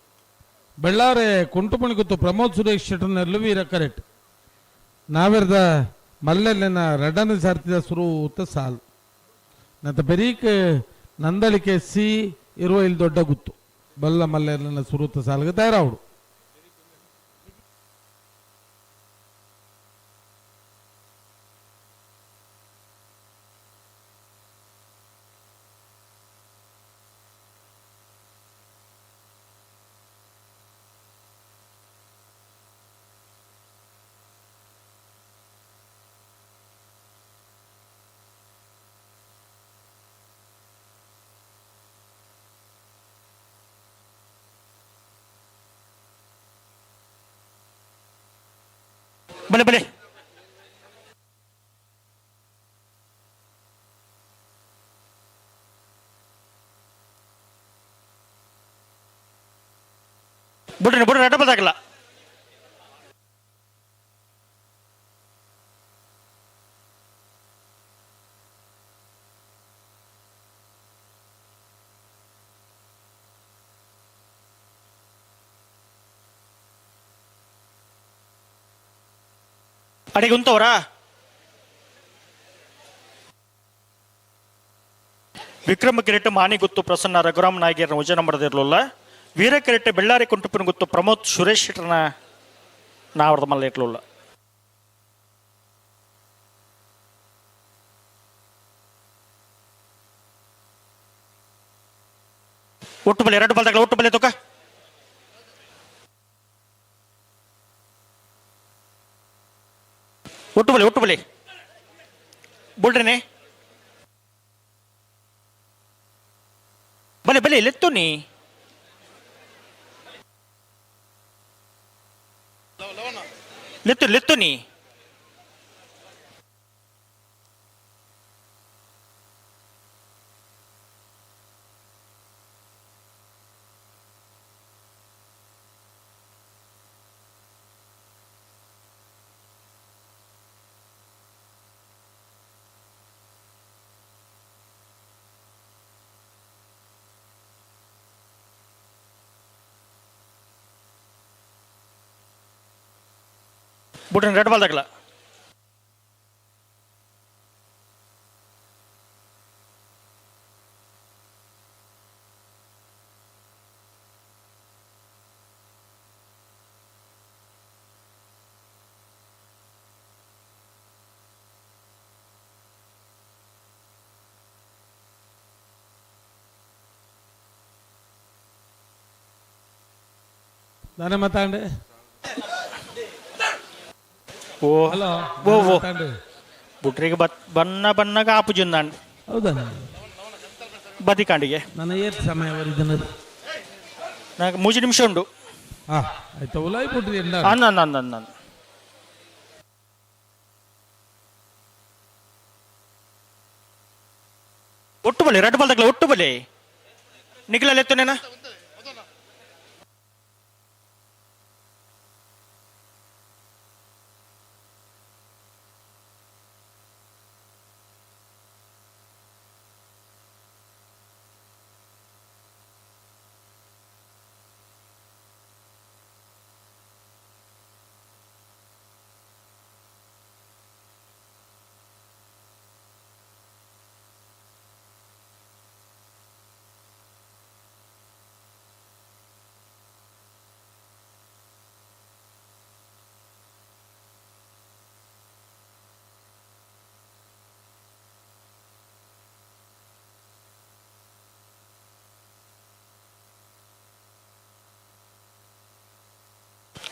S14: ಬೆಳ್ಳಾರೆ ಕುಂಟುಪಣಿಗುತ್ತು ಪ್ರಮೋದ್ ಸುರೇಶ್ ಶೆಟ್ಟರ್ನೆರ್ಲು ವೀರ ಕರೆಕ್ಟ್. ನಾವಿರ್ದ ಮಲ್ಲೆಲ್ಲಿನ ರಡನ ಸಾರ್ತಿದ ಸುರೂತ ಸಾಲ್ ನತ್ತ ಬೆರೀಕ್ ನಂದಳಿಕೆ ಸಿ ಇರುವ ಇಲ್ಲಿ ದೊಡ್ಡ ಗುತ್ತು ಬಲ್ಲ ಮಲ್ಲೆಲ್ಲಿನ ಸುರೂತ ಸಾಲ್ಗೆ ತಯಾರಾವಡು.
S19: ಬಲೆ ಬಲೆ ಬಿಡ್ರಿ ಬಿಡ್ರಿ, ಅಡ್ಡ ಬದಾಗಲ್ಲ. ಅಡಿಗೆ ಉಂತವರಾ? ವಿಕ್ರಮ ಕಿರೀಟ ಮಾನಿಗುತ್ತು ಪ್ರಸನ್ನ ರಘುರಾಮ್ ನಾಯ್ಗೇರ್ನ ವಜನ ಮಾಡದಿರಲಿಲ್ಲ. ವೀರ ಕಿರೀಟ ಬೆಳ್ಳಾರಿ ಕುಂಟುಪಿನ ಗುತ್ತು ಪ್ರಮೋದ್ ಸುರೇಶ್ ಶೆಟ್ಟರ್ನ ನಾವರದ ಮಲ್ಲ ಇರಲಿಲ್ಲ. ಒಟ್ಟು ಬಲೆ ಎರಡು ಬಲ್ದಾಗಲ ಒಟ್ಟು ಬಲೆ ತೋಕ. ಒಟ್ಟು ಬಲೆ ಒಟ್ಟು ಬಲೆ ಬುಡ್ರಿನೇ ಬಲೆ ಬಲೆ ಲೆತ್ತು ನೀ. ಲೆತ್ತು ಲೆತ್ತು ನೀ. ಬುಡ್ರಿ ರೆಡ್ ಬಾಲ್ದಾಗಲ.
S14: ದಾನೆ ಮಾತಾಂಡೆ.
S19: ಓ
S14: ಹಲೋ
S19: ಓ ಓ ಬುಟ್ರಿಗೆ ಬನ್ನ ಬನ್ನಗ ಆಪುಜುಂದಾಂಡ್.
S14: ಹೌದಾ?
S19: ಬದಿಕಾಂಡಿಗೆ
S14: ನನ್ನ ಏತ್ ಸಮಯ ವರಿದನದು?
S19: నాకు 3 ನಿಮಿಷ ಉಂಡು.
S14: ಆಯ್ತು ಉಲಾಯಿ ಬುಟ್ರಿ ಎಂದ.
S19: ಅನ್ನ ಅನ್ನ ಅನ್ನ ಅನ್ನ. ಒಟ್ಟು ಬಲೆ ರೆಡ್ ಬಾಲ್ ತಗಲ ಒಟ್ಟು ಬಲೆ ನಿಖಿಲ ಎತ್ತುನೇನಾ?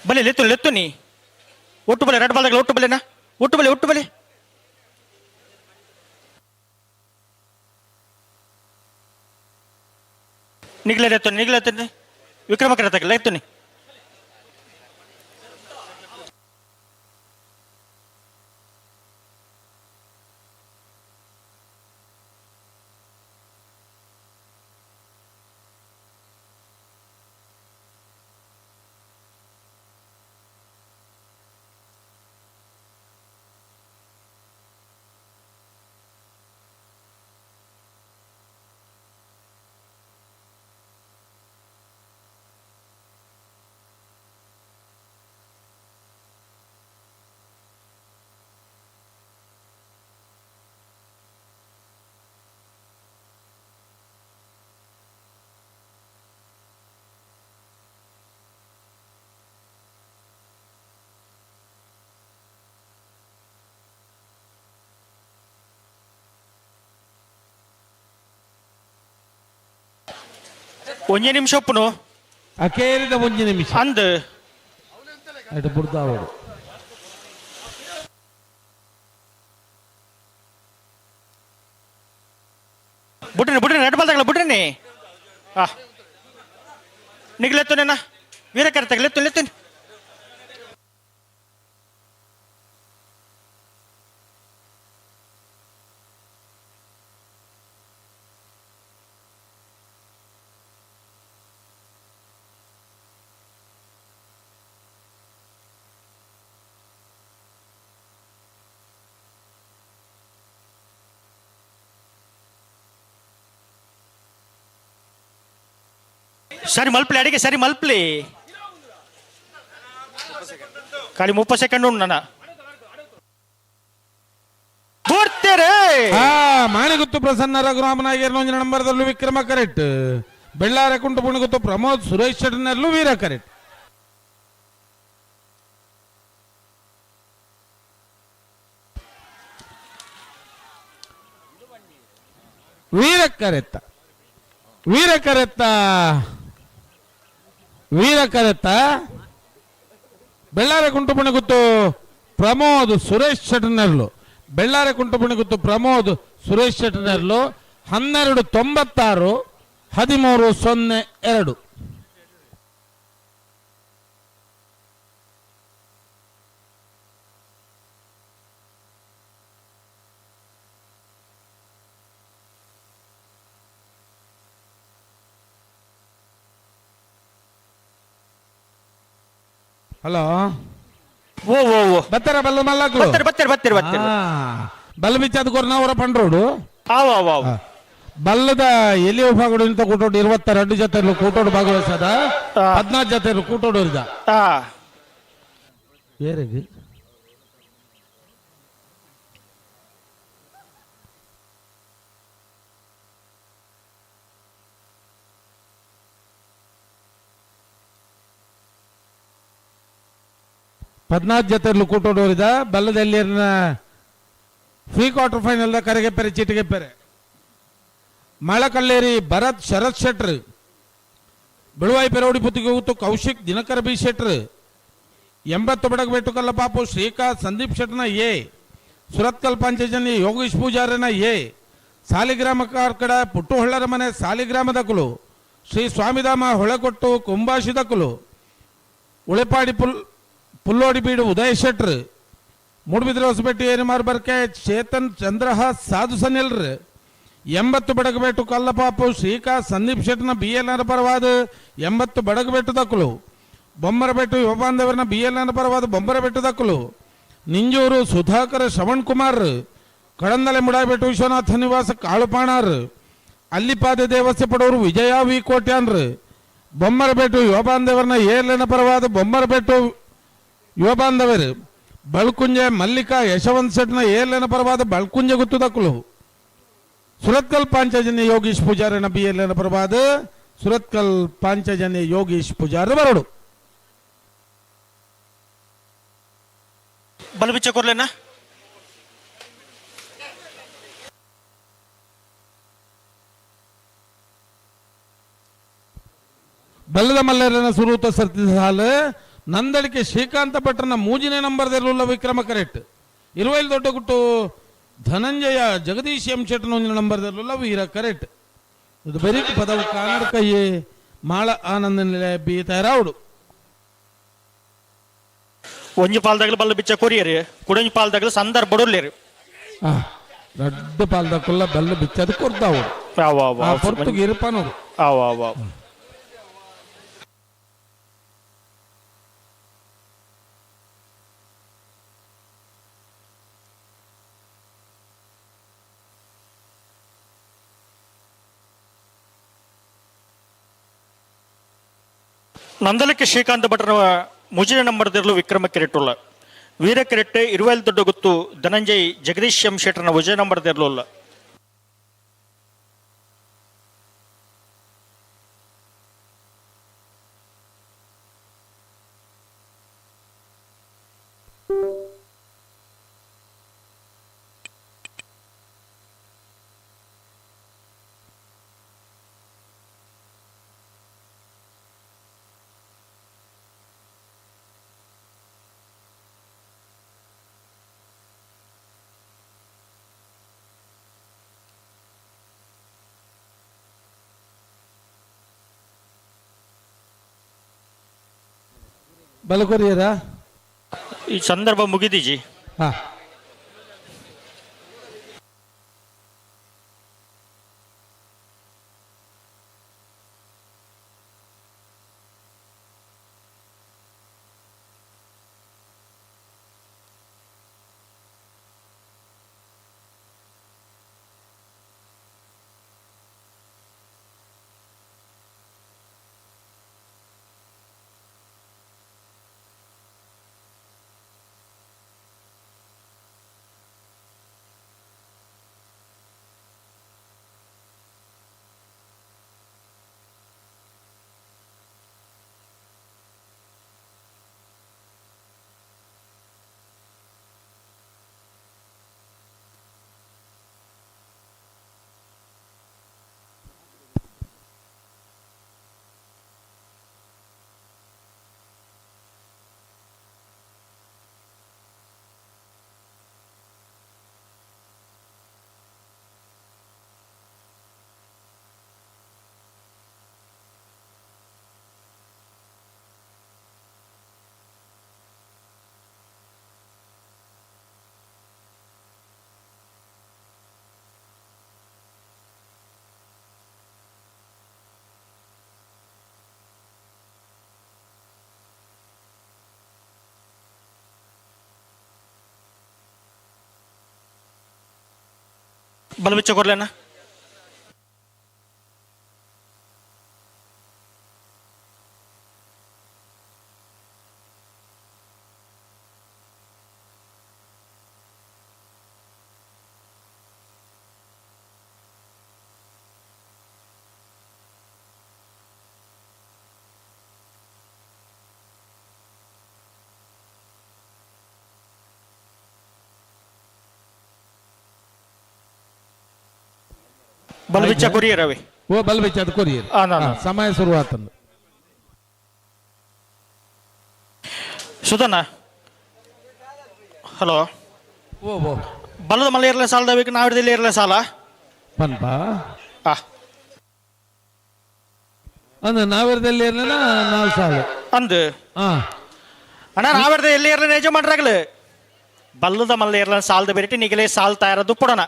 S19: ಬಲೆ ಲೆತ್ತು ಲೆತ್ತು ನೀ ಒಟ್ಟು ಬಲೆ ರಡ್ ಬಾಲ್ದಾಗ ಒಟ್ಟು ಬಲೆನಾ ಒಟ್ಟು ಬಲೆ ಒಟ್ಟು ಬಲೆ ನಿಗ್ಲೆ ಲೆತ್ತು ನಿಗ್ಲೆ ಎತ್ತುನಿ ವಿಕ್ರಮ ಕರೆತಕ್ಕೆ ಲೆತ್ತುನಿ ಒಂಜಿ ನಿಮಿಷ ಒಪ್ಪುನು
S14: ಅಕೇರಿದ ಒಂಜಿ ನಿಮಿಷ
S19: ಅಂದ್
S14: ಅటు ಬುಡ್ದಾವಡು
S19: ಬುಡ್ರಿ ಬುಡ್ರಿ ರೆಡ್ ಬಾಲ್ ಬುಡ್ರಿ ಆ ನಿಗ್ಲೆತ್ತುನೇನ ವೀರಕರ ತಗಲೆತ್ತು ಲೆತ್ತುನಿ ಸರಿ ಮಲ್ಪ್ಲಿ ಅಡಿಗೆ ಸರಿ ಮಲ್ಪ್ಲಿ ಖಾಲಿ 30 ಸೆಕೆಂಡ್ ಉಂಟು ನನ್ನ ಪೂರ್ತಿರೇ
S14: ಮಾಣಿಗುತ್ತು ಪ್ರಸನ್ನ ರಘುರಾಮನಾಗೇರ್ನ ಒಂಜಿ ನಂಬರ್ದಲ್ಲೂ ವಿಕ್ರಮ ಕರೆಕ್ಟ್ ಬೆಳ್ಳಾರೆ ಕುಂಟು ಪುಣಿಗುತ್ತು ಪ್ರಮೋದ್ ಸುರೇಶ್ ಶೆಟ್ಟರ್ನಲ್ಲೂ ವೀರ ಕರೆಕ್ಟ್ ವೀರ ಕರೆತ್ತ ವೀರ ಕರೆತ್ತ ವೀರ ಕರೆತ್ತ ಬೆಳ್ಳಾರೆ ಕುಂಟುಪುಣಿಗುತ್ತು ಪ್ರಮೋದ್ ಸುರೇಶ್ ಶೆಟ್ಟರ್ನರ್ಲು ಬೆಳ್ಳಾರೆ ಕುಂಟುಪುಣಿಗುತ್ತು ಪ್ರಮೋದ್ ಸುರೇಶ್ ಶೆಟ್ಟರ್ನರ್ಲು 12:96 13:02. ಹಲೋ
S19: ಓ ಓ ಓ
S14: ಬತ್ತರ ಬಲ್ಲ ಮಲ್ಲಕ್ಲು
S19: ಬತ್ತರ ಬತ್ತರ ಬತ್ತರ ಬತ್ತರ
S14: ಬಲ್ಲ ಬಿಚ್ಚಾದ ಕೊರ್ನ ಅವರ ಪಂಡ್ರೋಡು
S19: ಆವ ಆವ ಆವ
S14: ಬಲ್ಲದ ಎಲ್ಲಿ ಉಪಗೋಡು ಇಂತ ಕೂಟೋಡು 22 ಜೊತೆ ಕೂಟೋಡು ಭಾಗವಹಿಸದ 14 ಜೊತೆ ಕೂಟೋಡು ಇರ್ದ ಏರಿಗೆ 14 ಜೊತೆ ಕೂಟೋಡೋರಿದ ಬಲ್ಲದಲ್ಲಿ ಫ್ರೀ ಕ್ವಾರ್ಟರ್ ಫೈನಲ್ ಕರೆಗೆಪ್ಪೆರೆ ಚೀಟಿಗೆಪ್ಪೆರೆ ಮಳಕಳ್ಳೇರಿ ಭರತ್ ಶರತ್ ಶೆಟ್ರ್ ಬೆಳುವಾಯಿ ಪೆರೋಡಿ ಪುತ್ತಿಗೆ ಹೋಗುತ್ತು ಕೌಶಿಕ್ ದಿನಕರ ಬಿ ಶೆಟ್ರ್ 80 ಬಡಗಬೆಟ್ಟು ಕಲ್ಲಪಾಪು ಶ್ರೀಕಾಂತ್ ಸಂದೀಪ್ ಶೆಟ್ನ ಎ ಸುರತ್ಕಲ್ ಪಂಚಜನಿ ಯೋಗೀಶ್ ಪೂಜಾರನ ಎ ಸಾಲಿಗ್ರಾಮ ಕಾರ್ಕಡ ಪುಟ್ಟುಹೊಳ್ಳರ ಮನೆ ಸಾಲಿಗ್ರಾಮದ ಕುಲು ಶ್ರೀ ಸ್ವಾಮಿಧಾಮ ಹೊಳೆಕೊಟ್ಟು ಕುಂಬಾಶಿದ ಕುಲು ಉಳೆಪಾಡಿ ಪುಲ್ಲೋಡಿ ಬೀಡು ಉದಯ ಶೆಟ್ರ್ ಮೂಡುಬಿದ್ರೆ ಹೊಸಪೇಟೆ ಏರಿಮಾರ್ ಬರ್ಕೆ ಚೇತನ್ ಚಂದ್ರಹಾಸ್ ಸಾಧು ಸನಿಲ್ರ್ 80 ಬಡಗಬೇಟು ಕಲ್ಲಪಾಪು ಶ್ರೀಕಾಂತ್ ಸಂದೀಪ್ ಶೆಟ್ನ ಬಿ ಎಲ್ ಎನ್ ಪರವಾದ 80 ಬಡಗಬೆಟ್ಟು ದಕ್ಕಲು ಬೊಮ್ಮರಬೆಟ್ಟು ಯುವಬಾಂಧವರನ್ನ ಬಿ ಎಲ್ ಎನ್ ಪರವಾದ ಬೊಮ್ಮರಬೆಟ್ಟು ದಕ್ಕಲು ನಿಂಜೂರು ಸುಧಾಕರ್ ಶ್ರವಣ್ ಕುಮಾರ್ ಕಡಂದಲೆ ಮುಡಾಬೆಟ್ಟು ವಿಶ್ವನಾಥ ನಿವಾಸ ಕಾಳುಪಾಣಾರ್ ಅಲ್ಲಿಪಾದ ದೇವಸ್ಥೆ ಪಡವರು ವಿಜಯ ವಿ ಕೋಟ್ಯಾನ್ರ್ ಬೊಮ್ಮರಬೆಟ್ಟು ಯುವಬಾಂಧವರನ್ನ ಎಲ್ ಎನ್ ಪರವಾದ ಬೊಮ್ಮರಬೆಟ್ಟು ಯುವಬಾಂಧವರು ಬಳ್ಕುಂಜೆ ಮಲ್ಲಿಕಾ ಯಶವಂತ್ ಶೆಟ್ನ ಏರ್ಲೆನ ಪರವಾದ ಬಳ್ಕುಂಜೆ ಗುತ್ತುದಕ್ಕಲು ಸುರತ್ಕಲ್ ಪಾಂಚಜನ್ಯ ಯೋಗೀಶ್ ಪೂಜಾರನ ಬಿ ಎಲ್ ಪರವಾದ ಸುರತ್ಕಲ್ ಪಾಂಚಜನ್ಯ ಯೋಗೀಶ್ ಪೂಜಾರ ಬರೋಡು
S19: ಬಲಬಿಚ್ಚ ಕೊರ್ಲೇನಾ
S14: ಬಲ್ಲದ ಮಲ್ಲರನ ಸುರೂತ ಸರ್ತಿ ಸಾಲ ನಂದಳಿಕೆ ಶ್ರೀಕಾಂತ ಭಟ್ರನ ಮೂಜಿನೇ ನಂಬರ್ದೆಲ್ಲ ವಿಕ್ರಮ ಕರೆಕ್ಟ್. ಇರುವೈಲ್ ದೊಡ್ಡಗುಟ್ಟು ಧನಂಜಯ ಜಗದೀಶ್ ಎಂ ಶೆಟ್ಟನ ಒಂಜಿನ ನಂಬರ್ದೆಲ್ಲ ವೀರ ಕರೆಕ್ಟ್. ಇದು ಬೆರಿಕ್ ಪದವು ಕನ್ನಡ ಎ ಮಾಳ ಆನಂದ ನಿಲಯ ಬಿ ತಯಾರಾವುಡು.
S19: ಒಂಜಿ ಪಾಲ್ದಾಗಲು ಬಲ್ಲ ಬಿಚ್ಚ ಕೊರಿಯರು, ಕುಡಂಜಿ ಪಾಲ್ದಾಗಲು ಸಂದರ್ಭ ಬಡೋರ್ಲೇರು.
S14: ರಡ್ಡು ಪಾಲ್ದಕ್ಕಲ್ಲ ಬಲ್ಲ ಬಿಚ್ಚದು ಕೊರ್ದಾವು. ಪೊರ್ತುಗೆ ಇರುಪನೋಡು.
S19: ನಂದಲಕ್ಕೆ ಶ್ರೀಕಾಂತ ಭಟ್ರನ ಮುಜಿನ ನಂಬರ್ದಿರಲು ವಿಕ್ರಮ ಕಿರೆಟ್ಟುಲ್ಲ. ವೀರ ಕಿರೆಟ್ಟೆ ಇರುವೈಲ್ ದೊಡ್ಡ ಗುತ್ತು ಧನಂಜಯ್ ಜಗದೀಶ್ ಎಂ ಶೆಟ್ಟರ್ನ ವಿಜಯ ನಂಬರ್ದಿರಲು.
S14: ಬಲಕೊರಿಯರಾ?
S19: ಈ ಸಂದರ್ಭ ಮುಗಿದಿಜಿ.
S14: ಹಾ.
S19: ಬಲಬಿಚ್ಚ ಕೊರ್ಲೇನ? ಬಲಬಿಚ್ಚ ಕೊರಿಯರ್ ಅವೆ.
S14: ಓ ಬಲಬಿಚ್ಚ ಅದು ಕೊರಿಯರ್. ಸಮಯ ಶುರುವಾತಂದು.
S19: ಸುಧನ ಹಲೋ.
S14: ಓ ಓ
S19: ಬಲದ ಮಲೆ ಇರಲ ಸಾಲದ ಬೇಕು, ನಾವಿಡದಲ್ಲಿ ಇರಲ ಸಾಲ
S14: ಪನ್ಪ ಅಂದ ನಾವಿರದಲ್ಲಿ ಇರಲಿಲ್ಲ ನಾಲ್ ಸಾಲ
S19: ಅಂದು ಅಣ್ಣ ನಾವಿರದ ಎಲ್ಲಿ ಇರಲಿ ನಿಜ ಮಾಡ್ರಾಗಲು ಬಲ್ಲದ ಮಲ್ಲ ಇರಲ ಸಾಲದ ಬೇರೆ ನಿಗಲೇ ಸಾಲ್ ತಯಾರದು ಕೊಡೋಣ.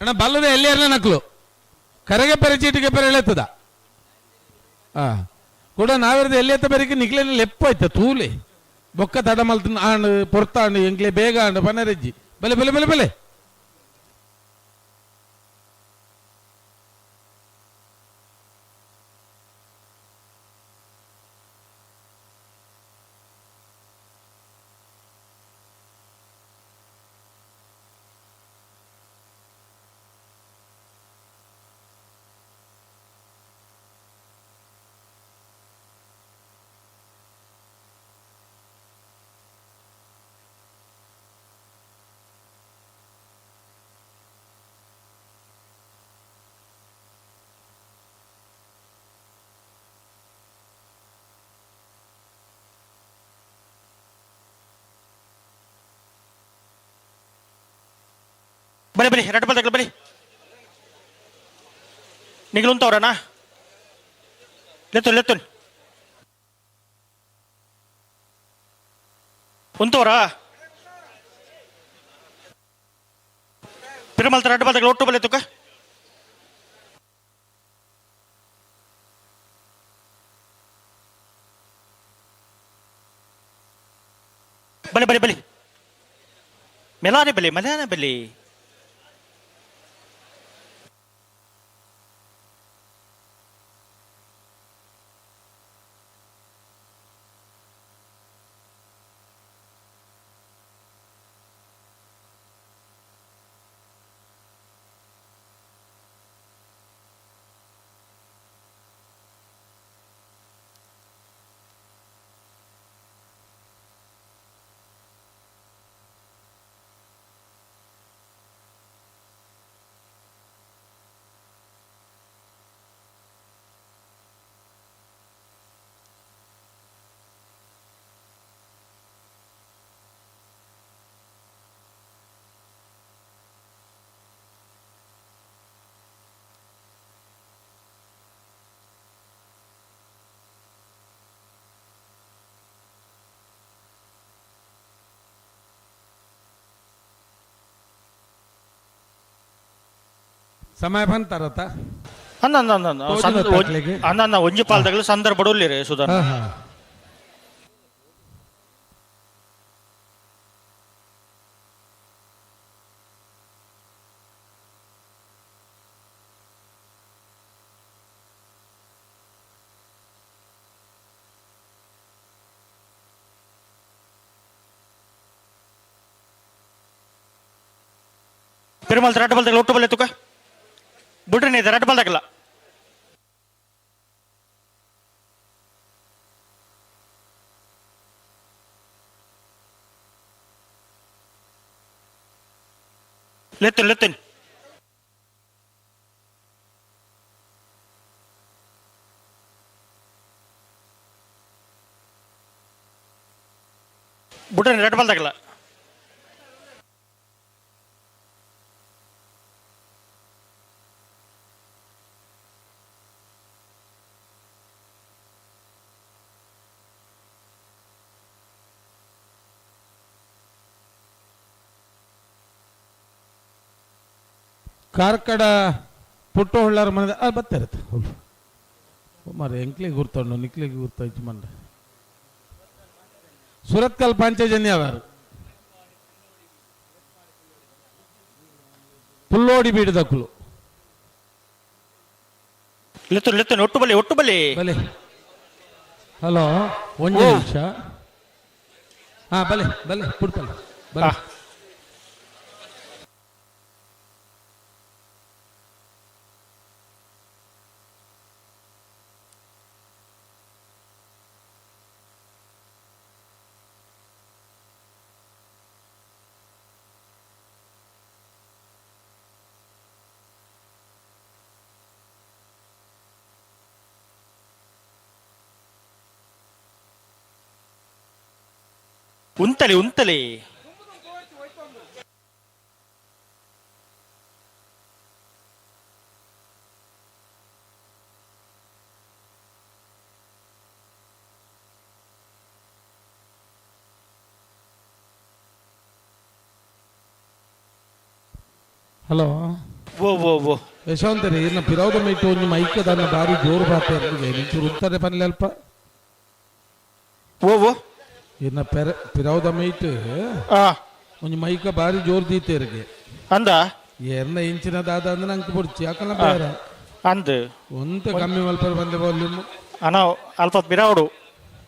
S14: ಅಣ್ಣ ಬಲ್ಲದ ಎಲ್ಲಿ ಇರಲ ನಕ್ಲು ಕರೆಗೆ ಪೆರೆ ಚೀಟಿಗೆ ಪೆರೆ ಎಳೆತದ ಕೂಡ ನಾವಿರದ ಎಲ್ಲಿ ಎತ್ತ ಬೆರಕೆ ನಿಕ್ಲೇನೆ ಲೆಪ್ಪಾಯ್ತ ತೂಲೆ ಬೊಕ್ಕ ತಡ ಮಲ್ತ ಆಂಡ್ ಪೊರ್ತಾಂಡ್ ಎಂಕ್ಲೆ ಬೇಗ ಆಂಡ್ ಪನರೆಜ್ಜಿ ಬಲೆ ಬಲೆ ಬಲೆ ಬಲೆ.
S19: ಬಲೆ ಬಲೆ ರಡ್ಡು ಬಲ್ದಗಲ ಬಲೆ ನಿಗಲುಂತವ್ರಣ್ಣ ಲೆತ್ತುನ್ ಲೆತ್ತುನ್ ಉಂತವರಾ ಪಿರಮಲ್ತ ರಡ್ಡು ಬಲ್ದಗಲ ಒಟ್ಟು ಬಲೆ ತುಕ್ಕ ಬಲೆ ಬಲೆ ಬಲೆ ಮೆಲಾನೆ ಬಲೆ ಮಲಾನೆ ಬಲೆ
S14: ಸಮಯ ಬಂತಾರತ್ತ
S19: ಅಂದ ಅಂದ ಅಂದ ಅಂದ ಅಂದ ಒಂಜಿ ಪಾಲ್ದಾಗಲ ಸಂದರ್ಭ ಬಡೋಲಿ ಸುಧಾರ. ಪೆರುಮಾಲ್ ರಡ್ಡು ಬಲ್ದಾಗಲ ಒಟ್ಟು ಬಲ್ಲೆ ತುಕ ಬುಡ್ರಿ ಇದೆ ರಡ್ಡು ಬಲ್ದಾಗಲ್ಲ ಲೆತ್ತನ್ ಲೆತ್ತನ್ ಬುಡ್ರಿ ರಡ್ಡು ಬಲ್ದಾಗಲ್ಲ
S14: ಕಾರ್ಕಡ ಪುಟ್ಟು ಹೊಳ್ಳಾರ ಮನೆ ಅದು ಬತ್ತಿರತ್ತೆ ಮಾರೆ ಎಂಕ್ಲಿಗೆ ಗುರ್ತಣ್ಣು ನಿಕ್ಲಿಗೆ ಗುರ್ತಾಯ್ತು ಮಂಡ ಸುರತ್ಕಲ್ ಪಂಚಜನ್ಯ ಅವರು ಪುಲ್ಲೋಡಿ ಬೀಡದಕ್ಕುಲು
S19: ಲೆತ್ತನ್ ಲೆತ್ತನ್ ಒಟ್ಟು ಬಲಿ ಒಟ್ಟು ಬಲಿ
S14: ಬಲೆ ಹಲೋ ಒಂದು ನಿಮಿಷ. ಹಾ ಬಲೆ ಬಲೆ ಪುಡ್ಪಲ್ಲ ಬಲೆ.
S19: ಉಂತಲಿ ಉಂತಲಿ
S14: ಹಲೋ
S19: ಓ ಓ ಓ
S14: ಯಶವಂತರೇ ಇನ್ನು ಪಿರೌದ ಮೈಟು ನಿಮ್ಮ ಐಕ್ಯದನ್ನ ಭಾರಿ ಜೋರು ಬಾತೆ ನಿಂಚೂರು ಉತ್ತಾರೆ ಪನ್ಲೆ ಅಲ್ಪ
S19: ಓ ಓ
S14: ಇನ್ನ ಪೆರ ಪಿರೌದ ಮೈಟ್ ಒಂಜಿ ಮೈಕ ಬಾರಿ ಜೋರು ದೀತೇರಿಗೆ
S19: ಅಂದ
S14: ಎರ್ನ ಇಂಚಿನ ದಾದ ಅಂದ್ರೆ ಅಂಕ ಬುಡ್ಚಿ ಯಾಕಲ್ಲ ಬೇರೆ
S19: ಅಂದ್
S14: ಒಂತೆ ಕಮ್ಮಿ ಮಲ್ಪರ್ ಬಂದೆ ವಾಲ್ಯೂಮ್
S19: ಅಣ್ಣ ಅಲ್ಪ ಬಿರಾವಡು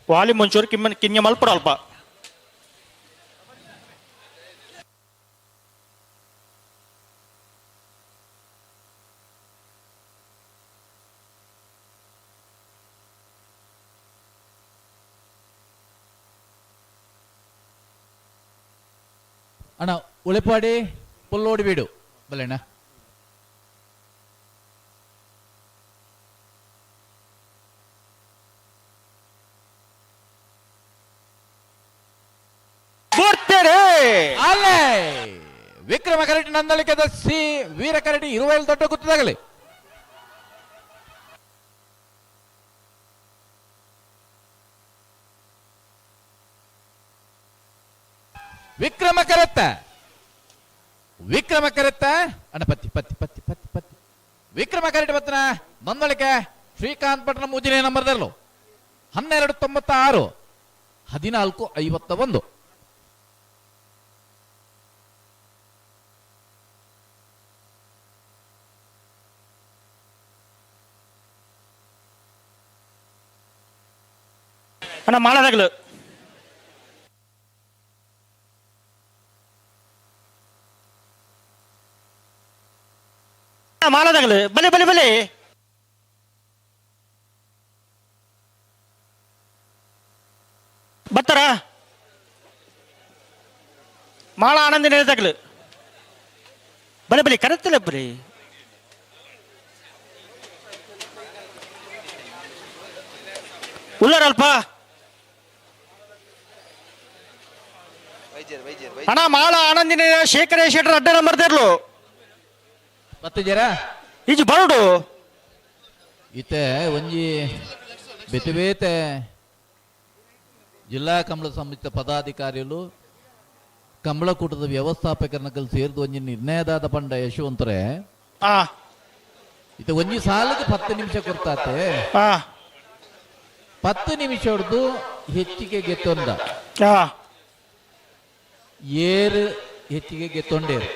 S19: ವಾಲ್ಯೂಮ್ ಒಂಚೂರು ಕಿಮ್ಮನ್ ಕಿನ್ಯ ಮಲ್ಪಡು ಅಲ್ಪ
S3: ಅಣ್ಣ ಉಳಿಪಾಡಿ ಪುಲ್ಲೋಡಿ ಬೀಡು ಬಲೆಣ್ಣ.
S19: ಬರ್ತಾರೆ
S3: ಅಲ್ಲೇ ವಿಕ್ರಮ ಕರಟಿ ನಂದಳಿಕೆದ ಸಿ ವೀರ ಕರಟಿ ಇರುವೈಲ್ ದೊಡ್ಡ ಗುತ್ತದಾಗಲಿ. ವಿಕ್ರಮ ಕರೆತ್ತ ವಿಕ್ರಮ ಕರೆತ್ತ ಅಣ್ಣ ಪತ್ತಿ ಪತ್ತಿ ಪತ್ತಿ ಪತ್ತಿ ಪತ್ತಿ ವಿಕ್ರಮ ಕರೆಟಿ ಬತ್ತನ ನಂದಳಿಕೆ ಶ್ರೀಕಾಂತ್ ಭಟ್ನ ಮೂಜನೇ ನಂಬರ್ದಲ್ಲೂ 12.96 14.51.
S19: ಅಣ್ಣ ಮಾಳದಾಗಲು ಮಾಳದಾಗಲು ಬಲೆ ಬಲೆ ಬಲೆ ಬತ್ತಾರ ಮಾಳ ಆನಂದ ನೆಲೆದಾಗಲು ಬಲೆ ಬಲೆ ಕರೆತ್ತಲ್ಲ ಬರೀ ಉಳ್ಳಾರಲ್ಪ ಅಣ್ಣ ಮಾಳ ಆನಂದಿನ ಶೇಖರ ಶೆಟ್ಟರ್ ಅಡ್ಡ ನಂಬರ್ ದೇರ್ಲು
S3: ಬತ್ತಿದ್ದೀರಾ
S19: ಈಜು ಬರಡು
S3: ಇತ್ತೆ ಒಂಜಿ ಬೇತೆ ಬೇತೆ ಜಿಲ್ಲಾ ಕಂಬಳ ಸಮಿತಿ ಪದಾಧಿಕಾರಿಗಳು ಕಂಬಳಕೂಟದ ವ್ಯವಸ್ಥಾಪಕರನ್ನ ಸೇರಿದು ಒಂಜಿ ನಿರ್ಣಯದಾದ ಪಂಡ ಯಶವಂತರೆ ಇತ್ತೆ ಒಂಜಿ ಸಾಲಿಗೆ 10 ನಿಮಿಷ ಕೊಡ್ತಾತೆ. 10 ನಿಮಿಷ ಹೊಡೆದು ಹೆಚ್ಚಿಗೆ ಗೆತ್ತೊಂದ ಏರು ಹೆಚ್ಚಿಗೆ ಗೆತ್ತೊಂಡೇರು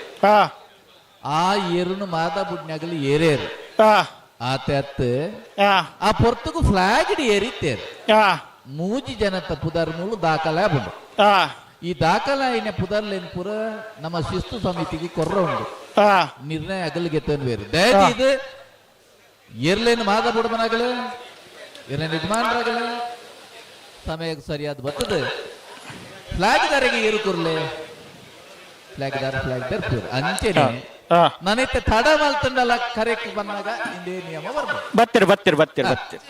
S3: ಆ ಏರುನು ಮಾದ ಬುಡ್ನಾಗಲಿ ಏರೇರು ಆತೆ ಅತ್ತು ಆ ಪೊರ್ತುಗು ಫ್ಲಾಗ್ ಏರಿತ್ತೇರು ಮೂಜಿ ಜನತ ಪುದರ್ ಮೂಲು ದಾಖಲೆ ಉಂಡು. ಈ ದಾಖಲೆ ಐನ ಪುದರ್ಲೇನ್ ಪೂರ ನಮ್ಮ ಶಿಸ್ತು ಸಮಿತಿಗೆ ಕೊರ್ರ ಉಂಡು ನಿರ್ಣಯ ಅಗಲಿಗೆ ಬೇರೆ ದಯದೀದು ಏರ್ಲೇನು ಮಾದ ಬುಡಮನಾಗಲು ಏರ್ಲೇನು ಯಜಮಾನರಾಗಲು ಸಮಯಕ್ಕೆ ಸರಿಯಾದ ಬರ್ತದೆ ಫ್ಲಾಗ್ ದಾರಿಗೆ ಏರು ಕೊರ್ಲೆ ಫ್ಲಾಗ್ ದಾರ ಫ್ಲಾಗ್ ದಾರ ಪೂರ ಅಂಚೆನೆ ನಾನೈತೆ ತಡ ಮಲ್ತಂಡಲ್ಲ ಕರೆಕ್ಟ್ ಬಂದಾಗ ಇಂದೇ ನಿಯಮ ಬರ್ಬೋದು.
S19: ಬತ್ತಿರ್ ಬತ್ತಿರ್ ಬತ್ತಿರ್ ಬತ್ತಿರ್.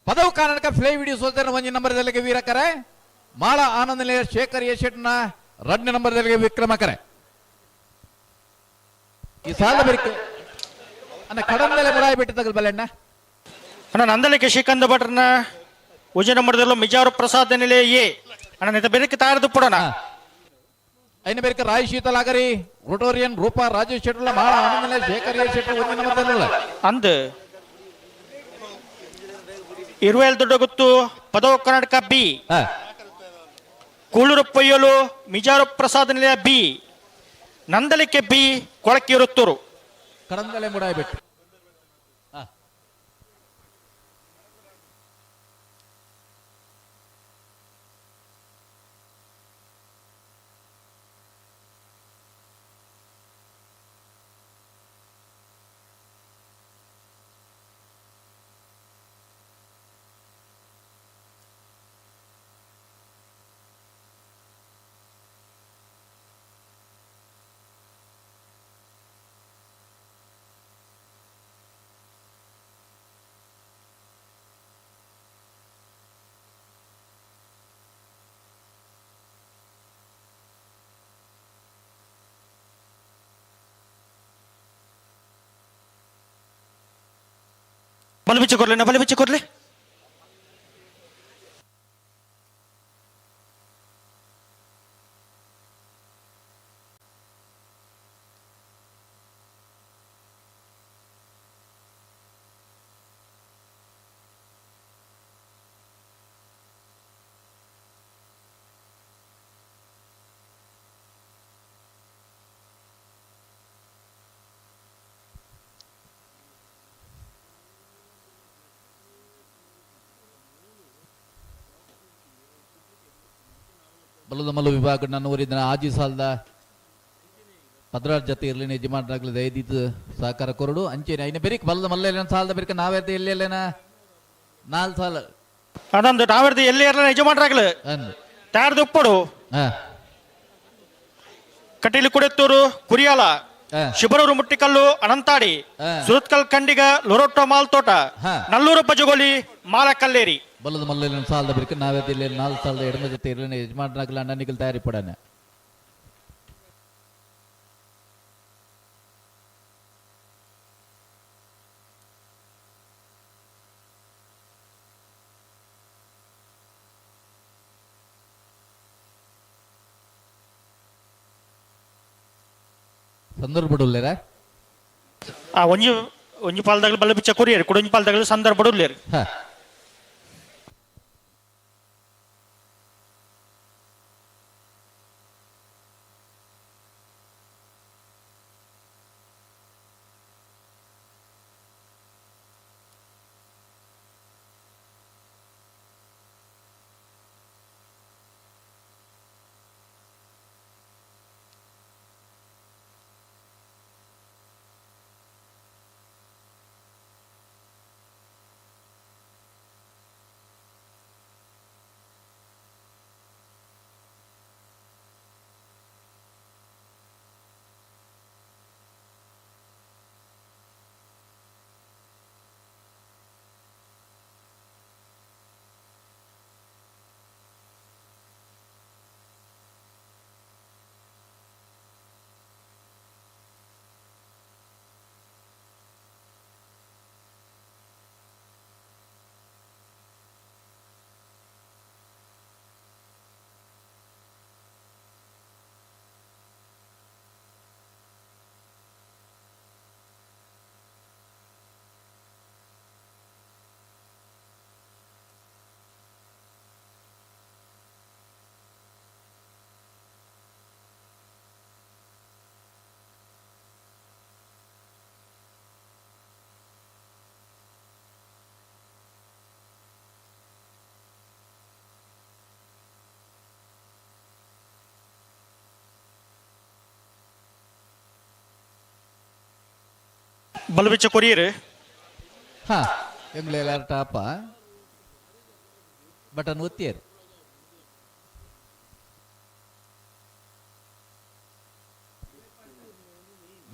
S3: ಪದವು ಕರ್ನಾಟಕ ಫ್ಲೈ ವಿಡಿಯೋ ಸೋದರ ಒಂಜಿ ನಂಬರ್ದಲ್ಲಿಗೆ ವೀರಕರೆ ಮಾಳ ಆನಂದ ನಿಲಯ ಶೇಖರ್ ಯಶೆಟ್ನ 2ನೇ ನಂಬರ್ದಲ್ಲಿಗೆ ವಿಕ್ರಮ ಕರೆ. ಈ ಸಾಲ ಬೆರಿಕೆ ಅಣ್ಣ ಕಡಮದಲ್ಲೇ ಮುರಾಯಿ ಬಿಟ್ಟು ತಗಲ್ ಬಲ್ಲಣ್ಣ.
S19: ಅಣ್ಣ ನಂದಲಿಕೆ ಶ್ರೀಕಾಂತ ಭಟ್ರನ ಉಜಯ ನಂಬರ್ದಲ್ಲೂ ಮಿಜಾರು ಪ್ರಸಾದ್ ನಿಲಯ ಎ ಅಣ್ಣ ನಿತ ಬೆರಿಕೆ ತಾರದು ಪುಡೋಣ.
S3: ಐನ ಬೆರಿಕೆ ರಾಯ್ ಶೀತಲಾಗರಿ ರೋಟೋರಿಯನ್ ರೂಪಾ ರಾಜೇಶ್ ಶೆಟ್ಟರ್ಲ ಮಾಳ ಆನಂದ ನಿಲಯ ಶೇಖರ್ ಯಶೆಟ್ರ 1 ನಂಬರ್ದಲ್ಲ.
S19: ಅಂದು ಇರುವೇಲ್ ದೊಡ್ಡ ಗುತ್ತು ಪದವು ಕರ್ನಾಟಕ ಬಿ ಕೂಳೂರು ಪೊಯ್ಯಲು ಮಿಜಾರು ಪ್ರಸಾದ್ ನಿಲಯ ಬಿ ನಂದಲಿಕೆ ಬಿ ಕೊಳಕಿರುತ್ತೂರು
S3: ಕಡಂದಲೆ ಮುಡಾಯ್ಬಿಟ್ಟು.
S19: ಬಲು ಬಿಚ್ಚು ಕೊಡ್ಲಿ, ಬಲು ಬಿಚ್ಚು ಕೊಡ್ಲಿ.
S3: ಬಲದ ಮಲ್ಲು ವಿಭಾಗ ನನ್ನ ಊರಿನ ಆಜಿ ಸಾಲದ ಪದ್ರಾರ್ ಜೊತೆ ಇರಲಿ ಯಜಮಾನರಾಗ್ಲಿ ದಯದೀತು ಸಹಕಾರ ಕೊರಡು ಅಂಚೇನೆ ಐನ ಬೆರಿಕ್ ಬಲದ ಮಲ್ಲ ಸಾಲದ ಬೆರಿಕ ನಾವೇರ್ದ ಎಲ್ಲಿ ಎಲ್ಲೇನ ನಾಲ್ ಸಾಲ
S19: ಅದೊಂದು ನಾವೇರ್ದ ಎಲ್ಲಿ ಇರಲ್ಲ ಯಜಮಾನರಾಗ್ಲಿ ತಾರ್ದು ಉಪ್ಪಡು ಕಟೀಲು ಕುಡೆತ್ತೂರು ಕುರಿಯಾಲ ಶಿಬರೂರು ಮುಟ್ಟಿಕಲ್ಲು ಅನಂತಾಡಿ ಸುರತ್ಕಲ್ ಖಂಡಿಗ ಲೊರೊಟ್ಟೊ ಮಾಲ್ತೋಟ ನಲ್ಲೂರು ಪಜಗೋಲಿ ಮಾಲ ಕಲ್ಲೇರಿ
S3: ಬಲದ ಮಲ್ಲ ಸಾಲದ ಬಿರ್ಕ ನಾವೇ ಇಲ್ಲಿ ನಾಲ್ಕು ಸಾಲದ ಎಡಮ ಜೊತೆ ಇರಲಿ ಯಜಮಾನರಾಗಲ್ಲ ಅಣ್ಣನಿಗಲ್ ತಯಾರಿ ಪಡಾನೆ. ಸಂದರ್ಭಡುಲ್ಲೇರ
S19: ಆ ಒಂಜಿ ಒಂಜಿ ಪಾಲ್ದಾಗಲು ಬಲ್ಲ ಬಿಚ್ಚ ಕೊರಿಯರ್ ಕುಡೊಂಜಿ ಪಾಲ್ದಾಗಲು ಸಂದರ್ಭಡುಲ್ಲೇರು. ಬಲಬಿಚ್ಚ ಕೊರಿಯರ್.
S3: ಹಾ ಎಂಗ್ಲೆಲ್ಲ ಟಾಪ ಬಟನ್ ಒತ್ತಿಯರು.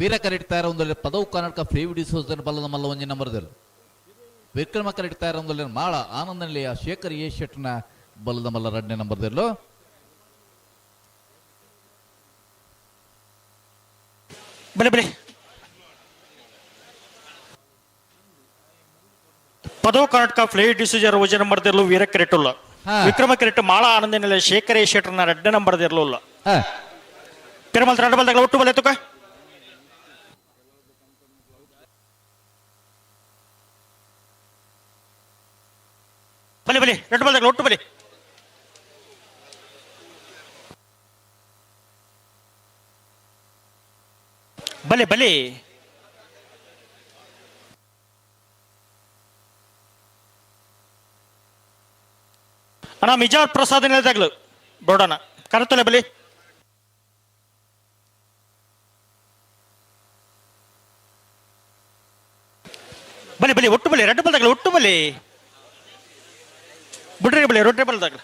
S3: ವೀರ ಕರೆಡ್ತಾರ ಒಂದು ಪದವು ಕರ್ನಾಟಕ ಫ್ರೀ ವಿಡಿಸೋದನ್ನು ಬಲ್ಲದ ಮಲ್ಲ ಒಂಜಿ ನಂಬರ್ದಲ್ಲಿ ವಿಕ್ರಮ ಕರೆಡ್ತಾರ ಒಂದು ಮಾಳ ಆನಂದನಿಲೆಯ ಶೇಖರ್ ಎ ಶೆಟ್ನ ಬಲ್ಲದ ಮಲ್ಲ ಎರಡನೇ ನಂಬರ್ದಲ್ಲೂ.
S19: ಬಲೆ ಬಲೆ ಪದವು ಕರ್ನಾಟಕ ಫ್ಲೈ ಡಿಸಿಜರ್ ಒಂಜಿ ನಂಬರ್ ದಿರ್ಲು ವೀರ ಕ್ರೆಟುಲ್ಲ. ವಿಕ್ರಮ ಕ್ರೆಟ್ ಮಾಳ ಆನಂದ ನಿಲಯ ಶೇಖರ್ ಎ ಶೆಟ್ರನ ಎರಡನೇ ನಂಬರ್ ದಿರ್ಲುಲ್ಲ. ತಿರುಮಲ ಎರಡು ಬಲ್ದಾಗಲ ಒಟ್ಟು ಬಲೆ ತುಕ. ಬಲೆ ಬಲೆ ಎರಡು ಬಲ್ದಾಗಲ ಒಟ್ಟು ಬಲೆ. ಬಲೆ ಬಲೆ ಅಣ್ಣ ಮಿಜಾರ್ ಪ್ರಸಾದ್ ನಿಲಯದಾಗ್ಲು ಬೋಡೋಣ ಕರತಲೆ ಬಲಿ. ಬಲಿ ಬಲಿ ಒಟ್ಟು ಬಲಿ ಎರಡು ಬಲ್ದಾಗ್ಲು ಒಟ್ಟು ಬಲಿ ಬಿಡ್ರಿ ಬಲಿ ರೊಟ್ಟಿ ಬಲ್ದಾಗ್ಲು.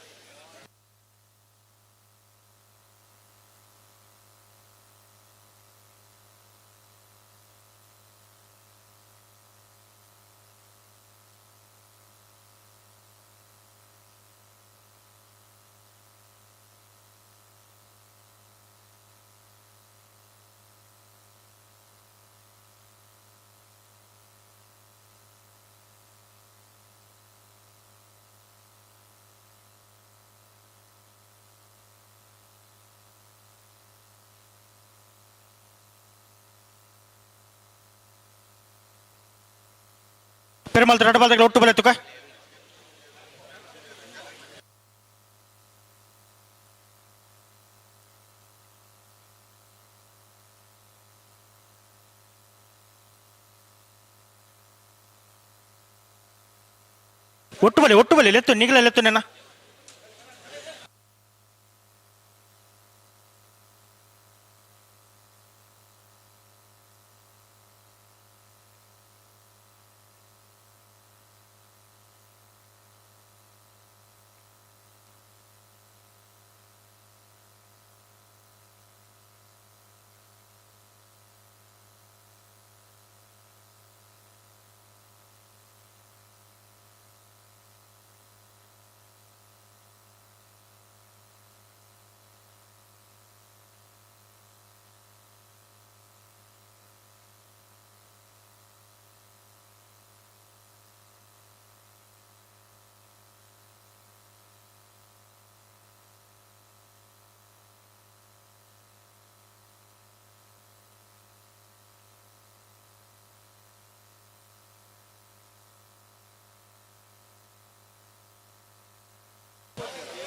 S19: ಪೆರುಮಾಲ್ ಎರಡು ಬಲ್ದಾಗಲ ಒಟ್ಟು ಬಲೆ ತುಕ. ಒಟ್ಟು ಬಲೆ ಒಟ್ಟು ಬಲೆ ಲೆತ್ತು ನಿಗಲ ಲೆತ್ತು ನೆನ.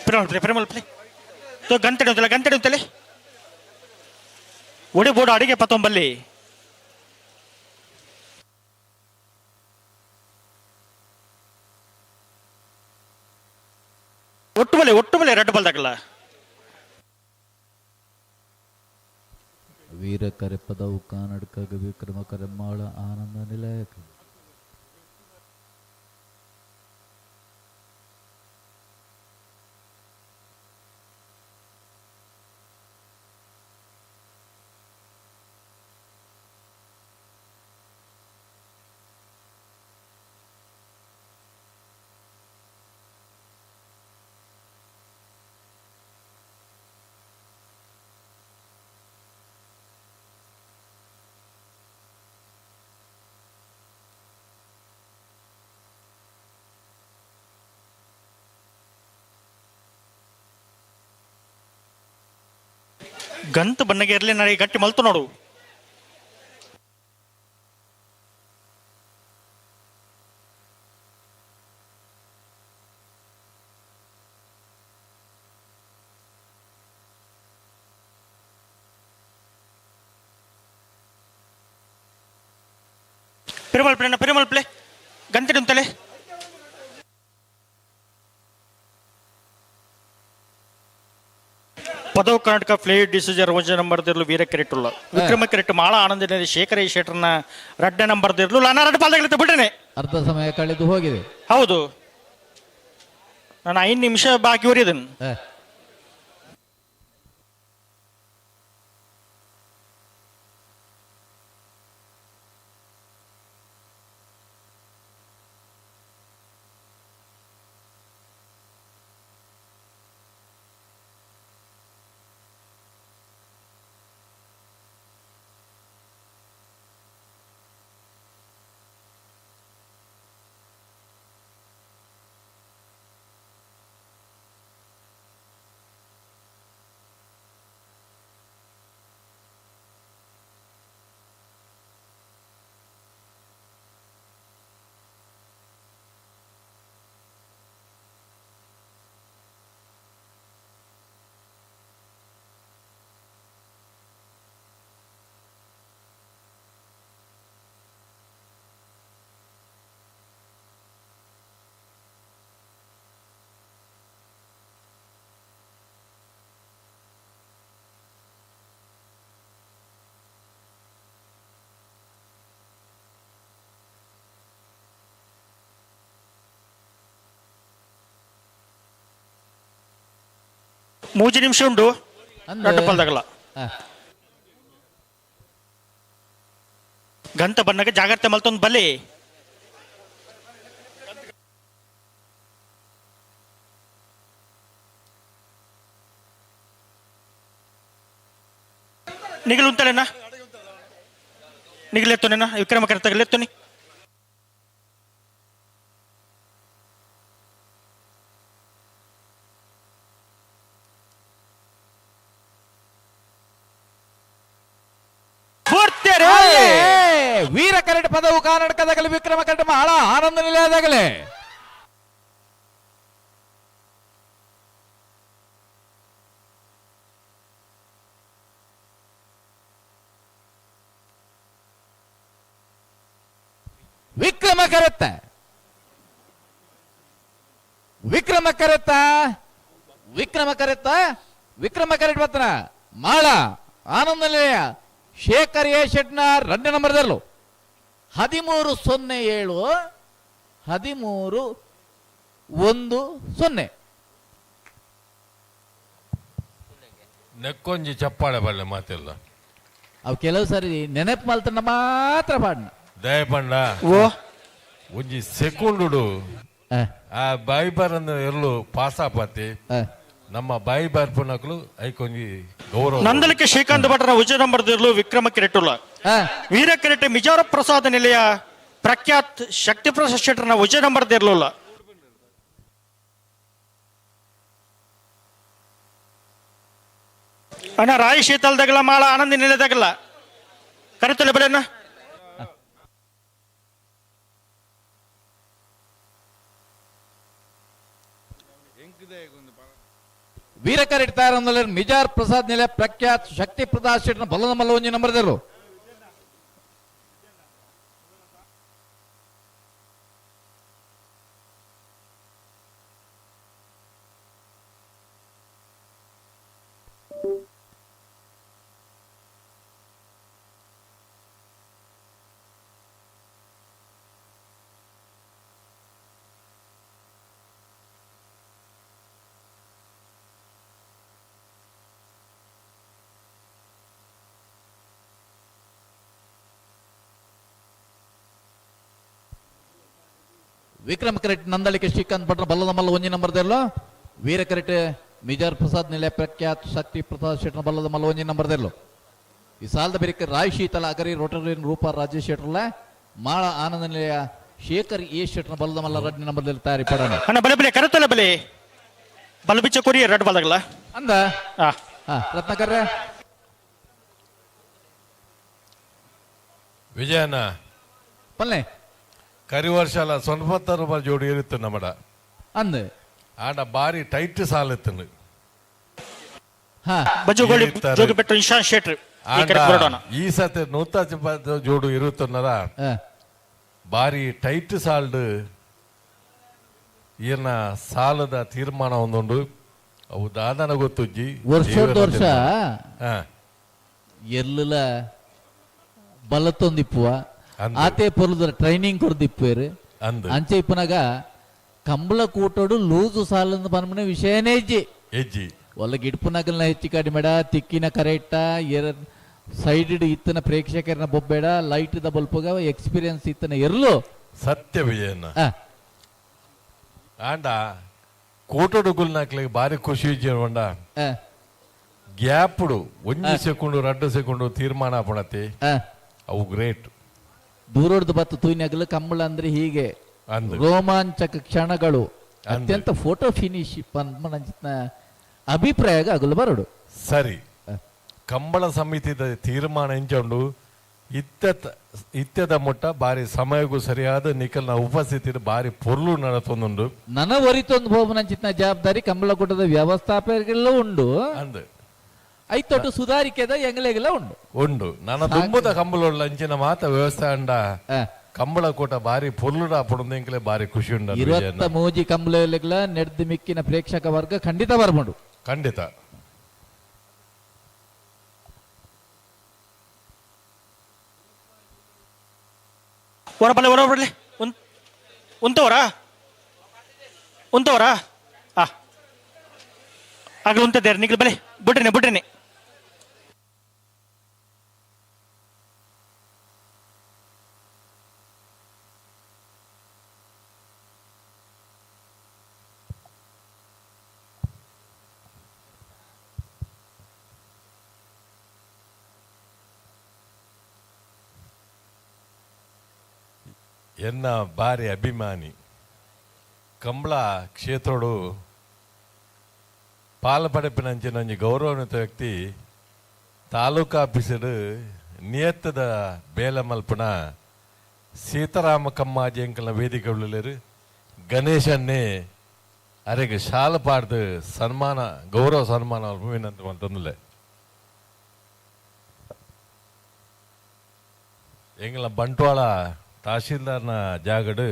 S19: ಪ್ರೇಮಲ್ ಪ್ರೇಮಲ್ ಪ್ಲೇ ಗಂಟೆ ಉಂತಲೆ ಗಂಟೆ ಉಂತಲೆ ಒಡಿ ಬೋಡು ಅಡಿಗೆ ಪತ್ತೊಂಬಲ್ಲಿ ಒಟ್ಟು ಬಲೆ ಒಟ್ಟು ಬಲೆ ರೆಡ್ ಬಲ್ದಾಗಲ್ಲ.
S3: ವೀರ ಕರೆಪದವು ಕಾನಡ್ಕ ವಿಕ್ರಮ ಕರೆಮಾಳ ಆನಂದ ನಿಲಯಕ.
S19: ಗಂತು ಬಣ್ಣಗೆ ಇರಲಿ ನನಗೆ ಗಟ್ಟಿ ಮಲ್ತು ನೋಡು. ಪೆರುಮಲ್ ಪ್ಲೇ ಪೆರುಮಲ್ ಪ್ಲೇ ಗಂತಿಡುಂತಲೆ ಪದವು ಕರ್ನಾಟಕ ಫ್ಲೇ ಡಿಸಿಜರ್ ಒಂಜಿ ನಂಬರ್ ದಿರ್ಲು ವೀರ ಕೆರೆಟುಲ್ಲ ವಿಕ್ರಮ ಕೆರೆಟ್ ಮಾಳ ಆನಂದ ಶೇಖರ ಶೆಟ್ಟರ್ನ ರಡ್ಡೆ ನಂಬರ್ ದಿರ್ಲು ನಾನು ರಡ್ಡು ಪಾಲ್ದಾಗಲಿತ್ತು ಬಿಟ್ಟನೆ.
S3: ಅರ್ಧ ಸಮಯ ಕಳೆದು ಹೋಗಿದೆ.
S19: ಹೌದು, ನಾನು 5 ನಿಮಿಷ ಬಾಕಿ ಉರಿದನು. 3 ನಿಮಿಷ ಉಂಟು ರಡ್ಡು ಪಲ್ದಾಗಲ್ಲ. ಗಂತ ಬನ್ನಗ ಜಾಗ್ರತೆ ಮಲ್ತೊಂದು ಬಲಿ. ನಿಗಲು ಉಂತಲೇನಾ ನಿಗಲೆತ್ತೋನೇನಾ ವಿಕ್ರಮ ಕರೆತಗಲೆತ್ತೋನಿ.
S3: ವೀರ ಕರಡು ಪದವು ಕರ್ನಾಟಕದಾಗಲಿ ವಿಕ್ರಮ ಕರಡು ಬಹಳ ಆನಂದ ನಿಲಯದಾಗಲಿ. ವಿಕ್ರಮ ಕರೆತ್ತ ವಿಕ್ರಮ ಕರೆತ್ತ ವಿಕ್ರಮ ಕರೆತ್ತ ವಿಕ್ರಮ ಕರೆಟ್ ಬತ್ತನ ಮಾಳ ಆನಂದ ನಿಲಯ ಶೇಖರ್ ಎ ಶೆಟ್ನ 2 ನಂಬರ್ದಲ್ಲೂ 13.07 13.10.
S20: ನೆಕ್ಕೊಂಜಿ ಚಪ್ಪಾಳೆ ಬಲ್ಲೆ ಮಾತಿಲ್ಲ.
S3: ಅವು ಕೆಲವು ಸಾರಿ ನೆನಪು ಮಲ್ತನ ಮಾತ್ರ ಪಾಡ್ನ
S20: ದಯಪಂಡ
S19: ಓ
S20: ಒಂಜಿ ಸೆಕೆಂಡು ಆ ಬಾಯಿ ಬಾರಂದ ಎಲ್ಲು ಪಾಸಾಪತಿ ನಮ್ಮ ಬಾಯಿ ಬಾರ್ಪನಕ್ಲು ಐಕೊಂಜಿ ಗೌರವ.
S19: ನಂದಲಿಕೆ ಶ್ರೀಕಾಂತ್ ಭಟ್ರ ಉಜಯ ನಂಬರ್ ದಿರ್ಲು ವಿಕ್ರಮ ಕಿರೆಟುಲ್ಲ ವೀರ ಕಿರೆಟ್ ಮಿಜಾರ ಪ್ರಸಾದ ನಿಲಯ ಪ್ರಖ್ಯಾತ್ ಶಕ್ತಿ ಪ್ರಸಾದ್ ಶೆಟ್ಟರ್ನ ಉಜಯ ನಂಬರ್ ದಿರ್ಲುಲ್ಲ. ಅಣ್ಣ ರಾಯಿ ಶೀತಲ್ದಾಗಲ್ಲ ಮಾಳ ಆನಂದ ನಿಲಯದಾಗಲ್ಲ ಕರೆತಲೆ ಬೆಳೆನ
S3: ವೀರಕರೆಟ್ ತಯಾರಂದಲೇರ್ ಮಿಜಾರ್ ಪ್ರಸಾದ್ ನಿಲೆ ಪ್ರಖ್ಯಾತ್ ಶಕ್ತಿ ಪ್ರಸಾದ್ ಶೆಟ್ನ ಬಲ್ಲದ ಮಲ್ಲ ಒಂಜಿ ನಂಬರ್ ದೇರು. ವಿಕ್ರಮ್ ಕರೆಟ್ ನಂದಳಿಕೆ ಶ್ರೀಕಾಂತ್ ಭಟ್ರ ಬಲ್ಲದ ಮಲ್ಲ ಒಂಜಿ ನಂಬರ್ ದೇರ್ಲು. ವೀರ ಕರೆಟ್ ಮಿಜಾರ್ ಪ್ರಸಾದ್ ನಿಲೆ ಪ್ರಖ್ಯಾತ್ ಶಕ್ತಿ ಪ್ರಸಾದ್ ಶೆಟ್ನ ಬಲ್ಲದ ಮಲ್ಲ ಒಂಜಿ ನಂಬರ್ ದೇರ್ಲು. ಈ ಸಾಲದ ಬೆರಿಕೆ ರಾಯ್ ಶೀತಲ ಅಗರಿ ರೋಟರಿಯನ್ ರೂಪಾ ರಾಜೇಶ್ ಶೆಟ್ರಲ್ಲ ಮಾಳ ಆನಂದ ನಿಲಯ ಶೇಖರ್ ಎ ಶೆಟ್ನ ಬಲ್ಲದ ಮಲ್ಲ ರಡ್ಡಿ ನಂಬರ್ ತಯಾರಿ ಪಡೋಣ.
S19: ಅಣ್ಣ ಬಲೆ ಬಲೆ ಕರೆತಲ್ಲ ಬಲೆ ಬಲಬಿಚ್ಚ ಕೊರಿ ರಡ್ ಬಲ್ದಾಗಲ್ಲ
S3: ಅಂದ ರತ್ನಾಕರ್ರೆ
S20: ವಿಜಯನ
S3: ಪಲ್ಲೆ
S20: ಕರಿ ವರ್ಷಲ ಸೊನ್ಪತ್ತ ರೂಪಾಯಿ ಜೋಡಿ ಇರುತ್ತೆ ನಮ್ಮಡ
S3: ಅಂದ
S20: ಆಡ ಬಾರಿ ಟೈಟ್ ಸಾಲ ಇತ್ತು.
S19: ಬಜುಗೋಳಿ ಜೋಗಿಬೆಟ್ಟು ಇಶಾನ್ ಶೆಟ್ರ್ ಈ ಕಡೆ ಬರೋಣ.
S20: ಈ ಸತಿ ನೂತ ಜೋಡು ಇರುತ್ತನ್ನರ ಬಾರಿ ಟೈಟ್ ಸಾಲ್ಡ್ ಏನ ಸಾಲದ ತೀರ್ಮಾನ ಒಂದುಂಡು ಅವು ದಾದನ ಗೊತ್ತುಜ್ಜಿ
S3: ವರ್ಷದ ವರ್ಷ ಎಲ್ಲ ಬಲತ್ತೊಂದಿಪ್ಪುವ ಆತೆ ಪೊರ್ಲುದ ಟ್ರೈನಿಂಗ್ ಕೊರ್ದಿಪ್ಪೇರು ಅಂಚೆ ಇಪ್ಪನಾಗ ಕಂಬಳ ಕೂಟೋಡು ಲೂಸು ಸಾಲಂದು ಪನ್ಪುನ ವಿಷಯನೇ ಇಜ್ಜಿ
S20: ಎಜ್ಜಿ
S3: ಒಲ್ಲ ಗಿಡ್ಪುನಗಲ್ನ ಹೆಚ್ಚು ಕಡಿಮೆಡ ತಿಕ್ಕಿನ ಕರೆಕ್ಟ ಎರ ಸೈಡ್ ಇತ್ತನ ಪ್ರೇಕ್ಷಕರನ್ನ ಬೊಬ್ಬೆಡ ಲೈಟ್ the ಬಲ್ಪುಗ ಎಕ್ಸ್ಪೀರಿಯನ್ಸ್ ಇತ್ತನ ಎರ್ಲು
S20: ಸತ್ಯ ವಿಜಯನ ಆಂಡ ಕೋಟೋಡು ಗುಲ್ನಾಕ್ಲಿಗೆ ಬಾರಿ ಖುಷಿ ಇಜ್ಜಿ ಗ್ಯಾಪ್ಡು ಒಂಜಿ ಸೆಕೆಂಡು 2 ಸೆಕೆಂಡು ತೀರ್ಮಾನ ಪಣತಿ ಅವು ಗ್ರೇಟ್.
S3: ದೂರೋಡ್ದು ಬತ್ತು ತೂಯಿನಾಗಲು ಕಂಬಳ ಅಂದ್ರೆ ಹೀಗೆ ರೋಮಾಂಚಕ ಕ್ಷಣಗಳು ಅತ್ಯಂತ ಫೋಟೋ ಫಿನಿಶ್ ಅಭಿಪ್ರಾಯ ಆಗಲು ಬರಡು.
S20: ಸರಿ, ಕಂಬಳ ಸಮಿತಿದ ತೀರ್ಮಾನ ಇಂಚೊಂಡು ಇತ್ಯದ ಮುಟ್ಟ ಬಾರಿ ಸಮಯಕ್ಕೂ ಸರಿಯಾದ ನಿಖಲ್ನ ಉಪಸ್ಥಿತಿ ಬಾರಿ ಪೊರ್ಲು ನಡತೊಂದುಂಡು.
S3: ನನ ಒರಿತೊಂದು ಹೋಗುನಂಚಿನ ಜವಾಬ್ದಾರಿ ಕಂಬಳಕೂಟದ ವ್ಯವಸ್ಥಾಪಕರೆಲ್ಲ ಉಂಡು
S20: ಅಂದು
S3: ಐತೊಟ್ಟು ಸುಧಾರಿಕೆದ ಎಂಗಲೆಗೆಲ್ಲ ಉಂಡು
S20: ಉಂಡು. ನನ್ನ ತುಂಬದ ಕಂಬಳ ಅಂಚಿನ ಮಾತ ವ್ಯವಸ್ಥೆ ಅಂಡ ಕಂಬಳಕೂಟ ಬಾರಿ ಪೊರ್ಲುಡ ಪಡುಂದು ಎಂಕಲೆ ಬಾರಿ ಖುಷಿ ಉಂಡು.
S3: 20 ಮೂಜಿ ಕಂಬಳಗಳ ನೆಡ್ದು ಮಿಕ್ಕಿನ ಪ್ರೇಕ್ಷಕ ವರ್ಗ ಖಂಡಿತ ಬರ್ಬೋದು.
S20: ಖಂಡಿತ.
S19: ಹೊರಬಲ್ಲ ಹೊರಬರಲಿ ಉಂತವರಾ ಉಂತವರಾ ಆ ಆಗಲಿ ಉಂತದ್ದೇರು ನಿಗ್ಲು ಬಲೆ ಬಿಡ್ರಿನಿ ಬಿಡ್ರಿನಿ.
S20: ಎನ್ನ ಬಾರಿ ಅಭಿಮಾನಿ ಕಂಬಳ ಕ್ಷೇತ್ರೋಡು ಪಾಲ್ಪಡೆಪಿನಂಚಿನ ಒಂಜಿ ಗೌರವಾನ್ವಿತ ವ್ಯಕ್ತಿ ತಾಲೂಕು ಆಫೀಸರ್ ನಿಯತ್ತದ ಬೇಲೆ ಮಲ್ಪುನ ಸೀತಾರಾಮ ಕಮ್ಮಾಜಿ ಅಂಕಲ್ನ ವೇದಿಕೆ ಉಳ್ಳೇರು ಗಣೇಶನ್ನೇ ಅರೆಗೆ ಶಾಲ ಪಾಡ್ದು ಸನ್ಮಾನ ಗೌರವ ಸನ್ಮಾನ ವಿನಂತಿ ಮಲ್ತೊಂದುಲ್ಲೆ. ಎಂಗ್ಲ ಬಂಟ್ವಾಳ ತಹಶೀಲ್ದಾರ್ನ ಜಾಗಡು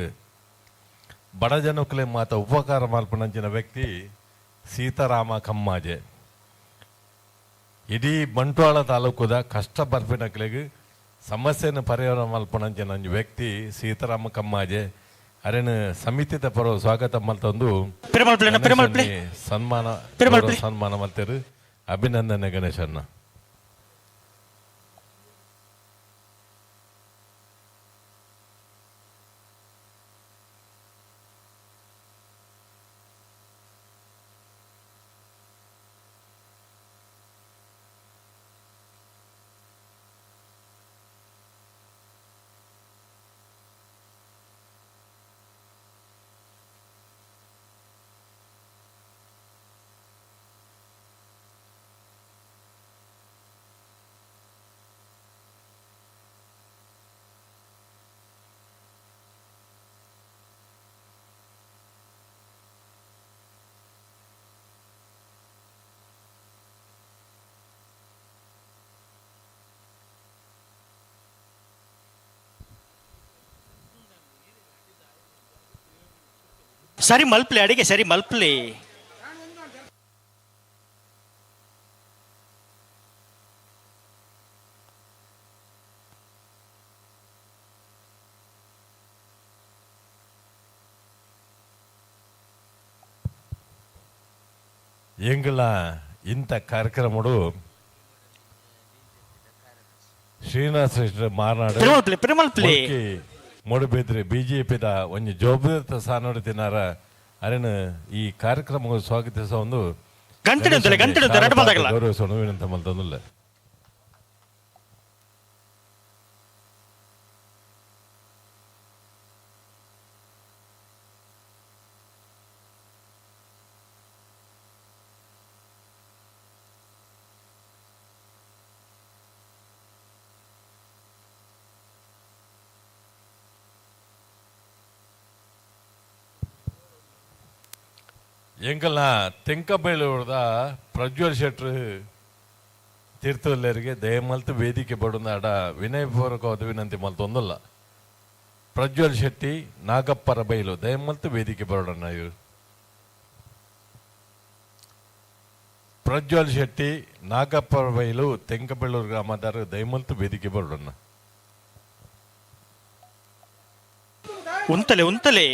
S20: ಬಡ ಜನಕ್ಕಲೆ ಮಾತ ಉಪಕಾರ ಮಲ್ಪುನಂಚಿನ ವ್ಯಕ್ತಿ ಸೀತಾರಾಮ ಕಮ್ಮಾಜೆ. ಇಡೀ ಬಂಟ್ವಾಳ ತಾಲೂಕುದ ಕಷ್ಟ ಬರ್ಪಿನಕ್ಲೆಗ್ ಸಮಸ್ಯೆಯನ್ನು ಪರಿಹಾರ ಮಲ್ಪುನಂಚಿನ ಒಂಜಿ ವ್ಯಕ್ತಿ ಸೀತಾರಾಮ ಕಮ್ಮಾಜೆ. ಅರೆನ ಸಮಿತಿದ ಪರ ಸ್ವಾಗತ ಮಲ್ತೊಂದು ಸನ್ಮಾನ ಸನ್ಮಾನ ಮಲ್ತೇರು. ಅಭಿನಂದನೆ ಗಣೇಶನ್ನ.
S19: ಸರಿ ಮಲ್ಪ್ಲೆ ಅಡಿಗೆ ಸರಿ ಮಲ್ಪ್ಲೆ.
S20: ಎಂಗಳ ಇಂಥ ಕಾರ್ಯಕ್ರಮಡು ಶ್ರೀನಿವಾಸ ಮಾರನಾಡು ಮೂಡುಬಿದ್ರೆ ಬಿಜೆಪಿದ ಒಂಜಿ ಜವಾಬ್ದಾರಿತ ಸಾನೋಡು ತಿನ್ನಾರ ಅರೇನು ಈ ಕಾರ್ಯಕ್ರಮ ಸ್ವಾಗತಿಸ ಒಂದು ಗೌರವಿಸೋಣ ವಿನಂತಿ ಮಲ್ತೊಂದುಲ್ಲ. ಎಂಕಲ್ನ ತೆಂಕಬೇಳೂರ್ದ ಪ್ರಜ್ವಲ್ ಶೆಟ್ರು ತೀರ್ಥವಲ್ಲರಿಗೆ ದಯಮಲ್ತು ವೇದಿಕೆ ಬಡುನಾಡ ವಿನಯಪೂರ್ವಕವಾದ ವಿನಂತಿ ಮಲ್ತೊಂದಲ್ಲ. ಪ್ರಜ್ವಲ್ ಶೆಟ್ಟಿ ನಾಗಪ್ಪರ ಬೈಲು ದಯಮಲ್ತು ವೇದಿಕೆ ಬರೋಣ ಇವರು. ಪ್ರಜ್ವಲ್ ಶೆಟ್ಟಿ ನಾಗಪ್ಪರ ಬೈಲು ತೆಂಕಬೇಳೂರು ಗ್ರಾಮದಾರ ದಯಮಲ್ತು ವೇದಿಕೆ ಬರೋಣ.
S19: ಉಂತಲೆ ಉಂತಲೆ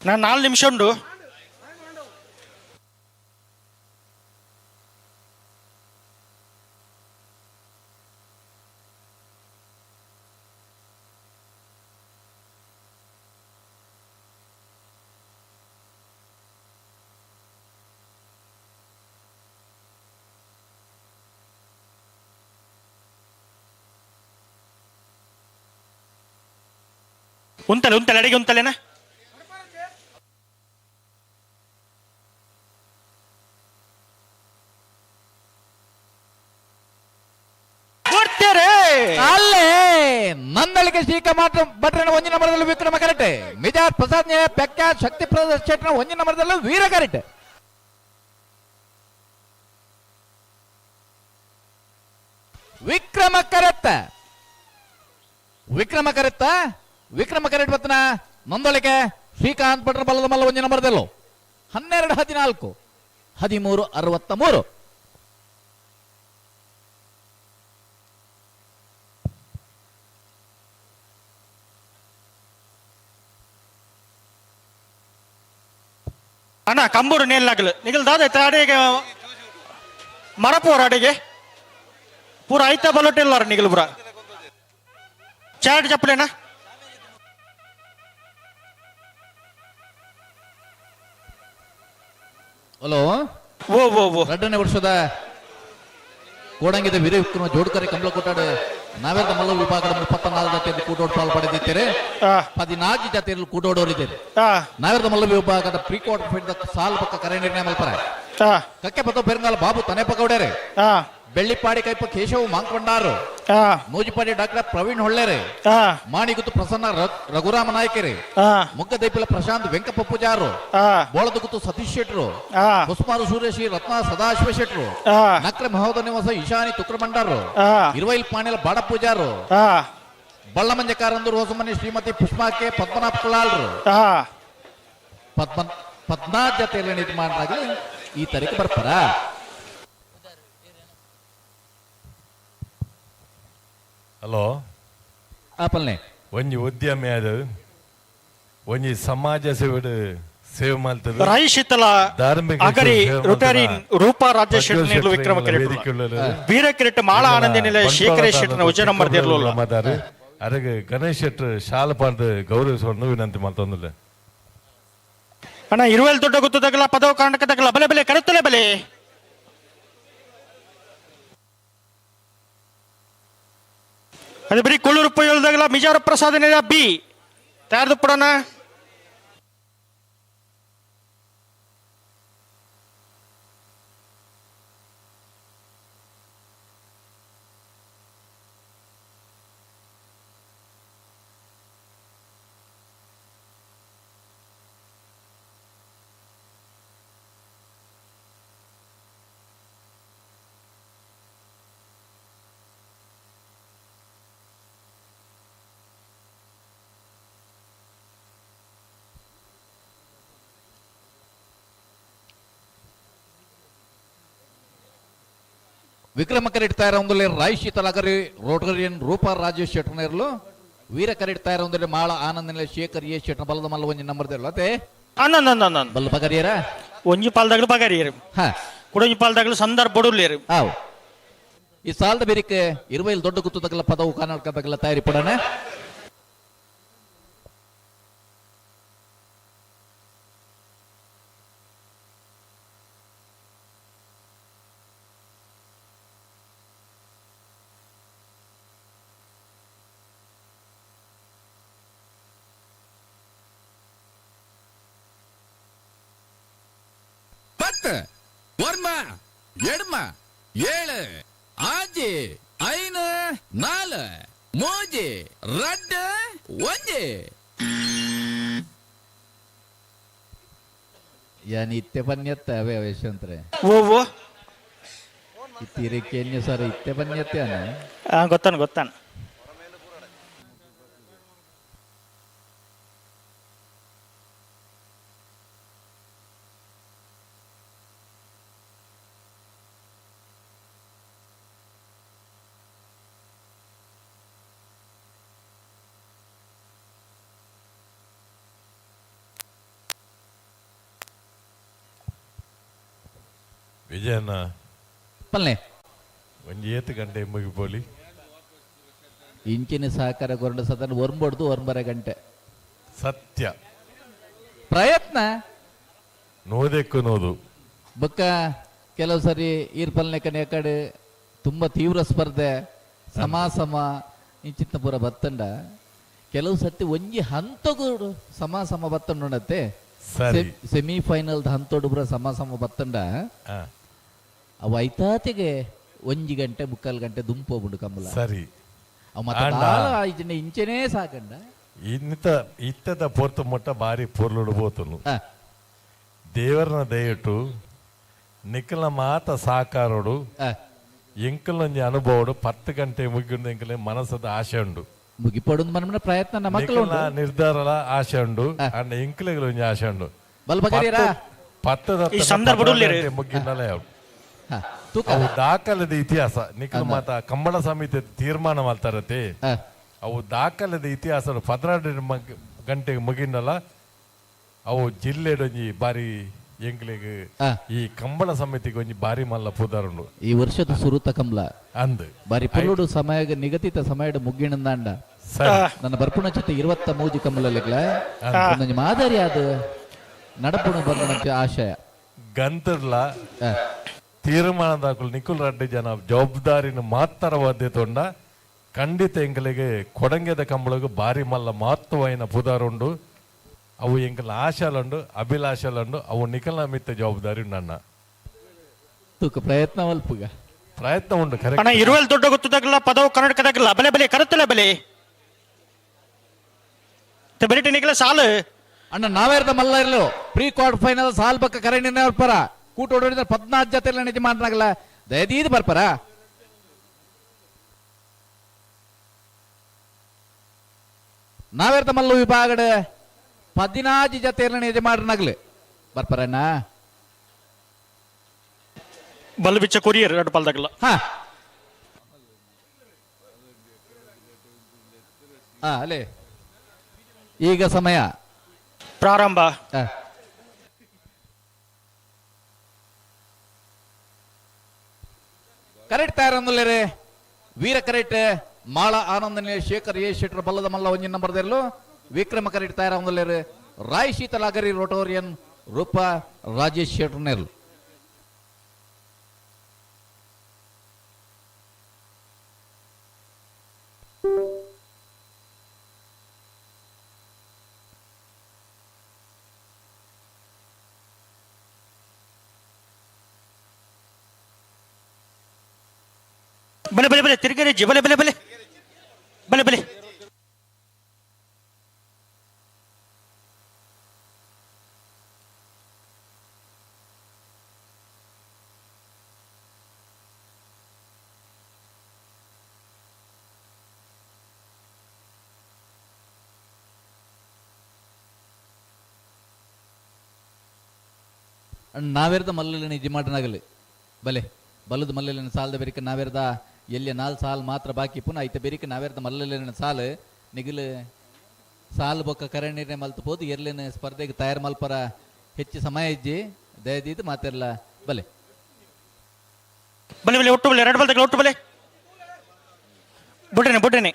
S19: ನಾನು 4 ನಿಮಿಷ ಉಂಡು. ಉಂತಲೆ ಉಂತಲೆ ಅಡಿಗೆ ಉಂತಲೆನಾ?
S3: ಅಲ್ಲೇ ನಂದಳಿಕೆ ಶ್ರೀಕ ಮಾತ್ರ ಭಟ್ರನ ಒಂಜಿನ ನಂಬರದಲ್ಲೂ ವಿಕ್ರಮ ಕರೆಕ್ಟ್, ಮಿಜಾರ್ ಪ್ರಸಾದ್ ಪೆಕ್ಕ ಶಕ್ತಿ ಪ್ರಸಾದ್ ಶೆಟ್ನ ಒಂಜಿನ ನಂಬರದಲ್ಲೂ ವೀರ ಕರೆಕ್ಟ್. ವಿಕ್ರಮ ಕರೆತ್ತ ವಿಕ್ರಮ ಕರೆತ್ತ ವಿಕ್ರಮ ಕರೆಕ್ಟ್ ಬತ್ತನ ನಂದಳಿಕೆ ಶ್ರೀಕಾಂತ್ ಭಟ್ರ ಬಲ್ಲದ ಮಲ್ಲ ಒಂಜಿನ ನಂಬರದಲ್ಲೂ 12 14 13 63.
S19: ಅಣ್ಣ ಕಂಬೂರು ನೇಲ್ಲಾಗಲು ನಿಗಲ್ ದಾದ ಅಡಿಗೆ ಮರಪೋರ ಅಡಿಗೆ ಪೂರ ಐತ ಬಲೊಟ್ಟಿಲ್ಲಾರ ನಿಗಲ್ ಪೂರ ಚಾಟ್ ಚಪ್ಪಲೇನಾ?
S3: ಹಲೋ
S19: ಓ ಓ ಓ
S3: ಎರಡನೇ ವರ್ಷದ ಕೋಡಂಗಿದ ವೀರ ವಿಕ್ರಮ ಜೋಡ್ಕರೆ ಕಂಬಳ ಕೊಟ್ಟಾಡು ನಾವೆಲ್ಲ ಮಲ್ಲ ವಿಭಾಗದ 34 ಜಾತಿಯಲ್ಲಿ ಕೂಟೋಡ್ ಪಾಲು ಪಡೆದಿದ್ದೇವೆ. 14 ಜಾತಿಯಲ್ಲಿ ಕೂಟೋಡೋರಿದ್ದೇವೆ. ನಾವೆಲ್ಲ ಮಲ್ಲ ವಿಭಾಗದ ಪ್ರೀ ಕ್ವಾರ್ಟರ್ ಫೈನಲ್ ಸಾಲ್ ಪಕ್ಕ ಕರೆ ನಿರ್ಣಯ ಮಲ್ಪರ ಕಕ್ಕೆ ಪತ್ತ ಪೆರಂಗಾಲ ಬಾಬು ತನೆ ಪಕೌಡೇರೆ, ಬೆಳ್ಳಿಪಾಡಿ ಕೈಪ ಕೇಶವ ಮಾಂಕೊಂಡಾರು, ನೂಜಿಪಾಡಿ ಡಾಕ್ಟರ್ ಪ್ರವೀಣ್ ಹೊಳ್ಳೇರೆ, ಮಾಣಿಗುತ್ತು ಪ್ರಸನ್ನ ರಘುರಾಮ ನಾಯ್ಕರೆ, ಮುಗ್ಗದೈಪಿಲ ಪ್ರಶಾಂತ್ ವೆಂಕಪ್ಪ ಪೂಜಾರು, ಬೋಳದಗುತ್ತು ಸತೀಶ್ ಶೆಟ್ರು, ಹೊಸ್ಮಾರು ಸೂರ್ಯಶ್ರೀ ರತ್ನ ಸದಾಶಿವ ಶೆಟ್ರು, ನಕ್ರೆ ಮಹೋದ ನಿವಾಸ ಈಶಾನಿ ತುಕ್ರಮಂಡಾರು, ಇರುವೈಲ್ ಪಾಣಿಲ ಬಾಡ ಪೂಜಾರು, ಬಳ್ಳಮಂಜ ಕಾರಂದೂರು ಹೊಸಮನಿ ಶ್ರೀಮತಿ ಪುಷ್ಪಾಕೆ ಪದ್ಮನಾಭ ಕುಲಾಲ್ರು, ಪದ್ಮನಾಭ ಜತೆಯಲ್ಲಿ ನಿರ್ಮಾಣದಾಗಲಿ ಈ ತಾರೀಕು ಬರ್ತಾರ.
S20: ಹಲೋ
S3: ಆಪಲ್ನೆ
S20: ಒಂಜಿ ಉದ್ಯಮಿ ಅದು ಒಂಜಿ ಸಮಾಜ ಸೇವೆ ಸೇವೆ ಮಾಡ್ತದೆ.
S19: ರಾಯಿ ಶೀತಲ ಅಗರಿ ರೋಟರಿ ರೂಪಾ ರಾಜೇಶ್ ಶೆಟ್ಟಿ ವಿಕ್ರಮ ಕಿರೀಟ ವೀರ ಕಿರೀಟ ಮಾಳ ಆನಂದ ನಿಲಯ ಶೇಖರ ಶೆಟ್ಟನ ಉಜಯ ನಂಬರ್ ದೇರ್ಲುಲ್ಲ
S20: ಅದಕ್ಕೆ ಗಣೇಶ್ ಶೆಟ್ಟರ್ ಶಾಲ ಪಾಡ್ದು ಗೌರವಿಸುವ ವಿನಂತಿ ಮಾಡ್ತೊಂದಿಲ್ಲ.
S19: ಅಣ್ಣ ಇರುವೆಲ್ ದೊಡ್ಡ ಗೊತ್ತದಾಗಲ್ಲ ಪದವ ಕರ್ನಾಟಕದಾಗಲ್ಲ ಬಲೆ ಬಲೆ ಕರೆತ್ತಲೆ ಬಲೆ. ಅದೇ ಬರೀ ಕೊಳ್ಳೂರು ಉಪಯೋಗದಾಗಲ್ಲ ಮಿಜಾರ ಪ್ರಸಾದ ಬಿ ತಯಾರ್ದು ಪಡೋಣ.
S3: ವಿಕ್ರಮ ಕರೆಟ್ ತಯಾರ ರಾಯ್ ಶೀತಲಾಗರಿ ರೋಟರಿಯನ್ ರೂಪಾ ರಾಜೇಶ್ ಶೆಟ್ಟರ್ನೇರ್ಲು ವೀರ ಕರೆಟ್ ತಯಾರ ಮಾಳ ಆನಂದನೆ ಶೇಖರ್ ಎ ಶೆಟ್ಟರ್ ಬಲದ ಮಲ್ಲ ಒಂಜಿ ನಂಬರ್ ದೇರ್ಲು ಅತೆ ಬಲ್ಲ ಪಗರಿಯರ
S19: ಒಂಜಿ ಪಾಲ್ದಾಗಲು ಪಗರಿಯರು ಕುಡೊಂಜಿ ಪಾಲ್ದಾಗಲು ಸಂದರ್ಭ ಬಡುಲ್ಲೇರು
S3: ಹಾವು ಈ ಸಾಲದ ಬೇರಿಕೆ ಇರುವೈಲ್ ದೊಡ್ಡ ಗುತ್ತದಗಲ ಪದವು ಕರ್ನಾಟಕದಗಲ ತಯಾರಿ ಪಡನೆ
S21: 10 9 8 7 6 5 4 3 2 1.
S3: ಯಾನ್ ಇತ್ತೆ ಪನ್ಯತ್ತ ಅವೇ ಯಶವಂತ್ರೆ
S19: ಓ
S3: ಇತ್ತೀರೆ ಸರ್ ಇತ್ತೆ ಪನ್ಯತ್ತೆ
S19: ಗೊತ್ತಾನ ಗೊತ್ತಾನ
S20: ವಿಜಯಣ್ಣ
S3: ಪಲ್ಲೆ
S20: ಒಂಜಿ ಏತ್ ಗಂಟೆ ಮುಗಿಪೋಲಿ
S3: ಇಂಚಿನ ಸಹಕಾರ ಕೊರಂಡ ಸದನ ಒರ್ಂಬೊಡ್ದು ಒರ್ಂಬರೆ ಗಂಟೆ
S20: ಸತ್ಯ
S3: ಪ್ರಯತ್ನ
S20: ನೋದೆಕ್ಕು ನೋದು
S3: ಬೊಕ್ಕ ಕೆಲವು ಸರಿ ಈರ್ಪಲ್ನೆ ಕನೆ ಕಡೆ ತುಂಬ ತೀವ್ರ ಸ್ಪರ್ಧೆ ಸಮ ಸಮ ಇಂಚಿತ್ತ ಪೂರ ಬತ್ತಂಡ ಕೆಲವು ಸತಿ ಒಂಜಿ ಹಂತಗೂ ಸಮ ಸಮ ಬತ್ತಂಡತ್ತೆ
S20: ಸರಿ.
S3: ಸೆಮಿಫೈನಲ್ ಹಂತೋಡು ಪೂರ ಸಮ ಸಮ ಬತ್ತಂಡ ಅವು ಐತಾತಿಗೆ ಒಂಜಿ ಗಂಟೆ ಮುಕ್ಕಾಲು ಗಂಟೆ ದುಂಪೋಗ್ಬಿಡು ಕಂಬಳ
S20: ಸರಿ
S3: ಅವು ಮತ್ತೆ ದಾಲ ಇಂಚೆನೇ ಸಾಕಂಡ
S20: ಇನ್ನಿತ ಇತ್ತದ ಪೊರ್ತು ಮುಟ್ಟ ಬಾರಿ ಪೊರ್ಲುಡು ಪೋತುನು ದೇವರನ ದಯಟು ನಿಕ್ಕಲ ಮಾತ ಸಾಕಾರೋಡು ಎಂಕಲೊಂಜಿ ಅನುಭವಡು 10 ಗಂಟೆ ಮುಗಿಂದು ಎಂಕಲೆ ಮನಸ್ಸದ ಆಶೆ ಉಂಡು
S3: ಮುಗಿಪಡು ಮನಮನ ಪ್ರಯತ್ನ ನಮ್ಮ ಮಕ್ಕಳು
S20: ನಿಕ್ಕಲ ನಿರ್ಧಾರಲ ಆಶೆ ಉಂಡು ಅಂಡ ಎಂಕಲೆಗಳ ಒಂಜಿ ಆಶೆ ಉಂಡು ಪತ್ತದ
S19: ಈ ಸಂದರ್ಭ
S20: ಮುಗಿಂದಲೇ ಅವು ದಾಖಲದ ಇತಿಹಾಸ ನಿಖಲ್ ಮಾತ ಕಂಬಳ ಸಮಿತಿ ತೀರ್ಮಾನ ಮಾಡ್ತಾರತೆ ಅವು ದಾಖಲದ ಇತಿಹಾಸ 12 ಗಂಟೆಗೆ ಮುಗಿಂದಲ್ಲ ಅವು ಜಿಲ್ಲೆಡೊಂಜಿ ಬಾರಿ ಎಂಕ್ಲೆಗ್ ಈ ಕಂಬಳ ಸಮಿತಿಗೆ ಒಂಜಿ ಬಾರಿ ಮಲ್ಲ ಪುದರುಂಡು
S3: ಈ ವರ್ಷದ ಸುರುತ ಕಂಬಳ
S20: ಅಂದ್
S3: ಬಾರಿ ಪುಲ್ಲುಡು ಸಮಯ ನಿಗದಿತ ಸಮಯದ ಮುಗ್ಗಿಣಂದಾಂಡ ನನ್ನ ಬರ್ಪುಣ ಜೊತೆ 23 ಕಂಬಳಲೆಗ್ಲ ಒಂದೊಂಜಿ ಮಾದರಿ ಅದು ನಡಪುಣ ಬಂದ ಆಶಯ
S20: ಗಂತರ್ಲ ತೀರ್ಮಾನದಾಕುಲು ನಿಖುಲ್ ರೆಡ್ಡಿ ಜನ ಜವಾಬ್ದಾರಿನ ಮಾತ್ರವಾದ್ಯ ತೊಂಡ ಖಂಡಿತ ಎಂಕಲಿಗೆ ಕೊಡಂಗೆದ ಕಂಬಳಗು ಬಾರಿ ಮಲ್ಲ ಮಹತ್ವೈನ ಪುದಾರುಂಡು ಅವು ಎಂಕಲ ಆಶಲುಂಡು ಅಭಿಲಾಷಲುಂಡು ಅವು ನಿಖಲ್ನ ಮಿತ್ತ ಜವಾಬ್ದಾರಿ ನನ್ನ
S3: ತೂಕ ಪ್ರಯತ್ನ ಅಲ್ಪಗ
S20: ಪ್ರಯತ್ನ ಉಂಡು
S19: ಅಣ್ಣ
S20: ಕರೆಕ್ಟ್
S19: ಇರುವಲ್ ದೊಡ್ಡ ಗೊತ್ತದಾಗಲ್ಲ ಪದವು ಕರ್ನಾಟಕದಾಗಲ್ಲ ಬಲೆ ಬಲೆ ಕರುತ್ತಲ್ಲ ಬಲೆ ಬೆರಿಟಿನಿಗೆಲ್ಲ ಸಾಲು
S3: ಅಣ್ಣ ನಾವೇರ್ದ ಮಲ್ಲ ಇರಲು ಪ್ರೀ ಕ್ವಾರ್ಟರ್ ಫೈನಲ್ ಸಾಲ್ ಬಕ್ಕ ಕರೆ ನಿರ್ಣಯ ಪರ ಕೂಟ ಓಡಿದ್ರೆ 14 ಜೊತೆ ನಿಜ ಮಾಡ್ನಾಗಲ್ಲ ದಯದೀದ್ ಬರ್ಪರ ನಾವೇರ್ದ ಮಲ್ಲು ವಿಭಾಗಡ 14 ಜೊತೆ ನಿಜ ಮಾಡ್ನಾಗ್ಲಿ ಬರ್ಪರಣ್ಣ
S19: ಬಲ್ ಬಿಚ್ಚ ಕೊರಿಯರ್ ಎರಡು ಪಾಲ್ದಾಗಲ್ಲ
S3: ಹಾ ಅಲ್ಲೇ ಈಗ ಸಮಯ
S19: ಪ್ರಾರಂಭ.
S3: ಕರೆಕ್ಟ್ ತಯಾರಂದುಲ್ಲೇರೆ ವೀರ ಕರೆಕ್ಟ್ ಮಾಳ ಆನಂದನೆ ಶೇಖರ್ ಎ ಶೆಟ್ಟರ್ ಬಲ್ಲದ ಮಲ್ಲ ಒಂಜಿನ ನಂಬರ್ ದೇರ್ಲು ವಿಕ್ರಮ ಕರೆಕ್ಟ್ ತಯಾರಂದುಲ್ಲೇರೆ ರಾಯ್ ಶೀತಲಾಗರಿ ರೋಟೋರಿಯನ್ ರೂಪಾ ರಾಜೇಶ್ ಶೆಟ್ಟರ್ ನೇರ್ಲು.
S19: ಬಲೆ ಬಲೆ ಬಲೆ ತಿರುಗರೆ ಬಲೆ ಬಲೆ ಬಲೆ ಬಲೆ ಬಲೆ
S3: ನಾವೇರ್ದ ಮಲ್ಲಲ್ಲಿ ನಿಜ ಮಾಡನಾಗಲಿ ಬಲೆ ಬಲದ ಮಲ್ಲಲಿನ ಸಾಲದ ಬೆರಿಕ ನಾವೆರ್ದ ಎಲ್ಲಿ 4 ಸಾಲ್ ಮಾತ್ರ ಬಾಕಿ ಪುನಃ ಐತ ಬೆರಿಕ ನಾವೆರ್ದ ಮಲ್ಲಲಿನ ಸಾಲು ನಿಗಿಲು ಸಾಲು ಬೊಕ್ಕ ಕರೆ ನಿರ್ಣಯ ಮಲ್ತು ಪೋದು ಎರ್ಲಿನ ಸ್ಪರ್ಧೆಗೆ ತಯಾರು ಮಲ್ಪರ ಹೆಚ್ಚು ಸಮಯ ಇಜ್ಜಿ ದಯದೀದು ಮಾತೆರ್ಲ ಬಲೆ
S19: ಬಲೆ ಬಲೆ ಒಟ್ಟು ಬಲೆ ಎರಡು ಬಲ್ದಗಳು ಒಟ್ಟು ಬಲೆ ಬುಡ್ರೇನೆ ಬುಡ್ರೇನೆ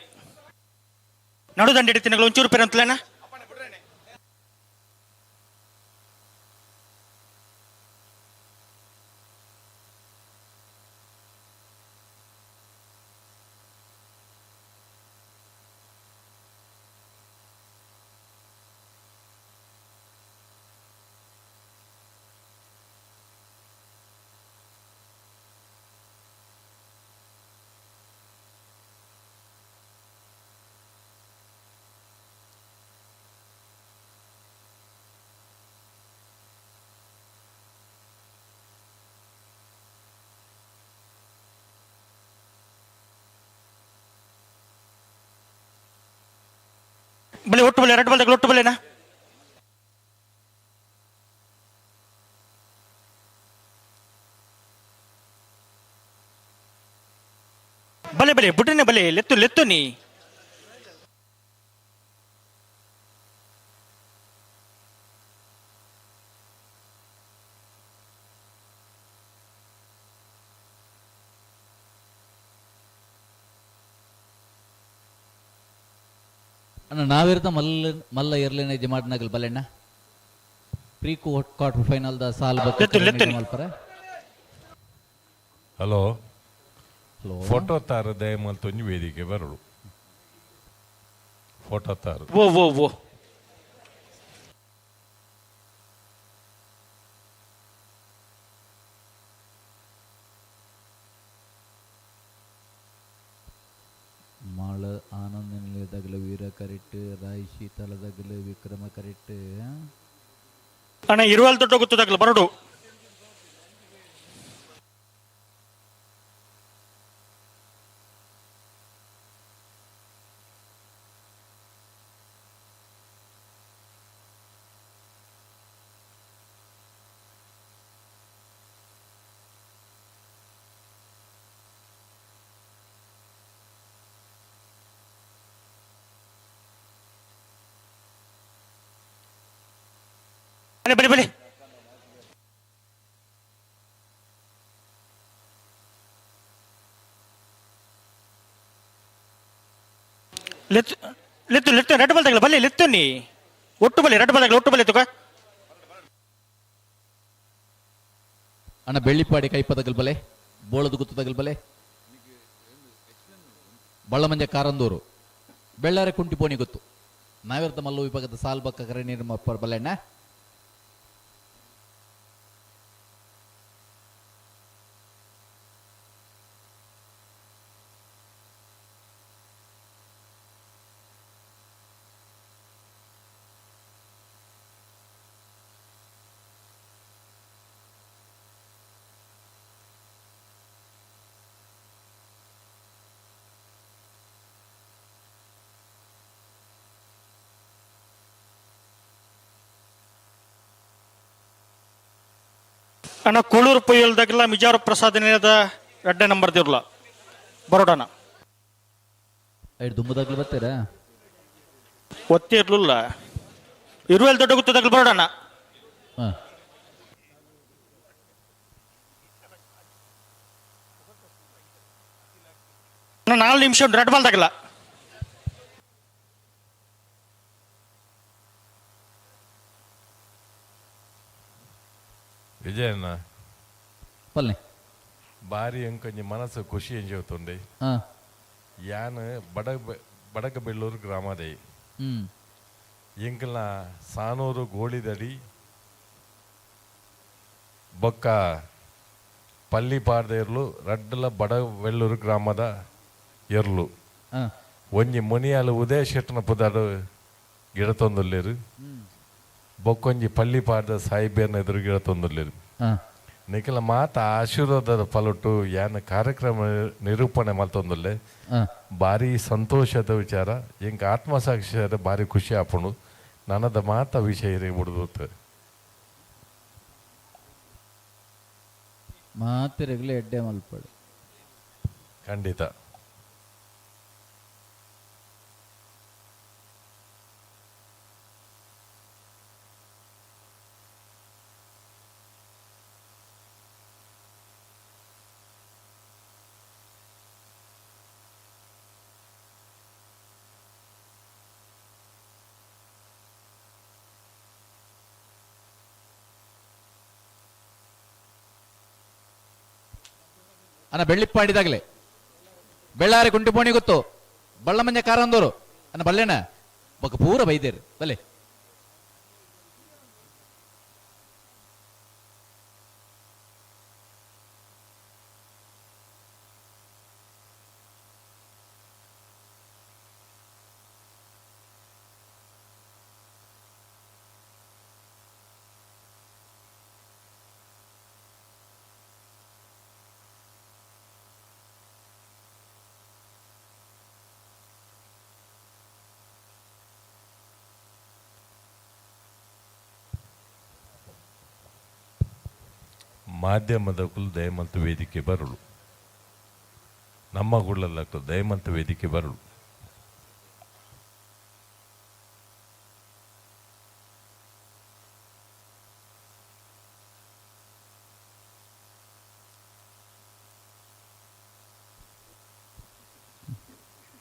S19: ನಡುದಂಡೆ ಹಿಡಿತೀನಗಳು ಒಂಚೂರು ಪೇರು ಅಂತಲೇನ ಬಲೆ ಒಟ್ಟು ಬಲೆ ಎರಡು ಬಲ್ದಗಳು ಒಟ್ಟು ಬಲೆನಾ ಬಲೆ ಬಲೆ ಬುಡ್ರನೆ ಬಲೆ ಲೆತ್ತು ಲೆತ್ತು ನೀ
S3: ಅಣ್ಣ ನಾವಿರ್ದ ಮಲ್ಲ ಮಲ್ಲ ಎರ್ಲಿನ ಜಮಾಟ್ನಾಗಲ್ ಬಲೆಣ್ಣ ಪ್ರೀ ಕ್ವಾರ್ಟರ್ ಫೈನಲ್ the ಸಾಲ್ ಮಲ್ಪರ.
S20: ಹಲೋ ಫೋಟೋ ತಾರ ದಯಮಲ್ ತೊಂಜಿ ವೇದಿಕೆ ಬರಳು ಫೋಟೋ ತಾರು.
S19: ಓ ಓ ಓ
S3: ಮಾಳ ಆನಂದ ನಿಲಯದಾಗಲು ವೀರ ಕರೆಕ್ಟ್, ರಾಯ್ ಶೀತಲದಾಗಲು ವಿಕ್ರಮ ಕರೆಕ್ಟ್.
S19: ಅಣ್ಣ ಇರುವಲ್ ದೊಡ್ಡ ಗೊತ್ತದಾಗಲು ಬರಡು. ಬಲೆ ಬಲೆ ಬಲೆ ಲೆತ್ತು ಲೆತ್ತು ಲೆತ್ತು ರೆಡ್ ಬಾಲ್ ತಗಲ ಬಲೆ ಲೆತ್ತು ನೀ ಒಟ್ಟು ಬಲೆ ರೆಡ್ ಬಾಲ್ ತಗಲ ಒಟ್ಟು ಬಲೆ ತುಕ.
S3: ಅಣ್ಣ ಬೆಳ್ಳಿಪಾಡಿ ಕೈಪದಗಲ್ ಬಲೆ ಬೋಳದ ಗುತ್ತದಗಲ್ ಬಲೆ ಬಳ್ಳಮಂಜ ಕಾರಂದೂರು ಬೆಳ್ಳಾರೆ ಕುಂಟಿಪೋಣಿ ಗೊತ್ತು ನಾವಿರ್ದ ಮಲ್ಲು ವಿಭಾಗದ ಸಾಲ್ಬಕ್ಕ ಕರೆ ನೀರು ಬಲೆಣ್ಣ.
S19: ಅಣ್ಣ ಕೂಳೂರು ಪೊಯ್ಯಲ್ದಾಗೆಲ್ಲ ಮಿಜಾರು ಪ್ರಸಾದ್ ನಿಲಯದ ಎರಡನೇ ನಂಬರ್ ದಿರ್ಲ ಬರೋಡಣ.
S3: ಐದು ದುಂಬದಾಗ್ಲು ಬರ್ತೀರಾ?
S19: ಒತ್ತಿ ಇರ್ಲಿಲ್ಲ ಇರುವಲ್ಲಿ ದೊಡ್ಡ ಗುತ್ತದಾಗ್ಲು ಬರೋಡಣ. ಅಣ್ಣ 4 ನಿಮಿಷ ರೆಡ್ ಬಾಲ್ದಾಗಲ್ಲ.
S20: ವಿಜಯಣ್ಣ
S3: ಪಲ್ಲೆ
S20: ಬಾರಿ ಅಂಕೊಂಜಿ ಮನಸ್ಸು ಖುಷಿ ಎಂಜೋತುಂಡೆ. ಯಾನ್ ಬಡಗಬೆಳ್ಳೂರು ಗ್ರಾಮದೈ ಎಂಕಲ್ನ ಸಾನೂರು ಗೋಳಿದಡಿ ಬೊಕ್ಕ ಪಲ್ಲಿ ಪಾರ್ದ ಎರ್ಲು ರಡ್ಡಲ ಬಡಬೆಳ್ಳೂರು ಗ್ರಾಮದ ಎರ್ಲು ಒಂಜಿ ಮುನಿಯಾಲು ಉದಯ ಶೆಟ್ಟನ ಪುದಾಡು ಗಿಡ ತೊಂದುಲ್ಲೇರು ಬೊಕ್ಕೊಂಜಿ ಪಲ್ಲಿ ಪಾರ್ದ ಸಾಯಿಬೇರ್ನ ಎದುರು ಗಿಡ ತೊಂದುಲ್ಲೇರು. ನಿಖಲ ಮಾತ ಆಶೀರ್ವಾದದ ಫಲೊಟ್ಟು ಯಾನ ಕಾರ್ಯಕ್ರಮ ನಿರೂಪಣೆ ಮಲ್ತೊಂದುಲ್ಲೆ ಭಾರಿ ಸಂತೋಷದ ವಿಚಾರ. ಎಂಕ್ ಆತ್ಮಸಾಕ್ಷಿ ಭಾರಿ ಖುಷಿ ಆಪುಂಡು. ನನದ ಮಾತ ವಿಷಯ ಇರೇ ಬಿಡುದು.
S3: ಮಾತೆರೆಗ್ಲ ಎಡ್ಡೆ ಮಲ್ಪಡು.
S20: ಖಂಡಿತ.
S3: ಅನ್ನ ಬೆಳ್ಳಿಪ್ಪಾಡಿದಾಗಲೇ ಬೆಳ್ಳಾರಿ ಕುಂಟಿಪೋಣಿ ಗೊತ್ತು ಬಳ್ಳಮಂಜ ಕಾರಂದೋರು ಅನ್ನ ಬಲ್ಲೆಣ ಬೊಕ ಪೂರ ಬೈದೇರು ಬಲ್ಲೆ.
S20: ಮಾಧ್ಯಮದ ಕುಲ್ ದಯಮಂತ ವೇದಿಕೆ ಬರಲು, ನಮ್ಮ ಗುಳ್ಳಲ್ಲಕ್ಕೂ ದಯಮಂತ ವೇದಿಕೆ ಬರಲು.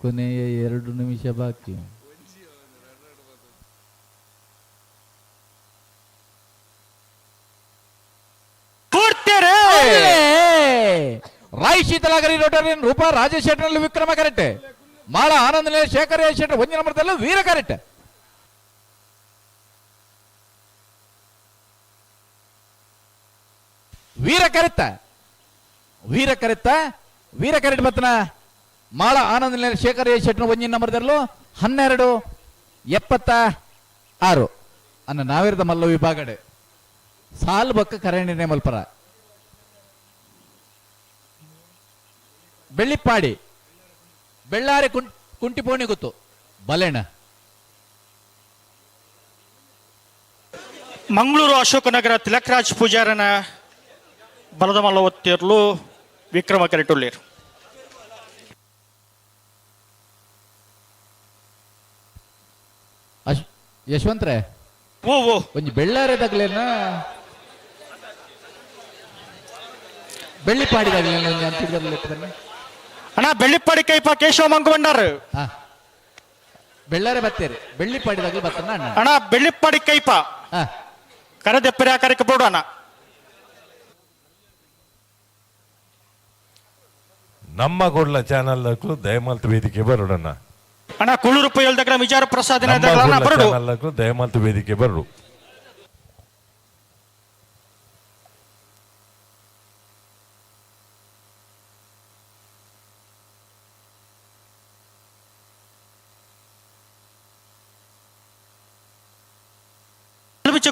S3: ಕೊನೆಯ 2 ನಿಮಿಷ ಬಾಕಿ. ರಾಯ್ ಶೀತಲಾಗರಿ ರೋಟರಿಯನ್ ರೂಪಾ ರಾಜೇಶ್ ಶೆಟ್ಟರ್ನಲ್ಲಿ ವಿಕ್ರಮ ಕರೆಕ್ಟ್, ಮಾಳ ಆನಂದ ಶೇಖರ್ ಶೆಟ್ಟರ್ 1 ನಂಬರ್ದಲ್ಲೂ ವೀರ ಕರೆಕ್ಟ್. ವೀರ ಕರೆತ್ತ ವೀರ ಕರೆತ್ತ ವೀರ ಕರೆಕ್ಟ್ ಬತ್ತನ ಮಾಳ ಆನಂದ ಶೇಖರ್ ಶೆಟ್ಟರ್ 1 ನಂಬರ್ದಲ್ಲೂ 12:76 ಅನ್ನ ನಾವಿರದ ಮಲ್ಲ ವಿಭಾಗಡೆ ಸಾಲು ಬಕ್ಕ ಕರೆಂಡಿನೇ ಮಲ್ಪರ. ಬೆಳ್ಳಿಪ್ಪಾಡಿ ಬೆಳ್ಳಾರಿ ಕುಂಟಿಪೋಣಿ ಗೊತ್ತು ಬಲೆಣ.
S19: ಮಂಗಳೂರು ಅಶೋಕನಗರ ತಿಲಕರಾಜ್ ಪೂಜಾರನ ಬಲದ ಮಲ್ಲ ಒತ್ತಿರ್ಲು ವಿಕ್ರಮ ಕರೆಟುಳ್ಳೇರು.
S3: ಯಶವಂತ್ರೆ
S19: ಓ ಓ
S3: ಒಂಜಿ ಬೆಳ್ಳಾರೆ ತಗಲೇನ ಬೆಳ್ಳಿಪ್ಪಾಡಿ ತಗಲೇನ ಒಂಜಿ ಅಂತಿದ್ದಲ್ಲ.
S19: ಅಣ್ಣ ಬೆಳ್ಳಿಪ್ಪಾಡಿ ಕೈಪ ಕೇಶವ ಮಂಗು ಬಂಡಾರು.
S3: ಬೆಳ್ಳಾರೆ ಬತ್ತೇರಿ ಬೆಳ್ಳಿಪ್ಪಾಡಿ ತಗಲು ಬತ್ತನ ಅಣ್ಣ.
S19: ಅಣ್ಣ ಬೆಳ್ಳಿಪ್ಪಾಡಿ ಕೈಪ ಕರದೆಪ್ಪರಿ ಆಕಾರಕ್ಕೆ ಬೋಡು ಅಣ್ಣ.
S20: ನಮ್ಮ ಕೊಡ್ಲ ಚಾನಲ್ ದಯಮಲ್ತ್ ವೇದಿಕೆ ಬರೋಣ.
S19: ಅಣ್ಣ ಕುಳ್ಳೂರು ಪೈಲ್ದಗ್ರ ವಿಚಾರ ಪ್ರಸಾದ್ ಬರಡು.
S20: ದಯಮಲ್ತ್ ವೇದಿಕೆ ಬರಡು.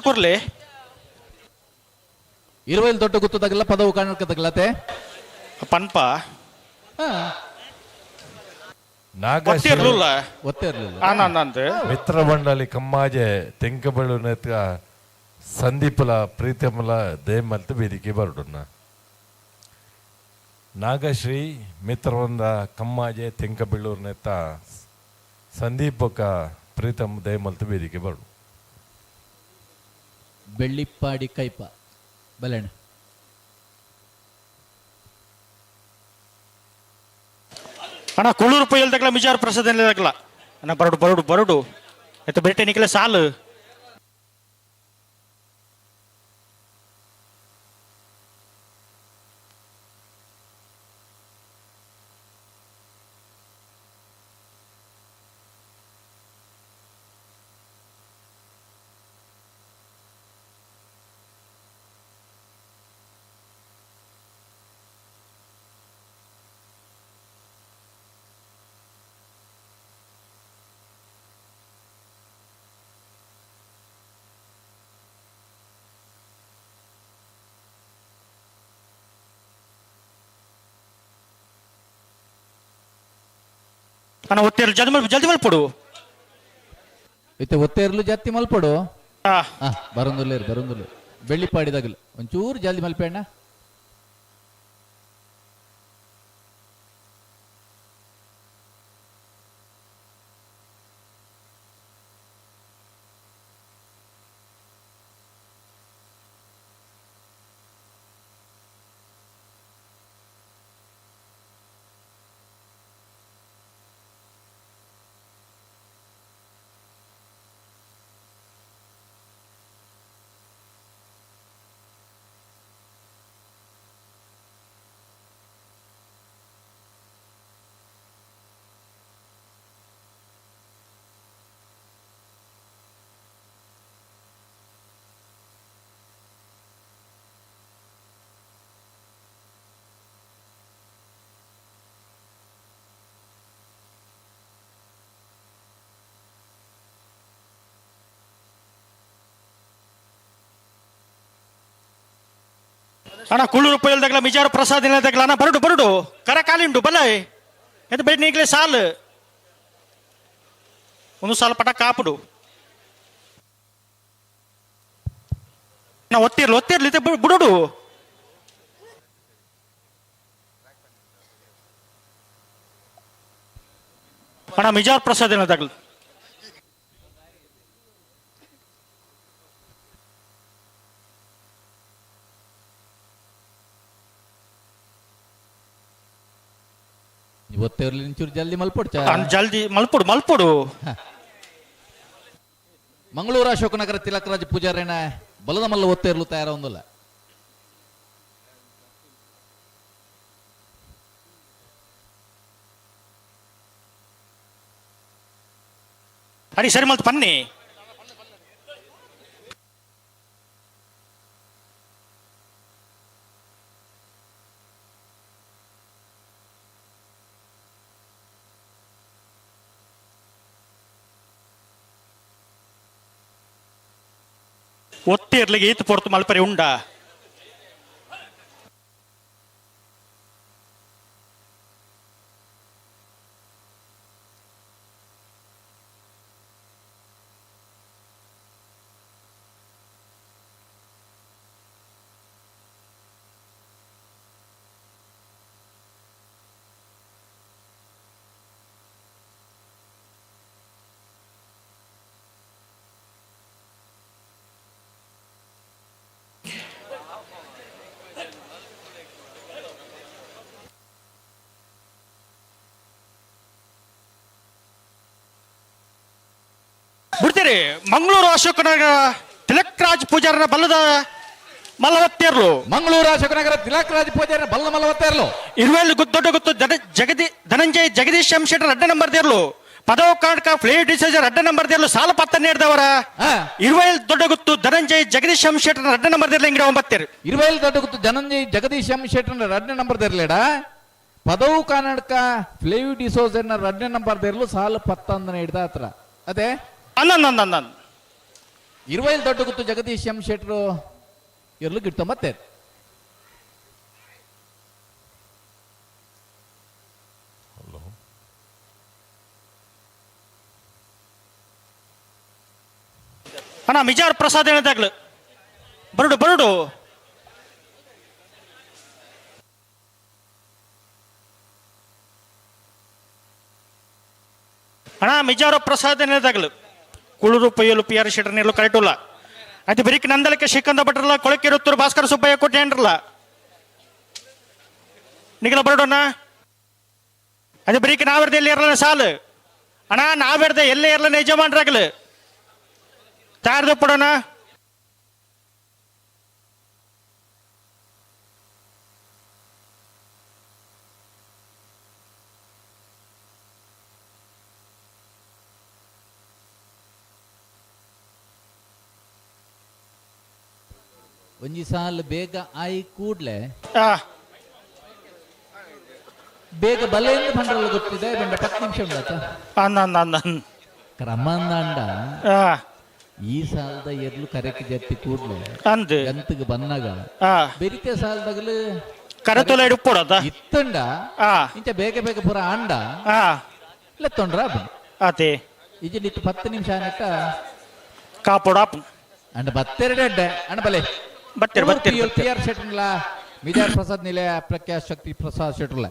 S19: ಕೊರ್ಲಿ
S3: ಇರುವಲ್ಲಿ ದೊಡ್ಡ ಗುತ್ತು ತಗಲ ಪದವು ಕಾರಣಕ್ಕೆ ತಗಲತೆ
S19: ಪನ್ಪ
S20: ಮಿತ್ರ ಮಂಡಳಿ ಕಮ್ಮಾಜೆ ತೆಂಕಬಳು ನೆತ್ಕ ಸಂದೀಪಲ ಪ್ರೀತಮಲ ದಯಮಲ್ತ ವೇದಿಕೆ ಬರಡೋಣ. ನಾಗಶ್ರೀ ಮಿತ್ರವೃಂದ ಕಮ್ಮಾಜೆ ತೆಂಕಬೆಳ್ಳೂರು ನೆತ್ತ ಸಂದೀಪಕ ಪ್ರೀತಮ್ ದಯಮಲ್ತ ವೇದಿಕೆ ಬರಡು.
S3: ಬೆಳ್ಳಿಪ್ಪಾಡಿ ಕೈಪ ಬಲೆಣ.
S19: ಅಣ್ಣ ಕುಳ್ಳೂರು ಪೈಲ್ದಗ್ಲ ಮಿಜಾರ್ ಪ್ರಸಾದ್ ಅಣ್ಣ ಬರಡು ಬರಡು ಬರಡು ಆಯ್ತು ಬೇಟೆ ನಿಖಲ ಸಾಲು. ಅಣ್ಣ ಒತ್ತೇರ್ಲು ಜಲ್ದಿ ಮಲ್ಪ ಜಲ್ದಿ ಮಲ್ಪಡು.
S3: ಇತ್ತೆ ಒತ್ತೇರ್ಲು ಜಾತಿ ಮಲ್ಪಡು. ಬರಂದುಲ್ಲೇರು ಬರಂದುಲ್ಲೇರು ಬೆಳ್ಳಿಪ್ಪಾಡಿದಾಗಲು ಒಂಚೂರು ಜಲ್ದಿ ಮಲ್ಪೆ ಅಣ್ಣ.
S19: ಅಣ್ಣ ಕುಳ್ಳೂರು ಪೊಯ್ಯಲ್ದಾಗಲ ಮಿಜಾರು ಪ್ರಸಾದ್ ಇಲ್ಲದಾಗಲ ಅಣ್ಣ ಬರಡು ಬರಡು ಕರ ಕಾಲಿಂಡು ಬಲ ಎದ್ದು ಬೇಡ ನೀಗ್ಲೇ ಸಾಲು ಒಂದು ಸಾಲು ಪಟ ಕಾಪುಡು ನಾ ಒತ್ತಿರ್ಲಿ ಒತ್ತಿರ್ಲಿ ಇದು ಬಿಡುಡು ಅಣ್ಣ ಮಿಜಾರ್ ಪ್ರಸಾದ್ ಏನದಾಗಲ
S3: ಒತ್ತೆರ್ಲಿ ಒಂಚೂರು ಜಲ್ದಿ ಮಲ್ಪೊಡ್ಚ
S19: ಜಲ್ದಿ ಮಲ್ಪೊಡು ಮಲ್ಪೊಡು.
S3: ಮಂಗಳೂರು ಅಶೋಕನಗರ ತಿಲಕರಾಜ್ ಪೂಜಾರಿನ ಬಲದ ಮಲ್ಲ ಒತ್ತೆರ್ಲು ತಯಾರ ಒಂದಲ್ಲ.
S19: ಅಡಿ ಸರಿ ಮಲ್ತು ಪನ್ನಿ. ಒತ್ತಿರ್ಲಿಗೆ ಈತ್ ಪೊರ್ತು ಮಲ್ಪರಿ ಉಂಡ. ಬಿಡ್ತೀರಿ ಮಂಗಳೂರು ಅಶೋಕನಗರ ತಿಲಕ್ರಾಜ್ ಪೂಜಾರನ ಬಲ್ಲದ ಮಲ್ಲವತ್ತೇರ್ಲು.
S3: ಮಂಗಳೂರು ಅಶೋಕನಗರ ತಿಲಕ್ರಾಜ್ ಪೂಜಾರನ ಬಲ್ಲ ಮಲ್ಲವತ್ತೇರ್ಲು.
S19: ಇರುವೆಲ್ ದೊಡ್ಡ ಗೊತ್ತು ಜಗದಿ ಧನಂಜಯ್ ಜಗದೀಶ್ ಎಂ ಶೆಟ್ಟರ್ ಅಡ್ಡ ನಂಬರ್ ದೇರ್ಲು. ಪದವು ಕರ್ನಾಟಕ ಫ್ಲೇವ್ ಡಿಸೈಜರ್ ಅಡ್ಡ ನಂಬರ್ ದೇರ್ಲು ಸಾಲ ಪತ್ತ ನೀಡಿದವರ. ಇರುವೆಲ್ ದೊಡ್ಡ ಗುತ್ತು ಧನಂಜಯ್ ಜಗದೀಶ್ ಎಂ ಶೆಟ್ಟರ್ ಅಡ್ಡ ನಂಬರ್ ದೇರ್ಲು ಇಂಗಿಡ ಒಂಬತ್ತೇರು.
S3: ಇರುವೆಲ್ ದೊಡ್ಡ ಗುತ್ತು ಧನಂಜಯ್ ಜಗದೀಶ್ ಎಂ ಶೆಟ್ಟರ್ ಅಡ್ಡ ನಂಬರ್ ದೇರ್ಲೇಡ. ಪದವು ಕರ್ನಾಟಕ ಫ್ಲೇವ್ ಡಿಸೋಜರ್ ಅಡ್ಡ ನಂಬರ್ ದೇರ್ಲು ಸಾಲ ಪತ್ತಂದನ ಹಿಡ್ದ ಹತ್ರ ಅದೇ.
S19: ಅನ್ನ
S3: ಇರುವೈಲ್ ದೊಡ್ಡ ಗುತ್ತು ಜಗದೀಶ್ ಎಂ ಶೆಟ್ರು ಇರ್ಲು ಗಿಡ್ತ ಮತ್ತೆ.
S19: ಅಣ್ಣ ಮಿಜಾರ್ ಪ್ರಸಾದ್ ಹೇಳಿದಾಗ್ಲು ಬರಡು ಬರಡು. ಅಣ್ಣ ಮಿಜಾರು ಪ್ರಸಾದ್ ಹೇಳಿದಾಗ್ಲು ಕುಳುರು ಪೊಯ್ಯಲು ಪಿ ಆರ್ ಶೆಟ್ಟರ್ ನೀರ್ಲು ಕರೆಕ್ಟುಲ್ಲ. ಅದು ಬರೀಕ್ ನಂದಲಕ್ಕೆ ಶ್ರೀಕಂದ ಭಟ್ರಲ್ಲ ಕೊಳಕಿರುತ್ತೂರು ಭಾಸ್ಕರ ಸುಬ್ಬಯ್ಯ ಕೋಟೆ ಅಂಡ್ರಲ್ಲ ನಿಗಲ ಬರಡೋಣ. ಅದು ಬರೀಕ್ ನಾವೆರ್ದ ಎಲ್ಲಿ ಇರಲ್ಲ ಸಾಲು ಅಣ್ಣ ನಾವೆರ್ದ ಎಲ್ಲೇ ಇರಲ್ಲ ಯಜಮಾನ್ರಾಗ್ಲು ತಯಾರ್ದು ಪಡೋಣ.
S3: ಒಂಜಿ ಸಾಲು ಬೇಗ ಆಯಿ ಕೂಡ್ಲೆ ಬೇಗ ಬಲೆಯಿಂದ ಬಂಡ್ರಲ್ಲ ಗೊತ್ತಿದೆ ಬೆಂಡ 10 ನಿಮಿಷ ಉಂಡಾತ ಕ್ರಮಂದಾಂಡ ಈ ಸಾಲದ ಎರ್ಲು ಕರೆಕ್ ಜತ್ತಿ ಕೂಡ್ಲೆ ಗಂತಿಗೆ ಬನ್ನಾಗ ಬೆರಿತೆ ಸಾಲದಾಗಲು
S19: ಕರೆತೊಲೆ ಇಡುಪೋಡದ
S3: ಇತ್ತಂಡ ಇಂಚ ಬೇಗ ಬೇಗ ಪೂರ ಆಂಡ ಲೆತ್ತೊಂಡ್ರ
S19: ಆತೆ
S3: ಇಜ್ಜಿಂಡಿತ್ತು 10 ನಿಮಿಷ ಆನಟ್ಟ
S19: ಕಾಪೋಡ
S3: ಅಂಡ ಬತ್ತೆರಡು ಅಡ್ಡೆ ಅಣ್ಣ ಬಲೆ
S19: ಬತ್ತೆರ್ ಬತ್ತೆರ್
S3: ಪಿ ಆರ್ ಶೆಟ್ರಲ್ಲ ಮಿಜಾರ್ ಪ್ರಸಾದ್ ನಿಲಯ ಪ್ರಖ್ಯಾತ್ ಶಕ್ತಿ ಪ್ರಸಾದ್ ಶೆಟ್ರಲ್ಲ.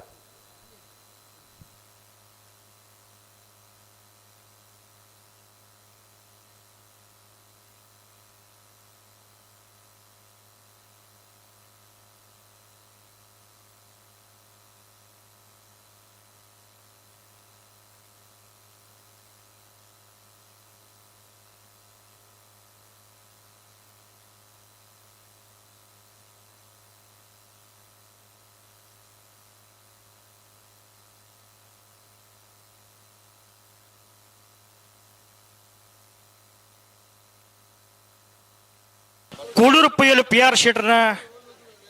S19: ಕೂಳೂರು ಪುಯ್ಯಲು ಪಿ ಆರ್ ಶೆಟ್ಟರ್ನ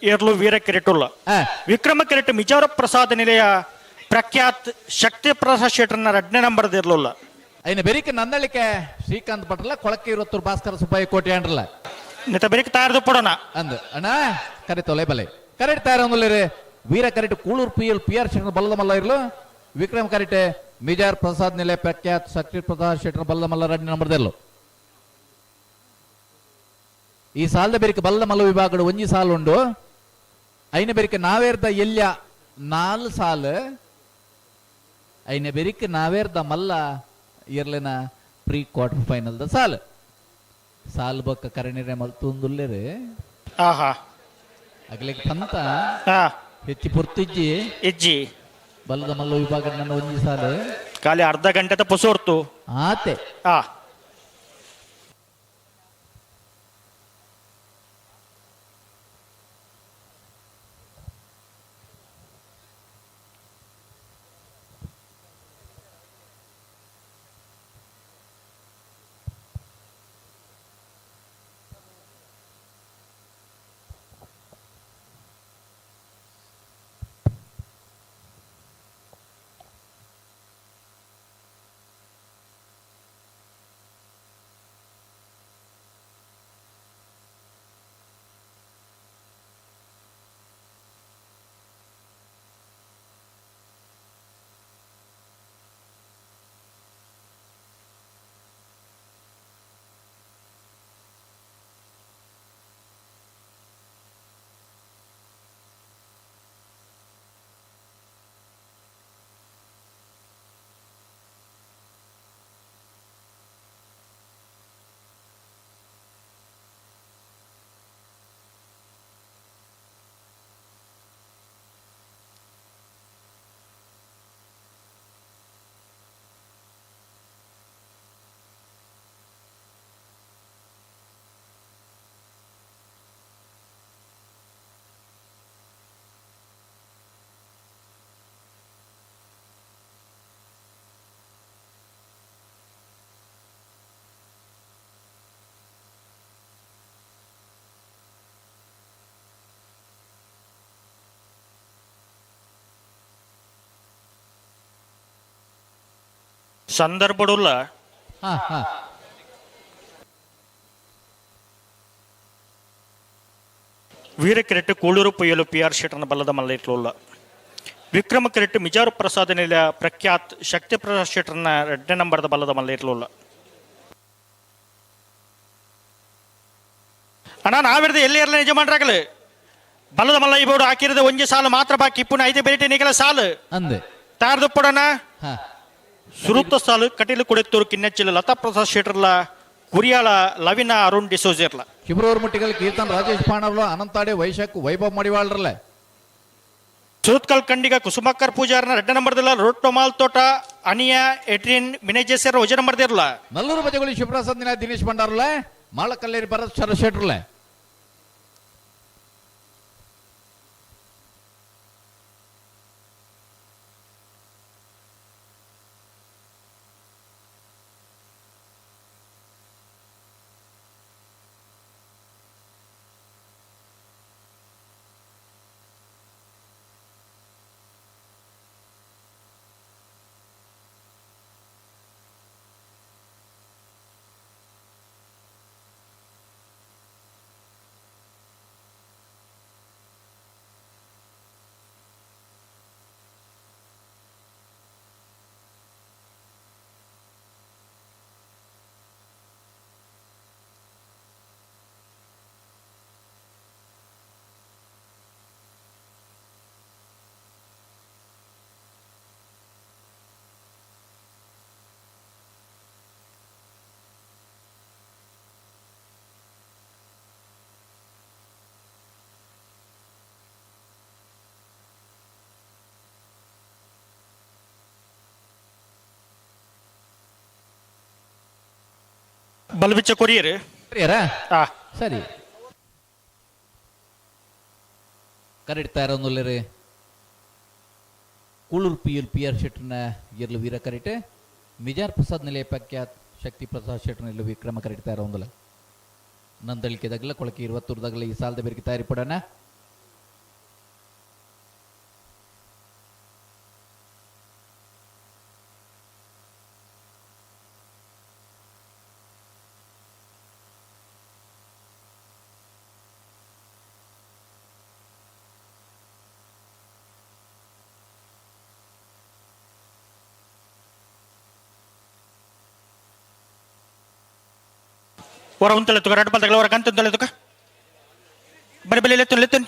S19: ಏರ್ಲು ವೀರ ಕಿರೀಟುಲ್ಲ ವಿಕ್ರಮ ಕಿರೀಟ ಮಿಜಾರ ಪ್ರಸಾದ್ ನಿಲಯ ಪ್ರಖ್ಯಾತ್ ಶಕ್ತಿ ಪ್ರಸಾದ್ ಶೆಟ್ಟರ್ನ ಎರಡನೇ ನಂಬರ್ ಇರ್ಲಿಲ್ಲ.
S3: ಐನ ಬೆರಿಕೆ ನಂದಳಿಕೆ ಶ್ರೀಕಾಂತ್ ಭಟ್ರಲ್ಲ ಕೊಳಕ್ಕೆ ಇರುತ್ತೂರು ಭಾಸ್ಕರ ಸುಬ್ಬಯ್ಯ ಕೋಟೆ ಅಂಡ್ರಲ್ಲ.
S19: ನಿತ ಬೆರಿಕ್ ತಯಾರದು ಪಡೋಣ.
S3: ಅಂದ್ ಅಣ್ಣ ಕರೆ ತೊಲೆ ಬಲೆ ಕರೆಕ್ಟ್ ತಯಾರಂದುಲ್ಲೇರೆ. ವೀರ ಕರೆಕ್ಟ್ Kuloor P L P R ಶೆಟ್ಟರ್ ಬಲ್ಲದ ಮಲ್ಲ ಇರ್ಲು. ವಿಕ್ರಮ್ ಕರೆಕ್ಟ್ ಮಿಜಾರ್ ಪ್ರಸಾದ್ ನೆಲೆ ಪ್ರಖ್ಯಾತ್ ಶಕ್ತಿ ಪ್ರಸಾದ್ ಶೆಟ್ಟರ್ ಬಲ್ಲದ ಮಲ್ಲ ರಡ್ಡಿ ನಂಬರ್ದೆಲ್ಲು. ಈ ಸಾಲದ ಬೆರಿಕೆ ಬಲ್ಲ ಮಲ್ಲ ವಿಭಾಗಡು ಒಂಜಿ ಸಾಲು ಉಂಡು. ಐನ ಬೆರಿಕೆ ನಾವೇರ್ದ ಎಲ್ಯ 4 ಸಾಲು. ಐನ ಬೆರಿಕೆ ನಾವೇರ್ದ ಮಲ್ಲ ಇರ್ಲೆನ ಪ್ರೀ ಕ್ವಾರ್ಟರ್ ಫೈನಲ್ the ಸಾಲು. ಸಾಲು ಬೊಕ್ಕ ಕರೆ ಮಲ್ತುಂದುಲ್ಲೇರು.
S19: ಆಹಾ
S3: ಅಗ್ಲಿಗೆ ಪಂತ ಹೆಚ್ಚಿ ಪುರ್ತಿಜ್ಜಿ
S19: ಇಜ್ಜಿ.
S3: ಬಲ್ಲದ ಮಲ್ಲ ವಿಭಾಗ ನನ್ನ ಒಂಜಿ ಸಾಲು
S19: ಖಾಲಿ ಅರ್ಧ ಗಂಟೆದ ಪುಸೋರ್ತು
S3: ಆತೆ.
S19: ಸಂದರ್ಭಡುಲ್ಲ ವೀರ ಕ್ರಿಕೆಟ್ ಕೂಳೂರು ಪೊಯ್ಯಲು ಪಿ ಆರ್ ಶೆಟ್ಟರ್ನ ಬಲ್ಲದ ಮಲ್ಲ. ವಿಕ್ರಮ ಕ್ರಿಕೆಟ್ ಮಿಜಾರು ಪ್ರಸಾದ ನಿಲಯ ಪ್ರಖ್ಯಾತ್ ಶಕ್ತಿ ಪ್ರಸಾದ್ ಶೆಟ್ಟರ್ನ ಎರಡನೇ ನಂಬರ್ದ ಬಲ್ಲದ ಮಲ್ಲ. ಅಣ್ಣ ನಾವಿರ್ದ ಎಲ್ಲಿ ಇರಲ್ಲ ಯಜಮಾನ್ರಾಗಲು ಬಲ್ಲದ ಮಲ್ಲ ಈ ಬೋರ್ಡು ಹಾಕಿರದ ಒಂಜಿ ಸಾಲು ಮಾತ್ರ ಬಾಕಿ ಇಪ್ಪುನ ಐತೆ ಬೇರೆ ನಿಗಲ ಸಾಲು
S3: ಅಂದೆ
S19: ತಾರ್ದುಪ್ಪಡಣ. ಸುರುತ್ತ ಸಾಲು ಕಟೀಲು ಕುಡೆತ್ತೂರು ಕಿನ್ನಚ್ಚಿಲು ಲತಾ ಪ್ರಸಾದ್ ಶೆಟ್ಟರ್ಲ ಕುರಿಯಾಳ ಲವಿನ ಅರುಣ್ ಡಿಸೋಜರ್ಲ.
S3: ಶಿಬ್ರೂರು ಮುಟ್ಟಿಗಲ್ ಕೀರ್ತನ್ ರಾಜೇಶ್ ಪಾಣರ್ಲ ಅನಂತಾಡೆ ವೈಶಾಖ್ ವೈಭವ್ ಮಡಿವಾಳ್ರಲ್ಲ.
S19: ಸುರತ್ಕಲ್ ಕಂಡಿಗ ಕುಸುಮಕ್ಕರ್ ಪೂಜಾರನ ಎರಡನೇ ನಂಬರ್ದಿಲ್ಲ. ರೋಟೋಮಾಲ್ ತೋಟ ಅನಿಯಾ ಎಟ್ರಿನ್ ವಿನಯ್ ವಜ ನಂಬರ್ದಿರಲ್ಲ.
S3: ನಲ್ಲೂರು ಬಜಗುಳಿ ಶಿವಪ್ರಸಾದ್ ದಿನ ದಿನೇಶ್ ಭಂಡಾರ್ಲ ಮಾಳಕಲ್ಲೇರಿ ಭರತ್ ಶರ ಶೆಟ್ರಲ್ಲ.
S19: ಬಲ್ಬಿಚ್ಚ ಕೊರಿಯರ್
S3: ಸರಿ ಕರೆಕ್ಟ್ ತಯಾರೊಂದುಲ್ಲೇರು. Kuloor P L P R ಶೆಟ್ಟರ್ನ ಇರ್ಲು ವೀರ ಕರೆಕ್ಟ್ ಮಿಜಾರ್ ಪ್ರಸಾದ್ ನಿಲಯ ಪ್ರಖ್ಯಾತ್ ಶಕ್ತಿ ಪ್ರಸಾದ್ ಶೆಟ್ಟರ್ನ ಇರ್ಲು ವಿಕ್ರಮ ಕರೆಕ್ಟ್ ತಯಾರೊಂದುಲ್ಲ. ನಂದಳಿಕೆ ದಗಲ ಕೊಳಕೆ ಇರುವತ್ತೂರು ದಗಲ ಈ ಸಾಲದ ಬೇರೆ ತಯಾರಿ ಪಡೋಣ.
S19: ಹೊರ ಉಂತಲೆ ತುಕ ರಡ್ಡು ಬಲ್ತಗಲ ಹೊರ ಕಂತಂತಲೆ ತುಕ ಬರಿ ಬಲಿ ಲೆತ್ತುನ್ ಲೆತ್ತುನ್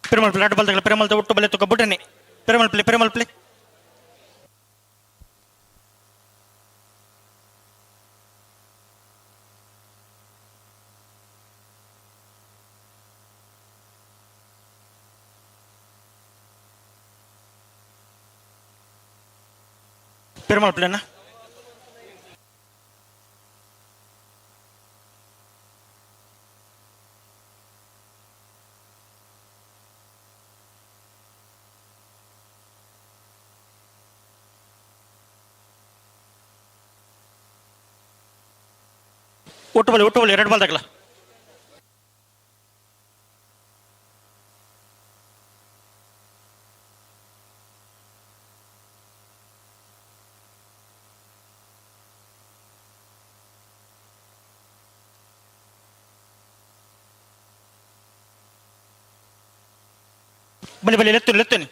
S19: ಪೆರುಮಲ್ ಪ್ಲೇ ಬಲ್ತಗಲ ಪೆರುಮಲ್ ಒಟ್ಟು ಬಲೆ ತುಕ ಬುಡನೆ ಪೆರುಮಲ್ ಪ್ಲೇ ಪೆರುಮಲ್ ಪ್ಲೇ ಪೆರುಮಲ್ ಪ್ಲೇನಾ ಒಟ್ಟು ಬಲಿ ಒಟ್ಟು ಬಲಿ ಎರಡು ಬಾಲ್ ತಗಲ ಬಲಿ ಬಲಿ ಲೆತ್ತುನಿ ಲೆತ್ತುನಿ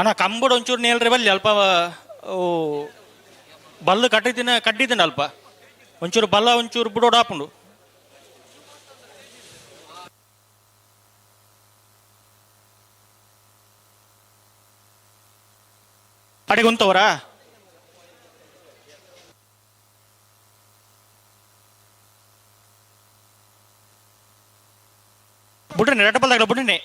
S19: ಅಣ್ಣ ಕಂಬಡ್ ಒಂಚೂರು ನೇಲ್ರಿ ಬಲ್ಲಿ ಅಲ್ಪ ಓ ಬಲ್ಲು ಕಟ್ಟಿದಿನ ಕಡ್ಡಿದಿನ ಅಲ್ಪ ಒಂಚೂರು ಬಲ್ಲ ಒಂಚೂರು ಬಿಡೋಡು ಆಪುಂಡು ಅಡಿಗೆ ಉಂತವರಾ ಬುಡ್ರಿ ரெட்ட ಬಲ್ದಾಗಲ ಬುಡ್ರಿ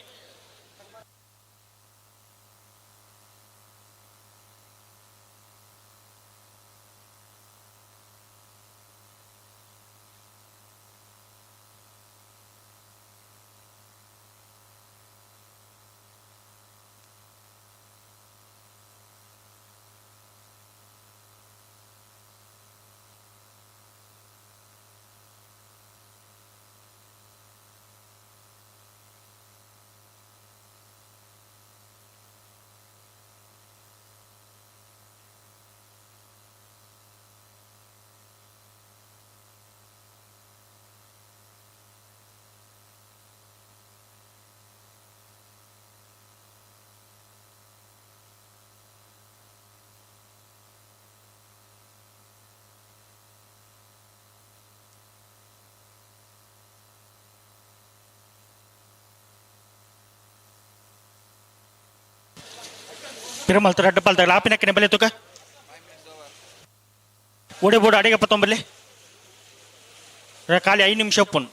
S19: ಪಿರಮಲ್ ರಡ್ಡು ಬಲ್ದಾಗ ಆಪಿನಕ್ಕನೆ ಬಲೆ ತುಕ ಓಡಿ ಬೋಡು ಅಡಿಗೆ ಪತ್ತೊಂಬಲ್ಲಿ ಖಾಲಿ 5 ನಿಮಿಷ ಒಪ್ಪುನ್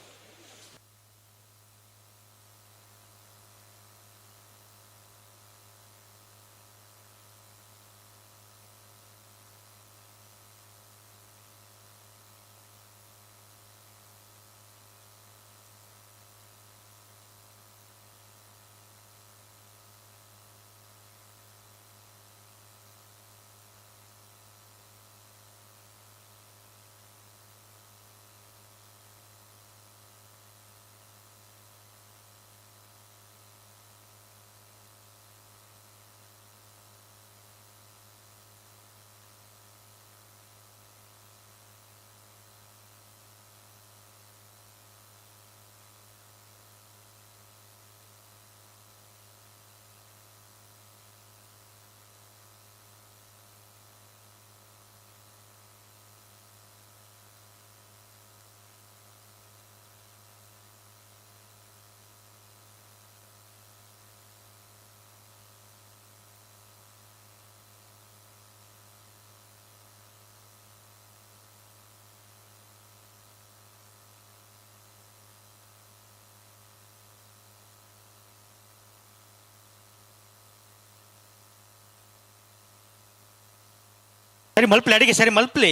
S19: ಸರಿ ಮಲ್ಪಲಿ, ಅಡಿಗೆ ಸರಿ ಮಲ್ಪಲಿ.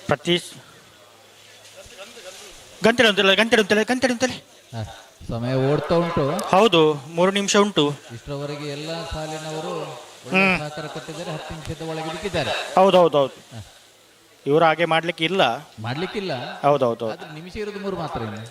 S19: ಪ್ರತಿ ಗಂಟೆ ಉಂಟಲ್ಲ, ಗಂಟೆ ಉಂಟಲ್ಲ, ಗಂಟೆ ಉಂಟಲ್ಲ.
S3: ಸಮಯ ಓಡ್ತಾ ಉಂಟು.
S19: ಹೌದು, 3 ನಿಮಿಷ ಉಂಟು.
S3: ಇಷ್ಟರವರೆಗೆ ಎಲ್ಲ ಸಾಲಿನವರು ಒಳ್ಳೆ ಸಹಕಾರ ಕೊಟ್ಟಿದ್ದಾರೆ. 10 ನಿಮಿಷದ ಒಳಗೆ ಬಿಟ್ಟಿದ್ದಾರೆ.
S19: ಹೌದೌದೌದು, ಇವರು ಹಾಗೆ ಮಾಡ್ಲಿಕ್ಕೆ ಇಲ್ಲ,
S3: ಮಾಡ್ಲಿಕ್ಕಿಲ್ಲ.
S19: ಹೌದೌದು,
S3: ಆದ್ರೆ ನಿಮಿಷ ಇರೋದು 3 ಮಾತ್ರ ಇನ್ನು.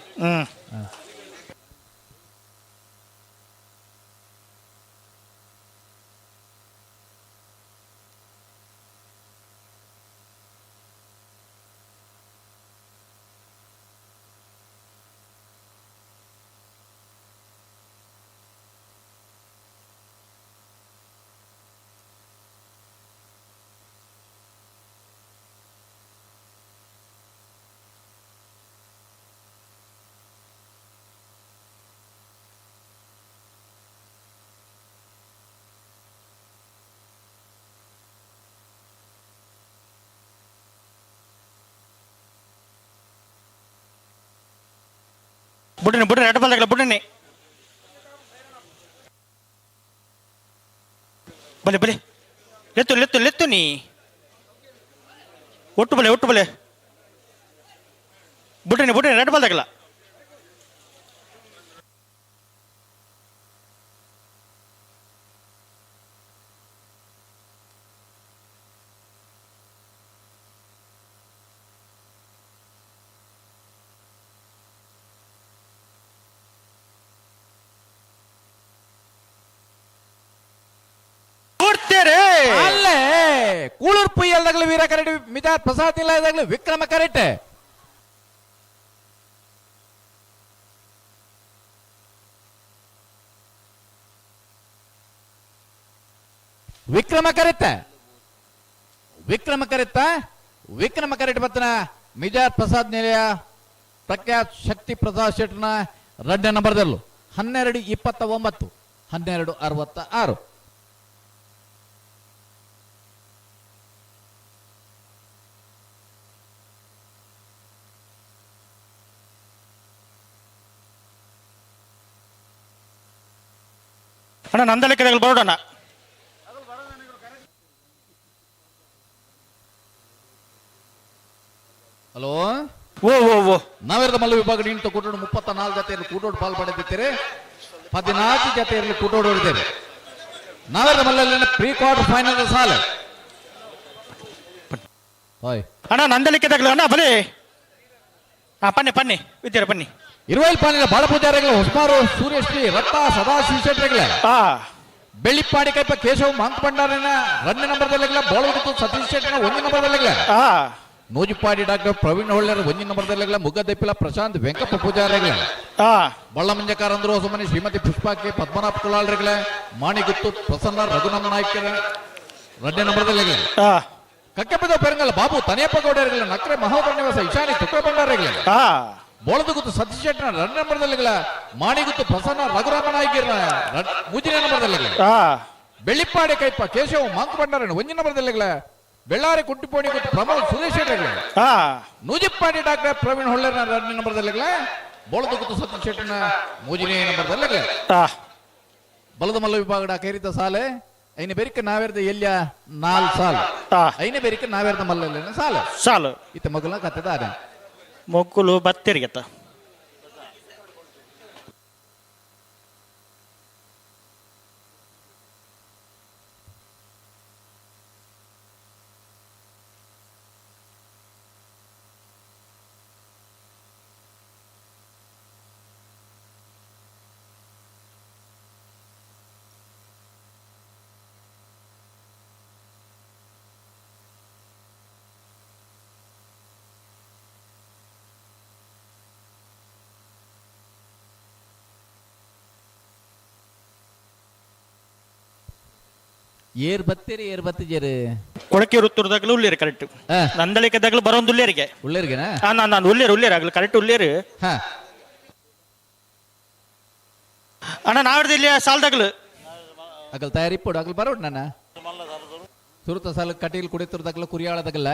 S19: ಬುಡನೆ ಬುಡನೆ ಎಡ ಬಲ್ದಾಗಲ ಬುಡನೆ. ಬಲೆ ಬಲೆ ಲೆತ್ತು ಲೆತ್ತು ಲೆತ್ತು ನೀ ಒಟ್ಟು ಬಲೆ ಒಟ್ಟು ಬಲೆ ಬುಡನೆ ಬುಡನೆ ಎಡ ಬಲ್ದಾಗಲ.
S3: ಅಲ್ಲೇ ಕೂಳೂರ್ ಪುಯ್ಯಲ್ದಾಗಲೂ ವೀರ ಕರೆಟ್, ಮಿಜಾರ್ ಪ್ರಸಾದ್ ಇಲ್ಲ ವಿಕ್ರಮ ಕರೆಟ್. ವಿಕ್ರಮ ಕರೆತ್ತ, ವಿಕ್ರಮ ಕರೆತ್ತ, ವಿಕ್ರಮ ಕರೆಟ್ ಬತ್ತನ ಮಿಜಾರ್ ಪ್ರಸಾದ್ ನಿಲಯ ಪ್ರಖ್ಯಾತ್ ಶಕ್ತಿ ಪ್ರಸಾದ್ ಶೆಟ್ನ ರಡ್ಡ ನಂಬರ್ದಲ್ಲೂ 12:29, 12:66.
S19: ಅಣ್ಣ ನಂದಲಿಕ್ಕೆ ಬರೋಣ.
S3: ಹಲೋ,
S19: ಓ ಓ ಓ
S3: ನಾವೆರದ ಮಲ್ಲ ವಿಭಾಗ ನಿಂತು ಕೂಟೋಡು 34 ಜತೆಯಲ್ಲಿ ಕೂಟೋಡು ಪಾಲ್ ಪಡೆದಿದ್ದೀರಿ. 14 ಜತೆಯಲ್ಲಿ ಕೂಟೋಡು ಹೊಡೆದೇವೆ. ನಾವೆರದ ಮಲ್ಲಲ್ಲಿ ಪ್ರೀ ಕ್ವಾರ್ಟರ್ ಫೈನಲ್ ಸಾಲ.
S19: ಅಣ್ಣ ನಂದಲಿಕ್ಕೆ ಅಣ್ಣ ಬಲಿ. ಹಾ ಪನ್ನಿ ಪನ್ನಿ ವಿದ್ಯಾರ ಪನ್ನಿ.
S3: ಇರುವೈಲ್ ಪಾನಿಲ ಬಾಳ ಪೂಜಾರಿಗಳ ಹೊಸ್ಮಾರು ಸೂರ್ಯಶ್ರೀ ರತ್ನ ಸದಾಶಿವ ಶೆಟ್ಟರ್ಗಳ ಬೆಳ್ಳಿಪ್ಪಾಡಿ ಕೈಪ ಕೇಶವ ಮಾಂತ ಭಂಡಾರನ 2 ನಂಬರ್ದಲ್ಲಿಗಳ ಬೋಳಗುತ್ತು ಸತೀಶ್ ಶೆಟ್ಟರ್ನ 1 ನಂಬರ್ದಲ್ಲಿಗಳ ನೂಜಿಪ್ಪಾಡಿ ಡಾಕ್ಟರ್ ಪ್ರವೀಣ್ ಹೊಳ್ಳೆರ 1 ನಂಬರ್ದಲ್ಲಿಗಳ ಮುಗ್ಗದೆಪ್ಪಿಲ ಪ್ರಶಾಂತ್ ವೆಂಕಪ್ಪ ಪೂಜಾರಿಗಳ ಬಳ್ಳಮಂಜಕಾರಂದ್ರು ಹೊಸಮನಿ ಶ್ರೀಮತಿ ಪುಷ್ಪಾಕೆ ಪದ್ಮನಾಭ ಕುಲಾಲ್ರಿಗಳ ಮಾಣಿಗುತ್ತು ಪ್ರಸನ್ನ ರಘುನಂದ ನಾಯ್ಕರ 2 ನಂಬರ್ದಲ್ಲಿಗಳ ಕಕ್ಕೆಪದ ಪೆರಂಗಲ್ ಬಾಬು ತನಿಯಪ್ಪ ಗೌಡರಿಗಳ ನಕ್ರೆ ಮಹೋದರ ನಿವಾಸ ಇಶಾನಿ ತುಕ್ಕ ಭಂಡಾರಿಗಳ ಬೋಳದಗುತ್ತು ಸತೀಶ್ ಶೆಟ್ಟರ್ನ 2 ನಂಬರ್ದಲ್ಲಿಗಳ ಮಾಣಿಗುತ್ತು ಪ್ರಸನ್ನ ರಘುರಾಮ ನಾಯ್ಕರ 3 ನಂಬರ್ದಲ್ಲಿಗಳ ಬೆಳ್ಳಿಪ್ಪಾಡಿ ಕೈಪ ಕೇಶವ ಮಾಂತ ಭಂಡಾರನ 1 ನಂಬರ್ದಲ್ಲಿಗಳ ಬೆಳ್ಳಾರಿ ಕುಟ್ಟಿಪೋಣಿ ಗುತ್ತು ಪ್ರಮೋದ್ ಸುರೇಶ್ ಶೆಟ್ಟರ್ಗಳ ನೂಜಿಪ್ಪಾಡಿ ಡಾಕ್ಟರ್ ಪ್ರವೀಣ್ ಹೊಳ್ಳೆರ್ನ 2 ನಂಬರ್ದಲ್ಲಿಗಳ ಬೋಳದಗುತ್ತು ಸತೀಶ್ ಶೆಟ್ಟರ್ನ 3 ನಂಬರ್ದಲ್ಲಿಗಳ ಬಲದ ಮಲ್ಲ ವಿಭಾಗದ ಕೈರಿತ ಸಾಲೆ ಐನ ಬೆರಿಕ ನಾವೇರ್ದ ಎಲ್ಲಿಯ 4 ಸಾಲ ಐನ ಬೆರಿಕ ನಾವೇರ್ದ ಮಲ್ಲ ಸಾಲ
S19: ಸಾಲು
S3: ಇತ್ತ ಮಗಲ ಕತ್ತದಾರೆ
S19: ಮೊಕ್ಕುಲು ಬತ್ತಿರಿಗತ್ತ.
S3: ಏರ್ ಬತ್ತೀರಿ ಏರ್ ಬತ್ತಿಜೇರು
S19: ಕೊಳಕೆ ವೃತ್ತದಾಗಲೂ ಉಳ್ಳೇರು ಕರೆಕ್ಟ್, ನಂದಳಿಕದಾಗಲೂ ಬರೋದು ಉಳ್ಳೇರಿಗೆ
S3: ಉಳ್ಳೇರಿಗೆನಾ?
S19: ನಾನು ಉಳ್ಳೇರು ಉಳ್ಳೇರು ಆಗಲು ಕರೆಕ್ಟ್ ಉಳ್ಳೇರು. ಅಣ್ಣ ನಾವಿರ್ದು ಇಲ್ಲಿ ಸಾಲದಾಗಲು
S3: ಅಗಲ್ ತಯಾರಿ ಪೋಡು ಅಗಲ್ ಬರೋಡ್ ನನ್ನ ಸುರುತ ಸಾಲ ಕಟೀಲ್ ಕುಡಿತಿರ್ದಾಗಲ ಕುರಿಯಾಳದಾಗಲ್ಲ.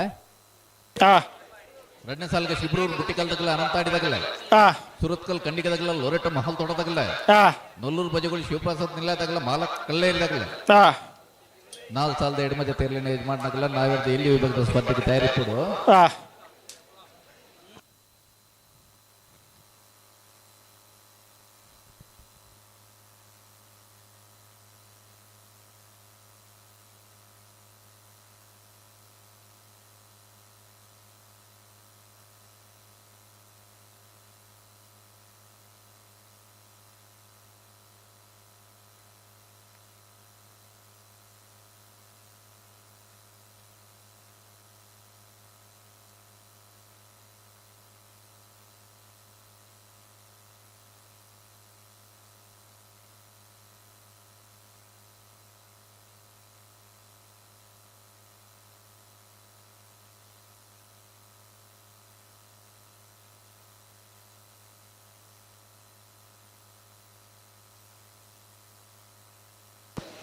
S3: ರಡ್ಡನೇ ಸಾಲಿಗೆ ಶಿಬ್ರೂರು ಬುಟ್ಟಿಕಲ್ ಅನಂತಾಡಿದಾಗಲ ಸುರತ್ಕಲ್ ಕಂಡಿಕದಾಗಲ ಲೊರೆಟ ಮಹಲ್ ತೋಟದಾಗಲ ನಲ್ಲೂರು ಬಜಗಳು ಶಿವಪ್ರಸಾದ್ ನಿಲ್ಲದಾಗಲ ಮಾಲಕ್ ಕಲ್ಲೇರಿದಾಗಲ 4000 ಎಡಮ ಜೊತೆಯಲ್ಲಿ ಯಜಮಾನನಾಗಲ್ಲ ನಾವೆರಡು ಎಲ್ಲಿ ವಿಭಾಗದ ಸ್ಪರ್ಧೆಗೆ ತಯಾರಿಸಿಡು.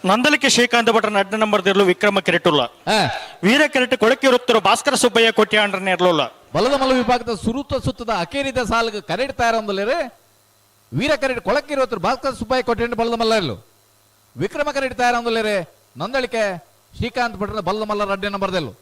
S19: ನಂದಲಿಕೆ ಶ್ರೀಕಾಂತ ಭಟ್ರ ಅಡ್ಡ ನಂಬರ್ ದಿರ್ಲು ವಿಕ್ರಮ ಕೆರೆಟುಲ್ಲ ವೀರ ಕೆರೆಟ್ ಕೊಳಕಿರುತ್ತರು ಭಾಸ್ಕರ ಸುಬ್ಬಯ್ಯ ಕೊಟ್ಟಿಯಾಂಡ್ರನ್ನ ಇರಲಿಲ್ಲ.
S3: ಬಲದ ಮಲ ವಿಭಾಗದ ಸುರುತ ಸುತ್ತದ ಅಕೇರಿದ ಸಾಲ್ಗೆ ಕರೆಡ್ ತಯಾರೊಂದಲೇರೆ ವೀರ ಕರೆಡ್ ಕೊಳಕಿರುತ್ತರು ಭಾಸ್ಕರ ಸುಬ್ಬಯ್ಯ ಕೊಟ್ಟಿಯಾಂಡ ಬಲದ ಮಲ್ಲ ಇರಲು ವಿಕ್ರಮ ಕರೆಡ್ ತಯಾರೊಂದಲೇರೆ ನಂದಳಿಕೆ ಶ್ರೀಕಾಂತ್ ಭಟ್ರ ಬಲದ ಮಲ್ಲ ಅಡ್ಡ ನಂಬರ್ ದಿರ್ಲು.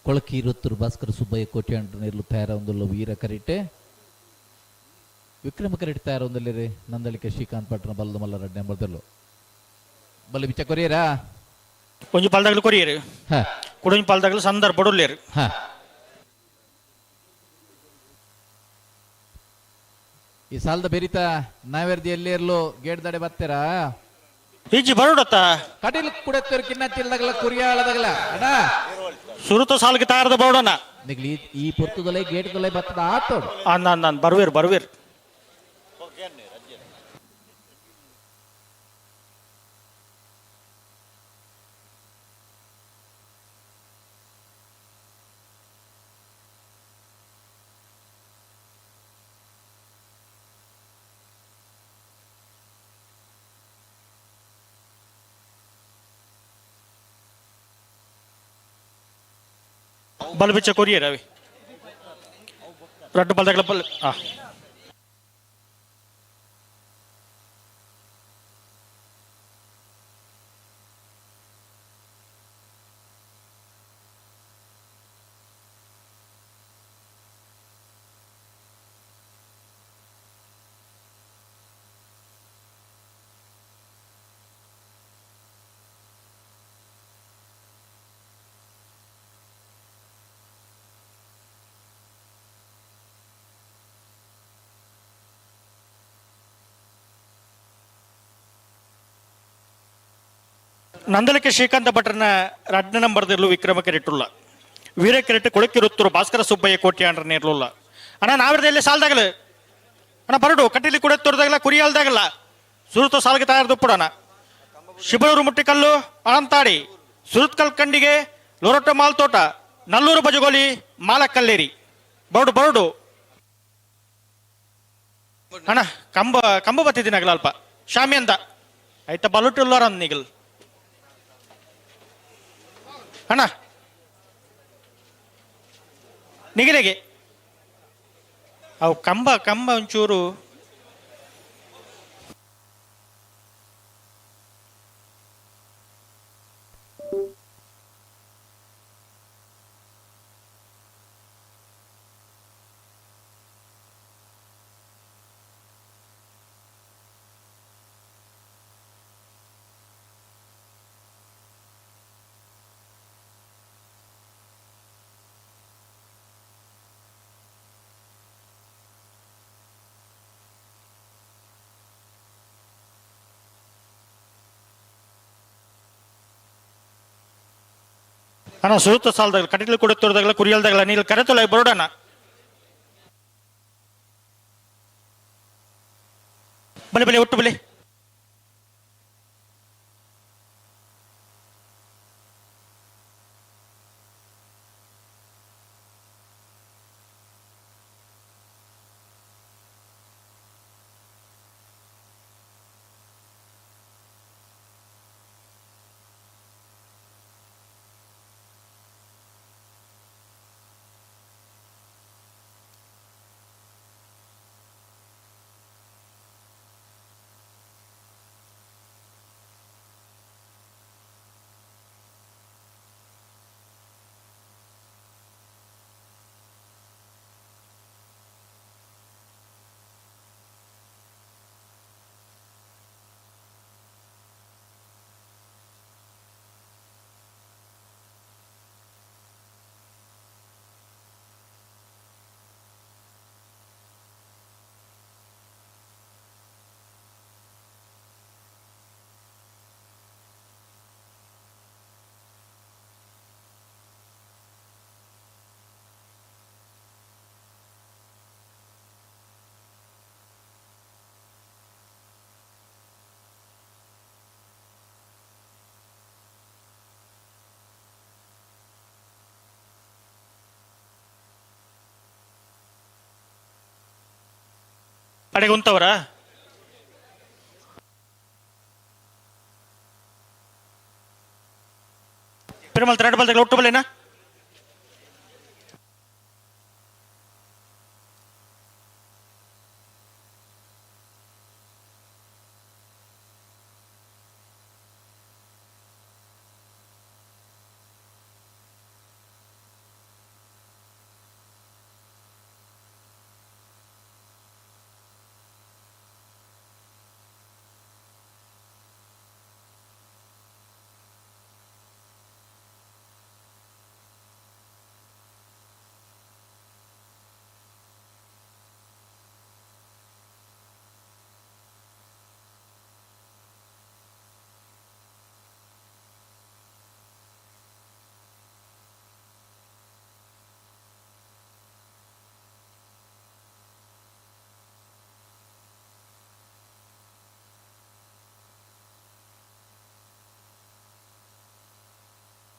S3: ಕೊಳಕೀರೊತ್ತರು ಭಾಸ್ಕರ ಸುಬ್ಬಯ್ಯ ಕೋಟ್ಯಾಂಡ್ರ ನಿರ್ಲು ತಯಾರ ವೀರ ಕರಿಟೆ ವಿಕ್ರಮ ಕರಿಟೆ ತಯಾರ ಒಂದಲ್ಲಿ ನಂದಳಿಕೆ ಶ್ರೀಕಾಂತ್ ಪಟ್ನ ಬಲ್ಲದ ಮಲ್ಲ ರಡ್ಡೆ ಬರ್ದಲ್ಲು ಬಲ್ಲ ಬಿಚ್ಚ ಕೊರಿಯರಾ
S19: ಒಂಜಿ ಪಾಲ್ದಾಗಲು ಕೊರಿಯರು ಕುಡೊಂಜಿ ಪಾಲ್ದಾಗಲು ಸಂದರ್ಭ ಉಲ್ಲೇರು.
S3: ಈ ಸಾಲದ ಬೆರಿತ ನಾವೆರ್ದಿ ಎಲ್ಲಿ ಇರ್ಲು ಗೇಟ್ ದಡೆ ಬರ್ತೀರಾ
S19: ಈಜಿ ಬರೋಡತ್ತ
S3: ಕಟೀಲ್ ಕುಡತ್ತರು ಕಿನ್ನ ಚಿಲ್ಲದಗಲ ಕುರಿಯಾಳದಗಲ ಅಣ್ಣ
S19: ಸುರುತ ಸಾಲ್ಗೆ ತಯಾರದ ಬೋಡೋಣ
S3: ನಿಗ್ಲಿ ಈ ಪೊರ್ತುದಲೇ ಗೇಟ್ ದೊಲೆ ಬತ್ತದ ಆತೋಡು
S19: ನಾನು ಬರ್ವೀರ್ ಬರ್ವೀರ್ ಬಲ್ಬಿಚ್ಚ ಕೊರಿಯರ್ ಅವಿ ರಡ್ಡು ಬಲ್ದಗಳ ಬಲ್ ಆ ನಂದಲಕ್ಕೆ ಶ್ರೀಕಾಂತ ಭಟ್ರನ ರಡ್ನ ನಂಬರ್ ದಿರ್ಲು ವಿಕ್ರಮ ಕೆರೆಟುಲ್ಲ ವೀರ ಕೆರೆಟ್ ಕೊಳಕಿರುತ್ತರು ಭಾಸ್ಕರ ಸುಬ್ಬಯ್ಯ ಕೋಟ್ಯಾಂಡ್ರ ನೇರ್ಲುಲ್ಲ. ಅಣ್ಣ ನಾವಿರದಲ್ಲಿ ಸಾಲ್ದಾಗಲ ಅಣ್ಣ ಬರಡು ಕಟ್ಟಿಲಿ ಕೂಡ ತೋರ್ದಾಗಲ್ಲ ಕುರಿಯಾಲ್ದಾಗಲ್ಲ ಸುರುತ ಸಾಲ್ಗೆ ತಯಾರು ದುಪ್ಪಡಣ. ಶಿಬರೂರು ಮುಟ್ಟಿಕಲ್ಲು ಅನಂತಾಡಿ, ಸುರುತ್ಕಲ್ ಕಂಡಿಗೆ, ಲೊರೊಟ್ಟ ಮಾಲ್ತೋಟ, ನಲ್ಲೂರು ಬಜಗೋಲಿ, ಮಾಲಕಲ್ಲೇರಿ. ಬರಡು ಬರಡು ಅಣ್ಣ ಕಂಬ ಕಂಬ ಬತ್ತಿದ್ದೀನಿ ಅಲ್ಪ ಶಾಮಿ ಅಂತ ಆಯ್ತಾ ಬಲುಟುಲ್ಲಾರ ನಿಗಲ್ ಅಣ್ಣ ನಿಗಿಲೆಗೆ ಅವು ಕಂಬ ಕಂಬ ಒಂಚೂರು. ಅಣ್ಣ ಸುರುತ್ತ ಸಾಲದಾಗ ಕಟ್ಟಿಲು ಕೂಡ ತೋರ್ದಾಗಲ್ಲ ಕುರಿಯಲ್ದಾಗಲ್ಲ ನೀರು ಕರೆತೊಲ ಬರೋಡಣ. ಬಲೆ ಬಲೆ ಒಟ್ಟು ಬಲೆ. ಅಡೆಗೆ ಉಂತವರ ಪಿರಮಲ್ ತ್ರೆಡ್ ಬಲ್ದಾಗ ಒಟ್ಟು ಬಲ್ಲೇನಾ.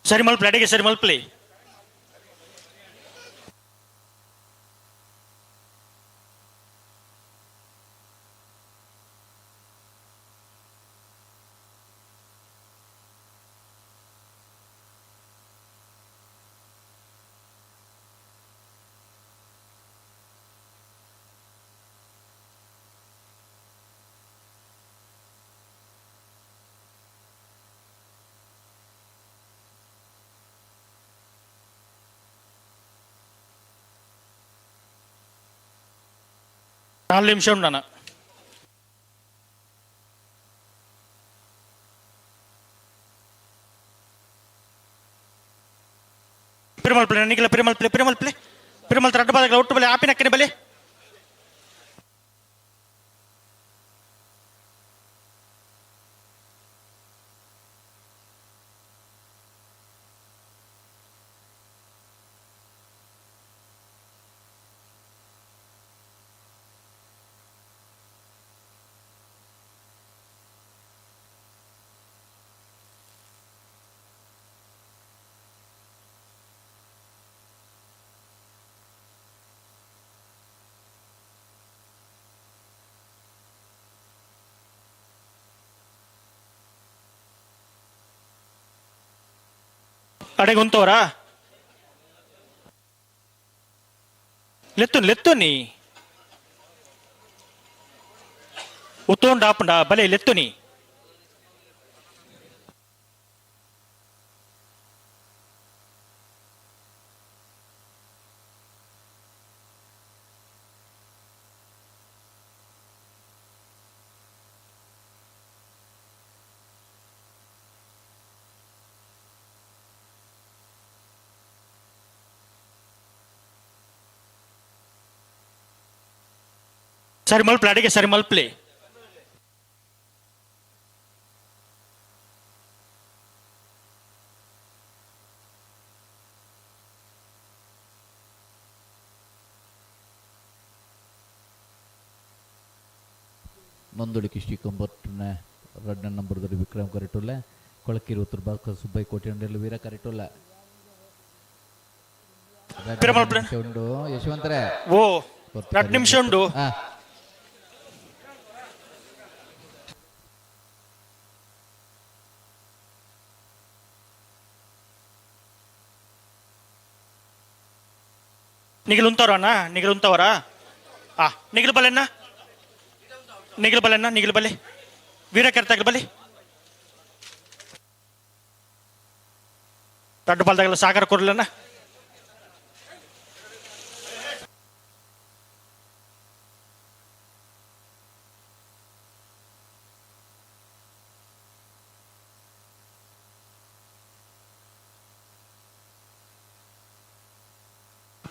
S19: ಸರಿ ಮಲ್ಪಲಿ, ಅಡಿಗೆ ಸರಿ ಮಲ್ಪಲಿ. 4 ನಿಮಿಷ ಉಂಡಣ. ಪಿರಮಲ್ ಪ್ಲೇ ನಿಖಿಲ, ಪಿರಮಲ್ ಪ್ಲೇ, ಪಿರಮಲ್ ಪ್ಲೇ, ಪಿರಮಲ್ ರಡ್ಡು ಬಾದಗಳ ಒಟ್ಟು ಬಲೆ ಆಪಿನಕ್ಕನೆ ಬಲೆ. ಅಡೆಗೆ ಉಂತವರಾ? ಲೆತ್ತುನಿ ಲೆತ್ತುನಿ ಉತ್ತೋಂಡ ಆಪುಂಡ ಬಲೆ ಲೆತ್ತುನಿ. ಸರಿ ಮಲ್ಪ್ಲೆ, ಅಡಿಗೆ ಸರಿ ಮಲ್ಪ್ಲೆ.
S3: ನಂದೊಳಿಕೆ ಶ್ರೀಕಂಬಟ್ಟನ ರಡ್ಡ ನಂಬರ್ದಲ್ಲಿ ವಿಕ್ರಮ್ ಕರಿಟುಲ್ಲ, ಕೊಳಕಿರು ಉತ್ತರ ಭಾಸ್ಕರ್ ಸುಬ್ಬೈ ಕೋಟೆ ವೀರ ಕರಿಟುಲ್ಲ. ಉಂಡು ಯಶವಂತರೇ.
S19: ಓ 2 ನಿಮಿಷ ಉಂಡು. ನಿಗಲು ಉಂತವ್ರ ಅಣ್ಣ, ನಿಗಲು ಉಂತವರ? ಆ ನಿಗಲು ಬಲೆಣ್ಣ, ನಿಗಲು ಬಲೆಣ್ಣ, ನಿಗಲು ಬಲೆ ವೀರ ಕರ್ತಾಗಲು ಬಲೆ. ದೊಡ್ಡ ಬಾಲ್ದಾಗಲ್ಲ ಸಾಗರ ಕೊರ್ಲಣ್ಣ.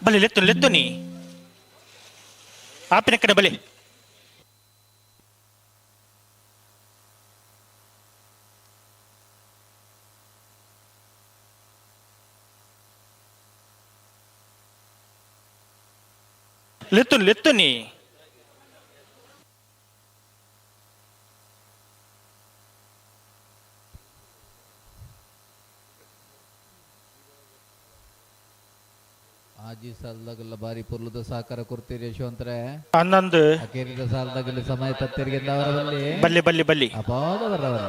S19: ಬಲೆ ಲೆತ್ತು ಲೆತ್ತು ನೀ ಆಪಿನ ಕಡೆ ಬಲೆ. ಲೆತ್ತು ಲೆತ್ತು ನೀ.
S3: ಆಜಿ ಸಾಲದಾಗಲ್ಲ ಬಾರಿ ಪೊರ್ಲುದ ಸಹಕಾರ ಕೊಡ್ತೀರಿ ಯಶವಂತರೇ.
S19: 11
S3: ಅಕೇರಿದ ಸಾಲದಾಗಲಿ ಸಮಯ ತತ್ತರಿಗೆ ಅವರ ಬಲ್ಲಿ
S19: ಬಲ್ಲಿ ಬಲ್ಲಿ ಬಲ್ಲಿ
S3: ಅಪಾದವರವರ.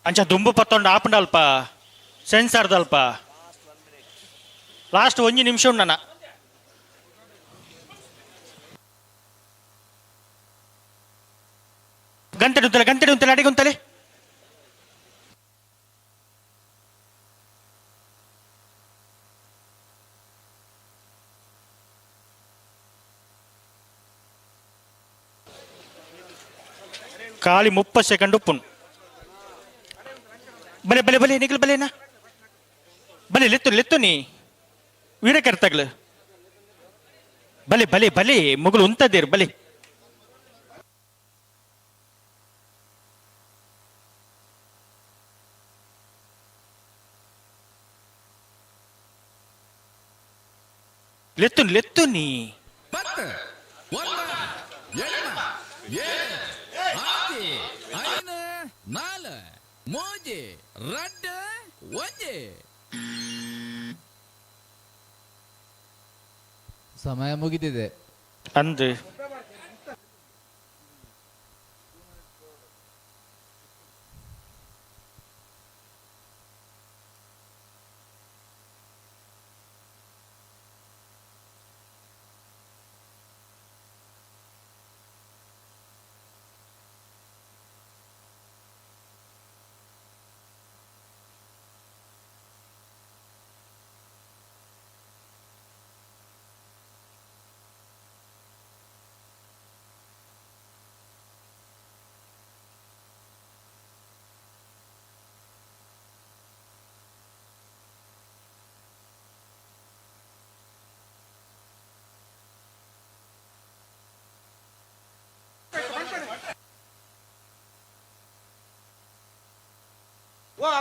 S19: ಅಂಚ ದುಂಬು ಪತ್ತೊಂಡು ಆಪುಂಡ ಅಲ್ಪ ಸೆನ್ಸಾರ್ದಲ್ಪ ಲಾಸ್ಟ್ ಒಂಜಿ ನಿಮಿಷ ಉಂಡಣ. ಗಂಟೆ ಉಂತಲೆ ಗಂಟೆ ಉಂತಲೆ ಅಡಿಗೆ ಉಂತಲೆ. ಖಾಲಿ 30 ಸೆಕೆಂಡ್ ಉಪ್ಪುನ್. ಬಲೆ ಬಲೆ ಬಲೆ ನಿಗಲು ಬಲೆನಾ ಬಲೆ ಲೆತ್ತು ಲೆತ್ತು ನೀ ವೀರ ಕರ್ತಾಗ್ಲು ಬಲೆ ಬಲೆ ಬಲೆ ಮುಗುಲು ಉಂತದೇರು ಬಲೆ. ಲೆತ್ತು ಲೆತ್ತು ನೀ.
S21: 10 9 8 7 6 5 4 3 2 1.
S3: ಸಮಯ ಮುಗಿದಿದೆ
S19: ಅಂದು.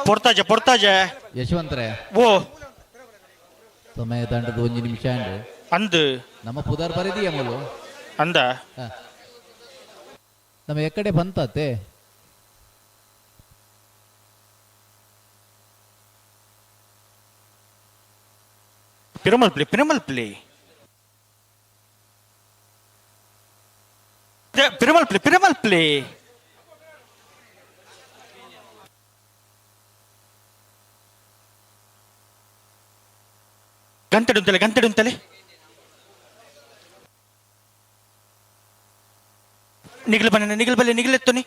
S19: ಪೊರ್ತಾಜೆ ಪೊರ್ತಾಜೆ
S3: ಯಶವಂತರೇ.
S19: ಓ
S3: ಸಮಯ ದಂಡದ 1 ನಿಮಿಷ ಅಂಡ್.
S19: ಅಂದು
S3: ನಮ್ಮ ಪುದರ್ ಬರೆದಿಯ ಮೂಲು
S19: ಅಂದ
S3: ನಮ್ಮ ಎಕ್ಕಡೆ ಬಂತತೆ
S19: ಪಿರಮಲ್ ಪ್ಲಿ ಪಿರಮಲ್ ಪ್ಲಿ ಪಿರಮಲ್ ಪ್ಲಿ ಪಿರಮಲ್ ಪ್ಲಿ ಗಂಟೆಡುಂತಲೆ ಗಂಟೆಡುಂತಲೆ ನಿಗಲು ಬನ್ನಿ ನಿಗಲು ಬಲ್ಲಿ ನಿಗಲೆತ್ತುನಿ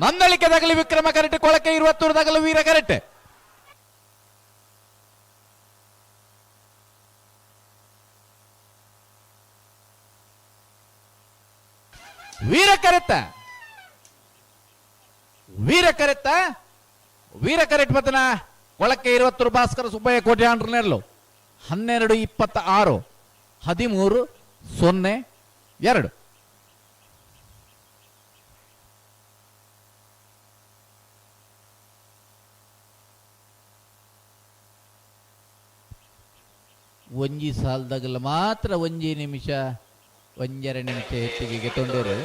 S3: ನಂದಳಿಕೆದಾಗಲಿ ವಿಕ್ರಮ ಕರೆಕ್ಟ್, ಕೊಳಕೆ ಇರುವತ್ತೂರದಾಗಲಿ ವೀರ ಕರೆಕ್ಟ್. ವೀರ ಕರೆತ್ತ ವೀರ ಕರೆತ್ತ ವೀರ ಕರೆಕ್ಟ್ ಬತ್ತನ ಕೊಳಕೆ ಇರುವತ್ತೂರು ಭಾಸ್ಕರ ಸುಬ್ಬಯ್ಯ ಕೋಟೆ ಆಂಡ್ರನೆರ್ಲು 12:26 13:02. ಒಂಜಿ ಸಾಲದಾಗಲ್ಲ ಮಾತ್ರ ಒಂಜಿ ನಿಮಿಷ ಒಂಜರೆ ನಿಮಿಷ ಹೆಚ್ಚಿಗೆ ಗೆತ್ತೊಂಡೇರು.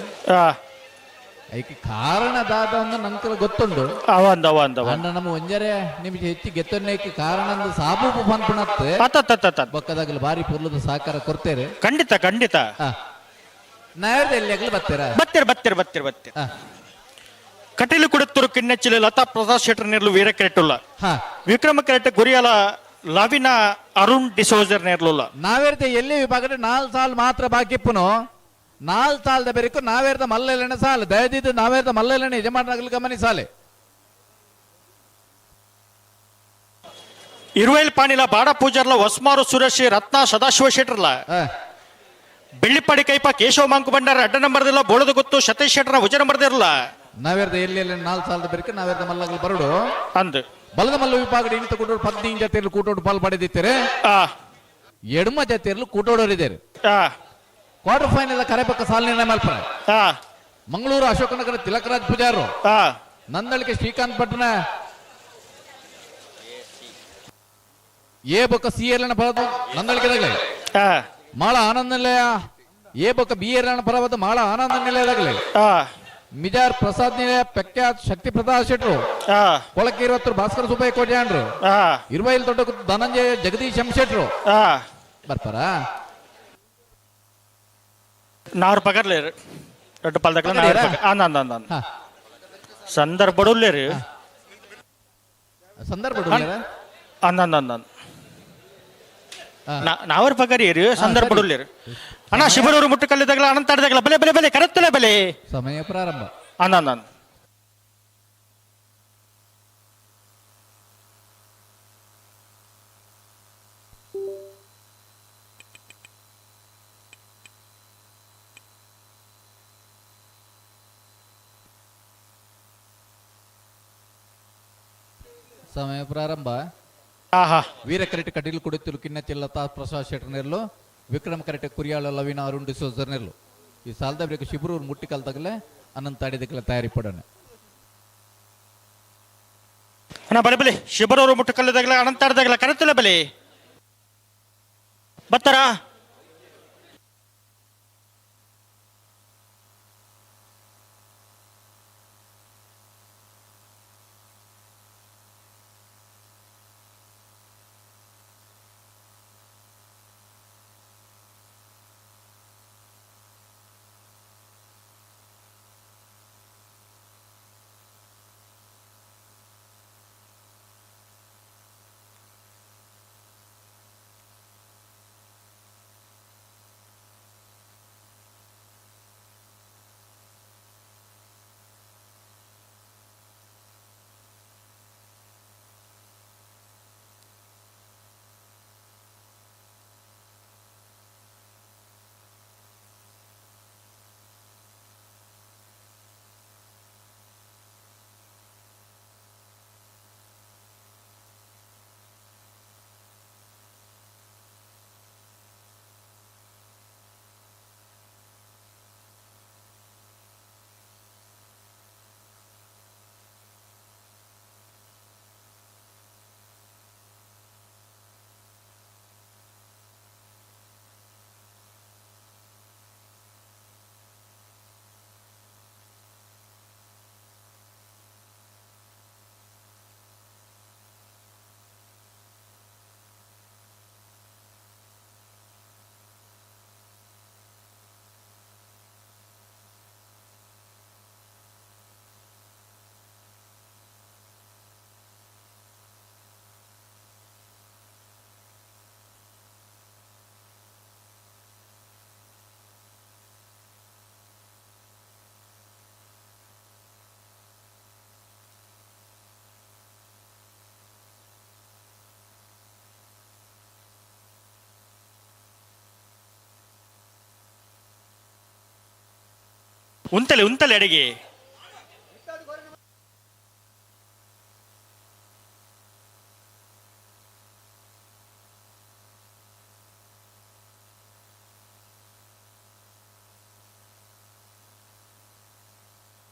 S3: ಐಕೆ ಕಾರಣ ದಾದ ಒಂದು ನಂತರ ಗೊತ್ತುಂಡು. ಅಣ್ಣ ನಮ್ಮ ಒಂಜರೆ ನಿಮಿಷ ಹೆಚ್ಚಿಗೆ ಗೆತ್ತೊಂಡಕ್ಕೆ ಕಾರಣ ಅಂದ್ರೆ ಸಾಬೂಬು ಪನ್ಪುಣತ್ತೆ ಬೊಕ್ಕದಾಗಲ ಬಾರಿ ಪುರ್ಲದ ಸಹಕಾರ ಕೊಡ್ತೇರೆ.
S19: ಖಂಡಿತ ಖಂಡಿತ.
S3: ನಾಯರ್ದ ಎಲ್ಲಿ ಬತ್ತೀರ
S19: ಬತ್ತೀರ ಬತ್ತೀರ ಬತ್ತೀರ ಬತ್ತೀರ. ಕಟೀಲು ಕುಡುತ್ತೂರು ಕಿಣ್ಣೆಚ್ಚಲಿ ಲತಾ ಪ್ರಸಾದ್ ಶೆಟ್ಟರ್ ನೇರ್ಲು ವೀರ ಕೆರೆಟುಲ್ಲ ವಿಕ್ರಮ ಕೆರೆಟ ಗುರಿಯಾಲ ಲವಿನ ಅರುಣ್ ಡಿಸೋಜರ್ ನೇರ್ಲುಲ್ಲ.
S3: ನಾವೇರ್ದ ಎಲ್ಲಿ ವಿಭಾಗದ 4 ಸಾಲ್ ಮಾತ್ರ ಬಾಕಿ ಇಪ್ಪುನು. 4 ಸಾಲದ ಬೆರಕು ನಾವೇರ್ದ ಮಲ್ಲೆಲೆನ ಸಾಲ ದಯದಿದ್ದು ನಾವೇರ್ದ ಮಲ್ಲೆಲೆನ ಯಜಮಾನರಾಗಲು ಗಮನಿಸಾಲೆ.
S19: ಇರುವೇಲ್ ಪಾಣಿಲ ಬಾಡ ಪೂಜಾರ್ಲ ಹೊಸ್ಮಾರು ಸುರೇಶ್ ರತ್ನ ಸದಾಶಿವ ಶೆಟ್ಟರ್ಲ ಬೆಳ್ಳಿಪಾಡಿ ಕೈಪ ಕೇಶವ ಮಾಂಕು ಭಂಡಾರ ಅಡ್ಡ ನಂಬರ್ದಿಲ್ಲ ಬೋಳದ ಗೊತ್ತು ಸತೀಶ್ ಶೆಟ್ಟರ ಭುಜ ನಂಬರ್ದಿರಲ್ಲ.
S3: ನಾವೇರ್ದ ಎಲ್ಲಿ 4 ಸಾಲದ ಬೆರಕು ನಾವೇರ್ದ ಮಲ್ಲಗಲು ಬರಡು
S19: ಅಂದು
S3: ಬಲದ ಮಲ್ಲ ವಿಭಾಗದ ಇಂತ ಕೂಟೋಡು 15 ಜಾತಿಯಲ್ಲಿ ಕೂಟೋಡು ಪಾಲ್ ಪಡೆದಿದ್ದಾರೆ. ಎಡಮ ಜಾತಿಯಲ್ಲಿ ಕೂಟೋಡೋರಿದ್ದಾರೆ. ಕ್ವಾರ್ಟರ್ ಫೈನಲ್ ಕರೆಪಕ್ಕ ಸಾಲ ನಿರ್ಣಯ ಮಲ್ಪರ ಮಂಗಳೂರು ಅಶೋಕನಗರ ತಿಲಕರಾಜ್ ಪೂಜಾರು ನಂದಳಿಕೆ ಶ್ರೀಕಾಂತ್ ಪಟ್ಟಣ ಎ ಬೊಕ್ಕ ಸಿ ಎಲ್ ಬರೋದು ನಂದಳಿಕೆದಾಗಲೇ ಮಾಳ ಆನಂದ ನಿಲಯ ಎ ಬೊಕ್ಕ ಬಿ ಎಲ್ ಪರವಾದ ಮಾಳ ಆನಂದ ನಿಲಯದಾಗಲೇ ಮಿಜಾರ್ ಪ್ರಸಾದ್ ನಿಲಯ ಪ್ರಖ್ಯಾತ್ ಶಕ್ತಿ ಪ್ರಸಾದ್ ಶೆಟ್ರು ಕೊಳಕೆ ಇರುವತ್ತರು ಭಾಸ್ಕರ ಸುಬ್ಬಯ್ಯ ಕೋಟ್ಯಾಂಡ್ರು ಇರುವೈಲ್ ದೊಡ್ಡ ಧನಂಜಯ ಜಗದೀಶ್ ಎಂ ಶೆಟ್ರು ಬರ್ತಾರ.
S19: ನಾರು ಪಗರ್ಲೇರು ದೊಡ್ಡ ಪಾಲ್ದಕ್ಲ ಸಂದರ್ಭ ಬಡುಲ್ಲೇರು
S3: ಸಂದರ್ಭ
S19: ನಾವರ್ ಪಗರಿಯರು ಸಂದರ್ಭ ಬಡುಲ್ಲೇರು ಅಣ್ಣ ಶಿವರೂರು ಮುಟ್ಟುಕಲ್ಲಿದ್ದಾಗಲ ಅನಂತಾಡ್ದಾಗಲ ಬಲೆ ಬಲೆ ಬಲೆ ಕರೆತ್ತಲೆ ಬಲೆ
S3: ಸಮಯ ಪ್ರಾರಂಭ
S19: ಅಣ್ಣ ಅಣ್ಣ.
S3: ಸಮಯ ಪ್ರಾರಂಭ. ವೀರ ಕರೆಟ್ ಕಟೀಲು ಕುಡಿತಿರು ಕಿನ್ನಚಿಲ್ಲ ತಾ ಪ್ರಸಾದ್ ಶೆಟ್ಟರ್ ನೆರ್ಲು ವಿಕ್ರಮ್ ಕರೆಟ್ ಕುರಿಯಾಳ ಲವಿನ ಅರುಣ್ ಡಿಸೋಜರ್ ನೆರ್ಲು ಈ ಸಾಲದ ಬೇಕು ಶಿಬರೂರು ಮುಟ್ಟಿಕಲ್ ತಗಲೆ ಅನಂತಾಡಿದಕ್ಕೆಲ್ಲ ತಯಾರಿ ಪಡೋಣ.
S19: ಅಣ್ಣ ಬಲೆ ಬಲೆ ಶಿಬರೂರು ಮುಟ್ಟುಕಲ್ಲದಾಗಲ ಅನಂತಾಡ್ದಾಗಲ ಕರೆತ್ತಲೆ ಬಲೆ ಬರ್ತಾರಾ. ಉಂತಲೆ ಉಂತಲೆ ಅಡಿಗೆ.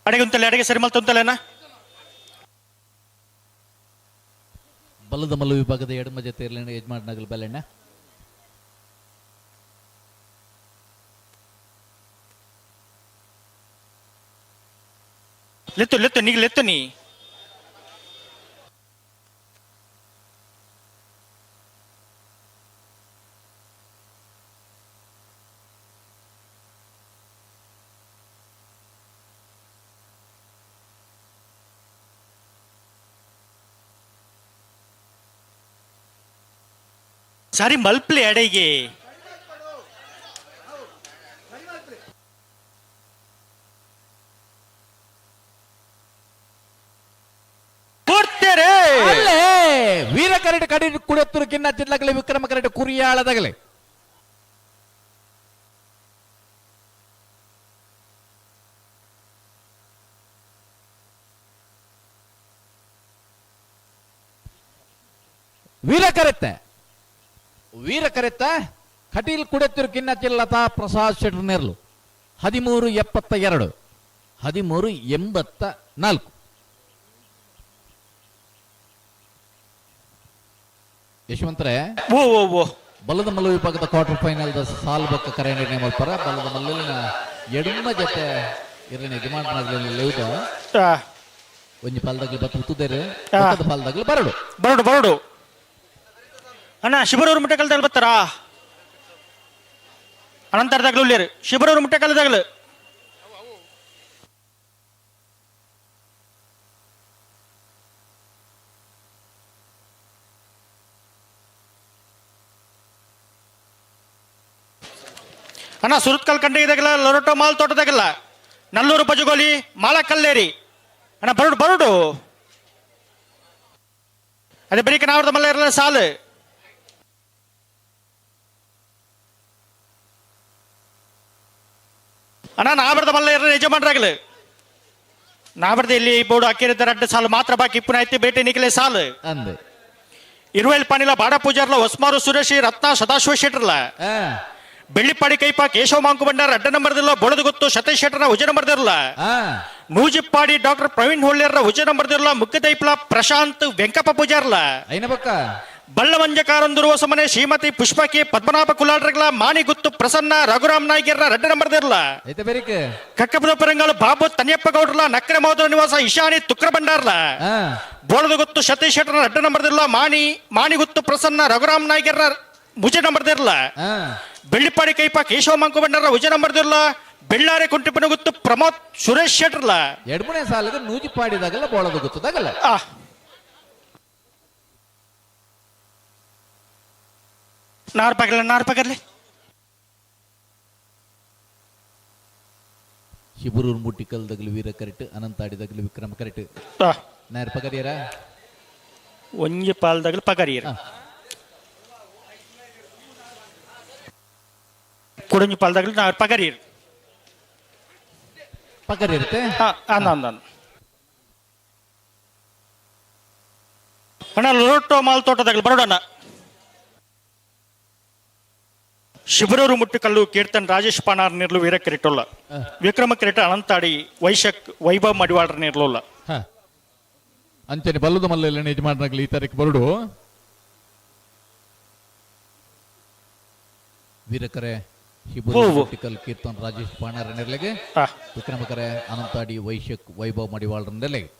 S19: ಅಡಿಗೆ ಉಂತಲೆ ಅಡಿಗೆ ಸರಿ ಮಲ್ತ ಉಂತಲೆನಾ?
S3: ಬಲದ ಮಲ್ಲು ವಿಭಾಗದ ಎಡಮ ಜೊತೆ ಇರಲಿನ ಯಜಮಾನಗಲ್ ಬಲೆಣ್ಣ.
S19: ಲೆತ್ತು ಲೆತ್ತು ನೀ ಲೆತ್ತು ನೀ. ಸರಿ ಮಲ್ಪ್ಲಿ ಅಡೆಗೆ. ಕೊಡ್ತೇರೆ.
S3: ಅಲ್ಲೇ ವೀರ ಕರಡು ಕಡಿ ಕುಡತ್ತೂರು ಕಿನ್ನ ಚಿಲ್ಲಗಲಿ ವಿಕ್ರಮ ಕರಡು ಕುರಿಯಾಳದಗಲೆ. ವೀರ ಕರೆತ್ತೆ ವೀರ ಕರೆತ್ತ ಕಟೀಲ್ ಕುಡೆತ್ತಿರು ಕಿನ್ನ ಚಿಲ್ಲತಾ ಪ್ರಸಾದ್ ಶೆಟ್ಟರ್ ನೆರಳು 13.72 13.84. ಯಶವಂತರೇ,
S19: ಓ ಓ ಓ
S3: ಬಲದ ಮಲ್ಲು ವಿಭಾಗದ ಕ್ವಾರ್ಟರ್ ಫೈನಲ್ the ಸಾಲ್ ಬೊಕ್ಕ ಕರೆ ನಿರ್ಣಯ ಮಲ್ಪರ ಬಲದ ಮಲ್ಲಿನ ಎಡಮ ಜೊತೆ ಇರಲಿ ಯಜಮಾನನಾಗ್ಲಿ ಲೇವುದ ಒಂಜಿ ಪಾಲ್ದಾಗ್ಲಿ ಬತ್ತು ಉತ್ತುದೇರು ಪಾಲ್ದಾಗ್ಲಿ ಬರಡು
S19: ಬರಡು ಬರಡು. ಅಣ್ಣ ಶಿಬರೂರು ಮುಟ್ಟೆ ಕಲ್ದಾಗಲು ಬರ್ತಾರಾ? ಅನಂತರದಾಗ್ಲು ಉಳ್ಳೇರು ಶಿಬರೂರು ಮುಟ್ಟೆ ಕಲ್ದಾಗಲು. ಅಣ್ಣ ಸುರತ್ಕಲ್ ಕಂಡಿಗೆದಾಗಲ್ಲ ಲೊರಟೋ ಮಾಲ್ ತೋಟದಾಗಲ್ಲ ನಲ್ಲೂರು ಬಜಗೋಲಿ ಮಾಲ ಕಲ್ಲೇರಿ. ಅಣ್ಣ ಬರಡು ಬರಡು. ಅದೇ ಬರೀಕ ನಾವ್ರದ ಮಲ್ಲ ಇರಲ್ಲ ಸಾಲು. ಅಣ್ಣ ನಾಬರ್ದ ಮಲ್ಲ ಇರಲ್ಲ ಯಜಮಾನ್ರಾಗಲು. ನಾಬರ್ದ ಇಲ್ಲಿ ಬೋರ್ಡು ಅಕ್ಕಿರಿದ್ದ ರಡ್ಡು ಸಾಲು ಮಾತ್ರ ಬಾಕಿ ಇಪ್ಪುನ ಐತಿ ಬೇಟೆ ನಿಖಲೆ ಸಾಲು.
S3: ಅಂದೆ
S19: ಇರುವೆಲ್ ಪಾನಿಲ ಬಾಡ ಪೂಜಾರ್ಲ ಹೊಸ್ಮಾರು ಸುರೇಶ್ ರತ್ನ ಸದಾಶಿವ ಶೆಟ್ರಲ್ಲ. ಬೆಳ್ಳಿಪಾಡಿ ಕೈಪ ಕೇಶವ ಮಾಂಕು ಬಂಡಾರ ಅಡ್ಡ ನಂಬರ್ದಿಲ್ಲ ಬೊಳದು ಗೊತ್ತು ಸತೀಶ್ ಶೆಟ್ಟರ್ನ ಉಜ ನಂಬರ್ದಿರಲ್ಲ. ನೂಜಿಪ್ಪಾಡಿ ಡಾಕ್ಟರ್ ಪ್ರವೀಣ್ ಹೊಳ್ಳಿಯರ್ರ ಉಜ ನಂಬರ್ದಿರಲ್ಲ ಮುಖ್ಯದೈಪ್ಲ ಪ್ರಶಾಂತ್ ವೆಂಕಪ್ಪ ಪೂಜಾರ್ಲ.
S3: ಐನಬಕ್ಕ
S19: ಬಳ್ಳವಂಜ ಕಾರಂದೂರು ಹೊಸಮನೆ ಶ್ರೀಮತಿ ಪುಷ್ಪಕಿ ಪದ್ಮನಾಭ ಕುಲಾಡ್ರಗಳ ಮಾಣಿಗುತ್ತು ಪ್ರಸನ್ನ ರಘುರಾಮ್ ನಾಯ್ಗೆರ್ರ ರಡ್ಡ ನಂಬರ್ದಿರಲ್ಲ. ಕಕ್ಕಪದ ಪರಂಗಾಳು ಬಾಬು ತನಿಯಪ್ಪ ಗೌಡ್ರಲ ನಕ್ರೆ ಮಹೋದರ ನಿವಾಸ ಇಶಾನಿ ತುಕ್ರ ಬಂಡಾರ್ಲ. ಬೋಳದಗುತ್ತು ಸತೀಶ್ ಶೆಟ್ಟರ್ನ ರಡ್ಡ ನಂಬರ್ದಿರಲ್ಲ ಮಾಣಿ ಮಾಣಿಗುತ್ತು ಪ್ರಸನ್ನ ರಘುರಾಮ್ ನಾಯ್ಗೆರ್ರ ಮುಜ ನಂಬರ್ದಿರಲ್ಲ. ಬೆಳ್ಳಿಪಾಡಿ ಕೈಪ ಕೇಶವ ಮಂಕು ಬಂಡಾರ ಉಜ ನಂಬರ್ದಿರಲ್ಲ ಬೆಳ್ಳಾರೆ ಕುಂಟಿಪನಗುತ್ತು ಪ್ರಮೋದ್ ಸುರೇಶ್ ಶೆಟ್ಟರ್ಲ.
S3: ಎಡ್ಮುನೆ ಸಾಲಗ ನೂಜಿಪಾಡಿದಾಗಲ್ಲ ಬೋಳದ ಗೊತ್ತದಾಗಲ್ಲ.
S19: ನಾರ್ ಪಗಲ ನಾರ್ ಪಗರ್ಲಿ.
S3: ಶಿಬರೂರು ಮುಟ್ಟಿಕಲ್ ದಗಲು ವೀರ ಕರೆಟ್ ಅನಂತಾಡಿ ದಗಲು ವಿಕ್ರಮ ಕರೆಟ್. ನಾರ್ ಪಗರಿಯರ
S19: ಒಂಜಿ ಪಾಲ್ದಗಲು ಪಗರಿಯರ ಕುಡಂಜಿ ಪಾಲ್ದಾಗಲು ನಾರ್ ಪಗರಿಯರ್
S3: ಪಗರಿರುತ್ತೆ.
S19: ಅಂದ ಅಂದ ಅಣ್ಣ ಲೋಟೋ ಮಾಲ್ ತೋಟದಾಗಲು ಬರೋಣ. ಶಿಬರೂರು ಮುಟ್ಟುಕಲ್ಲು ಕೀರ್ತನ್ ರಾಜೇಶ್ ಪಾಣಾರ್ ನಿರ್ಲು ವೀರ ಕಿರೀಟುಲ್ಲ ವಿಕ್ರಮ ಕಿರೀಟ ಅನಂತಾಡಿ ವೈಶಕ್ ವೈಭವ್ ಮಡಿವಾಳ್ರ ನಿರ್ಲುಲ್ಲ.
S3: ಅಂಚನೆ ಬಲ್ಲದ ಮಲ್ಲ ಯಜಮಾನರಾಗಲಿ ಈ ತಾರೀಕು ಬರಡು. ವೀರಕರೆ ಶಿಬರೂರು ಮುಟ್ಟಿಕಲ್ ಕೀರ್ತನ್ ರಾಜೇಶ್ ಪಾಣಾರ್ ನಿರ್ಲೆಗೆ ವಿಕ್ರಮಕರೆ ಅನಂತಾಡಿ ವೈಶಕ್ ವೈಭವ್ ಮಡಿವಾಳ್ರ ನಿರ್ಲೆಗೆ.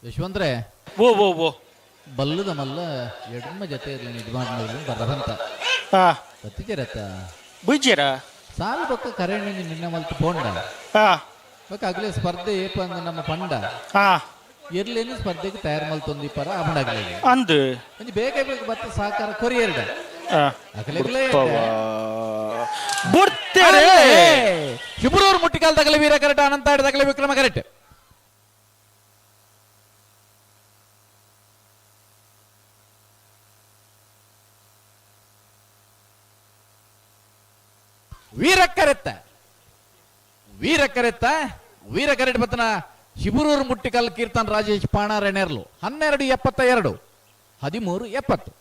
S3: ಯಶವಂತ್ರೆ,
S19: ಓ ಓ ಓ
S3: ಬಲ್ಲದ ಮಲ್ಲ ಎಡ್ಮ ಜೊತೆ ಇರ್ಲಿ ನಿಜವಾಗ್ಲೂ ಬರವಂತ ಬತ್ತಿಜರತ್ತ
S19: ಬುಜ್ಜಿರ
S3: ಸಾಲು ಬೊಕ್ಕ ಕರೆಣ್ಣ ನಿನ್ನೆ ಮಲ್ತು ಪೋಂಡ ಬೊಕ್ಕ ಅಗಲೇ ಸ್ಪರ್ಧೆ ಏಪ ಅಂದ ನಮ್ಮ ಪಂಡ ಇರ್ಲೇನು ಸ್ಪರ್ಧೆಗೆ ತಯಾರು ಮಲ್ತೊಂದು ಪರ ಅಮಡಾಗ್ಲಿ
S19: ಅಂದು
S3: ಒಂಜಿ ಬೇಗ ಬೇಗ ಬತ್ತ ಸಹಕಾರ ಕೊರಿಯರ್ಡ ಶಿಬರೂರು ಮುಟ್ಟಿಕಾಲ್ ತಗಲಿ ವೀರ ಕರೆಕ್ಟ್, ಅನಂತಾಡಿ ತಗಲಿ ವಿಕ್ರಮ ಕರೆಕ್ಟ್. ವೀರ ಕರೆತ್ತ ವೀರ ಕರೆತ್ತ ವೀರ ಕರೆಟ್ ಬತ್ತನ ಶಿಬರೂರು ಮುಟ್ಟಿಕಲ್ ಕೀರ್ತನ್ ರಾಜೇಶ್ ಪಾಣಾರೆಣೆರ್ಲು 12:72 13:70.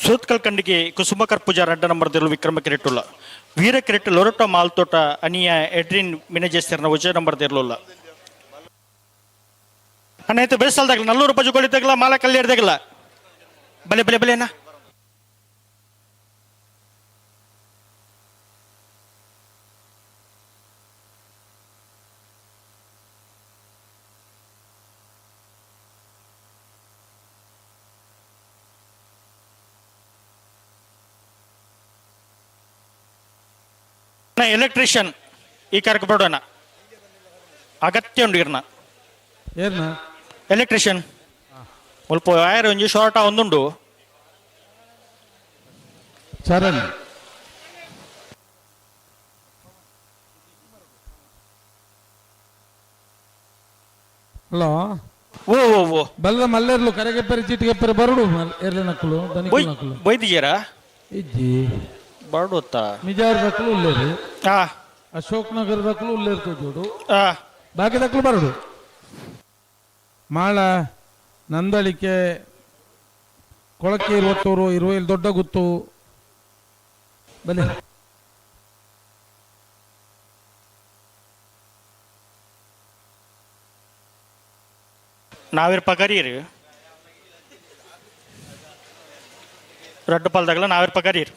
S19: ಸೂತ್ಕಲ್ ಕಂಡಿಗೆ ಕುಸುಮಕರ್ ಪೂಜಾರ್ ಅಡ್ಡ ನಂಬರ್ ದಿರು ವಿಕ್ರಮ ಕಿರೆಟ್ಟುಲ್ಲ ವೀರ ಕಿರೆಟ್ ಲೊರಟೋ ಮಾಲ್ತೋಟ ಅನಿಯ ಎಡ್ರಿನ್ ಮಿನಜೆಸ್ಟರ್ನ ವಜ ನಂಬರ್ ದಿರ್ಲುಲ್ಲ ಅಣ್ಣ ಆಯ್ತು ಬೇಸಲ್ದಾಗಲ ನಲ್ಲೂರು ಪಜುಗಳಿದ್ದಾಗಲ ಮಾಲ ಕಲ್ಯಾಡ್ದಾಗಲ ಬಲೆ ಬಲೆ ಬಲೆ ಅಣ್ಣ. ಎಲೆಕ್ಟ್ರಿಷಿಯನ್ ಈ ಕಾರ್ಯಕ್ಕೆ ಬರೋಣ ಅಗತ್ಯ ಉಂಡು ಇರ್ನ
S14: ಏರ್ನ
S19: ಎಲೆಕ್ಟ್ರಿಷಿಯನ್ ಮುಲ್ಪ ವೈರ್ ಒಂಜಿ ಶಾರ್ಟ್ ಒಂದುಂಡು
S14: ಚರಣ್ ಹಲೋ
S19: ಓ ಓ ಓ
S14: ಬಲ್ಲದ ಮಲ್ಲೇರ್ಲು ಕರೆಗೆಪ್ಪರಿ ಚೀಟಿಗೆಪ್ಪರಿ ಬರುಡು ಎರ್ಲೆ ನಕ್ಕಲು ದನಿಕುಲು ನಕ್ಕಲು
S19: ಬೈದಿಜೇರಾ
S14: ಇಜ್ಜಿ
S19: ಬರುಡುತ್ತಾ
S14: ಮಿಜಾರ್ ದಕ್ಕಲು ಉಲ್ಲೇರು
S19: ಅಶೋಕ್
S14: ನಗರ ದಕ್ಕಲು ಉಲ್ಲೇರು ತೋಜೋಡು ಬಾಕಿ ದಕ್ಕಲು ಬರುಡು ಮಾಳ ನಂದಳಿಕೆ ಕೊಳಕ್ಕೆ ಇರುವತ್ತೂರು ಇರುವಲ್ಲಿ ದೊಡ್ಡ ಗುತ್ತು ಬಲೆ
S19: ನಾವಿರ್ ಪಗರೀರು ರಡ್ಡು ಪಾಲ್ದಾಗಲ ನಾವಿರ್ ಪಗರೀರು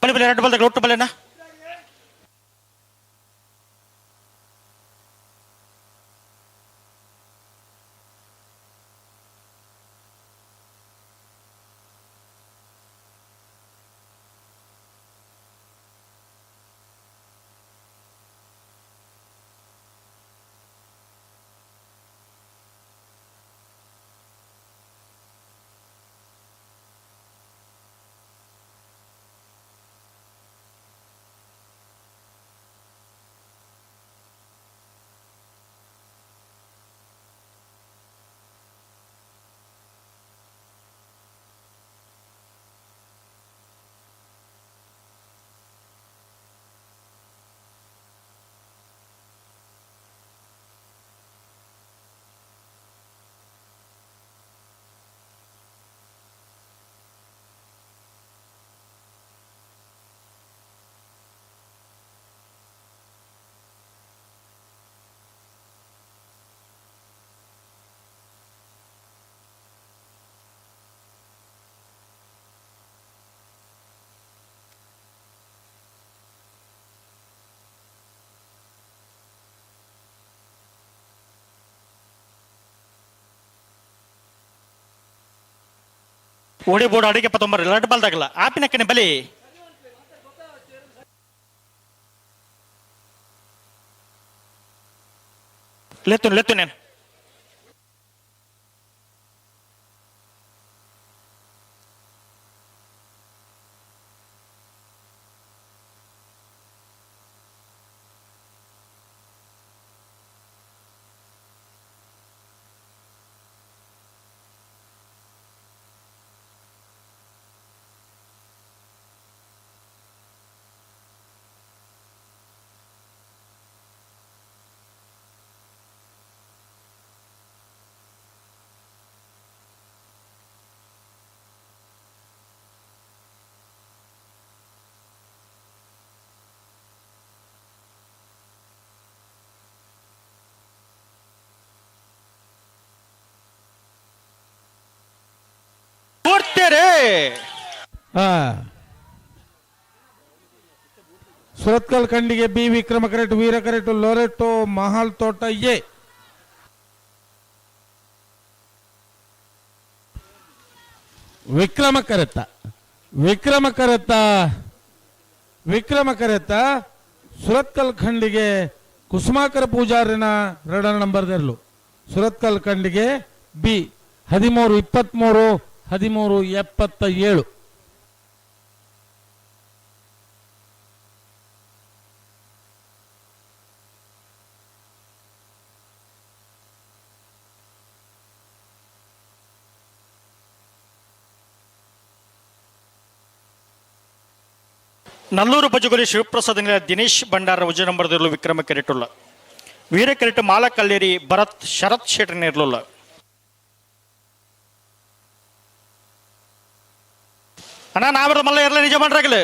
S19: ಬಲೆ ಬಲೆ ಎರಡು ಬಲ್ದಾಗ ಒಟ್ಟು ಬಲೆನಾ ಓಡಿ ಬೋರ್ಡ್ ಅಡಿಗೆ ಪತ್ತೊಂಬರ ಲಡ್ ಬಲ್ದಾಗಲ್ಲ ಆಪಿನಕ್ಕನೆ ಬಲಿ ಲೆತ್ತು ಲೆತ್ತು ನೇನು
S14: ಸುರತ್ಕಲ್ ಖಂಡಿಗೆ ಬಿ ವಿಕ್ರಮ ಕರೆಟ್ ವೀರ ಕರೆಟ್ ಲೊರೆಟೋ ಮಹಾಲ್ ತೋಟ ಎ. ವಿಕ್ರಮ ಕರೆತ ವಿಕ್ರಮ ಕರೆತ ವಿಕ್ರಮ ಕರೆತ ಸುರತ್ಕಲ್ ಖಂಡಿಗೆ ಕುಸುಮಾಕರ ಪೂಜಾರಿನ ಎರಡನೇ ನಂಬರ್ ದೆರ್ಲು. ಸುರತ್ಕಲ್ ಖಂಡಿಗೆ ಬಿ 13 23 13 77.
S19: ನಲ್ಲೂರು ಬಜುಗುಲಿ ಶಿವಪ್ರಸಾದ್ ನಿಲಯ ದಿನೇಶ್ ಭಂಡಾರ ಉಜ್ಜ ನಂಬರ್ದಿರಲು ವಿಕ್ರಮ ಕೆರೆಟುಲ್ಲ. ವೀರ ಕೆರೆಟು ಮಾಲಕಲ್ಲೇರಿ ಭರತ್ ಶರತ್ ಶೆಟ್ಟರ್ ಇರಲಿಲ್ಲ. ಅಣ್ಣ ನಾವರ ಮಲ್ಲ ಇರಲಿ ನಿಜ ಮಾಡ್ರಾಗಲಿ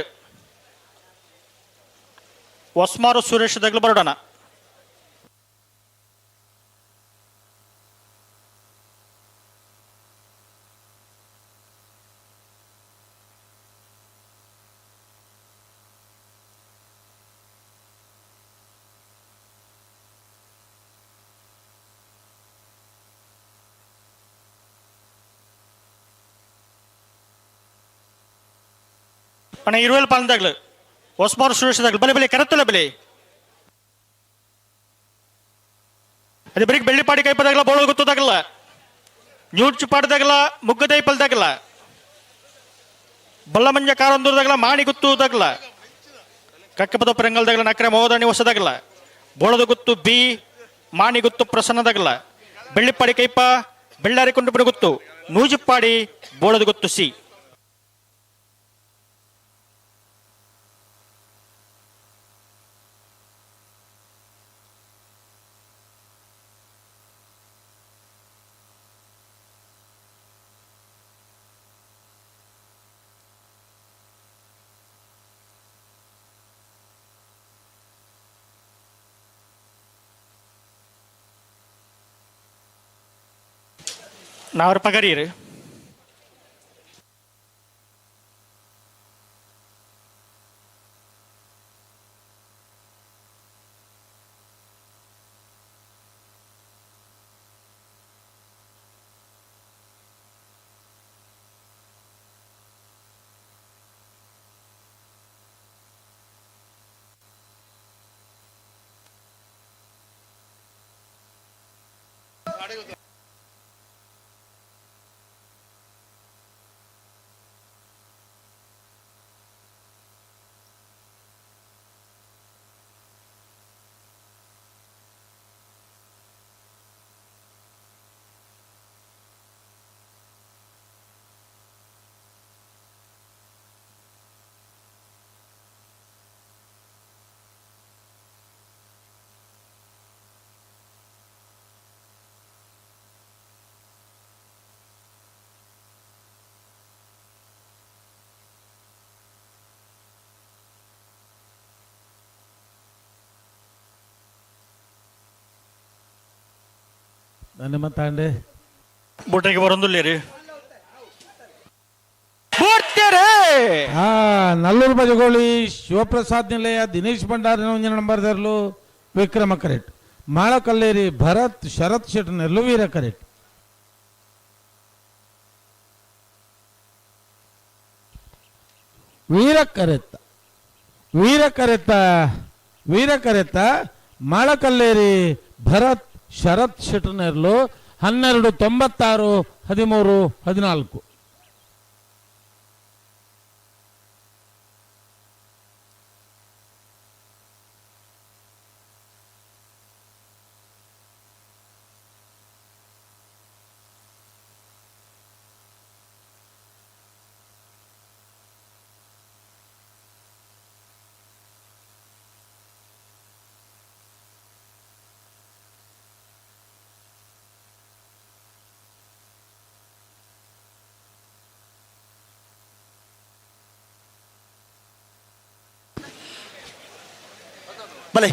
S19: ಹೊಸ್ಮಾರು ಸುರೇಶ್ ದಗ್ಲು ಬರೋಣ. ಅಣ್ಣ ಇರುವೆಲ್ ಪಾಲಂದಾಗ್ಲು ಹೊಸ್ಮಾರು ಸುರೇಶ್ ದಾಗ್ಲು ಬಲೆ ಬಲೆ ಕರತ್ತಲ್ಲ ಬಲೆ ಅದೇ ಬರೀ ಬೆಳ್ಳಿಪಾಡಿ ಕೈಪದಾಗಲ ಬೋಳ ಗೊತ್ತದಾಗಲ್ಲ ನ್ಯೂಡ್ಚು ಪಾಡದಾಗಲ ಮುಗ್ಗದೈಪಲ್ದಾಗಲ ಬಲ್ಲಮಂಜ ಕಾರಂದೂರದಾಗಲ ಮಾಣಿ ಗುತ್ತುದಾಗಲ ಕಕ್ಕಪದ ಪರಂಗಲ್ದಾಗಲ ನಕ್ರೆ ಮೋದಣಿ ಹೊಸದಾಗಲ ಬೋಳದ ಗುತ್ತು ಬಿ ಮಾಣಿ ಗುತ್ತು ಪ್ರಸನ್ನದಾಗಲ ಬೆಳ್ಳಿಪಾಡಿ ಕೈಪ ಬೆಳ್ಳಾರಿ ಕುಂಡುಪುರ ಗುತ್ತು ನೂಜುಪಾಡಿ ಬೋಳದ ಗುತ್ತು ಸಿ. ನಾವ್ರ ಪಗರೀರು
S14: ನನ್ನ ತಾಂಡೆ
S19: ಬುಟ್ರಿಗೆ ಬರೊಂದುಲ್ಲೇರಿ.
S14: ನಲ್ಲೂರು ಬಜಗೋಳಿ ಶಿವಪ್ರಸಾದ್ ನಿಲಯ ದಿನೇಶ್ ಭಂಡಾರಿ ನಂಬರ್ದರ್ಲು ವಿಕ್ರಮ ಕರೆಕ್ಟ್, ಮಾಳಕಲ್ಲೇರಿ ಭರತ್ ಶರತ್ ಶೆಟ್ಟರ್ನೆರ್ಲು ವೀರ ಕರೆಕ್ಟ್. ವೀರಕರೆತ್ತ ವೀರಕರೆತ್ತ ವೀರಕರೆತ್ತ ಮಾಳಕಲ್ಲೇರಿ ಭರತ್ ಶರತ್ ಶೆಟ್ಟರ್ನೆರ್ಲು 12:96 13 14.
S6: ಬಲೆ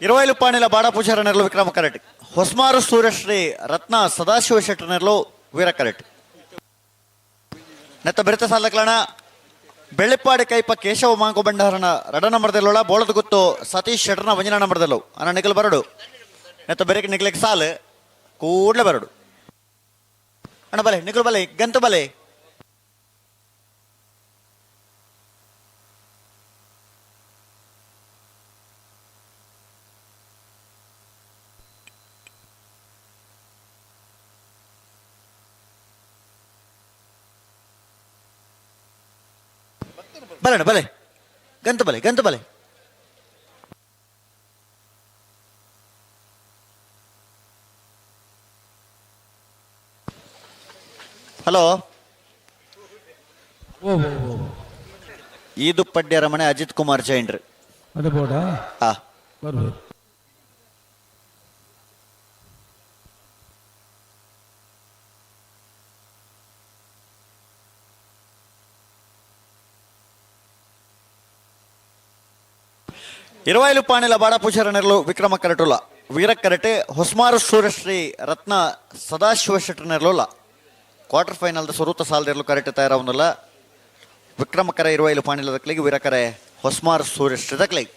S6: ಇರುವೈಲು ಪಾಣಿಲ ಬಾಡ ಪೂಜಾರ ನೆರಳು ವಿಕ್ರಮ ಕರೆಟ್ ಹೊಸ್ಮಾರು ಸೂರ್ಯಶ್ರೀ ರತ್ನ ಸದಾಶಿವ ಶೆಟ್ಟರ್ ನೆರಳು ವೀರ ಕರೆಟ್ ನೆತ್ತ ಬೆರೆತ ಸಾಲಕ್ಲಣ ಬೆಳ್ಳಿಪ್ಪಾಡಿ ಕೈಪ ಕೇಶವ ಮಾಂಕು ಭಂಡಾರನ ರಡ ನಂಬರ್ದಲ್ಲೋಳ ಬೋಳದ ಗುತ್ತು ಸತೀಶ್ ಶೆಟ್ಟರ್ನ ವಂಜನ ನಂಬರ್ದಲ್ಲೋ ಅನ್ನ ನಿಖಲ್ ಬರಡು ನೆತ್ತ ಬೆರಕೆ ನಿಖಲಿಗೆ ಸಾಲು ಕೂಡ್ಲೆ ಬರಡು ಅಣ್ಣ ಬಲೆ ನಿಖಲ್ ಬಲೆ ಗಂತು ಬಲೆ ಬಲಣ್ಣ ಬಲೆ ಗಂತು ಬಲೆ ಗಂತು ಬಲೆ ಹಲೋ ಈದು ಪಡ್ಯರ ಮನೆ ಅಜಿತ್ ಕುಮಾರ್ ಜೈನ್ರಿ
S14: ಅದೇ ಬೋರ್ಡಾ
S6: ಹಾ
S14: ಬರ್ಬೋದು.
S6: ಇರುವೈಲು ಪಾಣಿಲ ಬಾಡ ಪೂಜಾರ ನೆರಳು ವಿಕ್ರಮ ಕರಟುಲ ವೀರ ಕರಟೆ ಹೊಸ್ಮಾರು ಸೂರ್ಯಶ್ರೀ ರತ್ನ ಸದಾಶಿವ ಶೆಟ್ಟರ್ ನೆರಳುಲ್ಲ ಕ್ವಾರ್ಟರ್ ಫೈನಲ್ದ ಸ್ವರೂತ ಸಾಲದಿರಲು ಕರೆಕ್ಟ್ ತಯಾರಾವನಲ್ಲ ವಿಕ್ರಮ ಕರೆ ಇರುವೈಲು ಪಾಣಿಲ ದಕ್ಲಿಗೆ ವೀರಕರೆ ಹೊಸ್ಮಾರು ಸೂರ್ಯಶ್ರೀ ದಕ್ಲಿಗೆ.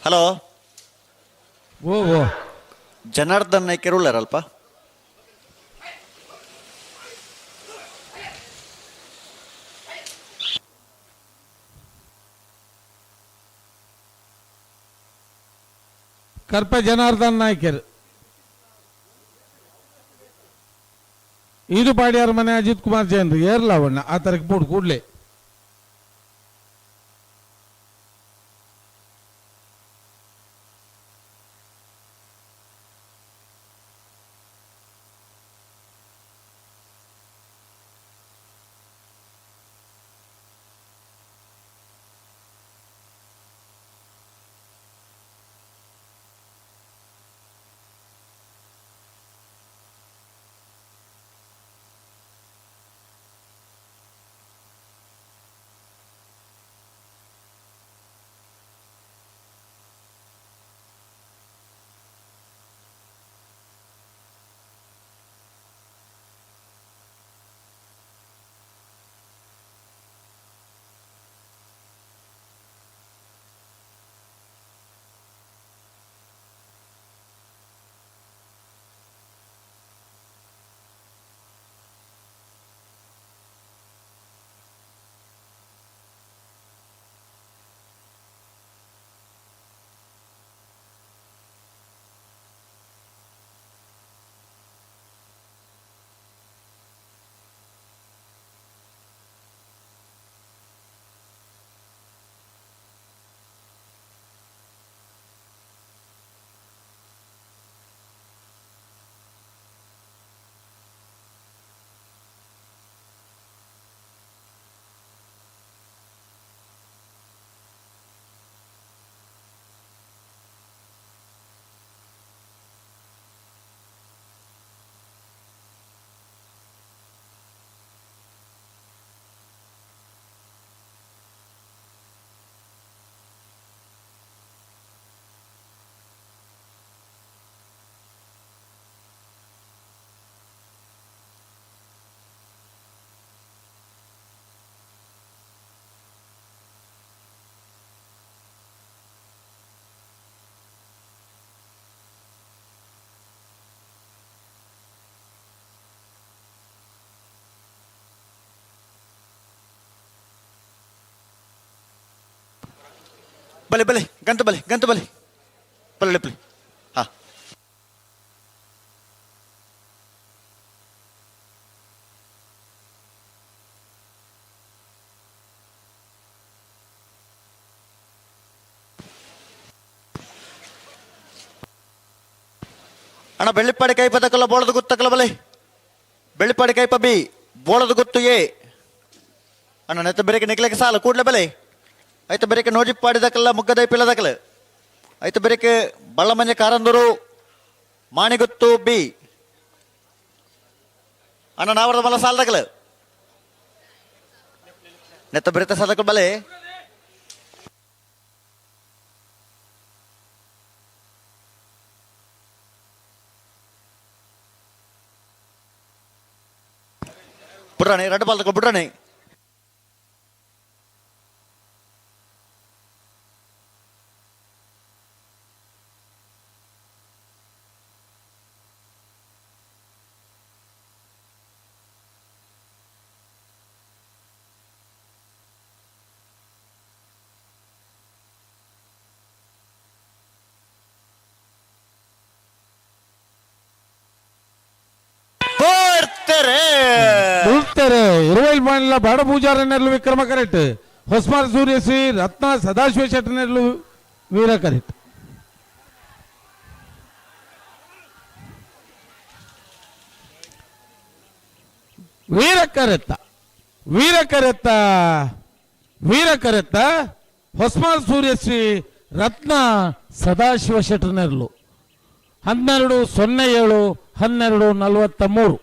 S6: ಹಲೋ
S14: ಓ ಓ
S6: ಜನಾರ್ದನ್ ನಾಯ್ಕರು ಉಳ್ಳಾರಲ್ಪ
S14: ಕರ್ಪ ಜನಾರ್ದನ್ ನಾಯ್ಕರ್ ಇದು ಪಾಡ್ಯಾರ ಮನೆ ಅಜಿತ್ ಕುಮಾರ್ ಜೈನ್ ಏರ್ಲಾವಣ್ಣ ಆ ತರಕ್ಕೆ ಬೋರ್ಡ್ ಕೂಡ್ಲೆ.
S6: ಬಲೆ ಬಲೆ, ಗಂತ ಬಲೆ, ಗಂತ ಬಲೆ, ಬಲೆ ಬಲೆ. ಹಾ, ಅಣ್ಣ ಬೆಳ್ಳಿಪ್ಪಾಡಿ ಕೈಪ ತಕಲ್ಲ ಬೋಳದ ಗುತ್ತು ತಕಲ ಬಲೆ. ಬೆಳ್ಳಿಪ್ಪಾಡಿ ಕೈಪ ಬಿ, ಬೋಳದ ಗುತ್ತು ಎ. ಅಣ್ಣ ನೆತ್ತ ಬೆರಕೆ ನಿಕ್ಲಕ್ಕೆ ಸಾಲ ಕೂಡ್ಲೆ ಬಲೆ. ಐತ ಬೆರಕೆ ನೋಜಿಪ್ಪಾಡಿ ದಕಲ್ಲ ಮುಗ್ಗದೈ ಪಿಲ್ಲ ದಕಲ. ಐತ ಬೆರಕೆ ಬಳ್ಳಮಂಜೆ ಕಾರಂದೂರು ಮಾಣಿಗುತ್ತು ಬಿ. ಅಣ್ಣ ನಾವರದ ಮಲ್ಲ ಸಾಲ ದಕಲ. ನೆತ್ತ ಬೆರತೆ ಸಾಲ ದಕಲ ಬಲೆ. ಬುಡ್ರಾಣಿ ಎರಡು ಬಾಲ್ ತಗೋ ಬುಡ್ರಾಣಿ.
S14: ಉಳ್ತಾರೆ ಇರುವೈಲ್ ಮಾನಿಲ ಬಾಡ ಪೂಜಾರನೆರ್ಲು ವಿಕ್ರಮ ಕರೆಕ್ಟ್, ಹೊಸ್ಮಾರ್ ಸೂರ್ಯಶ್ರೀ ರತ್ನ ಸದಾಶಿವ ಶೆಟ್ಟನೆರ್ಲು ವೀರ ಕರೆಕ್ಟ್. ವೀರ ಕರೆತ್ತ, ವೀರ ಕರೆತ್ತ, ವೀರ ಕರೆತ್ತ ಹೊಸ್ಮಾರ್ ಸೂರ್ಯಶ್ರೀ ರತ್ನ ಸದಾಶಿವ ಶೆಟ್ಟನೆರ್ಲು 12:07 12:43.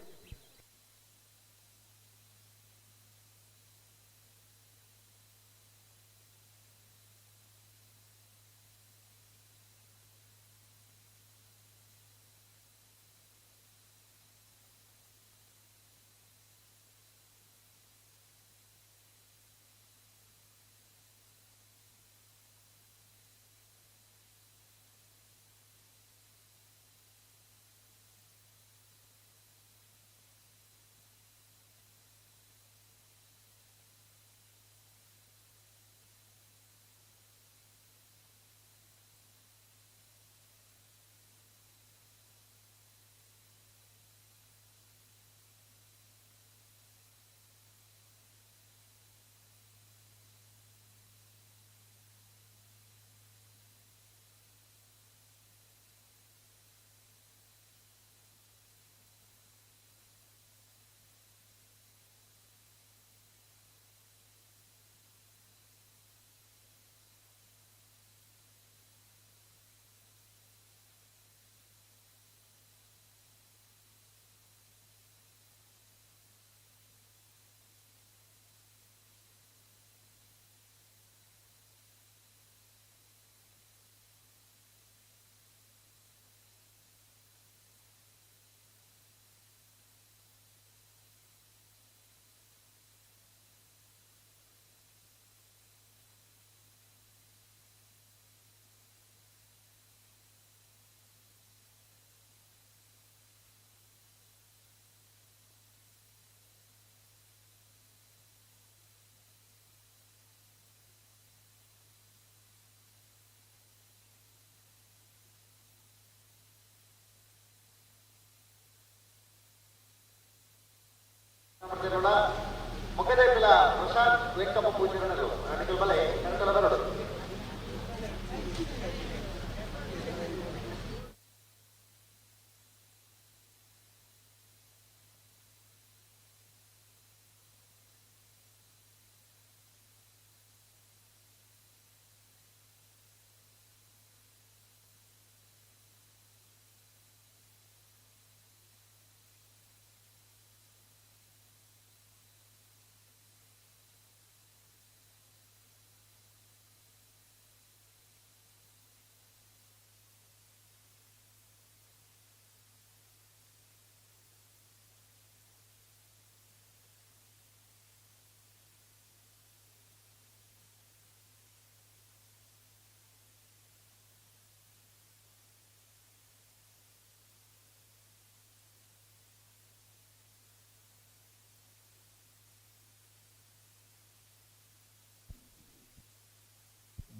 S6: ಮುಖದೇಪಿಲ ಪ್ರಸಾದ್ ವೆಂಕಪ್ಪ ಪೂಜಾರನರು ನಡಿಕಲ್ ಬಲೆ ಕನಕಲ ಬರಡು.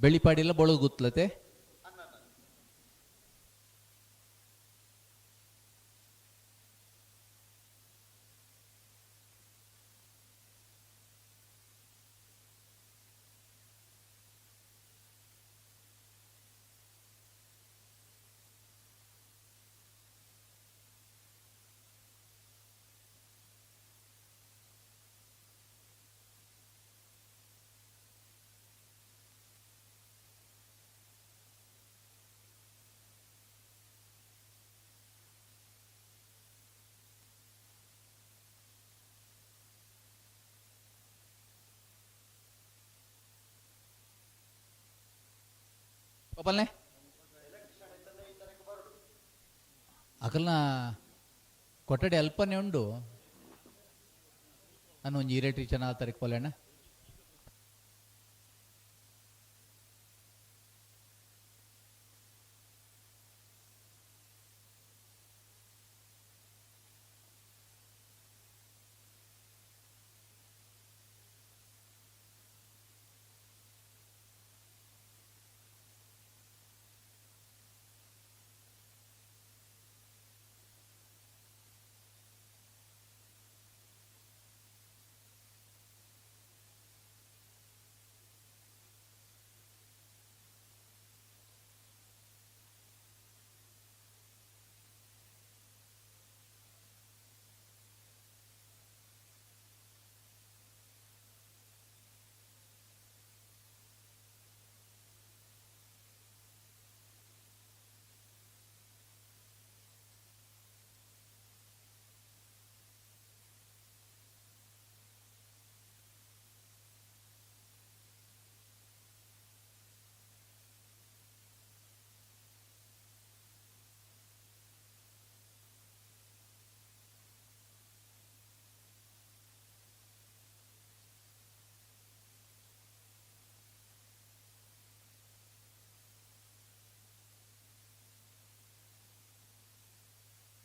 S3: ಬೆಳ್ಳಿಪಾಡಿಲ್ಲ ಬೊಳಗುತ್ತಲತೆ. ಗೋಪಾಲ್ನೆ ಅಕಲ್ನ ಕೊಠಡಿ ಅಲ್ಪನೆ ಉಂಡು. ನಾನು ಒಂಜಿ ಎಲೆಕ್ಟ್ರಿಷಿಯನ್ ಆ ತಾರೀಕು ಪೋಲೆಣ್ಣ.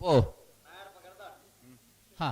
S3: ಓ ಹಾ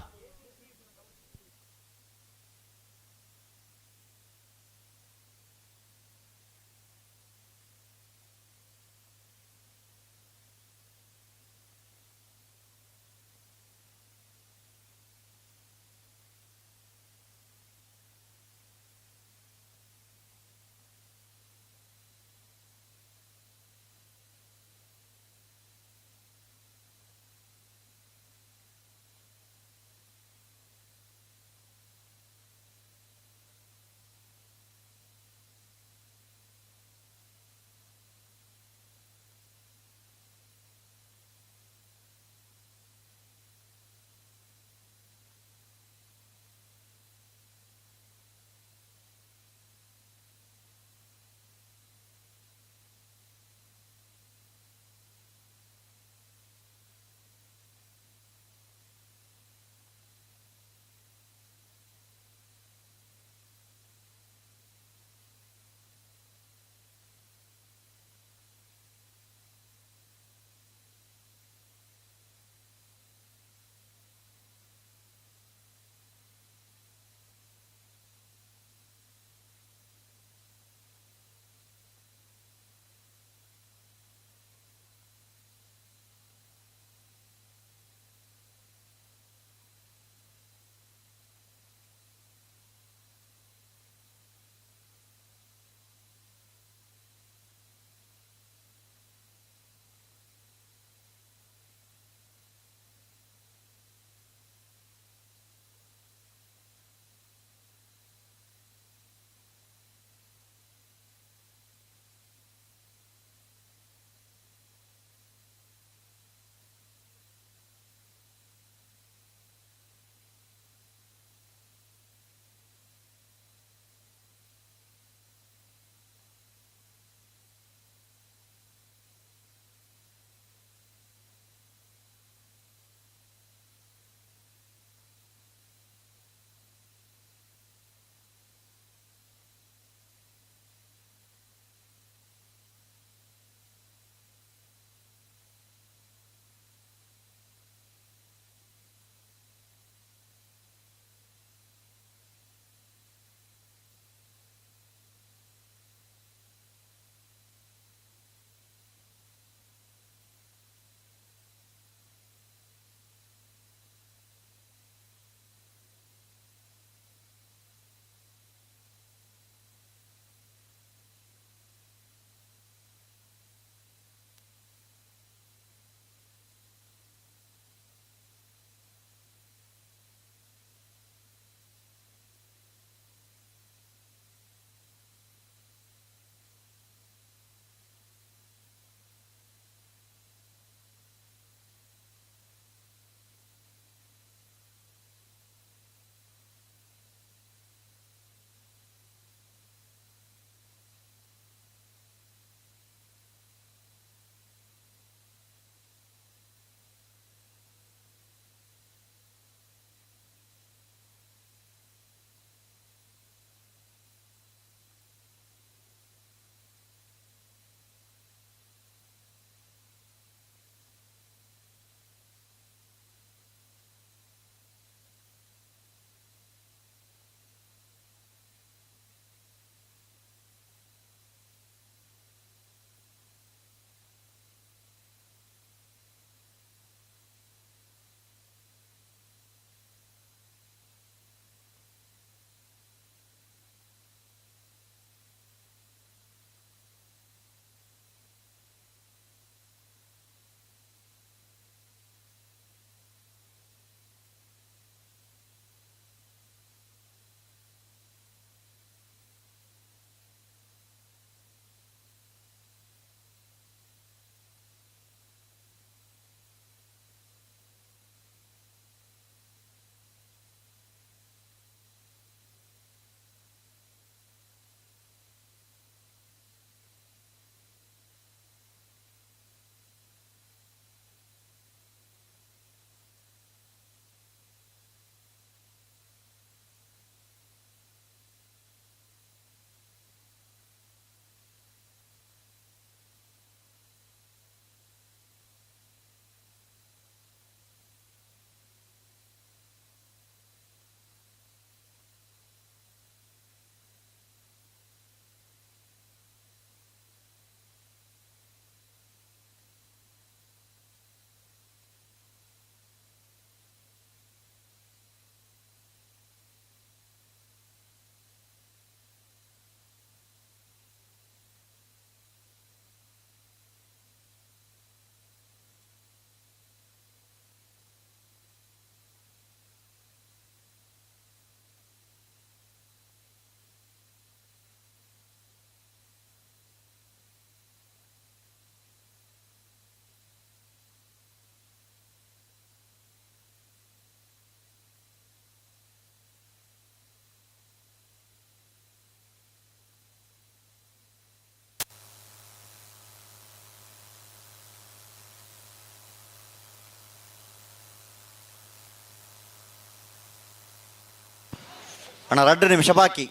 S6: ಅಣ್ಣ 2 ನಿಮಿಷ ಬಾಕಿ.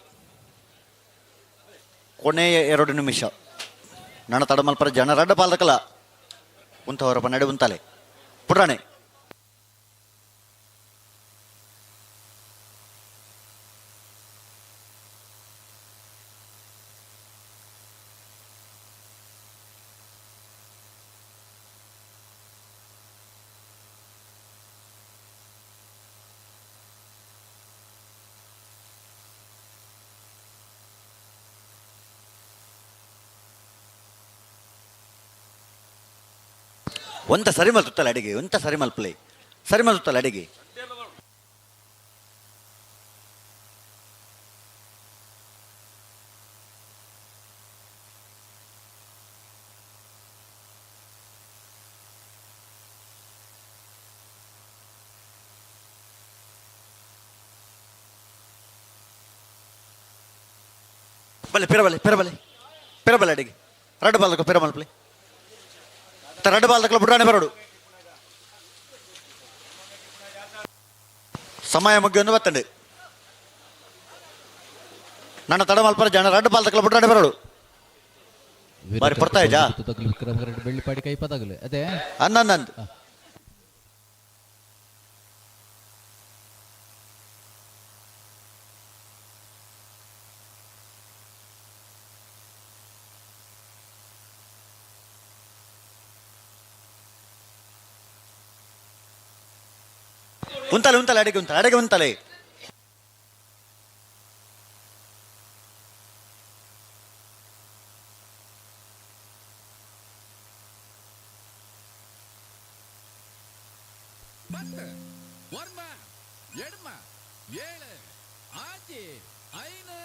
S6: ಕೊನೆಯ 2 ನಿಮಿಷ. ನನ್ನ ತಡಮಲ್ಪರ ಜನ ರಡ್ಡ ಪಾಲ್ದಕಲ ಉಂತವರಪ್ಪ ನಡೆ ಉಂತಾಲೆ ಪುಡ್ರಾಣೆ. ಒಂತ ಸರಿ ಮಲ್ತುತ್ತಲ್ಲ ಅಡಿಗೆ, ಒಂತ ಸರಿ ಮಲ್ಪಲೆ, ಸರಿ ಮಲ್ತುತ್ತಲ್ಲ ಅಡಿಗೆ. ಬಲೆ ಪಿರಬಲೆ ಪಿರಬಲೆ ಪಿರಬಲೆ ಅಡಿಗೆ ರಡ್ಡು ಬಾಲಕ ಪಿರ ಮಲ್ಪಲೆ ರಡ್ಡು ಬಾಲಕಲ ಬುಡ್ರಾಣೆ ಬರೋಡು. ಸಮಯ ಮುಗಿಯೊಂದು ಬತ್ತಂಡು. ನನ್ನ ತಡ ಮಲ್ಪರ ಜನ ರಡ್ಡು ಬಾಲಕಲ ಬುಡ್ರಾಣೆ ಬರೋಡು. ಬಾರಿ ಪಡ್ತಾ ಇಜಾ
S3: ಬೆಳ್ಳಿಪಾಡಿ ಕೈ ಪದಾಗಲು ಅದೇ
S6: ಅಂದಂದು. ಉಂತಲೆ ಉಂತಲೆ ಅಡಿಗೆ ಉಂತಲೆ ಅಡಿಗೆ ಉಂತಲೆ.
S21: 10, 9, 8, 7, 6, 5,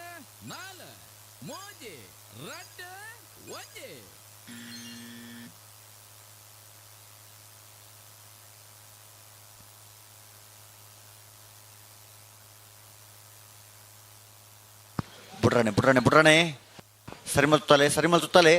S21: 4, 3, 2, 1.
S6: ಬುಡ್ರಾಣೆ ಬುಡ್ರಾಣೆ ಬುಡ್ರಾಣೆ ಸರಿಮಲ್ ತುತ್ತಾಲೆ ಸರಿಮಲ್ ತುತ್ತಾಲೆ.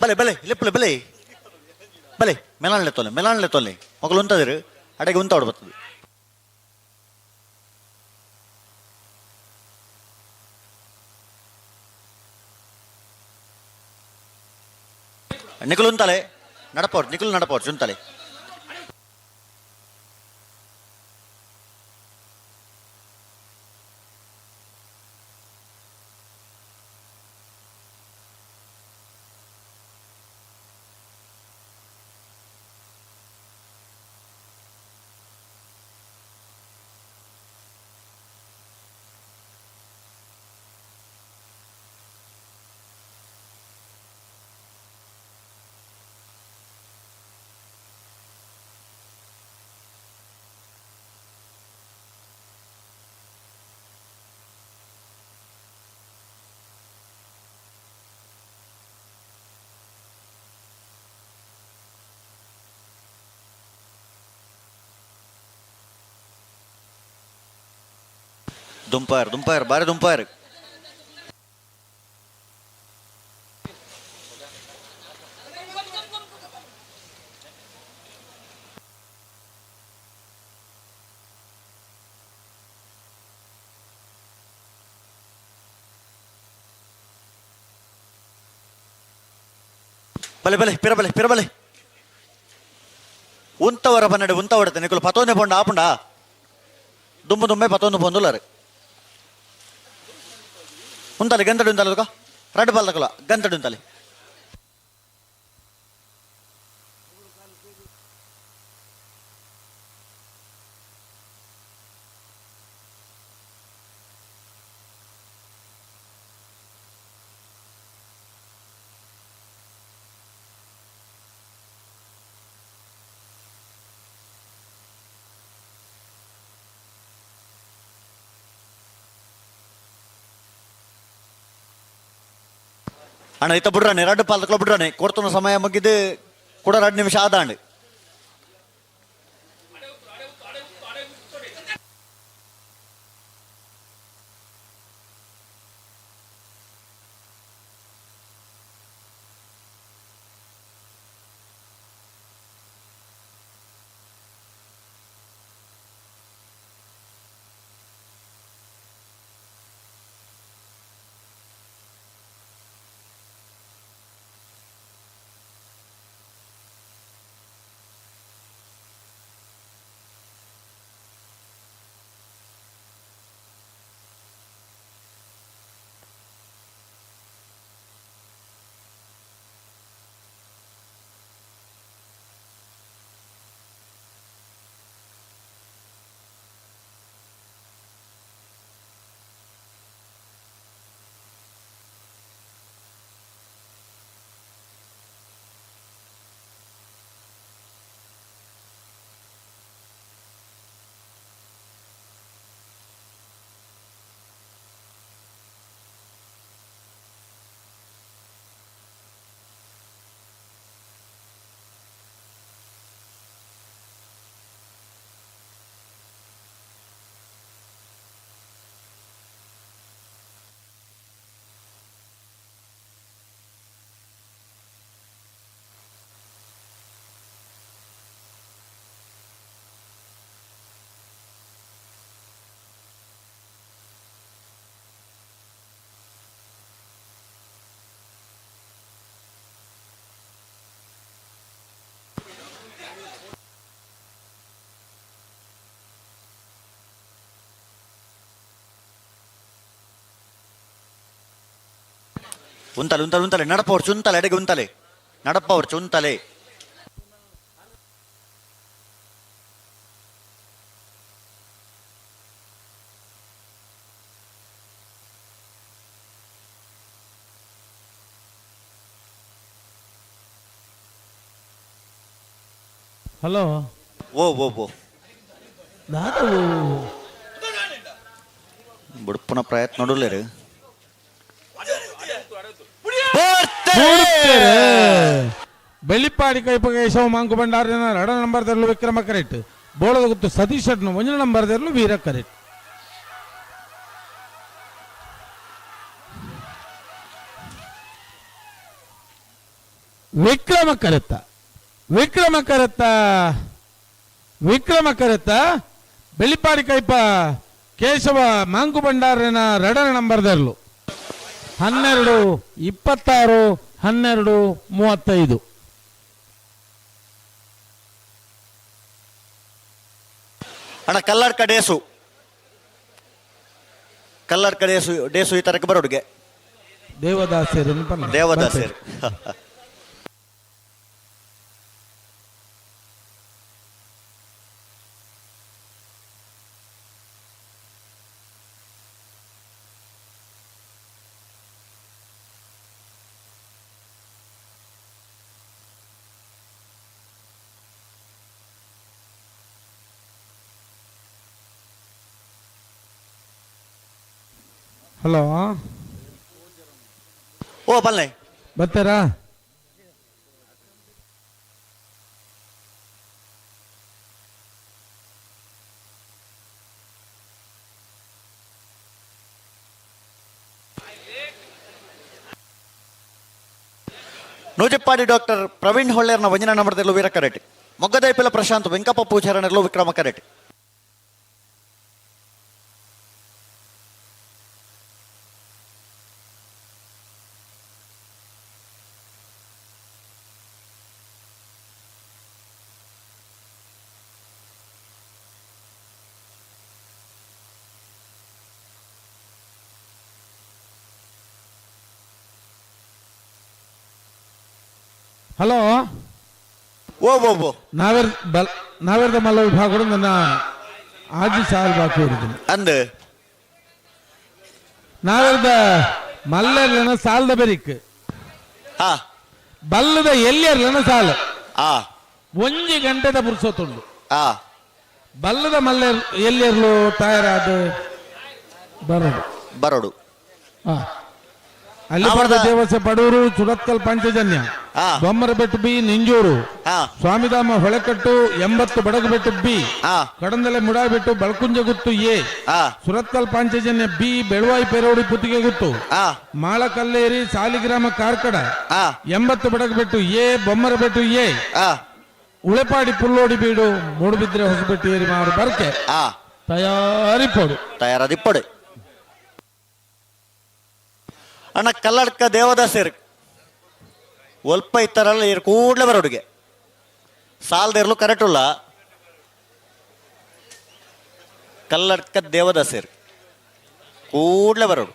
S6: ಬಲೆ ಬಲೆ ಲೆಪ್ಪಲೆ ಬಲೆ ಬಲೆ ಮೆಲಾನ್ಲೆ ತೊಲೆ ಮೆಲಾನ್ಲೆ ತೊಲೆ ಮಗಳು ಉಂತದಿರು ಅಡೆಗೆ ಉಂತ ಬರ್ತದೆ. ನಿಖಲ್ ಉಂತಲೆ ನಡಪವ್ರು ನಿಖಲ್ ನಡಪವ್ರು ಉಂತಲೆ. ದುಂಪಾರ್ ದುಂಪಾರ್ ಬಾರಿ ದುಂಪಾರ್. ಬಲೆ ಬಲೆ ಪಿರಬಲೆ ಪಿರಬಲೆ ಉಂತವರ ಬನ್ನಡೆ ಉಂತ ಹೊಡೆತೆ ನಿಕುಲು ಪತೋನೆ ಪೊಂಡ ಆಪುಂಡ ದುಂಬು ದುಂಬೆ ಪತೊಂದು ಪೊಂದುಲಾರೆ ಉಂತಲೆ ಗಂತಡಿ ಉಂತಲೆ ರಡ್ಡು ಬಾಲ್ದಕಲ ಗಂತಡಿ ಉಂತಲೆ. ಅಣ್ಣ ಇತ್ತ ಬುಡ್ರಾಣಿ ರಡ್ಡು ಪಾಲ್ದಕ್ಲ ಬುಡ್ರಾಣಿ ಕೊಡ್ತನ ಸಮಯ ಮುಗಿದು ಕೂಡ 2 ನಿಮಿಷ ಆದಾಂಡ್. ಉಂತಲೆ ಉಂತಲೆ ಉಂತಲೆ ನಡಪವರ್ಚು ಉಂತಲೆ ಅಡಿಗೆ ಉಂತಲೆ ನಡಪವರ್ಚು ಉಂತಲೆ.
S14: ಹಲೋ
S6: ಓ ಓ ಓ
S14: ದಾದ
S6: ಬುಡ್ಪುನ ಪ್ರಯತ್ನ ನೋಡಲೇರು.
S14: ಬೆಳ್ಳಿಪ್ಪಾಡಿ ಕೈಪಗೇಶವ ಮಾಂಕು ಭಂಡಾರಿನ ರಡ ನಂಬರ್ ತೆರಲು ವಿಕ್ರಮ ಕರೆಕ್ಟ್. ಬೋಳದ ಗುತ್ತು ಸತೀಶ್ ಒಂಜಿ ನಂಬರ್ ತೆರಲು ವೀರ ಕರೆಕ್ಟ್. ವಿಕ್ರಮ ಕರೆತ್ತ ವಿಕ್ರಮ ಕರೆತ್ತ ವಿಕ್ರಮ ಕರೆತ್ತ ಬೆಳ್ಳಿಪ್ಪಾಡಿ ಕೈಪ ಕೇಶವ ಮಾಂಕು ಭಂಡಾರಿನ ರಡನ ನಂಬರ್ ತೆರಲು 12 26 12 35.
S6: ಅಣ್ಣ ಕಲ್ಲಡ್ಕ ಡೇಸು ಕಲ್ಲಡ್ಕ ಡೇಸು ಡೇಸು ಈ ತರಕ್ಕೆ ಬರೋಡುಗೆ
S14: ದೇವದಾಸರು
S6: ದೇವದಾಸರು.
S14: ಹಲೋ
S6: ಓ ಬಲ್ಲೆ
S14: ಬರ್ತಾರಾ?
S6: ನೂಜಪ್ಪಾಡಿ ಡಾಕ್ಟರ್ ಪ್ರವೀಣ್ ಹೊಳ್ಳೇರ್ನ ವಂಜನ ನಂಬರ್ದಲ್ಲೂ ವೀರ ಕರೆಟ್. ಮೊಗ್ಗದೈಪಿಲ ಪ್ರಶಾಂತ್ ವೆಂಕಪ್ಪ ಪೂಜಾರನಲ್ಲೂ ವಿಕ್ರಮ ಕರೆಟ್.
S14: ಹಲೋ
S6: ಓ ಓ ಓ
S14: ನಾವೇರ್ ಬಲ್ ನಾವೇರ್ದ ಮಲ್ಲ ವಿಭಾಗ ನನ್ನ ಆಜಿ ಸಾಲ್ ಬಾಕಿ ಇರುದಿಲ್ಲ
S6: ಅಂದ್
S14: ನಾವೇರ್ದ ಮಲ್ಲರ್ಲನ ಸಾಲ್ದ ಬೆರಿಕ್ ಬಲ್ಲದ ಎಲ್ಲಿಯರ್ಲನ ಸಾಲ ಒಂಜಿ ಗಂಟೆದ ಪುರ್ಸೊತ್ತುಂಡು ಬಲ್ಲದ ಮಲ್ಲೆರ್ ಎಲ್ಲಿಯರ್ಲು ತಯಾರಾದ ಬರೋಡು
S6: ಬರೋಡು.
S14: ಅಲ್ಲಿಪರದ ದೇವಸ್ಥೆ Padur Surathkal Panchajanya Bommarabettu B Ninjoor Swamidhama Holekattu 80 Badagubettu B Kadandale Mudabettu Balakunjaguttu A Surathkal Panchajanya B Beluvai Perodi Puttigeguttu Malakalleri Saligrama Karkada 80 Badagubettu A Bommarabettu A Ulepadi Pullodi Beedu Moodbidri Hosabettu ಏರಿ ಮಾರು ಬರ್ಕೆ ತಯಾರಿಪೋಡು
S6: ತಯಾರದಿಪ್ಪಡು. ಅಣ್ಣ ಕಲ್ಲಡ್ಕ ದೇವದಾಸರು ಒಲ್ಪ ಇತ್ತಾರಲ್ಲ ಇರು ಕೂಡಲೇ ಬರೋಡುಗೆ ಸಾಲದಿರಲು ಕರೆಕ್ಟ್ ಉಲ್ಲ. ಕಲ್ಲಡ್ಕ ದೇವದಾಸರು ಕೂಡಲೇ ಬರೋಡು.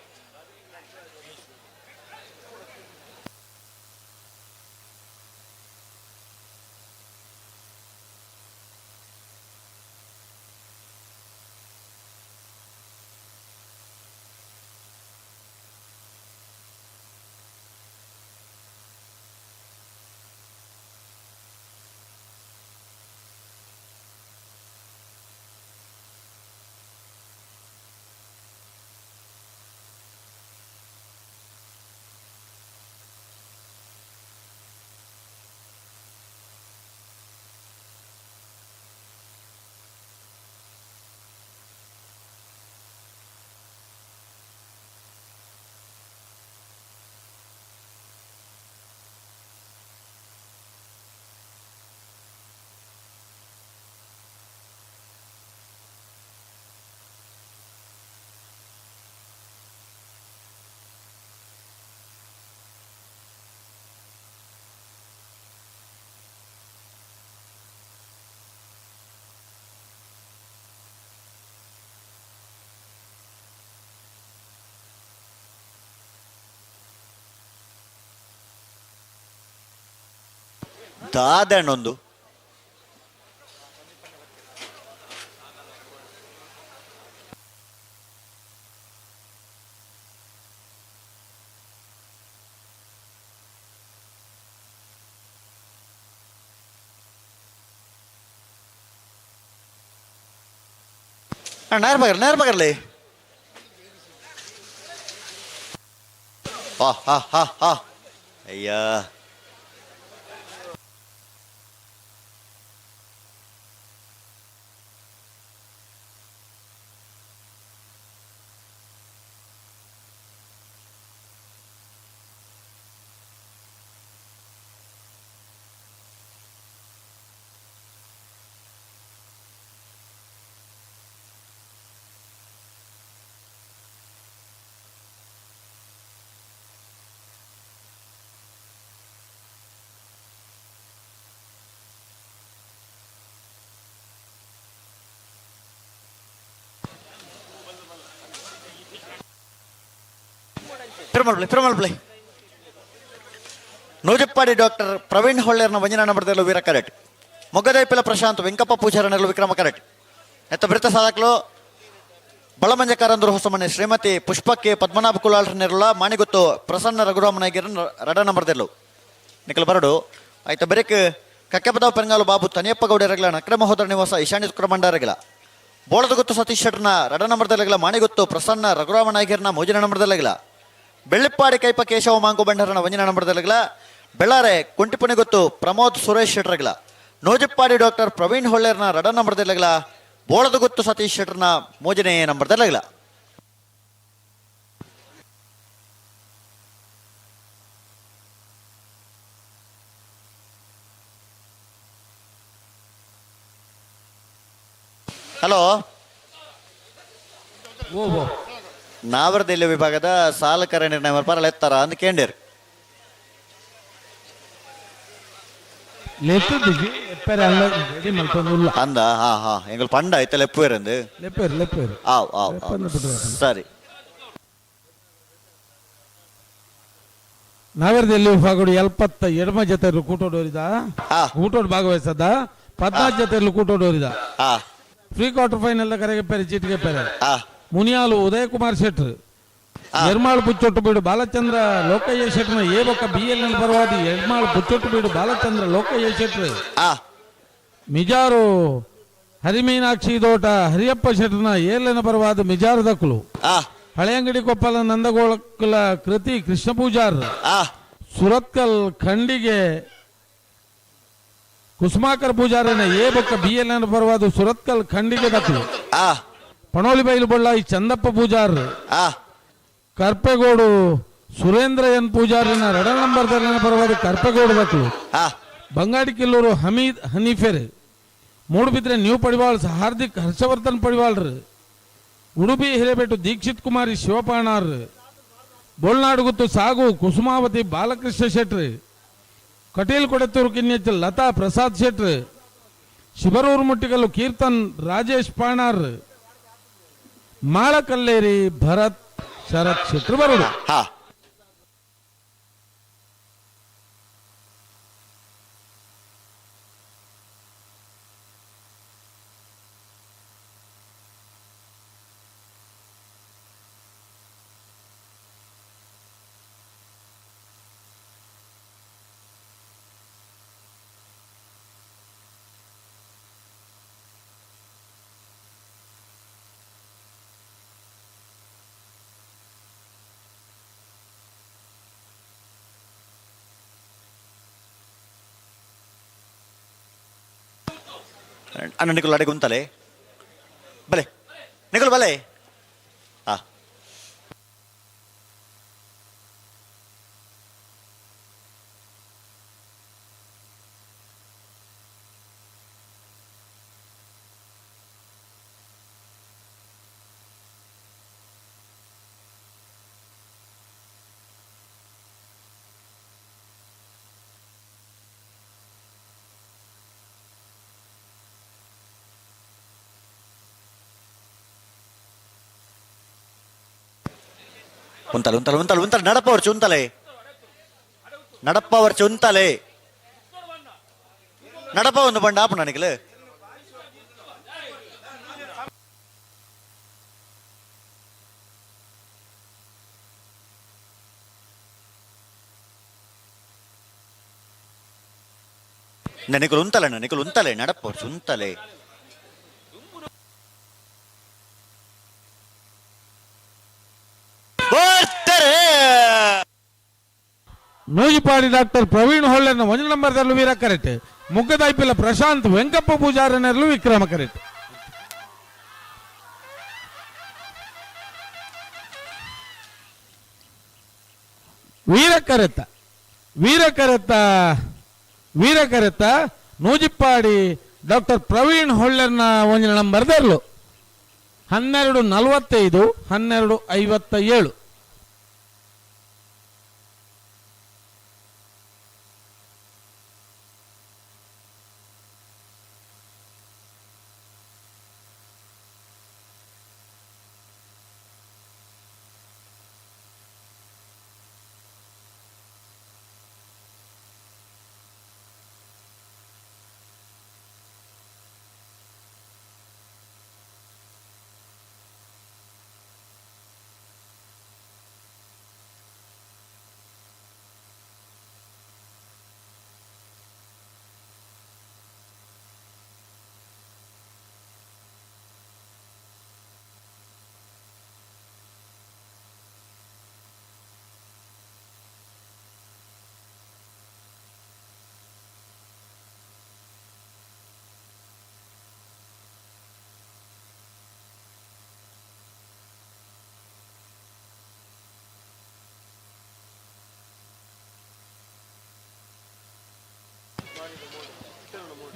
S6: ದಾದಣ್ಣೊಂದು ನೇರ ಬಗರ್ ನೇರ ಬಗರ್ಲಿ. ಹಾ ಹಾ ಹಾ ಹಾ ಅಯ್ಯ ತಿರುಮಲ್ ನೂಜಪ್ಪಾಡಿ ಡಾಕ್ಟರ್ ಪ್ರವೀಣ್ ಹೊಳ್ಳೇರ್ನ ವಂಜನ ನಂಬರ್ದಲ್ಲೂ ವೀರ ಕರೆಟ್ ಮೊಗದೈಪಿಲ ಪ್ರಶಾಂತ್ ವೆಂಕಪ್ಪ ಪೂಜಾರನಲ್ಲೂ ವಿಕ್ರಮ ಕರೆಟ್ ಎತ್ತ ವೃತ್ತ ಸಾಧಕಲು ಬಳಮಂಜಕಾರಂದರು ಹೊಸಮನೆ ಶ್ರೀಮತಿ ಪುಷ್ಪಕ್ಕೆ ಪದ್ಮನಾಭ ಕುಲಾಲ್ರನಿರಲ್ಲ ಮಾಣಿಗುತ್ತು ಪ್ರಸನ್ನ ರಘುರಾಮನಾಗಿರ ರಡ ನಂಬರ್ದೆಲ್ಲು ನಿಖಲ್ ಬರಡು ಆಯ್ತ ಬೆರಕ್ ಕಕ್ಕೆಪದಾವ್ ಪೆರಂಗಾಲು ಬಾಬು ತನಿಯಪ್ಪ ಗೌಡರಗಲ ನಕ್ರ ಮಹೋದರ ನಿವಾಸ ಈಶಾನ್ಯ ಶುಕ್ರಮಂಡರಗಲ ಬೋಳದಗುತ್ತು ಸತೀಶ್ ಶೆಟ್ಟರ್ನ ರಡ ನಂಬರ್ದಲ್ಲಗಲ ಮಾಣಿಗುತ್ತು ಪ್ರಸನ್ನ ರಘುರಾಮ ನಾಯಕರ್ನ ಮೋಜಿನ ನಂಬರ್ದಲ್ಲಗಲ Bellippady Kaipa Keshava Monk ಬಂಡರನ ವಂಜನ ನಂಬರ್ದಲ್ಲಗಲ Bellare ಕುಂಟಿಪುಣಿಗುತ್ತು Pramod Suresh ಶೆಟ್ಟರ್ಗಲ ನೋಜಿಪ್ಪಾಡಿ doctor Praveen ಹೊಳ್ಳೇರ್ನ ರಡ ನಂಬರ್ದಲ್ಲಗಲ ಬೋಳದಗುತ್ತು Satish ಶೆಟ್ಟರ್ನ ಮೋಜನೆ ನಂಬರ್ದಲ್ಲಗಲ. Hello, ನಾವರದಿಲ್ಲ ವಿಭಾಗದ ಸಾಲಕರ ನಿರ್ಣಯ ಪರಲ್ಲ ಎತ್ತಾರ ಅಂತ ಕೇಂಡಿರ್ ಅಂದ. ಹಾ ಹಾ ಎಂಗಳು ಪಂಡ ಆಯ್ತ ಲೆಪ್ಪುವೇರಂದು ಆವ್ ಆವ್ ಸರಿ.
S14: ನಾವರದಲ್ಲಿ ವಿಭಾಗಡು 72 ಜೊತೆ ಕೂಟೋಡೋರಿದ ಕೂಟೋಡ್ ಭಾಗವಹಿಸದ 14 ಜೊತೆ ಕೂಟೋಡೋರಿದ ಪ್ರೀ ಕ್ವಾರ್ಟರ್ ಫೈನಲ್ ಕರೆಗೆ ಪೇರೆ ಚೀಟಿಗೆ ಪೇರೆ ಮುನಿಯಾಲು ಉದಯ ಕುಮಾರ್ ಶೆಟ್ರು ಎರ್ಮಾಳು ಬುಚ್ಚೊಟ್ಟು ಬೀಡು ಬಾಲಚಂದ್ರ ಲೋಕಯ್ಯ ಶೆಟ್ರನ ಎ ಬೊಕ್ಕ ಬಿ ಎಲ್ ನಲ್ಲಿ ಬರುವಾದಿ ಎರ್ಮಾಳು ಬುಚ್ಚೊಟ್ಟು ಬೀಡು ಬಾಲಚಂದ್ರ ಲೋಕಯ್ಯ ಶೆಟ್ರು ಮಿಜಾರು ಹರಿಮೀನಾಕ್ಷಿ ದೋಟ ಹರಿಯಪ್ಪ ಶೆಟ್ರನ ಏಲನ ಬರುವಾದ ಮಿಜಾರು ದಕ್ಕಲು ಹಳೆಯಂಗಡಿ ಕೊಪ್ಪಲ ನಂದಗೋಳಕುಲ ಕೃತಿ ಕೃಷ್ಣ ಪೂಜಾರ್ ಸುರತ್ಕಲ್ ಖಂಡಿಗೆ ಕುಸುಮಾಕರ್ ಪೂಜಾರನ ಎ ಬೊಕ್ಕ ಬಿ ಎಲ್ ಎನ್ ಪರವಾದ ಸುರತ್ಕಲ್ ಖಂಡಿಗೆ ದಕ್ಕಲು ಪಣೋಲಿ ಬೈಲು ಬಳ್ಳಾಯಿ ಚಂದಪ್ಪ ಪೂಜಾರ್ ಕರ್ಪೆಗೋಡು ಸುರೇಂದ್ರ ಎನ್ ಪೂಜಾರಿನ ರಡ ನಂಬರ್ ದರ್ಲಿನ ಪರವಾದ ಕರ್ಪೆಗೋಡು ದಕ್ಕಲು ಬಂಗಾಡಿ ಕಿಲ್ಲೂರು ಹಮೀದ್ ಹನೀಫೆರ್ ಮೂಡುಬಿದ್ರೆ ನ್ಯೂ ಪಡಿವಾಳ್ ಹಾರ್ದಿಕ್ ಹರ್ಷವರ್ಧನ್ ಪಡಿವಾಳ್ರು ಉಡುಪಿ ಹಿರೇಬೆಟ್ಟು ದೀಕ್ಷಿತ್ ಕುಮಾರಿ ಶಿವಪಾಣಾರ್ ಬೋಳ್ನಾಡುಗುತ್ತು ಸಾಗು ಕುಸುಮಾವತಿ ಬಾಲಕೃಷ್ಣ ಶೆಟ್ರು ಕಟೀಲ್ ಕೊಡೆತ್ತೂರು ಕಿನ್ನೆಚ್ಚಲ್ ಲತಾ ಪ್ರಸಾದ್ ಶೆಟ್ರು ಶಿಬರೂರು ಮುಟ್ಟಿಗಲ್ಲು ಕೀರ್ತನ್ ರಾಜೇಶ್ ಪಾಣಾರ್ ಮಾಳಕಲ್ಲೇರಿ ಭರತ್ ಶರತ್ ಶೆಟ್ರು ಬರೋಡು.
S6: ಅಣ್ಣ ನಿಕುಲ್ ಅಡೆಗೆ ಉಂತಲೆ ಬಲೆ ನಿಕುಲ್ ಬಲೆ ಹಾ ಉಂತಲೆ ಉಂತಲೆ ಉಂತಲೆ ಉಂತಲೆ ನಡಪ್ಪ ವರ್ಚು ಉಂತಲೆ ನಡಪ್ಪ ವರ್ಚು ಉಂತಲೆ ನಡಪ್ಪ ಒಂದು ಬಂಡ ಆಪು ನನಗೆ ನಿಕುಲು ಉಂತಲೆ ನಿಕುಲು ಉಂತಲೆ ನಡಪ್ಪ ವರ್ಚು ಉಂತಲೆ
S14: ನೂಜಿಪಾಡಿ ಡಾಕ್ಟರ್ ಪ್ರವೀಣ್ ಹೊಳ್ಳೆನ ಒಂದು ನಂಬರ್ ದಲ್ಲೂ ವೀರ ಕರೆಕ್ಟ್ ಮುಗ್ಗದಾಯ್ಪಿಲ್ಲ ಪ್ರಶಾಂತ್ ವೆಂಕಪ್ಪ ಪೂಜಾರನೆರಲು ವಿಕ್ರಮ ಕರೆಕ್ಟ್. ವೀರ ಕರೆತ ವೀರ ಕರೆತ ವೀರ ಕರೆತ ನೂಜಿಪ್ಪಾಡಿ ಡಾಕ್ಟರ್ ಪ್ರವೀಣ್ ಹೊಳ್ಳೆನ ಒಂದು ನಂಬರ್ ದರ್ಲು 12:45 12:57.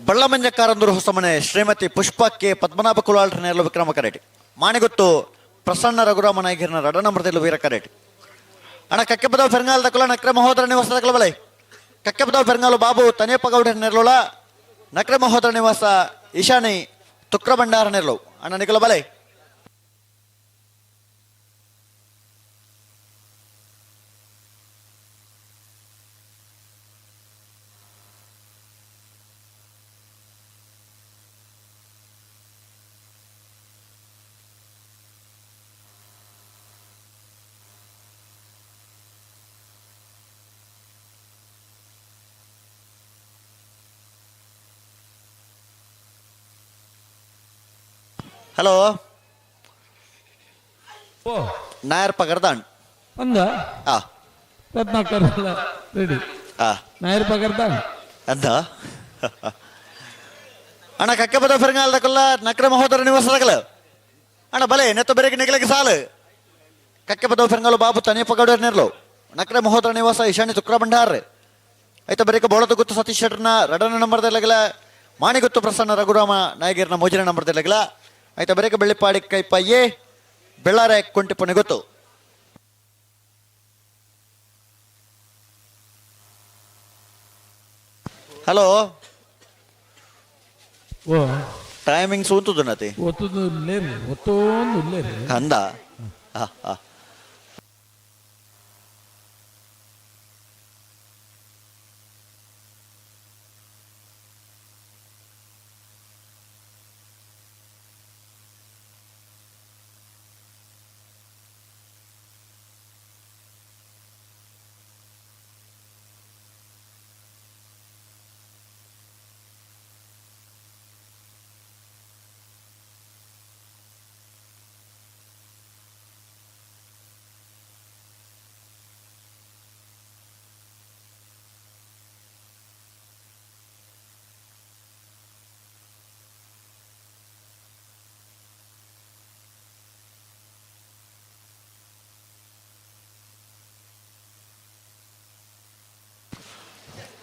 S6: ಬಳ್ಳಮಂಜಕ್ಕಾರಂದೂರು ಹೊಸಮನೆ ಶ್ರೀಮತಿ ಪುಷ್ಪ ಕೆ ಪದ್ಮನಾಭ ಕುಲಾಲ್ರ ನೇರಲು ವಿಕ್ರಮ ಕರೇಟಿ ಮಾಣಿಗೊತ್ತು ಪ್ರಸನ್ನ ರಘುರಾಮ ನಾಯಕರನ ರಡನ ಮೃದಿಲು ವೀರ ಕರೇಟಿ ಅಣ್ಣ ಕಕ್ಕೆಪದವ್ ಫೆರ್ಗಾಲ್ ದಕುಲ ನಕ್ರೆ ಮಹೋದರ ನಿವಾಸ ದಕಲ ಬಲೈ ಕಕ್ಕೆಪದವ್ ಫೆರ್ಗಾಲು ಬಾಬು ತನೇಪ ಗೌಡರ ನೆರಲುಳ ನಕ್ರೆ ಮಹೋದರ ನಿವಾಸ ಈಶಾನಿ ತುಕ್ರ ಭಂಡಾರ ನೆರಲು ಅಣ್ಣ ನಿಕಲ ಬಲೈ. ಹಲೋ. ನಾಯರ್ ಪಗರ್ದಾಂಡ್.
S14: ಅಂದ?
S6: ಆ.
S14: ರತ್ನಾಕರ್ ರೆಡಿ.
S6: ಆ.
S14: ನಾಯರ್ ಪಗರ್ದಾಂಡ್.
S6: ಅಂದ ಅಣ್ಣ ಕಕ್ಕೆಪದ ಫೆರಂಗಾಲದಕಲ್ಲ ನಕ್ರ ಮಹೋದರ ನಿವಾಸದಕಲ ಅಣ್ಣ ಬಲೆ ನೆತ್ತ ಬೆರಗಿ ನಿಗಲಕ್ಕೆ ಸಾಲು ಕಕ್ಕೆಪದ ಫೆರಂಗಾಲು ಬಾಬು ತನಿ ಪಗಡ ನೆರ್ಲು ನಕ್ರ ಮಹೋದರ ನಿವಾಸ ಈಶಾನ್ಯ ತುಕ್ರ ಭಂಡಾರ್ ಐತ ಬರೇಕ ಬೋಳದ ಗುತ್ತು ಸತೀಶ್ ಶೆಟ್ಟರ್ನ ರಡನ ನಂಬರ್ದಲ್ಲಗಲ ಮಾಣಿಗುತ್ತು ಪ್ರಸನ್ನ ರಘುರಾಮ ನಾಯಗಿರ್ನ ಮೋಜಿನ ನಂಬರ್ದಲ್ಲಗಲ ಐತ ಬರೇಕ ಬೆಳ್ಳಿಪಾಡಿ ಕೈಪಯ್ಯೆ ಬೆಳ್ಳಾರೆ ಕೊಂಟಿಪುಣಿ ಗೊತ್ತು. ಹಲೋ.
S14: ಓ.
S6: ಟೈಮಿಂಗ್ಸ್ ಊತುದು ನತಿ.
S14: ಒತ್ತುದು ಲೇರಿ ಒತ್ತೊಂದು ಲೇರಿ.
S6: ಅಂದ ಹಾ ಹಾ.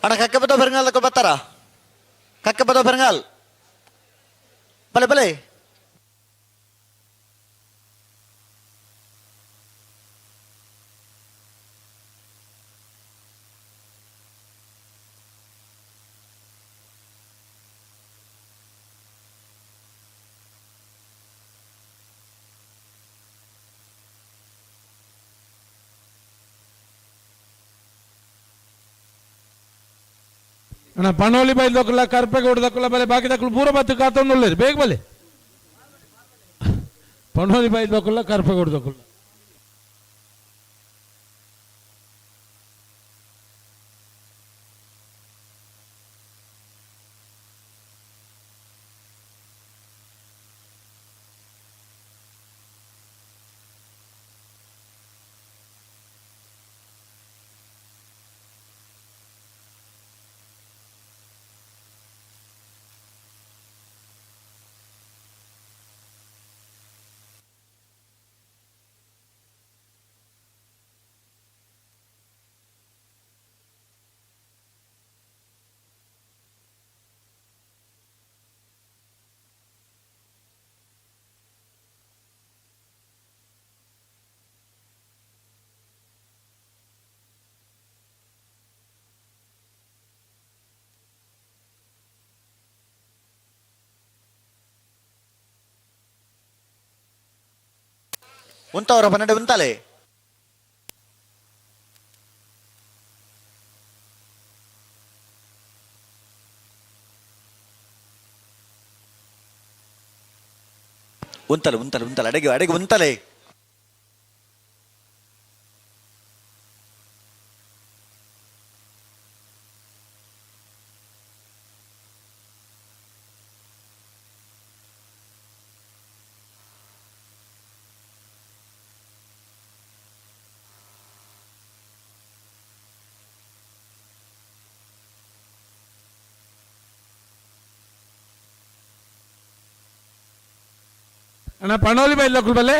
S6: ಅಣ್ಣ ಕಕ್ಕೆಪದ ಫೆರಂಗಾಲ್ ಬರ್ತಾರ? ಕಕ್ಕೆಪದ ಫೆರಂಗಾಲ್ ಬಲೆ ಬಲೆ.
S14: ಅಣ್ಣ ಪಣೋಲಿ ಬೈಲ್ ದಕ್ಕುಲ್ಲ ಕರ್ಪೆಗೌಡ ದಕ್ಕುಲ್ಲ ಬಲೆ ಬಾಕಿ ದಕ್ಕುಲು ಪೂರ ಬತ್ತು ಕಾತೊಂದುಲ್ಲೇರು ಬೇಗ ಬಲೆ ಪಣೋಲಿ ಬೈಲ್ ದಕ್ಕುಲ್ಲ ಕರ್ಪೆಗೌಡ ದಕ್ಕುಲ್ಲ.
S6: ಉಂತವರ 12 ಉಂತಾಲೆ. ಉಂತಲೆ ಉಂತಲೆ ಉಂತಲೆ ಅಡೆಗೆ ಅಡೆಗೆ ಉಂತಲೆ.
S14: ಅಣ್ಣ ಪಣೋಲಿ ಬೈಲ್ ದಕ್ಕುಲು ಬಲೆ.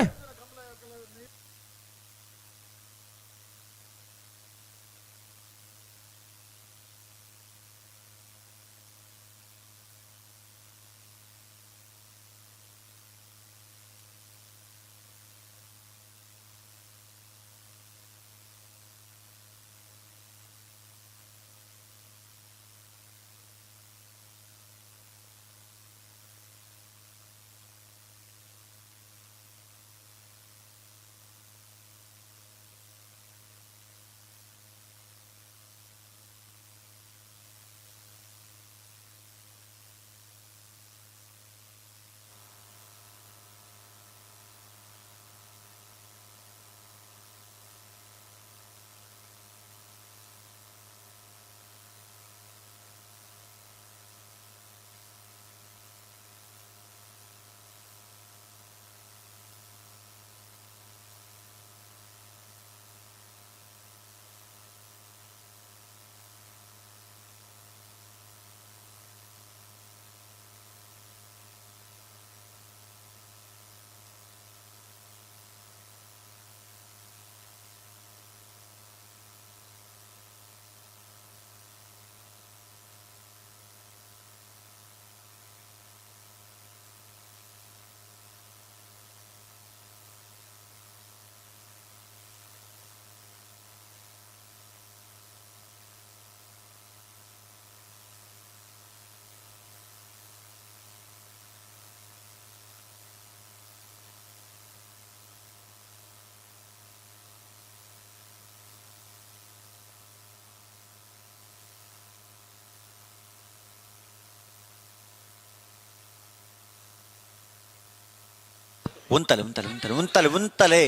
S6: ಉಂತಲೆ ಉಂತಲೆ ಉಂತಲೆ ಉಂತಲೆ ಉಂತಲೆ.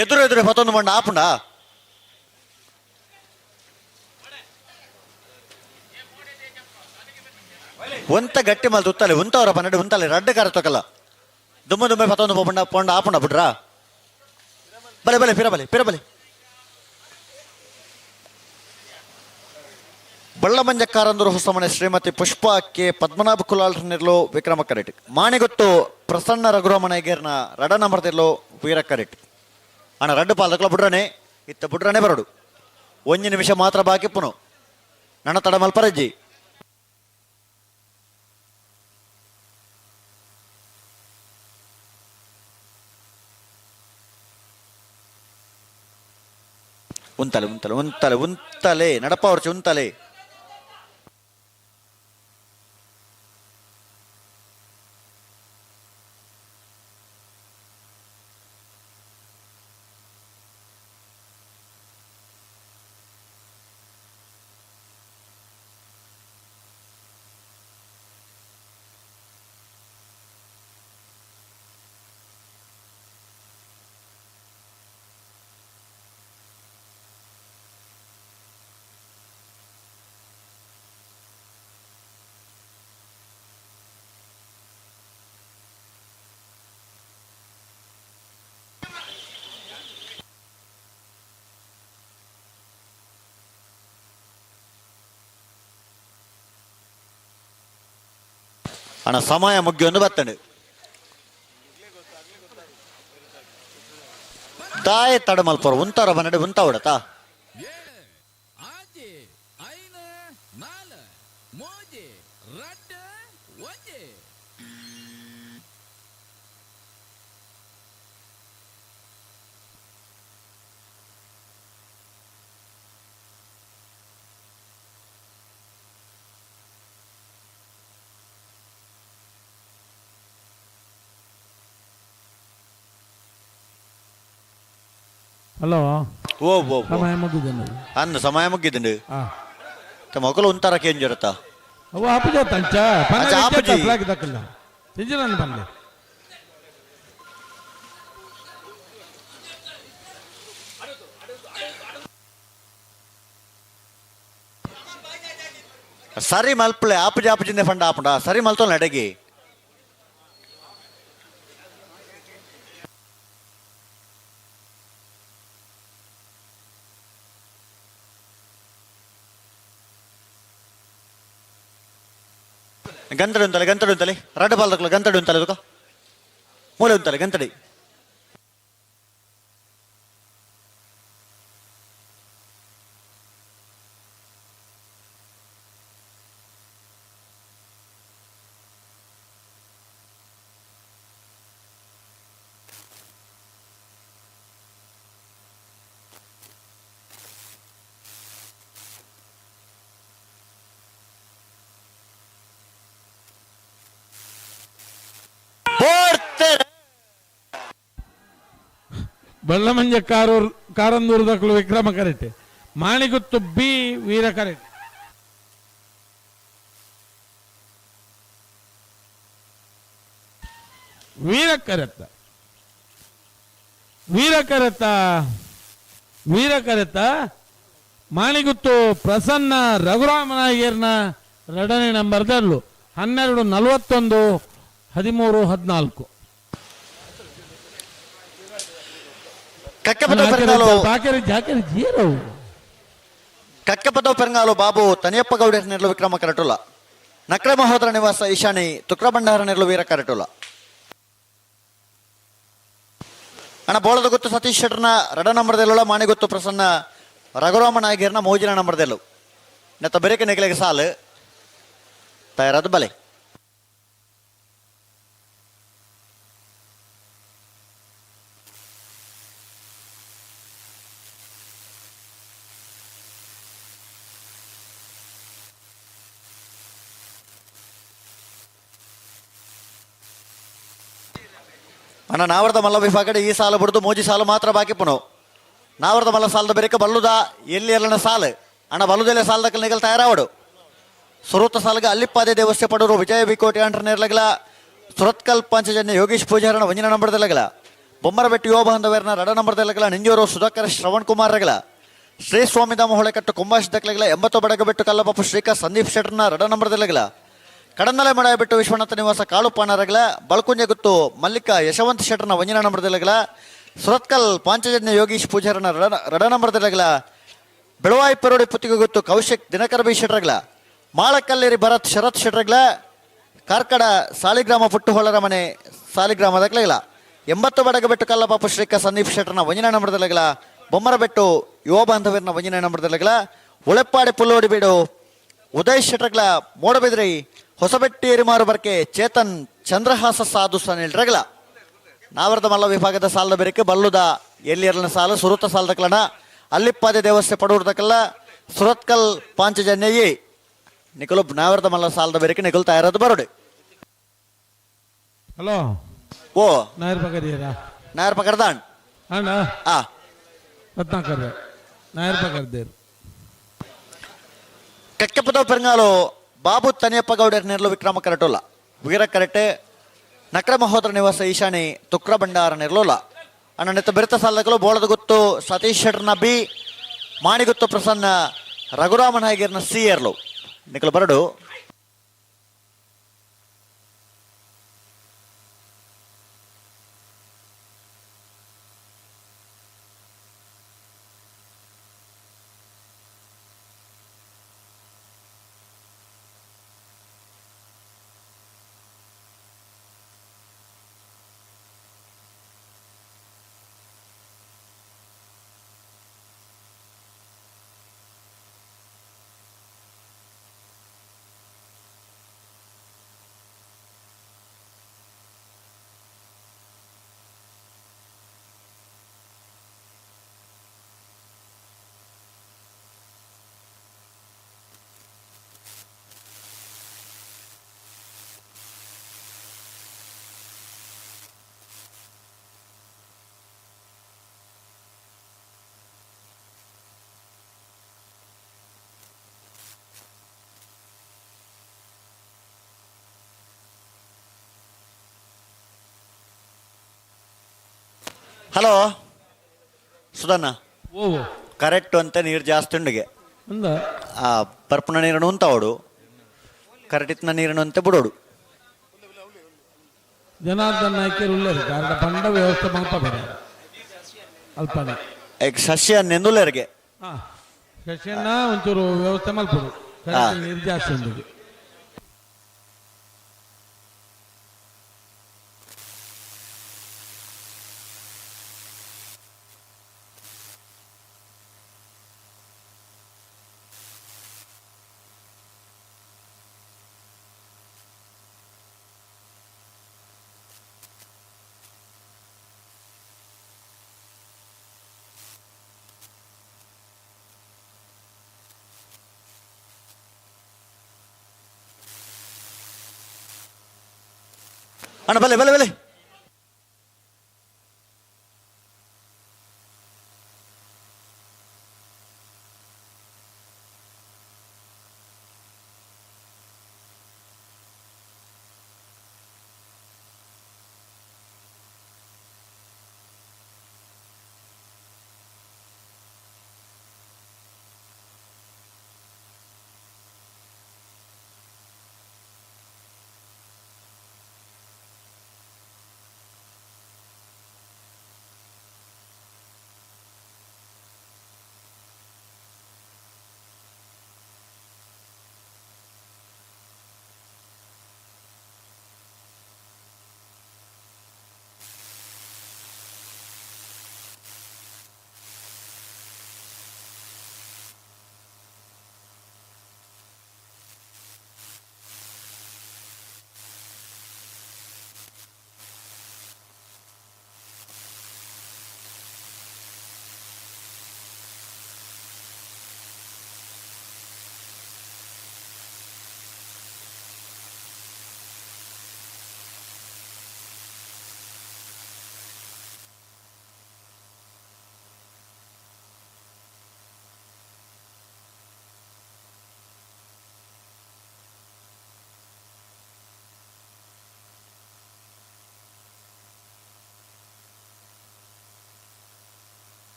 S6: ಎದುರು ಎದುರು ಪತ್ತೊಂದು ಮಂಡ ಆಪುಂಡ ಒಂತ ಗಟ್ಟಿ ಮಲ್ತು ಉತ್ತಲೆ ಉಂತವರ ಪನ್ನಡು ಉಂತಲೆ ರಡ್ಡು ಕಾರ ತೊಕಲ್ಲ ದುಮ್ಮ ದುಮ್ಮೆ ಪತ್ತೊಂದು ಪೋಂಡ ಪೋಂಡ ಆಪುಂಡ ಬಿಡ್ರಾ ಬಲೆ ಬಲೆ ಪಿರ ಬಲೆ ಪಿರ ಬಲೆ. ಬಳ್ಳಮಂಜಕ್ಕಾರಂದರು ಹೊಸಮನೆ ಶ್ರೀಮತಿ ಪುಷ್ಪ ಕೆ ಪದ್ಮನಾಭ ಕುಲಾಲ್ ನಿರ್ಲು ವಿಕ್ರಮ ಕರೆಟ್. ಮಾಣಿಗೊತ್ತು ಪ್ರಸನ್ನ ರಘುರಾಮನಾಯಗರ್ನ ರಡ ನಂಬರ್ದಿರ್ಲು ವೀರ ಕರೆಟ್. ಅಣ್ಣ ರಡ್ಡು ಪಾಲ್ದಕ್ಲ ಬುಡ್ರನೆ ಇತ್ತ ಬುಡ್ರನೆ ಬರಡು. ಒಂಜಿ ನಿಮಿಷ ಮಾತ್ರ ಬಾಕಿ ಪುನು ನನ್ನ ತಡ ಮಲ್ಪರಜ್ಜಿ. ಉಂತಲೆ ಉಂತಲೆ ಉಂತಲೆ ಉಂತಲೆ ನಡಪ ಅವ್ರಚಿ ಉಂತಲೆ. ಅಣ್ಣ ಸಮಯ ಮುಗಿಯೊಂದು ಬತ್ತಂಡು ದಾಯ ತಡ ಮಲ್ಪರು ಉಂತಾರ ಬನ್ನಡೆ ಉಂತ ಹೊಡತಾ.
S14: ಹಲೋ
S6: ಓ ಓ
S14: ಸಮಯ ಮುಗಿದುಂಡು
S6: ಅಂದು ಸಮಯ ಮುಗಿದುಂಡು ಮಕ್ಕಳು ಉಂತಾರ ಕೇಂಜರತ್ತ
S14: ಅವು ಆಪುಜ ತಂಚ
S6: ಆಪುಜಿ.
S14: ಫ್ಲಾಗ್ ದಕ್ಕಲ್ಲ ತಿಂಜಿನನ್ ಬಂದೆ.
S6: ಸರಿ ಮಲ್ಪಲೆ ಆಪುಜಿ ಆಪುಜಿಂದ ಫಂಡ ಆಪುಂಡ ಸರಿ ಮಲ್ತೋ ನಡಗಿ. ಗಂತಡಿ ಉಂತಲೆ ಗಂತಡಿ ಉಂತಲೆ ರಡ್ಡು ಬಾಲ್ದಕ್ಲ ಗಂತಡಿ ಉಂತಲೆ ತುಕ ಮೂಲೆ ಉಂತಲೆ ಗಂತಡಿ.
S14: ಬಳ್ಳಮಂಜ ಕಾರೂರ್ ಕಾರಂದೂರು ದಕ್ಕಲು ವಿಕ್ರಮ ಕರೆಟೆ ಮಾಣಿಗುತ್ತು ಬಿ ವೀರ ಕರೆಟೆ. ವೀರ ಕರೆತ ವೀರ ಕರೆತ ವೀರ ಕರೆತ ಮಾಣಿಗುತ್ತು ಪ್ರಸನ್ನ ರಘುರಾಮನಾಯರ್ನ ಎರಡನೇ ನಂಬರ್ ದಲ್ಲು 12 41 13 14.
S6: ಕಕ್ಕೆಪದವು ಪೆರಂಗಾಲು ಬಾಬು ತನಿಯಪ್ಪ ಗೌಡರ ನೆರಳು ವಿಕ್ರಮ ಕರಟುಲ. ನಕ್ರೆ ಮಹೋದರ ನಿವಾಸ ಈಶಾನಿ ತುಕ್ರ ಭಂಡಾರ ನೆರಳು ವೀರ ಕರಟುಲ. ಅಣ್ಣ ಬೋಳದ ಗೊತ್ತು ಸತೀಶ್ ಶೆಟ್ಟರ್ನ ರಡ ನಂಬರ್ದೆಲ್ಲುಳ ಮಾಣಿಗೊತ್ತು ಪ್ರಸನ್ನ ರಘುರಾಮ ನಾಯಕರ್ನ ಮೋಜಿನ ನಂಬರ್ದೆಲ್ಲು ನೆತ್ತ ಬೆರಕೆ ನೆಗಲಿಗೆ ಸಾಲು ತಯಾರಾದ ಬಲೆ. ಅಣ್ಣ ನಾವರ್ದ ಮಲ್ಲ ವಿಭಾಗಡೆ ಈ ಸಾಲು ಬಿಡ್ದು ಮೂಜಿ ಸಾಲು ಮಾತ್ರ ಬಾಕಿ ಪುನವು ನಾವರ್ದ ಮಲ್ಲ ಸಾಲದ ಬೆರಿಕ ಬಲ್ಲುದ ಎಲ್ಲಿ ಎಲ್ಲನ ಸಾಲು ಅಣ್ಣ ಬಲ್ಲುದೆಲ್ಲ ಸಾಲದ ನಿಗಲ್ ತಯಾರಾವಡು ಸುರೂತ ಸಾಲಗ ಅಲ್ಲಿಪ್ಪಾದೆ ದೇವಸ್ಥೆ ಪಡೂರು ವಿಜಯ ಬಿಕೋಟಿ ಅಂಟ್ರ ನೇರ್ಲಗಲ ಸುರತ್ಕಲ್ ಪಂಚಜನ್ಯ ಯೋಗೀಶ್ ಪೂಜಾರಣ ಒಂಜಿನ ನಂಬರ್ದಲ್ಲಗಲ ಬೊಮ್ಮರಬೆಟ್ಟು ಯುವ ಬಾಂಧವರನ ರಡ ನಂಬರ್ದಲ್ಲಗಲ ನಿಂಜೂರು ಸುಧಾಕರ್ ಶ್ರವಣ್ ಕುಮಾರ್ ರಗಲ ಶ್ರೀ ಸ್ವಾಮಿಧಾಮ ಹೊಳೆಕಟ್ಟು ಕುಂಬಾಶ್ ದಕ್ಲಗಲ 80 ಬಡಗಬೆಟ್ಟು ಕಲ್ಲಬಾಪು ಶ್ರೀಕಾ ಸಂದೀಪ್ ಶೆಟ್ಟರ್ನ ರಡ ನಂಬರ್ದಲ್ಲಗಲ ಕಡನ್ನಲೆ ಮಡಯಬೆಟ್ಟು ವಿಶ್ವನಾಥ ನಿವಾಸ ಕಾಳುಪಾಣ ರಗಲ ಬಳ್ಕುಂಜೆ ಗುತ್ತು ಮಲ್ಲಿಕ ಯಶವಂತ ಶೆಟ್ಟರ್ನ ಒಂಜಿನ ನಂಬರ್ದಲ್ಲಗಲ ಸುರತ್ಕಲ್ ಪಾಂಚಜನ್ಯ ಯೋಗೀಶ್ ಪೂಜಾರನ ರಡ ನಂಬರ್ದಲ್ಲಗಲ ಬೆಳವಾಯಿ ಪರೋಡಿ ಪುತ್ತಿಗೆ ಗುತ್ತು ಕೌಶಿಕ್ ದಿನಕರ ಬಿ ಶೆಟ್ರಗಲ ಮಾಳಕಲ್ಲೇರಿ ಭರತ್ ಶರತ್ ಶೆಟ್ರಗಲ ಕಾರ್ಕಡ ಸಾಲಿಗ್ರಾಮ ಪುಟ್ಟುಹೊಳರ ಮನೆ ಸಾಲಿಗ್ರಾಮದಗ್ಲಗಲ 80 ಬಡಗಬೆಟ್ಟು ಕಲ್ಲಪಾಪು ಶ್ರೀಕ ಸಂದೀಪ್ ಶೆಟ್ಟರ್ನ ಒಂಜಿನ ನಂಬರ್ದಲ್ಲಗಲ ಬೊಮ್ಮರಬೆಟ್ಟು ಯುವ ಬಾಂಧವ್ಯರ್ನ ಒಂಜಿನ ನಂಬರ್ದಲ್ಲಗಲ ಉಳೆಪ್ಪಾಡಿ ಪುಲ್ಲೋಡಿ ಬೀಡು ಉದಯ್ ಶೆಟ್ರಗಲ ಮೋಡಬಿದ್ರಿ ಹೊಸಬೆಟ್ಟಿ ಎರಿಮಾರು ಬರ್ಕೆ ಚೇತನ್ ಚಂದ್ರಹಾಸ ಸಾಧು ಸನಿಲ್ರಗಲ ನಾವರದ ಮಲ್ಲ ವಿಭಾಗದ ಸಾಲದ ಬೆರಿಕೆ ಬಲ್ಲುದ ಎಲ್ಲಿಯರ್ನ ಸಾಲು ಸುರುತ ಸಾಲದಕ್ಲನ ಅಲ್ಲಿಪ್ಪಾದೆ ದೇವಸ್ಥೆ ಪಡೂರ್ದಕ್ಕಲ್ಲ ಸುರತ್ಕಲ್ ಪಾಂಚಜನ್ಯಯಿ ನಿಕಲು ನಾವರದ ಮಲ್ಲ ಸಾಲದ ಬೆರಿಕೆ ನಿಕಲು ತಯಾರದು ಬರೋಡಿ.
S14: ಹಲೋ
S6: ಓ
S14: ನಾಯರ್ ಪಕಡಿಯರಾ?
S6: ನಾಯರ್ ಪಕಡ್ದಾಣ್
S14: ಅಣ್ಣ
S6: ಆ
S14: ರತ್ನಾಕರ್ ನಾಯರ್ ಪಕಡ್ದೇರು.
S6: ಕಕ್ಕೆಪದ ಪೆರಂಗಾಲು ಬಾಬು ತನಿಯಪ್ಪ ಗೌಡರ ನೆರಳು ವಿಕ್ರಮ ಕರಟೋಲ್ಲ ವೀರ ಕರಟೆ ನಕ್ರ ಮಹೋದರ ನಿವಾಸ ಈಶಾನಿ ತುಕ್ರ ಭಂಡಾರ ನೆರಳೋಲ್ಲ ಅಣ್ಣ ನೆತ್ತ ಬೆರೆತ ಸಾಲಗಳು ಬೋಳದ ಗುತ್ತು ಸತೀಶ್ ಶೆಟ್ಟರ್ನ ಬಿ ಮಾಣಿಗುತ್ತು ಪ್ರಸನ್ನ ರಘುರಾಮ ನಾಯಕರ್ನ ಸಿ ಎರ್ಲು ನಿಕಲು ಬರಡು. ಹಲೋ ಸುಧನ್ನ,
S14: ಓ
S6: ಕರೆಕ್ಟ್ ಅಂತ ನೀರು ಜಾಸ್ತಿ ಉಂಡಿಗೆ
S14: ಅಂದ
S6: ಆ ಪರ್ಪುನ ನೀರನ್ನು ಉಂತಾವಡು ಕರೆಕ್ಟ್ ನೀರನ್ನು ಅಂತ ಬಿಡೋಡು.
S14: ಜನಾರ್ದನ್ ನಾಯ್ಕರು ಉಳ್ಳೇರು ಕಾರಣ ಪಂಡ ವ್ಯವಸ್ಥೆ ಮಲ್ಪ ಬೇರೆ ಅಲ್ಪನೆ
S6: ಈಗ ಸಸ್ಯ ನೆಂದುಲೇರಿಗೆ
S14: ಹಾ ಸಸ್ಯನ ಒಂಚೂರು ವ್ಯವಸ್ಥೆ ಮಲ್ಪಡು ನೀರು ಜಾಸ್ತಿ ಉಂಡಿಗೆ.
S6: ಅಣ್ಣ ಬಲೆ ಬಲೆ ಬಲೆ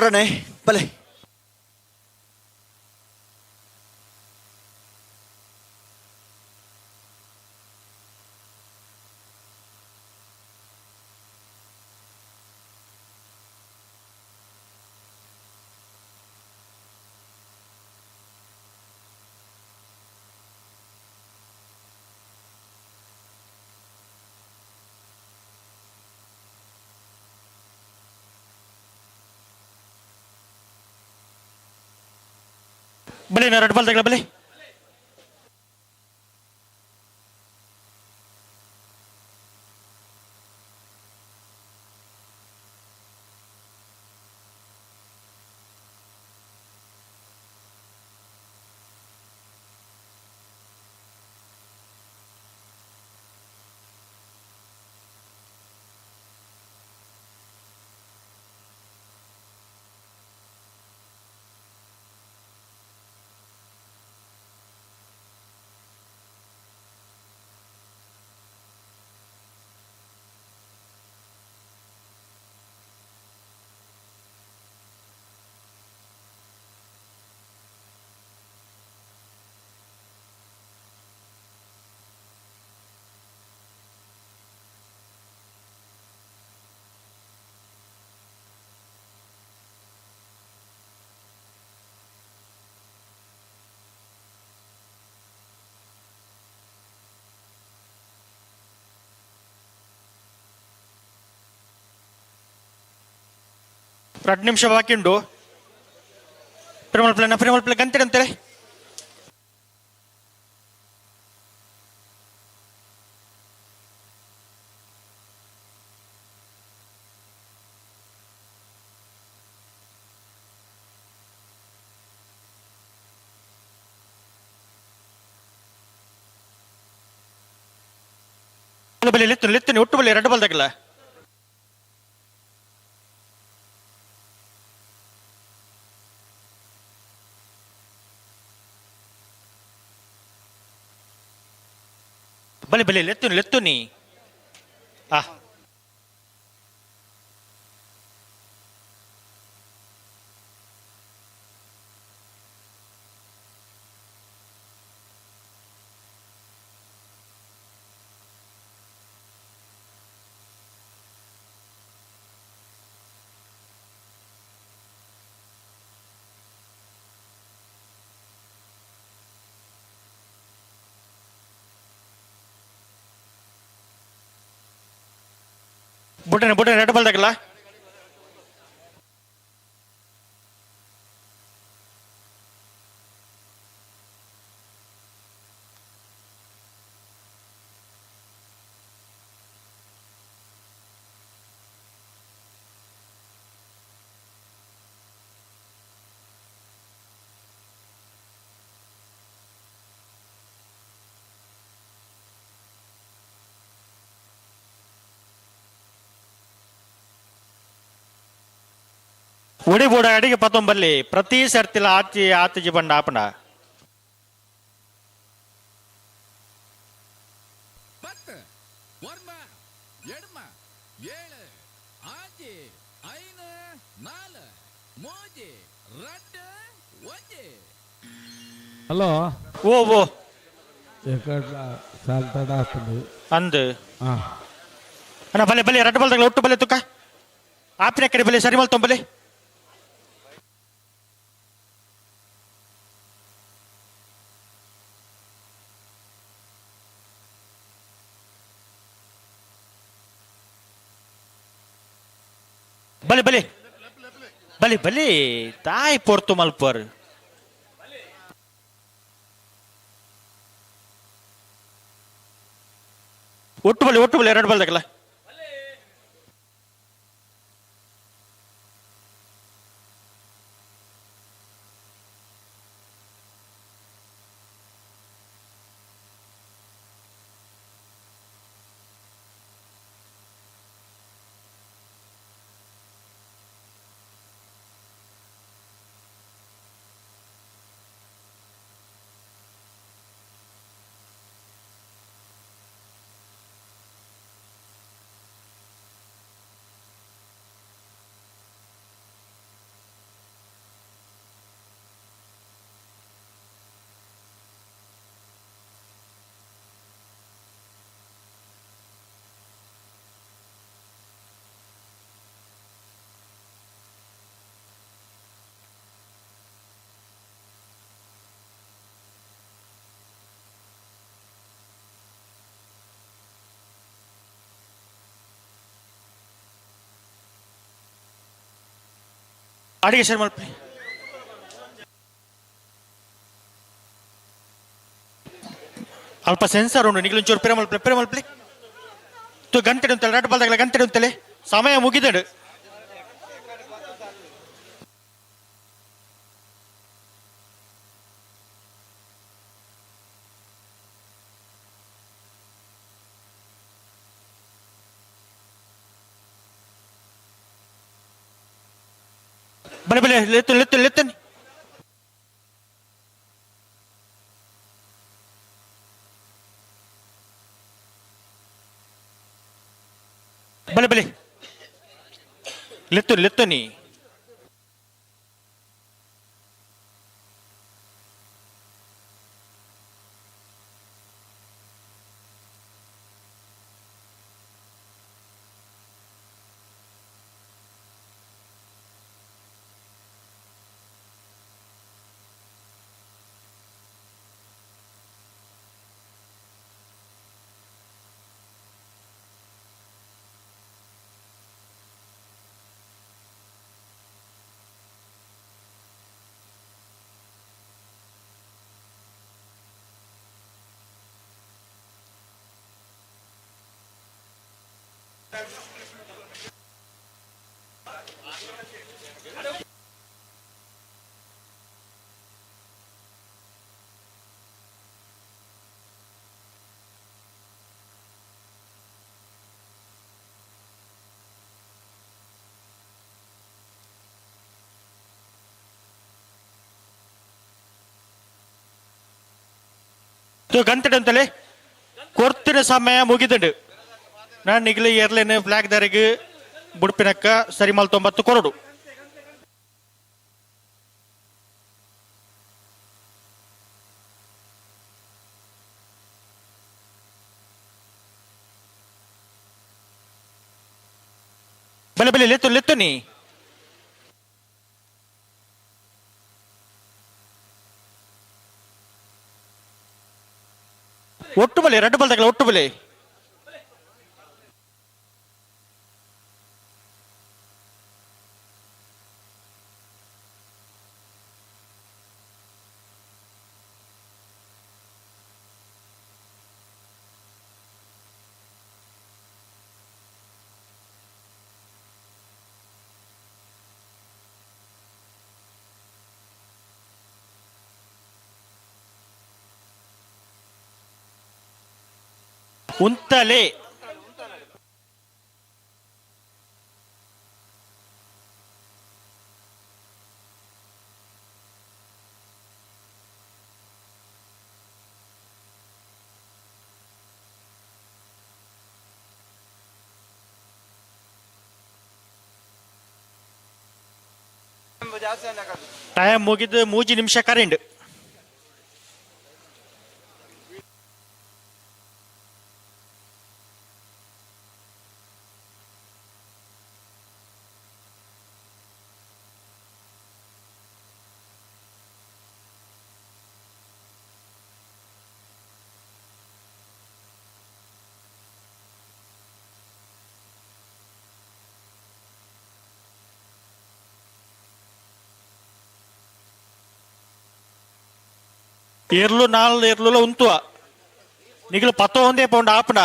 S6: ಬುಡ್ರನೆ ಬಲೆ.
S19: ಬಲಿ ಎರಡು ಬಾಲ್ ತಗಲ ಬಲಿ. 2 ನಿಮಿಷ ಬಾಕಿ ಉಂಟು. ಪ್ರಿಮಲ್ ಪ್ಲೇನ ಪ್ರಿಮಲ್ ಪ್ಲೇ ಗಂತೆ ಅಂತಾರೆ. ಬಲಿ ಲೆತ್ತು ಲೆತ್ತು ಒಟ್ಟು ಬಲಿ 2 ಬಾಲ್ ತಗಲ. ಬಲಿ ಬಲಿ ಲೆತ್ತು ಲೆತ್ತು ನೀ ಆ ಬುಟ್ಟನೆ ಬುಟ್ಟನೆ 2 ಬಾಲ್ ತಗಲ. ಒಡಿ ಬೋಡ ಅಡಿಗೆ ಪತ್ತೊಂಬಲ್ಲಿ ಪ್ರತಿ ಸರ್ತಿಲ ಆಚಿ ಆತಿಜಿ ಬಂಡ ಆಪಣ.
S21: 10 9 8 7 6 5 4 3 2 1.
S14: ಹಲೋ.
S19: ಓ ಓ
S14: ಸಾಲ್ ತಡ ಆಗ್ತದೆ
S19: ಅಂದು ಅಣ್ಣ ಬಲೆ ಬಲೆ 2 ಬಾಲ್ ತಗಲ ಒಟ್ಟು ಬಲೆ ತುಕ್ಕ ಆಪಿನ ಕಡೆ ಬಲೆ ಸರಿ ಮಲ್ ತೊಂಬಲೆ. ಬಲೆ ಬಲೆ ಬಲೆ ಬಲೆ ತಾಯಿ ಪೊರ್ತು ಮಲ್ಪರ್. ಒಟ್ಟು ಬಲೆ ಒಟ್ಟು ಬಲೆ 2 ಬಾಲ್ ತಗಲ. ಅಡಿಗೆ ಶೇರ್ ಮಲ್ಪಿ. ಅಲ್ಪ ಸೆನ್ಸರ್ ಉಂಡು, ನಿಗ್ಲು ಒಂಚೂರು ಪಿರ ಮಲ್ಪಲೆ, ಪಿರ ಮಲ್ಪಲೆ. ತು ಗಂಟೆ ಉಂತಲೆ, ರಡ್ಡು ಬಾಲ್ದಾಗಲ ಗಂಟೆ ಉಂತಲೆ. ಸಮಯ ಮುಗಿದಡು. ಬಲೆ ಬಲೆ, ಲೆತ್ತು ಲೆತ್ತು ಲೆತ್ತನಿ. ಬಲೆ ಬಲೆ, ಲೆತ್ತು ಲೆತ್ತನಿ. ಗಂಟೆ ಅಂತಲೇ ಕೊರ್ತಿನ ಸಮಯ ಮುಗಿದಂಡು. ನಾನು ನಿಗಲಿ ಏರ್ಲೈನ್ ಫ್ಲಾಗ್ ದಾರಿಗೆ ಬುಡ್ಪಿನಕ್ಕ ಸರಿಮಾಲ್ 90 ಕೊರಡು. ಬಲೆ ಬಲೆ, ಲೆತ್ತು ಲೆತ್ತು ನೀ. ಒಟ್ಟು ಬಲೆ, ರಡ್ಡು ಬಲ್ದಾಗಲ ಒಟ್ಟು ಬಲೆ. ಉಂತಲೆ. ಟೈಮ್ ಮುಗಿದು 3 ನಿಮಿಷ ಕರೆಂಡ್. ಎರ್ಲು ನಾಲ್ ಎರ್ಲುಲ ಉಂತುವ ನಿಗಲು ಪತ್ತೋ ಒಂದೇ ಪೌಂಡ್ ಆಪಣ.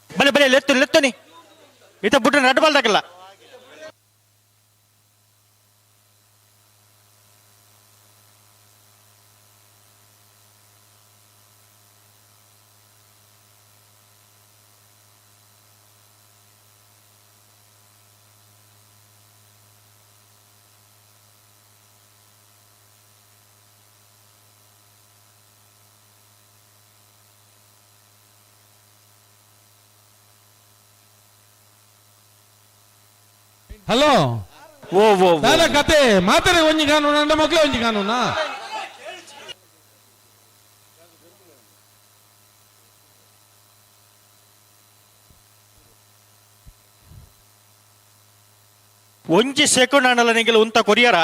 S19: ಬಲೆ ಬಲೆ, ಲೆತ್ತು ಲೆತ್ತನಿ. ಇತ ಬುಟ್ಟ ನಡ್ ಬಾಲ್ದಾಗಲ್ಲ.
S14: ಹಲೋ
S19: ಓ ಓ
S14: ದಾದ ಕತೆ ಮಾತಾರೆ ಒಂಜಿ ಕಾನೂನು ಅಂಡ ಮಕ್ಕಳೇ ಒಂಜಿ ಕಾನೂನಾ?
S19: ಒಂಜಿ ಸೆಕೆಂಡ್ ಆಂಡಲ ನಿಂಗೆಲ್ಲ ಉಂತ ಕೊರಿಯರ.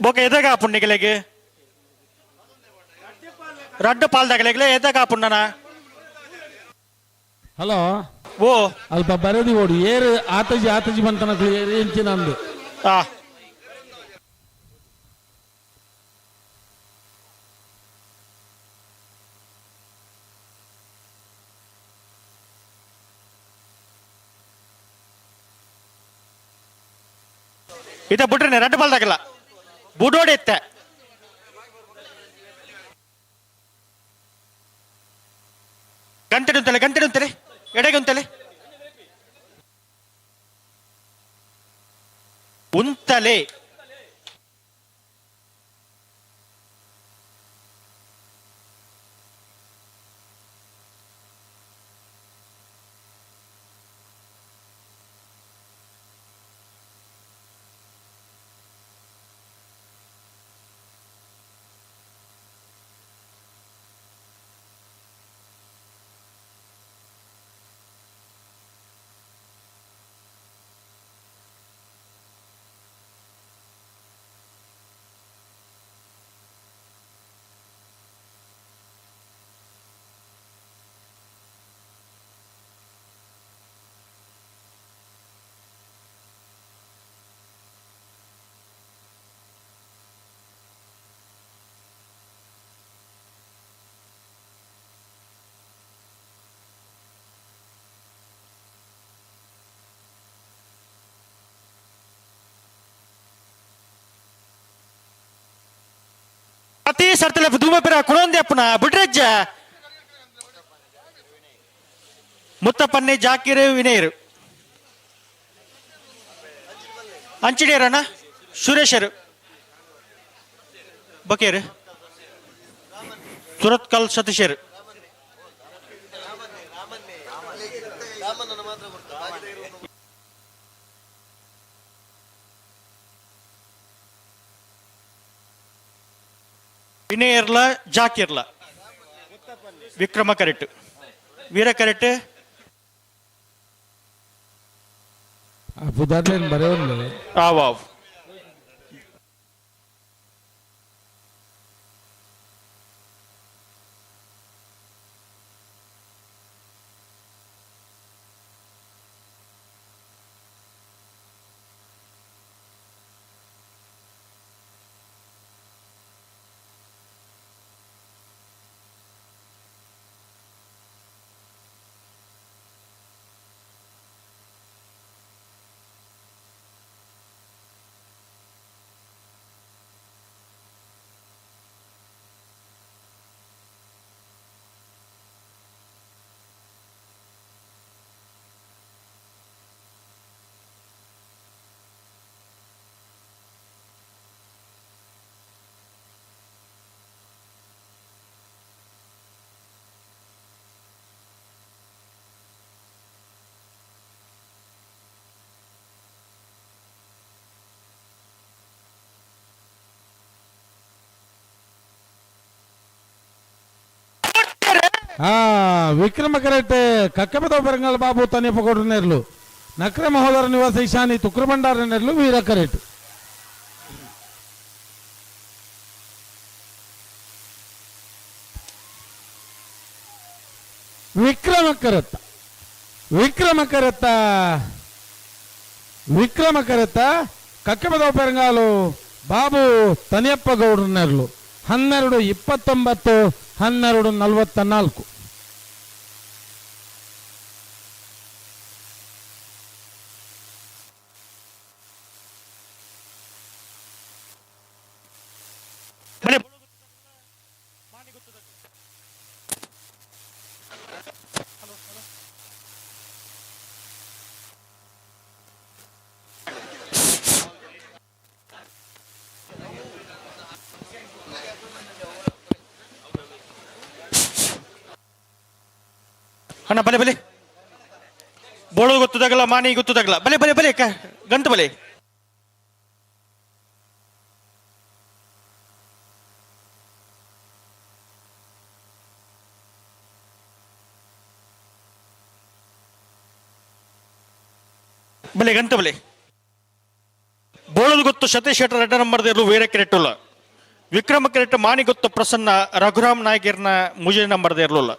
S19: ಬೊಕ ಎದಗ ಪುಣ್ಣಿಗೆಲೆಗ್ ರಡ್ಡು ಪಾಲ್ದಾಗಲೆಗ್ಲೆ ಎದಗ ಪುಣ್ಣನ
S14: ಹಲೋ
S19: ಓ
S14: ಅಲ್ಪ ಬರದಿ ಓಡು ಏರು ಆತಜಿ ಆತಜಿ ಬಂತನ ಏರು ಇಂಚಿನ ಅಂದು.
S19: ಆ ಇದ ಬಿಟ್ರೆ ರಡ್ಡು ಪಾಲ್ದಾಗಲ್ಲ ಬುಡೋಡಿ ಎತ್ತೆ ಗಂಟೆ ಉಂತಲೆ ಗಂಟೆ ಉಂತಲೆ ಎಡೆಗೆ ಉಂತಲೆ ಉಂತಲೆ. ಅತಿ ಸರ್ತಲೆ ಧೂಮ ಪೆರ ಕುಳೊಂದೆ ಅಪ್ಪನ ಬಿಡ್ರಜ್ಜ ಮುತ್ತಪ್ಪನ್ನೆ ಜಾಕಿರು ವಿನಯರು ಅಂಚಿಡಿಯರಣ್ಣ ಸುರೇಶರು ಬಕೇರು ಸುರತ್ಕಲ್ ಸತೀಶರು ವಿನಯರ್ಲ ಜಾಕಿರ್ಲ ವಿಕ್ರಮ ಕರೆಕ್ಟ್ ವೀರ ಕರೆಕ್ಟ್
S14: ಪುದಾರ್ಲೇನ್ ಬರೆಯೋನ್ಲೆ.
S19: ವಾವ್
S14: ವಿಕ್ರಮ ಕರೆಕ್ಟ್ ಕಕ್ಕಪದ ಬರಂಗಲ್ ಬಾಬು ತನಿಯಪ್ಪ ನೆರ್ಲು ನಕ್ರ ಮಹೋದರ ನಿವಾಸ ಈಶಾನಿ ತುಕ್ರಭಂಡಾರ ನೆರ್ಲು ವೀರ ಕರೆಕ್ಟ್. ವಿಕ್ರಮ ಕರತ್ತ ವಿಕ್ರಮ ಕರತ್ತ ವಿಕ್ರಮ ಕರತ್ತ ಕಕ್ಕಪದ ಪೆರಂಗಾಲು ಬಾಬು ತನಿಯಪ್ಪ ಗೌಡ್ರ ನೆರ್ಲು 12:29 12:44.
S19: ಅಣ್ಣ ಬಲೆ ಬಲೆ ಬೋಳು ಗೊತ್ತದಾಗಲ್ಲ ಮಾನಿ ಗೊತ್ತದಾಗಲ್ಲ ಬಲೆ ಬಲೆ ಬಲೆ ಗಂಟು ಬಲೆ ಬಲೆ ಗಂಟು ಬಲೆ ಬೋಳು ಬೂದುಗುತ್ತು ಸತೀಶ್ ಶೆಟ್ಟರ್ 2 ನಂಬರ್ ದೇರ್ಲು ವೀರ ಕೆರೆಟ್ಟುಲ್ಲ. ವಿಕ್ರಮ ಕೆರೆಟ್ ಮಾಣಿಗುತ್ತು ಪ್ರಸನ್ನ ರಘುರಾಮ್ ನಾಯ್ಕರ್ನ 3 ನಂಬರ್ ದೇರ್ಲುಲ್ಲ.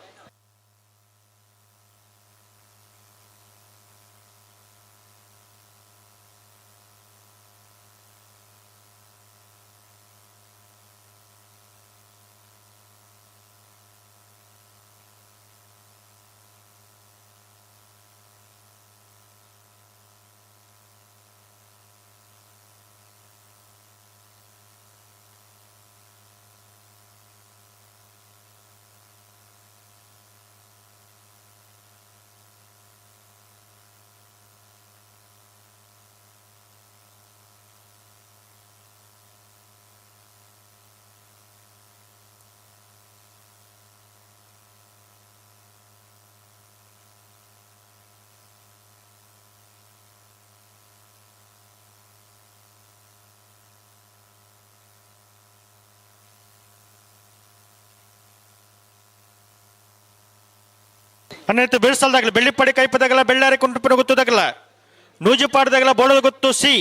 S19: ಅನ್ನೈತು ಬೀಳ್ಸಲ್ದಾಗಲಿ ಬೆಳ್ಳಿಪಡಿ ಕೈಪದಾಗಲ ಬೆಳ್ಳಾರಿ ಕುಂಟುಪಿನ ಗೊತ್ತದಾಗಲ ನೂಜುಪಾಡ್ದಾಗಲ ಬೋಳದ ಗೊತ್ತು ಸಿ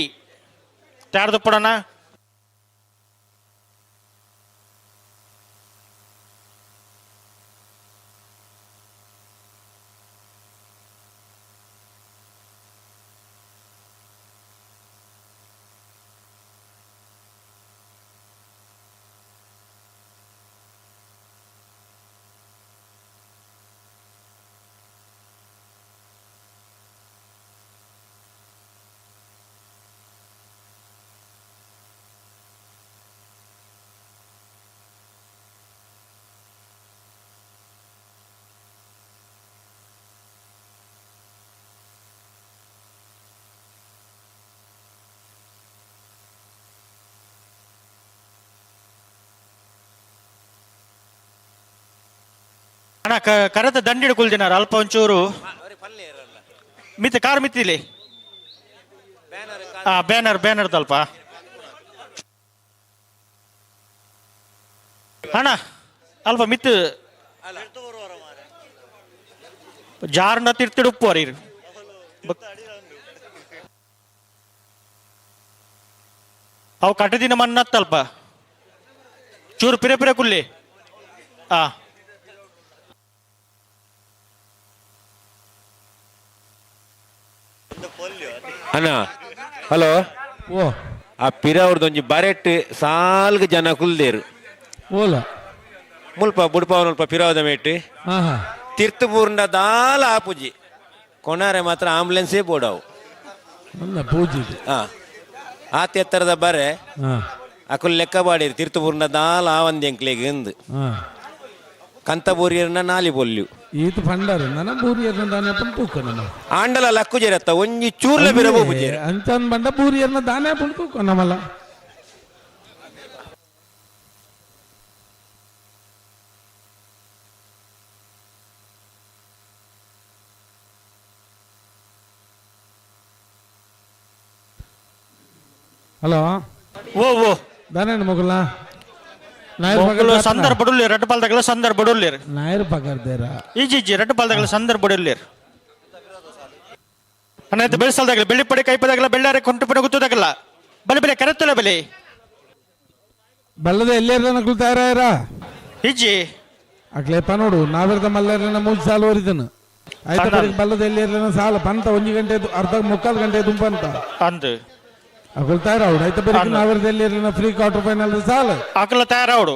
S19: ತಯಾರ್ದು ಪಡೋಣ. ಅಣ್ಣ ಕರೆತ ದಂಡಿಡು ಕುಲ್ದಿನಾರ ಅಲ್ಪ ಒಂಚೂರು ಮಿತ್ ಕಾರ್ ಮಿತ್ತಿಲಿ ಬ್ಯಾನರ್ ಬ್ಯಾನರ್ ಅಲ್ಪ ಅಣ್ಣ ಅಲ್ಪ ಮಿತ್ ಜಾರ್ನ ತಿರ್ತಿಡುಪ್ಪು ಅರಿ ಅವು ಕಟ್ಟದಿನ ಮನ್ನತ್ತಲ್ಪ ಚೂರು ಪಿರೆ ಪಿರೆ ಕುಲ್ಲಿ ಆ
S1: ಅಣ್ಣ ಹಲೋ
S14: ಓ
S1: ಆ ಪಿರವ್ರದೊಂಜಿ ಬರೆಟ್ ಸಾಲ್ಗ್ ಜನ ಕುಲ್ದೇರು
S14: ಓಲ
S1: ಮುಲ್ಪ ಬುಡ್ಪಾವನಲ್ಪ ಪಿರಾವದ ಮೇಟ್ ತಿರ್ತಪೂರ್ಣ ದಾಲ ಆಪುಜಿ ಕೊಣಾರೆ ಮಾತ್ರ ಆಂಬುಲೆನ್ಸೇ ಬೋಡವು
S14: ಪೂಜಿ
S1: ಹಾ ಆತ ಎತ್ತರದ ಬರೆ ಅಕುಲ್ ಲೆಕ್ಕ ಬಾಡಿರು ತಿರ್ತಪೂರ್ಣ ದಾಲ ಆವಂದಿ ಅಂಕ್ಲೆಗ್ ಇಂದು ಕಂತಬೂರಿಯರ್ನ ನಾಲಿ ಬೊಲ್ಲು
S14: ಈತ ಫಂಡರ್ ನನ ಬೂರಿಯರ್ನ ದಾನೆ ಪನ್ ತೂಕ ನನ
S1: ಆಂಡಲ ಲಕ್ಕುಜೆರತ್ತ ಒಂಜಿ ಚೂರ್ಲ ಬಿರ ಬೋಬುಜೆರ್
S14: ಅಂಚನ್ ಬಂಡ ಬೂರಿಯರ್ನ ದಾನೆ ಪನ್ ತೂಕ ನಮಲ ಹಲೋ
S19: ಓ ಓ
S14: ದಾನೆ ಮೊಗಲ
S19: ಸಂದರ್ಭ ಬಡುಲ್ಲೇರ್ ರಡ್ಡು ಪಾಲ್ದಾಗಲ ಸಂದರ್ಭ ಬಡುಲ್ಲೇರ್
S14: ನಾಯರ್ ಪಗರ್ದೇರ
S19: ಈಜಿ ಇಜ್ಜಿ ರಡ್ಡು ಪಾಲ್ದಾಗಲ ಸಂದರ್ಭ ಬಡುಲ್ಲೇರ್ ಅನ್ನಾಯ್ತು ಬೆಳೆಸಲ್ದಾಗಲ ಬೆಳ್ಳಿಪಡಿ ಕೈಪದಾಗಲ ಬೆಳ್ಳಾರೆ ಕುಂಟುಪನ ಗುತ್ತದಾಗಲ್ಲ ಬಲೆ ಬೆಲೆ ಕರೆತ್ತಲ್ಲ ಬೆಲೆ
S14: ಬಲ್ಲದ ಎಲ್ಲೇರ್ನ ಕುಲ್ತಾರ
S19: ಇಜ್ಜಿ
S14: ಅಕ್ಲೇಪ ನೋಡು ನಾವಿರ್ದ ಮಲ್ಲೇರ್ನ ಮೂಜ್ ಸಾಲು ಓರಿದನು ಆಯ್ತು ಬಲ್ಲದ ಎಲ್ಲೇರ್ನ ಸಾಲ ಪಂತ ಒಂಜಿ ಗಂಟೆ ಅರ್ಧ ಮುಕ್ಕಾಲು ಗಂಟೆ ದುಂಪಂತ
S19: ಅಂದು
S14: ಅಕುಲ್ ತಯಾರಾವಡು ಆಯ್ತು ಬರೀ ನಾವಿರ್ದ ಎಲ್ಲೇರ್ನ ಫ್ರೀ ಕ್ವಾರ್ಟರ್ ಫೈನಲ್ ಸಾಲ
S19: ಅಕಲ ತಯಾರಾವಡು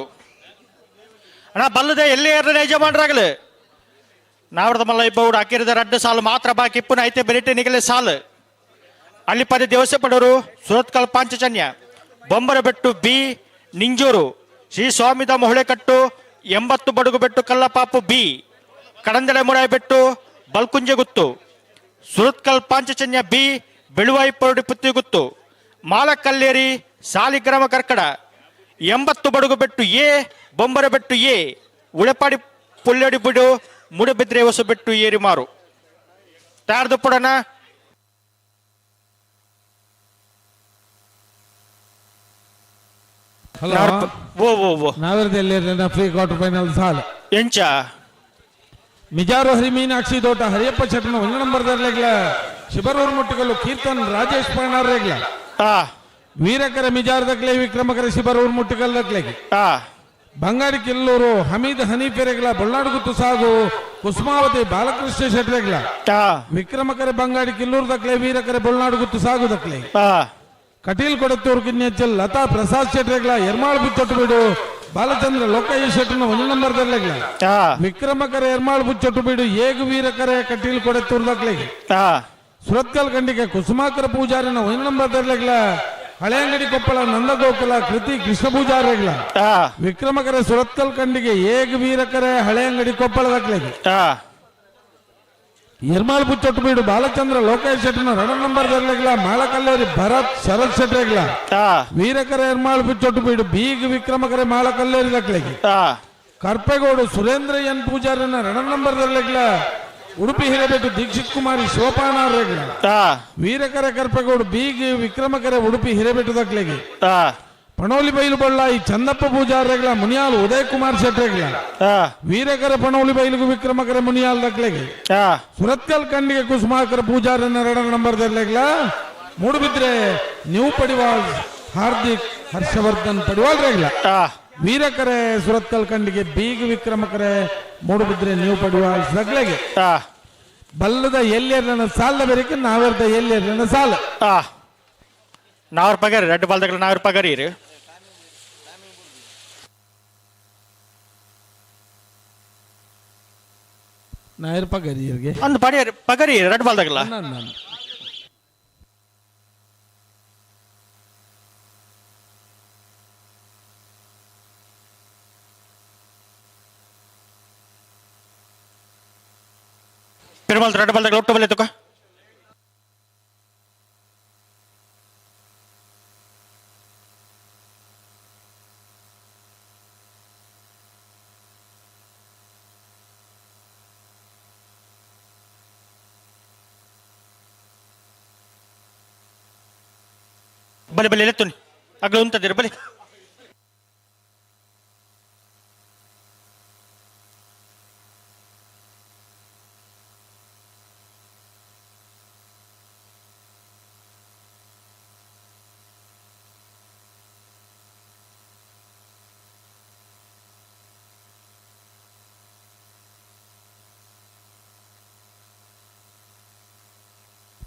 S19: ಅಣ್ಣ ಬಲ್ಲದ ಎಲ್ಲಿ ಏರ್ನ ಯಜಮಾನ್ರಾಗಲು ನಾವ್ರದ ಮಲ್ಲ ಇಬ್ಬರು ಹಾಕಿರದ ರಡ್ಡು ಸಾಲು ಮಾತ್ರ ಬಾಕಿ ಇಪ್ಪುನ ಐತೆ ಬೆರಿಟೆ ನಿಗಲೆ ಸಾಲು ಅಲ್ಲಿಪದ ದೇವಸೆ ಪಡೋರು ಸುರತ್ಕಲ್ ಪಾಂಚಜನ್ಯ ಬೊಂಬರಬೆಟ್ಟು ಬಿ ನಿಂಜೂರು ಶ್ರೀ ಸ್ವಾಮಿದ ಮೊಹಳೆಕಟ್ಟು 80 ಬಡುಗುಬೆಟ್ಟು ಕಲ್ಲಪಾಪು ಬಿ ಕಡಂದಳೆ ಮುರಾಯಿಬೆಟ್ಟು ಬಲ್ಕುಂಜೆಗುತ್ತು ಸುರತ್ಕಲ್ ಪಾಂಚಜನ್ಯ ಬಿ ಬೆಳುವಾಯಿ ಪರುಡಿ ಪುತ್ತಿಗುತ್ತು ಮಾಲಕಲ್ಲೇರಿ ಸಾಲಿಗ್ರಾಮ ಕರ್ಕಡ 80 ಬಡುಗುಬೆಟ್ಟು ಎ ಬೊಂಬರಬೆಟ್ಟು ಎ ಉಳೆಪಾಡಿ ಪುಲ್ಲಡಿ ಬಿಡು ಮೂಡಬಿದ್ರೆ ಹೊಸಬೆಟ್ಟು ಏರಿ ಮಾರು ತಯಾರ್ದು ಪಡೋಣ.
S14: ಹಲೋ
S19: ಓ ಓ ಓ
S14: ನಾವಿರ್ದ ಫ್ರೀ ಕ್ವಾರ್ಟರ್ ಫೈನಲ್ ಸಾಲ
S19: ಎಂಚ
S14: ಮಿಜಾರು ಹರಿ ಮೀನಾಕ್ಷಿ ತೋಟ ಹರಿಯಪ್ಪ ಶೆಟ್ಟನ ಒಂದು ನಂಬರ್ ರೇಗ್ಲ ಶಿಬರೂರು ಮುಟ್ಟಿಗಲ್ಲು ಕೀರ್ತನ್ ರಾಜೇಶ್ ಪಣ್ಣಾರ್ ರೇಗ್ಲ ವೀರಕರ ಮಿಜಾರ್ದಕ್ಲೆ ವಿಕ್ರಮಕರ ಶಿಬರೂರು ಮುಟ್ಟುಕಲ್ದಕ್ಲೆಗೆ. ಬಂಗಾಡಿ ಕಿಲ್ಲೂರು ಹಮೀದ್ ಹನೀಫೆರೆಗ್ಲ ಬೊಳ್ಳಾಡುಗುತ್ತು ಸಾಗು ಕುಸುಮಾವತಿ ಬಾಲಕೃಷ್ಣ ಶೆಟ್ರೆಗ್ಲ. ವಿಕ್ರಮಕರೆ ಬಂಗಾಡಿ ಕಿಲ್ಲೂರು ದಕ್ಲೆ ವೀರಕರೆ ಬೊಳ್ಳಾಡುಗುತ್ತು ಸಾಗು ದಕ್ಲೆ. ಕಟೀಲ್ ಕೊಡತ್ತೂರು ಕಿನ್ಯಚ್ಚಲ್ ಲತಾ ಪ್ರಸಾದ್ ಶೆಟ್ರೆಗ್ಲ ಎರ್ಮಾಳ್ ಬುಚ್ಚೊಟ್ಟು ಬೀಡು ಬಾಲಚಂದ್ರ ಲೋಕಯ್ಯ ಶೆಟ್ಟನ ಒಂದು ನಂಬರ್ ದರ್ಲೆಗ್ಲ. ವಿಕ್ರಮಕರೆ ಎರ್ಮಾಳ್ ಬುಚ್ಚೊಟ್ಟು ಬೀಡು ಏಗು ವೀರಕರೆ ಕಟೀಲ್ ಕೊಡತ್ತೂರು ದಕ್ಲೆಗೆ. ಸುರತ್ಕಲ್ ಖಂಡಿಗೆ ಕುಸುಮಾಕರ ಪೂಜಾರಿನ ಒಂದು ನಂಬರ್ ದರ್ಲೆಗ್ಲ ಹಳೆಯಂಗಡಿ ಕೊಪ್ಪಳ ನಂದಗೋಕುಲ ಕೃತಿ ಕೃಷ್ಣ ಪೂಜಾರಿಗಳ. ವಿಕ್ರಮಕರೆ ಸುರತ್ಕಲ್ ಖಂಡಿಗೆ ಏಗ ವೀರಕರೆ ಹಳೆಯಂಗಡಿ ಕೊಪ್ಪಳ ದಕ್ಲೆಗೆ. ಎರ್ಮಾಳ್ ಬುಚ್ಚೊಟ್ಟು ಬೀಡು ಬಾಲಚಂದ್ರ ಲೋಕೇಶ್ ಶೆಟ್ಟನ ರಣ ನಂಬರ್ ದರ್ಲೆಗ್ಲ ಮಾಳಕಲ್ಲೇರಿ ಭರತ್ ಶರತ್ ಶೆಟ್ರೆಗ್ಲ. ವೀರಕರೆ ಎರ್ಮಾಳ್ ಬುಚ್ಚೊಟ್ಟು ಬೀಡು ಬೀಗ್ ವಿಕ್ರಮಕರೆ ಮಾಳಕಲ್ಲೇರಿ ದಕ್ಲೆಗೆ. ಕರ್ಪೆಗೋಡು ಸುರೇಂದ್ರ ಎನ್ ಪೂಜಾರಿನ ರಣ ನಂಬರ್ ದರ್ಲೆಗ್ಲ ಉಡುಪಿ ಹಿರೇಬೆಟ್ಟು ದೀಕ್ಷಿತ್ ಕುಮಾರಿ ಶಿವಪಾನಾರ್ರೆಗ್ಲ. ವೀರಕರೆ ಕರ್ಪೆಗೋಡು ಬೀಗ್ ವಿಕ್ರಮಕರೆ ಉಡುಪಿ ಹಿರೇಬೆಟ್ಟು ದಕ್ಲೆಗೆ. ಪಣೋಲಿ ಬೈಲು ಬಳ್ಳಾಯಿ ಚಂದಪ್ಪ ಪೂಜಾರ್ರೆಗ್ಲ ಮುನಿಯಾಲ್ ಉದಯ್ ಕುಮಾರ್ ಶೆಟ್ರೆಗ್ಲ. ವೀರಕರ ಪಣೋಲಿ ಬೈಲುಗು ವಿಕ್ರಮಕರ ಮುನಿಯಾಲ್ ದಕ್ಲೆಗೆ. ಸುರತ್ಕಲ್ ಖಂಡಿಗೆ ಕುಸುಮಾಕರ ಪೂಜಾರನ ಎರಡರ ನಂಬರ್ ದರ್ಲೆಗ್ಲ. ಮೂಡುಬಿದ್ರೆ ನ್ಯೂ ಪಡಿವಾಳ್ ಹಾರ್ದಿಕ್ ಹರ್ಷವರ್ಧನ್ ಪಡಿವಾಳ್ ರೆಗ್ಲ. ವೀರಕರೆ ಸುರತ್ಕಲ್ ಖಂಡಿಗೆ ಬೀಗ್ ವಿಕ್ರಮಕರೆ ಮೂಡುಬಿದ್ರೆ ನ್ಯೂ ಪಡಿವಾಳ್ ದಕ್ಲೆಗೆ. ಬಲ್ಲದ ಎಲ್ಲೆರ್ನ ಸಾಲ ಬೇರೆ ನಾವೆರ್ದ ಎಲ್ಲೆರ್ನ ಸಾಲ.
S19: ನಾವ್ರ ಪಗರಿ ರೆಡ್ ಬಾಲ್ದಗಳ ನಾವ್ರ ಪಗರಿ ರೀ.
S14: ನಾಯರ್ ಪಗರಿ ಇರ್ಗೆ
S19: ಅಂದ್ ಪಡಿಯರಿ ಪಗರಿ ರೆಡ್ ಬಾಲ್ದಾಗಲ್ಲ. ಪೆರುಮಾಲ್ ರೆಡ್ ಬಾಲ್ದಾಗಲ ಒಟ್ಟು ಬಲೆ ತುಕ. ಬಲೆ ಬಲೆ ಎತ್ತುನಿ ಅಗ್ಲ ಉಂತದಿರ ಬಲೆ.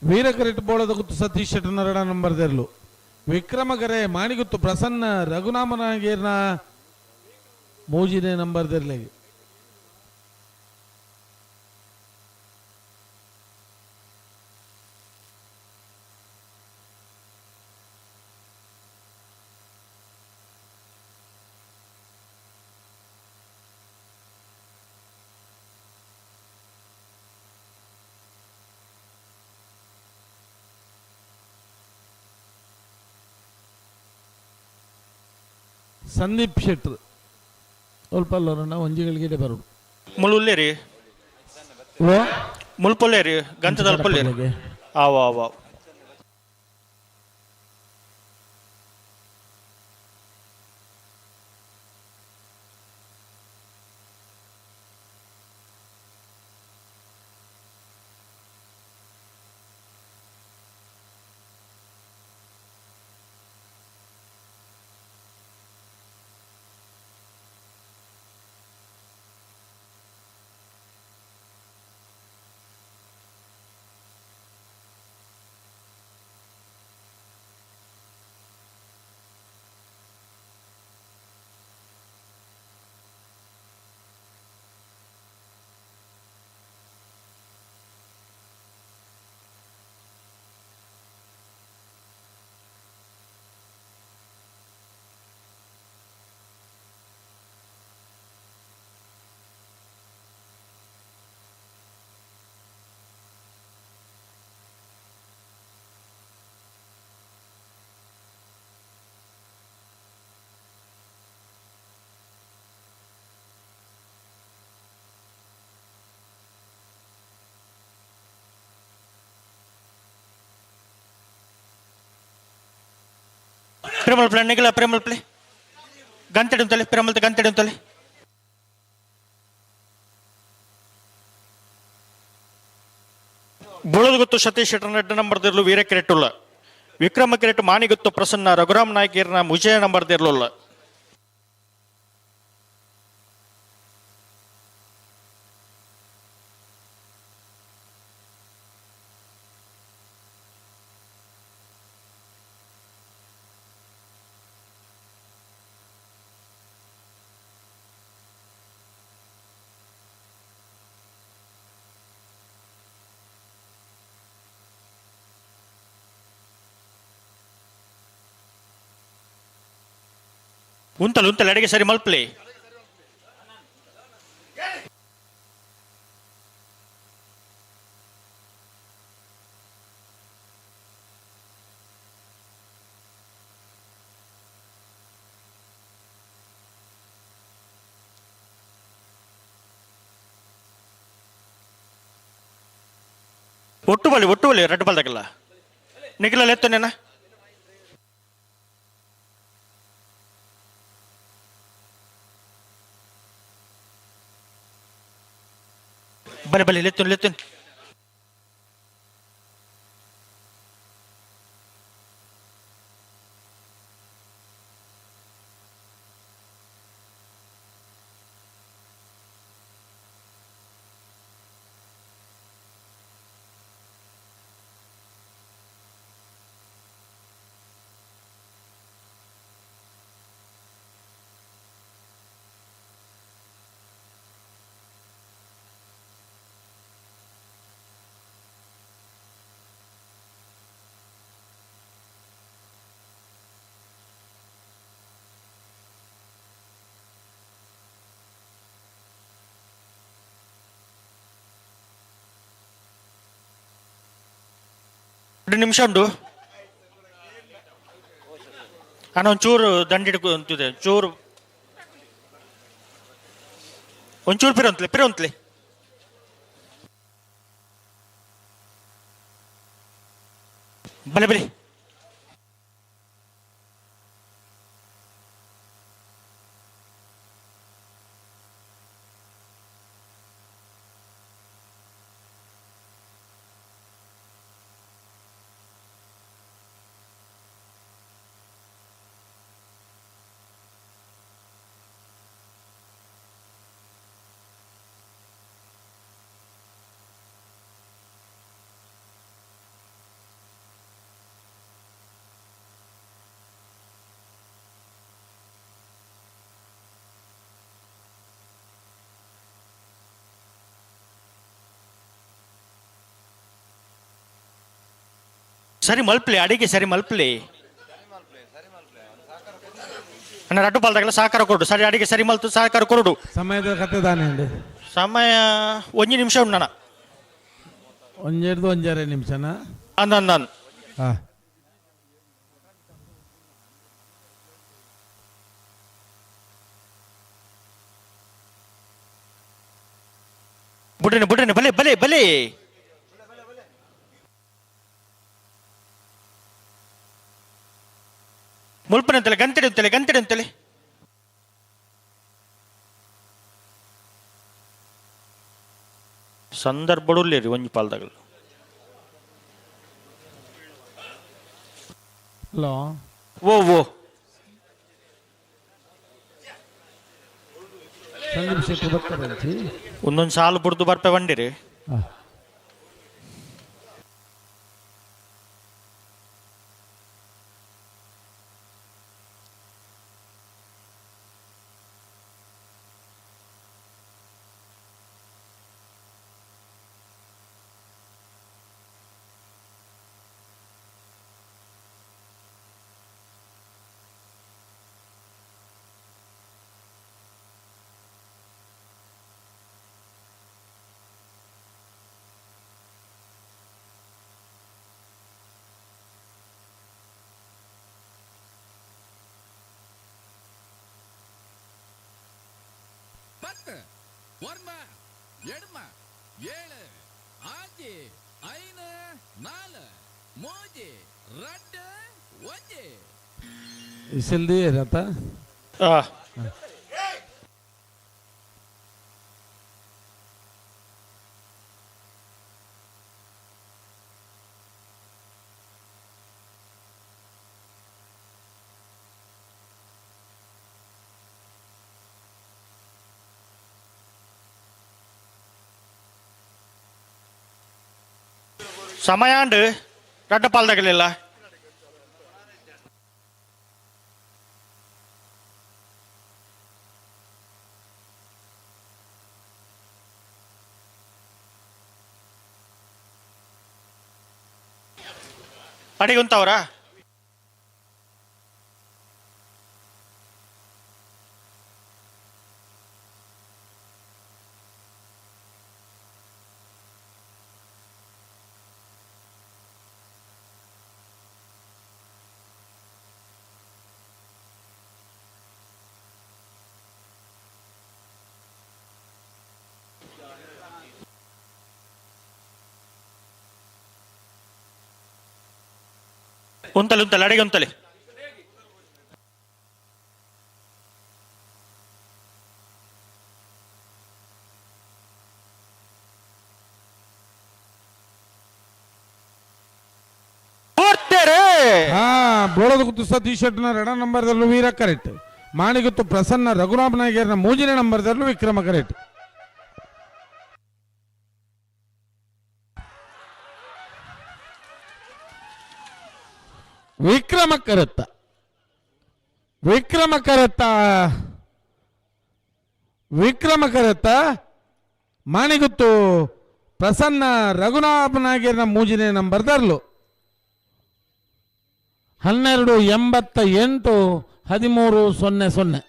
S14: ವೀರಕರಿಟ್ ಬೋಳದ ಗುತ್ತು ಸತೀಶ್ ಶೆಟ್ಟನರಡ ನಂಬರ್ ದೆರ್ಲು. ವಿಕ್ರಮಗರೆ ಮಾಣಿಗುತ್ತು ಪ್ರಸನ್ನ ರಘುನಾಮನಾಗೇರ್ನ ಮೂಜಿನೇ ನಂಬರ್ ದೆರ್ಲೆಗೆ. ಸಂದೀಪ್ ಶೆಟ್ರ್ ಒಲ್ಪಲ್ಲೋರನ್ನ ಒಂಜಿಗಳಿಗೆ ಬರೋಡು.
S19: ಮುಳುಲ್ಲೇರಿ ಮುಲ್ಪೊಲ್ಲೇರಿ ಗಂಚದಲ್ಪೊಲ್ಲೇರಿ. ಆವ ಆವ ಪ್ರೇಮಲ್ ಪ್ಲೇ ನಿಗಲ ಪ್ರೇಮಲ್ ಪ್ಲೇ ಗಂಟೆಡು ತಲೆ ಪ್ರೇಮಲ್ ಗಂಟೆಡು ತಲೆ ಬುಳದ ಗೊತ್ತು ಸತೀಶ್ ಶೆಟ್ಟರ್ ನೆಡ್ ನಂಬರ್ ದಿರ್ಲು ವೀರಕ್ರೆಟ್ಟುಲ್ಲ ವಿಕ್ರಮ ಕಿರೀಟ್ ಮಾಣಿಗುತ್ತು ಪ್ರಸನ್ನ ರಘುರಾಮ್ ನಾಯ್ಕರ್ನ ಮುಜೆ ನಂಬರ್ ದಿರ್ಲುಲ್ಲ. ಉಂತಲ್ ಉಂತಲ್ ಅಡಿಗೆ ಸರಿ ಮಲ್ಪಲಿ. ಒಟ್ಟು ಬಲಿ ಒಟ್ಟು ಬಲಿ ರೆಡ್ ಬಾಲ್ದಾಗಲ್ಲ ನಿಖಿಲಲ್ಲಿ ಎತ್ತು ನೇನ. ಬಲೆ ಬಲೆ ಲೆತ್ತುನ್ ಲೆತ್ತುನ್. 2 ನಿಮಿಷ ಉಂಟು ಅಣ್ಣ, ಒಂಚೂರು ದಂಡಿಡ್ಕು ಅಂತಿದೆ, ಚೂರು ಒಂಚೂರು ಪಿರ ಪಿರ ಬಲೆ ಬಲೆ. ಸರಿ ಮಲ್ಪಲಿ, ಅಡಿಗೆ ಸರಿ ಮಲ್ಪಲಿ ಅಣ್ಣ. ರಡ್ಡು ಪಾಲ್ದಾಗಲ್ಲ ಸಹಕಾರ ಕೊಡು. ಸರಿ ಅಡಿಗೆ ಸರಿ ಮಲ್ತು ಸಹಕಾರ ಕೊರಡು.
S14: ಸಮಯದ ಕತೆ ದಾನೆ.
S19: ಸಮಯ 1 ನಿಮಿಷ ಉಂಟು.
S14: ಒಂಜೆರ್ದು ಒಂಜರೆ ನಿಮಿಷನ
S19: ಅಂದ ಅಂದ.
S14: ಹಾಂ
S19: ಬುಡ್ರಿನ ಬುಡ್ರಿನ ಬಲೆ ಬಲೆ ಬಲೆ. ಮುಲ್ಪನ ಅಂತಲೆ ಗಂತೆಡೆ ಅಂತಲೆ ಗಂತೆಡೆ ಅಂತಲೆ. ಸಂದರ್ಭಡುಲ್ಲೇರಿ ಒಂಜಿ ಪಾಲ್ದಾಗಲು.
S14: ಹಲೋ
S19: ಓ ಓ
S14: ಸಂದೀಪ್ ಶೆಟ್ಟಿ ಬರ್ತಾರೆ.
S19: ಒಂದೊಂದು ಸಾಲು ಬುಡ್ದು ಬರ್ಪೆ ಬಂಡಿರಿ.
S21: 10 9 8 7 6 5 4 3 2 1.
S14: ಇಸಲ್ದಿ ರಥ.
S19: ಸಮಯಾಂಡ್ ರಡ್ಡ ಪಾಲ್ದಾಗಲಿಲ್ಲ. ಅಡಿಗುಂತವ್ರಾ? ಉಂತಲಿ ಉಂತಲಿ ಅಡಿಗೆ ಉಂತಲಿ.
S14: ಹಾ, ಬೋಳದ ಗುತ್ತು ಸತೀಶ್ ಶೆಟ್ಟಿನ ಎರಡ ನಂಬರ್ದಲ್ಲೂ ವೀರ ಕರೆಕ್ಟ್, ಮಾಣಿಗುತ್ತು ಪ್ರಸನ್ನ ರಘುರಾಮ ನಾಯಕರನ ಮೂರನೇ ನಂಬರ್ದಲ್ಲೂ ವಿಕ್ರಮ ಕರೆಕ್ಟ್. ವಿಕ್ರಮ ಕರೆತ್ತ, ವಿಕ್ರಮ ಕರೆತ್ತ, ವಿಕ್ರಮ ಕರೆತ್ತ ಮಾಣಿಗುತ್ತು ಪ್ರಸನ್ನ ರಘುನಾಥ ನಾಗೇರ್ನ ಮೂರನೇ ನಂಬರ್ದಲ್ಲೂ 12 88 13 0 0.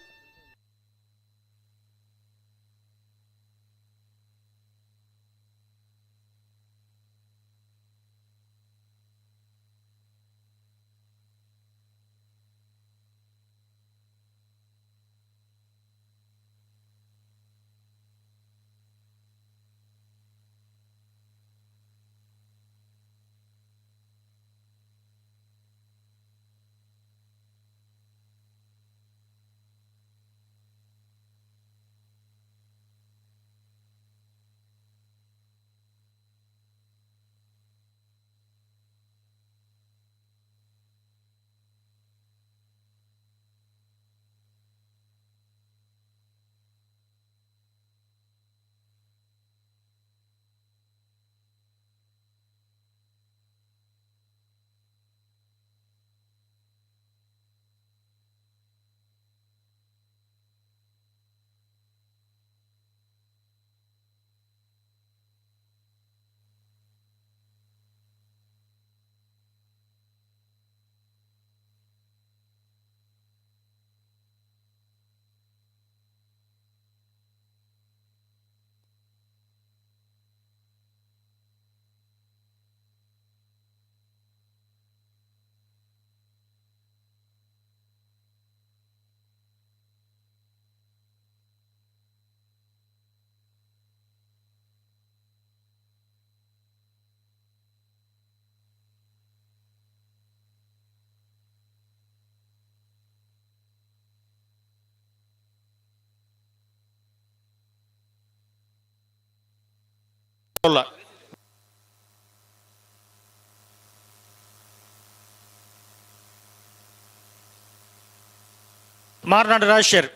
S19: ಮಾರ್ನಾಡು ರಾಜಶೇರ್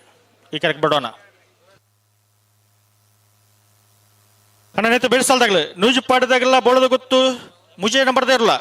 S19: ಈ ಕರೆಕ್ಟ್ ಬಿಡೋಣ. ಅಣ್ಣ ನೇತು ಬೇಡಿಸಲ್ದಾಗಲೇ ನೂಜು ಪಾಡಿದಾಗೆಲ್ಲ ಬೋಳದ ಗೊತ್ತು ಮುಜೆ ನಂಬರ್ದೇ ಇರಲ್ಲ.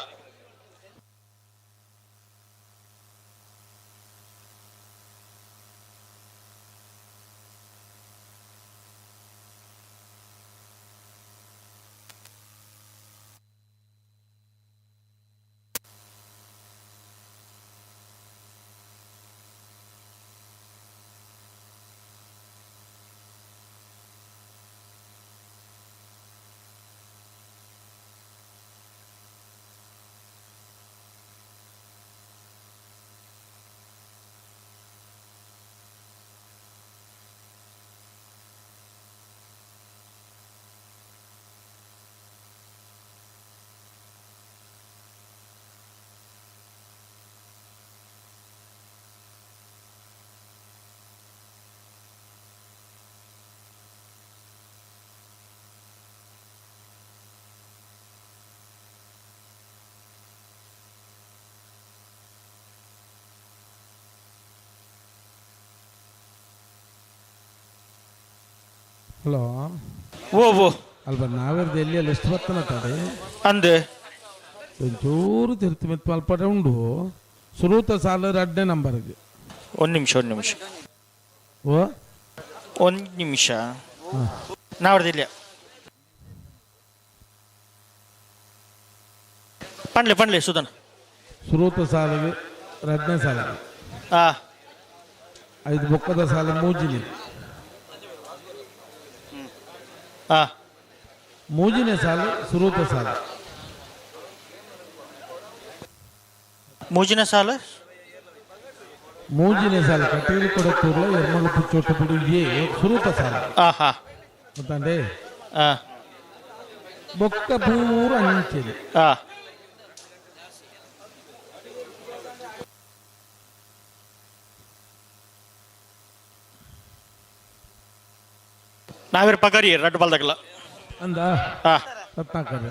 S14: ಹಲೋ
S19: ಓ ಓ
S14: ಅಲ್ವಾ ನಾವಿರ್ದು ಎಲ್ಲಿ ಅಲ್ಲಿ ಎಷ್ಟು ಬತ್ತ ಮಾತಾಡಿ
S19: ಅಂದು
S14: ಒಂಚೂರು ತಿರ್ತು ಮಿತ್ ಮಲ್ಪಡೆ ಉಂಡು. ಸುರೂತ ಸಾಲ ರಡ್ಡೆ ನಂಬರ್ಗೆ.
S19: ಒಂದು ನಿಮಿಷ, ಒಂದು ನಿಮಿಷ.
S14: ಓ
S19: ಒಂದು ನಿಮಿಷ, ನಾವಡ್ದಿಲ್ಲ. ಪಂಡ್ಲೆ ಪಂಡ್ಲೆ ಸುಧನ್.
S14: ಸುರೂತ ಸಾಲಿಗೆ ರಡ್ಡನೇ ಸಾಲಿಗೆ. ಐದು ಬೊಕ್ಕದ ಸಾಲ ಮೂಜಿನಿ. ಮೂಜಿನೇ ಸಾಲು ಸುರೂತ ಸಾಲ.
S19: ಮೂಜಿನ ಸಾಲು,
S14: ಮೂಜಿನೇ ಸಾಲ ಕಟೀಲು ಕೊಡತ್ತೂರ್ಲ ಎರ್ಮಗ ಪುಚ್ಚೋಟ ಬಿಡು ಎ ಸುರೂತ ಸಾಲ. ಗೊತ್ತಾಂಡೆ? ಬೊಕ್ಕ ಪೂರ ಅಂಚೆನೆ.
S19: ನಾವೇರು ಪಗಾರಿ ರಡ್ಡು ಬಾಲ್ದಾಗಲ್ಲ
S14: ಅಂದ ರತ್ನಾಕರ್.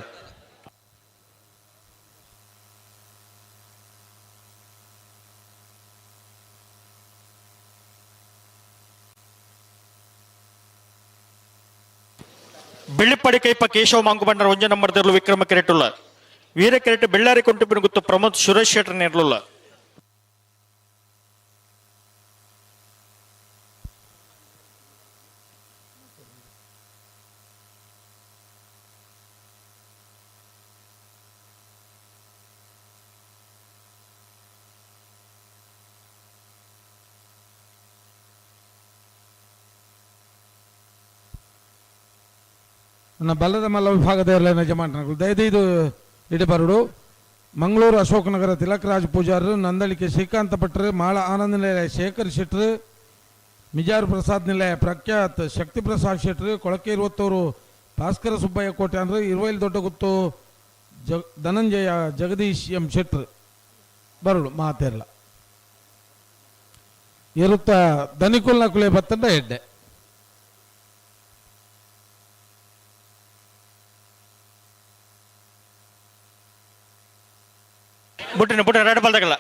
S19: ಬೆಳ್ಳಿಪ್ಪಡಿ ಕೈಪ ಕೇಶವ ಮಾಂಕು ಬಂಡರ ಒಂಜೆ ನಂಬರ್ ದೇರ್ಲು ವಿಕ್ರಮ ಕೆರೆಟುಲ್ಲ. ವೀರ ಕೆರೆಟ್ ಬೆಳ್ಳಾರಿ ಕೊಂಟುಪಿನ ಗುತ್ತು ಪ್ರಮೋದ್ ಸುರೇಶ್ ಶೆಟ್ಟರ್ ನೇರ್ಲುಲ್ಲ.
S14: ನನ್ನ ಬಲ್ಲದ ಮಲ್ಲ ವಿಭಾಗದ ಯಜಮಾನರು ದಯದೈದು ಇಡಬರಡು. ಮಂಗಳೂರು ಅಶೋಕನಗರ ತಿಲಕರಾಜ್ ಪೂಜಾರರು, ನಂದಳಿಕೆ ಶ್ರೀಕಾಂತ ಭಟ್ರು, ಮಾಳ ಆನಂದ ನಿಲಯ ಶೇಖರ್ ಶೆಟ್ರು, ಮಿಜಾರು ಪ್ರಸಾದ್ ನಿಲಯ ಪ್ರಖ್ಯಾತ್ ಶಕ್ತಿ ಪ್ರಸಾದ್ ಶೆಟ್ರು, ಕೊಳಕೇರು ಹೊತ್ತೂರು ಭಾಸ್ಕರ ಸುಬ್ಬಯ್ಯ ಕೋಟ್ಯಾನ್ರು, ಇರುವೈಲ್ ದೊಡ್ಡಗುತ್ತು ಧನಂಜಯ ಜಗದೀಶ್ ಎಂ ಶೆಟ್ರು ಬರಡು ಮಾತೆರ್ಲ. ಇರುತ್ತ ದನಿಕುಲ್ನ ಕುಲೆ ಬತ್ತಂಡ ಎಡ್ಡೆ.
S19: ಬುಟ್ಟಿನ ಬುಟ್ಟಿನ ರೆಡ್ ಬಾಲ್ದಾಗಲ್ಲ.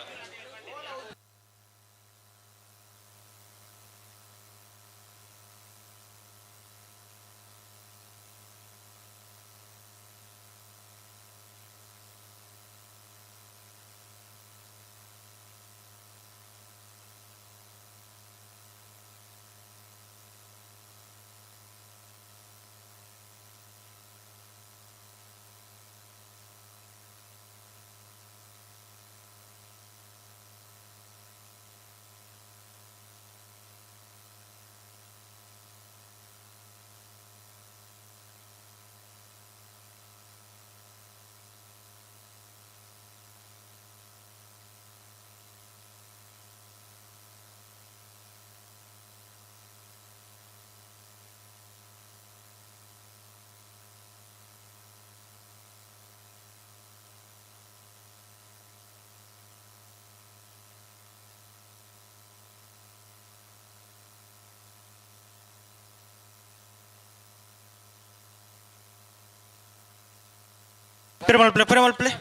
S19: Perumal play, Perumal play.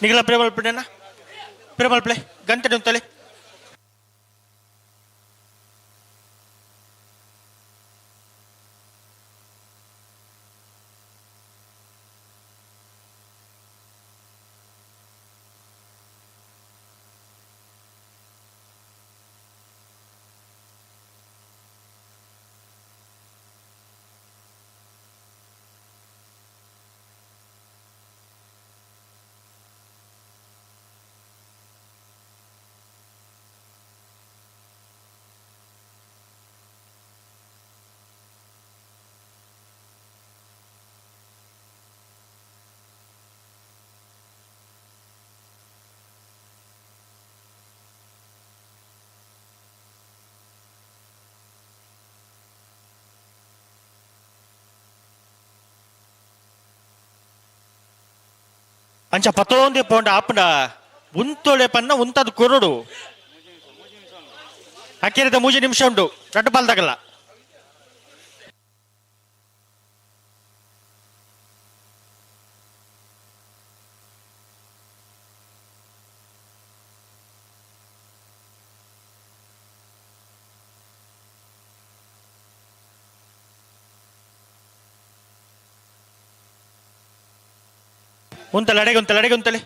S19: ನಿಗಲ ಪ್ರೇಮಲ್ ಪ್ಲೇನ ಪ್ರೇಮಲ್ ಪ್ಲೇ ಗಂಟೆ ನುಂತಲೆ. ಅಂಚ ಪತ್ತೊಂದಿ ಪೋಂಡ ಆಪುಂಡ ಉಂತೋಳೆ ಪನ್ನ ಉಂತದ ಕೊರಡು ಅಕ್ಕಿರದ 3 ನಿಮಿಷ ಉಂಟು ರಡ್ಡು ಬಾಲ್ದಾಗಲ್ಲ ಉಂತಲೆ ಅಡೆಗೆ ಉಂತಲೆ ಅಡೆಗೆ ಉಂತಲೆ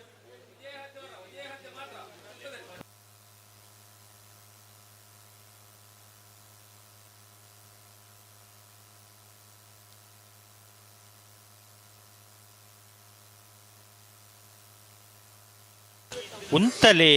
S19: ಉಂತಲೆ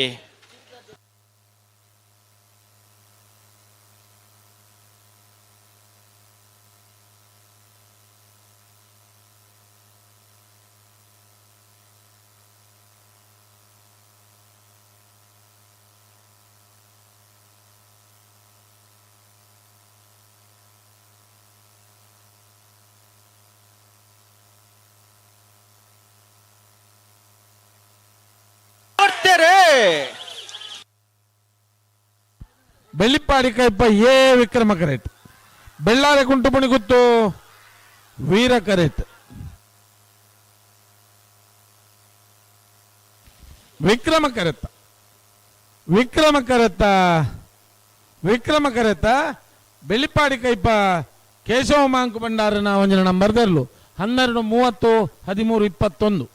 S14: ಬೆಳ್ಳಿಪ್ಪಾಡಿ ಕೈಪ ಎ ವಿಕ್ರಮ ಕರೆಟ್ ಬೆಳ್ಳಾರೆ ಕುಂಟುಮಣಿ ಗುತ್ತು ವೀರ ಕರೆಟ್ ವಿಕ್ರಮ ಕರೆತ ವಿಕ್ರಮ ಕರೆತ ವಿಕ್ರಮ ಕರೆತ ಬೆಳ್ಳಿಪ್ಪಾಡಿ ಕೈಪ ಕೇಶವ ಮಾಂಕು ಭಂಡಾರನ ಒಂಜಿನ ನಂಬರ್ ದೆರ್ಲು 12 30 13 21.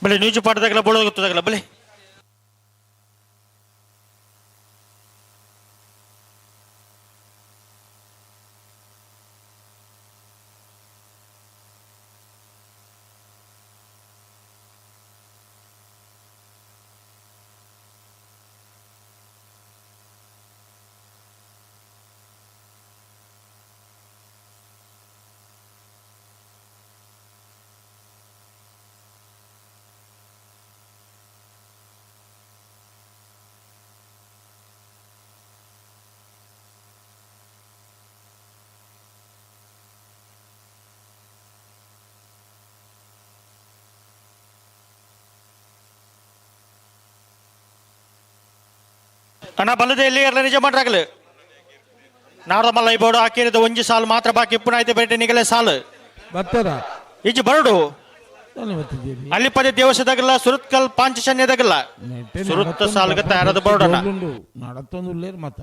S19: ಬಲೆ ನ್ಯೂಜು ಪಾಠದಾಗಲ ಬೋಳೋಗುತ್ತದಾಗಲ ಬಲೆ ಅಣ್ಣ ಬಲ್ಲದೆ ಎಲ್ಲಿ ಇರಲ್ಲ ನಿಜ ಮಾಡ್ರಾಗಲು ನಾರದ ಮಲ್ಲ ಬೋರ್ಡು ಹಾಕಿರೋದು ಒಂಜಿ ಸಾಲು ಮಾತ್ರ ಬಾಕಿ ಇಪ್ಪುನಾಯ್ತು ಬೇಟೆ ನಿಗಲೆ ಸಾಲು
S14: ಬರ್ತದ
S19: ಇಜ್ಜಿ ಬರಡು ಅಲ್ಲಿ ಪದೇ ದೇವಸದಾಗಲ್ಲ ಸುರತ್ಕಲ್ ಪಾಂಚಶನ್ಯದಾಗಲ್ಲ ಸುರತ್ತ ಸಾಲ್ಗೆ ತಯಾರದ ಬೋರ್ಡಣ್ಣ
S14: ನಡತ್ತೊಂದು ಉಳ್ಳೇರು ಮತ್ತ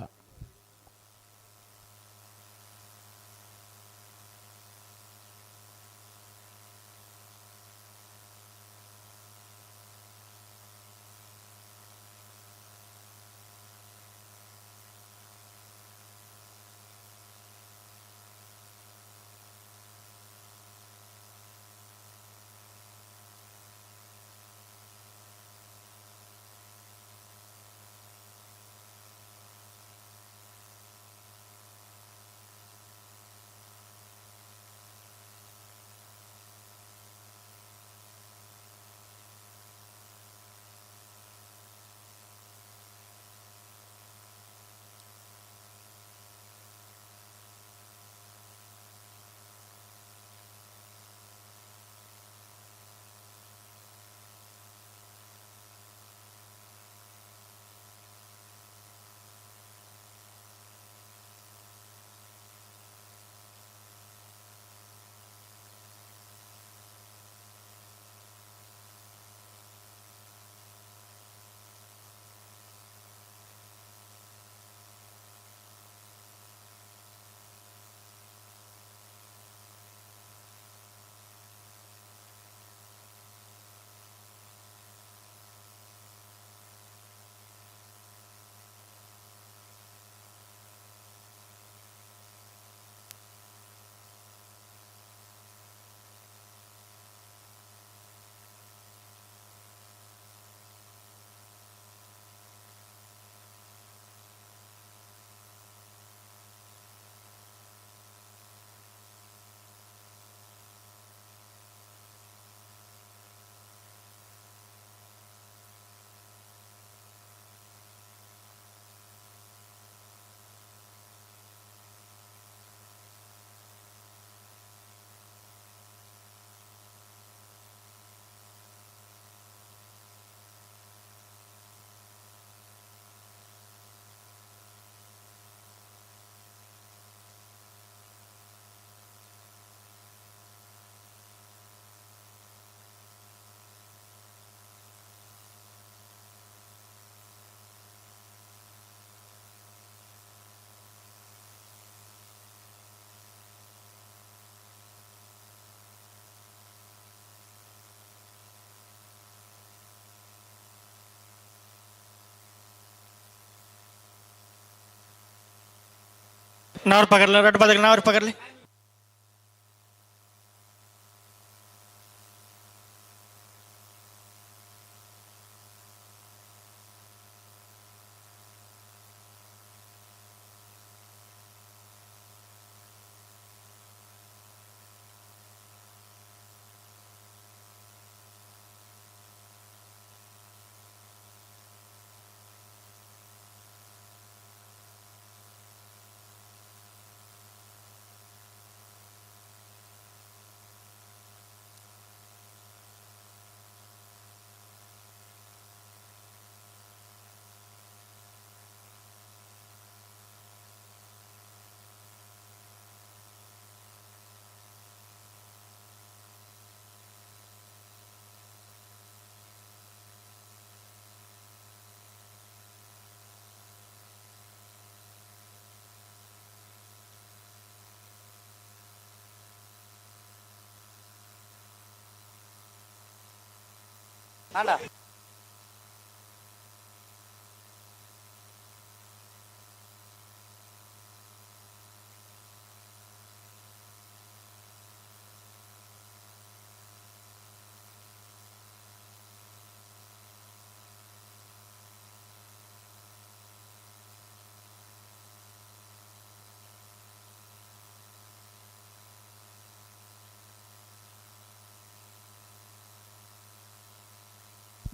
S19: ನಾವ್ರ ಪಗರ್ಲ ರಡ್ಡು ಬಾಲ್ದಾಗ ನಾವ್ರ ಪಗರ್ಲಿ.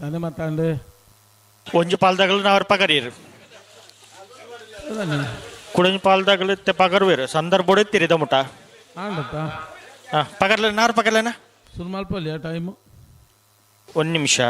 S14: ನಾನು ಮಾತಾಂಡೆ
S19: ಒಂಜಿ ಪಾಲ್ದಾಗಲು ನಾವ್ರ ಪಗರೀರು ಕುಡಂಜಿ ಪಾಲ್ದಾಗಲು ಇತ್ತೆ ಪಗರುವೇರು ಸಂದರ್ಭ ತಿರಿದ ಮುಟ
S14: ಆಂಡತ್ತ.
S19: ಹಾಂ, ಪಗರ್ಲ ನಾರು ಪಗರ್ಲೇನ.
S14: ಶುರು ಮಲ್ಪಲ್ಲಿ ಆ ಟೈಮು.
S19: ಒಂದು ನಿಮಿಷ.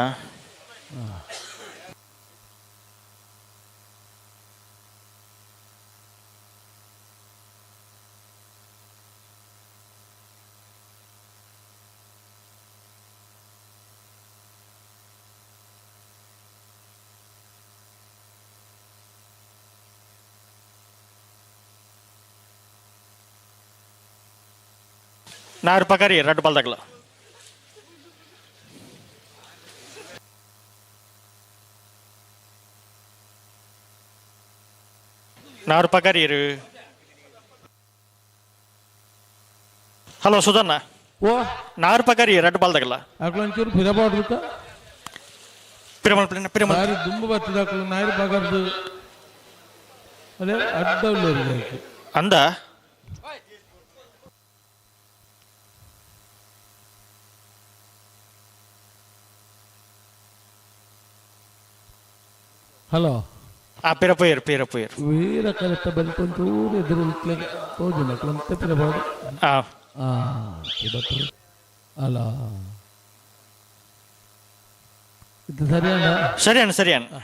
S19: ನಾರು ಪಗರಿ ರಡ್ಡು ಬಾಲ್ದಾಗಲ. ನಾರು ಪಗರೀರು. ಹಲೋ ಸುಧನ್ನ.
S14: ಓ
S19: ನಾರು ಪಗರಿ ರಡ್ಡು ಬಾಲ್ದಾಗಲ.
S14: ಅಕ್ಲೊಂಚೂರು ಪಿರಬಾಡ್ಬಿಟ್ಟ
S19: ಪಿರಮಲ್ ಪಿರಮಲ್
S14: ಬಾರಿ ದುಂಬು ಬರ್ತದೆ ಅಕ್ಲು ನಾರು ಪಗರ್ದು ಅದೇ ಅಡ್ಡ ಉಳ್ಳೋರಿಗೆ
S19: ಅಂದ.
S14: ಹಲೋ.
S19: ಆ ಪಿರಪೋಯರ್ ಪಿರಪೋಯರ್
S14: ವೀರ ಕರೆಕ್ಟ್ ಬಲಿತ ಒಂಚೂರು ಎದುರು ತೋಜುಂಡು ಅಕ್ಲು ಒಂತೆ ಪಿರಬಾರ್ದು.
S19: ಹಾಂ
S14: ಅಲ್ಲ ಇದು ಸರಿಯಣ್ಣ.
S19: ಸರಿಯಣ್ಣ ಸರಿಯಣ್ಣ.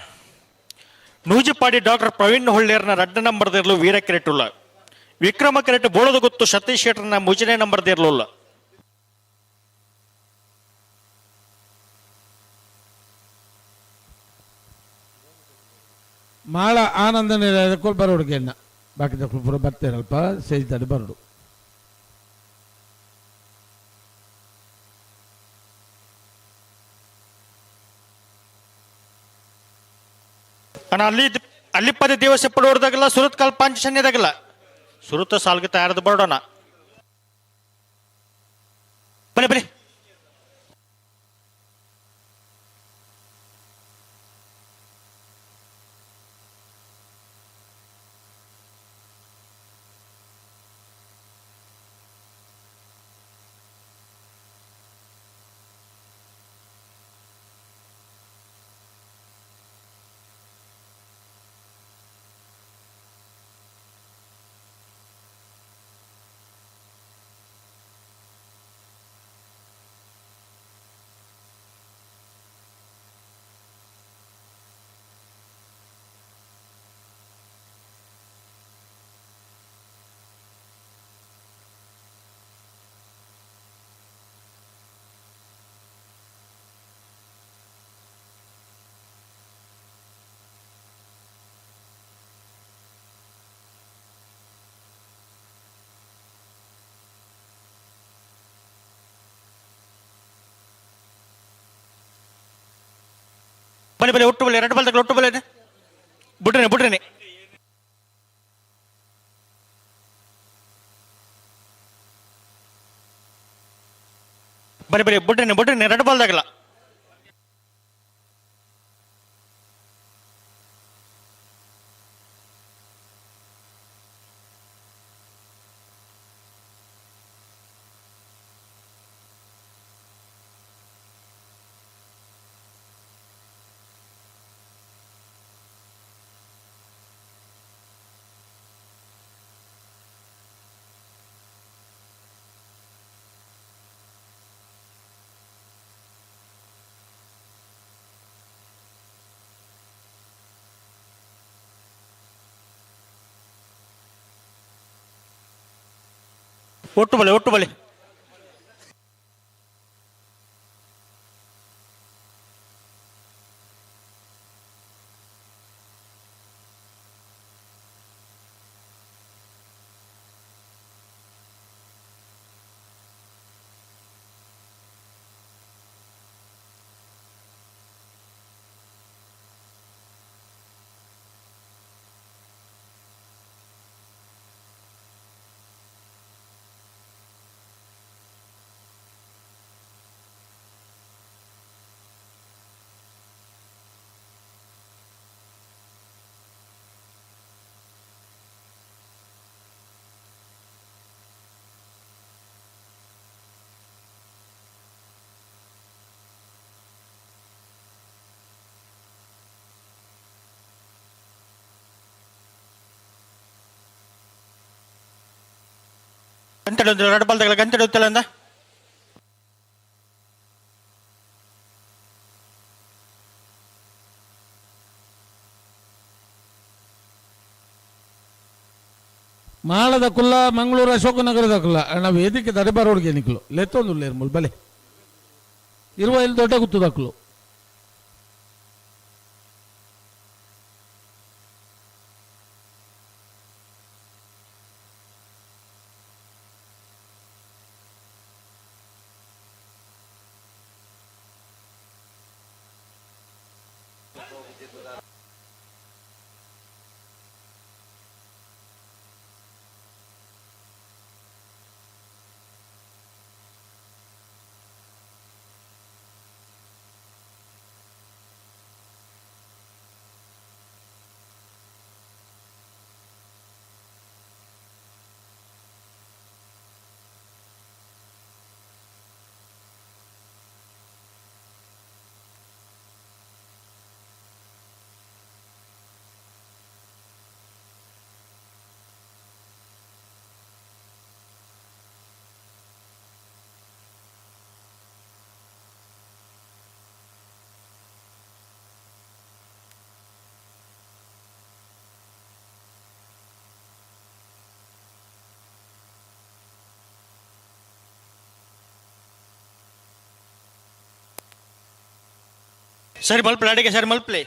S19: ನೂಜಿಪಾಡಿ ಡಾಕ್ಟರ್ ಪ್ರವೀಣ್ ಹೊಳ್ಳೇರ್ನ ರಡ್ಡ ನಂಬರ್ ದೇರ್ಲು ವೀರ ಕೆರೆಟುಲ್ಲ. ವಿಕ್ರಮ ಕೆರೆಟ್ ಬೋಳದ ಗೊತ್ತು ಸತೀಶ್ ಶೆಟ್ಟರ್ನ ಮುಜನೇ ನಂಬರ್ ದೇರ್ಲುಲ್ಲ.
S14: ಮಾಳ ಆನಂದ ಬರೋಡುಗೆಣ್ಣ ಬಾಕಿ ಪೂರ ಬರ್ತೀರಲ್ಪ ಸೇಜ್ದಾಡಿ ಬರೋಡು.
S19: ಅಣ್ಣ ಅಲ್ಲಿ ಅಲ್ಲಿಪ್ಪದ ದೇವಸ್ಥೆ ಪಡೋರ್ದಾಗಲ್ಲ ಸುರತ್ ಕಲ್ ಪಾಂಚನ್ಯದಾಗಲ್ಲ ಸುರತ ಸಾಲ್ಗೆ ತಯಾರದ ಬರೋಣ. ಬನ್ನಿ ಬನ್ನಿ. ಬನ್ನಿ ಬನ್ನಿ, ಒಟ್ಟು ಬಲೆ ಎರಡು ಬಲ್ದಾಗ ಒಟ್ಟು ಬಲೆ. ಬಿಡ್ರಿ ಬಿಡ್ರಿ. ಬರಿ ಬರಿ ಬುಡ್ರಿನಿ ಬುಡ್ರಿನಿ ರಡ್ಡು ಬಾಲ್ದಾಗಲ್ಲ. ಒಟ್ಟು ಬಲೆ ಒಟ್ಟು ಬಲೆ. ಗಂಟೆ ಎರಡು ಬಾಲ್ದಾಗಲ್ಲ ಗಂಟೆ ಉತ್ತಲ್ಲ ಅಂದ.
S14: ಮಾಳದ ಕುಲ್ಲ ಮಂಗಳೂರು ಅಶೋಕನಗರದ ಕುಲ್ಲ ಅಣ್ಣ ವೇದಿಕೆ ದಡಬಾರೋಡ್ಗೆ ನಿಕ್ಲು ಲೆತ್ತೊಂದು ಇರ್ಮುಲ್ ಬಲೆ ಇರುವ ಇಲ್ಲಿ ದೊಡ್ಡ ಗುತ್ತದಕ್ಲು.
S19: ಸರಿ ಮಲ್ಪ್ಲೆ ಅಡಿಗೆ ಸರಿ ಮಲ್ಪ್ಲೆ.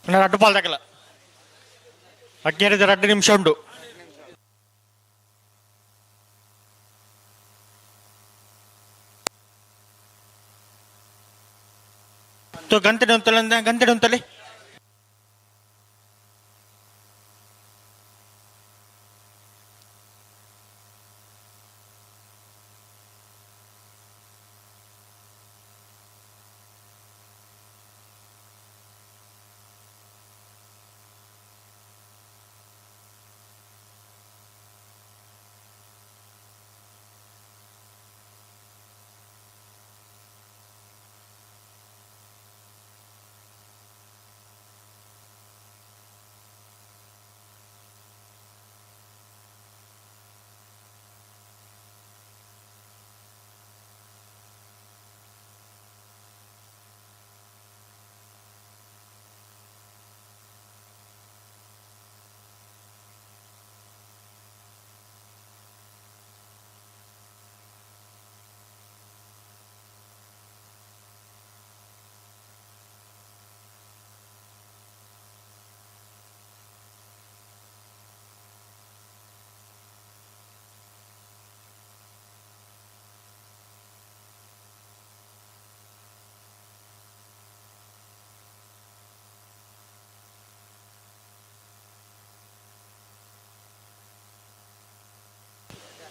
S19: ರಡ್ಡು ಬಾಲ್ದಾಗಲ್ಲ ಅಗ್ಗೇರಿದ 2 ನಿಮಿಷ ಉಂಟು. ಗಂಟೆ ಉಂತಲ್ಲ ಗಂಟೆ ಉಂತಲ್ಲಿ.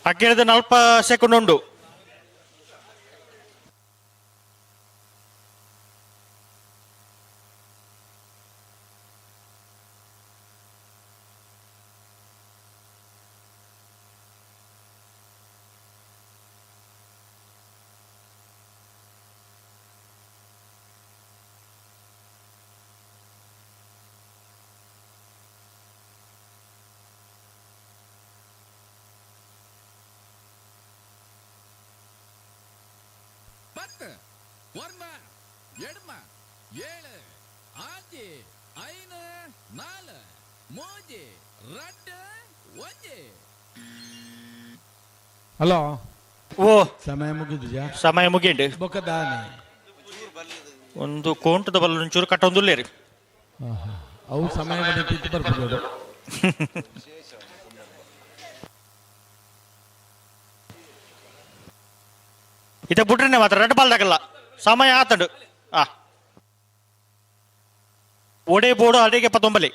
S19: ಅಕ್ಕಿಳಿದ 40 ಸೆಕೆಂಡ್ ಉಂಡು.
S21: 10 9 8 7 6 5 4 3 2 1.
S14: ಹಲೋ
S19: ಓ
S14: ಸಮಯ ಮುಗಿದ್ಯಾ?
S19: ಸಮಯ ಮುಗಿಂಡು.
S14: ಬೊಕ್ಕದಾನೆ
S19: ಒಂದು ಕೋಂಟದ ಬಲ್ಲ ಒಂಚೂರು ಕಟ್ಟೊಂದುಲ್ಲೇರಿ.
S14: ಅವು ಸಮಯ ಬಂದಿತ್ತು ಬರ್ಬೋದು.
S19: ಇದ ಬುಡ್ರನೆ ಮಾತ್ರ ರೆಡ್ ಬಾಲ್ದಾಗಲ್ಲ ಸಮಯ ಆತಂಡು. ಆ ಒಡೆ ಬೋಡು ಅಡಿಗೆ ಪತ್ತೊಂಬಲಿ.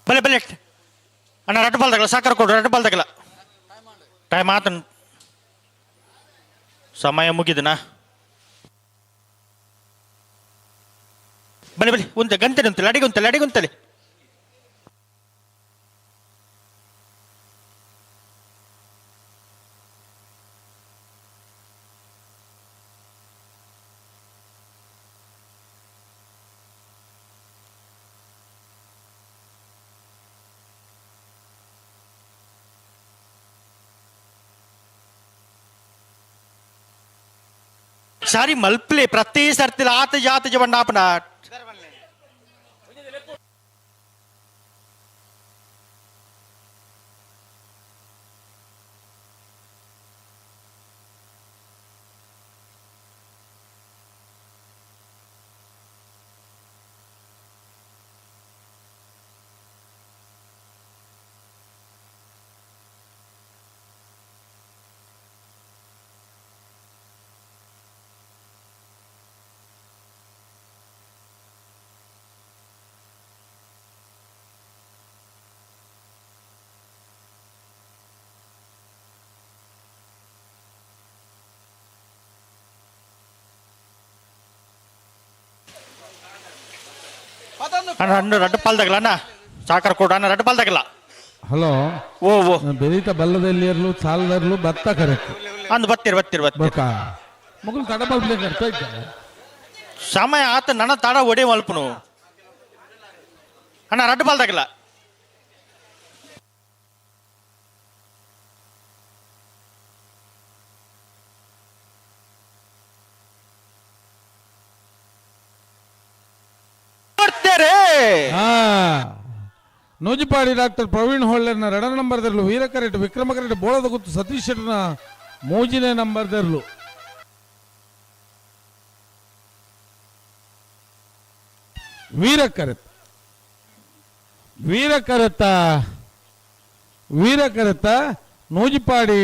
S19: ಬಲೆ ಬಲೆ ಅಣ್ಣ ರಡ್ಡು ಬಾಲ್ದಾಗಲ್ಲ ಸಾಕಾರ ಕೊಡು ರಡ್ಡು ಬಾಲ್ದಾಗಲ್ಲ ಟೈಮ್ ಆತನ್ ಸಮಯ ಮುಗಿದನಾ. ಬಲೆ ಬಲೆ ಉಂತೆ ಗಂಟೆ ಉಂತಲೆ ಅಡಿಗೆ ಉಂತಲೆ ಅಡಿಗೆ ಉಂತಲೆ. ಸಾರಿ ಮಲ್ಪ್ಲೆ ಪ್ರತಿ ಸರ್ತಿಲ ಆತ ಜಾತ ಜವಣ್ಣಾಪನ ಅಣ್ಣ ಹಣ್ಣು ರಡ್ಡು ಪಾಲ್ದಾಗಲ್ಲ ಅಣ್ಣ ಸಾಕರ್ ಕೊಡು ಅಣ್ಣ ರಡ್ಡು ಪಾಲ್ದಾಗಲ್ಲ.
S14: ಹಲೋ
S19: ಓ ಓ
S14: ಬೆರೀತ ಬಲ್ಲದಲ್ಲಿ ಇರಲು ಸಾಲದರ್ಲು ಭತ್ತ ಕರೆಕ್ಟ್
S19: ಅಂದು ಬತ್ತೀರಿ ಬತ್ತೀರಿ ಬತ್ತೀರಿ
S14: ಮಗಳು ತಡ ಬಲ್ಪ್ಲೆ ಅರ್ಥ ಇದ್ದಾರೆ.
S19: ಸಮಯ ಆತ ನನ್ನ ತಡ ಒಡೆ ಮಲ್ಪನು ಅಣ್ಣ ರಡ್ಡು ಪಾಲ್ದಾಗಲ್ಲ.
S14: ನೂಜಿಪಾಡಿ ಡಾಕ್ಟರ್ ಪ್ರವೀಣ್ ಹೊಳ್ಳೆರ್ನ ಎರಡನೇ ನಂಬರ್ದರ್ಲು, ವೀರಕರೆಟ್ ವಿಕ್ರಮಕರೆಟ್ ಬೋಳದ ಗುತ್ತು ಸತೀಶ್ ಶೆಟ್ಟರ್ನ ಮೂಜಿನೇ ನಂಬರ್ದರ್ಲು. ವೀರಕರೆತ್ ವೀರಕರೆತ ವೀರಕರೆತ ನೂಜಿಪಾಡಿ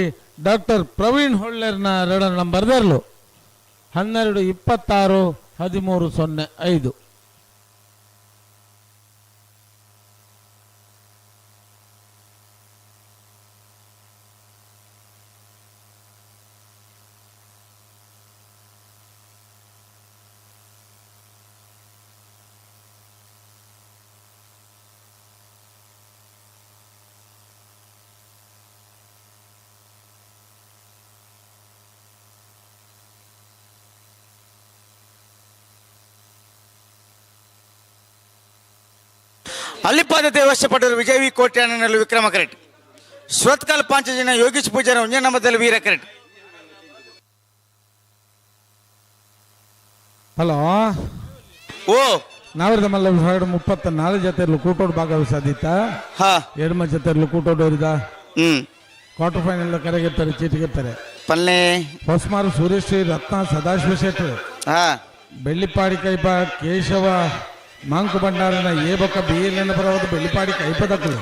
S14: ಡಾಕ್ಟರ್ ಪ್ರವೀಣ್ ಹೊಳ್ಳೆರ್ನ ಎರಡನೇ ನಂಬರ್ದರ್ಲು 12 26 13 05.
S18: ಅಲ್ಲಿಪಾದ ದೇವಸ್ಥಪಟ್ಟರು ವಿಜಯ್ ವಿ ಕೋಟ್ಯಾನಲ್ಲಿ ವಿಕ್ರಮ ಕರೆಟ್, ಸುರತ್ಕಲ್ ಪಾಂಚಜನ ಯೋಗೀಶ್ ಪೂಜಾರ ಒಂಜನಮದಲ್ಲಿ ವೀರ ಕರೆಟ್.
S14: ಹಲೋ
S18: ಓ
S14: ನಾವಿರದ ಮಲ್ಲ 34 ಜೊತೆ ಕೂಟೋಡ್ ಭಾಗವಹಿಸಾದಿತ್ತ ಎಡಮ ಜೊತೆ ಕೂಟೋಡ್ ಹೋರಿದ ಕ್ವಾರ್ಟರ್ ಫೈನಲ್ ಕರೆಗೆತ್ತಾರೆ ಚೀಟಿಗೆತ್ತಾರೆ
S18: ಪಲ್ಲೆ
S14: ಹೊಸ್ಮಾರು ಸೂರ್ಯಶ್ರೀ ರತ್ನ ಸದಾಶಿವ ಶೆಟ್ಟರು ಬೆಳ್ಳಿಪಾಡಿ ಕೈಪ ಕೇಶವ ಮಾಂಕು ಭಂಡಾರನ ಎ ಬೊಕ್ಕ ಬಿ ಎಲ್ ಪರವಾದ ಬೆಳ್ಳಿಪಾಡಿ ಕೈಪದಕ್ಕಲು.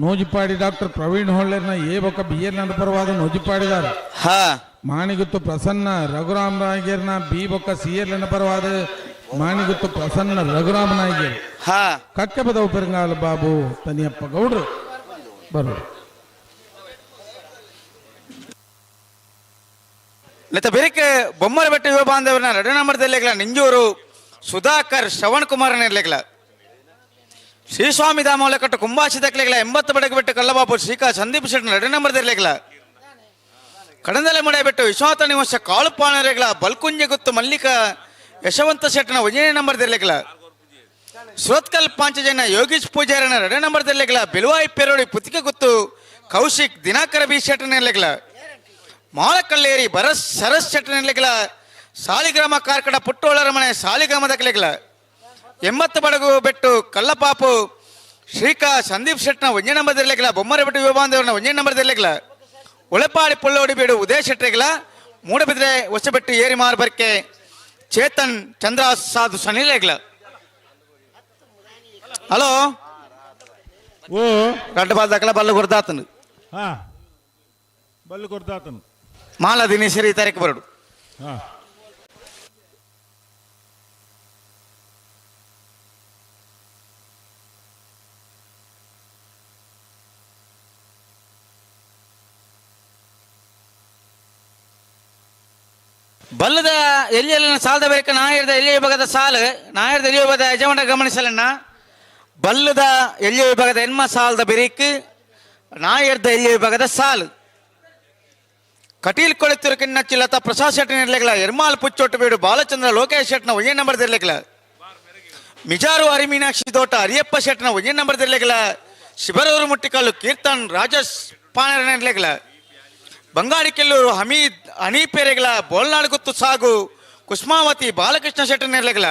S14: ನೂಜಿಪಾಡಿ ಡಾಕ್ಟರ್ ಪ್ರವೀಣ್ ಹೊಳ್ಳೆರ್ನ ಎ ಬೊಕ್ಕ ಬಿ ಎಲ್ ಪರವಾದ ನೂಜಿಪಾಡಿದಾರ. ಮಾಣಿಗುತ್ತು ಪ್ರಸನ್ನ ರಘುರಾಮ್ ನಾಯ್ಗೇರ್ನ ಬಿ ಬೊಕ್ಕ ಸಿ ಎಲ್ ಪರವಾದ ಮಾಣಿಗುತ್ತು ಪ್ರಸನ್ನ ರಘುರಾಮ್ ನಾಯ್ಗೇರ್. ಕಕ್ಕೆಪದವು ಪೆರಂಗಾಲ ಬಾಬು ತನಿಯಪ್ಪ ಗೌಡ್ರು ಬರು.
S18: ಲತ ಬೆರಿಕೆ ಬೊಮ್ಮರ ಬೆಟ್ಟ ಯುವ ಬಾಂಧವರನ್ನ ಎರಡು ನಂಬರ್ದಲ್ಲಿಗಳ ನಿಂಜೂರು ಸುಧಾಕರ್ ಶ್ರವಣ್ ಕುಮಾರ್ ಇರ್ಲಿಕ್ಲ. ಶ್ರೀಸ್ವಾಮಿ ಧಾಮ ಕುಂಬಾಸಿ ದಕ್ಲಿಗಳ 80 ಬಡಗೆ ಬಿಟ್ಟು ಕಲ್ಲಬಾಬು ಶ್ರೀಕಾ ಸಂದೀಪ್ ಶೆಟ್ಟಿ ಎರಡು ನಂಬರ್ದಿರ್ಲಿಕ್ಲ. ಕಡಂದಲೆ ಮಡೆ ಬಿಟ್ಟು ವಿಶ್ವನಾಥ ನಿವಾಸ ಕಾಳುಪಾಣರೆಗಳ ಬಲ್ಕುಂಜೆ ಗುತ್ತು ಮಲ್ಲಿಕ ಯಶವಂತ ಶೆಟ್ಟನ ಒಂದನೇ ನಂಬರ್ದಿರ್ಲಿಕ್ಲ. ಸುರತ್ಕಲ್ ಪಾಂಚಜನ ಯೋಗೀಶ್ ಪೂಜಾರನ ಎರಡು ನಂಬರ್ದಿರ್ಲಿಕ್ಲ. ಬಿಲುವಾಯಿ ಪೆರೋಡಿ ಪುತ್ತಿಗೆ ಗುತ್ತು ಕೌಶಿಕ್ ದಿನಾಕರ ಬಿ ಶೆಟ್ಟನ ಇರ್ಲಿಕ್ಲ. ಮಾಳಕಲ್ಲೇರಿ ಭರತ್ ಸರಸ್ ಶೆಟ್ಟನ ಇರ್ಲಿಕ್ಲ. ಸಾಲಿಗ್ರಾಮ ಕಾರ್ಕಡ ಪುಟ್ಟೋಳರ ಮನೆ ಸಾಲಿಗ್ರಾಮದ ಕಲೆಗಳ 80 ಬಡಗು ಬೆಟ್ಟು ಕಲ್ಲಪಾಪು ಶ್ರೀಕಾ ಸಂದೀಪ್ ಶೆಟ್ನ ಒಂದೇ ನಂಬರ್ ಇರ್ಲಿಕ್ಲ. ಬೊಮ್ಮರ ಬೆಟ್ಟು ಯುವ ಬಾಂಧವರನ್ನ ಒಂದೇ ನಂಬರ್ ಇರ್ಲಿಕ್ಲ. ಉಳಪಾಡಿ ಪುಳ್ಳೋಡಿ ಬೀಡು ಉದಯ ಶೆಟ್ಟರಿಗಳ ಮೂಡಬಿದ್ರೆ ಹೊಸಬೆಟ್ಟು ಏರಿಮಾರ್ ಬರ್ಕೆ ಚೇತನ್ ಚಂದ್ರ ಸಾಧು ಸನಿಲೇಗ್ಲ. ಹಲೋ
S9: ಓ
S18: ರಡ್ಡು ಬಾಲ್ ದಕ್ಕಲ ಬಲ್ಲು ಗುರ್ದಾತನು.
S9: ಹಾ ಬಲ್ಲು ಗುರ್ದಾತನು.
S18: ಮಾಲ ದಿನೇಶರಿ ತಾರೀಕು ಬರಡು.
S9: ಹಾ
S18: ಬಲ್ಲದ ಎಲ್ಲಿ ಸಾಲದ ಬೇಕ ನಾಯರ್ದ ಎಲ್ಲಿ ವಿಭಾಗದ ಸಾಲು ನಾಯರ್ದ ಎಲ್ಲಿ ವಿಭಾಗದ ಯಜಮಾನ ಗಮನಿಸಲಣ್ಣ. ಬಲ್ಲದ ಎಲ್ಲಿ ವಿಭಾಗದ ಎನ್ಮ ಸಾಲದ ಬೆರೀಕ್ ನಾಯರ್ದ ಎಲ್ಲಿ ವಿಭಾಗದ ಸಾಲು ಕಟೀಲ್ ಕೊಳಿತಿರು ಕಿನ್ನಚ್ಚಿಲತ ಪ್ರಸಾದ್ ಶೆಟ್ಟಿನ ಇರ್ಲಿಕ್ಲ. ಎರ್ಮಾಲ್ ಪುಚ್ಚೊಟ್ಟು ಬೀಡು ಬಾಲಚಂದ್ರ ಲೋಕೇಶ್ ಶೆಟ್ನ ಒಂದೇ ನಂಬರ್ ಇರ್ಲಿಕ್ಲ. ಮಿಜಾರು ಹರಿಮೀನಾಕ್ಷಿ ತೋಟ ಹರಿಯಪ್ಪ ಶೆಟ್ನ ಒಂದೇ ನಂಬರ್ ಇರ್ಲಿಕ್ಲ. ಶಿಬರೂರು ಮುಟ್ಟಿಕಲ್ಲು ಕೀರ್ತನ್ ರಾಜೇಶ್ ಪಾಣರನ ಇರ್ಲಿಕ್ಲ. ಬಂಗಾಡಿ ಕೆಲ್ಲೂರು ಹಮೀದ್ ಅನೀಪೆರೆಗಳ ಬೋಲ್ನಾಡು ಗುತ್ತು ಸಾಗು ಕುಸ್ಮಾವತಿ ಬಾಲಕೃಷ್ಣ ಶೆಟ್ಟನ ಇರ್ಲಿಕ್ಲ.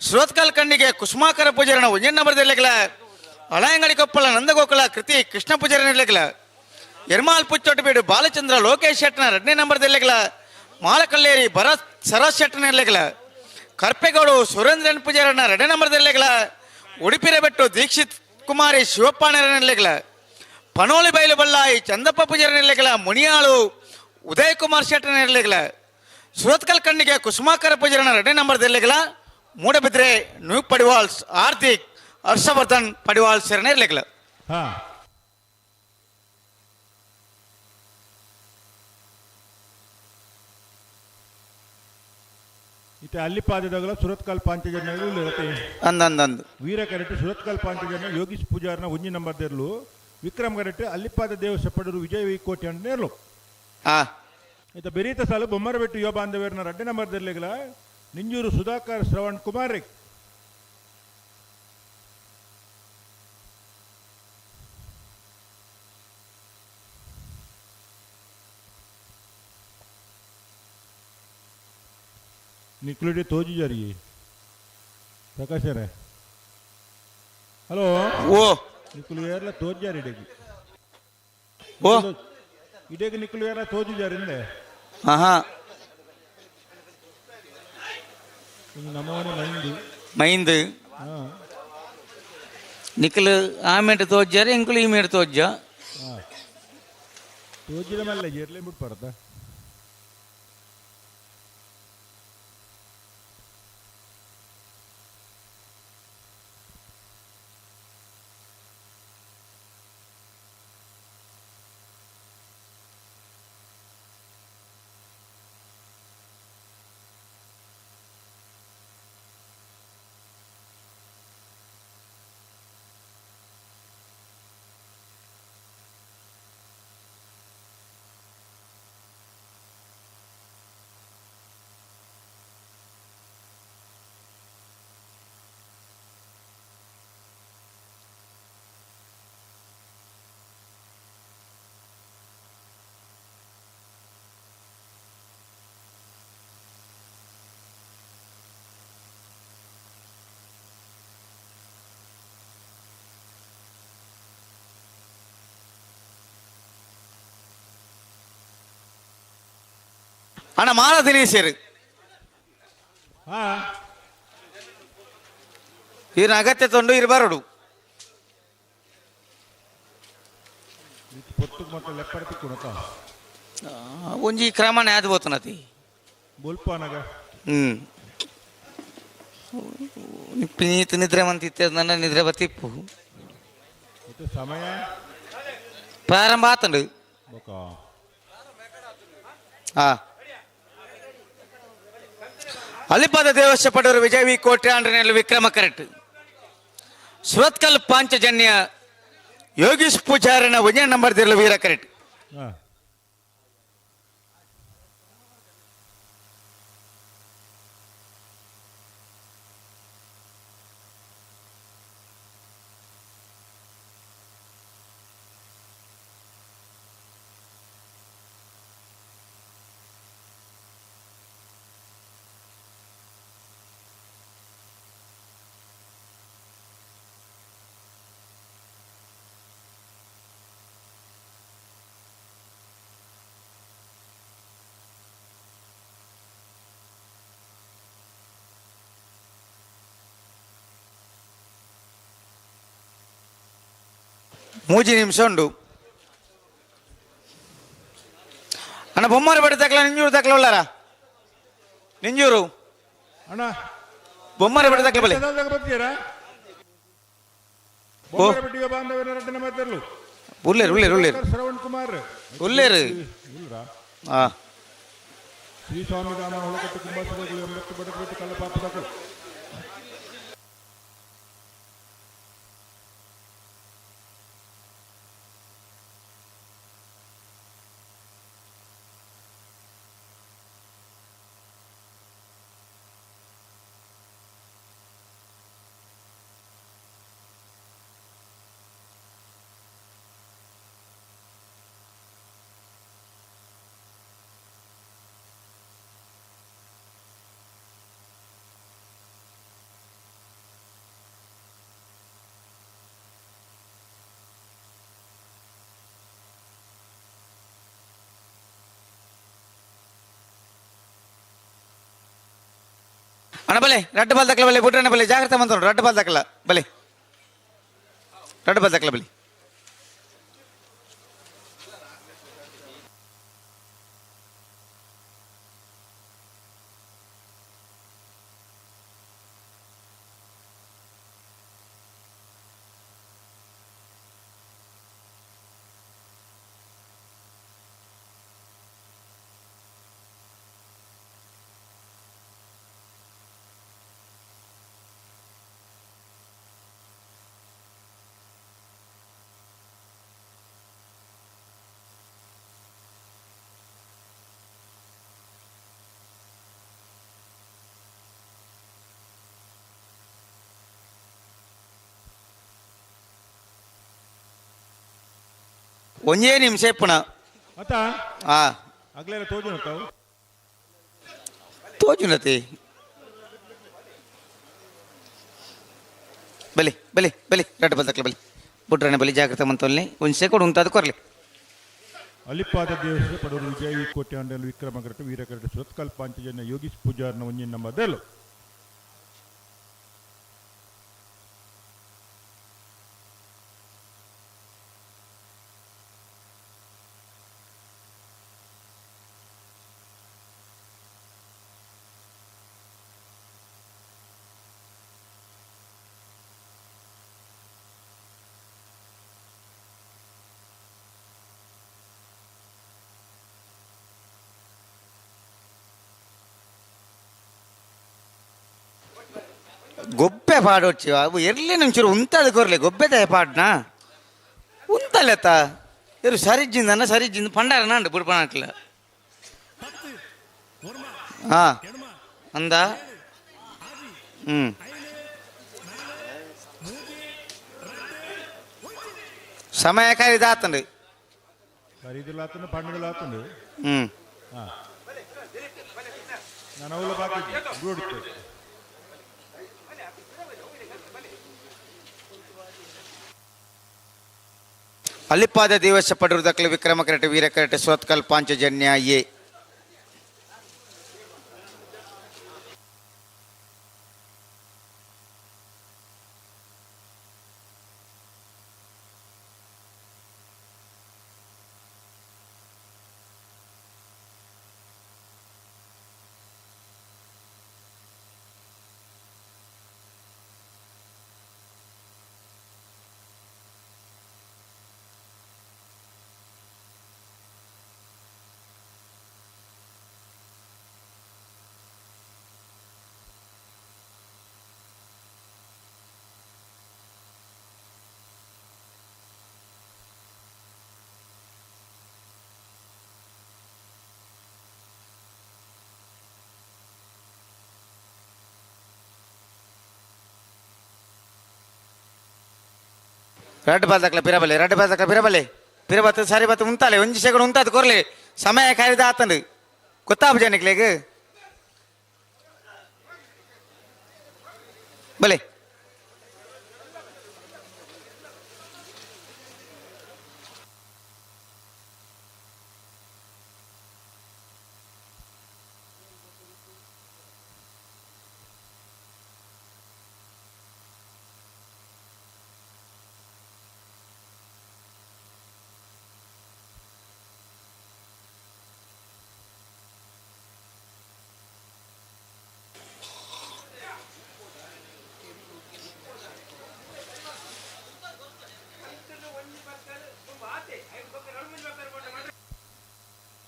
S18: ಸುರತ್ಕಲ್ ಕಣ್ಣಿಗೆ ಕುಸುಮಾಕರ ಪೂಜಾರನ ಒಂದೇ ನಂಬರ್ ಇರ್ಲಿಕ್ಲ. ಹಳೆಯಂಗಡಿ ಕೊಪ್ಪಳ ನಂದಗೋಕುಲ ಕೃತಿ ಕೃಷ್ಣ ಪೂಜಾರನ ಇರ್ಲಿಕ್ಲ. ಎರ್ಮಾಲ್ ಪುಚ್ಚೊಟ್ಟು ಬೀಡು ಬಾಲಚಂದ್ರ ಲೋಕೇಶ್ ಶೆಟ್ಟನ ಎರಡನೇ ನಂಬರ್ ಇರ್ಲಿಕ್ಲ. ಮಾಲಕಲ್ಲೇರಿ ಭರತ್ ಸರಸ್ ಶೆಟ್ಟನ ಇರ್ಲಿಕ್ಲ. ಕರ್ಪೆಗೌಡು ಸುರೇಂದ್ರನ್ ಪೂಜಾರನ ಎರಡನೇ ನಂಬರ್ ಇರ್ಲಿಕ್ಲ. ಉಡುಪಿರಬೆಟ್ಟು ದೀಕ್ಷಿತ್ ಕುಮಾರಿ ಶಿವಪ್ಪ ಇರ್ಲಿಕ್ಲ. ಪನೋಳಿ ಬೈಲು ಬಲ್ಲಾಯಿ ಚಂದಪ್ಪ ಪೂಜಾರನ ಇರ್ಲಿಕ್ಲ. ಮುನಿಯಾಳು ಉದಯ್ ಕುಮಾರ್ ಶೆಟ್ಟನ ಇರ್ಲಿಕ್ಲ. ಸುರತ್ಕಲ್ ಕಣ್ಣಿಗೆ ಕುಸುಮಾಕರ ಪೂಜಾರನ ಎರಡನೇ ನಂಬರ್ ಇರ್ಲಿಕ್ಲ. ಮೂಡಬಿದ್ರೆ ನ್ಯೂ ಪಡಿವಾಲ್ಸ್ ಹಾರ್ದಿಕ್ ಹರ್ಷವರ್ಧನ್ ಪಡಿವಾಲ್ಸ್ ಇರ್ಲಿಕ್ಲ.
S9: ಹಾ ಇತ್ತೆ ಅಲ್ಲಿ ಪಾದದಾಗಲ ಸುರತ್ಕಲ್ ಪಾಂಚಜನ
S18: ಅಂದಂದಂದು
S9: ವೀರ ಕರೆಕ್ಟ್ ಸುರತ್ಕಲ್ ಪಾಂಚಜನ ಯೋಗೀಶ್ ಪೂಜಾರನ ಒಂಜಿ ನಂಬರ್ ದೇರ್ಲು. ವಿಕ್ರಮ್ ಕರೆಕ್ಟ್ ಅಲ್ಲಿಪಾದ ದೇವ ಸೆಪ್ಪಡರು ವಿಜಯ್ ವಿ ಕೋಟಿ ನೇರ್ಲು. ಇತ್ತ ಬೆರೀತ ಸಾಲು ಬೊಮ್ಮರಬೆಟ್ಟು ಯುವ ಬಾಂಧವ್ಯರ್ನ ರಡ್ಡೆ ನಂಬರ್ ದೇರ್ಲಿಗಲ ನಿಂಜೂರು ಸುಧಾಕರ್ ಶ್ರವಣ್ ಕುಮಾರ್. ನಿಕ್ಲುಡಿ ತೋಜಿ ಜಾರಿ ಪ್ರಕಾಶರೇ. ಹಲೋ
S18: ಓ
S9: ನಿಕ್ಲು ಏರ್ಲ ತೋಜಾರಿ ಇಡೇಗಿ.
S18: ಓ
S9: ಇಡೇಗಿ ನಿಕ್ಲು ಏರ್ಲ ತೋಜಿ ಜಾರಿ ಇಂದೆ.
S18: ಆಹಾ
S9: ನಮವನೆ ಮೈಂದು
S18: ಮೈಂದು
S9: ಹಾ
S18: ನಿಕ್ಲು ಆ ಮೇಟ್ ತೋಜ್ಜಾರೆ ಎಂಕುಲು ಈ ಮೇಟ್ ತೋಜ್ಜ.
S9: ತೋಜಿದ ಮೇಲೆ ಏರ್ಲೆ ಬಿಟ್ಪಾರದ.
S18: ಅಣ್ಣ ಮಾಲ ದಿನೇಶರು.
S9: ಹಾ.
S18: ಈರ್ನ ಅಗತ್ಯ ತೊಂಡು ಇರು ಬರೋಡು.
S9: ಪೊತ್ತು ಮತ್ತೆ ಲೆಪ್ಪಡ ತಿಕ್ಕುನತ.
S18: ಒಂಜಿ ಕ್ರಮನೇ ಅದು ಬೋತನತಿ.
S9: ಬೊಲ್ಪನಗ.
S18: ಪೀತ್ ನಿದ್ರೆ ಮಂತಿತ್ತೆ, ನನ್ನ ನಿದ್ರೆ ಬತ್ತಿಪ್ಪು.
S9: ಇದು ಸಮಯ
S18: ಪ್ರಾರಂಭ ಆತಂಡು.
S9: ಬೊಕ.
S18: ಹಾ, ಅಲಿಪಾದ ದೇವಸ್ವ ಪಡವರು ವಿಜಯ್ ವಿ ಕೋಟೆ ಆಂಡ್ರನಲ್ಲಿ ವಿಕ್ರಮ ಕರೆಕ್ಟ್. ಸುರತ್ಕಲ್ ಪಾಂಚಜನ್ಯ ಯೋಗೀಶ್ ಪೂಜಾರನ ಒಂದೇ ನಂಬರ್ ದಿರಲು ವೀರ ಕರೆಕ್ಟ್.
S9: ಹಾ.
S18: ಮೂಜಿ ನಿಮಿಷ ಉಂಡು ಅಣ್ಣ. ಬೊಮ್ಮಾರಿ ಬಡಿ ತಕ್ಲ, ನಿಂಜೂರು ತಕ್ಲ ಉಳ್ಳಾರ ನಿಂಜೂರು.
S9: ಅಣ್ಣ.
S18: ಬೊಮ್ಮಾರಿ ಬಡಿ ತಕ್ಲ ಬಲಿ.
S9: ಬರ್ತೀರಾ? ಬೊಮ್ಮಾರಿ ಬಟ್ಟಿಗೆ ಬಾಂಧವ್ಯನ ರಡ್ಡನೆ ಮಾತಾಡಲು.
S18: ಉಲ್ಲೇರು ಉಲ್ಲೇರು ಉಲ್ಲೇರು.
S9: ಶ್ರವಣ್ ಕುಮಾರ್.
S18: ಉಲ್ಲೇರು.
S9: ಇಲ್ರಾ?
S18: ಹಾ.
S9: ಶ್ರೀ ಸ್ವಾಮಿ ಧಾಮ ಹೊಳಕಟ್ಟು ಕುಂಬಾಸದಗಳು 80 ಬಡಕಟ್ಟು ಕಲ್ಲಪಾಪದಗಳು.
S18: ಅಣ್ಣ ಬಲೆ, ರಡ್ಡು ಬಾಲ್ ತಕ್ಕಲ ಬಲೆ, ಬುಡ್ರಣ್ಣ ಬಲೆ, ಜಾಗ್ರತೆ ಬಂದ್ರು. ರಡ್ಡು ಬಾಲ್ ತಕ್ಕಲ ಬಲೆ, ರಡ್ಡು ಬಾಲ್ ತಕ್ಕಲ ಬಲೆ. ಒಂಜೇ ನಿಮಿಷ ಇಪ್ಪುಣ.
S9: ಅತ್ತ.
S18: ಹಾ.
S9: ಅಗ್ಲೇನ ತೋಜುನ ತಾವು.
S18: ತೋಜುನತಿ. ಬಲಿ ಬಲಿ ಬಲಿ, ರಡ್ಡು ಬಲ್ ತಕ್ಕಲ ಬಲಿ, ಬುಡ್ರಣ್ಣ ಬಲಿ, ಜಾಗ್ರತೆ ಮಂತೊಲ್ನಿ. ಒಂದು ಸೆಕೆಂಡ್ ಉಂತಾದ ಕೊರ್ಲಿ.
S9: ಅಲಿಪಾದ ದೇವಸ್ವ ಪಡವರು ವಿಜಯ್ ವಿ ಕೋಟೆ ಅಂಡಲ್ ವಿಕ್ರಮ ಕರಟು ವೀರ ಕರಟು ಸುರತ್ಕಲ್ ಪಾಂಚಜನ್ಯ ಯೋಗೀಶ್ ಪೂಜಾರ್ನ ಒಂಜಿನ ನಂಬರ್.
S18: ಗೊಬ್ಬೆ ಪಾಡೊಚ್ಚಿ ಅವು ಎರ್ಲಿ ನಂಚೂರು ಉಂತಾದ ಕೊರ್ಲೆ ಗೊಬ್ಬೆ ಪಾಡ್ನಾ ಉಂತಲೆತ್ತ ಇರು ಸರಿಜ್ಜಿಂದನ್ನ ಸರಿಜ್ಜಿಂದ ಪಂಡಾರ ನಾಂಡು ಬುಡ್ಪಣಕ್ಲ. ಹಾ ಅಂದ. ಸಮಯ ಕರಿದಾತಂಡು.
S9: ಖರೀದಿಲಾತಂಡು ಪಂಡುಗಳಾತಂಡು. ಹಾ, ನಾನು ಅವಳ ಬಾಕಿ ಬಿಡುತ್ತೆ.
S18: ಅಲ್ಲಿಪಾದ ದೇವಸ್ವ ಪಡೂರು ದಕ್ಕಲು ವಿಕ್ರಮ ಕರಟೆ ವೀರ ಕರಟೆ ಸೋತ್ಕಲ್ ಪಾಂಚಜನ್ಯ ಎ. ರಡ್ಡ್ ಬಾಲ್ ದಕ್ಲ ಪಿರಬಲೆ, ರಡ್ಡ್ ಬಾಲ್ ದಕ್ಲ ಪಿರಬಲೆ. ಪಿರಬತ್ತು ಸರಿ ಬತ್ತು ಉಂತಾಲೆ, ಒಂಜಿ ಸೆಕೆಂಡ್ ಉಂತಾದ್ ಕೊರ್ಲೆ. ಸಮಯ ಕರಿದ ಆತಂಡು ಗೊತ್ತಾಪು ಜನಕ್ಲೆಗ್. ಬಲೆ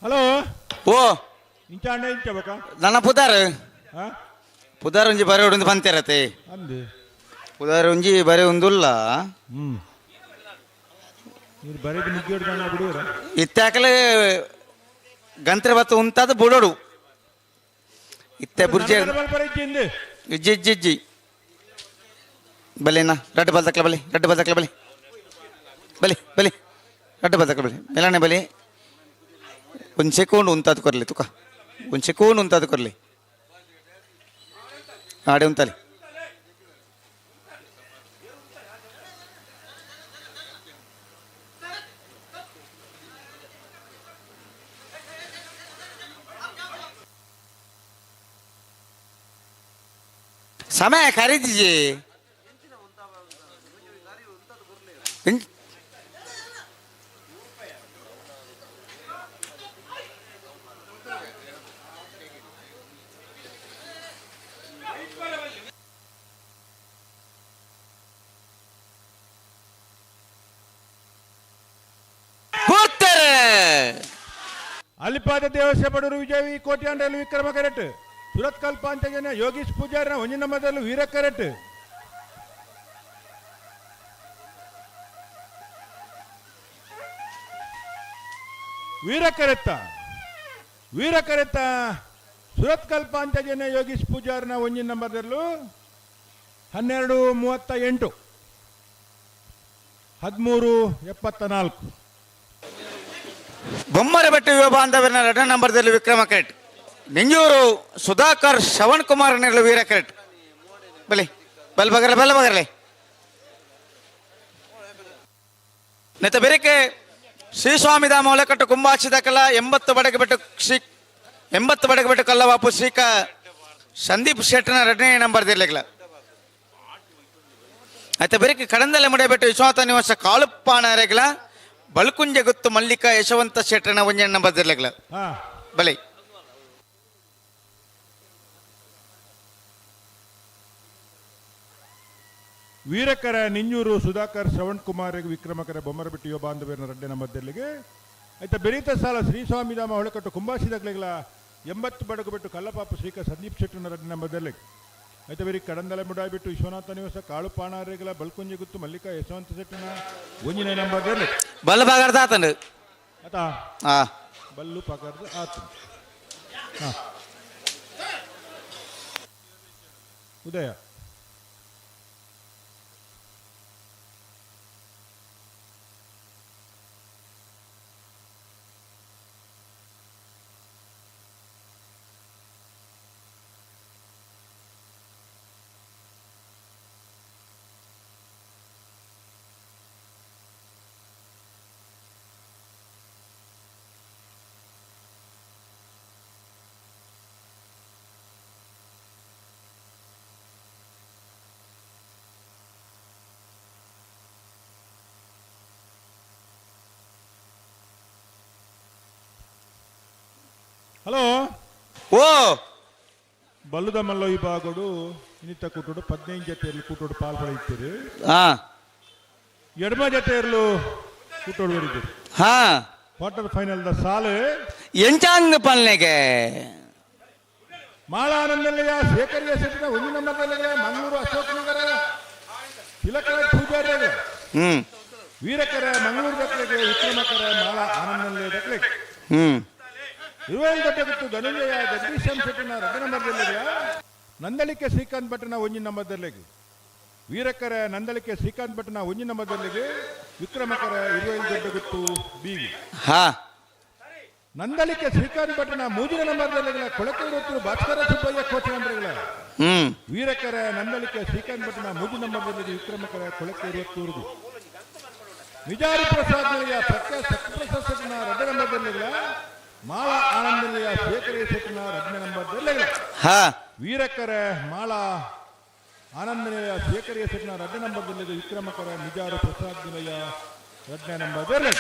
S9: ಹಲೋ.
S18: ಓ
S9: ಇಂಚ ಅಣ್ಣ ಇಂಚ ಬಕ
S18: ನನ್ನ ಪುದಾರ್
S9: ಹಾ?
S18: ಪುದಾರ್ ಒಂಜಿ ಬರೆ ಉಂದು ಪಂತಿರತೆ.
S9: ಅಂದು
S18: ಪುದಾರ್ ಒಂಜಿ ಬರೆ ಉಂದುಲ್ಲ.
S9: ನೀರು ಬರೆದು ನಿಗ್ಗೋಡು ಗಣ ಬಿಡುವರ
S18: ಇತ್ತಾಕಲೆ ಗಂತ್ರ ಬತ್ತು ಉಂತಾದ ಬುಡೋಡು. ಇತ್ತೆ ಬುರ್ಜೆ ಇಜ್ಜಿ ಇಜ್ಜಿ ಇಜ್ಜಿ ಬಲೆನಾ ರಡ್ಡು ಬಾಲ್ ತಕ್ಲ ಬಲೆ, ರಡ್ಡು ಬಾಲ್ ತಕ್ಲ ಬಲೆ, ಬಲೆ ಬಲೆ ರಡ್ಡು ಬಾಲ್ ತಕ್ಲ ಬಲೆ ಮೆಲಾನೆ ಬಲೆ. ಒಂದು ಸೆಕೆಂಡ್ ಉಂತಾದ ಕೊರ್ಲಿ ತುಕ, ಒಂದು ಸೆಕೆಂಡ್ ಉಂತಾದ ಕೊರ್ಲಿ ಆಡೆ ಉಂತಾಲಿ. ಸಮಯ ಖರೀದಿಜಿ
S9: ಅಲಿಪಾದ ದೇವಸ್ಯ ಬಡವರು ವಿಜಯ್ ಕೋಟ್ಯಾಂಡಲ್ಲಿ ವಿಕ್ರಮ ಕರೆಟ್. ಸುರತ್ಕಲ್ ಪಾಂಚಜನ ಯೋಗೀಶ್ ಪೂಜಾರಿನ ಒಂಜಿನ ಮೊದಲು ವೀರ ಕರೆಟ್. ವೀರ ಕರೆತ್ತ ವೀರ ಕರೆತ್ತ ಸುರತ್ಕಲ್ ಪಾಂಚಜನ ಯೋಗೀಶ್ ಪೂಜಾರಿನ ಒಂಜಿನ ನಂಬರ್ದಲ್ಲೂ 12:38 13:74.
S18: ಬೊಮ್ಮರ ಬೆಟ್ಟ ಯುವ ಬಾಂಧವರ ಎರಡನೇ ನಂಬರ್ದಲ್ಲಿ ವಿಕ್ರಮ ಕರೆಟ್. ನಿಂಜೂರು ಸುಧಾಕರ್ ಶ್ರವಣ್ ಕುಮಾರ್ ನೆರಳು ವೀರ ಕರೆಟ್. ಬಲಿ ಬಲ್ ಬಗರ್ಲೆ ಬಲ್ ಬಗರ್ಲೆ ನೆತ್ತ ಬೆರಕೆ ಶ್ರೀಸ್ವಾಮಿಧಾಮ ಒಳಕಟ್ಟು ಕುಂಬಾಚಿದಕಲ 80 ಬಡಗೆ ಬೆಟ್ಟು ಶ್ರೀ 80 ಬಡಗೆ ಬೆಟ್ಟು ಕಲ್ಲವಾಪು ಶ್ರೀಕ ಸಂದೀಪ್ ಶೆಟ್ಟನ ಎರಡನೇ ನಂಬರ್ದಿರ್ಲಿಲ್ಲ. ಆಯ್ತಾ ಬೆರಕೆ ಕಡಂದಲೆ ಮುಡಿಯಬೆಟ್ಟು ವಿಶ್ವನಾಥ ನಿವಾಸ ಕಾಳುಪ್ಪಾನರೆಗಳ ಬಲ್ಕುಂಜ ಗುತ್ತು ಮಲ್ಲಿಕಾ ಯಶವಂತ ಶೆಟ್ಟನ ಒಂಜೆ ನಂಬರ್ದಿರ್ಲಿಲ್ಲ. ಬಲಿ
S9: ವೀರಕರ ನಿಂಜೂರು ಸುಧಾಕರ್ ಶ್ರವಣ್ ಕುಮಾರ್ ವಿಕ್ರಮಕರ ಬೊಮ್ಮರಬಿಟ್ಟಿ ಯುವ ಬಾಂಧವ್ಯನ ರಡ್ಡೆ ಮಧ್ಯಲ್ಲಿಗೆ ಆಯ್ತಾ ಬೆರೀತ ಸಾಲ ಶ್ರೀಸ್ವಾಮಿಧಾಮ ಹೊಳಕಟ್ಟು ಕುಂಬಾಸಿದಗ್ಲಿಗಳ 80 ಬಡಗು ಬಿಟ್ಟು ಕಲ್ಲಪಾಪು ಶ್ರೀಕ ಸಂದೀಪ್ ಶೆಟ್ಟನ ರಡ್ಡೆ ಮಧ್ಯಲ್ಲಿಗೆ ಆಯ್ತಾ ಬೇರೆ ಕಡಂದಲೆ ಮುಡಾಬಿಟ್ಟು ವಿಶ್ವನಾಥ ನಿವಾಸ ಕಾಳು ಪಾಣಾರಿಗಳ ಬಲ್ಕುಂಜಿ ಗುತ್ತು ಮಲ್ಲಿಕಾ ಯಶವಂತ ಶೆಟ್ಟನ ಒಂಜಿನ ನಂಬರ್ದಲ್ಲಿ
S18: ಬಲ್ಲ ಪಗಾರ್ದ ಆತನು
S9: ಆತಾ ಬಲ್ಲು ಪಗಾರ್ದ ಆತ. ಉದಯ ಹಲೋ
S18: ಓ
S9: ಬಲ್ಲುದ ಮಲ್ಲ ವಿಭಾಗಡು ಇನ್ನಿತ ಕೂಟೋಡು 15 ಜೊತೆಯಲ್ಲಿ ಕೂಟೋಡು ಪಾಲ್ ಪಡೆಯುತ್ತೀರಿ. ಎಡಮ ಜೊತೆಯಲ್ಲೂ ಕೂಟೋಡು ಬರೀತೀರಿ. ಕ್ವಾರ್ಟರ್ ಫೈನಲ್ the ಸಾಲು
S18: ಎಂಚಾಂಗ್ ಪಲ್ನೆಗೆ
S9: ಮಾಳಾನಂದಲ್ಲಿಯ ಶೇಖರಿಯ ಸೆಟ್ಟಿನ ಒಂದು ನಂಬರ್ದಲ್ಲಿಗೆ ಮಂಗಳೂರು ಅಶೋಕ್ ನಗರ ತಿಲಕರಾಜ್ ಪೂಜಾರಿ ವೀರಕರ ಮಂಗಳೂರು ದಕ್ಕಲಿಗೆ ವಿಕ್ರಮಕರ ಮಾಳ ಆನಂದಲ್ಲೇ ದಕ್ಕಲಿಗೆ ಇರುವೈಲ್ ದೊಡ್ಡ ಗುತ್ತು ಧನುಂಜಯ ಜಗದೀಶ್ ಎಂ ಶೆಟ್ಟಿನ ರಡ್ಡ ನಂಬರ್ದಲ್ಲಿಗೆ ನಂದಳಿಕೆ ಶ್ರೀಕಾಂತ್ ಭಟ್ಟನ ಒಂಜಿ ನಂಬರ್ದಲ್ಲಿಗೆ ವೀರಕರ ನಂದಳಿಕೆ ಶ್ರೀಕಾಂತ್ ಭಟ್ನ ಒಂಜಿ ನಂಬರ್ದಲ್ಲಿಗೆ ವಿಕ್ರಮಕರ 25 ದೊಡ್ಡ ಗುತ್ತು ಬೀಗಿ. ನಂದಳಿಕೆ ಶ್ರೀಕಾಂತ್ ಭಟ್ನ ಮೂಜಿನ ನಂಬರ್ದಲ್ಲಿಗೆ ಕೊಳಕೆ ಭಾಸ್ಕರ ಸುಬ್ಬಯ್ಯ ಕೋಚ್ ನಂಬರ್ಗಳ. ವೀರಕರ ನಂದಳಿಕೆ ಶ್ರೀಕಾಂತ್ ಭಟ್ನ ಮೂಜಿ ನಂಬರ್ದಲ್ಲಿಗೆ ವಿಕ್ರಮಕರ ಕೊಳಕೆ ಇರುವತ್ತೂರುಗು. ವಿಜಾರಿ ಪ್ರಸಾದ್ ನಿಲಯ ಪ್ರಖ್ಯಾತ ಸತ್ಯಪ್ರಸಾದ್ ಶೆಟ್ಟಿನ ರಡ್ಡ ನಂಬರ್ದಲ್ಲಿಲ್ಲ. ಮಾಳಾ ಆನಂದ ನಿಲಯ ಶೇಖರ ಶೆಟ್ಟಿನ ರಡ್ಡ ನಂಬರ್ದಲ್ಲಿಲ್ಲ. ವೀರಕರ ಮಾಳಾ ಆನಂದ ನಿಲಯ ಶೇಖರ ಶೆಟ್ಟಿನ ರಡ್ಡ ನಂಬರ್ದಲ್ಲಿದೆ ವಿಕ್ರಮಕರ ನಿಜಾರು ಪ್ರಸಾದ್ ನಿಲಯ ರಡ್ಡ ನಂಬರ್ದಲ್ಲಿ.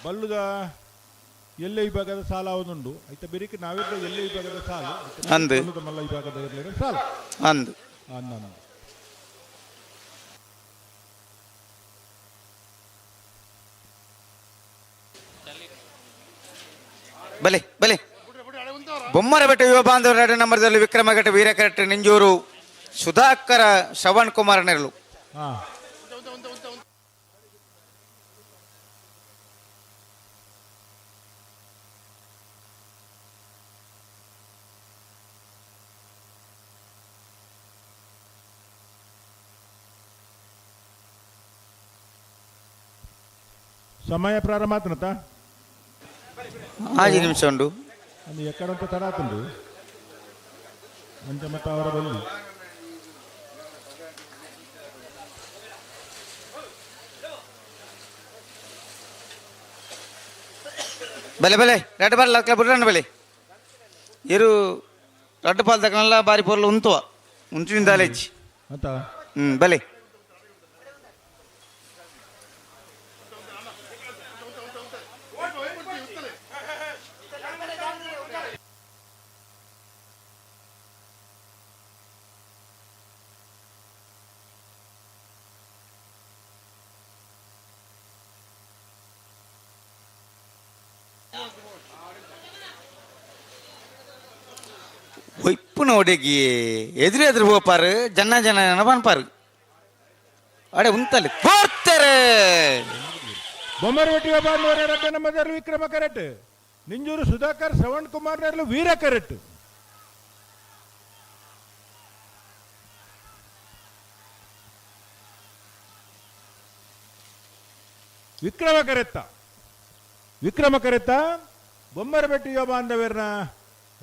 S9: ಬಲ್ಲುದ ಎಲ್ಲೆ ವಿಭಾಗದ ಸಾಲ ಒಂದುಂಡು ಐತ ಬೆರಿಕೆ ನಾವಿದ್ದ ಎಲ್ಲೆ ವಿಭಾಗದ ಸಾಲು
S18: ಅಂದು.
S9: ಮಲ್ಲ ವಿಭಾಗದ ಸಾಲು
S18: ಅಂದು
S9: ಅಂದ.
S18: ಬಲೆ ಬಲೆ ಬೊಮ್ಮರ ಬೆಟ್ಟ ಯುವ ಬಾಂಧವರ ಎರಡು ನಂಬರ್ದಲ್ಲಿ ವಿಕ್ರಮಘಟ್ಟ ವೀರಕರೆಟ್ಟ ನಿಂಜೂರು ಸುಧಾಕರ ಶ್ರವಣ್ ಕುಮಾರ್ ನೆರಳು.
S9: ಸಮಯ ಪ್ರಾರಂಭ ಆತನತ
S18: ಆಜಿ ನಿಮಿಷ ಉಂಡು.
S9: ಅದು ಎಕ್ಕಡಂತ ತಡ ಆತುಂಡು ಅಂಚ ಮತ್ತೆ ಅವರ ಬಲ್ಲಿ
S18: ಬಲೆ ಬಲೆ ರಡ್ಡು ಬಾಲ್ ಲಕ್ಕ ಬುಡ್ರಣ್ಣ ಬಲೆ ಇರು ರಡ್ಡು ಪಾಲ್ ತಕ್ಕನಲ್ಲ ಬಾರಿ ಪೊರ್ಲು ಉಂತುವ ಉಂಚಿನ ದಾಲೇಜಿ
S9: ಅಂತ
S18: ಬಲೆ ಒಯ್ಪುನ ಒಡೆಗಿ ಎದುರು ಎದುರು ಹೋಪಾರು ಜನ ಜನ ಜನ ಬನ್ಪಾರು ಅಡೆ ಉಂತಲ್ಲಿ ಕೋರ್ತಾರೆ.
S9: ಬೊಮ್ಮರವಟ್ಟಿ ಬಾಂಧವರ ನಮ್ಮದರು ವಿಕ್ರಮ ಕರೆಟ್ ನಿಂಜೂರು ಸುಧಾಕರ್ ಶ್ರವಣ್ ಕುಮಾರ್ ನೆರಳು ವೀರ ಕರೆಟ್. ವಿಕ್ರಮ ಕರೆತ್ತ ವಿಕ್ರಮ ಕರೆತ್ತ ಬೊಮ್ಮರಬೆಟ್ಟಿ ಯುವ ಬಾಂಧವರನ್ನ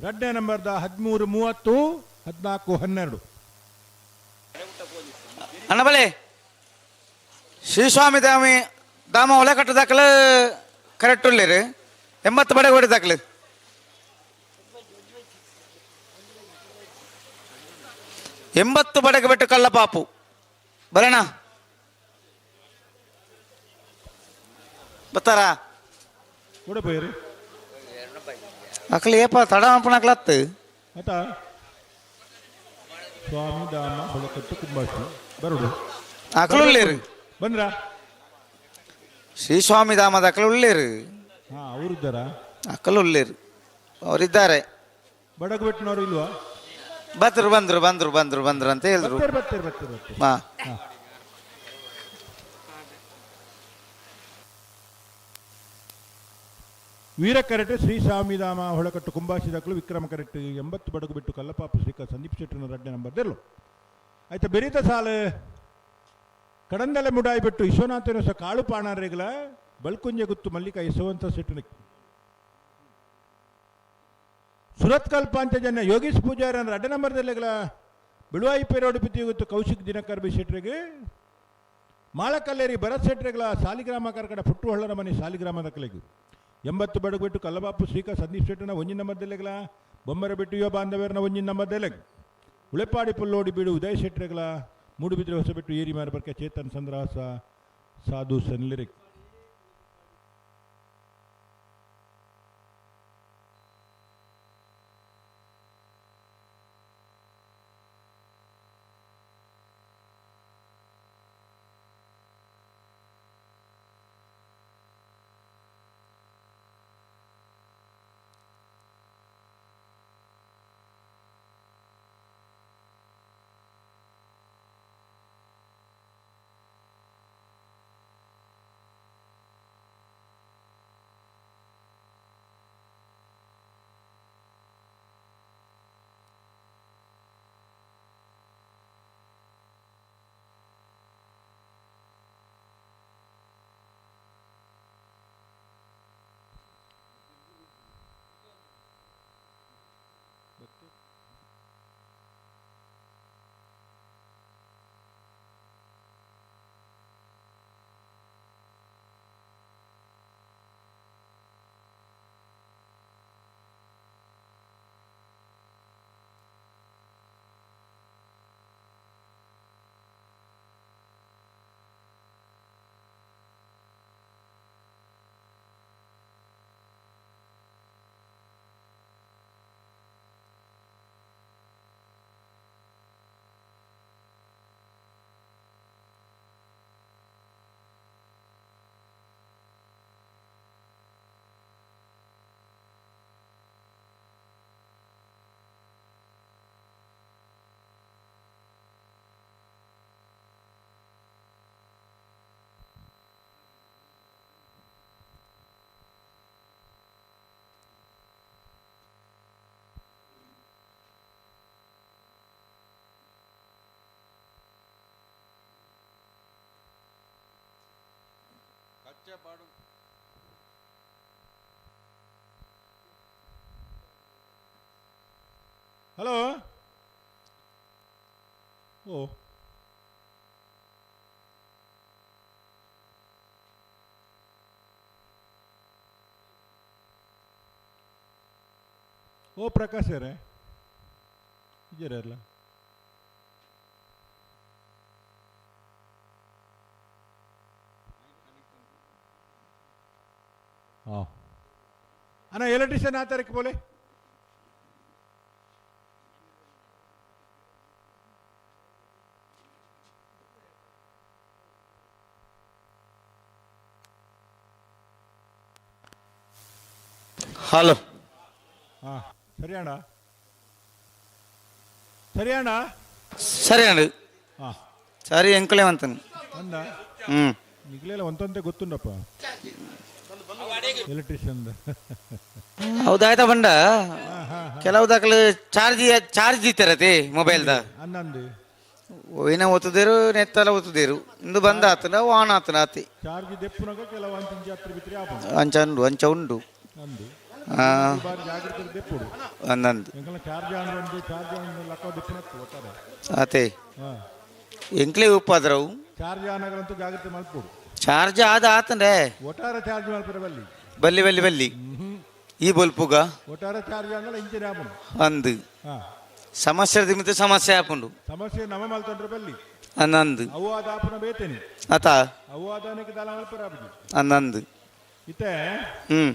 S9: ರಡ್ಡನೇ ನಂಬರ್ದ 13 30 14 12.
S18: ಅಣ್ಣಬಲೆ ಶ್ರೀಸ್ವಾಮಿ ದಾಮಿ ದಾಮ ಒಳಕಟ್ಟು ದಾಖಲೆ ಕರೆಕ್ಟ್ ಉಳ್ಳೇರು 80 ಬಡಗ ಹೊಡೆ ದಾಖಲೆ 80 ಬಡಗ ಬಿಟ್ಟು ಕಳ್ಳ ಪಾಪು ಬರೋಣ ಬತ್ತಾರಾ ಅಕ್ಲ ಏಪ ತಡ ಅನ್ಪಣಕ್ಲತ್ತು
S9: ಆತಾ ಸ್ವಾಮಿ ದಾಮ ಹೊಳಕಟ್ಟು ಕುಂಬಾಸಿ ಬರೋಡು
S18: ಅಕ್ಲು ಉಳ್ಳೇರು
S9: ಬಂದ್ರ
S18: ಶ್ರೀ ಸ್ವಾಮಿ ಧಾಮದ ಅಕ್ಲು ಉಳ್ಳೇರು.
S9: ಹಾ ಅವರಿದ್ದಾರಾ?
S18: ಅಕ್ಕಲು ಉಳ್ಳೇರು ಅವರಿದ್ದಾರೆ.
S9: ಬಡಗಬೆಟ್ಟಿನವರು ಇಲ್ವಾ?
S18: ಬಂದ್ರು ಬಂದ್ರು ಬಂದ್ರು ಬಂದ್ರು ಬಂದ್ರು ಅಂತ ಹೇಳಿದ್ರು.
S9: ಬರ್ತಾರೆ ಬರ್ತಾರೆ ಬರ್ತಾರೆ.
S18: ಹಾ
S9: ವೀರ ಕರೆಟೆ ಶ್ರೀ ಸ್ವಾಮಿಧಾಮ ಹೊಳಕಟ್ಟು ಕುಂಬಾಸಿ ದಾಖಲು ವಿಕ್ರಮ ಕರೆಕ್ಟ್ 80 ಬಡಗು ಬಿಟ್ಟು ಕಲ್ಲಪಾಪ ಶ್ರೀಕ ಸಂದೀಪ್ ಶೆಟ್ಟರ್ನ ರಡ್ಡೆ ನಂಬರ್ ದೆರ್ಲು ಆಯ್ತಾ ಬೆರೀತ ಸಾಲು ಕಡಂದಲೆ ಮುಡಾಯಿ ಬಿಟ್ಟು ವಿಶ್ವನಾಥನ ಹೊಸ ಕಾಳು ಪಾಣಾರೇಗಲ ಬಲ್ಕುಂಜೆ ಗುತ್ತು ಮಲ್ಲಿಕ ಯಶವಂತ ಶೆಟ್ಟನಿಕ್ ಸುರತ್ಕಲ್ ಪಾಂಚಜನ್ಯ ಯೋಗೀಶ್ ಪೂಜಾರನ ರಡ್ಡೆ ನಂಬರ್ ದೆರ್ಲೆಗಳ ಬಿಳುವಾಯಿ ಪೇರೋಡು ಪಿತಿ ಗುತ್ತು ಕೌಶಿಕ್ ದಿನಕರ್ ಬಿ ಶೆಟ್ಟರಿಗೆ ಮಾಳಕಲ್ಲೇರಿ ಭರತ್ ಶೆಟ್ಟರೆಗಳ ಸಾಲಿಗ್ರಾಮ ಕರ್ಕಡ ಪುಟ್ಟುಹಳ್ಳರ ಮನೆ ಸಾಲಿಗ್ರಾಮದ ಕಲೆಗು 80 ಬಡಗು ಬಿಟ್ಟು ಕಲ್ಲಬಾಪು ಶ್ರೀಕ ಸಂದೀಪ್ ಶೆಟ್ಟನ ಒಂಜಿನ ನಂಬರ್ದೆಲೆಗಳ ಬೊಮ್ಮರ ಬಿಟ್ಟು ಯುವ ಬಾಂಧವ್ಯರನ ಒಂಜಿನ ನಂಬರ್ದೆಲೆಗ್ ಉಳೆಪಾಡಿ ಪುಲ್ಲೋಡಿ ಬೀಡು ಉದಯ ಶೆಟ್ಟರೆಗಳ ಮೂಡುಬಿದ್ರೆ ಹೊಸಬೆಟ್ಟು ಏರಿ ಮಾರಬರ್ಕೆ ಚೇತನ್ ಸಂದ್ರಹಾಸ ಸಾಧು ಸನ್ಲಿರಿಕ್. ಹಲೋ ಓ ಓ ಪ್ರಕಾಶ್ ರೇ ಇದ್ದೀರಲ್ಲ. ಹಾಂ ಅಣ್ಣ, ಎಲೆಕ್ಟ್ರಿಷಿಯನ್ ಆ ತಾರೀಕು ಬೋಲೆ.
S18: ಹಲೋ.
S9: ಹಾಂ ಸರಿ ಅಣ್ಣ, ಸರಿ ಅಣ್ಣ,
S18: ಸರಿ ಅಣ್ಣ.
S9: ಹಾಂ
S18: ಸರಿ ಎಂಕುಲೇ ಅಂತಾನೆ.
S9: ಅಂದ
S18: ಹ್ಞೂ
S9: ಈಗಲೆಲ್ಲ ಒಂತಂತೆ ಗೊತ್ತುಂಡಪ್ಪ ಎಲೆಕ್ಟ್ರಿಷಿಯನ್.
S18: ಹೌದಾಯ್ತಾ ಬಂಡ, ಕೆಲವು ದಾಖಲೆ ಚಾರ್ಜ್ ಚಾರ್ಜ್ ಇತ್ತಿರತಿ ಮೊಬೈಲ್ದ.
S9: ಅನ್ನಂದು
S18: ಒಯ್ನ ಓದ್ತದೇರು ನೆತ್ತಲ ಓದ್ತದೇರು ಇಂದು ಬಂದ ಆತನ ಆನ್ ಆತನ ಆತಿ
S9: ಚಾರ್ಜ್ ದೆಪ್ಪುನಾಗ ಕೆಲವು ಅಂಚಿನ ಜಾತ್ರೆ ಬಿತ್ರಿ ಆಪುಂಡು.
S18: ಅಂಚ ಉಂಡು, ಅಂಚ ಉಂಡು.
S9: ಅಂದು
S18: ಆ.
S9: ಬಾರಿ ಜಾಗ್ರತೆ ದೆಪ್ಪುಡು.
S18: ಅಂದಂದು
S9: ಎಂಕಲ್ನ ಚಾರ್ಜ್ ಆನ್ ಬಂದು ಚಾರ್ಜ್ ಆನ್ ಲಕ್ಕ ದೆಪ್ಪುನತ್ತು ಒಟ್ಟಾರೆ.
S18: ಆತೆ
S9: ಹಾಂ
S18: ಎಂಕ್ಲೆ ಉಪ್ಪಾದ್ರವು
S9: ಚಾರ್ಜ್ ಆನಗರಂತೂ ಜಾಗ್ರತೆ ಮಲ್ಪುಡು.
S18: ಚಾರ್ಜ್ ಆದ ಆತಂಡೆ
S9: ಒಟ್ಟಾರೆ ಚಾರ್ಜ್ ಮಲ್ಪರೆ ಬಲ್ಲಿ
S18: ಬಲ್ಲಿ ಬಲ್ಲಿ ಬಲ್ಲಿ ಈ ಬಲ್ಪುಗ
S9: ಒಟ್ಟಾರೆ ಚಾರ್ಜ್ ಆನಲ್ಲ ಇಂಚಿನ ಆಪುಂಡು.
S18: ಅಂದು
S9: ಹಾಂ
S18: ಸಮಸ್ಯೆ ದಿಮಿತ ಸಮಸ್ಯೆ ಆಪುಂಡು.
S9: ಸಮಸ್ಯೆ ನಮ ಮಲ್ತೊಂಡ್ರೆ ಬಲ್ಲಿ
S18: ಅಂದಂದು
S9: ಅವು ಆದ ಆಪುನ ಬೇತೇನೆ
S18: ಆತ
S9: ಅವು ಆದಾನಕ್ಕೆ ದಲ ಮಲ್ಪರೆ ಆಪುಜಿ.
S18: ಅಂದಂದು
S9: ಇತ್ತೆ
S18: ಹ್ಮ್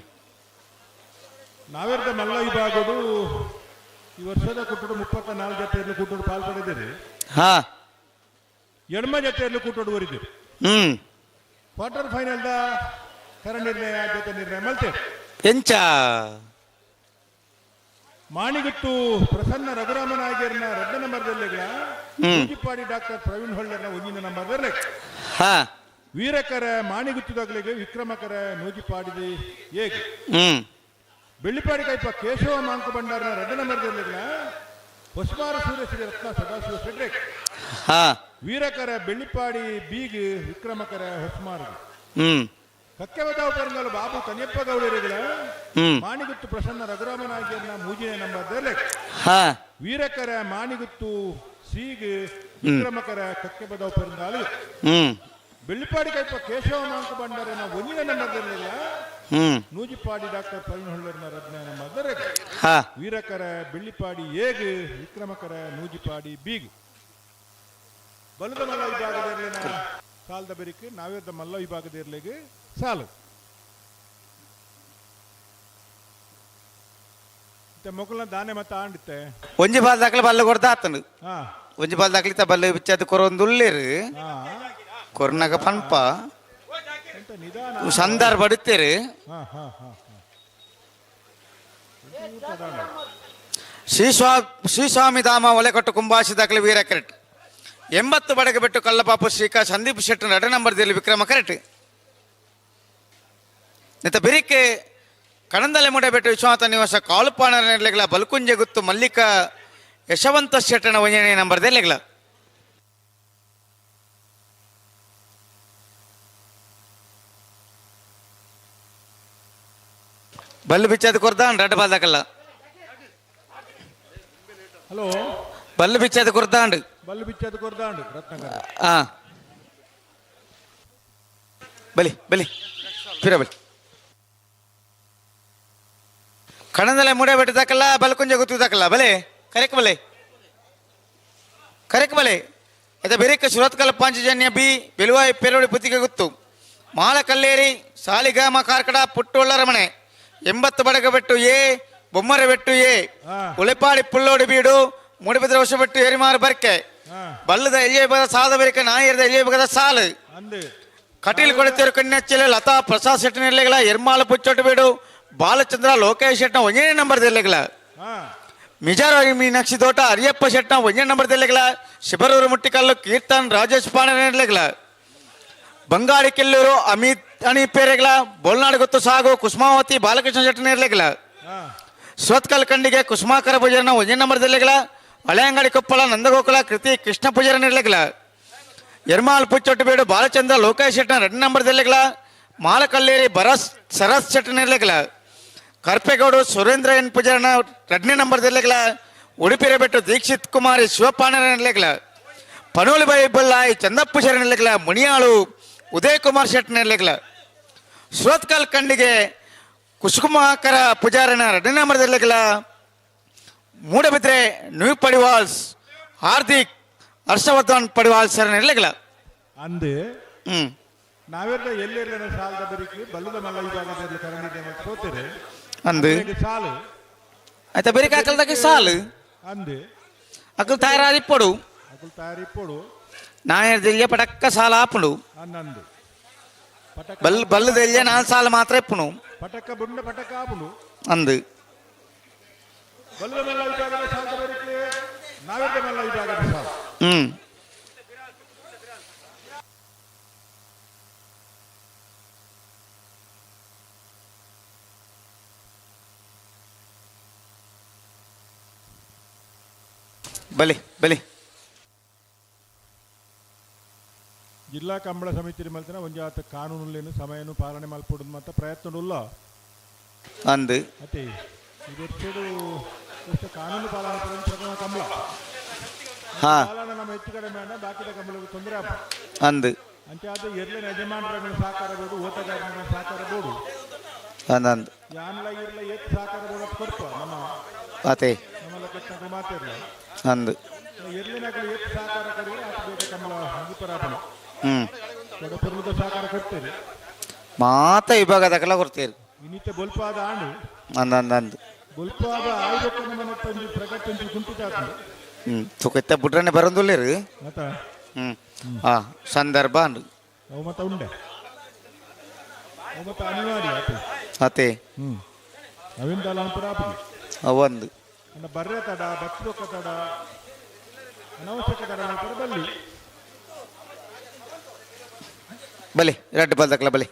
S9: ನಾವೇರ್ದ ಮಲ್ಲ ವಿಭಾಗಡು ಈ ವರ್ಷದ ಕುಟ್ಟುಡು 34 ಜೊತೆಯಲ್ಲಿ ಕೂಟೋಡು ಪಾಲ್ ಪಡೆದಿರಿ.
S18: ಹಾ
S9: ಎಡ್ಮ ಜೊತೆಯಲ್ಲಿ ಕೂಟೋಡು ಒರಿದಿರಿ.
S18: ಹ್ಮ್
S9: ಕ್ವಾರ್ಟರ್ ಫೈನಲ್ the ಕರ ನಿರ್ಣಯ ಜೊತೆ ನಿರ್ಣಯ ಮಲ್ತೆ
S18: ಎಂಚ
S9: ಮಾಣಿಗುತ್ತು ಪ್ರಸನ್ನ ರಘುರಾಮ ನಾಯಕರ್ನ ರಡ್ಡ ನಂಬರ್ದಲ್ಲಿ ಸೂಜಿಪಾಡಿ ಡಾಕ್ಟರ್ ಪ್ರವೀಣ್ ಹೊಳ್ಳರ್ನ ಒಂದಿನ ನಂಬರ್ದಲ್ಲಿ
S18: ಹಾ
S9: ವೀರಕರ ಮಾಣಿಗುತ್ತುದಾಗಲಿಗೆ ವಿಕ್ರಮಕರ ನೂಜಿಪಾಡಿದ ಏಗ್
S18: ಹ್ಮ್
S9: ಬೆಳ್ಳಿಪಾಡಿ ಕೈಪ ಕೇಶವ ಮಾಂಕ ಭಂಡಾರನ ರಡ್ಡ ನಂಬರ್ದಲ್ಲಿ ಹೊಸ್ಮಾರ ಸೂರ್ಯ ಶ್ರೀ ರತ್ನ ಸದಾಶಿವ ಶೆಡ್ರೆಕ್
S18: ಹಾ
S9: ವೀರಕರ ಬೆಳ್ಳಿಪಾಡಿ ಬೀಗ್ ವಿಕ್ರಮಕರ ಹೊಸ್ಮಾರ
S18: ಹ್ಮ್
S9: ಕಕ್ಕೆವದಾವ್ ಪರಂಗಲು ಬಾಬು ಕನ್ಯಪ್ಪ ಗೌಡರಿಗಳ
S18: ಹ್ಮ್.
S9: ಮಾಣಿಗುತ್ತು ಪ್ರಸನ್ನ ರಘುರಾಮ ನಾಯಕರ್ನ ಮೂಜಿನ ನಂಬರ್ದಲ್ಲಿ
S18: ಹಾ
S9: ವೀರಕರ ಮಾಣಿಗುತ್ತು ಸೀಗ್ ವಿಕ್ರಮಕರ ಕಕ್ಕೆಬದಾವ್ ಪರಂಗಾಲು
S18: ಹ್ಮ್
S9: ಬೆಳ್ಳಿಪಾಡಿ ಕೈಪ ಕೇಶವ ಮಾಂಕ ಭಂಡಾರನ ಒಂದಿನ ನಂಬರ್ದಲ್ಲಿ
S18: ಹ್ಮ್
S9: ನೂಜಿಪಾಡಿ ಡಾಕ್ಟರ್ ಪ್ರವೀಣ್ ಹೊಳ್ಳರ್ನ ರತ್ನ ನಂಬರ್ದಲ್ಲಿ
S18: ಹಾ
S9: ವೀರಕರ ಬೆಳ್ಳಿಪಾಡಿ ಏಗ್ ವಿಕ್ರಮಕರ ನೂಜಿಪಾಡಿ ಬೀಗ್ ಬಲದ ಮಲ್ಲ ವಿಭಾಗದ ಸಾಲದ ಬೆರಿಕೆ ನಾವೇದ ಮಲ್ಲ ವಿಭಾಗದ ಇರ್ಲಿಗೆ ಸಾಲು ಮತ್ತೆ ಮೊಕಲ್ನ ದಾನೆ ಮತ್ತೆ ಆಂಡಿತ್ತೆ
S18: ಒಂಜಿ ಬಾಲ್ ದಾಖಲೆ ಬಲ್ಲ ಕೊಡ್ತಾ ಆತನು.
S9: ಹಾ
S18: ಒಂಜಿ ಬಾಲ್ ದಾಖಲಿತ ಬಲ್ಲ ಬಿಚ್ಚದು ಕೊರೊಂದುಲ್ಲೇರು
S9: ಹಾ
S18: ಕೊರ್ನಾಗ ಪನ್ಪ
S9: ಎಂತ ನಿಧಾನ
S18: ಸಂದರ್ಭ ಬಡುತ್ತೇರು.
S9: ಹಾ ಹಾ ಹಾ
S18: ಶ್ರೀಸ್ವಾಮಿ ಧಾಮ ಒಲೆಕೊಟ್ಟು ಕುಂಬಾಸಿ ದಾಖಲೆ ವೀರ ಕರೆಕ್ಟ್ 80 ಬಡಗೆ ಬಿಟ್ಟು ಕಲ್ಲಪಾಪು ಶ್ರೀಕಾ ಸಂದೀಪ್ ಶೆಟ್ಟಿ ಎರಡು ನಂಬರ್ದಲ್ಲಿ ವಿಕ್ರಮ ಕರೆಕ್ಟ್ ನಿತ ಬಿರಿಕೆ ಕಣಂದಲೆ ಮುಡೆ ಬಿಟ್ಟು ವಿಶ್ವನಾಥ ನಿವಾಸ ಕಾಳುಪಾಣ ನೆಲೆಗಳ ಬಲ್ಕುಂಜೆ ಗುತ್ತು ಮಲ್ಲಿಕ ಯಶವಂತ ಶೆಟ್ಟನ ಒಂದನೇ ನಂಬರ್ದಲ್ಲಿ ಬಲ್ಲು ಬಿಚ್ಚದು ಕೊರ್ದ ರಡ್ಡ ಬಾಲ್ ದಾಕಲ್ಲ.
S9: ಹಲೋ
S18: ಬಲ್ಲು ಬಿಚ್ಚದು ಕೊರ್ದಾಂಡು
S9: ಬಲ್ಲು ಬಿಚ್ಚದು ಕೊರ್ದಾಂಡು ರತ್ನಕರ.
S18: ಆ ಬಲಿ ಬಲಿ ಪಿರ ಬಲಿ ಕಣದಲ್ಲೇ ಮುಡೆ ಬಿಟ್ಟು ಬಲ್ಕುಂಜ ಗೊತ್ತಿದ್ದಾಕಲ್ಲ ಬಲೆ ಕರೆಕ್ ಬಲೆ ಕರೆಕ್ ಬಲೆ ಇದು ಬೆರಿಕ ಸುರತ್ಕಲ್ ಪಾಂಚಜನ್ಯ ಬಿ ಬೆಲುವಾಯಿ ಪೆರೋಡಿ ಪುತ್ತಿಗೆ ಗೊತ್ತು ಮಾಳ ಕಲ್ಲೇರಿ ಸಾಲಿಗಾಮ ಕಾರ್ಕಡ ಪುಟ್ಟೊಳ್ಳರ ಮನೆ 80 ಬಡಗ ಬೆಟ್ಟು ಎ ಬೊಮ್ಮರ ಬೆಟ್ಟು ಎ ಉಳೆಪಾಡಿ ಪುಳ್ಳೋಡಿ ಬೀಡು ಮೂಡಿಬಿದ್ರ ವರ್ಷ ಬೆಟ್ಟು ಎರಿಮಾರು ಬರ್ಕೆ ಬಲ್ಲದ ಎಲ್ಲಿಯ ಬಗದ ಸಾದ ಬೆರಿಕ ನಾಯರದ ಎಲ್ಲಿಯ ಬಗದ ಸಾಲು ಕಟೀಲ್ ಕೊಡತೇರು ಕಣ್ಣೆಚ್ಚಲೆ ಲತಾ ಪ್ರಸಾದ್ ಶೆಟ್ಟಿನ ಇರ್ಲಿಗಳ ಎರ್ಮಾಲ ಪುಚ್ಚೊಟ್ಟು ಬೀಡು ಬಾಲಚಂದ್ರ ಲೋಕೇಶ್ ಶೆಟ್ನ ಒಂದನೇ ನಂಬರ್ ಇರ್ಲಿಗಳ ಮಿಜಾರ ಮೀನಾಕ್ಷಿ ತೋಟ ಹರಿಯಪ್ಪ ಶೆಟ್ನ ಒಂದನೇ ನಂಬರ್ ಇರ್ಲಿಗಳ ಶಿಬರೂರು ಮುಟ್ಟಿಕಲ್ಲು ಕೀರ್ತನ್ ರಾಜೇಶ್ ಪಾಂಡೆ ಇರ್ಲಿಗಳ ಬಂಗಾಡಿ ಕೆಲ್ಲೂರು ಅಮಿತ್ ಅಣಿ ಪೇರೆಗಳ ಬೋಲ್ನಾಡು ಗೊತ್ತು ಸಾಗು ಕುಸುಮಾವತಿ ಬಾಲಕೃಷ್ಣ ಶೆಟ್ಟನ ಇರ್ಲಿಗಳ ಸುರತ್ಕಲ್ ಕಂಡಿಗೆ ಕುಸುಮಾಕರ ಪೂಜಾರನ ಒಂದನೇ ನಂಬರ್ ಇರ್ಲಿಗಳ ಹಳೆಯಂಗಡಿ ಕೊಪ್ಪಳ ನಂದಗೋಕುಲ ಕೃತಿ ಕೃಷ್ಣ ಪೂಜಾರನ ಇರ್ಲಿಗಳ ಎರ್ಮಾಲ್ ಪುಚ್ಚೊಟ್ಟು ಬೀಡು ಬಾಲಚಂದ್ರ ಲೋಕೇಶ್ ಶೆಟ್ಟನ 2 ನಂಬರ್ ಇರ್ಲಿಗಳ ಮಾಲಕಲ್ಲೇರಿ ಭರತ್ ಸರಸ್ ಶೆಟ್ಟನಿರ್ಲಿಕ್ಕಲ ಕರ್ಪೆಗೌಡು ಸುರೇಂದ್ರ ಎನ್ ಪೂಜಾರನ 2ನೇ ನಂಬರ್ ಇರ್ಲಿಕ್ಕಲ ಉಡುಪಿರಬೆಟ್ಟು ದೀಕ್ಷಿತ್ ಕುಮಾರಿ ಶಿವಪಾಣನಿರ್ಲಿಕ್ಕಲ ಪನೋಲಿಬಾಯಿ ಬಲ್ಲಾಯಿ ಚಂದಪ್ಪ ಶರಣರ್ಲಿಕ್ಕಲ ಮುನಿಯಾಳು ಉದಯ್ ಕುಮಾರ್ ಶೆಟ್ಟನಿರ್ಲಿಕ್ಕಲ ಸುರತ್ಕಲ್ ಕಂಡಿಗೆ ಕುಸುಕುಮಾಕರ ಪೂಜಾರನ 2ನೇ ನಂಬರ್ ಇರ್ಲಿಕ್ಕಲ ಮೂಡಬಿದ್ರೆ ನ್ಯೂ ಪಡಿವಾಲ್ಸ್ ಹಾರ್ದಿಕ್ ಹರ್ಷವರ್ಧನ್ ಪಡಿವಾಲ್ ಸರ್ ಇರ್ಲಿಕ್ಕಲ
S9: ಅಂದು ನಾವೆಲ್ಲ ಎಲ್ಲೆಲ್ಲ ಸಾಲದ ಬರಿಕೆ ಬಲ್ಲದ ಮಲ್ಲ ವಿಭಾಗದಲ್ಲಿ ಕರಂಡಿದೆ ಸೋತಿರಿ
S18: ಅಂದು
S9: ಸಾಲು
S18: ಆಯ್ತಾ ಬೆರಿಕೆ ಹಾಕಲ್ದಾಗೆ ಸಾಲು
S9: ಅಂದು
S18: ಅಕಲ್ ತಯಾರಾದಿಪ್ಪಡು
S9: ಅಕಲ್ ತಯಾರಿಪ್ಪಡು
S18: ನಾಯರ್ದಿಲ್ಯ ಪಟಕ್ಕ ಸಾಲ ಆಪುಂಡು
S9: ಅನ್ನಂದು
S18: ಬಲ್ ಬಲ್ಲದೆಲ್ಯ ನಾಲ್ ಸಾಲ ಮಾತ್ರ ಇಪ್ಪುನು
S9: ಪಟಕ ಬುಂಡ ಪಟಕ ಆಪುಂಡು
S18: ಅಂದು
S9: ಬಲ್ಲದ ಮಲ್ಲ ವಿಭಾಗದ ಸಾಲದ ಬರಿಕೆ ನಾವೆಲ್ಲ ಮಲ್ಲ ವಿಭಾಗದ ಸಾಲು
S18: ಬಲಿ ಬಲಿ
S9: ಜಿಲ್ಲಾ ಕಂಬಳ ಸಮಿತಿ ಮಲ್ತಿನ ಒಂಜಾತ ಕಾನೂನುಲೇನು ಸಮಯನು ಪಾಲನೆ ಮಲ್ಪೊಡು ಮತ್ತ ಪ್ರಯತ್ನ
S18: ಅಂದು
S9: ಅತಿ ಇದೆಷ್ಟು ಎಷ್ಟು ಕಾನೂನು ಪಾಲನೆ ಪ್ರಕರಣ ಕಂಬಳ
S18: ಹಾ
S9: ಪಾಲನೆ ನಮ್ಮ ಹೆಚ್ಚು ಕಡಿಮೆ ಆಂಡ ಬಾಕಿದ ಕಂಬಳಕ್ಕೆ ತೊಂದರೆ ಆಪ
S18: ಅಂದು
S9: ಅಂಚಾದ ಎರ್ಲಿನ ಯಜಮಾನರ ಸಹಕಾರ ಬೋಡು ಓಟಗಾರರ ಸಹಕಾರ ಬೋಡು
S18: ಅಂದ ಅಂದು
S9: ಯಾನ್ಲ ಇರ್ಲ ಏತ್ ಸಹಕಾರ ಬೋಡು ಅಂತ ಕೊಡ್ಪ ನಮ್ಮ
S18: ಅತೆ
S9: ನಮ್ಮ ಲೆಕ್ಕ ಮಾತಿರ್ಲ
S18: ಅಂದು
S9: ಎರ್ಲಿನಗಳು ಏತ್ ಸಹಕಾರ ಕೊಡಿದ್ರೆ ಆತ ಬೇಗ ಕಂಬಳ ಮುಗಿಪರಾಪಣ ಕೊಡಪುರ್ಲದ ಸಹಕಾರ ಕೊಡ್ತೇವೆ
S18: ಮಾತ ವಿಭಾಗದಕಲ ಕೊಡ್ತೀರಿ
S9: ಇನ್ನಿತ ಬೊಲ್ಪಾದ ಆಂಡು
S18: ಅಂದ ಅಂದ ಅಂದು
S9: ಬೊಲ್ಪಾದ ಆಯ್ದಕ್ಕೆ ನಮ್ಮ ಒಂಜಿ ಪ್ರಗತಿ ಒಂಜಿ ಕುಂಠಿತ ಆತಂಡು
S18: ತುಕತ್ತೆ ಬುಡ್ರನೆ ಬರಂದುಲ್ಲೇರು
S9: ಮತ್ತ
S18: ಆ ಸಂದರ್ಭ ಅಂದು
S9: ಅವು ಮತ್ತ ಉಂಡೆ ಅವು ಮತ್ತ ಅನಿವಾರ್ಯ ಆತು
S18: ಅತೆ
S9: ಅವಿಂದಲ ಅನ್ಪುರ ಆಪುಜಿ
S18: ಅವೊಂದು
S9: ಅಂಡ ಬರ್ರೆ ತಡ ಬಚ್ಚೊಕ್ಕ ತಡ ಅನವಶ್ಯಕ ತಡ ಮಲ್ಪರ ಬಲ್ಲಿ
S18: ಬಲಿ ರಡ್ಡು ಬಲ್ದಕ್ಲ ಬಲಿ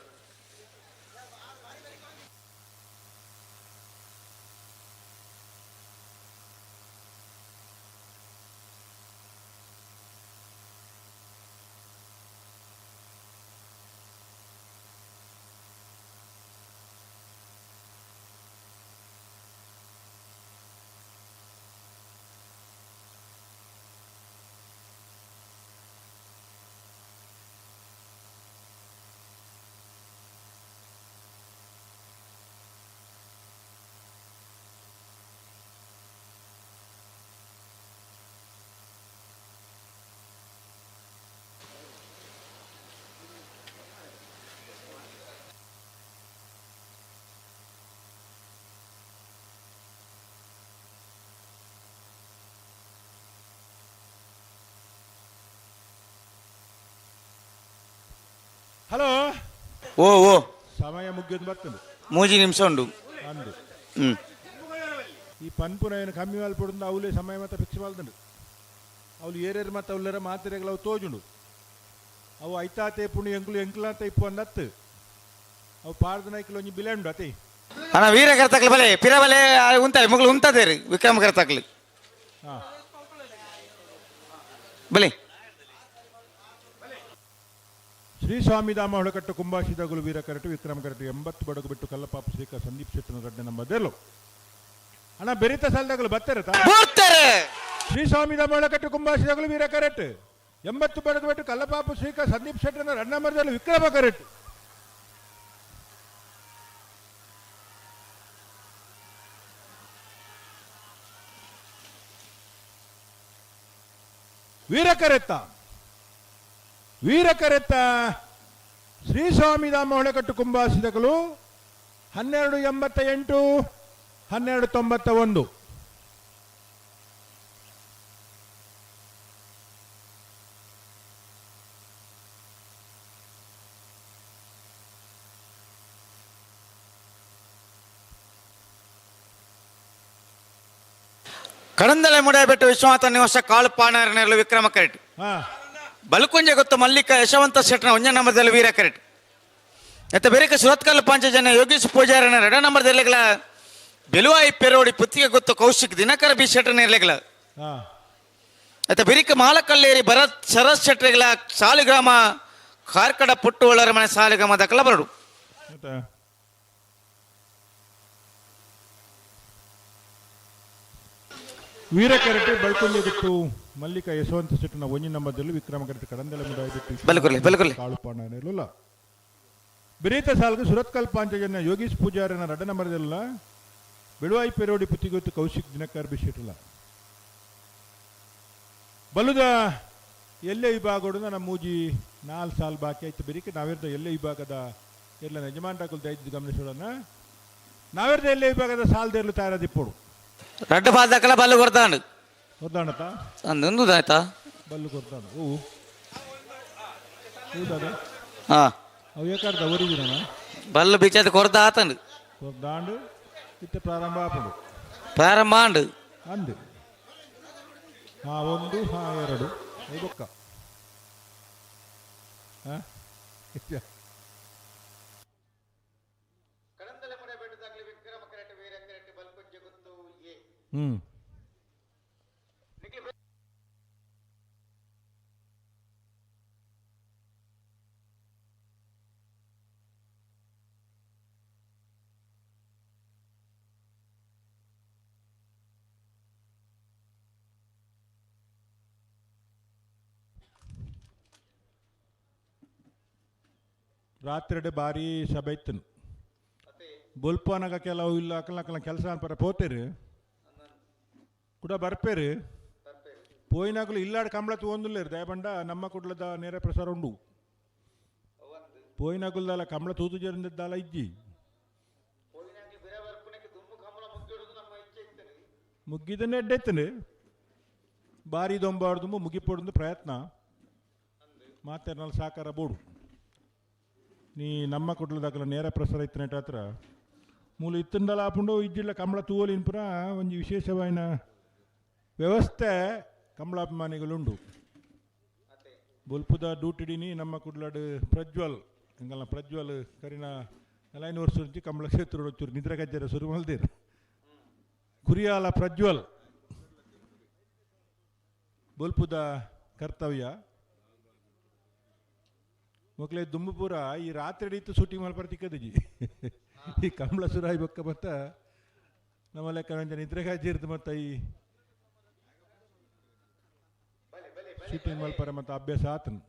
S9: ಹಲೋ
S18: ಓ ಓ
S9: ಸಮಯ ಮುಗಿಯೋದು ಬರ್ತದೆ
S18: ಮೂಜಿ ನಿಮಿಷ ಉಂಡು
S9: ಅಂದು
S18: ಈ
S9: ಈ ಪನ್ಪುನ ಕಮ್ಮಿ ಮಲ್ಪೊಡು ಅವಲೇ ಸಮಯ ಮತ್ತೆ ಫಿಕ್ಸ್ ಮಲ್ತುಂಡು ಅವಳು ಏರೇರು ಮತ್ತೆ ಅವಲ್ಲೆರ ಮಾತ್ರೆಗಳು ಅವು ತೋಜುಂಡು ಅವು ಐತಾತೆ ಪುಣಿ ಎಂಕ್ಲು ಎಂಕ್ಲಾತ ಇಪ್ಪು ಅಂದತ್ತು ಅವು ಪಾರ್ದ ನೈಕ್ಲು ಒಂಜಿ ಬಿಲೆ ಉಂಡು ಅತಿ
S18: ಅಣ್ಣ ವೀರ ಕರ್ತಕ್ಲು ಬಲೆ ಪಿರ ಬಲೆ ಉಂತ ಮುಗ್ಲು ಉಂತದೇರಿ ವಿಕ್ರಮ ಕರ್ತಕ್ಲು
S9: ಹಾಂ
S18: ಬಲೆ
S9: ಶ್ರೀ ಸ್ವಾಮಿಧಾಮ ಹೊಳಕಟ್ಟು ಕುಂಬಾಶಿದಗುಲು ವೀರ ಕರಟು ವಿಕ್ರಮ ಕರಟು 80 ಬಡಗು ಬಿಟ್ಟು ಕಲ್ಲಪಾಪ ಶ್ರೀಕ ಸಂದೀಪ್ ಶೆಟ್ಟನ ರಡ್ಡೆ ನಮ್ಮ ಅಣ್ಣ ಬೆರಿತ ಸಾಲದಾಗಲು ಬತ್ತಾರೆ
S18: ಬರ್ತಾರೆ.
S9: ಶ್ರೀ ಸ್ವಾಮಿಧಾಮ ಹೊಳಕಟ್ಟು ಕುಂಬಾಶಿದಗುಲು ವೀರ ಕರಟು 80 ಬಡಗು ಬಿಟ್ಟು ಕಲ್ಲಪಾಪ ಶ್ರೀಕ ಸಂದೀಪ್ ಶೆಟ್ಟನ ರಡ್ಡ ವಿಕ್ರಮ ಕರಟು. ವೀರ ಕರೆತ್ತ ವೀರ ಕರೆತ್ತ ಶ್ರೀ ಸ್ವಾಮಿಧಾಮ ಹೊಳೆಕಟ್ಟು ಕುಂಬಾಸಿದಕಲು 1288 1291.
S18: ಕಡಂದಲೆ ಮುಡಾಯಬೆಟ್ಟು ವಿಶ್ವನಾಥ ನಿವಾಸ ಕಾಳು ಪಾಣಾರನೆರಳು ವಿಕ್ರಮ ಕರೆಟ್. ಬಲ್ಕುಂಜೆ ಗೊತ್ತು ಮಲ್ಲಿಕ ಯಶವಂತ ಶೆಟ್ಟನ ಒಂಜ ನಂಬರ್ದಲ್ಲಿ ವೀರ ಕರೆಟ್. ಎತ್ತ ಬೇರೆಕ ಸುರತ್ಕಲ್ ಪಾಂಚಜನ ಯೋಗೇಶ್ ಪೂಜಾರನ ಎರಡ ನಂಬರ್ದಲ್ಲಿಗಳ ಬೆಲುವಾಯಿ ಪೆರೋಡಿ ಪುತ್ತಿಗೆ ಗೊತ್ತು ಕೌಶಿಕ್ ದಿನಕರ ಬಿ ಶೆಟ್ಟನ ಇರ್ಲಿಗಳ. ಎತ್ತ ಬಿರಿಕ ಮಾಲಕಲ್ಲೇರಿ ಭರತ್ ಶರತ್ ಶೆಟ್ಟರಿಗಳ ಸಾಲಿಗ್ರಾಮ ಕಾರ್ಕಡ ಪುಟ್ಟುವಳ್ಳರ ಮನೆ ಸಾಲಿಗ್ರಾಮ ದಕ್ಕಲ ಬರಡು.
S9: ಮತ್ತೆ ವೀರಕರಟೆ ಬಳ್ಕೊಂಡೆ ಬಿಟ್ಟು ಮಲ್ಲಿಕ ಯಶವಂತ ಶೆಟ್ಟನ ಒಂಜಿ ನಂಬರ್ದಲ್ಲಿ ವಿಕ್ರಮ ಕರಟೆ ಕಡಂದೆಲೆ ಮುಡಾಯಿ
S18: ಬಲ್ಕೊರ್ಲಿ, ಬಲ್ಕೊರ್ಲಿ.
S9: ಕಾಳುಪಾಣ ಇರಲಿಲ್ಲ. ಬಿರೀತ ಸಾಲ್ಗೆ ಸುರತ್ಕಲ್ ಪಾಂಚಜನ್ಯ ಯೋಗೀಶ್ ಪೂಜಾರನ ರಡ್ಡ ನಂಬರ್ದಲ್ಲ ಬೆಳುವಾಯಿ ಪೆರೋಡಿ ಪುತ್ತಿಗೊತ್ತು ಕೌಶಿಕ್ ದಿನಕರ್ ಬಿಶೆಟ್ಟಲ. ಬಲುದ ಎಲ್ಲೆ ವಿಭಾಗಡು ನನ್ನ ಮೂಜಿ 4 ಸಾಲ್ ಬಾಕಿ ಆಯ್ತು. ಬೆರಿಕೆ ನಾವಿರ್ದ ಎಲ್ಲೆ ವಿಭಾಗದ ಎಲ್ಲ ಯಜಮಾನ್ರಾಕುಲ್ ದಯದ್ದು ಗಮನಿಸೋಣ. ನಾವಿರ್ದ ಎಲ್ಲೆ ವಿಭಾಗದ ಸಾಲ್ದೇರ್ಲು ತಯಾರದಿಪ್ಪೋಡು.
S18: ರಡ್ಡ ಪಾದಕಲ ಬಲ್ಲು ಕೊಡ್ತಾಂಡು.
S9: ಕೊರ್ದಾಣತ?
S18: ಅಂದು ಆಯ್ತಾ?
S9: ಬಲ್ಲು ಕೊರ್ದಾಂಡು. ಹೂ ಹೌದಾ?
S18: ಹಾ.
S9: ಅವು ಏಕಾರ್ದ ಒರಿಜಿನ
S18: ಬಲ್ಲು ಬಿಚ್ಚದ ಕೊರ್ದ ಆತಂಡು.
S9: ಕೊರ್ದಾಂಡು ಇತ್ತೆ ಪ್ರಾರಂಭ ಆಪುಂಡು.
S18: ಪ್ರಾರಂಭ ಆಂಡು.
S9: ಅಂದು ಹಾ 1 ಹಾ 2 ಬೊಕ್ಕ ಹಾ ಹ್ಮ್ ರಾತ್ರಿ ಭಾರಿ ಸಭೆ ಇತ್ತು. ಬೊಲ್ಪನಗ ಕೆಲವು ಇಲ್ಲ ಅಕಲ ಕೆಲಸ ಅನ್ಪರ ಪೋತೇರು ಕೂಡ ಬರ್ಪೇರು ಪೋಯಿನಾಗಲು ಇಲ್ಲಾಡ್ ಕಂಬಳ ತೂವೊಂದುಲ್ಲೇರು ದಯಬಂಡ ನಮ್ಮ ಕುಡ್ಲದ ನೇರ ಪ್ರಸಾರ ಉಂಡು. ಪೋಯಿನಾಗುಲ್ದಲ್ಲ ಕಂಬಳ ತೂತು ಜರಿಂದಲ್ಲ ಇಜ್ಜಿ ಮುಗ್ಗಿದನ್ನೇ ಎಡ್ಡೆತ್ತನೆ ಭಾರಿ ದೊಂಬಾರ್ದು ಮುಗಿಪೊಡ್ದು ಪ್ರಯತ್ನ ಮಾತೆರ್ನಲ್ಲಿ ಸಾಕಾರ ಬೋಡು. ನೀ ನಮ್ಮ ಕುಡ್ಲದಾಕಲ ನೇರ ಪ್ರಸಾರ ಇತ್ತನೇಟ ಹತ್ರ ಮೂಲ ಇತ್ತಂದಲ ಆಪುಂಡು ಇಜ್ಜಿಲ್ಲ ಕಂಬಳ ತೂವಲಿನ್ಪುರ ಒಂಜಿ ವಿಶೇಷವಾಯಿನ ವ್ಯವಸ್ಥೆ ಕಂಬಳಾಭಿಮಾನಿಗಳುಂಡು. ಬೊಲ್ಪುದ ಡ್ಯೂಟಿಡಿನಿ ನಮ್ಮ ಕುಡ್ಲಡು ಪ್ರಜ್ವಲ್ ಎಂಗಲ್ನ ಪ್ರಜ್ವಲ್ ಕರಿನ 4 ವರ್ಷ ಕಂಬಳ ಕ್ಷೇತ್ರ ಚೂರು ನಿದ್ರೆ ಗಜ್ಜರ ಸುರು ಮಲ್ದಿರ್ ಕುರಿಯಾಲ ಪ್ರಜ್ವಲ್ ಬೊಲ್ಪುದ ಕರ್ತವ್ಯ ಮಕ್ಕಳೇ ದುಂಬುಪುರ ಈ ರಾತ್ರಿ ಇತ್ತು ಶೂಟಿಂಗ್ ಮಲ್ಪರ ತಿಕ್ಕದಿಜಿ ಈ ಕಂಬಳ ಸುರಾಯಿ ಬೊಕ್ಕ ಬತ್ತ ನಮ್ಮ ಲೆಕ್ಕ ನಿದ್ರೆಗಾಜಿರ್ದು ಮತ್ತೆ ಈ ಶೂಟಿಂಗ್ ಮಲ್ಪರ ಮತ್ತೆ ಅಭ್ಯಾಸ ಆತನು.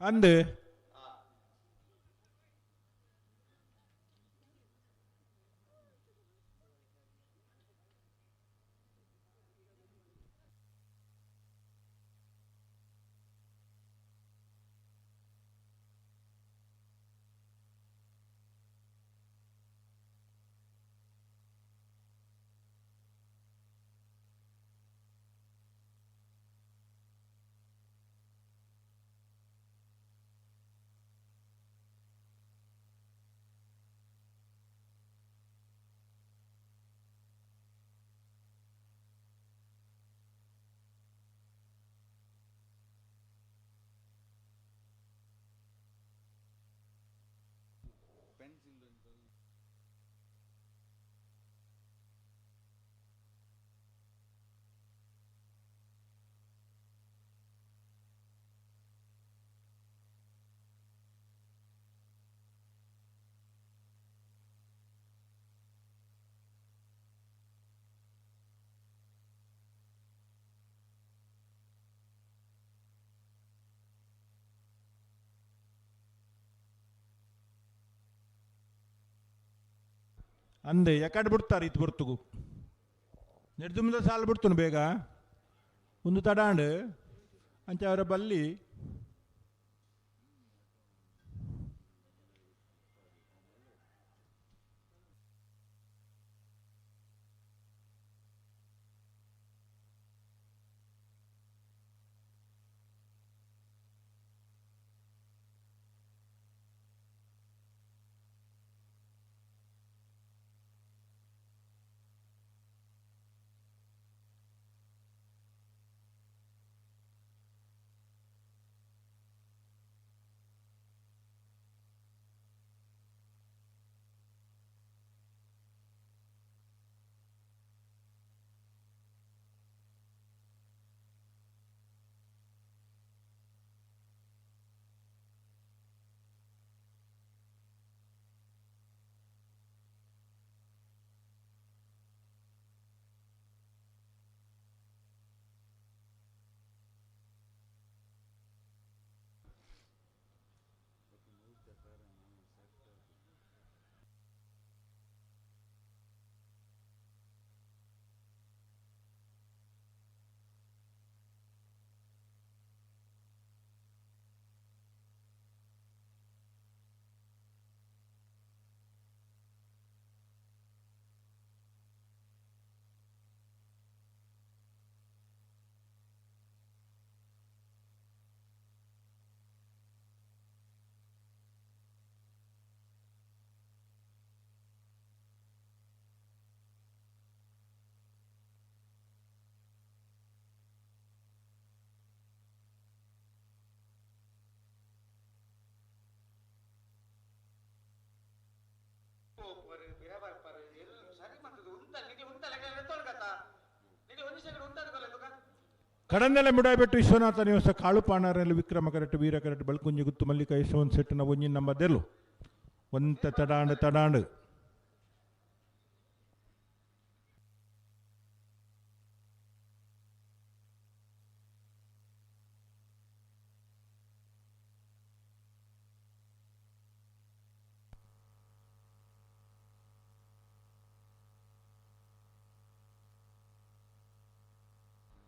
S9: ಅಂದು ಅಂದೆ ಎಕಡೆ ಬಿಡ್ತಾರೆ ಇತ್ತು ಬರ್ತುಗು ನೆಡ್ದುಂಬದ ಸಾಲು ಬಿಡ್ತನು ಬೇಗ ಒಂದು ತಡಾಂಡ್ ಅಂಚೆ ಅವರ ಬಲ್ಲಿ ಕಡಂದಲೆ ಮುಡಾಯ್ಬೆಟ್ಟು ವಿಶ್ವನಾಥ ನಿವಾಸ ಕಾಳು ಪಾಣಾರಲ್ಲಿ ವಿಕ್ರಮ ಕರೆಟ್ ವೀರ ಕರೆಟ್ ಬಳ್ಕುಂಜಿ ಗುತ್ತು ಮಲ್ಲಿಕ ಯಶವಂತ ಸೆಟ್ಟಿನ ಒಂಜಿನ ನಮ್ಮ ದೆಲ್ಲು ಒಂತ ತಡಾಂಡು ತಡಾಂಡು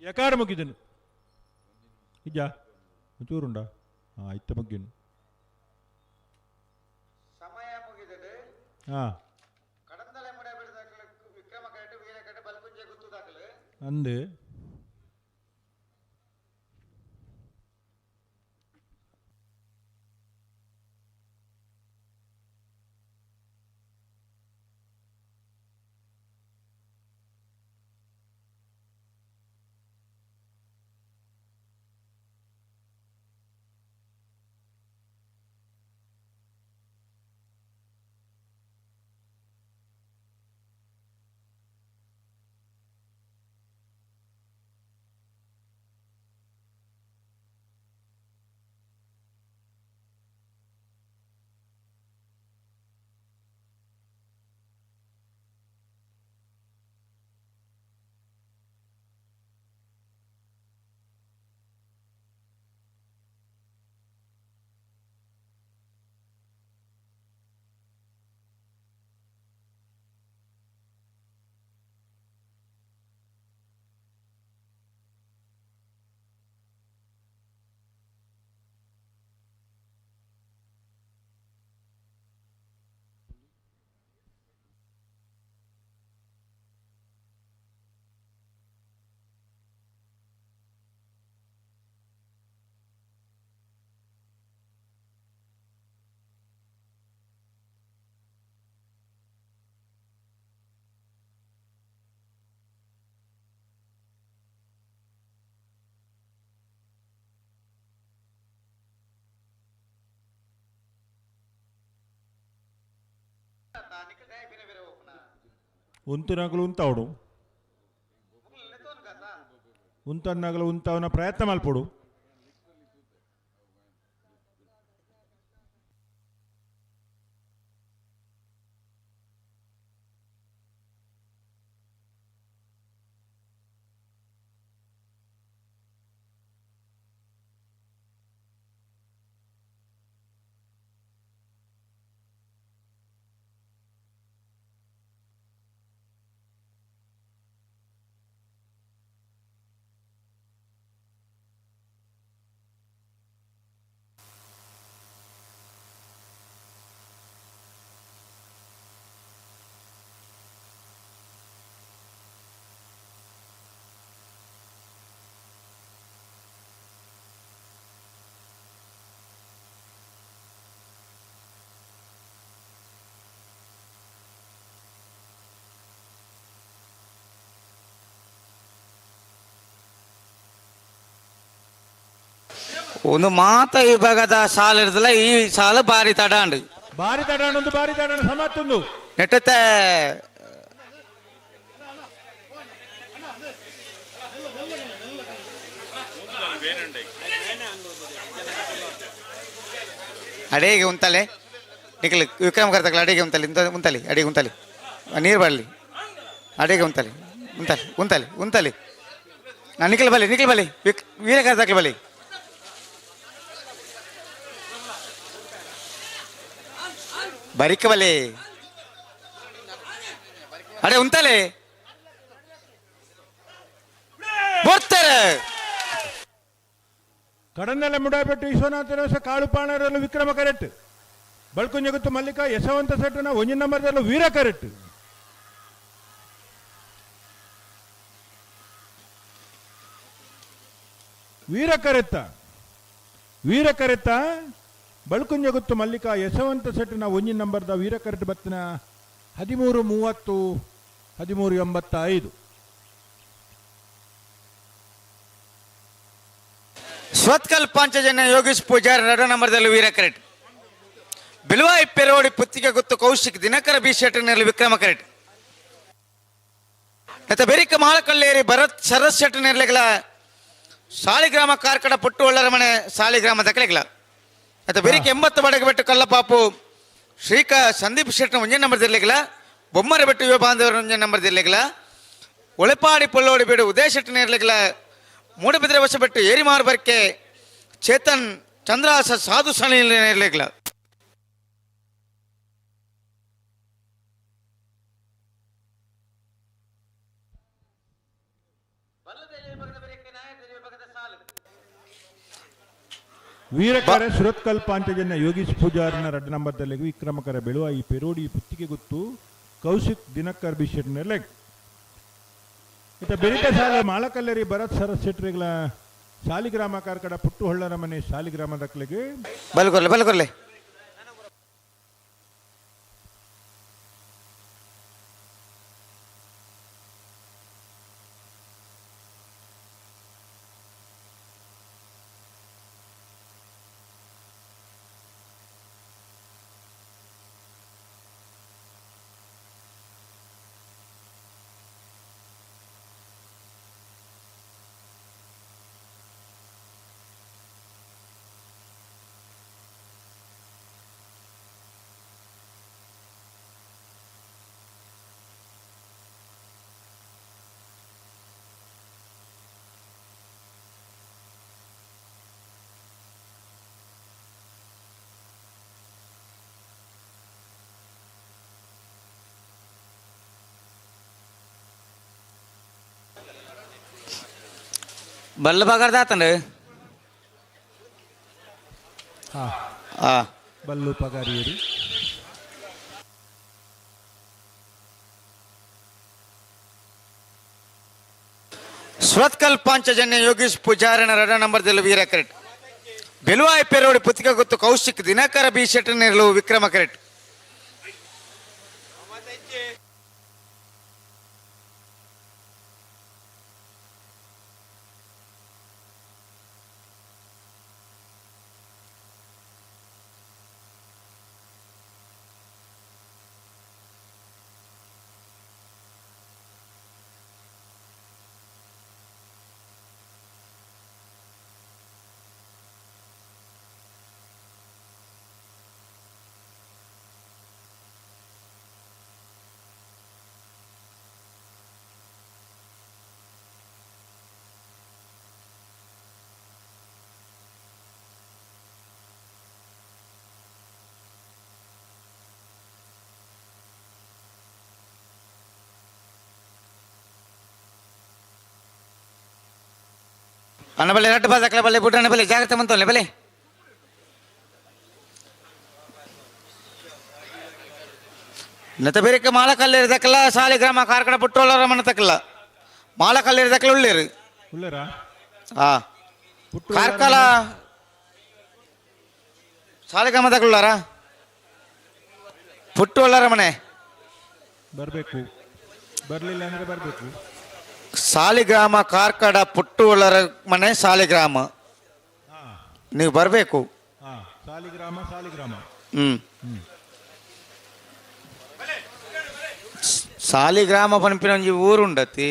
S9: ಎಕಾರ ಮುಗಿದನು ಇಜ್ಜಾ ಒಂಚೂರುಂಡ ಹಾಂ ಇತ್ತ ಮುಗ್ಗಿನು
S18: ಸಮಯ ಮುಗಿದಡು
S9: ಹಾಂ
S18: ಕಡಂದಲೆ ಮುಡಬಿಡದಾಕಲು ವಿಕ್ರಮ ಕರೆಟ್ ವೀರ ಕರೆಟ್ ಬಲ್ಕುಂಜೆ ಗುತ್ತು ದಾಖಲು
S9: ಅಂದು ಉಂತುನಗಲು ಉಂತಾವಡು ಉಂತನ್ನಗಲು ಉಂತಾವನ ಪ್ರಯತ್ನ ಮಲ್ಪೊಡು.
S18: ಒಂದು ಮಾತ ವಿಭಾಗದ ಸಾಲು ಇರ್ತಲ್ಲ, ಈ ಸಾಲು ಬಾರಿ ತಡಾಂಡು
S9: ಬಾರಿ ತಡಾಂಡು ಬಾರಿ ತಡಾಂಡು ಸಮತ್ತೊಂದು
S18: ನೆಟ್ಟತ್ತೆ. ಅಡೇಗೆ ಉಂತಲೆ ನಿಖಲ್ ವಿಕ್ರಮ್ ಕರ್ತಕಲ ಅಡಿಗೆ ಉಂತಲಿ ಉಂತಲಿ ಅಡಿಗೆ ಉಂತಲಿ ನೀರು ಬರಲಿ ಅಡಿಗೆ ಉಂತಲಿ ಉಂತಲಿ ಉಂತಲಿ ಉಂತಲಿ ನಿಖಲ್ ಬಲಿ ನಿಖಲ್ ಬಲಿ ವೀರ ಕರ್ತಕಲ ಬಲಿ ಬರಿಕ ಬಲಿ ಅಡೆ ಉಂತಲೆ ಬರ್ತಾರೆ.
S9: ಕಡನ್ನೆಲ್ಲ ಮುಡಾಪೆಟ್ಟು ವಿಶ್ವನಾಥನ ಕಾಳುಪಾಣರಲ್ಲೂ ವಿಕ್ರಮ ಕರೆಕ್ಟ್ ಬಳ್ಕುಂಜಗುತ್ತು ಮಲ್ಲಿಕ ಯಶವಂತ ಸೆಟ್ಟನ ಒಂಜಿ ನಂಬರ್ದಲ್ಲೂ ವೀರ ಕರೆಕ್ಟ್. ವೀರ ಕರೆತ್ತ ವೀರ ಕರೆತ್ತ ಬಳ್ಕುಂಜಗುತ್ತು ಮಲ್ಲಿಕ ಯಶವಂತ ಸೆಟ್ಟನ ಒಂಜಿ ನಂಬರ್ದ ವೀರ ಕರೆಕ್ಟ್ ಬತ್ತಿನ 13:30 13:85.
S18: ಸ್ವತ್ಕಲ್ ಪಾಂಚಜನ್ಯ ಯೋಗೇಶ್ ಪೂಜಾರಿ ಎರಡು ನಂಬರ್ದಲ್ಲಿ ವೀರ ಕರೆಕ್ಟ್. ಬಿಲ್ವಾಯಿ ಪೆರೋಡಿ ಪುತ್ತಿಗೆ ಗುತ್ತು ಕೌಶಿಕ್ ದಿನಕರ ಬಿ ಶೆಟ್ಟರ್ನಲ್ಲಿ ವಿಕ್ರಮ ಕರೆಕ್ಟ್. ಮತ್ತೆ ಬೆರಿಕ ಮಾಳಕಲ್ಲೇರಿ ಭರತ್ ಶರತ್ ಶೆಟ್ಟರ್ನೆರ್ಲಿಗಳ ಸಾಲಿಗ್ರಾಮ ಕಾರ್ಕಡ ಪುಟ್ಟು ಒಳ್ಳರ ಮನೆ ಸಾಲಿಗ್ರಾಮ ದಕ್ಕಲಿಗಳ. ಮತ್ತೆ ಬೆರಿಕ 80 ಬಡಗ ಬೆಟ್ಟು ಕಲ್ಲಪಾಪು ಶ್ರೀಕ ಸಂದೀಪ್ ಶೆಟ್ಟರ್ ಒಂಜೇ ನಂಬರ್ ದಿರ್ಲಿಗಳ. ಬೊಮ್ಮರ ಬೆಟ್ಟು ಯುವ ಬಾಂಧವರು ಒಂಜೇ ನಂಬರ್ ದಿರ್ಲಿಗಳ. ಒಳಪಾಡಿ ಪೊಳ್ಳೋಡಿ ಬೇಡು ಉದಯ ಶೆಟ್ಟರ್ನೆರ್ಲಿಗಳ. ಮೂಡಬಿದ್ರೆ ವಶ ಬೆಟ್ಟು ಏರಿಮಾರು ಬರ್ಕೆ ಚೇತನ್ ಚಂದ್ರಾಸ ಸಾಧು ಸಣಿರ್ಲಿಗಳ.
S9: ವೀರಕರೆ ಸುರತ್ಕಲ್ ಪಾಂಚಜನ್ಯ ಯೋಗೀಶ್ ಪೂಜಾರನ ಎರಡು ನಂಬರ್ದಲ್ಲಿ ವಿಕ್ರಮಕರ ಬೆಳುವ ಈ ಪೆರೋಡಿ ಪುತ್ತಿಗೆ ಗುತ್ತು ಕೌಶಿಕ್ ದಿನಕರ್ ಬಿ ಶೆಟ್ಟರ್ನೆರ್ಲೆಗ್. ಇತ ಬೆರಿತ ಸಾಲ ಮಾಳಕಲ್ಲೇರಿ ಭರತ್ ಸರಸ್ ಶೆಟ್ರಿಗಳ ಸಾಲಿಗ್ರಾಮ ಕಾರ್ಕಡ ಪುಟ್ಟು ಹೊಳ್ಳರ ಮನೆ ಸಾಲಿಗ್ರಾಮ ದಕ್ಕಲಿಗೆ
S18: ಬಲ್ಕೊರ್ಲೆ ಬಲ್ಕೊರ್ಲೆ. ಬಲ್ಲ ಬಗಾರ್ದಾತಂಡು
S9: ಬಲ್ಲು ಪಗಾರಿಯರಿ
S18: ಸುರತ್ಕಲ್ ಪಾಂಚಜನ್ಯ ಯೋಗೀಶ್ ಪೂಜಾರನ ಎರಡು ನಂಬರ್ದಲ್ಲಿ ವೀರ ಕರೆಕ್ಟ್. ಬೆಲುವಾಯಿ ಪೆರೋಡಿ ಪುತ್ತಿಗೆ ಗೊತ್ತು ಕೌಶಿಕ್ ದಿನಕರ ಬಿ ಶೆಟ್ಟರ್ನೆರ್ಲು ವಿಕ್ರಮ ಕರೆಕ್ಟ್. ಅಣ್ಣ ಬಲ್ಲೆ ರಡ್ಡು ಬಾದಕ್ಲ ಬಲ್ಲೆ ಬುಡ್ರಣ್ಣ ಬಲ್ಲೆ ಜಾಗ್ರತೆ ಮಂತೊಲ್ಲೆ ಬಲ್ಲೆ. ನೆತ ಬೇರೆಕ ಮಾಳಕಲ್ಲೇರಿ ದಕ್ಕಲ ಸಾಲಿಗ್ರಾಮ ಕಾರ್ಕಡ ಪುಟ್ಟೋಳರ ಮನೆ ತಕ್ಕಲ್ಲ ಮಾಳಕಲ್ಲೇರಿ ದಕ್ಕಲ ಉಳ್ಳೇರು
S9: ಉಳ್ಳೇರಾ
S18: ಹಾ ಕಾರ್ಕಳ ಸಾಲಿಗ್ರಾಮ ತಕ್ಕಲಾರ ಪುಟ್ಟೋಳರ ಮನೆ
S9: ಬರಬೇಕು, ಬರಲಿಲ್ಲ ಅಂದ್ರೆ ಬರಬೇಕು.
S18: ಸಾಲಿಗ್ರಾಮ ಕಾರ್ಕಡ ಪುಟ್ಟುವಳ್ಳರ ಮನೆ ಸಾಲಿಗ್ರಾಮ. ನೀವು ಬರಬೇಕು.
S9: ಸಾಲಿಗ್ರಾಮ ಸಾಲಿಗ್ರಾಮ.
S18: ಸಾಲಿಗ್ರಾಮ ಪನ್ಪಿನ ಒಂಜಿ ಊರುಂಡತಿ.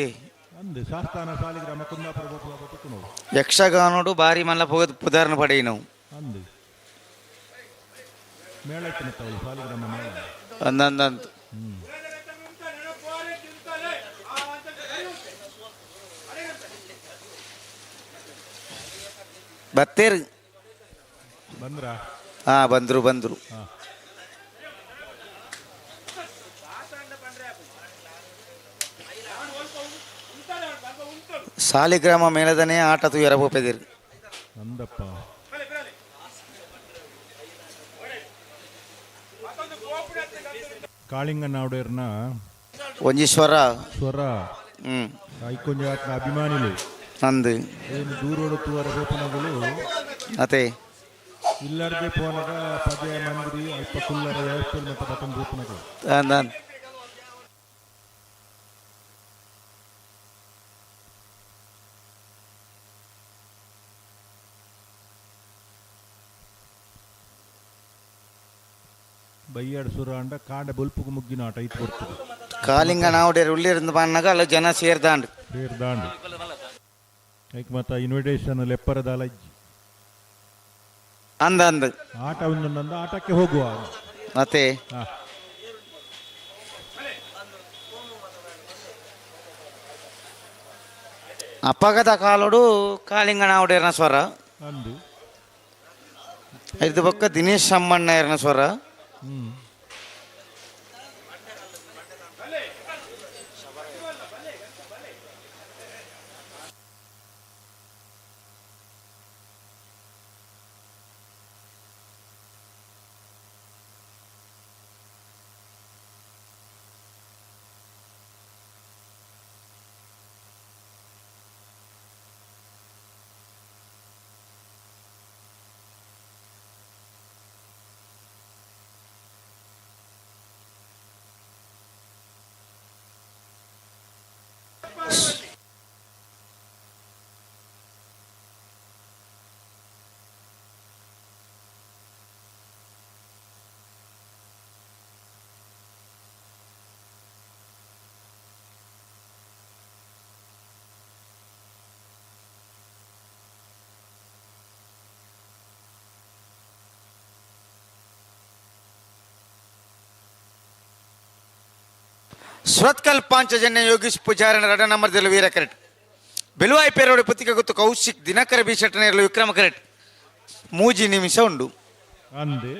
S9: ಅಂದು ಶಾಸ್ತಾನ ಸಾಲಿಗ್ರಾಮ ಕುಂದಾಪುರ ಬೋಪುಲ.
S18: ಯಕ್ಷಗಾನೋಡು ಬಾರಿ ಮಲ್ಲ ಪೋಗದ್ ಪುದಾರ್ನ ಪಡೆಯಿನವು.
S9: ಅಂದು ಮೇಳ ಇತ್ತಿನತ್ತವಳು ಸಾಲಿಗ್ರಾಮ ಮೇಳ.
S18: ಅಂದಂದಂತ. ಬತ್ತೇರು
S9: ಬಂದ್ರಾ?
S18: ಹಾ, ಬಂದ್ರು ಬಂದ್ರು. ಸಾಲಿಗ್ರಾಮ ಮೇಳದನೇ ಆಟ ತುಯರ ಪೋಪೆದಿರು.
S9: ಅಂದಪ್ಪ. ಕಾಳಿಂಗ ನಾವುಡೇರ್ನ
S18: ಒಂಜಿ ಸ್ವರ
S9: ಸ್ವರ ಐಕೊಂಜ ಆತ್ನ ಅಭಿಮಾನಿಲು
S18: ಅಂದು
S9: ಏನು ದೂರೋಡು ತೂವರ ಗೋಪನಗಳು
S18: ಅತೆ
S9: ಇಲ್ಲರ್ದೆ ಪೋನಗ ಪದೇ ಮಂದ್ರಿ ಅಲ್ಪ ಕುಲ್ಲರ ವ್ಯವಸ್ಥೆ ಮತ್ತು ಬತನ್ ಗೋಪನಗಳು.
S18: ಅಂದ.
S9: ಬೈಯಾಡ್ ಸುರ ಅಂಡ ಕಾಂಡ ಬೊಲ್ಪುಗು ಮುಗ್ಗಿನ ಆಟ ಇತ್ತು ಬರ್ತದೆ.
S18: ಕಾಲಿಂಗ ನಾವುಡೇರು ಉಳ್ಳಿருந்து ಪನ್ನಾಗ ಅಲ್ಲ ಜನ ಸೇರ್ದಾಂಡ್.
S9: ಸೇರ್ದಾಂಡ್. ಐಕ್ ಮತ್ತ ಇನ್ವಿಟೇಷನ್ ಲೆಪ್ಪರದಾಲ ಇಜ್ಜಿ.
S18: ಅಂದ ಅಂದ.
S9: ಆಟ ಒಂದೊಂದೊಂದು ಆಟಕ್ಕೆ ಹೋಗುವ.
S18: ಮತ್ತೆ ಅಪ್ಪಗದ ಕಾಲೋಡು ಕಾಳಿಂಗ ನಾವುಡೇರ್ನ ಸ್ವರ
S9: ಅಂದು.
S18: ಇದು ಬೊಕ್ಕ ದಿನೇಶ್ ಸಮ್ಮಣ್ಣಯ್ಯರ್ನ ಸ್ವರ. ಸುರತ್ಕಲ್ ಪಾಂಚಜನ್ಯ ಯೋಗೀಶ್ ಪೂಜಾರನ ರಡ ನಂಬರ್ದಲ್ಲಿ ವೀರ ಕರೆಟ್. ಬೆಲುವಾಯಿ ಪೇರೋಡಿ ಪುತ್ತಿಕ ಗೊತ್ತು ಕೌಶಿಕ್ ದಿನಕರ ಬಿ ಶೆಟ್ಟನೇರಲು ವಿಕ್ರಮ ಕರೆಟ್. ಮೂಜಿ ನಿಮಿಷ ಉಂಡು.
S9: ಅಂದೆ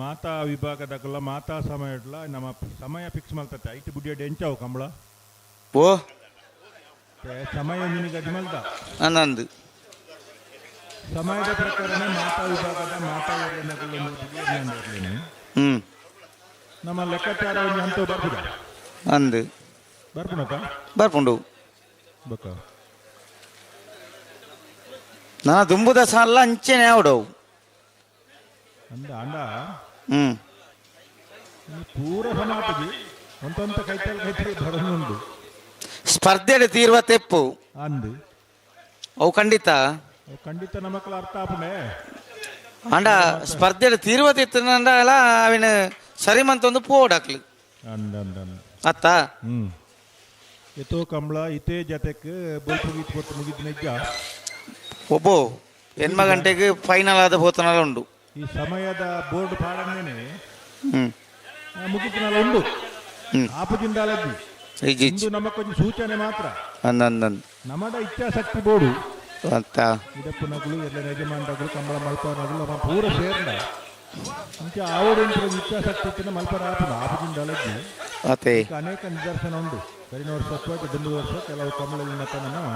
S9: ಮಾತಾ ವಿಭಾಗದಕಲ್ಲ ಮಾತಾ ಸಮಯ ಇಡ್ಲ ನಮ್ಮ ಸಮಯ ಫಿಕ್ಸ್ ಮಾಡ್ತತೆ ಐಟ್ ಬುಡಿಯ ಎಂಚಾವು ಕಂಬಳ.
S18: ಓ
S9: ಸಮಯ ನಿನಗೆ ಅಜ್ಮಲ್ದ
S18: ಅಂದಂದು.
S9: ಸಮಯದ ಪ್ರಕಾರನೇ ಮಾತಾ ವಿಭಾಗದ ಮಾತಾ ನಮ್ಮ ಲೆಕ್ಕಾಚಾರ ಒಂದು ಹಂತ ಬರ್ಪುದ
S18: ಅಂದು
S9: ಬರ್ಪುಣಕ
S18: ಬರ್ಪುಂಡು
S9: ಬಕ್ಕ
S18: ನಾ ದುಂಬುದ ಸಾಲ ಅಂಚೆನೆ ಆವಡವು.
S9: ಅಂದ ಅಂಡ ಪೂರ ಸಮಾಪದಿ ಒಂತೊಂತ ಕೈತಲ್ ಕೈತಲ್ ಬರನುಂಡು.
S18: ಸ್ಪರ್ಧೆ ತೀರ್ವ ತೆಪ್ಪು
S9: ಅಂದು
S18: ಅವು ಖಂಡಿತ
S9: ಖಂಡಿತ ನಮಕ್ಲ ಅರ್ಥ ಆಪುನೆ
S18: ಅಂಡ ಸ್ಪರ್ಧೆ ತೀರ್ವ ತೆತ್ತಂಡ ಅವಿನ ಸರಿಮಂತ ಒಂದು ಪೋಡಾಕ್ಲು
S9: ಅಂದ ಅಂದ
S18: ಅತ್ತ.
S9: ಎತೋ ಕಂಬಳ ಇತೇ ಜತೆಕ್ ಬೊಲ್ಪು ಗೀತ್ ಕೊಟ್ಟು ಮುಗಿದ ನಿಜ.
S18: ಒಬ್ಬೋ ಎನ್ಮ ಗಂಟೆಗೆ ಫೈನಲ್ ಆದ ಹೋತನಲ್ಲ ಉಂಡು.
S9: ಈ ಸಮಯದ ಬೋರ್ಡ್ ಪಾಡಂದೇನೆ ಮುಗಿದಿನಲ್ಲ ಉಂಡು. ಆಪುಜಿಂದಾಲಜ್ಜಿ ಇಂದು ನಮಕೊಂದು ಸೂಚನೆ ಮಾತ್ರ. ನಮ್ಮಡ ಇಚ್ಛಾಶಕ್ತಿ ಬೋರ್ಡು
S18: ಅಂತ
S9: ಇದಪ್ಪನಗಳು ಎಲ್ಲ ಯಜಮಾನಗಳು ಕಂಬಳ ಮಲ್ಪನಗಳು ನಮ್ಮ ಪೂರ ಸೇರ್ನ ಇಂಚ ಆವಡು ಇಚ್ಛಾಶಕ್ತಿ ಇತ್ತಿನ ಮಲ್ಪರ ಆಪುನ ಆಪುಜಿಂದಾಲಜ್ಜಿ
S18: ಅತೆ
S9: ಅನೇಕ ನಿದರ್ಶನ ಉಂಡು. ಕರಿನ ವರ್ಷ ದುಂಡು ವರ್ಷ ಕೆಲವು ಕಂಬಳಲ್ಲಿ ನಮ್ಮ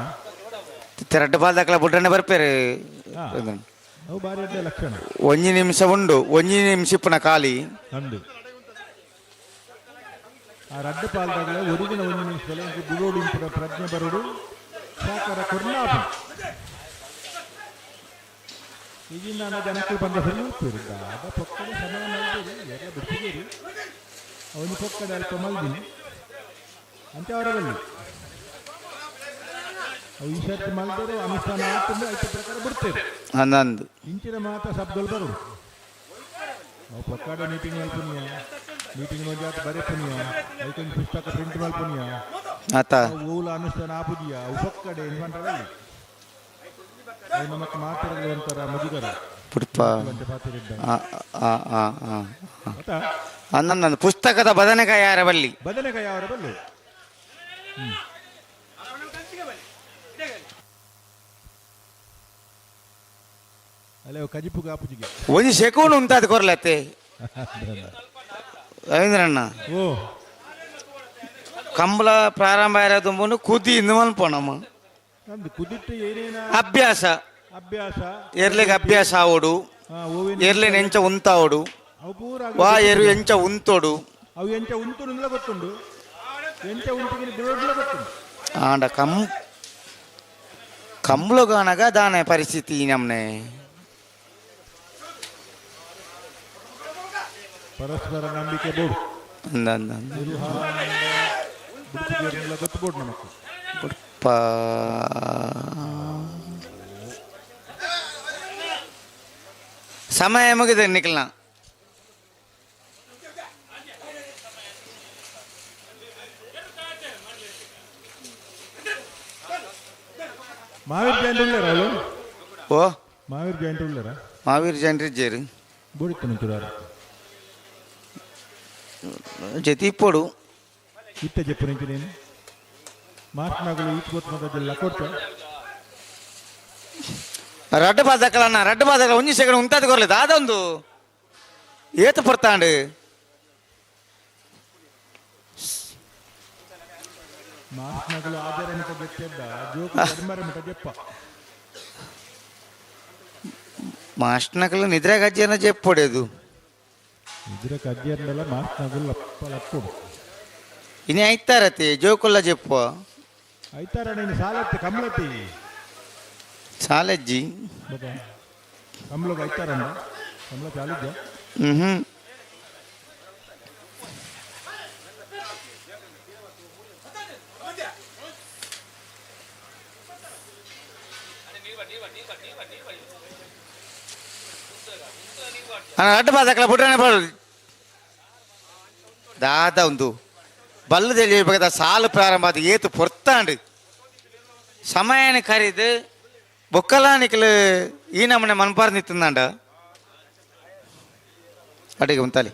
S18: ರಡ್ಡು ಬಾಲ್ದಕ್ಲ ಬುಡ್ಡನೆ ಬರ್ಪೇರು.
S9: ಅವು ಬಾರಿ ಅಡ್ಡ ಲಕ್ಷಣ.
S18: ಒಂಜಿ ನಿಮಿಷ ಉಂಡು ಒಂಜಿ ನಿಮಿಷ ಇಪ್ಪುನ ಖಾಲಿ
S9: ಅಂದು ಆ ರಡ್ಡು ಪಾಲ್ದಾಗಲೇ ಒರಿಗಿನ ಒಂದು ನಿಮಿಷದಲ್ಲಿ ಇಂಕು ಬುಡೋಡು ಇಂಪುನ ಪ್ರಜ್ಞೆ ಬರುಡು ಸಾಕಾರ ಕೊರ್ನಾಪು. ಈಗಿನ ಜನಕ್ಕೂ ಬಂದ ಹೆಣ್ಣು ದಾದ ಪೊಕ್ಕಡೆ ಸಮಯ ಮಲ್ದಿರಿ ಎಲ್ಲ ಬಿಡ್ತಿದ್ದೀರಿ ಅವನು ಪೊಕ್ಕಡೆ ಅಲ್ಪ ಮಲ್ದಿನಿ ಅಂತ ಅವರ ಬಲ್ಲಿ ಅವು ಈ ಸರ್ತಿ ಮಲ್ದರು ಅನುಷ್ಠಾನ ಆತಂದ್ರೆ ಐತೆ ಪ್ರಕಾರ ಬಿಡ್ತೇವೆ.
S18: ಅಂದಂದು.
S9: ಇಂಚಿನ ಮಾತ ಶಬ್ದಗಳು ಬರು ಅವು ಪೊಕ್ಕಾಡೆ ಮೀಟಿಂಗ್ ಮಲ್ಪುನಿಯ, ಮೀಟಿಂಗ್ ಒಂಜಾತ ಬರೆಪುನಿಯ, ಐಕೊಂದು ಪುಸ್ತಕ ಪ್ರಿಂಟ್ ಮಲ್ಪುನಿಯ.
S18: ಆತ.
S9: ಅವು ಓಲ ಅನುಷ್ಠಾನ ಆಪುದಿಯ ಅವು ಪೊಕ್ಕಡೆ ಪಂಡ್ರೆ ಅವು ನಮಕ್ ಮಾತಿರಲು ಒಂಥರ ಮುಜುಗರ.
S18: ಪುಟ್ಪ.
S9: ಪಾತಿರಿದ್ದ.
S18: ಆ ಆ ಆ ಆ ಅಂದಂದು ಪುಸ್ತಕದ ಬದನೆಕಾಯಿ ಯಾರ ಬಲ್ಲಿ?
S9: ಬದನೆಕಾಯಿ ಯಾರ ಬಲ್ಲಿ? ಅಲ್ಲೇ ಕಜಿಪು ಕಾಪುಜಿಗೆ
S18: ಒಂಜಿ ಸೆಕೌಂಡ್ ಉಂತಾದ ಕೊರ್ಲತ್ತೆ ರವೀಂದ್ರಣ್ಣ.
S9: ಓ.
S18: ಕಂಬಳ ಪ್ರಾರಂಭ ಆಯ್ತು ಕುದಿ ಇಂದು ಮನ್ಪೋಣಮ್ಮ.
S9: ನಮ್ದು ಕುದಿಟ್ಟು ಏನೇನ
S18: ಅಭ್ಯಾಸ.
S9: ಅಭ್ಯಾಸ.
S18: ಎರ್ಲೆಗ್ ಅಭ್ಯಾಸ ಆವೋಡು, ಎರ್ಲೆನ್ ಎಂಚ ಉಂತಾವೋಡು,
S9: ಅವು ಪೂರ
S18: ವಾ ಎರು ಎಂಚ ಉಂತೋಡು.
S9: ಅವು ಎಂಚ ಉಂತುನುಂದ್ಲ ಗೊತ್ತುಂಡು, ಎಂಚ ಉಂತಿಗಿನ ಬಿಡೋಡ್ಲ ಗೊತ್ತುಂಡು.
S18: ಆಂಡ ಕಂಬ್ಲಗಾನಗ ದಾನೆ ಪರಿಸ್ಥಿತಿ ನಮ್ನೆ.
S9: ಪರಸ್ಪರ ನಂಬಿಕೆ ಬೋಡು.
S18: ಅಂದ ಅಂದ ಅಂದ.
S9: ಗೊತ್ತು ಬೋಡು ನಮಕ್.
S18: ಪುಟ್ಪ. ಸಮಯ ಮುಗಿದೆ ನಿಖಲ್ನ.
S9: ಮಾವೀರ್ ಜಾಯಿಂಟ್ ಉಳ್ಳಾರ ಅವಳು?
S18: ಓ.
S9: ಮಾವೀರ್ ಜಾಯಿಂಟ್ ಉಳ್ಳಾರ?
S18: ಮಾವೀರ್ ಜಾಯಿಂಟ್ ಇಜ್ಜೇರು.
S9: ಬೋಡಿತ್ತು ನಿಂತುರಾರ.
S18: ಜೊತೆ ಇಪ್ಪೊಡು.
S9: ಇತ್ತ ಜೆಪ್ಪು ನಿಂತು ನೀನು ಮಾಸ್ಟ್ನಾಗಲು ಈಚ್ ಗೊತ್ತು ಮಗ ಕೊಡ್ತ.
S18: ರಡ್ಡು ಬಾದಕಲಣ್ಣ, ರಡ್ಡು ಬಾದಕಲ ಒಂಜಿ ಸೆಕೆಂಡ್ ಉಂತಾದ ಕೊರ್ಲೆ ದಾದೊಂದು ಏತು ಪೊರ್ತಾಂಡು.
S9: ಮಾಸ್ಟ್ನಾಗಲು ಆಧಾರ ಮಠ ಜೆತ್ತೆದ್ದ ಜೋಕು ಧರ್ಮರ ಮಠ ಜೆಪ್ಪ.
S18: ಮಾಸ್ಟ್ನಕಲು ನಿದ್ರೆ ಗಜ್ಜೆನ ಜೆಪ್ಪೊಡೆದು.
S9: ನಿದ್ರೆ ಕಜ್ಜೆಯನ್ನೆಲ್ಲ ಮಾಸ್ಟ್ನಾಗಲು ಲಪ್ಪ ಲಪ್ಪೊಡು.
S18: ಇನಿ ಐತಾರತಿ ಜೋಕುಲ್ಲ ಜೆಪ್ಪ.
S9: ಐತಾರ ನೀನು ಸಾಲತ್ತಿ ಕಮ್ಲತ್ತಿ.
S18: ಸಾಲಜ್ಜಿ.
S9: ಕಮ್ಲಗ ಐತಾರಣ್ಣ ಕಮ್ಲ ಚಾಲಿದ್ದ.
S18: ಹ್ಮ್. ಅಣ್ಣ ರಡ್ಡು ಬಾದಕಲ ಪುಟ್ಟನೆ ಬಾಳು ದಾದ ಒಂದು ಬಲ್ಲದಲ್ಲಿ ಬೇಕಾದ ಸಾಲು ಪ್ರಾರಂಭ ಅದು ಏತು ಪೊರ್ತಾಂಡು ಸಮಯನ ಕರಿದು ಬೊಕ್ಕಲ ನಿಕ್ಲು ಈ ನಮ್ಮನೆ ಮನ್ಪಾರ್ ನಿತ್ತಂದಾಂಡ ಅಡಿಗೆ ಉಂತಾಲಿ.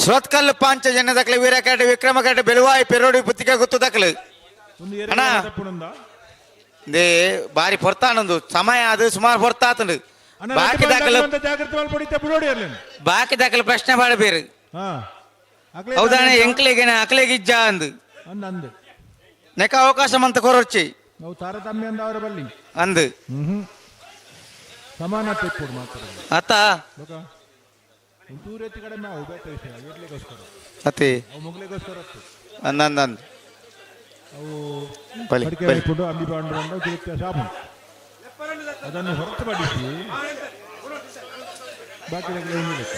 S18: ಶ್ರೋತ್ಕಲ್ಲು ಪಾಂಚ ಜನ ದಕ್ಕಲು ವೀರಕೇಟೆ ವಿಕ್ರಮಕೇಟೆ ಬೆಳುವಾಯಿ ಪೆರೋಡಿ ಪುತ್ತಿಗೆ ಗುತ್ತು ದಕ್ಕಲು ಅಣ್ಣ they ಬಾರಿ ಪೊರ್ತಾನೊಂದು ಸಮಯ ಅದು ಸುಮಾರು ಪೊರ್ತಾತಂಡು. ಬಾಕಿ ದಾಖಲು ಬಾಕಿ ದಾಖಲು ಪ್ರಶ್ನೆ ಬೇರೆ ಹೌದಾನೆ ಎಂಕ್ಲೆಗೆ ಅಕ್ಲೆಗೆ ಇಜ್ಜ ಅಂದು
S9: ಅಂದು
S18: ನೆಕ ಅವಕಾಶ ಮಂತ ಕೊರೊರ್ಚಿ
S9: ತಾರತಮ್ಯ ಅಂದ ಅವರ ಬಲ್ಲಿ
S18: ಅಂದು
S9: ಸಮಾನತೆ ಇಪ್ಪೊಡು ಮಾತ್ರ.
S18: ಅತ್ತ
S9: ಒಂಚೂರು ಹೆಚ್ಚು ಕಡಿಮೆ ಅವು ಬೇತೆ ವಿಷಯ ಏರ್ಲಿಗೋಸ್ಕರ
S18: ಅತಿ
S9: ಅವು ಮುಗ್ಲಿಗೋಸ್ಕರ ಅತ್ತು.
S18: ಅಂದ ಅಂದ ಅಂದ.
S9: ಅವು
S18: ಬಲಿ,
S9: ಅಡಿಕೆ
S18: ಬಲಿ.
S9: ಇಪ್ಪುಂಡು ಅಂಬಿ ಬಾಂಡು ಅಂಡ ವ್ಯತ್ಯಾಸ ಆಪುಂಡು. ಅದನ್ನು ಹೊರತುಪಡಿಸಿ ಬಾಕಿ ಒಂದು ಲೆಕ್ಕ.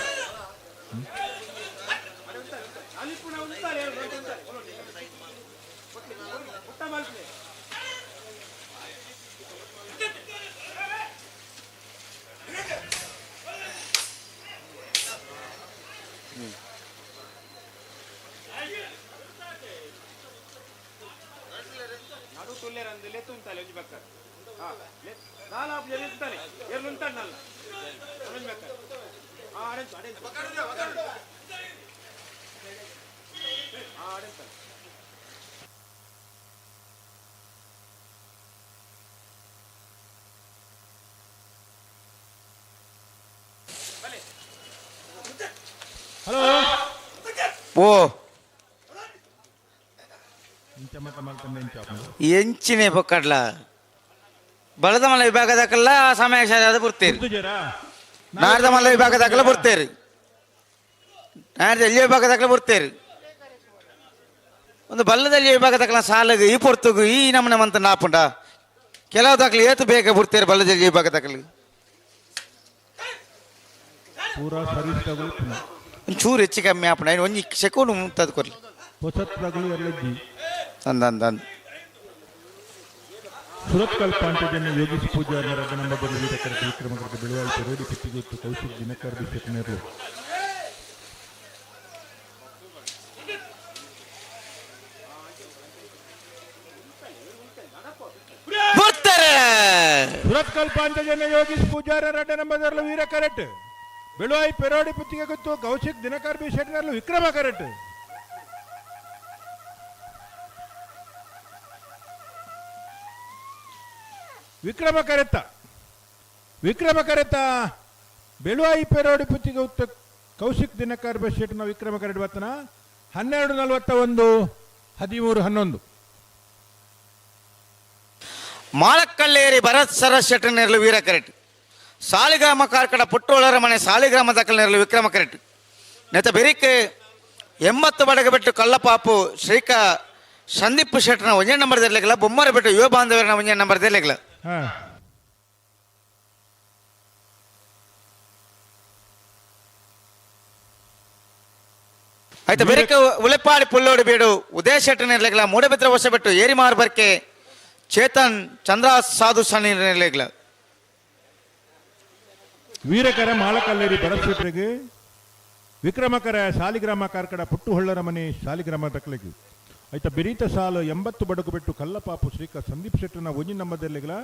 S18: ಓ. ಎಂಚಿನೇ ಪೊಕ್ಕಡ್ಲ ಬಲದಮಲ ವಿಭಾಗದಕ್ಕೆಲ್ಲ ಸಮಯ ಸರಿಯಾದ ಬರ್ತೇರಿ. ನಾರದಮಲ್ಲ ವಿಭಾಗದಕ್ಕೆಲ್ಲ ಬರ್ತೇರಿ. ನಾಡ್ದ ಎಲ್ಲಿ ವಿಭಾಗದಕ್ಕೆಲ್ಲ ಬರ್ತೇರಿ. ಒಂದು ಬಲ್ಲದಲ್ಲಿ ವಿಭಾಗದಕ್ಕೆಲ್ಲ ಸಾಲಗ ಈ ಪೊರ್ತುಗು ಈ ನಮ್ಮನೆ ಮಂತ ನಾಪುಂಡ ಕೆಲವು ದಾಖಲೆ ಏತು ಬೇಗ ಬಿಡ್ತೇರಿ ಬಲ್ಲದಲ್ಲಿ ವಿಭಾಗದಕ್ಕಲ್ಲಿ.
S9: ಪೂರಾ ಸರ್ವಿಸ್ ತಗೊಳ್ಳಿ.
S18: ಒಂಚೂರು ಹೆಚ್ಚು ಕಮ್ಮಿ ಆಪಣ ಒಂಜಿ ಸೆಕೆಂಡ್ ಮುಂತದ ಕೊರ್ಲಿ.
S9: ಹೊಸತ್ಲಗಳು ಎಲ್ಲಜ್ಜಿ
S18: ಅಂದ ಅಂದ ಅಂದ
S9: ಸುರತ್ಕಲ್ ಪಾಂಚಜನ್ಯ ಯೋಗೀಶ್ ಪೂಜಾರ್ ನಂಬರ್ ವೀರಕರ ವಿಕ್ರಮಕರ ಬೆಳುವಾಯಿತು ರೋಡಿ ಪಿತ್ತಿಗೊತ್ತು ಕೌಶಿಕ್ ದಿನಕರ್ ಬಿಶೆಟ್ನೇರ್ಲು.
S18: ಬರ್ತಾರೆ.
S9: ಸುರತ್ಕಲ್ ಪಾಂಚಜನ್ಯ ಯೋಗೀಶ್ ಪೂಜಾರ ರಡ್ಡ ನಂಬರ್ ವೀರ ಕರೆಕ್ಟ್ ಬೆಳುವಾಯಿ ಪೆರೋಡಿ ಪುತ್ತಿಗೆ ಗೊತ್ತು ಕೌಶಿಕ್ ದಿನಕರ್ ಬಿ ಶೆಟ್ನೇರ್ಲು ವಿಕ್ರಮ ಕರೆಕ್ಟ್. ವಿಕ್ರಮ ಕರೆತ ವಿಕ್ರಮ ಕರೆತ ಬೆಳುವಾಯಿ ಪೆರೋಡಿ ಪುತ್ತಿಗೆ ಉತ್ತ ಕೌಶಿಕ್ ದಿನಕರ್ ಬಶೆಟ್ನ ವಿಕ್ರಮ ಕರೆಡ್ ಬತ್ತನ 12:41 13:11.
S18: ಮಾಳಕ್ಕಲ್ಲೇರಿ ಭರತ್ ಸರಸ್ ಶೆಟ್ಟನೇರ್ಲು ವೀರ ಕರೆಟ್. ಸಾಲಿಗ್ರಾಮ ಕಾರ್ಕಡ ಪುಟ್ಟೋಳರ ಮನೆ ಸಾಲಿಗ್ರಾಮ ದಕ್ಕಲ್ನೇರ್ಲು ವಿಕ್ರಮ ಕರೆಟ್. ನೆತ ಬೆರಿಕೆ 80 ಬಡಗ ಬೆಟ್ಟು ಕಳ್ಳಪಾಪು ಶ್ರೀಕ ಸಂದೀಪ್ ಶೆಟ್ಟನ ಒಂದೇ ನಂಬರ್ ದೆರ್ಲಿಕ್ಕಿಲ್ಲ. ಬೊಮ್ಮರ ಬೆಟ್ಟು ಯುವ ಬಾಂಧವರನ ಒಂದೇ ನಂಬರ್ ದೆರ್ಲಿಕ್ಕಿಲ್ಲ. ಆಯ್ತು ಬೆರಿಕೆ ಉಲೆಪಾಡಿ ಪುಲ್ಲೋಡಿ ಬೀಡು ಉದಯ ಶೆಟ್ಟನ ಇರ್ಲಿಕ್ಕಿಲ್ಲ. ಮೂಡಬಿದ್ರ ಹೊಸ ಬೆಟ್ಟು ಏರಿಮಾರ್ ಬರ್ಕೆ ಚೇತನ್ ಚಂದ್ರ ಸಾಧು ಸಣ್ಣ ಇರ್ಲಿಕ್ಕಿಲ್ಲ.
S9: ವೀರಕರ ಮಾಳಕಲ್ಲೇರಿ ಭರತ್ ಶೆಟ್ಟರಿಗೆ ವಿಕ್ರಮಕರ ಸಾಲಿಗ್ರಾಮ ಕಾರ್ಕಡ ಪುಟ್ಟುಹೊಳ್ಳರ ಮನೆ ಸಾಲಿಗ್ರಾಮ ತಕ್ಕಲಿಗೆ. ಆಯ್ತಾ ಬೆರೀತ ಸಾಲು 80 ಬಡಗು ಬೆಟ್ಟು ಕಲ್ಲಪಾಪು ಶ್ರೀಕ ಸಂದೀಪ್ ಶೆಟ್ಟನ ಒಂಜಿ ನಂಬದೆಲ್ಲಿಗಲ.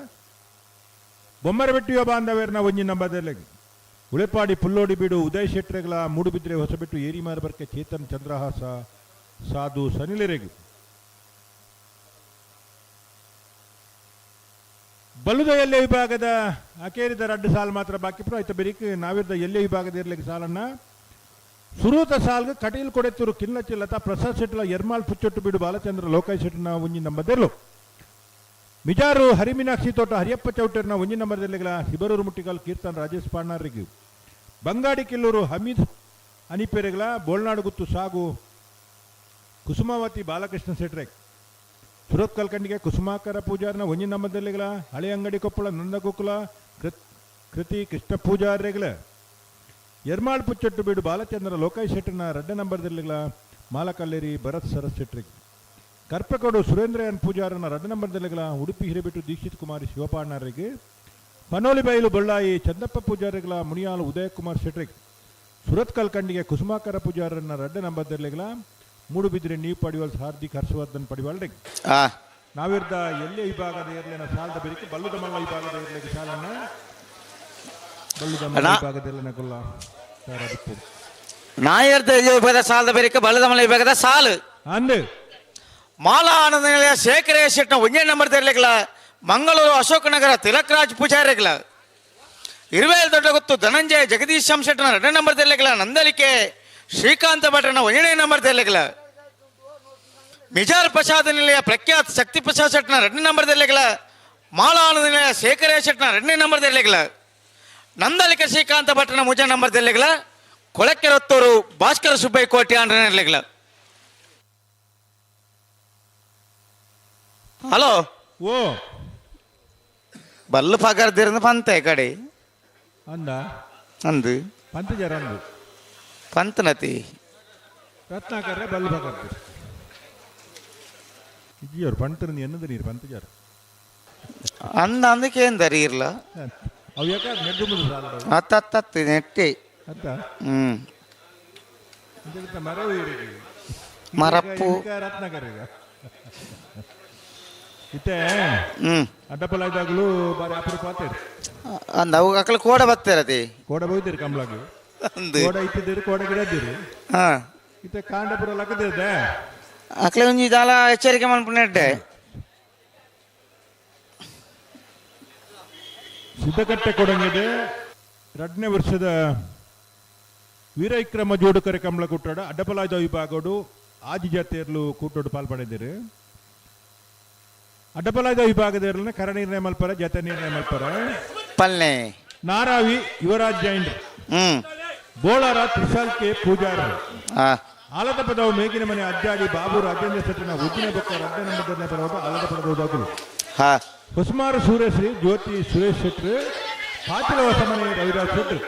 S9: ಬೊಮ್ಮರಬೆಟ್ಟಿಯ ಬಾಂಧವೇರ್ನ ಒಂಜಿ ನಂಬದೆಲ್ಲಿಗೆ. ಉಳೆಪಾಡಿ ಪುಲ್ಲೋಡಿ ಬೀಡು ಉದಯ್ ಶೆಟ್ಟರೆಗಳ ಮೂಡುಬಿದ್ರೆ ಹೊಸಬೆಟ್ಟು ಏರಿಮಾರ್ ಬರ್ಕೆ ಚೇತನ್ ಚಂದ್ರಹಾಸ ಸಾಧು ಸನಿಲರೆಗು. ಬಲುದ ಎಲ್ಲೆ ವಿಭಾಗದ ಅಕೇರಿದ ರಡ್ಡು ಸಾಲು ಮಾತ್ರ ಬಾಕಿ ಪುರ. ಆಯ್ತು ಬೆರಿಕ್ ನಾವಿರ್ದ ಎಲ್ಲೆ ವಿಭಾಗದ ಇರ್ಲಿಕ್ಕೆ ಸಾಲನ್ನ ಸುರೂತ ಸಾಲ್ಗೆ ಕಟೀಲ್ ಕೊಡೆತ್ತೂರು ಕಿನ್ನಚ್ಚಿ ಲತಾ ಪ್ರಸಾದ್ ಶೆಟ್ಟಲ ಎರ್ಮಾಲ್ ಪುಚ್ಚೊಟ್ಟು ಬೀಡು ಬಾಲಚಂದ್ರ ಲೋಕಾಯ್ ಶೆಟ್ಟನ ಒಂಜಿ ನಂಬದೆರ್ಲು. ಮಿಜಾರು ಹರಿಮೀನಾಕ್ಷಿ ತೋಟ ಹರಿಯಪ್ಪ ಚೌಟರ್ನ ಒಂಜಿ ನಂಬರ್ದೆಲ್ಲಿಗಳ ಶಿಬರೂರು ಮುಟ್ಟಿಗಾಲ್ ಕೀರ್ತನ್ ರಾಜೇಶ್ ಪಾಣಾರಿಗೆ. ಬಂಗಾಡಿ ಕಿಲ್ಲೂರು ಹಮೀದ್ ಅನಿಪೆರೆಗಳ ಬೋಳ್ನಾಡು ಗುತ್ತು ಸಾಗು ಕುಸುಮಾವತಿ ಬಾಲಕೃಷ್ಣ ಶೆಟ್ರೆ. ಸುರತ್ ಕಲ್ಕಂಡಿಗೆ ಕುಸುಮಾಕರ ಪೂಜಾರನ ಒಂಜಿ ನಂಬರ್ದೆಲ್ಲಿಗಳ ಹಳೆ ಅಂಗಡಿ ಕೊಪ್ಪಳ ನಂದಗೋಕುಲ ಕೃತಿ ಕೃಷ್ಣ ಪೂಜಾರ್ರೆಗಳ. ಎರ್ಮಾಳ್ ಪುಚ್ಚೊಟ್ಟು ಬೀಡು ಬಾಲಚಂದ್ರ ಲೋಕಾಯ್ ಶೆಟ್ಟನ ರಡ್ಡ ನಂಬರ್ದೆಲ್ಲಿಗಳ ಮಾಲಕಲ್ಲೇರಿ ಭರತ್ ಸರಸ್ ಶೆಟ್ರಿಗೆ. ಕರ್ಪಕೋಡು ಸುರೇಂದ್ರಯನ್ ಪೂಜಾರನ ರಡ್ಡ ನಂಬರ್ದೆಲ್ಲಿಗಳ ಉಡುಪಿ ಹಿರೇಬೆಟ್ಟು ದೀಕ್ಷಿತ್ ಕುಮಾರಿ ಶಿವಪಾಣರಿಗೆ. ಪನೋಲಿ ಬೈಲು ಬೊಳ್ಳಾಯಿ ಚಂದಪ್ಪ ಪೂಜಾರಿಗಳ ಮುನಿಯಾಲು ಉದಯಕುಮಾರ್ ಶೆಟ್ರಿಗೆ. ಸುರತ್ ಕಲ್ಕಂಡಿಗೆ ಕುಸುಮಾಕರ ಪೂಜಾರನ ರಡ್ಡ ನಂಬರ್ದೆಲ್ಲಿಗಳ ಮೂಡುಬಿದ್ರೆ ನೀವು ಪಡಿವಾಲ್ ಹಾರ್ದಿಕ್ ಹರ್ಷವರ್ಧನ್ ಪಡಿವಾಳ್ರಿಗೆ. ನಾವಿರ್ದ ಎಲ್ಲೇ ವಿಭಾಗದ ಇರ್ಲಿನ ಸಾಲದ ಬೆರಿಕೆ ಬಲ್ಲುದ ಮಲ್ಲ ವಿಭಾಗದ ಇರ್ಲಿಕ್ಕೆ ಸಾಲನ್ನ ಬಲ್ಲುದ ಮಲ್ಲ ವಿಭಾಗದ ಕೊಲ್ಲ
S18: ನಾಯರ್ದ ಎಲ್ಲಿ ವಿಭಾಗದ ಸಾಲದ ಬೆರಿಕೆ ಬಲ್ಲದ ಮಲ್ಲ ವಿಭಾಗದ ಸಾಲು
S9: ಅಂದು
S18: ಮಾಲಾ ಆನಂದ ನಿಲಯ ಶೇಖರ ಶೆಟ್ನ ಒಂದೇ ನಂಬರ್ ತೆರಲಿಕ್ಕಿಲ್ಲ. ಮಂಗಳೂರು ಅಶೋಕನಗರ ತಿಲಕರಾಜ್ ಪೂಜಾರಿಗಳ. ಇರುವೇಲ್ ದೊಡ್ಡ ಗೊತ್ತು ಧನಂಜಯ ಜಗದೀಶ್ ಶೆಟ್ಟನ ಎರಡನೇ ನಂಬರ್ ತೆರಲಿಕ್ಕಿಲ್ಲ. ನಂದಲಿಕೆ ಶ್ರೀಕಾಂತ ಭಟ್ರನ ಒಂದನೇ ನಂಬರ್ ತೆರಲಿಕ್ಕಿಲ್ಲ. ಮಿಜಾರ್ ಪ್ರಸಾದ ನಿಲಯ ಪ್ರಖ್ಯಾತ್ ಶಕ್ತಿ ಪ್ರಸಾದ್ ಶೆಟ್ಟನ ಎರಡನೇ ನಂಬರ್ ತೆರಲಿಕ್ಕಿಲ್ಲ. ಮಾಲಾ ಆನಂದ ನಿಲಯ ಶೇಖರ ಶೆಟ್ಟನ ಎರಡನೇ ನಂಬರ್ ತೆರಲಿಕ್ಕಿಲ್ಲ. ನಂದಲಿಕೆ ಶ್ರೀಕಾಂತ ಭಟ್ರನ ಮುಜ ನಂಬರ್ ತೆರಲಿಕ್ಕಿಲ್ಲ. ಕೊಳಕೆರತ್ತೂರು ಭಾಸ್ಕರ ಸುಬ್ಬಯ್ಯ ಕೋಟೆ ಆಂಡ್ರನ ಇರ್ಲಿಕ್ಕಿಲ್ಲ. ಹಲೋ
S9: ಓ
S18: ಬಲ್ಲು ಪಗರ್ದಿರಂದು ಪಂತೆ ಕಡೆ
S9: ಅಂದ
S18: ಅಂದು
S9: ಪಂತ ಜರ ಅಂದು
S18: ಪಂತನತಿ
S9: ರತ್ನಾಕರ ಬಲ್ಲು ಪಗರ್ದಿ ಇಜ್ಜಿಯವರು ಪಂತನ ಎನ್ನದ ನೀರು ಪಂತ ಜರ
S18: ಅಂದ ಅಂದಕ್ಕೆ ಏನ್ ಇರ್ಲ
S9: ಅವು ಯಾಕೆ ನೆಡ್ಡು ಸಾಲ
S18: ಅತ್ತ ನೆಟ್ಟಿ
S9: ಅತ್ತ
S18: ಹ್ಮ್
S9: ಮರವು
S18: ಮರಪ್ಪು
S9: ರತ್ನಾಕರ ಈಗ ಇತ್ತೆ ಅಡ್ಡಪಲ ಇದ್ದಾಗಲೂ ಬಾರಿ ಅಪರೂಪ ಆತೇರಿ.
S18: ಅಂದ ಅವು ಅಕಲ ಕೋಡ ಬತ್ತೇರತಿ
S9: ಕೋಡ ಹೋಯ್ತೀರಿ ಕಂಬ್ಲಾಗಿ ಕೋಡ ಇತ್ತಿದ್ದೀರಿ ಕೋಡ ಗಿಡದಿರಿ
S18: ಹಾ
S9: ಇತ್ತೆ ಕಾಂಡಪುರ ಲಕ್ಕದಿರ್ದೆ
S18: ಅಕ್ಲೆ ಒಂಜಿ ದಾಲ ಎಚ್ಚರಿಕೆ ಮನ್ಪುನೆಡ್ಡೆ.
S9: ಸಿದ್ದಕಟ್ಟೆ ಕೊಡಂಗಿದೆ ಎರಡನೇ ವರ್ಷದ ವೀರವಿಕ್ರಮ ಜೋಡುಕರೆ ಕಂಬಳ ಕೂಟೋಡ ಅಡ್ಡಪಲಾಜ ವಿಭಾಗಡು ಆದಿ ಜಾತಿಯರ್ಲು ಕೂಟೋಡು ಪಾಲ್ಪಡೆದಿರು. ಅಡ್ಡಪಲಾದ ವಿಭಾಗದ ಕರ ನಿರ್ಣಯ ಮಲ್ಪರ ಜತೆ ನಿರ್ಣಯ ಮಲ್ಪರ
S18: ಪಲ್ನೆ
S9: ನಾರಾವಿ ಯುವರಾಜ್ ಜೈನ್ ಬೋಳಾರ ತ್ರಿಶಾಲ್ ಕೆ ಪೂಜಾರ ಆಲದ ಪದವು ಮೇಗಿನ ಮನೆ ಅಜ್ಜಾಡಿ ಬಾಬು ರಾಜೇಂದ್ರ ಶೆಟ್ಟನ ಉಜ್ಜಿನ ಬೊಕ್ಕ ರಡ್ಡ ನಂಬರ್ನೇ ಪರವಾದ ಆಲದ ಪದವು ಹೊಸಮಾರು ಸೂರ್ಯಶ್ರೀ ಜ್ಯೋತಿ ಸುರೇಶ್ ಶೆಟ್ರು ಪಾತಿಲ ಹೊಸಮನೆ ರವಿರಾಜ್ ಶೆಟ್ರು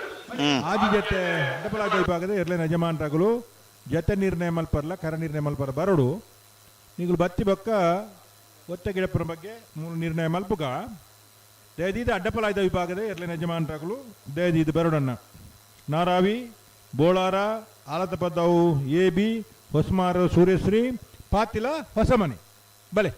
S9: ಆದಿ ಜತೆ ಅಡ್ಡಪಲಾದ ವಿಭಾಗದ ಎರಡನೇ ಯಜಮಾನರಾಗಲು ಜತೆ ನಿರ್ಣಯ ಮಲ್ಪರ್ಲ ಕರ ನಿರ್ಣಯ ಮಲ್ಪರ ಬರಡು ನೀವು ಬತ್ತಿ ಬೊಕ್ಕ ಒತ್ತ ಗಿಡಪ್ಪನ ಬಗ್ಗೆ ಮೂರು ನಿರ್ಣಯ ಮಲ್ಪುಗ ದಯದೀದ ಅಡ್ಡಪಲಾಯ್ದ ವಿಭಾಗದ ಎರಡನೇ ಯಜಮಾನರಾಗಲು ದಯದೀದ ಬರಡನ್ನ ನಾರಾವಿ ಬೋಳಾರ ಆಲತಪದ್ದವು ಎ ಬಿ ಹೊಸಮಾರು ಸೂರ್ಯಶ್ರೀ ಪಾತಿಲ ಹೊಸಮನೆ ಬಲೆ.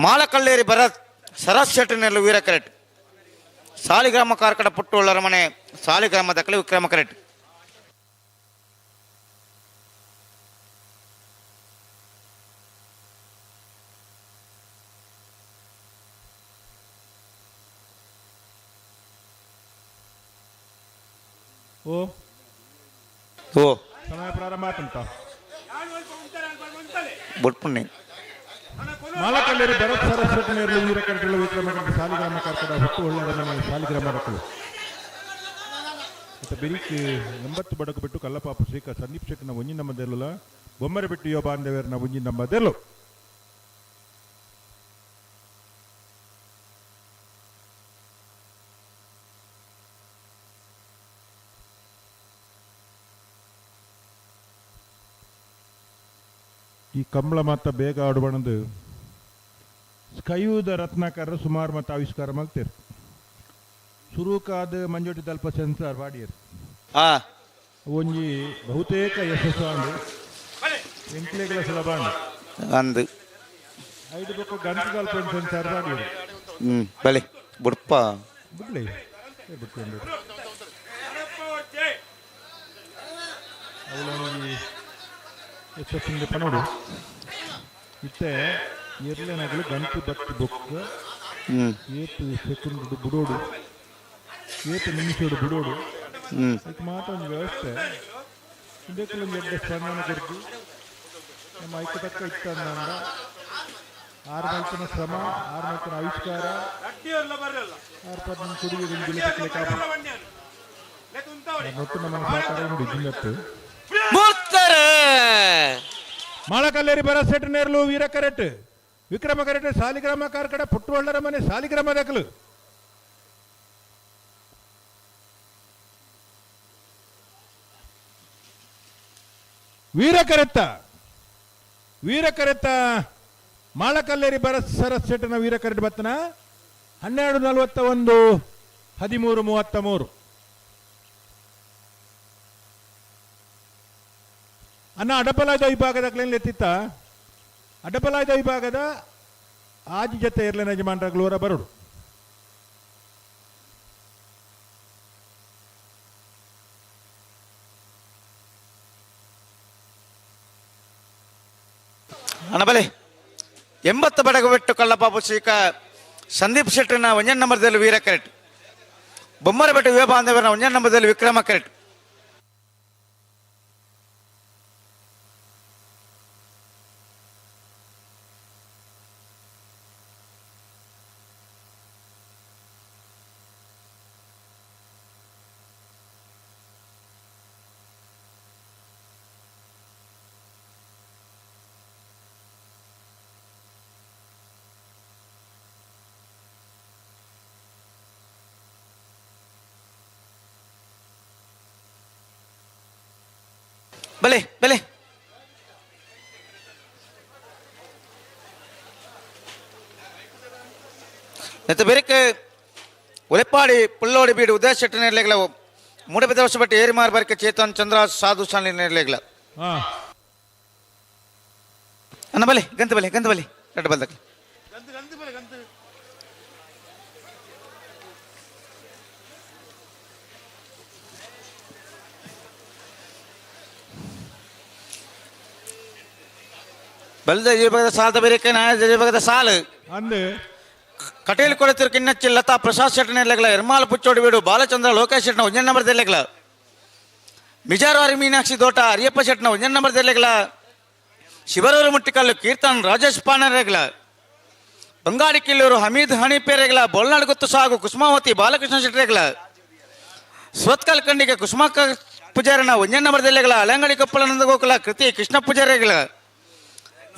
S18: ಮಾಲಕಲ್ಲೇರಿ ಭರತ್ ಸರಸ್ ಶೆಟ್ಟರ್ನೆಲ್ಲ ವೀರ ಕರೆಟ್ ಸಾಲಿಗ್ರಾಮ ಕಾರ್ಕಡ ಪುಟ್ಟುಳ್ಳರ ಮನೆ ಸಾಲಿಗ್ರಾಮದ ಕಲೆ ವಿಕ್ರಮ ಕರೆಟ್.
S9: ಓ
S18: ಓ
S9: ಸಮಯ ಪ್ರಾರಂಭ ಆತಂತ
S18: ಬುಟ್ಪುಣ್ಣಿ
S9: ಮಾಲಕಲ್ಲೇರಿ ಭರತ್ ಸರಸ್ವತಿ ನೇರಲು ವೀರ ಕರೆಟಲು ವಿಕ್ರಮ ಕರೆಟ ಸಾಲಿಗ್ರಾಮ ಕಾರ್ಕಡ ಹುಟ್ಟು ಒಳ್ಳೆಯ ಮನೆ ಸಾಲಿಗ್ರಾಮ ಮಕ್ಕಳು ಮತ್ತು ಬೆರಿಕ್ 80 ಬಡಕು ಬಿಟ್ಟು ಕಲ್ಲಪಾಪು ಶ್ರೀಕ ಸಂದೀಪ್ ಶೆಟ್ಟನ ಒಂಜಿ ನಂಬದೆಲ್ಲುಲ ಬೊಮ್ಮರೆ ಬಿಟ್ಟು ಯೋ ಬಾಂಧವ್ಯರನ ಒಂಜಿ ನಂಬದೆಲ್ಲು. ಈ ಕಂಬಳ ಮಾತ ಬೇಗ ಆಡುಬಣದು ಸ್ಕೈಯೂದ ರತ್ನಾಕರ ಸುಮಾರು ಮತ ಆವಿಷ್ಕಾರ ಮಾಡ್ತೀರಿ ಸುರುಕಾದ ಮಂಜೋಟಿ ತಲ್ಪ ಸೆನ್ಸಾರ್ ವಾಡಿಯರು ಒಂಜಿ ಬಹುತೇಕ ಯಶಸ್ಸು ಅಂದು ಎಂಕ್ಲೆಗಳ ಸುಲಭ ಅಂದು
S18: ಅಂದು
S9: ಐದು ಬೊಕ್ಕ ಗಂಟು ತಲ್ಪ ಸೆನ್ಸಾರ್ ವಾಡಿಯರು
S18: ಬಲೆ ಬುಡ್ಪ
S9: ಬಿಡ್ಲಿ ಬಿಟ್ಕೊಂಡು ಅವಳೊಂಜಿ ಯಶಸ್ಸಿಂದ ಪನೋಡು ಇತ್ತೆ ಎರ್ಲೆನಗಲು ಗಂಟು ಬತ್ತಿ ಬೊಕ್ಕ ಏತು ಸೆಕೆಂಡ್ ಬುಡೋಡು ಏತು ನಿಮಿಷೋಡು ಬಿಡೋಡು ಅದಕ್ಕೆ ಮಾತ್ರ ಒಂದು ವ್ಯವಸ್ಥೆ ಇದಕ್ಕೆ ಒಂದು ಎಡ್ಡೆ ಸ್ಪಂದನೆ ಕೊಡ್ದು ನಮ್ಮ ಐಕ್ಯ ತಕ್ಕ ಇತ್ತಂದ ಆರು ಮಲ್ತನ ಶ್ರಮ ಆರು ಮಲ್ತನ ಆವಿಷ್ಕಾರ ಆರು ಪದ ಕೊಡುಗೆ ಒಟ್ಟು ನಮ್ಮ ಸಹಕಾರ ಉಂಟು ಜಿಲ್ಲತ್ತು ಮಾಳಕಲ್ಲೇರಿ ಬರಸೆಟ್ ನೇರ್ಲು ವೀರ ಕರೆಟ್ ವಿಕ್ರಮ ಕರೆಟ್ ಸಾಲಿಗ್ರಾಮ ಕಾರ್ಕಡ ಪುಟ್ಟುವಳ್ಳರ ಮನೆ ಸಾಲಿಗ್ರಾಮ ದಕಲು ವೀರ ಕರೆತ್ತ ವೀರ ಕರೆತ್ತ ಮಾಳಕಲ್ಲೇರಿ ಬರಸ್ ಸರಸ್ ಸೆಟ್ಟನ ವೀರ ಕರೆಟ್ ಬತ್ತನ 12:41 13:33 ಅನ್ನ ಅಡಪಲಾಯ್ದ ವಿಭಾಗದ ಕ್ಲೇನ್ ಎತ್ತಿತ್ತ ಅಡಪಲಾಯ್ದ ವಿಭಾಗದ ಆಜಿ ಜೊತೆ ಇರ್ಲೇನ ಯಜಮಾನ್ರಾಗ್ಲೂರ ಬರಡು
S18: ಅಣ್ಣಬಲೆ 80 ಬಡಗು ಬಿಟ್ಟು ಕಳ್ಳಪಾಪು ಶ್ರೀಕ ಸಂದೀಪ್ ಶೆಟ್ಟರ್ನ ಒಂಜನ್ ನಂಬರ್ದಲ್ಲಿ ವೀರ ಕರೆಟ್ ಬೊಮ್ಮರಬೆಟ್ಟು ಯುವ ಬಾಂಧವರನ್ನ ಒಂಜನ್ ನಂಬರ್ದಲ್ಲಿ ವಿಕ್ರಮ ಕರೆಟ್. ಬಲೆ ಬಲೆ ನೆತ್ತ ಬೆರಕ್ ಉಲೆಪ್ಪಾಡಿ ಪುಲ್ಲೋಡಿ ಬೀಡು ಉದಯ ಶೆಟ್ಟಿ ನೆರ್ಲೆಗ್ಲ ಮೂಡಬಿದ ವರ್ಷ ಏರಿಮಾರ್ ಬರ್ಕೆ ಚೇತನ್ ಚಂದ್ರ ಸಾಧು ಶಾಲಿ ನೆರ್ಲೆಗ್ಲ ಅಣ್ಣ ಬಲೆ ಗಂತ ಬಲೆ ಗಂತ ಬಲೆ ಎರಡು ಬಲ್ದಕ್ಕೆ ಬಲ್ದ ಜೀವದ ಸಾಲದ ಬೇರೆ ನಾಯ ಜೀವದ ಸಾಲು
S9: ಅಂದು
S18: ಕಟೀಲ್ ಕೊಡತಿರು ಕಿನ್ನಚ್ಚಿ ಲತಾ ಪ್ರಸಾದ್ ಶೆಟ್ಟಿ ನೆರ್ಲೆಗ್ಲ ಎರ್ಮಾಲ್ ಪುಚ್ಚೋಡಿ ಬೀಡು ಬಾಲಚಂದ್ರ ಲೋಕೇಶ್ ಶೆಟ್ನ ಒಂಜನ್ ನಂಬರ್ ದೆರ್ಲೆಗ್ಲ ಮಿಜಾರ್ವಾರಿ ಮೀನಾಕ್ಷಿ ದೋಟ ಹರಿಯಪ್ಪ ಶೆಟ್ನ ಒಂಜನ್ ನಂಬರ್ ದೆರ್ಲೆಗ್ಲ ಶಿವರೂರು ಮುಟ್ಟಿಕಲ್ಲು ಕೀರ್ತನ್ ರಾಜೇಶ್ ಪಾನರೆಗ್ಲ ಬಂಗಾಡಿ ಕಿಲ್ಲೂರು ಹಮೀದ್ ಹಣಿಪೇರೆಗ್ಲ ಬೋಲ್ನಾಡು ಗುತ್ತು ಸಾಗು ಕುಸುಮಾವತಿ ಬಾಲಕೃಷ್ಣ ಶೆಟ್ಟರೆಗ್ಲ ಸ್ವತ್ಕಲ್ ಖಂಡಿಗೆ ಕುಸುಮಾಕ ಪೂಜಾರನ ಒಂಜನ್ ನಂಬರ್ ದೆರ್ಲೆಗ್ಲ ಅಲಂಗಡಿ ಕೊಪ್ಪಳ ನಂದಗೋಕುಲ ಕೃತಿ ಕೃಷ್ಣ ಪೂಜಾರಿಗಳ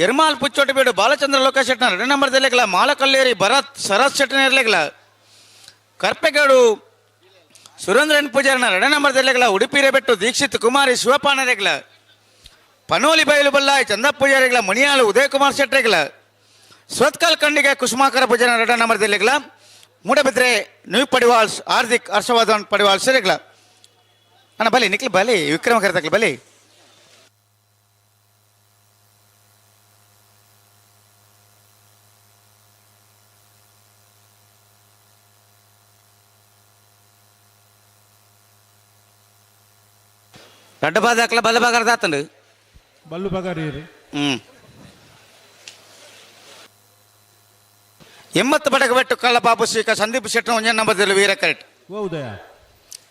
S18: ಎರ್ಮಾಲ್ ಪುಚ್ಚೋಟಿ ಬೀಡು ಬಾಲಚಂದ್ರ ಲೋಕೇಶ್ ಶೆಟ್ನ ಎರಡು ನಂಬರ್ ದೆರ್ಲೆಗ್ಲ ಮಾಲಕಲ್ಲೇರಿ ಭರತ್ ಶರತ್ ಶೆಟ್ಟನ ಇರ್ಲೆಗ್ಲ ಕರ್ಪೆಗೌಡು ಸುರೇಂದ್ರನ್ ಪೂಜಾರನ ಎರಡು ನಂಬರ್ ದೆರ್ಲೆಗ್ಲ ಉಡುಪಿ ದೀಕ್ಷಿತ್ ಕುಮಾರಿ ಶಿವಪಾನರೆಗ್ಲ ಪನೋಲಿ ಬಯಲು ಬಲ್ಲಾಯ್ ಚಂದ ಪೂಜಾರಿಗಳ ಮಣಿಯಾಳು ಉದಯಕುಮಾರ್ ಶೆಟ್ಟರೆಗ್ಲ ಸ್ವತ್ಕಲ್ ಖಂಡಿಗೆ ಕುಸುಮಾಕರ ಪೂಜಾರನ ಎರಡು ನಂಬರ್ ದೆರ್ಲೆಗ್ಲ ಮೂಡಬಿದ್ರೆ ನ್ಯೂ ಪಡಿವಾಲ್ಸ್ ಹಾರ್ದಿಕ್ ಹರ್ಷವರ್ಧನ್ ಪಡಿವಾಲ್ಸ್ ಸರಿಗ್ಲ ಅಣ್ಣ ಬಲಿ ನಿಕ್ಲಿ ಬಲಿ ವಿಕ್ರಮ ಕರ್ತಕ್ಲಿ ಬಲಿ ರಡ್ಡ ಬಾದಾಕ್ಲ ಬಲ ಬಾಗರ್ದಾತಂಡು
S9: ಬಲ್ಲು ಬಗಾರಿ
S18: 80 ಬಡಗ ಬೆಟ್ಟು ಕಳ್ಳಪಾಪು ಶ್ರೀಕ ಸಂದೀಪ್ ಶೆಟ್ಟಿ ಒಂಜನ್ ನಂಬರ್ದಲ್ಲಿ ವೀರ ಕರೆಕ್ಟ್
S9: ಉದಯ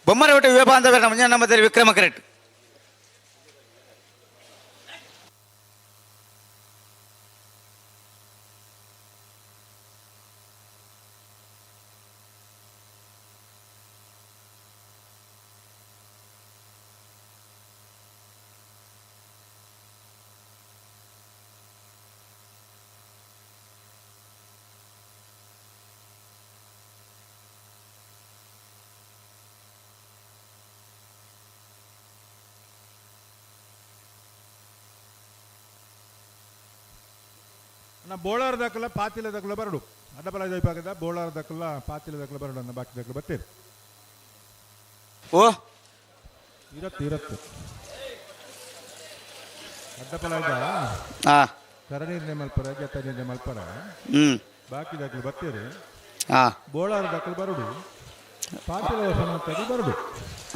S18: ಬೊಮ್ಮರ ಬೆಟ್ಟು ವಿಭಾಂಧವೇರ ಒಂಜನ್ ನಂಬರ್ದಲ್ಲಿ ವಿಕ್ರಮ ಕರೆಕ್ಟ್
S9: ನಾ ಬೋಳಾರ ದಾಖಲ ಪಾತಿಲ ದಾಖಲ ಬರಡು ಅಡ್ಡಬಲ ವಿಭಾಗದ ಬೋಳಾರ ದಾಖಲ ಪಾತಿಲ ದಾಖಲ ಬರಡು ಅನ್ನ ಬಾಕಿ ದಾಖಲ ಬರ್ತೀರಿ
S18: ಓ
S9: ಇರತ್ತು ಇರತ್ತು ಅಡ್ಡಬಲ ಕರನೀರ್ನೆ ಮಲ್ಪರ ಜತ ಮಲ್ಪರ ಬಾಕಿ ದಾಖಲು ಬರ್ತೀರಿ ಬೋಳಾರ ದಾಖಲು ಬರಡು ಪಾತಿಲ ವಶ ಮಂತಕಲ ಬರಡು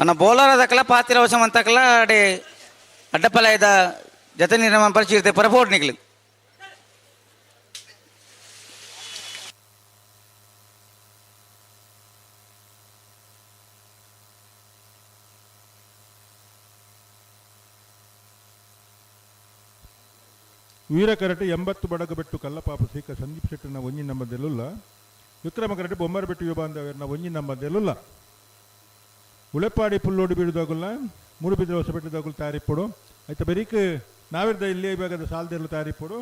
S18: ಅನ್ನ ಬೋಳಾರ ದಾಖಲ ಪಾತಿಲ ವಶ ಮಂತಕಲ ಅಡೆ ಅಡ್ಡಪಲ ಇದ ಜತೆ ನೀರಿನ ಪರಿಚಯ ಪರಪೋಟ್ ನಿಗ್ಲು
S9: ವೀರ ಕರಟೆ 80 ಬಡಗಬೆಟ್ಟು ಕಲ್ಲಪಾಪ ಸೀಕ ಸಂದೀಪ್ ಶೆಟ್ಟಿನ ಒಂಜಿ ನಂಬದೆಲ್ಲುಲ್ಲ ವಿಕ್ರಮ ಕರಟೆ ಬೊಮ್ಮರಬೆಟ್ಟು ಯುವ ಒಂಜಿ ನಂಬದೆಲ್ಲುಲ್ಲ ಉಳೆಪಾಡಿ ಪುಲ್ಲೋಡು ಬೀಡುದಾಗುಲ್ಲ ಮೂಡುಬಿದ್ರೆ ಹೊಸಬೆಟ್ಟದಾಗುಲ್ ತಯಾರಿಪ್ಪಡು ಆಯ್ತಾ ಬೆರೀಕ್ ನಾವಿರ್ದ ಇಲ್ಲಿ ಇವಾಗ ಸಾಲದೆಲ್ಲ ತಯಾರಿಪ್ಪಡು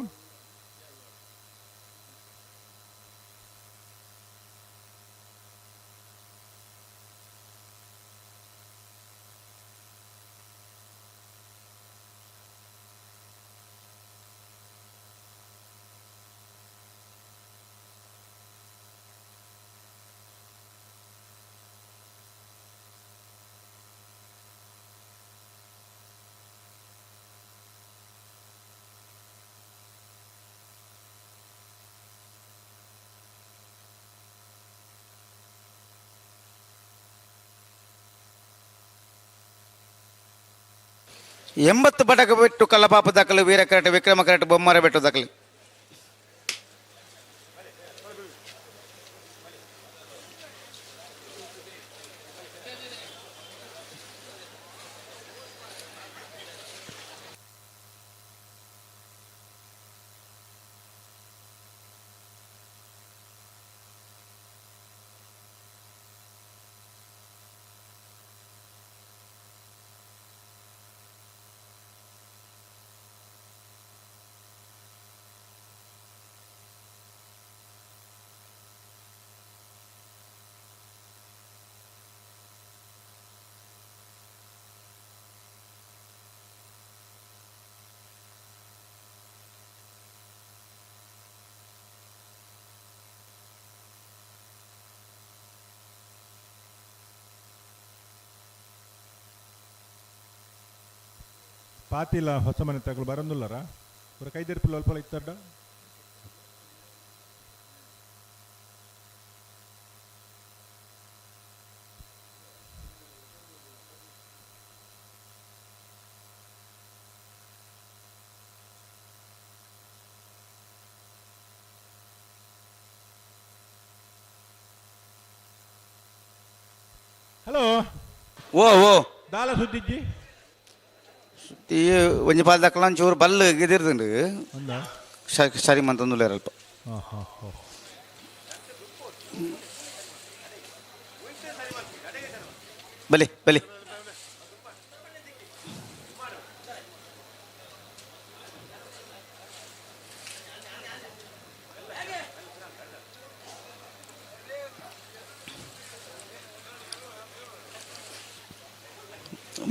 S18: 80 ಬಡಗ ಬಿಟ್ಟು ಕಲ್ಲಪಾಪ ದಾಖಲು ವೀರ ಕರಟೆ ವಿಕ್ರಮ ಕರಟೆ ಬೊಮ್ಮರ ಬೆಟ್ಟು ದಾಖಲು
S9: ಪಾತಿಲ ಹೊಸ ಮನೆ ತಗಲು ಬರಂದುಲ್ಲರ ಪೂರ ಕೈದೆರ್ಪುಲ್ಲ ಅಲ್ಪ ಇತ್ತರ್ಡ. ಹಲೋ.
S18: ಓ ಓ
S9: ದಾಲ ಸುದ್ದಿಜ್ಜಿ.
S18: ಸುದ್ದಿ ಒಂಜಿ ಪಾಲ್ ದಕ್ಕಲ ಒಂಚೂರು ಬಲ್ಲು ಗಿದಿರ್ದುಂಡು.
S9: ಅಂದಾ?
S18: ಸರಿ ಮಂತೊಂದುಲ್ಲೇರ್ ಅಲ್ಪ.
S9: ಹಾಂ ಹಾಂ ಹಾಂ.
S18: ಬಲಿ ಬಲಿ.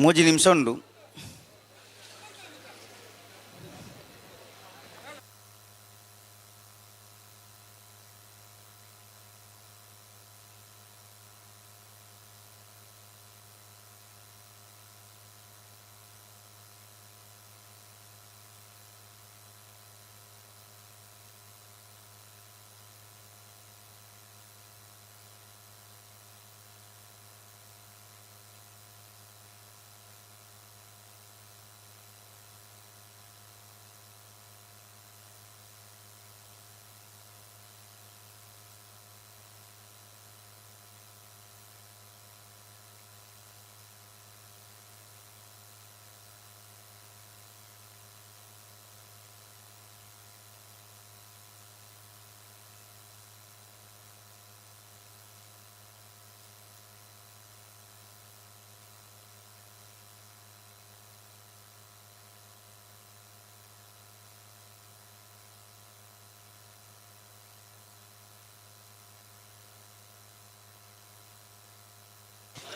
S18: ಮೂಜಿ ನಿಮಿಷ ಉಂಡು.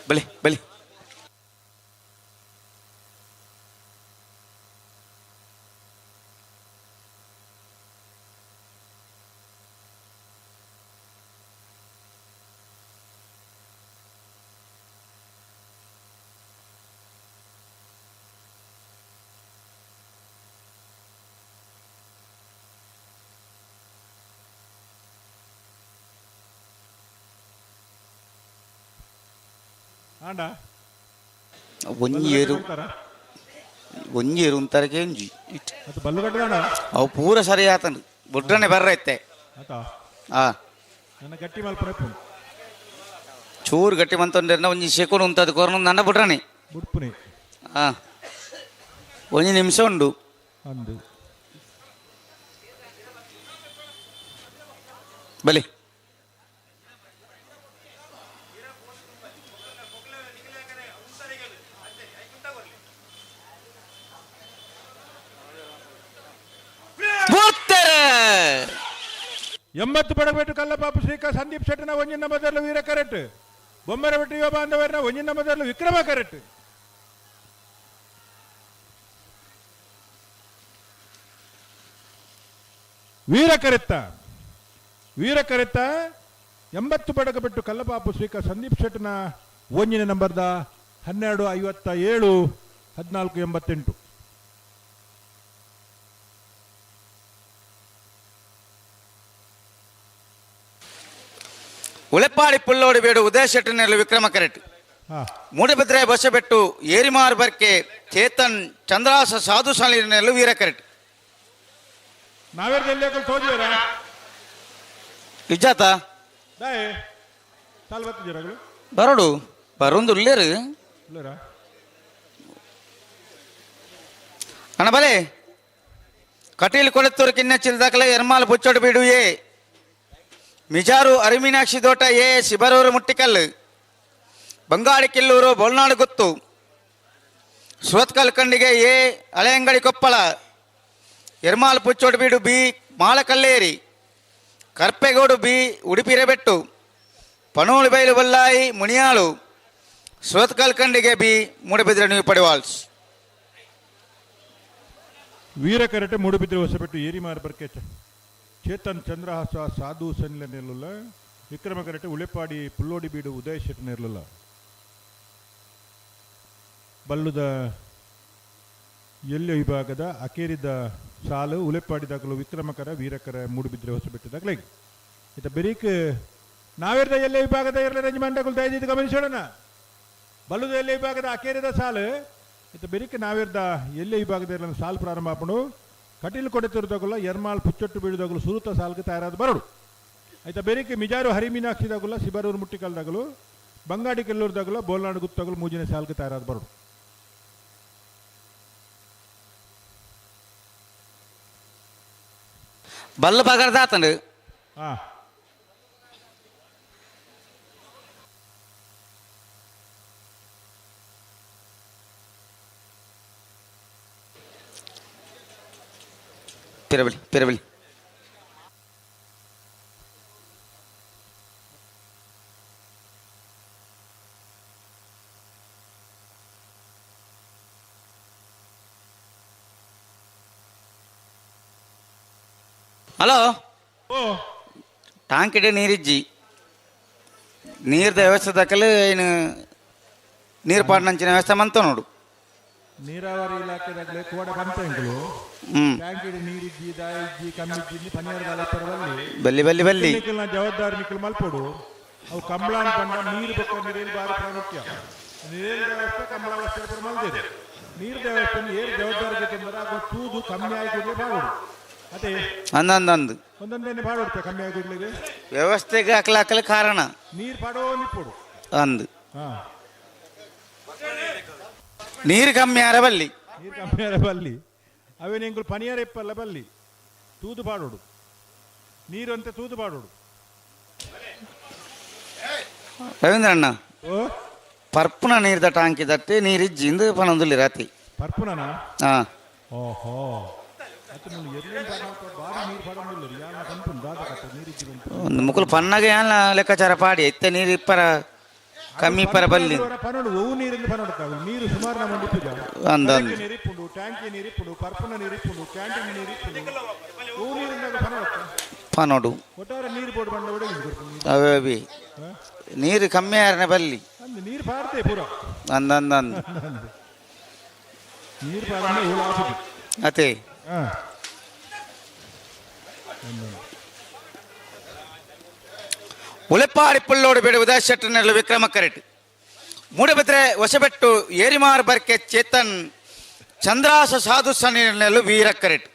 S18: ಬಲಿ ಬಲಿ.
S9: ಆಂಡ
S18: ಒಂಜೇರು ಒಂಜೇರು ಉಂತರಕ್ಕೆ ಒಂಜಿ.
S9: ಅದು ಬಲ್ಲು ಕಟ್ಟದಾಂಡ.
S18: ಅವು ಪೂರ ಸರಿ ಆತಂಡು ಬುಡ್ರನೆ ಬರ್ರ ಇತ್ತೆ.
S9: ಆತ.
S18: ಆ
S9: ನನ್ನ ಗಟ್ಟಿ ಮಲ್ಪರೆ.
S18: ಚೂರು ಗಟ್ಟಿ ಮಂತೊಂಡಿರ್ನ ಒಂಜಿ ಸೆಕೊಂಡು ಉಂತದು ಕೊರ್ನ ನನ್ನ ಬುಡ್ರನೆ.
S9: ಬುಡ್ಪುನಿ.
S18: ಆ ಒಂಜಿ ನಿಮಿಷ ಉಂಡು.
S9: ಅಂದು
S18: ಬಲಿ.
S9: 80 ಪಡಗಬೆಟ್ಟು ಕಲ್ಲಪಾಪು ಶ್ರೀಕ ಸಂದೀಪ್ ಶೆಟ್ಟನ ಒಂಜಿನ ಮೊದಲು ವೀರ ಕರೆಟ್, ಬೊಮ್ಮರಬೆಟ್ಟು ಯುವ ಬಾಂಧವರನ ಒಂಜಿನ ಮೊದಲು ವಿಕ್ರಮ ಕರೆಟ್. ವೀರ ಕರೆತ್ತ ವೀರ ಕರೆತ್ತ 80 ಪಡಗಬೆಟ್ಟು ಕಲ್ಲಪಾಪು ಶ್ರೀಕ ಸಂದೀಪ್ ಶೆಟ್ಟನ ಒಂಜಿನ ನಂಬರ್ದ 12:57 14:88.
S18: ಉಳೆಪಾಡಿ ಪುಲ್ಲೋಡಿ ಬೇಡು ಉದಯ ಶೆಟ್ಟನಲ್ಲಿ ವಿಕ್ರಮ ಕರೆಟ್. ಮೂಡಬಿದ್ರೆ ಬಸಬೆಟ್ಟು ಏರಿಮಾರ್ ಬರ್ಕೆ ಚೇತನ್ ಚಂದ್ರಾಸ ಸಾಧು ಸಾಲಿನಲ್ಲಿ ವೀರ ಕರೆಟ್. ಇಜ್ಜಾತ ಬರೋಡು ಬರೊಂದು ಉಲ್ಲೇರು ಅಣ್ಣ ಬಲೆ. ಕಟೀಲ್ ಕೊಳತ್ತೂರು ಕಿನ್ನಚ್ಚಿಲ್ ದಾಖಲೆ ಎರ್ಮಾಲ್ ಬುಚ್ಚೋಡು ಬೀಡು ಎ ಮಿಜಾರು ಅರಿಮೀನಾಕ್ಷಿ ದೋಟ ಎ ಶಿಬರೂರು ಮುಟ್ಟಿಕಲ್ಲು ಬಂಗಾಳಿ ಕಿಲ್ಲೂರು ಬೋಲ್ನಾಡು ಗುತ್ತು Surathkal Kandige A Haleyangadi Koppal Ermal Puchodubeedu B Malakalleri Karpegodu B Udupi Rebettu Panolibailu Bollayi Muniyalu Surathkal Kandige B Moodbidri new Padivals.
S9: Veera Karate Moodbidri Hosabettu Erimar Barke Chetan Chandrahasa Sadhu ಸನ್ನಿಲ ನೆಲ್ಲುಲ್ಲ Vikrama ಕರೆಟೆ ಉಳೆಪಾಡಿ ಪುಲ್ಲೋಡಿ ಬೀಡು ಉದಯ ಶೆಟ್ಟಿ ನೆರ್ಲುಲ್ಲ. ಬಲ್ಲುದ ಎಲ್ಯ ವಿಭಾಗದ ಅಕೇರಿದ ಸಾಲು ಉಲೆಪ್ಪಾಡಿದಾಗಲು ವಿಕ್ರಮಕರ ವೀರಕರ ಮೂಡುಬಿದ್ರೆ ಹೊಸಬೆಟ್ಟದಾಗಲೇ ಇತ್ತ ಬೆರೀಕ್ ನಾವೇರ್ದ ಎಲ್ಯ ವಿಭಾಗದ ಎರಡನೇ ರಂಜಮಾಂಡಗಳು ದಯವಿಟ್ಟು ಗಮನಿಸೋಣ. ಬಲ್ಲುದ ಎಲ್ಯ ವಿಭಾಗದ ಅಕೇರಿದ ಸಾಲು ಇತ್ತ ಬೆರೀಕ್ ನಾವೇರ್ದ ಎಲ್ಯ ವಿಭಾಗದ ಎರಡನೇ ಸಾಲು ಪ್ರಾರಂಭ ಆಪಣು. ಕಟೀಲು ಕೊಡೆತಿರುದಾಗಲ್ಲ ಎರ್ಮಾಲ್ ಪುಚ್ಚೊಟ್ಟು ಬೀಳುದಾಗಲು ಸುರುತ ಸಾಲ್ಗೆ ತಯಾರಾದ ಬರೋಡು. ಆಯ್ತಾ ಬೆರೀಕ್ ಮಿಜಾರು ಹರಿಮೀನಾಕ್ಷಿದಾಗಲ್ಲ ಸಿಬರೂರು ಮುಟ್ಟಿಕಲ್ದಾಗಲು ಬಂಗಾಡಿ ಕೆಲ್ಲೂರ್ದಾಗಲ್ಲ ಬೋಲ್ನಾಡು ಗುತ್ತಾಗಲು ಮೂಜಿನ ಸಾಲ್ಗೆ ತಯಾರಾದ ಬರೋಡು.
S18: ಬಲ್ಲ ಪಗರ್ದಾತಂಡು. ಪಿರಬಲಿ ಪಿರಬಲಿ. ಹಲೋ, ಟಾಂಕಿಡೆ ನೀರಿಜ್ಜಿ ನೀರ್ದ ವ್ಯವಸ್ಥೆ ದಾಖಲೆ ಏನು ನೀರು ಪಾಡ್ನಂಚಿನ ವ್ಯವಸ್ಥೆ ಮಂತ ನೋಡು.
S9: ನೀರಾವರಿ ಇಲಾಖೆದಾಗಲೇ ಕೋಡ ಬಂತೆಂಗಳು ಟ್ಯಾಂಕಿಡ್ ನೀರಿಜ್ಜಿ ದಾಯಿಜ್ಜಿ ಕಮ್ಮಿಜ್ಜಿ ಪನ್ನೆರಡು ಪರವಲ್ಲಿ
S18: ಬಲ್ಲಿ ಬಲ್ಲಿ ಬಲ್ಲಿ
S9: ನಿಖಲ್ನ ಜವಾಬ್ದಾರಿ ನಿಖಲ್ ಮಲ್ಪೊಡು. ಅವು ಕಂಬಳ ಪಂಡ ನೀರು ಬೊಕ್ಕ ನೀರೇನು ಬಾರಿ ಪ್ರಾಮುಖ್ಯ. ನೀರಿನ ವ್ಯವಸ್ಥೆ ಕಂಬಳ ವ್ಯವಸ್ಥೆ ಪೂರ ಮಲ್ದಿದೆ. ನೀರು ವ್ಯವಸ್ಥೆ ಏರು ಜವಾಬ್ದಾರಿ ಜೊತೆ ಅದು ತೂದು ಕಮ್ಮಿ ಆಗಿ ಕೂಡಲೇ ಬಾಡೋಡು. ಅದೇ
S18: ಅಂದ ಅಂದ ಅಂದು
S9: ಒಂದೊಂದೇನೆ ಬಾಡೋಡ್ತೆ ಕಮ್ಮಿ ಆಗಿ ಕೂಡಲೇ
S18: ವ್ಯವಸ್ಥೆಗೆ ಹಾಕಲ ಹಾಕಲ ಕಾರಣ
S9: ನೀರು ಪಾಡೋ ನಿಪ್ಪೋಡು
S18: ಅಂದು ನೀರು ಕಮ್ಮಿ ಆರ ಬಲ್ಲಿ
S9: ನೀರು ಕಮ್ಮಿ ಆರ ಬಲ್ಲಿ ಅವೇನು ಎಂಕುಲು ಪನಿಯಾರ ಇಪ್ಪಲ್ಲ ಬಲ್ಲಿ ತೂದು ಪಾಡೋಡು ನೀರು ಅಂತ ತೂದು ಪಾಡೋಡು.
S18: ರವೀಂದ್ರ ಅಣ್ಣ ಪರ್ಪುನ ನೀರ್ದ ಟಾಂಕಿ ತಟ್ಟಿ ನೀರಿಜ್ಜಿಂದು ಪನೊಂದುಲ್ಲಿ ರಾತ್ರಿ
S9: ಪರ್ಪುನ
S18: ಹಾ.
S9: ಓಹೋ
S18: ಒಂದು ಮುಕುಲು ಪನ್ನಾಗ ಏನ ಲೆಕ್ಕಾಚಾರ ಪಾಡಿ ಇತ್ತ ನೀರು ಇಪ್ಪರ ಕಮ್ಮಿ ಇಪ್ಪರ ಬಲ್ಲಿ
S9: ಪನೋಡು ಒವು ನೀರಿಂದ ಪನೋಡು ನೀರು ಸುಮಾರು ನಮ್ಮ ಇಪ್ಪುಜ.
S18: ಅಂದ ಅಂದು.
S9: ನೀರು ಇಪ್ಪುಂಡು ಟ್ಯಾಂಕಿ ನೀರು ಇಪ್ಪುಂಡು ಪರ್ಪುನ ನೀರು ಇಪ್ಪುಂಡು ಕ್ಯಾಂಟೀನ್ ನೀರು ಇಪ್ಪುಂಡು ಒವು ನೀರಿಂದ ಪನೋಡು
S18: ಪನೋಡು
S9: ಒಟ್ಟಾರೆ ನೀರು ಬೋರ್ಡ್ ಬಂಡ
S18: ಅವೇ ಅವಿ ನೀರು ಕಮ್ಮಿ ಆರನೆ ಬಲ್ಲಿ
S9: ಅಂದು ನೀರು ಪಾಡ್ತೆ ಪೂರ
S18: ಅಂದ ಅಂದ ಅಂದು
S9: ನೀರು ಪಾಡಂದ್ರೆ ಹುಳು ಆಪುಜಿ.
S18: ಅತೆ ಉಳೆಪಾಡಿ ಪುಳ್ಳೋಡು ಬೇಡ ಉದಯ ಶೆಟ್ಟರ್ನೆಲ್ಲ ವಿಕ್ರಮ ಕರೆಟ್ ಮೂಡಬಿದ್ರೆ ಹೊಸಬೆಟ್ಟು ಏರಿಮಾರ್ ಬರ್ಕೆ ಚೇತನ್ ಚಂದ್ರಾಸ ಸಾಧು ಸನ್ನೆಲ್ಲು ವೀರ ಕರೆಟ್.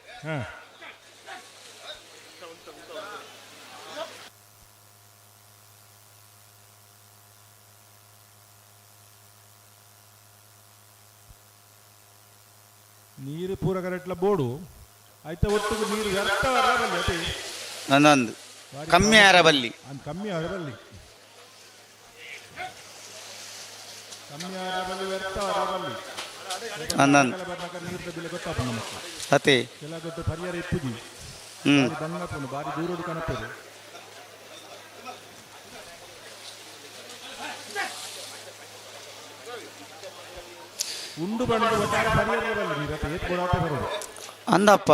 S9: ನೀರು ಪೂರ ಕರೆಟ್ಲ ಬೋಡು ಆಯ್ತಾ ಒಟ್ಟಿಗೆ ನೀರು ವ್ಯರ್ಥ ಬರಬಲ್ಲಿ ಅತಿ
S18: ನಂದೊಂದು ಕಮ್ಮಿ ಆರಬಲ್ಲಿ
S9: ಅಂದ್ ಕಮ್ಮಿ ಆರಬಲ್ಲಿ ಕಮ್ಮಿ ಆರಬಲ್ಲಿ ವ್ಯರ್ಥ ಆರಬಲ್ಲಿ
S18: ಅಂದಂದು.
S9: ನೀರ್ದ ಬಿಲೆ ಗೊತ್ತಾಪ ನಮಕ್
S18: ಅತಿ
S9: ಕೆಲ ದೊಡ್ಡ ಪರಿಹಾರ ಇಪ್ಪುಜಿ ಬಾರಿ ಬಂಗಪುಂಡು ಬಾರಿ ದೂರಡು ಕನಪುದು. ಉಂಡು ಬಂದು ಒಟ್ಟಾರೆ ಪರಿಹಾರ ಬಲ್ಲಿ ನೀರು ಅತಿ ಏತ್ ಬೋಡಾತೆ ಬರೋದು
S18: ಅಂದಪ್ಪ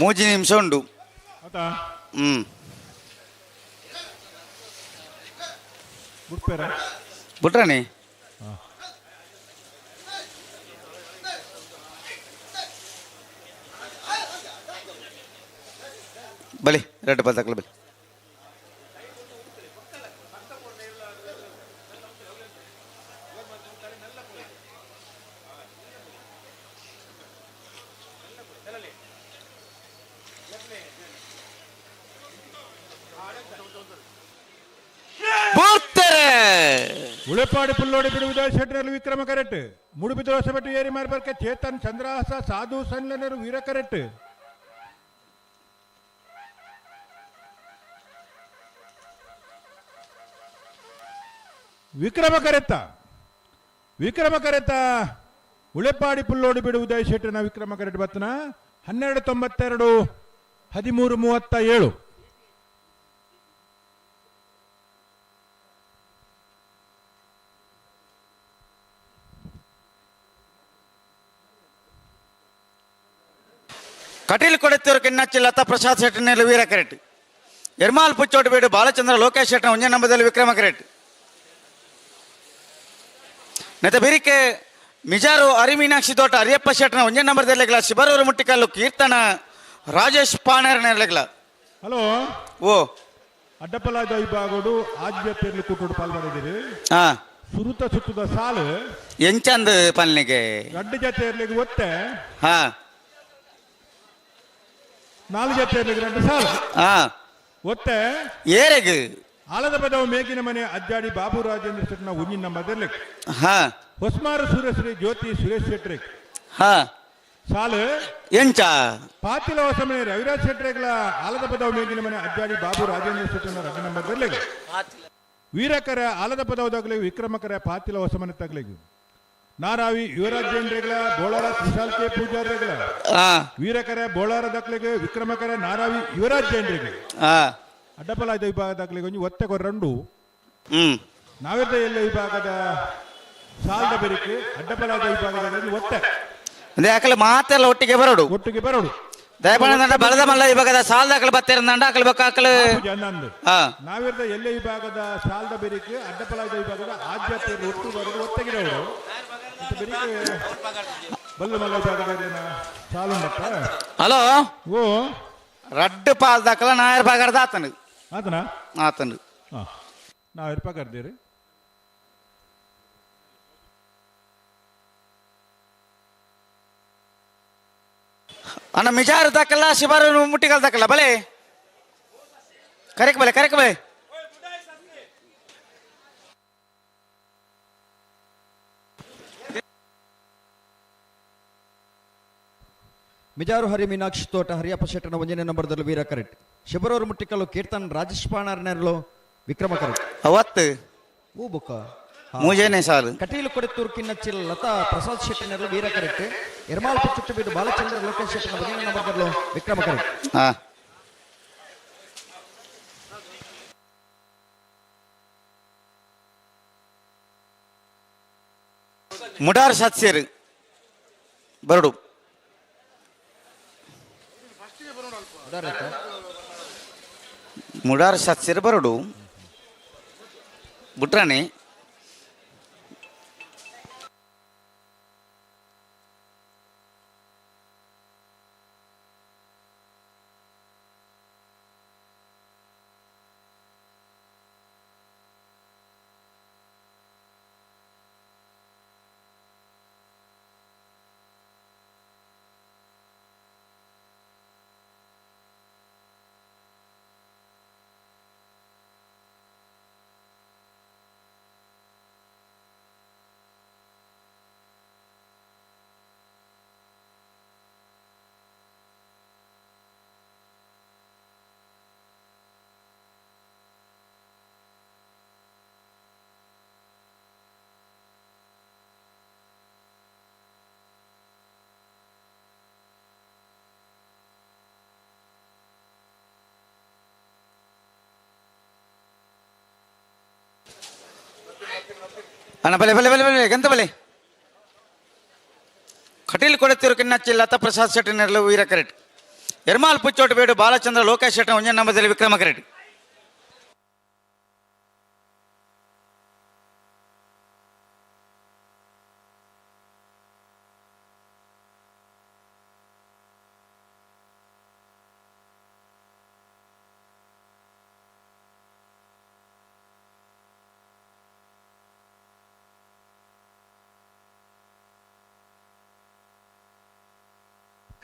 S18: ಮೂಜಿ ನಿಮಿಷ ಉಂಡು. ಬುಟ್ರಾಣಿ ಬಲಿ ರೆಡ್ ಬದಕಲ ಬಲಿ.
S9: ಉಳೆಪಾಡಿ ಪುಲ್ಲೋಡಿ ಬಿಡುವುದ ಶೆಟ್ಟರಲ್ಲಿ ವಿಕ್ರಮ ಕರೆಕ್ಟ್. ಮುಡುಬಿದ ಹೊಸಬೆಟ್ಟು ಏರಿ ಮಾರ್ಬರ್ಕೆ ಚೇತನ್ ಚಂದ್ರಹಾಸ ಸಾಧು ಸನ್ಲನರು ವೀರ ಕರೆಕ್ಟ್. ವಿಕ್ರಮ ಕರೆತ ವಿಕ್ರಮ ಕರೆತ ಉಳೆಪಾಡಿ ಪುಲ್ಲೋಡಿ ಬಿಡುವುದ ಶೆಟ್ಟನ ವಿಕ್ರಮ ಕರೆಕ್ಟ್ ಬತ್ತನ 12:92 13:37.
S18: ಕಟೀಲ್ ಕೊಡೆತ್ತೂರು ಕಿನ್ನಚ್ಚಿ ಲತಾ ಪ್ರಸಾದ್ ಶೆಟ್ಟನಲ್ಲಿ ವೀರ ಕರೆಟ್. ಎರ್ಮಾಲ್ ಪುಚ್ಚೋಟು ಬೀಡು ಬಾಲಚಂದ್ರ ಲೋಕೇಶ್ ಶೆಟ್ಟನ ಒಂಜೇ ನಂಬದಲ್ಲಿ ವಿಕ್ರಮ ಕರೆಟ್. ನೆತ ಬಿರಿಕೆ ಮಿಜಾರು ಅರಿಮೀನಾಕ್ಷಿ ತೋಟ ಅರಿಯಪ್ಪ ಶೆಟ್ಟನ ಒಂಜೇ ನಂಬರ್ದಲ್ಲಿಗ್ಲ ಶಿಬರೂರು ಮುಟ್ಟಿಕಲ್ಲು ಕೀರ್ತನ ರಾಜೇಶ್ ಪಾಣೇರ್ ನೆರಳಿಗ್ಲ.
S9: ಹಲೋ
S18: ಓ
S9: ಅಡ್ಡಪಲಾದ ವಿಭಾಗಡು ಆದ್ಯ ತೇರ್ಲು ಕೂಟೋಡು ಪಾಲ್ಗೊಂಡಿದ್ದೀರಿ. ಸುರುತ ಸುತ್ತದ ಸಾಲು
S18: ಎಂಚಂದ್ ಪಲ್ನಿಗೆ
S9: ರಡ್ಡು ಜೊತೆ ಒತ್ತೆ
S18: ಹಾ
S9: ನಾಲ್ಕು ಜೊತೆ ಎರಡು ಸಾಲು ಒತ್ತೆ
S18: ಏರೆಗ್
S9: ಆಲದ ಪದವು ಮೇಗಿನ ಮನೆ ಅಜ್ಜಾಡಿ ಬಾಬು ರಾಜೇಂದ್ರ ಶೆಟ್ಟನ ಉಂಜಿನ ಮದರ್ಲಿಕ್ ಹೊಸ್ಮಾರು ಸೂರ್ಯಶ್ರೀ ಜ್ಯೋತಿ ಸುರೇಶ್ ಶೆಟ್ರಿಕ್ ಸಾಲು
S18: ಎಂಚ
S9: ಪಾತಿಲ ಹೊಸ ಮನೆ ರವಿರಾಜ್ ಶೆಟ್ರೆಗ್ಲ ಆಲದ ಪದವು ಮೇಗಿನ ಮನೆ ಅಜ್ಜಾಡಿ ಬಾಬು ರಾಜೇಂದ್ರ ಶೆಟ್ಟನ ರಡ್ಡು ನಂಬರ್ ವೀರಕರ ಆಲದ ಪದವು ತಗಲಿ ವಿಕ್ರಮಕರ ಪಾತಿಲ ಹೊಸ ಮನೆ ತಗಲಿಗೆ ನಾರಾವಿ ಯುವರಾಜೇಂದ್ರಗಳ ಬೋಳಾರ ವಿಶಾಲ್ ಕೆ ಪೂಜಾರ್ಗಳ ವೀರಕರ ಬೋಳಾರ ದಾಖಲೆಗೆ ವಿಕ್ರಮಕರ ನಾರಾವಿ ಯುವರಾಜೇಂದ್ರಿಗೆ ಅಡ್ಡಪಲಾದ ವಿಭಾಗ ದಾಖಲೆಗೆ ಒಂಜಿ ಒತ್ತೆ ಕೊರಂಡು ನಾವೆಲ್ಲ ಎಲ್ಲ ವಿಭಾಗದ ಸಾಲದ ಬೆರಿಕೆ ಅಡ್ಡಪಲಾದ ವಿಭಾಗದ ಒತ್ತೆ
S18: ಅಕಲೆ ಮಾತೆಲ್ಲ ಒಟ್ಟಿಗೆ ಬರೋಡು
S9: ಒಟ್ಟಿಗೆ ಬರೋಡು
S18: ದಯಪಾಣ ಬಲದ ಮಲ್ಲ ವಿಭಾಗದ ಸಾಲದ ದಾಖಲೆ ಬತ್ತೇರಂದಂಡ ಅಕಲ್ ಬೇಕಾಕಲು
S9: ನಾವಿರ್ದ ಎಲ್ಲ ವಿಭಾಗದ ಸಾಲದ ಬೆರಿಕೆ ಅಡ್ಡಪಲಾದ ವಿಭಾಗದ ಆದ್ಯತೆ ಒಟ್ಟು ಬರೋದು ಒತ್ತೆಗಿರೋಡು
S18: ಹಲೋ
S9: ಓ
S18: ರಡ್ಡು ಪಾಲ್ ದಾಖಲ ನಾಯರ್ ಪಗಾರದ ಆತನು
S9: ಆತನ
S18: ಆತನು
S9: ನಾಯರ್ ಪಗಾರ್ದೇರಿ.
S18: ಅಣ್ಣ ಮಿಜಾರು ದಾಖಲ ಶಿಬಾರು ಮುಟ್ಟಿಗಲ್ ದಾಖಲ ಬಲೆ ಕರೆಕ್ ಬಲೆ ಕರೆಕ್ ಬಲೆ.
S6: ಮಿಜಾರು ಹರಿ ಮೀನಾಕ್ಷಿ ತೋಟ ಹರಿಯಪ್ಪ ಶೆಟ್ಟನ ಒಂದನೇ ನಂಬರ್ದಲ್ಲಿ ವೀರ ಕರೆಟ್. ಶಿಬರೂರು ಮುಟ್ಟಿಕಲ್ಲು ಕೀರ್ತನ್ ರಾಜೇಶ್ ಪಾಣಾರ್ನೆರಳು ವಿಕ್ರಮ ಕರೆಟ್.
S18: ಅವತ್ತು
S6: ಹೂ ಬುಕ್ಕ
S18: ಮೂಜೇನೆ ಸಾಲು
S6: ಕಟೀಲು ಕೊಡೆತ್ತೂರು ಕಿನ್ನಚ್ಚಿಲ್ ಲತಾ ಪ್ರಸಾದ್ ಶೆಟ್ಟಿನರಲು ವೀರ ಕರೆಟ್. ಎರ್ಮಾಲ್ ಚುಟ್ಟುಬೀಡು ಬಾಲಚಂದ್ರ ಲೋಕೇಶ್ ಶೆಟ್ಟನ ಒಂದನೇ ನಂಬರ್ದಲ್ಲೂ ವಿಕ್ರಮ ಕರೆಟ್.
S18: ಮುಡಾರ್ ಸತ್ಸೇರು ಬರಡು ಮುಡಾರ್ ಸತ್ಸೇರು ಬರಡು ಬುಟ್ರಾಣಿ. ಅಣ್ಣ ಬಲೆ ಬಲೆ ಬಲೆ ಬಲೆ ಗಂತ ಬಲೆ. ಕಟೀಲ್ ಕೊಡತಿರು ಕಿನ್ನಚ್ಚಿ ಲತಾ ಪ್ರಸಾದ್ ಶೆಟ್ಟಿನರಲು ವೀರ ಕರೆಟ್. ಎರ್ಮಾಲ್ ಪುಚ್ಚೋಟು ಬೇಡು ಬಾಲಚಂದ್ರ ಲೋಕೇಶ್ ಶೆಟ್ಟರ್ ಒಂಜನೇ ನಂಬರ್ದಲ್ಲಿ ವಿಕ್ರಮ ಕರೆಟ್.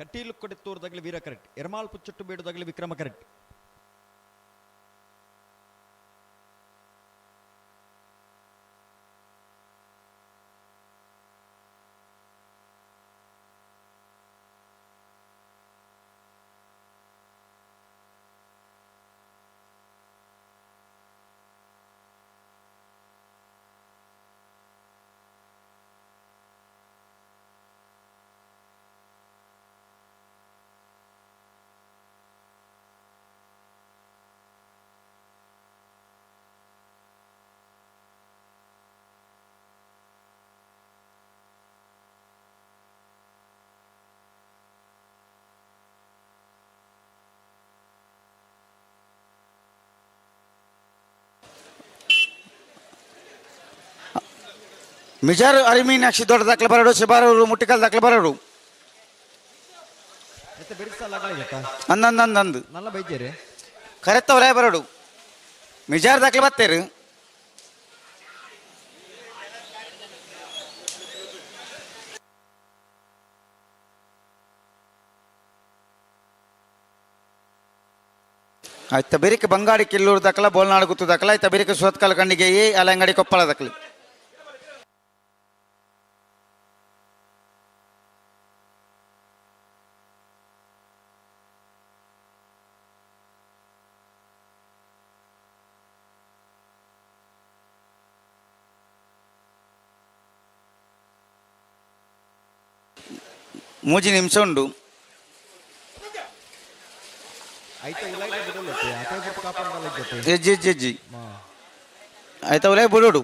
S7: ಕಟೀಲು ಕೊಡೆತ್ತೂರ್ದಾಗಲಿ ವೀರ ಕರೆಕ್ಟ್, ಎರ್ಮಾಲ್ ಪುಚ್ಚೊಟ್ಟು ಬೇಡುದಾಗಲಿ ವಿಕ್ರಮ ಕರೆಕ್ಟ್.
S18: ಮಿಜಾರು ಅರಿಮೀನಾಕ್ಷಿ ದೊಡ್ಡ ದಾಖಲೆ ಬರಡು ಶಿಬಾರೂರು ಮುಟ್ಟಿಕಲ್ ದಾಖಲೆ ಬರಡು. ಅಂದಂದಂದಂದು
S7: ನಲ್ಲ ಬೈಜೇರಿ
S18: ಕರೆತ್ತವರೇ ಬರಡು ಮಿಜಾರ್ ದಾಖಲೆ ಬತ್ತೇರು. ಆಯ್ತ ಬೇರಿಕೆ ಬಂಗಾಡಿ ಕಿಲ್ಲೂರು ದಾಖಲ ಬೋಲ್ನಾಡು ಗುತ್ತು ದಾಖಲ ಆಯ್ತ ಬೇರಿಕೆ ಸುರತ್ಕಲ್ ಕಂಡಿಗೆ ಅಲಂಗಡಿ ಕೊಪ್ಪಳ ದಾಖಲೆ. ಮೂಜಿ ನಿಮಿಷ ಉಂಡು. ಎಜ್ಜಿ ಎಜ್ಜಿ ಎಜ್ಜಿ ಆಯ್ತಾ ಉಲೈ ಬಿಡೋಡು.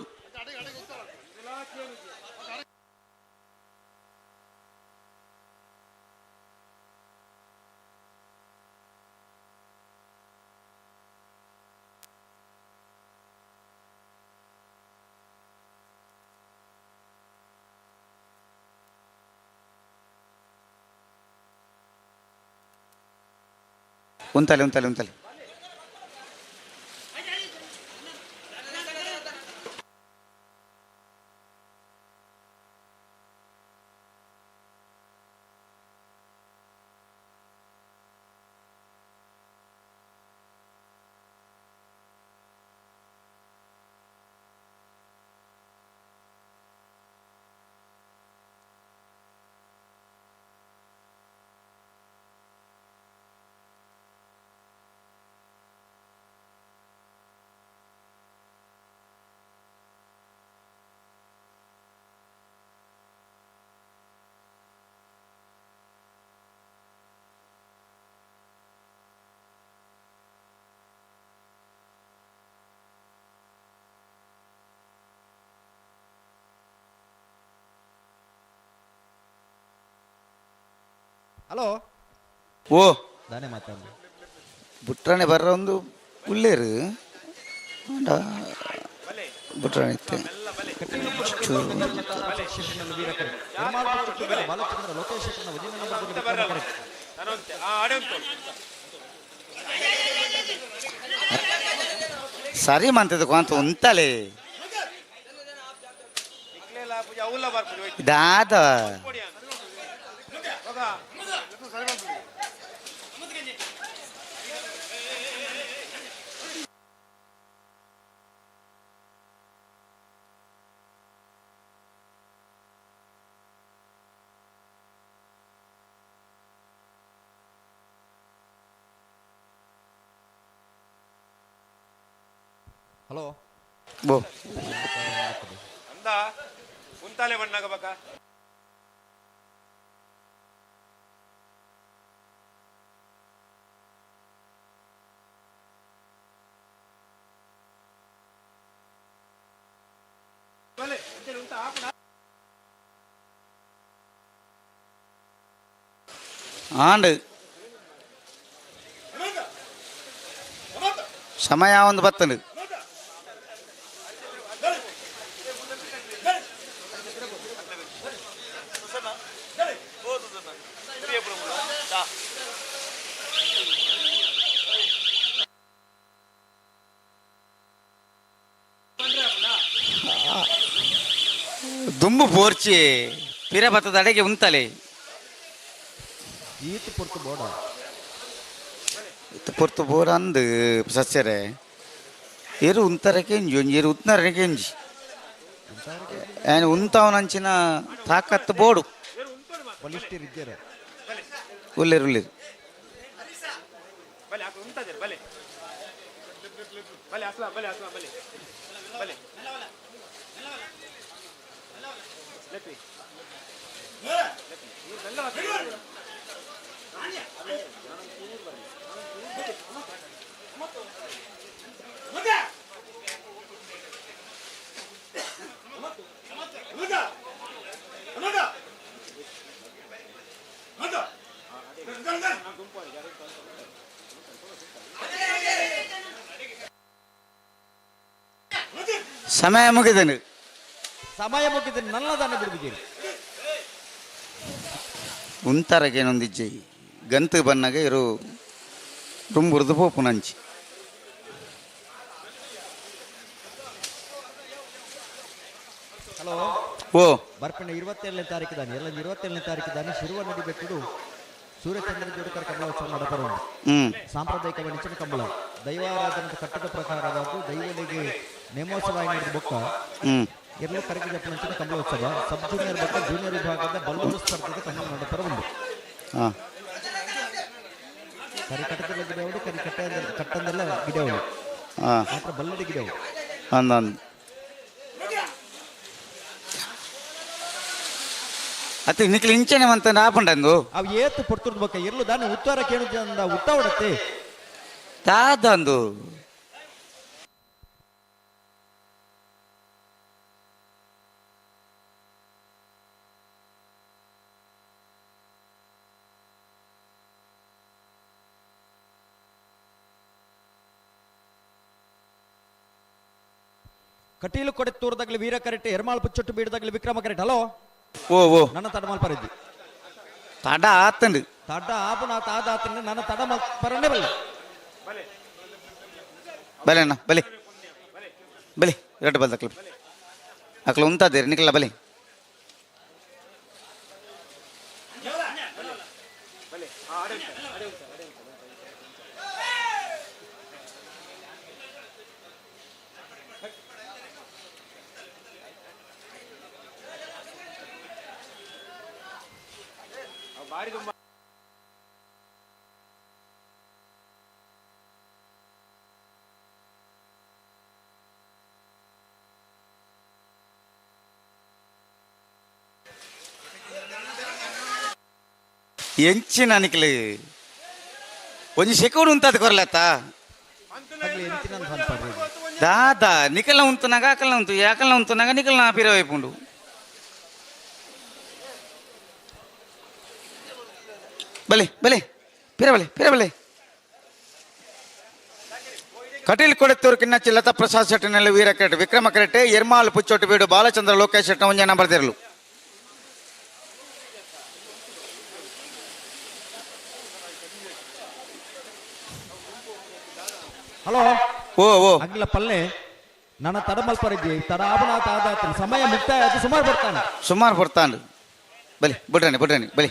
S18: ಉಂತಲೆ ಉಂತಲೆ ಉಂತಲೆ.
S7: ಹಲೋ
S18: ಓ
S7: ದಾನೆ ಮಾತಾಡ
S18: ಬುಟ್ರಾಣೆ ಬರ್ರ ಒಂದು ಉಳ್ಳೇರು ಬುಟ್ರಾಣೆ ಇತ್ತೆ ಸರಿ ಮಂತದ ಅಂತ ಉಂತಲೆ ದಾದ
S7: ಹಲೋ
S18: ಬೋ
S1: ಅಂದ ಉಂತಾಲೆ ಬಣ್ಣಾಗ ಬಕ
S18: ಆಂಡ್ ಸಮಯ ಒಂದು ಬತ್ತಂಡು. ದುಂಬು ಪೋರ್ಚಿ ಪಿರ ಬತ್ತದ ಅಡೆಗೆ ಉಂತಲೆ
S7: ಈತ ಪೊರ್ತು ಬೋಡ
S18: ಇತ್ತು ಪೊರ್ತು ಬೋಡ ಅಂದು ಸಸ್ಯರೆ ಏರು ಉಂತಾರೆ ಕೆಂಜಿ ಒಂಜಿ ಏರು ಉತ್ನಾರೆ ಕೆಂಜಿ ಏನು ಉಂತಾವನಂಚಿನ ತಾಕತ್ತು ಬೋಡು
S7: ಬಲಿಷ್ಠರು ಇದ್ದಾರೆ
S18: ಉಲ್ಲೇರು ಉಲ್ಲೇರು ಸಮಯ ಮುಗಿದನು.
S7: ಸಮಯ ಮುಗಿದ ನಲ್ಲದನ್ನು ಬಿಡುಬಿದ್ದೀರಿ.
S18: ಉಂತಾರಗೇನೊಂದಿಜ್ಜೆ ಗಂತು ಬನ್ನಾಗ ಇರು ದುಂಬುರ್ದು ಪೋಪು ನಂಚಿ.
S7: ಹಲೋ
S18: ಓ
S7: ಬರ್ಪಿನ 27ನೇ ತಾರೀಕು ದಾನಿ ಎಲ್ಲ 27ನೇ ತಾರೀಕು ದಾನಿ ಶಿರುವ ನದಿ ಬೆಟ್ಟಡು ಸೂರ್ಯಚಂದ್ರ ಜೋಡಕರ ಕಂಬಳೋತ್ಸವ ನಡಪರು. ಸಾಂಪ್ರದಾಯಿಕ ವಾಣಿಜ್ಯ ಕಂಬಳ ದೈವಾರಾಧನದ ಕಟ್ಟದ ಪ್ರಕಾರವಾದ ದೈವಗಳಿಗೆ ನೇಮೋತ್ಸವ ನಡೆದ ಬೊಕ್ಕ ಎರಡು ಕರಗಿ ಜಪ್ಪನಂಚಿನ ಕಂಬಳೋತ್ಸವ ಸಬ್ ಜೂನಿಯರ್ ಬೊಕ್ಕ ಜೂನಿಯರ್ ವಿಭಾಗದ ಬಲ್ಲೂರು ಸ್ಪರ್ಧೆದ ಕಂಬಳ ನಡಪರ ಉಂಟು. ಕರಿ ಕಟ್ಟದಲ್ಲ ಗಿಡವಳು ಕರಿ ಕಟ್ಟ ಕಟ್ಟಂದೆಲ್ಲ ಗಿಡವಳು ಮಾತ್ರ ಬಲ್ಲಡಿ ಗಿಡವಳು.
S18: ಅತ್ತೆ ನಿಕ್ಲು ಇಂಚನೆ ಮಂತ ಆಪುಂಡಂದು
S7: ಅವು ಏತು ಪೊರ್ತುರ್ದು ಬೊಕ್ಕ ಎರ್ಲು ದಾನಿ ಉತ್ತಾರ ಕೇಳುದ ಉತ್ತ ಉಡತ್ತೆ
S18: ದಾದಂದು
S7: ಕಟೀಲು ಕೊಡೆತ್ತೂರ್ದಾಗಲಿ ವೀರ ಕರೆಟ್ ಎರ್ಮಾಳ್ ಪುಚ್ಚೊಟ್ಟು ಬೀಡದಾಗಲಿ ವಿಕ್ರಮ ಕರೆಟ್. ಹಲೋ
S18: ಓ ಓ
S7: ನನ್ನ ತಡ ಮಲ್ಪರಿದ್ದಿ
S18: ತಡ ಆತಂಡು
S7: ತಡ ಆಪುನ ತಾದ ಆತಂಡು ನನ್ನ ತಡ ಮಲ್ಪರನೇ ಬಲ್ಲೆ
S18: ಬಲೆ ಅಣ್ಣ ಬಲೆ ಬಲೆ ಎರಡು ಬಲ್ದಕ್ಲು ಅಕ್ಲು ಉಂತಾದಿರಿ ನಿಕ್ಲ ಬಲೆ. ಎಂಚಿನ ನಿಕ್ಲು ಒಂಜಿ ಸೆಕೌಡ್ ಉಂತಾದ ಕೊರ್ಲತ್ತ ದಾದಾ ನಿಕಲ್ನ ಉಂತುನಾಗ ಅಕಲ್ನ ಉಂತು ಯಾಕಲ್ನ ಉಂತುನಾಗ ನಿಕಲ್ನ ಪಿರ ವೈಪುಂಡು. ಬಲೆ ಬಲೆ ಪಿರ ಬಲೆ ಪಿರ ಬಲೆ. ಕಟೀಲ್ ಕೊಡೆತ್ತೂರು ಕಿನ್ನಚ್ಚಿ ಲತಾ ಪ್ರಸಾದ್ ಶೆಟ್ಟನಲ್ಲಿ ವೀರ ಕ್ರೆಟ್ ವಿಕ್ರಮ ಕ್ರೆಟೆ ಎರ್ಮಾಲ್ ಪುಚ್ಚೊಟ್ಟು ಬೀಡು ಬಾಲಚಂದ್ರ ಲೋಕೇಶ್ ಶೆಟ್ಟ ಒಂಜನ ಬರ್ದಿರಲು.
S7: ಹಲೋ
S18: ಓ ಓ
S7: ಅಗ್ಲ ಪಲ್ಲೆ ನನ್ನ ತಡ ಮಲ್ಪರಿದ್ದಿ ತಡ ಆಪುನ ತಾದ ಸಮಯ ಮುಕ್ತಾಯ ಅದು ಸುಮಾರು ಬರ್ತಾನೆ
S18: ಸುಮಾರು ಬರ್ತಾನೆ. ಬಲಿ ಬಿಡ್ರಾಣಿ ಬಿಡ್ರಾಣಿ ಬಲಿ.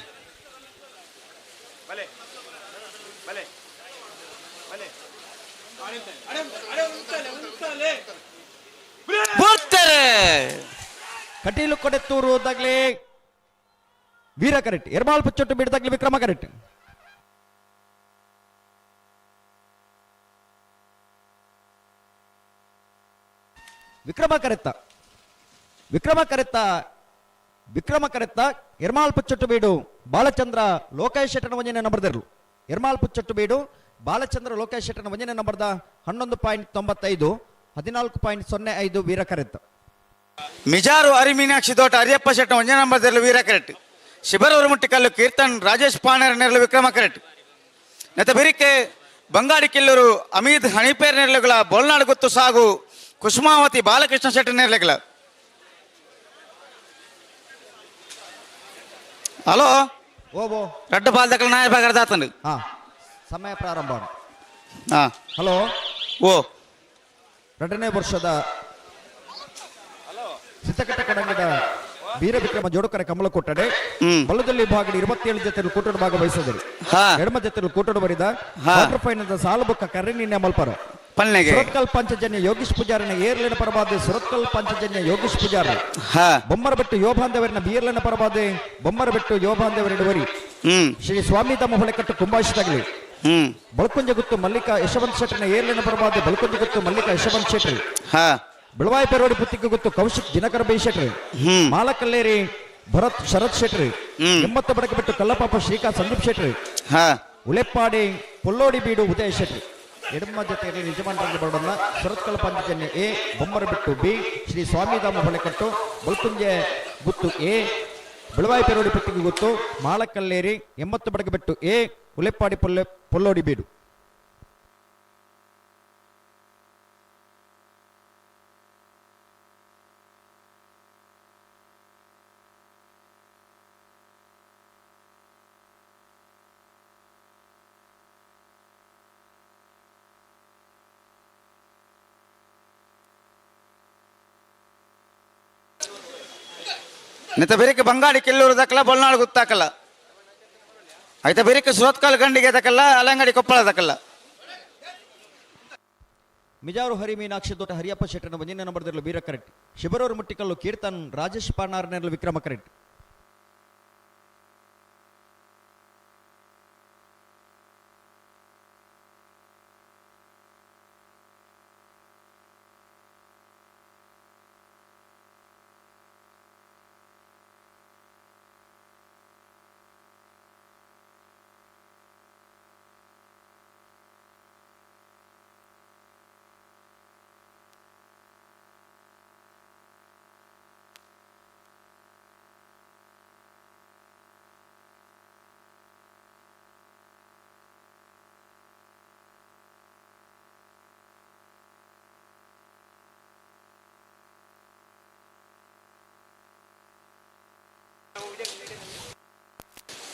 S18: ಬರ್ತಾರೆ
S7: ಕಟೀಲು ಕೊಡೆತ್ತೂರು ದಾಗ್ಲಿ ವೀರ ಕರೆಕ್ಟ್ ಎರ್ಮಾಲ್ ಪುಚ್ಚೊಟ್ಟು ಬೀಡದಾಗ್ಲಿ ವಿಕ್ರಮ ಕರೆಕ್ಟ್. ವಿಕ್ರಮ ಕರೆತ್ತ ವಿಕ್ರಮ ಕರೆತ್ತ ವಿಕ್ರಮ ಕರೆತ್ತ ಎರ್ಮಾಲ್ ಪುಚ್ಚೊಟ್ಟು ಬೀಡು ಬಾಲಚಂದ್ರ ಲೋಕೇಶ್ ಶೆಟ್ಟನ ವಂಜನೆ ನಂಬರ್ದಿರಲು. ಎರ್ಮಾಲ್ ಪುಚ್ಚೊಟ್ಟು ಬೀಡು ಬಾಲಚಂದ್ರ ಲೋಕೇಶ್ ಶೆಟ್ಟನ ವಂಜನೆ ನಂಬರ್ದ 11.95 14.05 ವೀರ ಕರೆತ್ತ.
S18: ಮಿಜಾರು ಹರಿ ಮೀನಾಕ್ಷಿ ತೋಟ ಹರಿಯಪ್ಪ ಶೆಟ್ಟ ಒಂಜನೇ ನಂಬರ್ ದಿರಲು ವೀರ ಕರೆಟ್. ಶಿಬರೂರು ಮುಟ್ಟಿಕಲ್ಲು ಕೀರ್ತನ್ ರಾಜೇಶ್ ಪಾಣರ್ ನೆರಳು ವಿಕ್ರಮ ಕರೆಟ್. ನೆತ ಬೆರಿಕೆ ಬಂಗಾಡಿ ಕಿಲ್ಲೂರು ಅಮೀದ್ ಹಣಿಪೇರ್ ನೆರ್ಲೆಗಳ ಬೋಲ್ನಾಡು ಗುತ್ತು ಸಾಗು ಕುಸುಮಾವತಿ ಬಾಲಕೃಷ್ಣ ಶೆಟ್ಟಿ ನೆರ್ಲೆಗಳ. ಹಲೋ
S7: ಓಬೋ
S18: ರಡ್ಡು ಪಾಲ್ದಕಲ ನಾಯ ಬಾಗರ್ದಾತಂಡು.
S7: ಹಾ, ಸಮಯ ಪ್ರಾರಂಭ.
S18: ಹಾ
S7: ಹಲೋ
S18: ಓ
S7: ಎರಡನೇ ವರ್ಷದ ಸಿದ್ದಕಟ್ಟ ಕಡಂಗದ ವೀರವಿಕ್ರಮ ಜೋಡುಕರ ಕಮಲ ಕೊಟ್ಟಡೆ ಬಲದಲ್ಲಿ ಭಾಗಡಿ 27 ಜೊತೆ ಕೂಟದ ಭಾಗವಹಿಸಿದರು. ಎಡಮ ಜೊತೆ ಕೂಟದ ಬರಿದ ಕ್ವಾರ್ಟರ್ ಫೈನಲ್ ಸಾಲಬುಕ್ಕ ಕರ್ರಿನಿನ್ನೆ ಮಲ್ಪರ ಸುರತ್ಕಲ್ ಪಂಚಜನ್ಯ ಯೋಗೀಶ್ ಪೂಜಾರಿನ ಏರ್ಲಿನ ಪರವಾದ ಸುರತ್ಕಲ್ ಪಂಚಜನ್ಯ ಯೋಗೀಶ್ ಪೂಜಾರಿ. ಬೊಮ್ಮರಬೆಟ್ಟು ಯೋಭಾಂದೇವರಿನ ಬಿಯರ್ಲಿನ ಪರವಾದ ಬೊಮ್ಮರಬೆಟ್ಟು ಯೋಭಾಂದೇವರಿನ ವರಿ ಶ್ರೀ ಸ್ವಾಮಿ ತಮ್ಮ ಹೊಳೆಕಟ್ಟು ಕುಂಭಾಯಿಸಿದಾಗಲಿ. ಬಳ್ಕುಂಜ ಗುತ್ತು ಮಲ್ಲಿಕಾ ಯಶವಂತ ಶೆಟ್ಟರ್ನ ಏರ್ಲಿನ ಪರವಾದ ಬಳ್ಕುಂಜ ಗುತ್ತು ಮಲ್ಲಿಕಾ ಯಶವಂತ ಶೆಟ್ಟರ್. ಬೆಳವಾಯಿ ಪೆರೋಡಿ ಪುತ್ತಿಗೆ ಗೊತ್ತು ಕೌಶಿಕ್ ದಿನಕರ ಬಿ ಶೆಟ್ರಿ. ಮಾಲಕಲ್ಲೇರಿ ಭರತ್ ಶರತ್ ಶೆಟ್ರಿ. 80 ಬಡಕೆ ಬಿಟ್ಟು ಕಲ್ಲಪಾಪ ಶ್ರೀಕಾಂತ್ ಸಂದೀಪ್ ಶೆಟ್ರಿ. ಉಳೆಪ್ಪಾಡಿ ಪೊಲ್ಲೋಡಿ ಬೀಡು ಉದಯ ಶೆಟ್ರಿ. ಎಡಮ ಜೊತೆಯಲ್ಲಿ ಯಜಮಾನರಲ್ಲಿ ಬರೋಣ ಸುರತ್ಕಲ್ ಪಂಚಜನ್ಯ ಎ, ಬೊಮ್ಮರಬೆಟ್ಟು ಬಿ, ಶ್ರೀ ಸ್ವಾಮಿಧಾಮ ಹೊಳೆಕಟ್ಟು ಬಲ್ಕುಂಜೆ ಗುತ್ತು ಎ, ಬೆಳವಾಯಿ ಪೆರೋಡಿ ಪುತ್ತಿಗೆ ಗೊತ್ತು ಮಾಲಕಲ್ಲೇರಿ 80 ಬಡಕೆ ಬಿಟ್ಟು ಎ, ಉಲೆಪ್ಪಾಡಿ ಪೊಲ್ಲೋಡಿ ಬೀಡು.
S18: ನಿತ ಬೇರೆಕ್ಕೆ ಬಂಗಾಡಿ ಕಿಲ್ಲೂರು ದಕ್ಕಲ ಬೊಲ್ನಾಡು ಗೊತ್ತಾಕಲ್ಲ. ಆಯ್ತಾ ಬೇರೆಕ್ಕೆ ಸುರತ್ಕಲ್ ಗಂಡಿಗೆ ದಕ್ಕಲ್ಲ ಅಲಂಗಡಿ ಕೊಪ್ಪಳ ದಕ್ಕಲ್ಲ.
S7: ಮಿಜಾರು ಹರಿ ಮೀನಾಕ್ಷಿ ದೊಡ್ಡ ಹರಿಯಪ್ಪ ಶೆಟ್ಟರನ ಒಂದನೇ ನಂಬರ್ದಲ್ಲಿ ವೀರ ಕರೆಕ್ಟ್. ಶಿಬರೂರು ಮುಟ್ಟಿಕಲ್ಲು ಕೀರ್ತನ್ ರಾಜೇಶ್ ಪಾನಾರ್ನಲ್ಲಿ ವಿಕ್ರಮ ಕರೆಕ್ಟ್.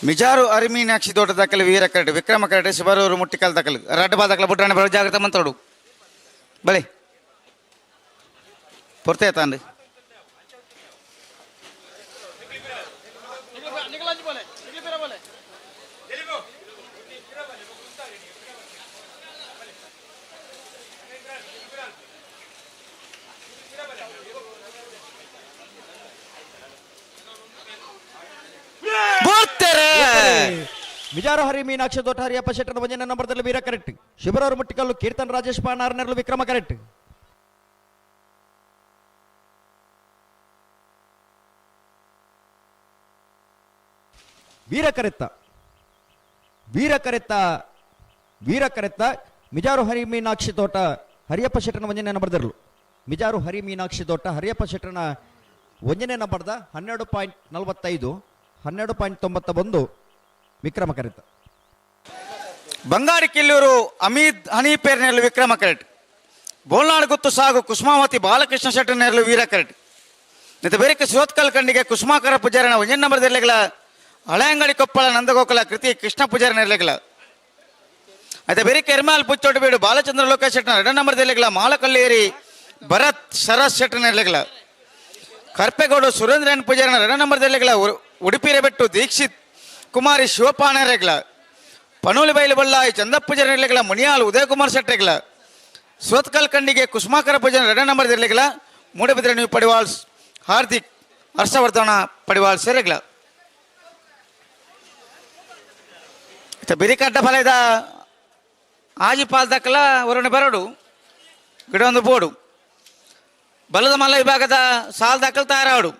S18: ಮಿಜಾರು ಅರಿಮೀನಾಕ್ಷಿ ತೋಟ ದಾಖಲೆ ವೀರ ಕರಡೆ ವಿಕ್ರಮ ಕರಡೆ ಶಿಬರೂರು ಮುಟ್ಟಿಕಲ್ ದಾಖಲೆ ರಡ್ಡ ಬಾ ದಾಖಲೆ ಬುಡ್ರಾಣಿ ಬರೋ ಜಾಗ್ರತೆ ಮಂತಾಡು ಬಳೆ ಪೊರ್ತೆ ತಾಂಡು.
S7: ಮಿಜಾರು ಹರಿ ಮೀನಾಕ್ಷಿ ದೊಡ್ಡ ಹರಿಯಪ್ಪ ಶೆಟ್ಟರ ಒಂದನೇ ನಂಬರ್ದಲ್ಲಿ ವೀರ ಕರೆಕ್ಟ್. ಶಿಬರೂರು ಮುಟ್ಟಿಕಲ್ಲು ಕೀರ್ತನ್ ರಾಜೇಶ್ ಪಾನಾರ್ನೆರಳು ವಿಕ್ರಮ ಕರೆಕ್ಟ್. ವೀರ ಕರೆತ್ತ ವೀರ ಕರೆತ್ತ ವೀರ ಕರೆತ್ತ ಮಿಜಾರು ಹರಿ ಮೀನಾಕ್ಷಿ ತೋಟ ಹರಿಯಪ್ಪ ಶೆಟ್ಟರನ ಒಂದನೇ ನಂಬರ್ದಿರಲು. ಮಿಜಾರು ಹರಿ ಮೀನಾಕ್ಷಿ ತೋಟ ಹರಿಯಪ್ಪ ಶೆಟ್ಟರನ ಒಂದನೇ ನಂಬರ್ದ 12.45 12.91 ವಿಕ್ರಮ ಕರೆತ.
S18: ಬಂಗಾರಿ ಕಿಲ್ಲೂರು ಅಮೀದ್ ಹನೀಪೇರ್ ನೆರಳು ವಿಕ್ರಮ ಕರೆಟ್. ಬೋಲ್ನಾಡು ಗುತ್ತು ಸಾಗು ಕುಸುಮಾವತಿ ಬಾಲಕೃಷ್ಣ ಶೆಟ್ಟರ್ ನೆರಳು ವೀರ ಕರೆಟ್. ನಿತ ಬೇರೆಕ್ಕೆ ಸುರತ್ಕಲ್ ಕಂಡಿಗೆ ಕುಸುಮಾಕರ ಪೂಜಾರನ ಒಂದನೇ ನಂಬರ್ ನೆರಳೆಗಳ ಹಳೆಯಂಗಡಿ ಕೊಪ್ಪಳ ನಂದಗೋಕುಲ ಕೃತಿ ಕೃಷ್ಣ ಪೂಜಾರ ನೆರಳೆಗಳ. అయితే ಬೇರೆಕ್ಕೆ ಎರ್ಮಾಲ್ ಪುಚ್ಚೋಟು ಬೀಡು ಬಾಲಚಂದ್ರ ಲೋಕೇಶ್ ಶೆಟ್ಟರ್ ಎರಡನೇ ನಂಬರ್ ನೆರಳೆಗಳ ಮಾಲಕಲ್ಲೇರಿ ಭರತ್ ಶರತ್ ಶೆಟ್ಟರ್ ನೆರಳೆಗಳ. ಕರ್ಪೆಗೌಡ ಸುರೇಂದ್ರನ್ ಪೂಜಾರನ ಎರಡನೇ ನಂಬರ್ ನೆರಳೆಗಳ ಉಡುಪಿರಬೆಟ್ಟು ದೀಕ್ಷಿತ್ ಕುಮಾರಿ ಶಿವಪಾಣರೆಗ್ಲ. ಪನೋಲಿ ಬೈಲು ಬಳ್ಳಾಯಿ ಚಂದಪ್ಪ ನೆರಳೆಗಳ ಮುನಿಯಾಲ್ ಉದಯಕುಮಾರ್ ಶೆಟ್ಟರೆಗ್ಲ. ಸುರತ್ಕಲ್ ಕಂಡಿಗೆ ಕುಸುಮಾಕರ ಪೂಜಾರ ಎರಡನೇ ನಂಬರ್ ನೆರಳೆಗಳ ಮೂಡಬಿದ್ರೆ ನೀವು ಪಡಿವಾಳ್ಸ್ ಹಾರ್ದಿಕ್ ಹರ್ಷವರ್ಧನ ಪಡಿವಾಳ್ ಸೇರೆಗ್ಲ. ಬಿರಿಕಡ್ಡ ಫಲದ ಆಜಿ ಪಾಲ್ ದಕ್ಕಲ ವರುಣ ಬರಡು ಗಿಡೊಂದು ಬೋಡು ಬಲದ ಮಲ್ಲ ವಿಭಾಗದ ಸಾಲ್ ದಾಖಲು ತಯಾರಾಡು.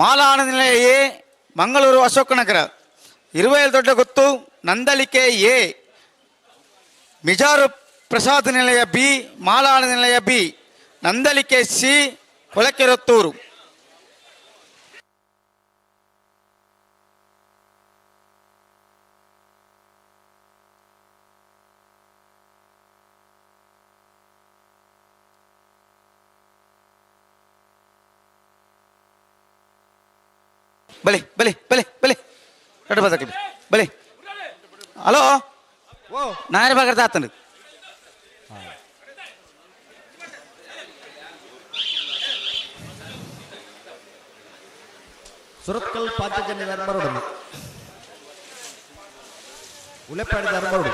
S18: ಮಾಲ ಆನಂದ ಎ ಮಂಗಳೂರು ಅಶೋಕನಗರ 27 ದೊಡ್ಡ ಗೊತ್ತು ನಂದಳಿಕೆ ಎ ಮಿಜಾರು ಪ್ರಸಾದ್ ನಿಲಯ ಬಿ ಮಾಲ ಆನಂದ ನಿಲಯ ಬಿ ನಂದಳಿಕೆ ಸಿ ಕೊಳಕೆರತ್ತೂರು. ಬಲೆ ಬಲೆ ಬಲೆ ಬಲೆ ರಡ್ಡು ಬದಕಲಿ ಬಲೆ. ಹಲೋ, ನಾಯರ ಬಾಗರ್ದ ಆತನು.
S7: ಸುರತ್ಕಲ್ ಪಾಂಚಜನ್ಯ ಧರ್ಮರೋಡು ಉಲೆಪ್ಪಾಡಿ ಧರ್ಮರೋಡು.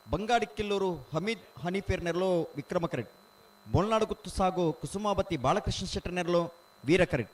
S7: ಬಂಗಾಡಿಕ್ಕಿಲ್ಲೂರು ಹಮೀದ್ ಹನೀಫೇರ್ ನೆರಳು ವಿಕ್ರಮ ಕರೆಟ್. ಬೋಲ್ನಾಡು ಗುತ್ತು ಸಾಗು ಕುಸುಮಾವತಿ ಬಾಲಕೃಷ್ಣ ಶೆಟ್ಟರ್ ನೆರಳು ವೀರ ಕರೆಟ್.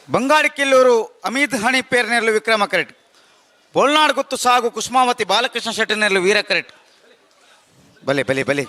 S18: ಬಂಗಾಡಿಕಿಲ್ಲೂರು ಅಮೀದ್ ಹಣಿ ಪೇರ್ನೆರ್ಲು ವಿಕ್ರಮ ಕರೆಟ್. ಬೋಲ್ನಾಡು ಗುತ್ತು ಸಾಗು ಕುಸುಮಾವತಿ ಬಾಲಕೃಷ್ಣ ಶೆಟ್ಟಿನೆರ್ಲು ವೀರ ಕರೆಟ್. ಬಲೆ ಬಲೆ ಬಲೆ.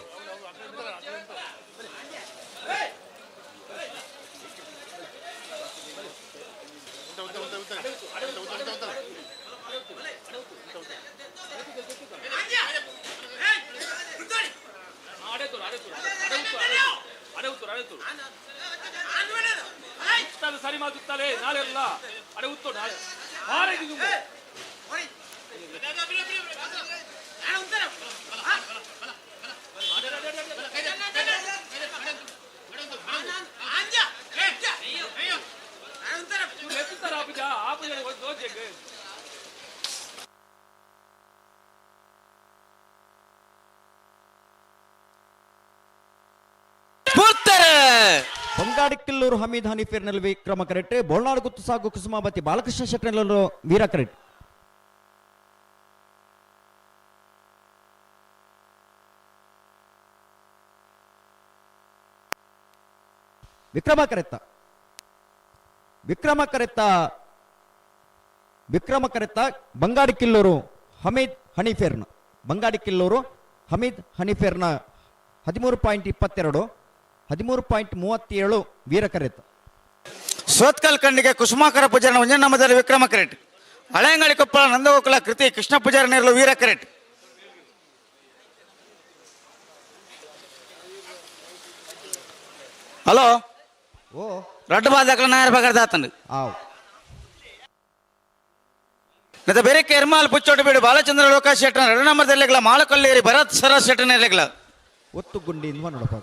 S7: ಬಂಗಾಡಿಕ್ಕಿಲ್ಲೂರು ಹಮೀದ್ ಹನೀಫೇರ್ನಲ್ಲಿ ವಿಕ್ರಮ ಕರೆಟ್. ಬೋಲ್ನಾಡು ಗುತ್ತು ಸಾಗು ಕುಸುಮಾವತಿ ಬಾಲಕೃಷ್ಣ ಶೆಟ್ಟರ್ನಲ್ಲೂ ವೀರ ಕರೆಟ್. ವಿಕ್ರಮ ಕರೆತ್ತ ವಿಕ್ರಮ ಕರೆತ್ತ ವಿಕ್ರಮ ಕರೆತ್ತ ಬಂಗಾಡಿಕ್ಕಿಲ್ಲೂರು ಹಮೀದ್ ಹನೀಫೇರ್ನ ಬಂಗಾಡಿಕ್ಕಿಲ್ಲೂರು ಹಮೀದ್ ಹನೀಫೇರ್ನ 13.22 13.37 ವೀರ ಕರೆತ.
S18: ಸೋತ್ಕಲ್ ಖಂಡಿಗೆ ಕುಸುಮಾಕರ ಪೂಜಾರನ ಒಂಜನಮದಲ್ಲಿ ವಿಕ್ರಮ ಕರೆಟ್. ಹಳೆಯಂಗಡಿ ಕೊಪ್ಪಳ ನಂದಗೋಕುಲ ಕೃತಿ ಕೃಷ್ಣ ಪೂಜಾರ ನೆರಳು ವೀರ ಕರೆಟ್. ಹಲೋ,
S7: ಓ
S18: ರಡ್ಡು ಬಾದಕಲ ನಾಯರ್ ಬಗರ್ದಾತಂಡು. ನದ ಬೇರೆ ಕೆರ್ಮಾಲ್ ಪುಚ್ಚೋಟು ಬೀಡು ಬಾಲಚಂದ್ರ ಲೋಕ ಶೆಟ್ಟನ ಎರಡು ನಂಬರ್ದಲ್ಲೆಗ್ಲ ಮಾಳಕಲ್ಲೇರಿ ಭರತ್ ಸರ ಶೆಟ್ಟನೆರ್ಲೆಗ್ಲ
S7: ಒತ್ತು ಗುಂಡಿ ನೋಡಪ್ಪ.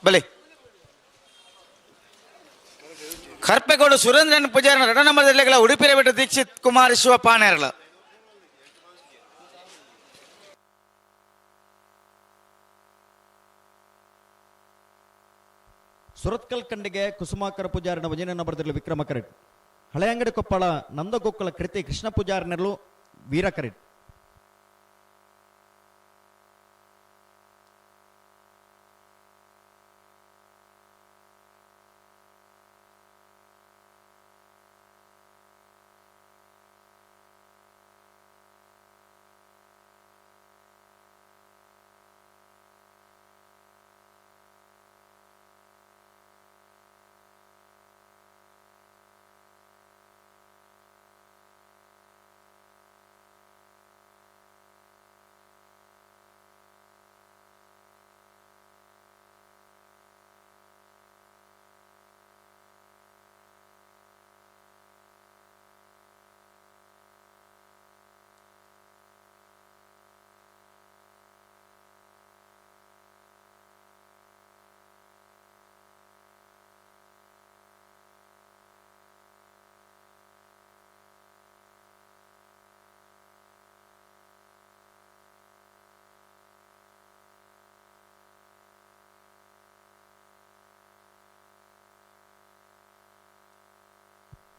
S18: ಬಲೆ ಕರ್ಪೆಗೌಡ ಸುರೇಂದ್ರನ್ ಪೂಜಾರನ ಎರಡು ನಂಬರ್ದಲ್ಲೆಗ್ಲ ಉಡುಪಿರ ಬಿಟ್ಟು ದೀಕ್ಷಿತ್ ಕುಮಾರ್ ಶಿವ ಪಾಣೇರ್ಲ.
S7: ಸುರತ್ಕಲ್ ಖಂಡಿಗೆ ಕುಸುಮಾಕರ ಪೂಜಾರನ ವಜನ ಬರೆದಿರಲು ವಿಕ್ರಮ ಕರೆಟ್. ಹಳೆಯಂಗಡಿ ಕೊಪ್ಪಳ ನಂದಗೋಕುಲ ಕೃತಿ ಕೃಷ್ಣ ಪೂಜಾರನೆರಲು ವೀರ ಕರೆಟ್.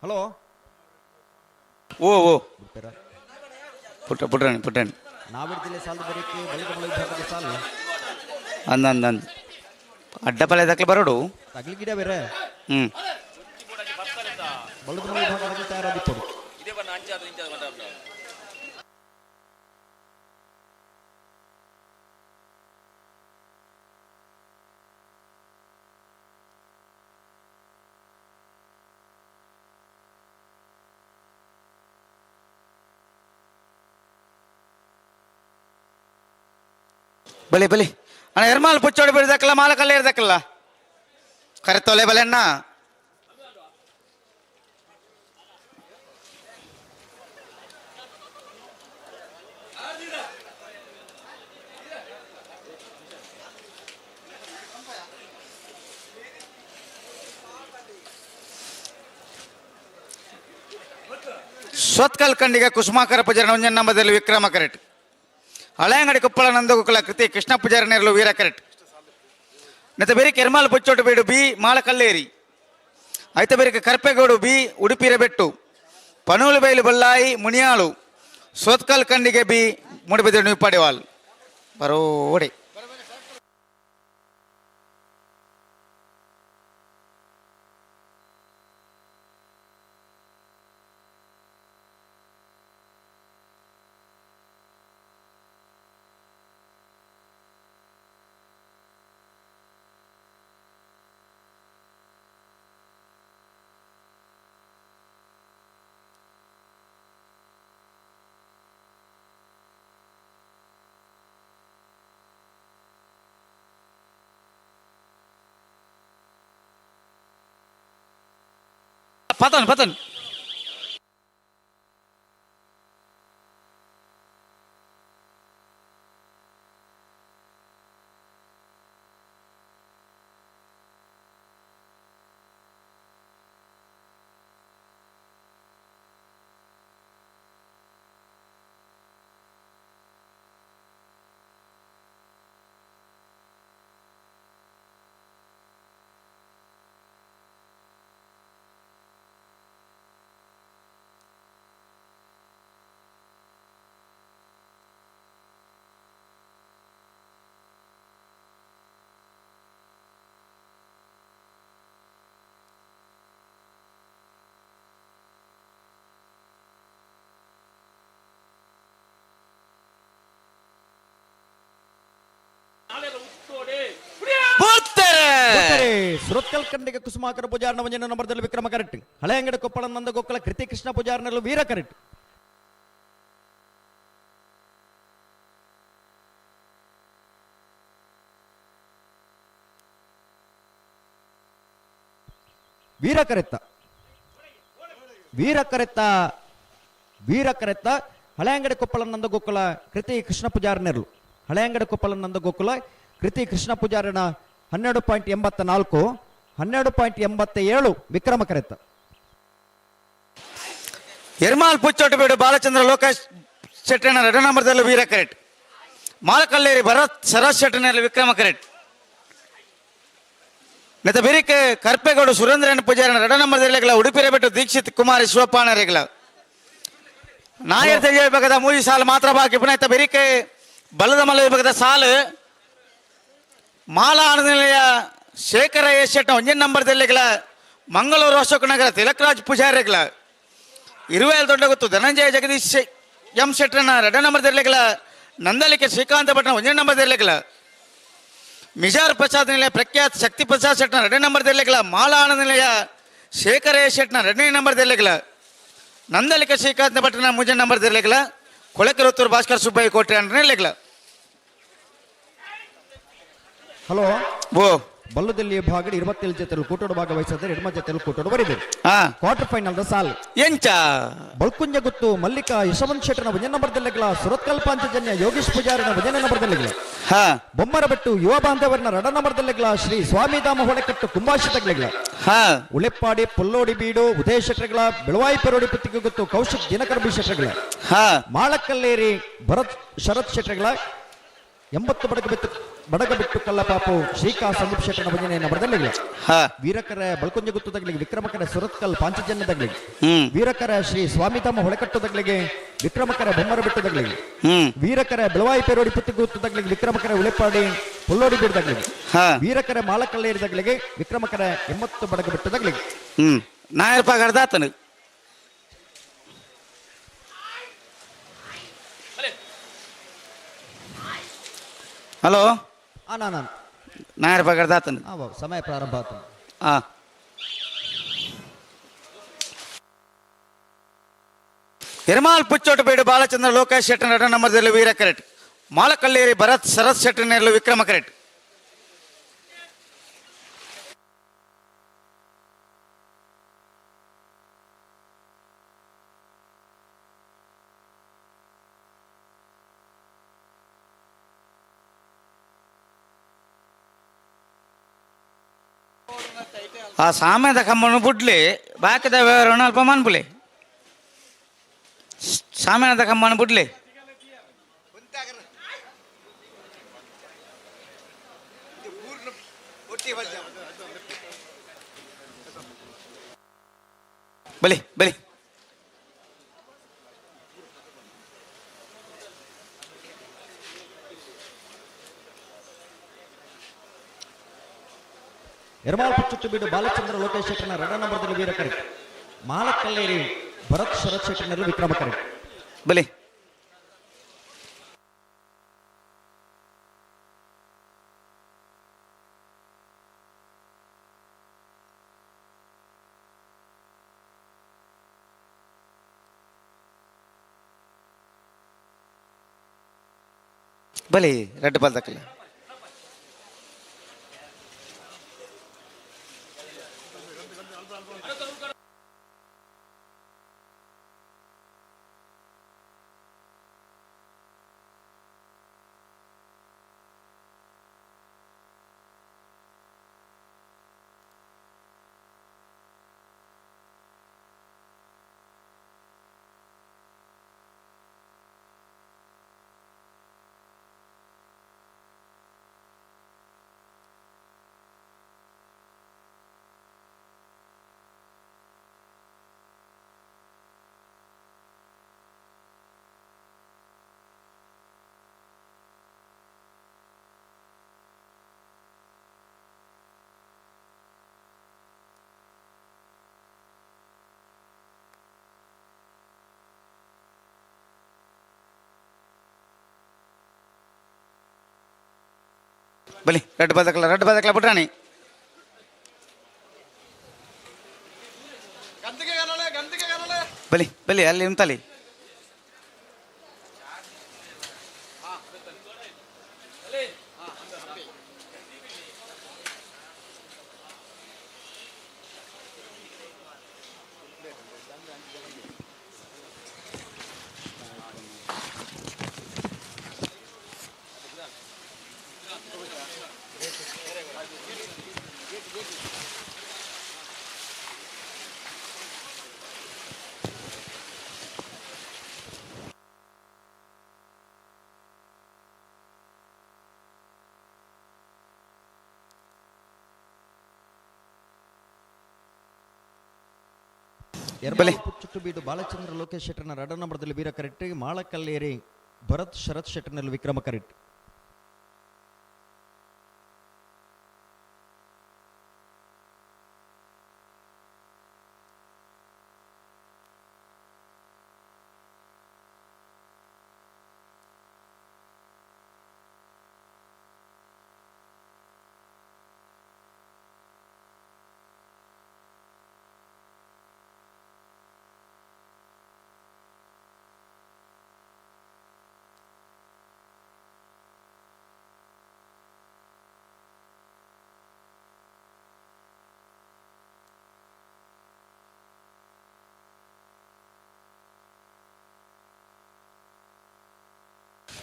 S7: ಹಲೋ
S18: ಓ ಓ ಪುಟ್ಟ ಪುಟ್ಟಾಣಿ ಪುಟ್ಟಾಣಿ
S7: ನಾವಿಡ್ದಿಲ್ಲ ಸಾಲು ಬರೀಕೆ ಬಲಿದ ಮಳೆ ವಿಭಾಗದ ಸಾಲು
S18: ಅಂದ ಅಂದ ಅಂದ ಅಡ್ಡಪಲೆ ದಕ್ಕಲು ಬರೋಡು
S7: ತಗಲಿ ಗಿಡ ಬೇರೆ
S18: ಹ್ಞೂ
S7: ಬಲದ ಮಳೆ ವಿಭಾಗದಲ್ಲಿ ತಯಾರಾದಿಪ್ಪಡು
S18: ಬಲಿ ಬಲಿ ಅಣ್ಣ ಎರ್ಮಾಲ್ ಪುಚ್ಚೋಡಿ ಬಿಡ್ದಕ್ಕಲ್ಲ ಮಾಲಕಲ್ಲೇ ಇರ್ದಕ್ಕಲ್ಲ ಕರೆ ತೊಲೆ ಬಲೆ ಅಣ್ಣ ಸ್ವತ್ಕಲ್ ಖಂಡಿಗೆ ಕುಸುಮಾಕರ ಪೂಜಾರಿ ಒಂಜನ್ ನಂಬದಲ್ಲಿ ವಿಕ್ರಮ ಕರೆಟ್ ಹಳೆಯಂಗಡಿ ಕೊಪ್ಪಳ ನಂದಗೋಕುಲ ಕೃತಿ ಕೃಷ್ಣ ಪೂಜಾರಿ ನೇರಲು ವೀರ ಕರೆಟ್ ನೆತ ಬೇರೆ ಕೆರ್ಮಾಲ್ ಪುಚ್ಚೋಟು ಬೇಡು ಬಿ ಮಾಳಕಲ್ಲೇರಿ ಐತ ಬೇರೆ ಕರ್ಪೆಗೋಡು ಬಿ ಉಡುಪಿರಬೆಟ್ಟು ಪನೂಲು ಬೈಲು ಬಲ್ಲಾಯಿ ಮುನಿಯಾಳು ಸೋತ್ಕಲ್ ಖಂಡಿಗೆ ಬಿ ಮೂಡಿಬೆದರು ನಿಪ್ಪಾಡಿವಾಲ್ ಬರೋಡೆ ಪತನ್ ಪತನ್
S7: ಸುರತ್ಕಲ್ ಖಂಡಿಗೆ ಕುಸುಮಾಕರ ಪೂಜಾರನ ಒಂಜನ ನಂಬರ್ದಲ್ಲಿ ವಿಕ್ರಮ ಕರೆಕ್ಟ್ ಹಳೆಯಂಗಡಿ ಕೊಪ್ಪಳ ನಂದ ಗೋಕುಲ ಕೃತಿ ಕೃಷ್ಣ ಪೂಜಾರನಲ್ಲೂ ವೀರ ಕರೆಕ್ಟ್ ವೀರ ಕರೆತ್ತ ವೀರ ಕರೆತ್ತ ವೀರ ಕರೆತ್ತ ಹಳೆಯಂಗಡಿ ಕೊಪ್ಪಳ ನಂದ ಗೋಕುಲ ಕೃತಿ ಕೃಷ್ಣ ಪೂಜಾರನೆರಲು ಹಳೆಯಂಗಡಿ ಕೊಪ್ಪಳ ನಂದ ಗೋಕುಲ ಕೃತಿ ಕೃಷ್ಣ ಪೂಜಾರನ 12.84 12.87 ವಿಕ್ರಮ ಕರೆತ್ತ.
S18: ಎರ್ಮಾಲ್ ಪುಚ್ಚೋಟು ಬೇಡು ಬಾಲಚಂದ್ರ ಲೋಕೇಶ್ ಶೆಟ್ಟಣ್ಣ ಎರಡು ನಂಬರ್ದಲ್ಲಿ ವೀರ ಕರೆಟ್ ಮಾಲಕಲ್ಲೇರಿ ಭರತ್ ಶರತ್ ಶೆಟ್ಟನಲ್ಲಿ ವಿಕ್ರಮ ಕರೆಟ್ ನೆತ ಬೆರಿಕೆ ಕರ್ಪೇಗೌಡ ಸುರೇಂದ್ರನ ಪೂಜಾರನ ಎರಡು ನಂಬರ್ದಲ್ಲಿ ಉಡುಪಿ ಬಿಟ್ಟು ದೀಕ್ಷಿತ್ ಕುಮಾರಿ ಶಿವಪ್ಪಾನರಿಗಳ ನಾಯರ್ ತೆಗೆಯ ವಿಭಾಗದ ಮೂರು ಸಾಲು ಮಾತ್ರ ಬಾಕಿ. ಪುನಃ ಇತ್ತ ಬೆರಿಕೆ ಬಲದ ಮಲ್ಲ ವಿಭಾಗದ ಸಾಲು ಮಾಲಾ ಆನಂದನಿಲಯ ಶೇಖರ ಎಸ್ ಶೆಟ್ಟ ಒಂದೇ ನಂಬರ್ದಲ್ಲಿಗಳ ಮಂಗಳೂರು ಅಶೋಕನಗರ ತಿಲಕರಾಜ್ ಪೂಜಾರಿಗಳ ಇರುವೇಲ್ ದೊಡ್ಡಗುತ್ತು ಧನಂಜಯ ಜಗದೀಶ್ ಎಂ ಶೆಟ್ಟರನ ಎರಡನೇ ನಂಬರ್ದಲ್ಲಿಗಳ ನಂದಲಿಕೆ ಶ್ರೀಕಾಂತ ಭಟ್ನ ಒಂದೇ ನಂಬರ್ದಲ್ಲಿಗಳ ಮಿಜಾರ್ ಪ್ರಸಾದ್ ನಿಲಯ ಪ್ರಖ್ಯಾತ್ ಶಕ್ತಿ ಪ್ರಸಾದ್ ಶೆಟ್ಟನ ಎರಡನೇ ನಂಬರ್ದಲ್ಲಿಗಳ ಮಾಲಾ ಆನಂದ ನಿಲಯ ಶೇಖರ ಎಸ್ ಶೆಟ್ಟನ ಎರಡನೇ ನಂಬರ್ದಲ್ಲಿಗಳ ನಂದಲಿಕೆ ಶ್ರೀಕಾಂತ ಭಟ್ನ ಮೂರನೇ ನಂಬರ್ದಲ್ಲಿಗಳ ಕೊಳಕರತ್ತೂರು ಭಾಸ್ಕರ್ ಸುಬ್ಬಯ್ಯ ಕೋಟೆ ಅಂದ್ರೆ
S7: ಹಲೋ
S18: ಓ
S7: ಬಲ್ಲದಲ್ಲಿ ಭಾಗಡಿ 27 ಜೊತೆಲು ಕೂಟೋಡು ಭಾಗವಹಿಸಿದರೆ ಎಡಮ ಜೊತೆಲು ಕೂಟೋಡು ಬರಿದೆ ಕ್ವಾರ್ಟರ್ ಫೈನಲ್ the ಸಾಲ್
S18: ಎಂಚ
S7: ಬಳ್ಕುಂಜ ಗುತ್ತು ಮಲ್ಲಿಕಾ ಯಶವಂತ್ ಶೆಟ್ಟನ ಭಜನೆ ನಂಬರ್ದಲ್ಲಿಗಳ ಸುರತ್ಕಲ್ ಪಾಂಚಜನ್ಯ ಯೋಗೇಶ್ ಪೂಜಾರಿನ ಭಜನೆ ನಂಬರ್ದಲ್ಲಿಗಳ ಬೊಮ್ಮರಬೆಟ್ಟು ಯುವ ಬಾಂಧವರನ ರಡ ನಂಬರ್ದಲ್ಲಿಗಳ ಶ್ರೀ ಸ್ವಾಮಿಧಾಮ ಹೊಳೆಕಟ್ಟು ಕುಂಭಾಶಿತಗಳ ಉಳೆಪ್ಪಾಡಿ ಪುಲ್ಲೋಡಿ ಬೀಡು ಉದಯ ಶೆಟ್ಟರ್ಗಳ ಬೆಳವಾಯಿ ಪೆರೋಡಿ ಪುತ್ತಿಗೆ ಗುತ್ತು ಕೌಶಿಕ್ ದಿನಕರ ಬಿ ಶೆಟ್ಟರ್ಗಳ ಮಾಳಕಲ್ಲೇರಿ ಭರತ್ ಶರತ್ ಶೆಟ್ಟರ್ಗಳ 80 ಬಡಗಬೆಟ್ಟು ಕಲ್ಲಪಾಪು ಶ್ರೀಕಾ ಸಂದೀಪ್ ಶೆಟ್ಟನ ಭಜನೆಯನ್ನು ಬರದಲ್ಲಿಲ್ಲ. ವೀರಕರ ಬಳ್ಕೊಂಜ ಗುತ್ತದಗಳಿಗೆ ವಿಕ್ರಮಕರ ಸುರತ್ಕಲ್ ಪಾಂಚಜನ್ಯದಗಳಿಗೆ, ವೀರಕರ ಶ್ರೀ ಸ್ವಾಮಿಧಾಮ ಹೊಳೆಕಟ್ಟುದಗಳಿಗೆ ವಿಕ್ರಮಕರ ಬೊಮ್ಮರ ಬೆಟ್ಟದಗಳಿಗೆ, ವೀರಕರ ಬೆಳವಾಯಿ ಪೇರೋಡಿ ಪುತ್ತಿಗುತ್ತದಗಳಿಗೆ ವಿಕ್ರಮಕರ ಉಳೆಪಾಡಿ ಪುಲ್ಲೋಡಿ ಬೀಡದಗಳಿಗೆ, ವೀರಕರ ಮಾಲಕಲ್ಲೇರಿದಗಳಿಗೆ ವಿಕ್ರಮಕರ 80 ಬಡಗಬೆಟ್ಟದಗಳಿಗೆ.
S18: ನಾಯರ್ ಪಗಾರ್ದಾತನು. ಹಲೋ.
S7: ನಾನು
S18: ನಾಯರ್ ಪಗಾರ್ದಾತನು.
S7: ಸಮಯ ಪ್ರಾರಂಭ ಆತು.
S18: ಎರ್ಮಾಲ್ ಪುಚ್ಚೋಟು ಬೇಡು ಬಾಲಚಂದ್ರ ಲೋಕೇಶ್ ಶೆಟ್ಟರ್ ನಟ ನಂಬರ್ದಲ್ಲಿ ವೀರ ಕರೆಟ್, ಮಾಲಕಲ್ಲೇರಿ ಭರತ್ ಶರತ್ ಶೆಟ್ಟರ್ನೆರಲು ವಿಕ್ರಮ ಕರೆಟ್. ಆ ಸಾಮ್ಯದ ಕಂಬನು ಬುಡ್ಲಿ ಬಾಕಿದ ವ್ಯವಹಾರವನ್ನು ಅಲ್ಪ ಮನ್ಪುಲೆ, ಸಾಮ್ಯದ ಕಂಬನು ಬುಡ್ಲಿ. ಬಲಿ ಬಲಿ
S7: ಎರ್ಮಾಲ್ ಪುಚ್ಚುಟ್ಟು ಬೀಡು ಬಾಲಚಂದ್ರ ಲೋಕೇಶ್ ಶೆಟ್ಟರ್ನ ರಡ ನಂಬರ್ದಲ್ಲಿ ವೀರಕರಿ, ಮಾಲಕಲ್ಲೇರಿ ಭರತ್ ಶರತ್ ಶೆಟ್ಟರ್ನಲ್ಲಿ ವಿಕ್ರಮಕರಿ.
S18: ಬಲಿ ಬಲಿ ರೆಡ್ ಬಾಲ್ ತಕ್ಕಲ್ಲ. ಬಲಿ ರೆಡ್ ಬಾಲ್ ತಕ್ಕಲ್ಲ, ರೆಡ್ ಬಾಲ್ ತಕ್ಕಲ್ಲ ಬಿಟ್ರಾಣಿ. ಬಲಿ ಬಲಿ ಅಲ್ಲಿ ಉಂತಲಿ.
S7: ಪುಚ್ಚುಟ್ಟು ಬೀಡು ಬಾಲಚಂದ್ರ ಲೋಕೇಶ್ ಶೆಟ್ಟರ್ನ ರಡ ನಂಬರ್ದಲ್ಲಿ ವೀರ ಕರೆಕ್ಟ್, ಮಾಳಕಲ್ಲೇರಿ ಭರತ್ ಶರತ್ ಶೆಟ್ಟರ್ನಲ್ಲಿ ವಿಕ್ರಮ ಕರೆಕ್ಟ್.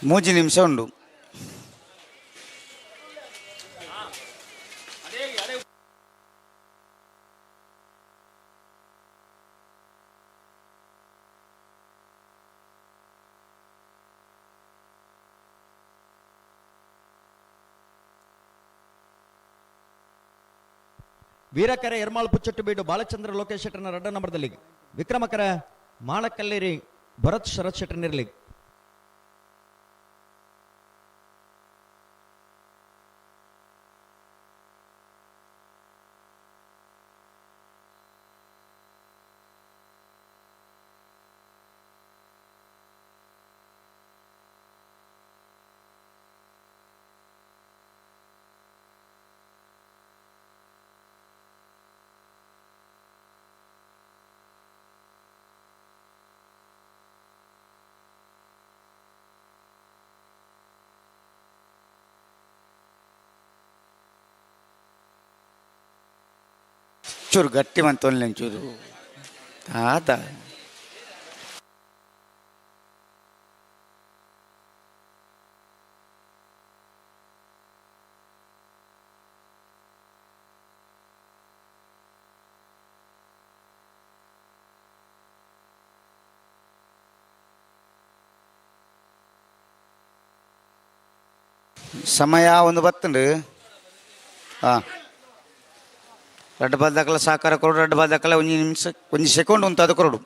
S18: 3 ನಿಮಿಷ ಉಂಡು.
S7: ವೀರಕರೆ ಎರ್ಮಾಳ್ ಪುಚ್ಚಟ್ಟು ಬೀಡು ಬಾಲಚಂದ್ರ ಲೋಕೇಶ್ ಶೆಟ್ಟರ್ನ ರಡ್ಡ ನಂಬರ್ದಲ್ಲಿ ವಿಕ್ರಮಕರ ಮಾಳಕಲ್ಲೇರಿ ಭರತ್ ಶರತ್ ಶೆಟ್ಟರ್ನಿರ್ಲಿ.
S18: ಚೂರು ಗಟ್ಟಿ ಮಂತೊನ್ಲೆ ಚೂರು ತಾತ ಸಮಯ ಒಂದು ಬತ್ತುಂಡು. ಹಾಂ, ರಡ್ಡು ಬಾಲ್ ಸಹಕಾರ ಕೊರಡು, ರಡ್ಡು ಬಾಲ್ ದಾಖಲ ಒಂಜಿ ನಿಮಿಷ ಒಂಜಿ ಸೆಕೆಂಡ್ ಉಂತಾದ ಕೊರಡು.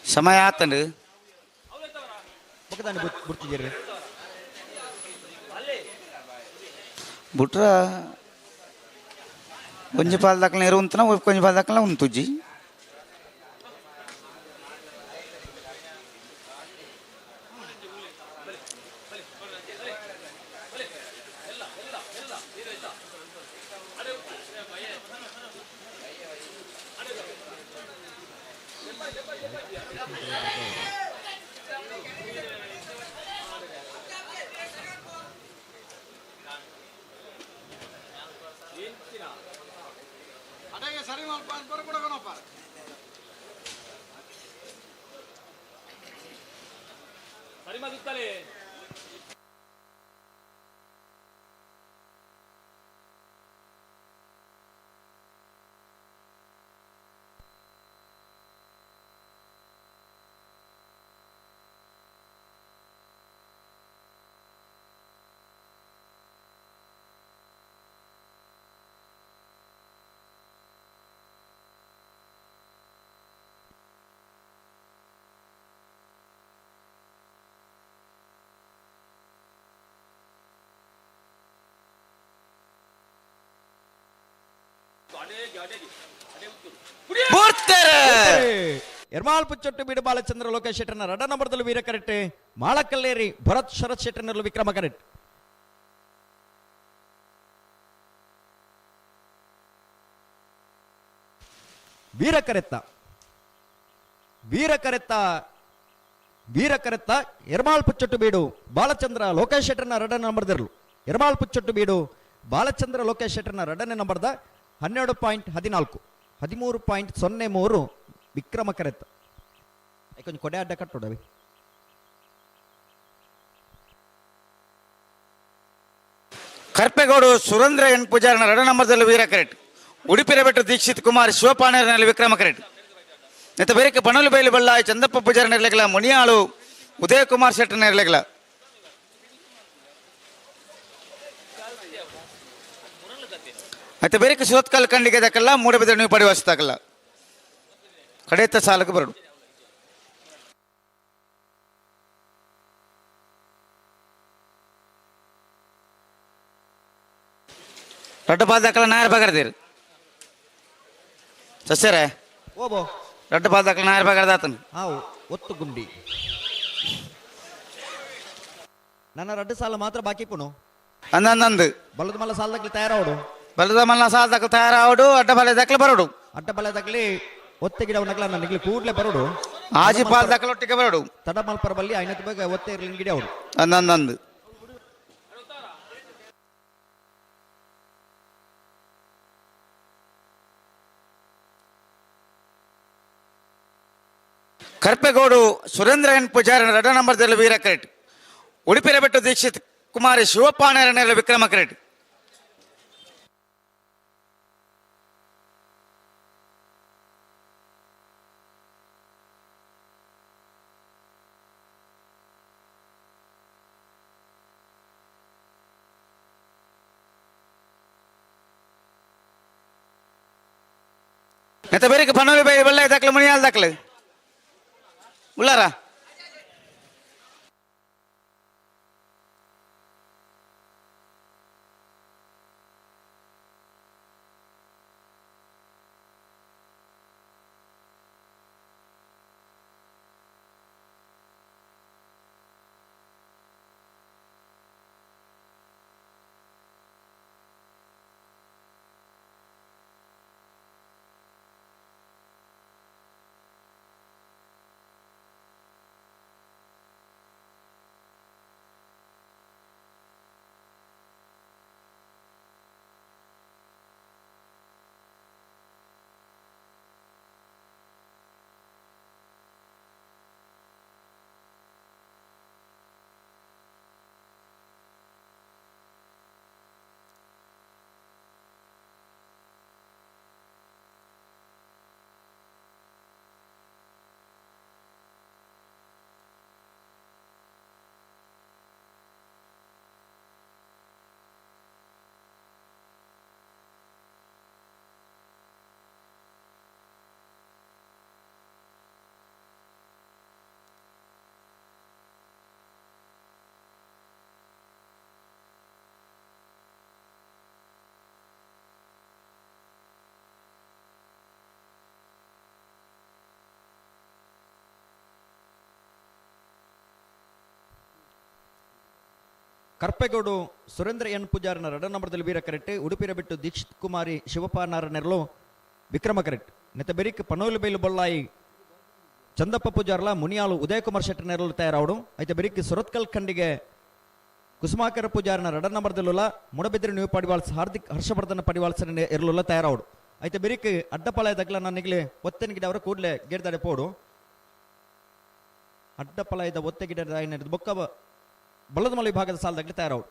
S18: ಸಮಯ ಆತಂಡು. ಬುಟ್ರ ಒಂಜಿ ಪಾಲ್ ದಾಖಲೆ ನೀರು ಉಂತನ, ಕೊಂಜಿ ಪಾಲ್ ದಾಖಲೆ ಉಂತುಜ್ಜಿ.
S7: ಎರ್ಮಾಲ್ ಪುಚ್ಚೊಟ್ಟು ಬೀಡು ಬಾಲಚಂದ್ರ ಲೋಕೇಶ್ ಶೆಟ್ಟರ್ನ ರಡ ನಂಬರ್ದಲ್ಲಿ ವೀರ ಕರೆಕ್ಟ್, ಮಾಳಕಲ್ಲೇರಿ ಭರತ್ ಶರತ್ ಶೆಟ್ಟರ್ನಲ್ಲಿ ವಿಕ್ರಮ ಕರೆಕ್ಟ್. ವೀರ ಕರೆತ್ತ ವೀರ ಕರೆತ್ತ ವೀರ ಕರೆತ್ತ ಎರ್ಮಾಲ್ ಪುಚ್ಚೊಟ್ಟು ಬೀಡು ಬಾಲಚಂದ್ರ ಲೋಕೇಶ್ ಶೆಟ್ಟರ್ನ ರಡನೆ ನಂಬರ್ದಿರಲು. ಎರ್ಮಾಲ್ ಪುಚ್ಚೊಟ್ಟು ಬೀಡು ಬಾಲಚಂದ್ರ ಲೋಕೇಶ್ ಶೆಟ್ಟರ್ನ ರಡನೆ ನಂಬರ್ದ 12.14 13.03 ವಿಕ್ರಮ ಕರೆತ್ತ. ಕೊಂಚ ಕೊಡೆ ಅಡ್ಡ ಕಟ್ಟೋಡವಿ.
S18: ಕರ್ಪೆಗೌಡು ಸುರೇಂದ್ರ ಎನ್ ಪೂಜಾರನ ರಡ ನಂಬರ್ದಲ್ಲಿ ವೀರ ಕರೆಕ್ಟ್. ಉಡುಪಿರ ಬೆಟ್ಟು ದೀಕ್ಷಿತ್ ಕುಮಾರ್ ಶಿವಪಾಣೇರಿನಲ್ಲಿ ವಿಕ್ರಮ ಕರೆಕ್ಟ್. ನೆತ್ತ ಬೇರೆ ಬಣಲು ಬೈಲು ಬಳ್ಳಾಯಿ ಚಂದಪ್ಪ ಪೂಜಾರನ ಇರಲಿಲ್ಲ, ಮುನಿಯಾಳು ಉದಯ ಕುಮಾರ್ ಶೆಟ್ಟರ್ನ ಇರಲಿಲ್ಲ. ಮತ್ತೆ ಬೇರೆ ಸುರತ್ಕಲ್ ಕಂಡಿಗೆ ದಕ್ಕಲ್ಲ, ಮೂಡಬಿದ್ರೆ ನೀವು ಪಡಿವಾಸದಾಗಲ್ಲ ಕಡೆತ ಸಾಲಕ್ಕೆ ಬರಡು. ರಡ್ಡ ಪಾಲ್ ದಾಖಲ ನಾಯರ್ ಬಗರ್ದಿರು ಸಸ್ಯರೇ
S7: ಓಬೋ
S18: ರಡ್ಡ ಪಾಲ್ ದಾಖಲ ನಾಯರ್ ಬಗರ್ದಾತನು
S7: ಹಾವು ಒತ್ತು ಗುಂಡಿ ನನ್ನ ರಡ್ಡು ಸಾಲ ಮಾತ್ರ ಬಾಕಿ ಪುನು
S18: ಅಂದಂದು
S7: ಬಲದ ಮಲ್ಲ ಸಾಲ ದಾಖಲೆ ತಯಾರಾವಡು
S18: ಬಲದ ಮಲ್ಲ ಸಾಲ ದಾಖಲೆ ತಯಾರಾವಡು ಅಡ್ಡ ಬಲ ದಾಖಲೆ ಬರೋಡು
S7: ಅಡ್ಡ ಬಲ ದಾಖಲೆ ಒತ್ತೆ ಗಿಡ ನಗಲ ನನಗೆ ಕೂಡಲೇ ಬರೋಡು
S18: ಆಜಿ ಪಾಲ್ ದಾಖಲೆ ಒಟ್ಟಿಗೆ ಬರೋಡು
S7: ತಡ ಮಲ್ಪರ ಬಲ್ಲಿ ಐನತ್ತು ಬಗ್ಗೆ ಒತ್ತೆ ಇರಲಿ ಗಿಡ ಅವಡು
S18: ಅಂದಂದು ಕರ್ಪೆಗೌಡು ಸುರೇಂದ್ರ ಎನ್ ಪೂಜಾರಿ ರಡ ನಂಬರ್ ದಲ್ಲಿ ವೀರ ಕ್ರೆಟ್ ಉಡುಪಿರಬೆಟ್ಟು ದೀಕ್ಷಿತ್ ಕುಮಾರಿ ಶಿವಪ್ಪ ವಿಕ್ರಮ ಕ್ರೆಟ್ ನೆತ್ತ ಬೇರೆ ಪನೋಲಿ ಬೈ ಬಳ್ಳ ದಾಖಲೆ ಮುನಿಯಾಲ್ ದಾಖಲೆ ಉಳ್ಳಾರ
S7: ಕರ್ಪೆಗೌಡು ಸುರೇಂದ್ರ ಎನ್ ಪೂಜಾರನ ರಡ ನಂಬರ್ದಲ್ಲಿ ವೀರ ಕರೆಕ್ಟ್ ಉಡುಪಿರ ಬಿಟ್ಟು ದೀಕ್ಷಿತ್ ಕುಮಾರಿ ಶಿವಪ್ಪ ನಾರನೆರಲು ವಿಕ್ರಮ ಕರೆಕ್ಟ್ ನೆತ್ತ ಬೆರಿಕ್ ಪನೋಲು ಬೈಲು ಬೊಲ್ಲಾಯಿ ಚಂದಪ್ಪ ಪೂಜಾರ್ಲ ಮುನಿಯಾಳು ಉದಯಕುಮಾರ್ ಶೆಟ್ಟರ್ ನೆರಳು ತಯಾರಾವಡು ಐತೆ ಬೆರಿಕ್ ಸುರತ್ಕಲ್ ಖಂಡಿಗೆ ಕುಸುಮಾಕರ ಪೂಜಾರನ ರಡ ನಂಬರ್ದಲ್ಲುಲ್ಲ ಮುಡಬಿದ್ರೆ ನೀವು ಪಡಿವಾಳ್ಸ್ ಹಾರ್ದಿಕ್ ಹರ್ಷವರ್ಧನ ಪಡಿವಾಳ್ಸ ಎರಲುಲ್ಲ ತಯಾರಾವಡು ಐತೆ ಬೆರಿಕ್ ಅಡ್ಡಪಾಳ್ಯ ದಗ್ಲ ನನ್ನಿಗ್ಲೆ ಒತ್ತನ ಗಿಡ ಅವರ ಕೂಡಲೇ ಗೇಡ್ದಾಡೆ ಪೋಡು ಅಡ್ಡಪಾಳ್ಯದ ಒತ್ತೆ ಗಿಡ ಬೊಕ್ಕ ಬಲ್ಲದಮಲ ವಿಭಾಗದ ಸಾಲದಾಗಲಿ ತಯಾರಾವಡು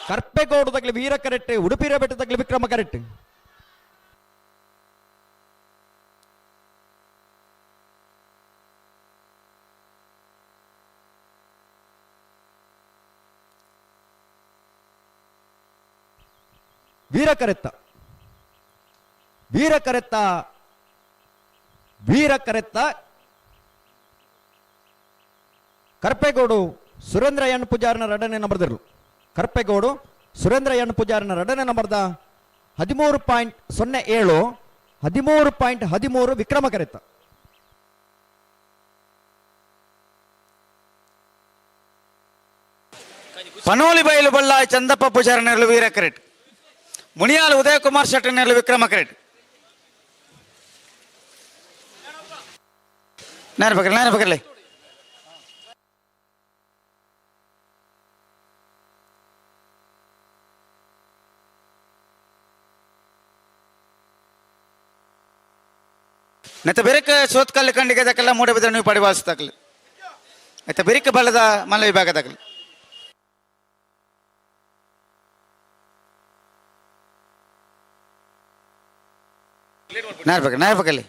S7: ಕರ್ಪೆಗೌಡದಾಗಲಿ ವೀರ ಕರೆಕ್ಟ್ ಉಡುಪಿರ ಬೆಟ್ಟದಾಗಲಿ ವಿಕ್ರಮ ಕರೆಕ್ಟ್ ವೀರ ಕರೆತ್ತ ವೀರ ಕರೆತ್ತ ವೀರ ಕರೆತ್ತ ಕರ್ಪೆಗೌಡು ಸುರೇಂದ್ರ ಎನ್ ಪೂಜಾರನ ಎರಡನೇ ನಂಬರ್ದರು ಕರ್ಪೆಗೌಡು ಸುರೇಂದ್ರ ಎನ್ ಪೂಜಾರನ ಎರಡನೇ ನಂಬರ್ದ 13.07 13.13 ವಿಕ್ರಮ ಕರೆತ್ತ.
S18: ಪನೋಲಿ ಬೈಲು ಬಳ್ಳಾಯಿ ಚಂದಪ್ಪ ಪೂಜಾರನೆರಳು ವೀರ ಕ್ರೆಟ್ ಮುನಿಯಾಲ್ ಉದಯಕುಮಾರ್ ಶೆಟ್ಟರ್ನೆರಳು ವಿಕ್ರಮ ಕ್ರೆಟ್. ನೇರ ಬಗ್ರಲಿ ನೇರ ಬಗ್ರಲಿ. ನೆತ್ತ ಬೆರಕ ಸೋತ್ಕಲ್ಲು ಕಂಡಿಗೆ ದಕ್ಕಲ್ಲ ಮೂಡಬಿದ್ರೆ ನೀವು ಪಡಿವಾಸ ತಗಲಿ ಆಯ್ತಾ ಬೆರಿಕ ಬಲದ ಮಲ್ಲ ವಿಭಾಗ ತಗಲಿ. ನೇರ ಬಗ್ಗೆ ನೇರ ಬಗ್ಗಲಿ.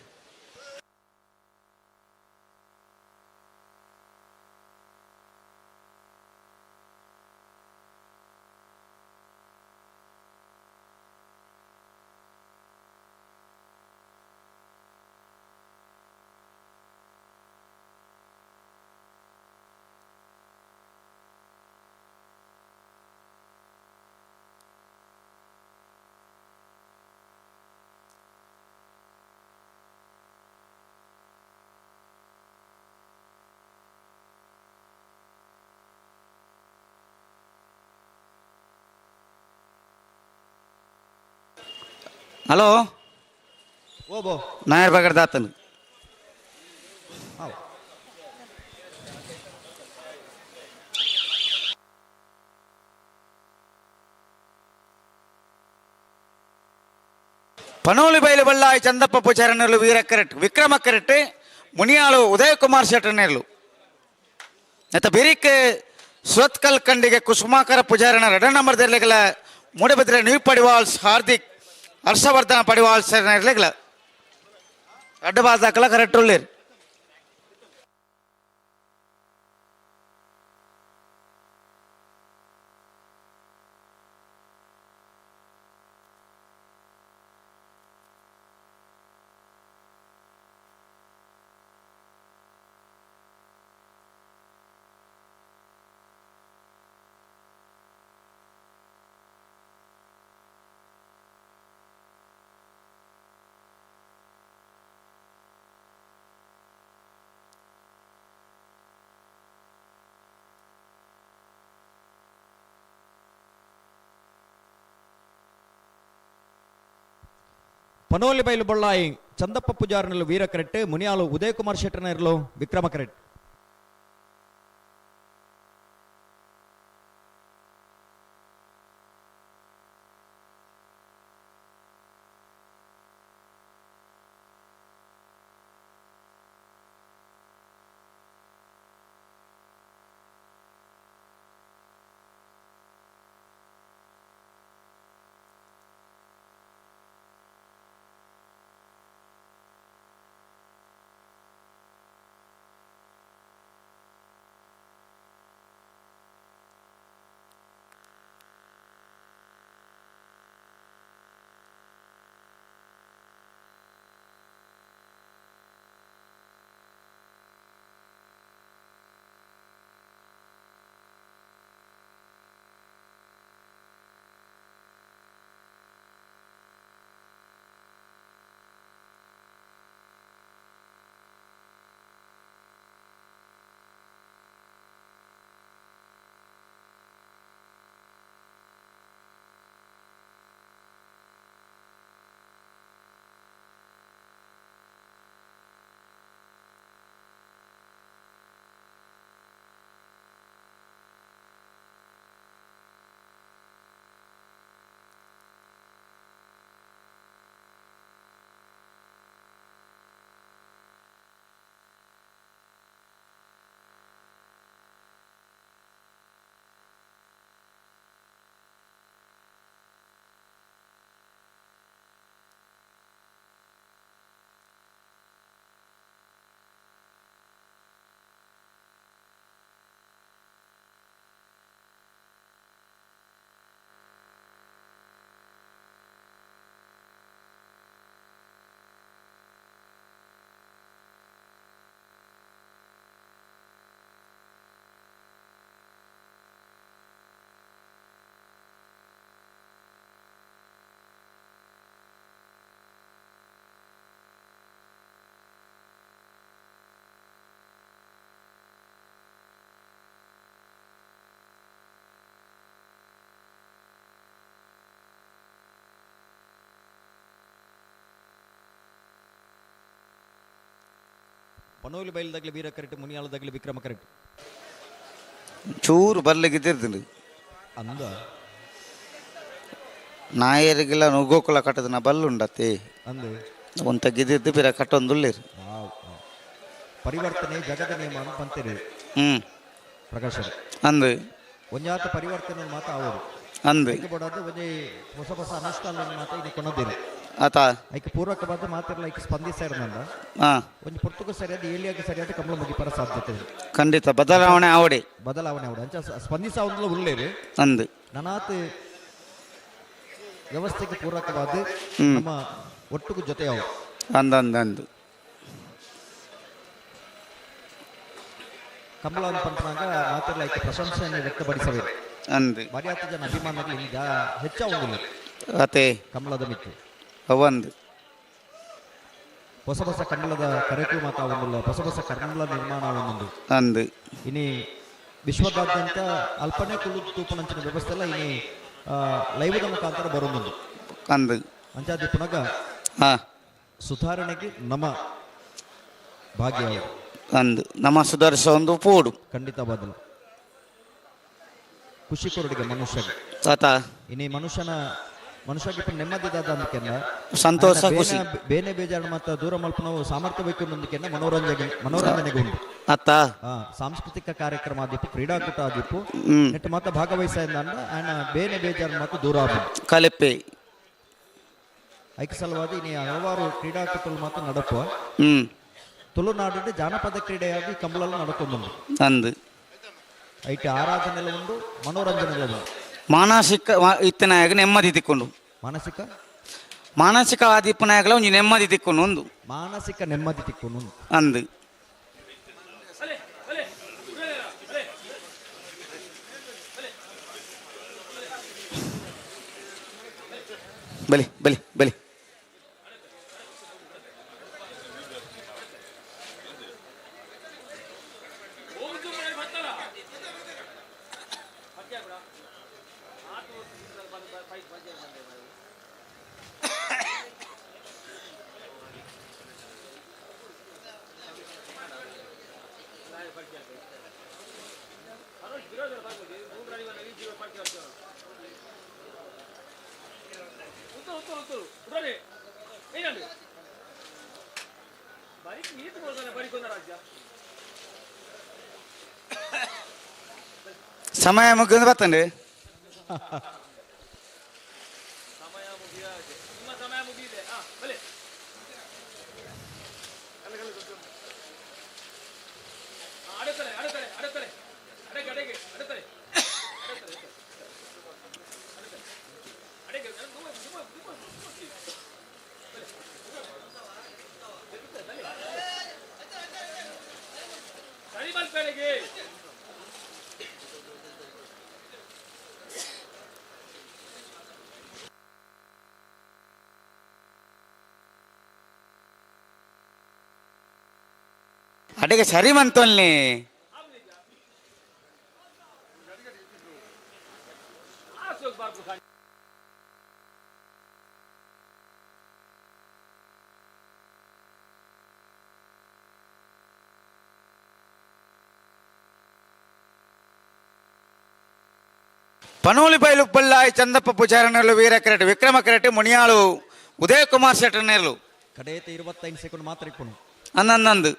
S18: ಹಲೋ
S7: ಓಬೋ
S18: ನಾಯರ್ ಬಗರ್ ದಾತನು ಪನೋಲಿ ಬೈಲು ಬಳ್ಳಾಯಿ ಚಂದಪ್ಪ ಪೂಜಾರನೆರ್ಲು ವೀರ ಕರೆಟ್ ವಿಕ್ರಮ ಕರೆಟ್ ಮುನಿಯಾಳು ಉದಯ ಕುಮಾರ್ ಶೆಟ್ಟರ್ನೆರ್ಲು ನೆತ್ತ ಬಿರಿಕ್ ಸುರತ್ಕಲ್ ಕಂಡಿಗೆ ಕುಸುಮಾಕರ ಪೂಜಾರನ ರಡ ನಂಬರ್ ದೆರ್ಲೆಗಲ ಮೂಡಬಿದ್ರೆ ನ್ಯೂ ಪಡಿವಾಲ್ಸ್ ಹಾರ್ದಿಕ್ ಹರ್ಷವರ್ಧನ ಪಡಿವಾಲ್ಸ್ ಇರ್ಲೆಗಲ ಅಡ್ಡ ಬಾದಾಕಲ ಕರೆಕ್ಟ್ ಉಳ್ಳೇರು.
S7: ಪನೋಲಿ ಬೈಲು ಬೊಳ್ಳಾಯಿ ಚಂದಪ್ಪ ಪೂಜಾರನಲ್ಲೂ ವೀರ ಕರೆಟ್ ಮುನಿಯಾಲು ಉದಯ್ ಕುಮಾರ್ ಶೆಟ್ಟರ್ನರ್ಲು ವಿಕ್ರಮ ಕರೆಟ್. ಪನೋಲಿ ಬೈಲ್ದಾಗಲಿ ವೀರ ಕರೆಕ್ಟ್, ಮುನಿಯಾಳದಾಗಲಿ ವಿಕ್ರಮ ಕರೆಕ್ಟ್.
S18: ಚೂರು ಬರ್ಲಿಕ್ಕಿದ್ದಿರ್ತೀನಿ
S7: ಅಂದ
S18: ನಾಯರಿಗೆಲ್ಲ ನುಗ್ಗೋಕುಲ ಕಟ್ಟದ ನಾ ಬಲ್ಲುಂಡತಿ
S7: ಅಂದು
S18: ಒಂದು ತೆಗೆದಿದ್ದು ಬಿರ ಕಟ್ಟೊಂದುಳ್ಳಿರು.
S7: ಪರಿವರ್ತನೆ ಜಗದ ನಿಯಮ ಅಂತ ಬಂತೀರಿ ಪ್ರಕಾಶ್
S18: ಅಂದು
S7: ಒಂಜಾತ ಪರಿವರ್ತನೆ ಮಾತ ಅವರು
S18: ಅಂದು
S7: ಬೋಡಾದ ಒಂಜಿ ಹೊಸ ಹೊಸ ಅನುಷ್ಠಾನ ಮಾತ ಇನ್ನು ಕೊನದಿರಿ
S18: ಆತ
S7: ಐಕೆ ಪೂರಕವಾದ ಮಾತಿರಲ್ಲ ಐಕೆ ಸ್ಪಂದಿಸ್ತಾ ಇರೋದಂದ ಒಂದು ಪುರ್ತಕ ಸರಿಯಾದ ಏಳಿಯಾಗಿ ಸರಿಯಾದ ಕಮಲ ಮುಗಿಪರ ಸಾಧ್ಯತೆ ಇದೆ.
S18: ಖಂಡಿತ ಬದಲಾವಣೆ ಆವಡಿ
S7: ಬದಲಾವಣೆ ಆವಡಿ ಅಂಚ ಸ್ಪಂದಿಸ ಒಂದಲ ಉಳ್ಳೇರಿ
S18: ಅಂದು
S7: ನನಾತ್ ವ್ಯವಸ್ಥೆಗೆ ಪೂರಕವಾದ ನಮ್ಮ ಒಟ್ಟುಗೂ ಜೊತೆಯಾವು
S18: ಅಂದ ಅಂದ ಅಂದು
S7: ಕಮಲ ಪಂಪನಾಗ ಮಾತಿರಲ್ಲ ಐಕೆ ಪ್ರಶಂಸೆಯನ್ನು ವ್ಯಕ್ತಪಡಿಸಬೇಕು
S18: ಅಂದು
S7: ಮರ್ಯಾದ ಜನ ಅಭಿಮಾನಗಳು ಈಗ ಹೆಚ್ಚಾಗುವುದಿಲ್ಲ
S18: ಅತೆ
S7: ಕಮಲದ ಮಿತ್ತು
S18: ಅವಂದು
S7: ಹೊಸ ಹೊಸ ಕಮಲದ ಕರೆಕು ಮಾತಾವೊಂದಿಲ್ಲ, ಹೊಸ ಹೊಸ ಕಮಲ ನಿರ್ಮಾಣ ಒಂದೊಂದು
S18: ಅಂದು
S7: ಇನಿ ವಿಶ್ವದಾದ್ಯಂತ ಅಲ್ಪನೆ ಕುಳ್ಳು ತೂಪನಂಚಿನ ವ್ಯವಸ್ಥೆ ಎಲ್ಲ ಇನಿ ಲೈವದ ಮುಖಾಂತರ ಬರೋದೊಂದು
S18: ಅಂದು
S7: ಅಂಚಾದಿ ಪುನಗ ಸುಧಾರಣೆಗೆ ನಮ್ಮ ಭಾಗ್ಯ
S18: ಅಂದು ನಮ್ಮ ಸುಧಾರಿಸ ಒಂದು ಪೋಡು
S7: ಖಂಡಿತ ಬದಲು ಖುಷಿ ಕೊರಡಿಗೆ ಮನುಷ್ಯಗೆ
S18: ತಾತ
S7: ಇನಿ ಮನುಷ್ಯನ ಮನುಷ್ಯಗೆ ನೆಮ್ಮದಿದಾದ ಅಂದಕೆಲ್ಲ
S18: ಸಂತೋಷ, ಖುಷಿ.
S7: ಬೇನೆ ಬೇಜಾರು ಮಾತ್ರ ದೂರ ಮಲ್ಪನವು ಸಾಮರ್ಥ್ಯ ಬೇಕು ಅನ್ನೋದಕ್ಕೆಲ್ಲ ಮನೋರಂಜನೆ ಮನೋರಂಜನೆಗೆ ಉಂಟು
S18: ಅತ್ತ
S7: ಸಾಂಸ್ಕೃತಿಕ ಕಾರ್ಯಕ್ರಮ ಆದಿಪ್ಪು ಕ್ರೀಡಾಕೂಟ ಆದಿಪ್ಪು ನೆಟ್ಟು ಮಾತ್ರ ಭಾಗವಹಿಸ ಆಯ್ನ ಬೇನೆ ಬೇಜಾರು ಮಾತ್ರ ದೂರ ಆಪು
S18: ಕಲಿಪೆ
S7: ಐಕ ಸಲುವಾಗಿ ಇನಿ ಹಲವಾರು ಕ್ರೀಡಾಕೂಟಗಳು ಮಾತ್ರ ನಡಪುವ ತುಳುನಾಡು ಜಾನಪದ ಕ್ರೀಡೆಯಾಗಿ ಕಂಬಳಲ್ಲಿ ನಡ್ಕೊಂಡು
S18: ಅಂದು
S7: ಐಟ ಆರಾಧನೆಲ್ಲ ಉಂಟು ಮನೋರಂಜನೆಲ್ಲ ಉಂಟು
S18: ಮಾನಸಿಕ ಇತ್ತನಾಯಕ ನೆಮ್ಮದಿ ತಿಕ್ಕೊಂಡು
S7: ಮಾನಸಿಕ
S18: ಮಾನಸಿಕ ಆದಿಪ್ಪನಾಯಕಲ ಒಂಜಿ ನೆಮ್ಮದಿ ತಿಕ್ಕೊಂಡು ಒಂದು
S7: ಮಾನಸಿಕ ನೆಮ್ಮದಿ ತಿಕ್ಕೊಂಡು
S18: ಅಂದು ಬಲಿ ಬಲಿ ಬಲಿ ಸಮಯ ಮುಗಿದು ಬರ್ತಂಡೆ ಅಡಿಗೆ ಸರಿ ಮಂತೊಲ್ನಿ ಪನೋಲಿ ಬೈಲು ಬಲ್ಲಾಯಿ ಚಂದಪ್ಪ ಪೂಜಾರನೆರ್ಲು ವೀರ ಕ್ರೆಟ್ ವಿಕ್ರಮ ಕ್ರೆಟ್ ಮುನಿಯಾಳು ಉದಯ ಕುಮಾರ್ ಶೆಟ್ಟರ್ನೆರ್ಲು
S7: ಕಡೆಯತೆ 25 ಸೆಕೆಂಡ್ ಮಾತ್ರ ಇಪ್ಪನು
S18: ಅನ್ನಂದು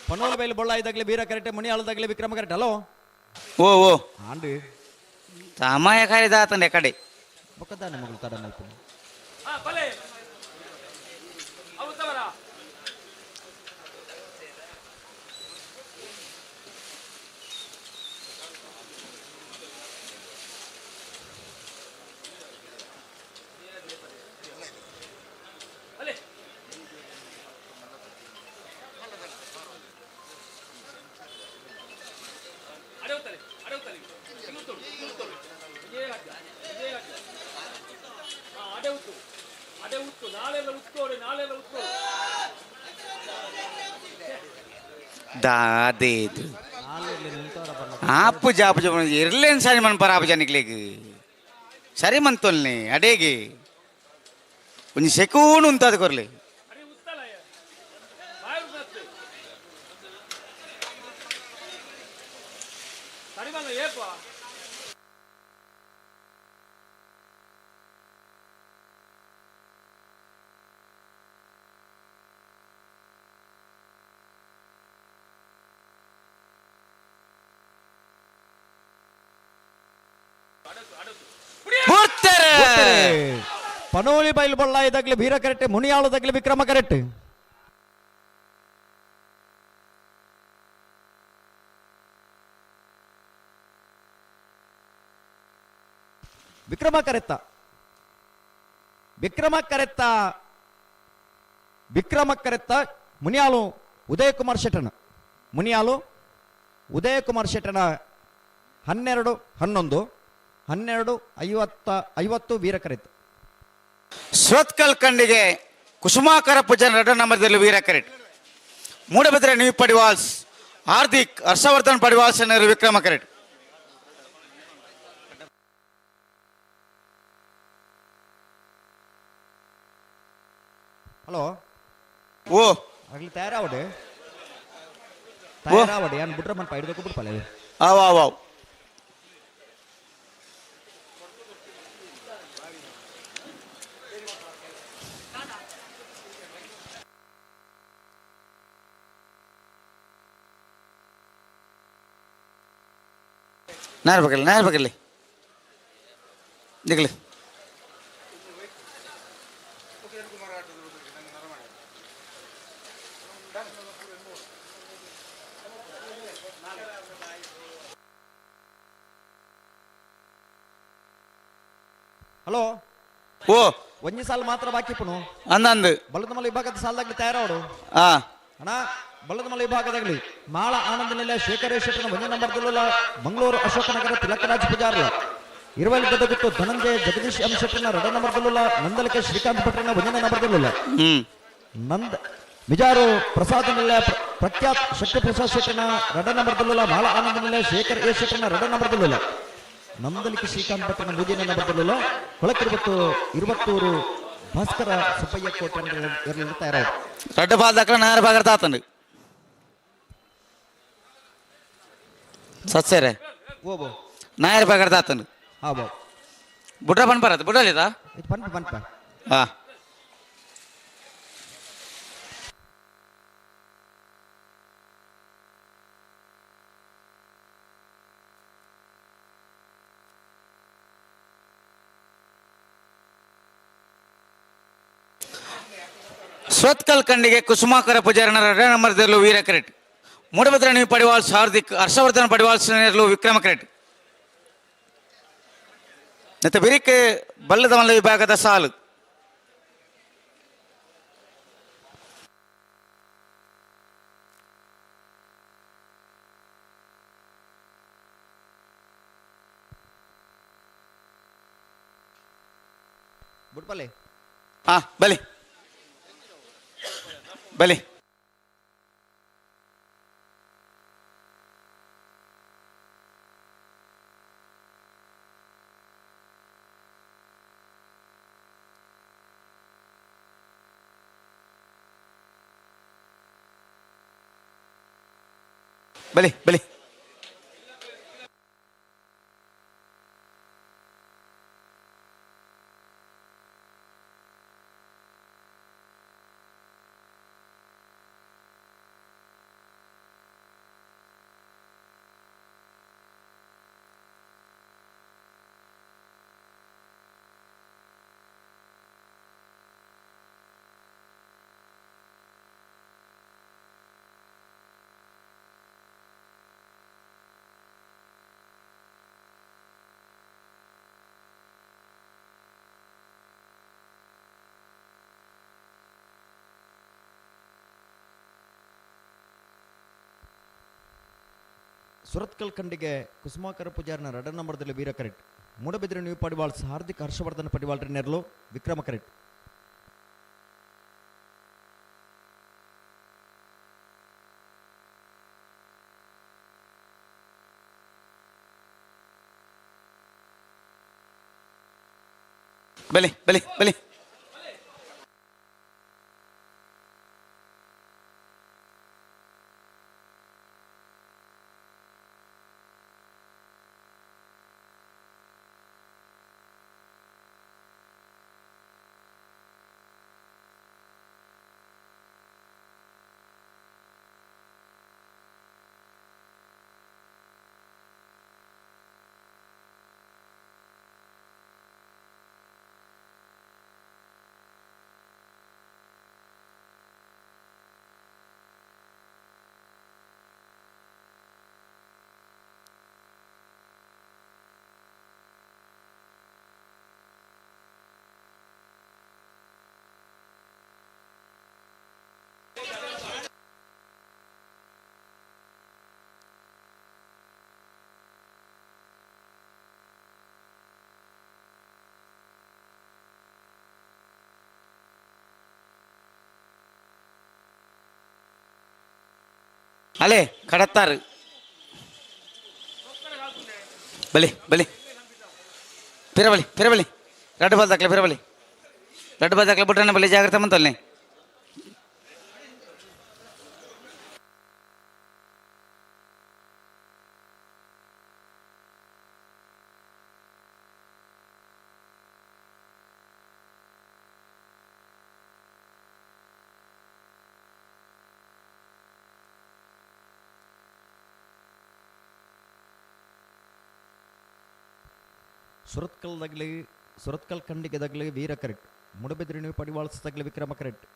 S7: ಪನೋಲ್ ಬೈಲು ಬೊಳ್ಳಾಯ್ದಾಗಲಿ ಬೀರ ಕರೆಕ್ಟ್ ಮುನಿಯಾಳದಾಗಲಿ ವಿಕ್ರಮ ಕರೆಕ್ಟ್ ಹಲೋ
S18: ಓ ಓ
S7: ಆಂಡು
S18: ಸಮಯ ಕರೆದಾತಂಡೆ ಕಡೆ
S7: ಬೊಕ್ಕದಾನೆ ಮಗಳು ತಡ ಮಲ್ಪು
S18: ದಾದೇದು ಆಪು ಜಾಪು ಜಾಪು ಇರ್ಲೇನು ಸರಿ ಮನ್ ಪರಾಪು ಜನಿಕ್ಲೇಗ್ ಸರಿ ಮಂತೊಲ್ನಿ ಅಡೇಗೆ ಒಂಜಿ ಸೆಕೂನು ಉಂತಾದ ಕೊರ್ಲಿ.
S7: ಪನೋಲಿ ಬೈಲ್ ಬೊಳ್ಳಾಯದಾಗ್ಲಿ ವೀರ ಕರೆಕ್ಟ್ ಮುನಿಯಾಳದಾಗ್ಲಿ ವಿಕ್ರಮ ಕರೆಕ್ಟ್. ವಿಕ್ರಮ ಕರೆತ್ತ ವಿಕ್ರಮ ಕರೆತ್ತ ವಿಕ್ರಮ ಕರೆತ್ತ ಮುನಿಯಾಳು ಉದಯಕುಮಾರ್ ಶೆಟ್ಟನ ಮುನಿಯಾಳು ಉದಯಕುಮಾರ್ ಶೆಟ್ಟನ 12 11 12 50 ವೀರ ಕರೆತ್ತ.
S18: ಸ್ವತ್ಕಲ್ ಕಂಡಿಗೆ ಕುಸುಮಾಕರ ಪೂಜನ್ ರಡ್ಡ ನಂಬರ್ದಲ್ಲಿ ವೀರ ಕರೆಟ್. ಮೂಡಬಿದ್ರೆ ನ್ಯೂ ಪಡಿವಾಲ್ಸ್ ಹಾರ್ದಿಕ್ ಹರ್ಷವರ್ಧನ್ ಪಡಿವಾಲ್ಸ್ ಎನ್ನುವರು ವಿಕ್ರಮ ಕರೆಟ್.
S7: ಹಲೋ
S18: ಓ
S7: ಆಗಲಿ ತಯಾರಾವಡೆ ತಯಾರಾವಡೆ ಏನು ಬಿಟ್ರೆ ಮನ್ ಪೈಡ್ದಕ್ಕೂ ಬಿಡ್ಪಲ್ಲ.
S18: ಆವ್ ಆವ್ ಆವ್ ನಾರ್ ಬಗಲಿ ನಾರ್ ಬಗಲಿ ನಿಗಲಿ.
S7: ಹಲೋ
S18: ಓ
S7: ಒಂಜಿ ಸಾಲ ಮಾತ್ರ ಬಾಕಿ ಪುನು
S18: ಅಂದಂದು
S7: ಬಲ್ಲದಮಲ ವಿಭಾಗದ ಸಾಲದಾಗ್ಲಿ ತಯಾರಾವಡು. ಅಣ್ಣ ಬಲ್ಲದಮಲ ವಿಭಾಗದಾಗ್ಲಿ ಮಾಳ ಆನಂದನೆಲ್ಲ ಶೇಖರೇಶ್ವರನ ಒಂದೇ ನಂಬರ್ ದಲ್ಲುಲ ಮಂಗಳೂರು ಅಶೋಕನಗರ ತಿಲಕರಾಜ್ ಪೂಜಾರ್ಲ ಇರುವಲ್ಲಿ ಗದಗುತ್ತು ಧನಂಜಯ ಜಗದೀಶ್ ಎಂ ಶೆಟ್ಟನ ಎರಡನೇ ನಂಬರ್ ದಲ್ಲುಲ ನಂದಲಕೆ ಶ್ರೀಕಾಂತ್ ಭಟ್ರನ ಒಂದನೇ ನಂಬರ್ ದಲ್ಲುಲ ನಂದ ಮಿಜಾರು ಪ್ರಸಾದ್ ನೆಲೆ ಪ್ರಖ್ಯಾತ್ ಶಕ್ತಿ ಪ್ರಸಾದ್ ಶೆಟ್ಟನ ಎರಡನೇ ನಂಬರ್ ದಲ್ಲುಲ ಮಾಳ ಆನಂದನೆಲ್ಲ ಶೇಖರ್ ಎ ಶೆಟ್ಟನ ಎರಡನೇ ನಂಬರ್ ದಲ್ಲುಲ ನಂದಲಿಕೆ ಶ್ರೀಕಾಂತ್ ಭಟ್ರನ ಮೂರನೇ ನಂಬರ್ ದಲ್ಲುಲ ಕೊಳಕಿರುವತ್ತು ಇರುವತ್ತೂರು ಭಾಸ್ಕರ ಸುಬ್ಬಯ್ಯ ಕೋಟೆ ತಯಾರಾಗಿದೆ.
S18: ರಡ್ಡ ಬಾಲ್ ದಾಖಲ ನಾರು ಬಾಗರ್ತ ಆತಂಡು ಸತ್ಸೇರೆ
S7: ಓಬೋ
S18: ನಾಯರ್ ಬಾಗರ್ತ ಆತಂಡು.
S7: ಹಾ ಬೋ
S18: ಬುಡ್ರ ಬನ್ಪಾರ ಬುಡ್ರಲಿದ
S7: ಪನ್ಪ ಪನ್ಪ.
S18: ಹಾ ಸ್ವತ್ಕಲ್ ಕಂಡಿಗೆ ಕುಸುಮಾಕರ ಪೂಜಾರನ ಎರಡನೇ ನಂಬರ್ದಲ್ಲೂ ವೀರ ಕ್ರೆಟ್. ಮೂಡಬಿದ್ರೆ ನೀವು ಪಡಿವಾಲ್ಸ್ ಹಾರ್ದಿಕ್ ಹರ್ಷವರ್ಧನ್ ಪಡಿವಾಲ್ಸ್ ವಿಕ್ರಮ ಕ್ರೆಟ್. ಮತ್ತು ಬಿರಿಕ್ ಬಲ್ಲದ ಮಲ್ಲ ವಿಭಾಗದ ಸಾಲು.
S7: ಬುಡ್ಪಲ್ಲೆ
S18: ಹಾ ಬಲಿ ಬಲಿ. ಬಲಿ ಬಲಿ.
S7: ಸುರತ್ಕಲ್ ಖಂಡಿಗೆ ಕುಸುಮಾಕರ ಪೂಜಾರನ ಎರಡನೇ ನಂಬರ್ದಲ್ಲಿ ವೀರ ಕರೆಟ್. ಮೂಡಬಿದ್ರೆ ನ್ಯೂ ಪಡಿವಾಳ್ಸ್ ಹಾರ್ದಿಕ್ ಹರ್ಷವರ್ಧನ್ ಪಡಿವಾಳ್ರ ನೆರಳು ವಿಕ್ರಮ ಕರೆಟ್.
S18: ಬಲಿ ಬಲಿ ಬಲಿ. ಅಲೆ ಕಡತ್ತಾರು ಬಲಿ ಬಲಿ ಪಿರಬಲಿ ಪಿರಬಲಿ ರಡ್ಡು ಬಾಲ್ ದಾಖಲೆ ಪಿರಬಲಿ ರಡ್ಡು ಬಾಲ್ ದಾಖಲೆ ಬಿಟ್ರೆ ಬಲಿ ಜಾಗ್ರತೆ ಮಂತಲ್ನೇ
S7: ಸುರತ್ಕಲ್ ತಗಲಿ ಸುರತ್ಕಲ್ ಖಂಡಿಗೆ ತಗಲಿ ವೀರ ಕರೆಕ್ಟ್ ಮುಡಬಿದ್ರಿ ನೀವು ಪಡಿವಾಳ್ಸ ತಗಲಿ ವಿಕ್ರಮ ಕರೆಕ್ಟ್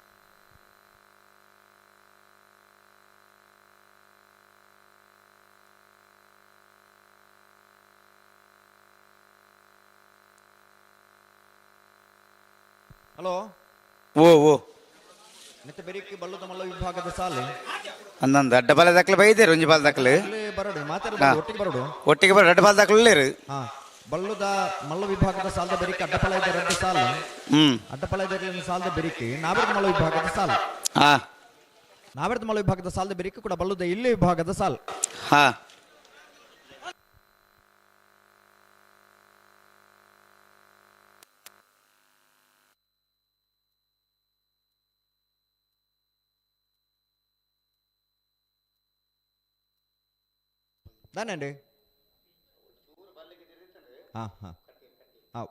S7: ಹಲೋ
S18: ಓ ಓ
S7: ಮತ್ತೆ ಬೆರಿಕಿ ಬಲ್ಲದ ಮಲ್ಲ ವಿಭಾಗದ ಸಾಲೆ
S18: ಅಂದಂದು ಅಡ್ಡ ಬಾಲ ದಾಖಲೆ ಬೈದೇರು ಒಂಜಿ ಬಾಲ್ ದಾಖಲೆ
S7: ಬರಡು ಮಾತಾಡ ಒಟ್ಟಿಗೆ ಬರಡು
S18: ಒಟ್ಟಿಗೆ ಬರ ಅಡ್ಡ ಬಾಲ್ ದಾಖಲೆ
S7: ಹಾ ಬಲ್ಲುದ ಮಲ್ಲ ವಿಭಾಗದ ಸಾಲದ ಬೆರಿಕೆ ಅಡ್ಡಪಲ ಇದ್ದ ರಡ್ಡು ಸಾಲು ಅಡ್ಡಪಲ ಇದ್ದ ಸಾಲದ ಬೆರಿಕೆ ನಾವೆರ್ದ ಮಲ್ಲ ವಿಭಾಗದ ಸಾಲು ನಾವೆರ್ದ ಮಲ್ಲ ವಿಭಾಗದ ಸಾಲದ ಬೆರಿಕೆ ಕೂಡ ಬಲ್ಲುದ ಇಲ್ಲಿ ವಿಭಾಗದ ಸಾಲು
S18: ಹಾ
S7: ದಾనండి ಹಾಂ ಹಾಂ ಹಾಂ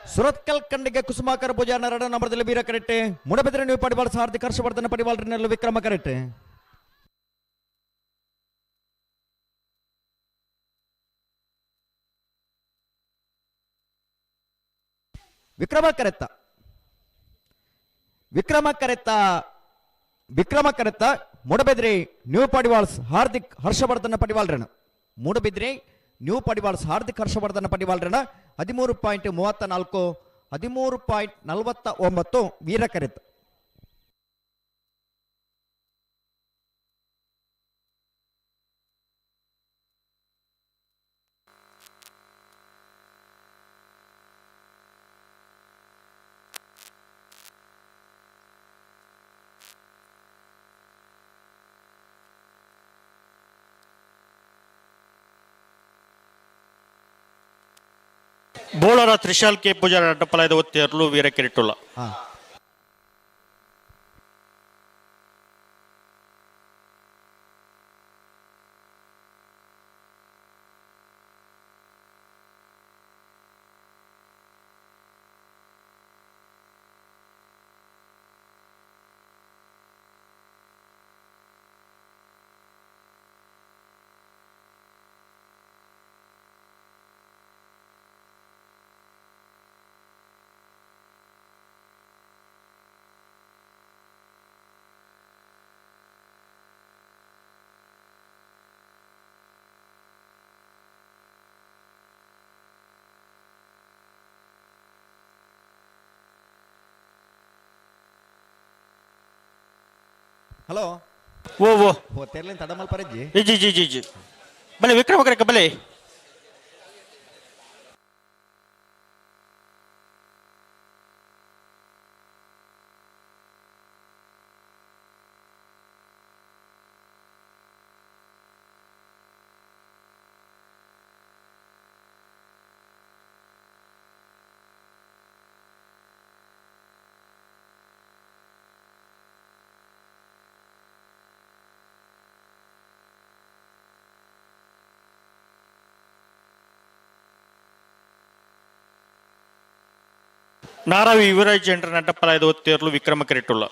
S7: ಸುರತ್ಕಲ್ ಖಂಡಿಗೆ ಕುಸುಮಾಕರ ಪೂಜಾ ನರಡ ನಂಬರದಲ್ಲಿ ವೀರ ಕರೆಟ್ಟೆ ಮುಡಬಿದ್ರೆ ನೀವು ಪಡಿಬಾಳ ಸಾರಥಿ ಹರ್ಷವರ್ಧನ ಪಡಿವಾಳ್ರಿನಲ್ಲಿ ವಿಕ್ರಮ ಕರೆಟ್ಟೆ ವಿಕ್ರಮ ಕರೆತ್ತ ವಿಕ್ರಮ ಕರೆತ್ತ ವಿಕ್ರಮ ಕರೆತ್ತ ಮೂಡಬಿದ್ರಿ ನ್ಯೂ ಪಡಿವಾಳ್ಸ್ ಹಾರ್ದಿಕ್ ಹರ್ಷವರ್ಧನ ಪಡಿವಾಳ್ರಣ ಮೂಡಬಿದ್ರಿ ನ್ಯೂ ಪಡಿವಾಳ್ಸ್ ಹಾರ್ದಿಕ್ ಹರ್ಷವರ್ಧನ ಪಡಿವಾಳ್ರಣ 13.34 13.49 ವೀರ ಕರೆತ
S19: ಬೋಳರ ತ್ರಿಶಾಲ್ ಕೆ ಪೂಜಾರ ಅಡ್ಡಪಲಾಯದ ಒತ್ತಿ ವೀರ ಕಿರಿಟುಲ್ಲ
S7: ಹಲೋ
S19: ಓ ಓ
S7: ಓ ತೆರ್ಲಿನ್ ತಡಮಲ್ ಪರಜ್ಜಿ
S19: ಜಿ ಜಿ ಜಿ ಜಿ ಬಲೆ ವಿಕ್ರಮ ಕರೆಕ ಬಲೆ ನಾರಾವಿ ಯುವರಾಜ್ ಜೆಂಡ್ರ ನಡ್ಡಪ್ಪಲಾಯದ ಒತ್ತೇರ್ಲು ವಿಕ್ರಮ ಕಿರಿಟುಲ್ಲ.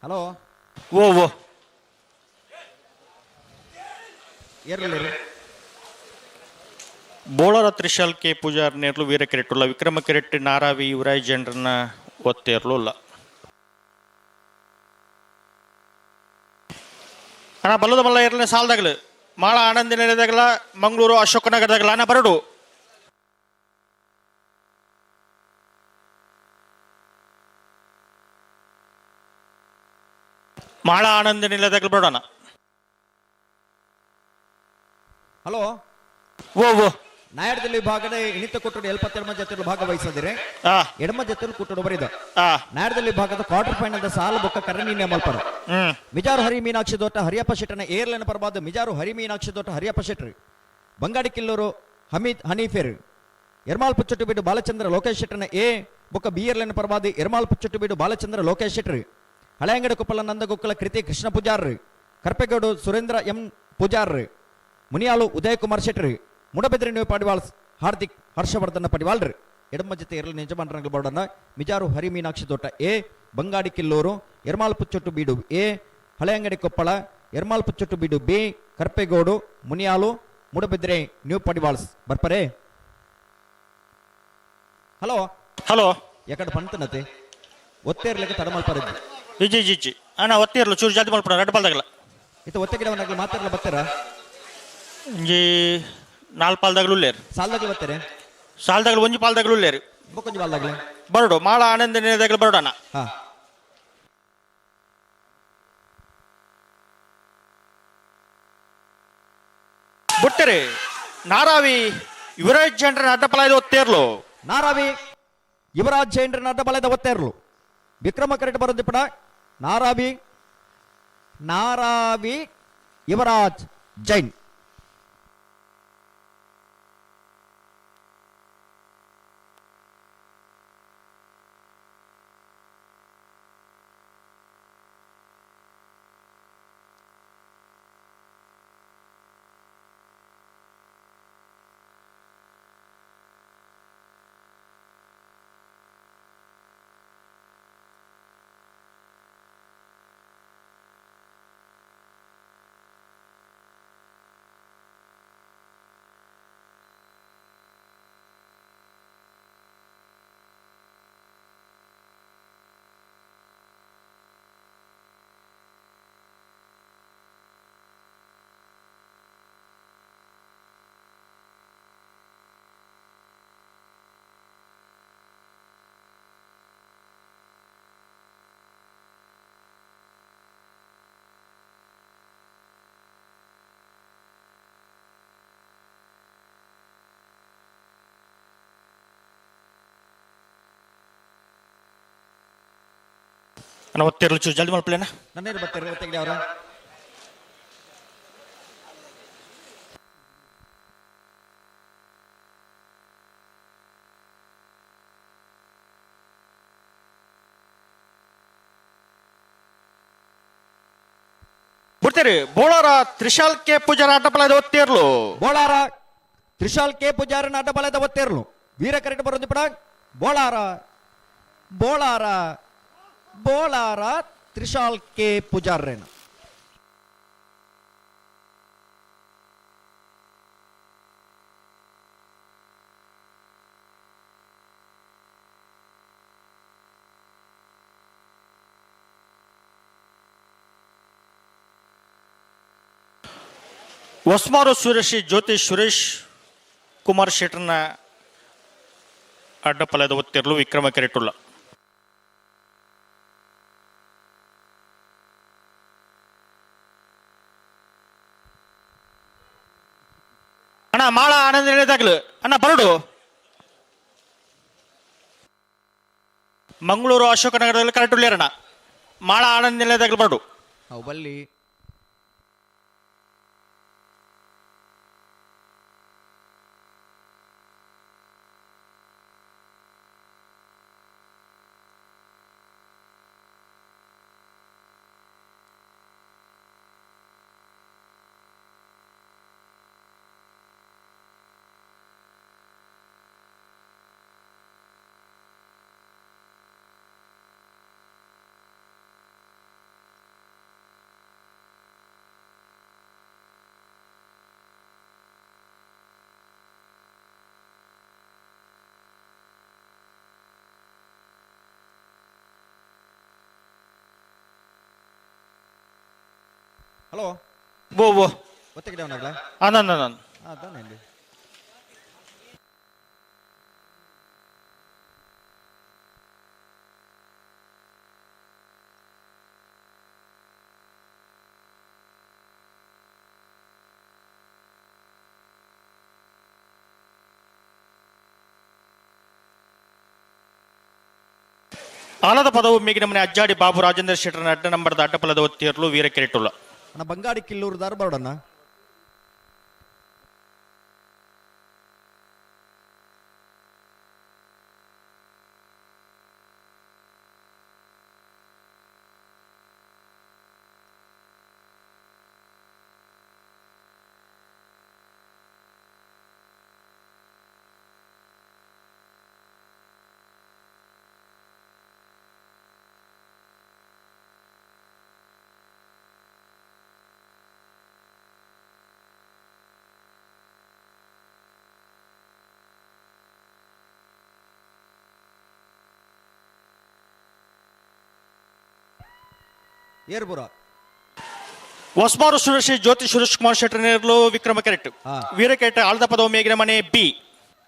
S7: ಹಲೋ
S19: ಓ ಓ
S7: ಏರ್ಲಿ
S19: ಬೋಳರ ತ್ರಿಶಾಲ್ ಕೆ ಪೂಜಾರ್ ನೇರ್ಲು ವೀರ ಕೆರೆಟ್ಟುಲ್ಲ ವಿಕ್ರಮ ಕೆರೆಟ್ ನಾರಾವಿ ಯುವರಾಜ್ ಜನರನ್ನ ಒತ್ತೇರ್ಲು ಅಣ್ಣ ಬಲ್ಲದ ಮಲ್ಲ ಏರ್ಲನೆ ಸಾಲದಾಗಲು ಮಾಳ ಆನಂದ ನಿಲಯದಾಗಲ ಮಂಗಳೂರು ಅಶೋಕನಗರದಾಗಲ ಅಣ್ಣ ಬರಡು. ಮಾಳ ಆನಂದ ನಿಲಯದಾಗಲ ಬರೋಣ.
S7: ಹಲೋ
S19: ಓ ಓ
S7: ನಾಯಡದಲ್ಲಿ ವಿಭಾಗದ ಇಣಿತ ಕೊಟ್ಟರು ಎಲ್ಪತ್ತೆರಡು ಜೊತೆ ಭಾಗವಹಿಸದಿರೆ ಎಡಮ ಜೊತೆ ಕುಟ್ಟಡು ಬರಿದ ನಾಯಡದಲ್ಲಿ ವಿಭಾಗದ ಕ್ವಾರ್ಟರ್ ಫೈನಲ್ ಸಾಲ ಬೊಕ್ಕ ಕರಣಿನ ಮಲ್ಪರ ಮಿಜಾರು ಹರಿ ಮೀನಾಕ್ಷಿ ದೋಟ ಹರಿಯಪ್ಪ ಶೆಟ್ಟನ ಏರ್ಲನ ಪರವಾದ ಮಿಜಾರು ಹರಿ ಮೀನಾಕ್ಷಿ ದೋಟ ಹರಿಯಪ್ಪ ಶೆಟ್ಟರು ಬಂಗಾಡಿ ಕಿಲ್ಲೂರು ಹಮೀದ್ ಹನೀಫೆರ್ ಎರ್ಮಾಲ್ ಪುಚ್ಚಟ್ಟು ಬೀಡು ಬಾಲಚಂದ್ರ ಲೋಕೇಶ್ ಶೆಟ್ಟನ ಎ ಬೊಕ್ಕ ಬಿ ಎರ್ಲನ ಪರವಾದ ಎರ್ಮಾಲ್ ಪುಚ್ಚಟ್ಟು ಬೀಡು ಬಾಲಚಂದ್ರ ಲೋಕೇಶ್ ಶೆಟ್ಟರು ಹಳೆಯಂಗಡ ಕುಪ್ಪಲ ನಂದಗೊಕ್ಕಲ ಕೃತಿ ಕೃಷ್ಣ ಪೂಜಾರ್ ಕರ್ಪೆಗೌಡು ಸುರೇಂದ್ರ ಎಂ ಪೂಜಾರ್ ಮುನಿಯಾಲು ಉದಯ್ ಕುಮಾರ್ ಶೆಟ್ಟರು ಮುಡಬೆದ್ರಿ ನೀವು ಪಡಿವಾಳ್ ಹಾರ್ದಿಕ್ ಹರ್ಷವರ್ಧನ ಪಡಿವಾಳ್ರು ಎಡಮ ಜೊತೆ ಎರಲು ನಿಜಮಾನರಂಗ ಬೋರ್ಡನ್ನ ಮಿಜಾರು ಹರಿ ಮೀನಾಕ್ಷಿ ತೋಟ ಎ ಬಂಗಾಡಿ ಕಿಲ್ಲೂರು ಎರ್ಮಾಲ್ ಪುಚ್ಚೊಟ್ಟು ಬೀಡು ಎ ಹಳೆಯಂಗಡಿ ಕೊಪ್ಪಳ ಎರ್ಮಾಲ್ ಪುಚ್ಚೊಟ್ಟು ಬೀಡು ಬಿ ಕರ್ಪೆಗೌಡು ಮುನಿಯಾಲು ಮುಡಬಿದ್ರೆ ನ್ಯೂ ಪಡಿವಾಳ್ಸ್ ಬರ್ಪರೆ. ಹಲೋ
S19: ಹಲೋ
S7: ಎಕಡೆ ಪಂತನತೆ ಒತ್ತೇರ್ಲಿಕ್ಕೆ ತಡಮಲ್ಪರದ್ದು
S19: ಇಜ್ಜಿ ಇಜ್ಜಿ ಇಜ್ಜಿ ಅಣ್ಣ ಒತ್ತೇರ್ಲು ಚೂರು ಜಾತಿ ಮಲ್ಪಡ ರಡ್ಡು ಪಾಲ್ದಾಗಲ
S7: ಇತ್ತ ಒತ್ತೆ ಗಿಡವನ್ನಾಗಲಿ ಮಾತಾಡಲ ಬರ್ತಾರ
S19: ಒಂಜಿ ನಾಲ್ ಪಾಲ್ದಾಗಲು ಉಲ್ಲೇರು
S7: ಸಾಲ್ದಾಗಲು ಬರ್ತಾರೆ
S19: ಸಾಲ್ದಾಗಲು ಒಂಜಿ ಪಾಲ್ದಾಗಲು ಉಲ್ಲೇರು
S7: ಬೊಕ್ಕೊಂಜಿ ಪಾಲ್ದಾಗಲು
S19: ಬರಡು ಮಾಳ ಆನಂದ ನಿಲಯದಾಗಲು ಬರೋಣ.
S7: ಹಾ
S19: ಬುಟ್ಟರೆ ನಾರಾವಿ ಯುವರಾಜ್ ಜಂಡ್ರನ ಅಡ್ಡಪಲಾಯದ ಒತ್ತೇರ್ಲು
S7: ನಾರಾವಿ ಯುವರಾಜ್ ಜೈನ್ರನ ಅಡ್ಡಬಲದ ಒತ್ತೇರ್ಲು ವಿಕ್ರಮ ಕರೆಟ್ ಬರೋದಿಪ್ಪಡ ನಾರಾವಿ ನಾರಾವಿ ಯುವರಾಜ್ ಜೈನ್.
S19: ಅಣ್ಣ ಒತ್ತೇರ್ಲು ಚೂರು ಜಲ್ದಿ ಮಲ್ಪಲೇನ
S7: ನನ್ನೇನು ಬರ್ತಾರೆ ಒತ್ತೆಗಡೆ ಅವರ
S19: ಬಿಡ್ತೀರಿ ಬೋಳಾರ ತ್ರಿಶಾಲ್ ಕೆ ಪೂಜಾರ ಅಡ್ಡಪಲಾಯದ ಒತ್ತೇರ್ಲು
S7: ಬೋಳಾರ ತ್ರಿಶಾಲ್ ಕೆ ಪೂಜಾರನ ಅಡ್ಡಬಲದ ಒತ್ತೇರ್ಲು ವೀರ ಕರೆಟ್ ಬರೋದಿಪ್ಪಡ ಬೋಳಾರ ಬೋಳಾರ ಬೋಳಾರ ತ್ರಿಶಾಲ್ ಕೆ ಪೂಜಾರ್ರೇನ.
S19: ಹೊಸ್ಮಾರು ಸುರೇಶ್ ಜ್ಯೋತಿ ಸುರೇಶ್ ಕುಮಾರ್ ಶೆಟ್ಟರ್ನ ಅಡ್ಡಪಲದ ಒತ್ತಿರಲು ವಿಕ್ರಮ ಕೆರೆಟುಲ್ಲ. ಅಣ್ಣ ಮಾಳ ಆನಂದ ಹೇಳಿದಾಗ್ಲು ಅಣ್ಣ ಬರಡು ಮಂಗಳೂರು ಅಶೋಕನಗರದಲ್ಲಿ ಕರೆಕ್ಟ್ ಉಳ್ಳೇರಣ್ಣ ಮಾಳ ಆನಂದ ನಿಲಯದಾಗ್ಲು ಬರಡು.
S3: ಅವು ಬಲ್ಲಿ
S7: ಹಲೋ
S19: ಬೋ ಬೋ
S7: ಒತ್ತೆ ಗಿಡ
S19: ಆನಂದ ಆನಂದ್
S7: ಹಾಂ ತಾನೆ ಇಲ್ಲಿ.
S19: ಆಲದ ಪದವು ಮೇಗಿನ ಮನೆ ಅಜ್ಜಾಡಿ ಬಾಬು ರಾಜೇಂದ್ರ ಶೆಟ್ಟರ್ನ ಅಡ್ಡ ನಂಬರ್ದ ಅಡ್ಡಪಲದ ಒತ್ತಿಯರ್ಲು ವೀರ ಕೆರೆಟುಲ್ಲ.
S7: ಅಣ್ಣ ಬಂಗಾಡಿ ಕಿಲ್ಲೂರು ದಾರ ಬರೋಡಣ್ಣ. ಏರ್ಪುರ
S19: ಹೊಸ್ಮಾರು ಸುರೇಶ್ ಜ್ಯೋತಿ ಸುರೇಶ್ ಕುಮಾರ್ ಶೆಟ್ಟರ್ನೇರ್ಲು ವಿಕ್ರಮ ಕೆರೆಟ್ ವೀರ ಕೆರೆಟ್ ಆಳದ ಪದವು ಮೇಗಿನ ಮನೆ ಬಿ.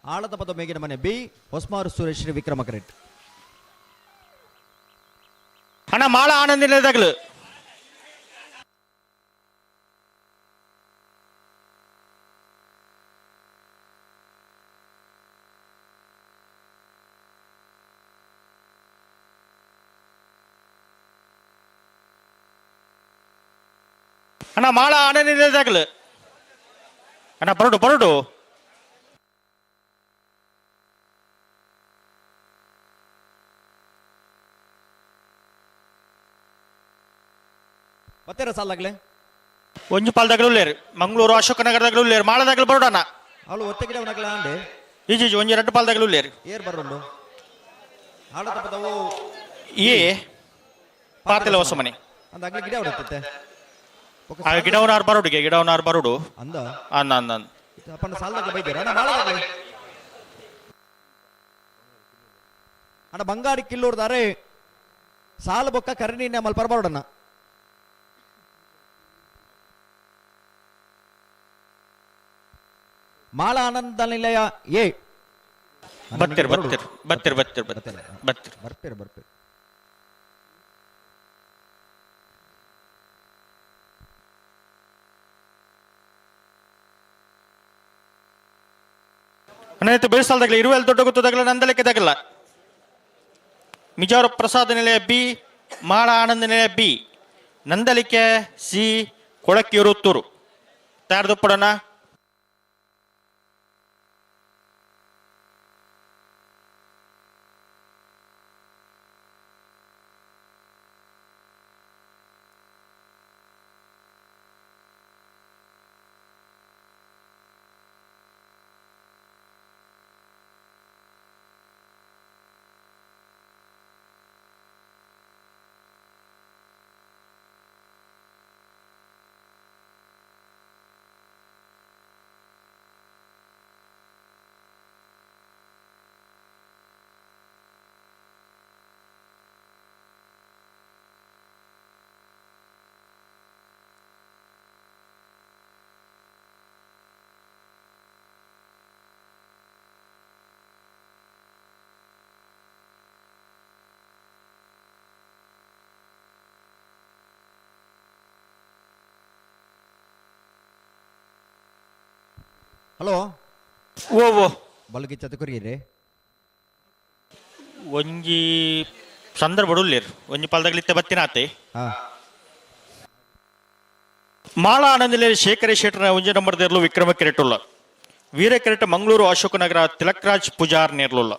S7: ಆಳದ ಪದ ಮೇಗಿನ ಮನೆ ಬಿ ಹೊಸ್ಮಾರು ಸುರೇಶ್ ವಿಕ್ರಮ ಕೆರೆಟ್.
S19: ಅಣ್ಣ ಮಾಳ ಆನಂದ ನಿಲಯದಾಗಲು. ಅಣ್ಣ ಮಾಳ ಆನಂದ ನಿಲಯದಾಗಲು. ಅಣ್ಣ ಬರಡು ಬರಡು.
S7: ಬತ್ತೀರ ಸಾಲಾಗ್ಲೆ
S19: ಒಂಜು ಪಾಲ್ದಾಗಲು ಉಲ್ಲೇರು ಮಂಗಳೂರು ಅಶೋಕನಗರದಾಗಲು ಉಲ್ಲೇರು ಮಾಳದಾಗಲು ಬರೋಡಣ್ಣ.
S7: ಅವಳು ಒತ್ತೆ ಗಿಡ ಅವನಾಗಲ ಅಂಡೆ
S19: ಈಜಿ ಒಂಜಿ ಎರಡು ಪಾಲ್ದಾಗಲು ಉಲ್ಲೇರು.
S7: ಏರ್ ಬರೋಡು ಆಳದ ಪದವು
S19: ಏ ಪಾತೆಲ ಹೊಸ ಮನೆ
S7: ಅಂದ ಅಗ್ಲಿ ಗಿಡ ಹೊಡತ್ತೆ.
S19: ಆ ಗಿಡವನಾರ್ ಬರೋಡುಗೆ ಗಿಡವನಾರ್ ಬರೋಡು
S7: ಅಂದ
S19: ಅಂದ ಅಂದ ಅಂದ
S7: ಅಪ್ಪನ ಸಾಲದಾಗ ಬೈದೇರ ಅಣ್ಣ ಮಾಳದಾಗಲೆ. ಅಣ್ಣ ಬಂಗಾಡಿ ಕಿಲ್ಲೂರ್ದಾರೆ ಸಾಲ ಬೊಕ್ಕ ಕರಣಿ ನಮ್ಮಲ್ಲಿ ಪರಬಾರ್ಡಣ್ಣ. ಮಾಳ ಆನಂದ ನಿಲಯ ಎ
S19: ಬತ್ತಿರ್ ಬತ್ತಿರ್ ಬತ್ತಿರ್ ಬತ್ತಿರ್ ಬತ್ತಿರ್ ಬತ್ತಿರ್
S7: ಬರ್ಪೇರು ಬರ್ಪೇರು.
S19: ಅಣ್ಣ ಬೇಸಾಲದಾಗಲಿ ಇರುವೆಲ್ ದೊಡ್ಡ ಗೊತ್ತದಾಗಲ ನಂದಲಿಕ್ಕೆ ಮಿಜಾರು ಪ್ರಸಾದ ನಿಲಯ ಬಿ ಮಾಳ ಆನಂದ ನಿಲಯ ಬಿ ನಂದಲಿಕೆ ಸಿ ಕೊಳಕಿಯೂರು ತಯಾರದಪ್ಪಡೋಣ.
S7: ಹಲೋ
S19: ಓ ಓ
S7: ಬಲಗಿ ಚತುಕುರಿರಿ
S19: ಒಂಜಿ ಸಂದರ್ಭ ಉಲ್ಲೇರು ಒಂಜಿ ಪಾಲ್ದಾಗಲಿತ್ತೆ ಬತ್ತಿನಾತೆ ಮಾಳ ಆನಂದಲೇ ಶೇಖರ ಶೆಟ್ಟರ ಒಂಜಿ ನಂಬರ್ ದೇರ್ಲು ವಿಕ್ರಮ ಕೆರೆಟುಲ್ಲ ವೀರ ಕೆರೆಟ ಮಂಗಳೂರು ಅಶೋಕನಗರ ತಿಲಕ್ರಾಜ್ ಪೂಜಾರ್ ನೇರ್ಲುಲ್ಲ.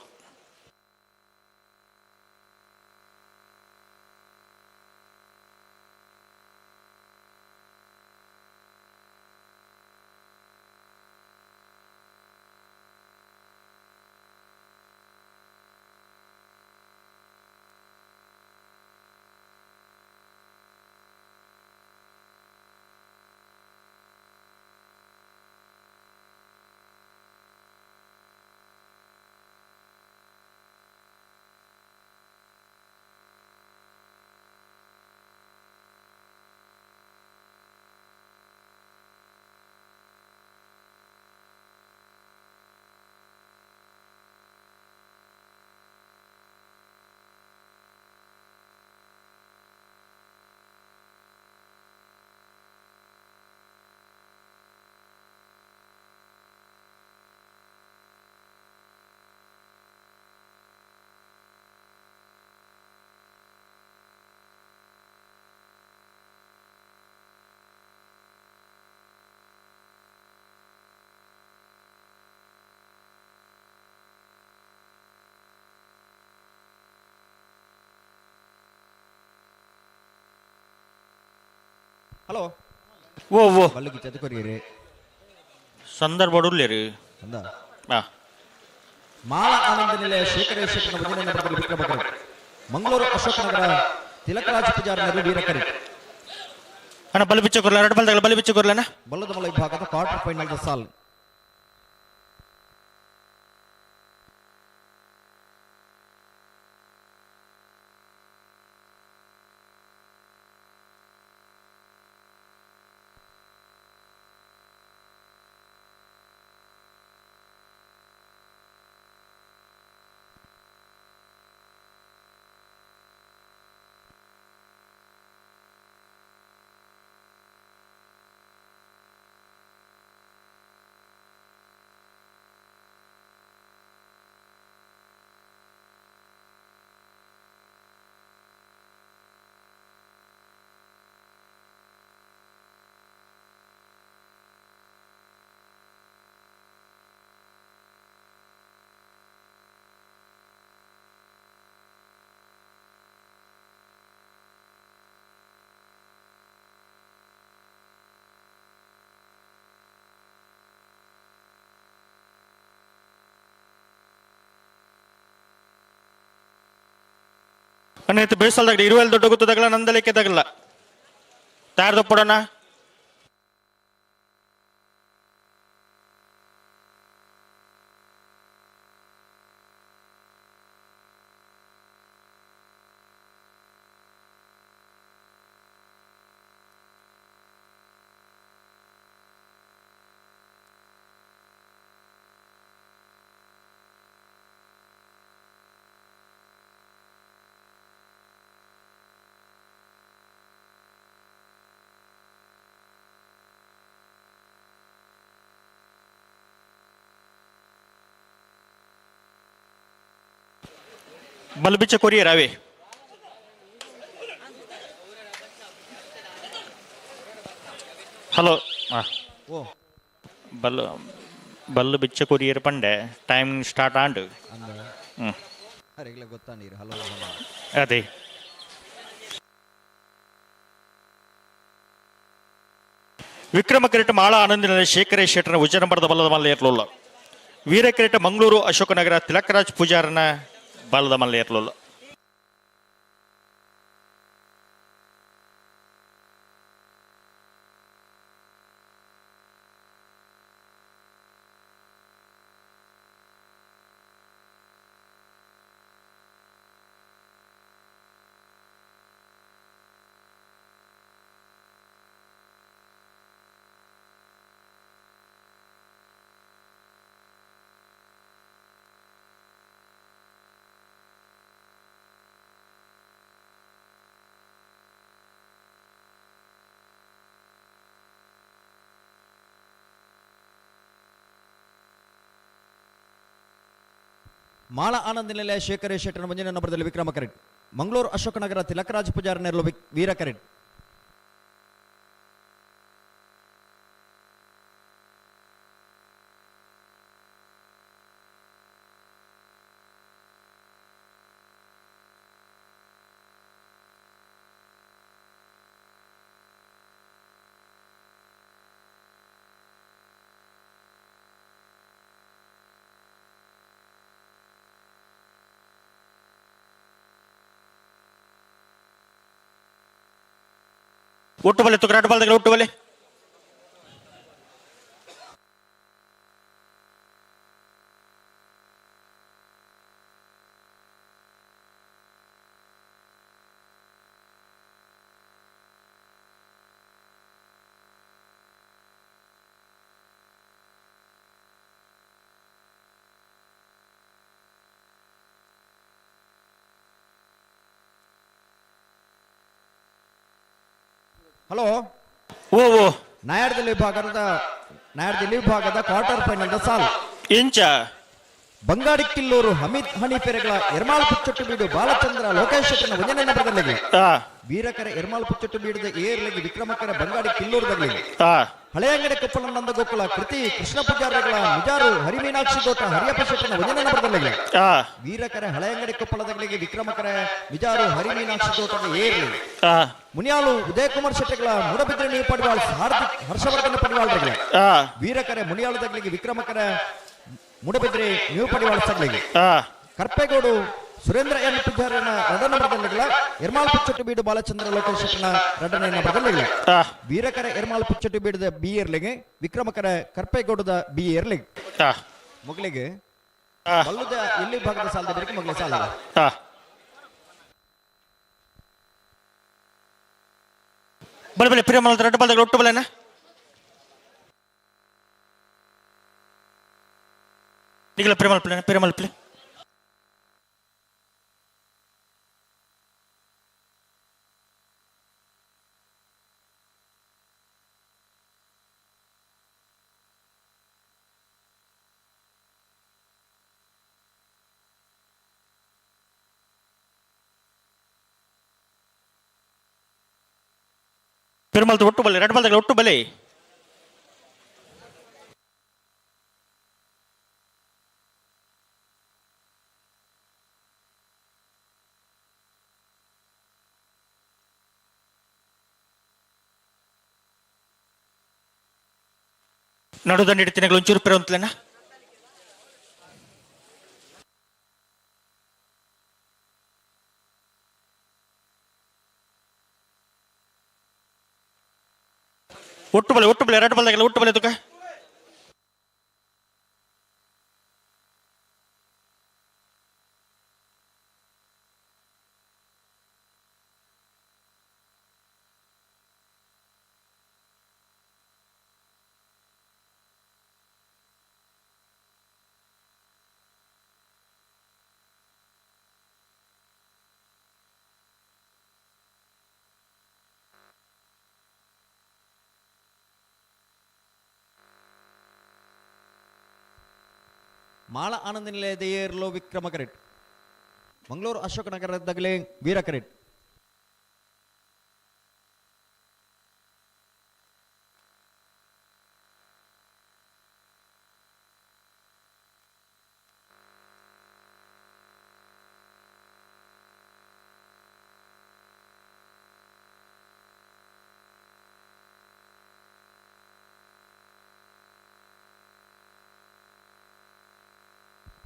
S7: ಹಲೋ
S19: ಓ ಓ
S7: ಬಲ್ಲುಗಿ ಚತುಕೊರಿಯರಿ
S19: ಸಂದರ್ಭ ಉಲ್ಲೇರಿ
S7: ಅಂದ
S19: ಹಾ
S7: ಮಾಳ ಆನಂದ ನಿಲಯ ಶೇಖರ ಶೆಟ್ಟನ ವಜನ ನಂಬರ್ದಲ್ಲಿ ವಿಕ್ರಮ ಕರೆ ಮಂಗಳೂರು ಅಶೋಕನಗರ ತಿಲಕರಾಜ್ ಪೂಜಾರನರು ವೀರಕರಿ
S19: ಅಣ್ಣ ಬಲ್ಲು ಬಿಚ್ಚ ಕೊರ್ಲ ಎರಡು ಬಲ್ದಾಗ ಬಲ್ಲು ಬಿಚ್ಚ ಕೊರ್ಲಣ್ಣ
S7: ಬಲ್ಲದ ಮಲ ವಿಭಾಗದ ಕ್ವಾರ್ಟರ್ ಫೈನಲ್ ಸಾಲ್
S19: ಅಣ್ಣ ಇತ್ತು ಬೇಸಲ್ದಾಗ ಇರುವೆಲ್ ದೊಡ್ಡ ಗೊತ್ತದಾಗಲ್ಲ ನಂದಲಿಕ್ಕೆ ತಗಲ್ಲ ತಯಾರ್ದ ಪಡೋಣ ಬಲ್ಬಿಚ್ಚ ಕೊರಿಯರ್ ಅವೇ ಹಲೋ
S7: ಓ
S19: ಬಲ್ಲು ಬಲ್ಲು ಬಿಚ್ಚ ಕೊರಿಯರ್ ಪಂಡೆ ಟೈಮ್ ಸ್ಟಾರ್ಟ್ ಆಂಡು
S7: ಅಂದ
S19: ಹ್ಮ್
S7: ಅರೆಗ್ಲ ಗೊತ್ತಾ ನೀರು ಹಲೋ ಹಲೋ
S19: ಅದೇ ವಿಕ್ರಮ ಕಿರೀಟ ಮಾಳ ಆನಂದಿನ ಶೇಖರೇ ಶೆಟ್ಟರ ಉಜ್ಜನಬರದ ಬಲ್ಲದ ಮಲ್ಲ ಏರ್ಲೋಲ್ಲ ವೀರ ಕಿರೀಟ ಮಂಗಳೂರು ಅಶೋಕನಗರ ತಿಲಕರಾಜ್ ಪೂಜಾರನ ಬಲದ ಮಲ್ಲ ಏರ್ಲೋಲ್ಲ
S7: ಮಾಳ ಆನಂದ ನಿಲಯ ಶೇಖರ ಶೆಟ್ಟನ ಮುಂದಿನ ನಂಬರದಲ್ಲಿ ವಿಕ್ರಮ ಕರೆಟ್ ಮಂಗಳೂರು ಅಶೋಕನಗರ ತಿಲಕರಾಜ್ ಪೂಜಾರ ನೆರಳು ವೀರ ಕರೆಟ್
S19: ಒಟ್ಟು ಬಲೆ ತುಕರಾಟ ಬಲ್ದಾಗ ಒಟ್ಟು ಬಲೆ
S7: ಹಲೋ
S19: ಓ ಓ
S7: ನಾಯರ್ದಲ್ಲಿ ವಿಭಾಗದ ನಾಯರ್ದಲ್ಲಿ ವಿಭಾಗದ ಕ್ವಾರ್ಟರ್ ಫೈನಲ್ ಸಾಲ್
S19: ಇಂಚ
S7: ಬಂಗಾಡಿ ಕಿಲ್ಲೂರು ಹಮೀದ್ ಹಣಿ ಪೆರೆಗಳ ಎರ್ಮಾಲ್ ಪುಚ್ಚೊಟ್ಟು ಬೀಡು ಬಾಲಚಂದ್ರ ಲೋಕೇಶ್ ಶೆಟ್ಟನ ಒಂಜನೇ ನಂಬರ್ದಲ್ಲಿ ವೀರಕರ ಎರ್ಮಾಲ್ ಪುಚ್ಚೊಟ್ಟು ಬೀಡದ ಏರ್ಲಗಿ ವಿಕ್ರಮಕರ ಬಂಗಾಡಿ ಕಿಲ್ಲೂರುದಗಳಿಗೆ ಹಳೆಯಂಗಡಿ ಕೊಪ್ಪಳ ನಂದಗೋಕುಲ ಕೃತಿ ಕೃಷ್ಣ ಪೂಜಾರಿಗಳ ಮಿಜಾರು ಹರಿಮೀನಾಕ್ಷಿ ದೋಟ ಹರಿಯಪ್ಪ ಶೆಟ್ಟನ ಒಂಜನೇ ನಂಬರ್ದಲ್ಲಿ ವೀರಕರ ಹಳೆಯಂಗಡಿ ಕೊಪ್ಪಳದಗಳಿಗೆ ವಿಕ್ರಮಕರ ಮಿಜಾರು ಹರಿಮೀನಾಕ್ಷಿ ದೋಟದ ಏರ್ಲಿ ಮುನಿಯಾಲು ಉದಯಕುಮಾರ್ ಶೆಟ್ಟಿಗಳ ಮೂಡಬಿದ್ರೆ ನೀವು ಪಡಿವಾಳ್ ಹಾರ್ದಿಕ್ ಹರ್ಷವರ್ಧನ ಪಡಿವಾಳ್ಗಳಿಗೆ ವೀರಕರ ಮುನಿಯಾಳುದಗಳಿಗೆ ವಿಕ್ರಮಕರ ಮೂಡಬಿದ್ರೆ ನೀವು ಪಡಿವಾಳ್ ಸಗ್ಲಿಗೆ ಕರ್ಪೇಗೌಡು ಸುರೇಂದ್ರ ಎನ್ ಪೂಜಾರನ ಎರಡನೇ ನಂಬರ್ದಲ್ಲಿಗಳ ಎರ್ಮಾಲ್ ಪುಚ್ಚಟ್ಟು ಬೀಡು ಬಾಲಚಂದ್ರ ಲೋಕೇಶ್ ಶೆಟ್ಟನ ಎರಡನೇ ನಂಬರ್ದಲ್ಲಿಗಳ ವೀರಕರ ಎರ್ಮಾಲ್ ಪುಚ್ಚಟ್ಟು ಬೀಡದ ಬಿ ಎರ್ಲಿಗೆ ವಿಕ್ರಮಕರ ಕರ್ಪೇಗೌಡದ ಬಿ ಎರ್ಲಿಗೆ ಮೊಗಲಿಗೆ ಬಲ್ಲುದ ಎಲ್ಲಿ ಭಾಗದ ಸಾಲದ ಬೇರೆ ಮೊಗಲ ಸಾಲ
S19: ಬಲೆ ಬಲೆ ಪ್ರಿಯಮಲ ರೆಡ್ ಬಲ್ದಾಗ ಒಟ್ಟು ಬಲೆನ ನಿಗಲ ಪ್ರೇಮಲ್ ಪ್ಲೇ ಪ್ರೇಮಲ್ ಪ್ಲೇ ಪೆರುಮಲ್ದ ಒಟ್ಟು ಬಲೆ ರೆಡ್ ಬಲ್ದಾಗ ಒಟ್ಟು ಬಲೆ ನಡುದಂಡಿ ಹಿಡಿತೀನಿ ಒಂಚೂರು ಪೆರು ಅಂತಲೇನ ಒಟ್ಟು ಬಲೆ ಒಟ್ಟು ಬಲೆ ಎರಡು ಬಲ್ದಾಗೆಲ್ಲ ಒಟ್ಟು ಬಲೆ ತುಕ
S7: ಮಾಳ ಆನಂದ ನಿಲಯದ ಏರ್ಲೋ ವಿಕ್ರಮ ಕರೆಟ್ ಮಂಗಳೂರು ಅಶೋಕನಗರದಾಗಲೇ ವೀರ ಕರೆಟ್.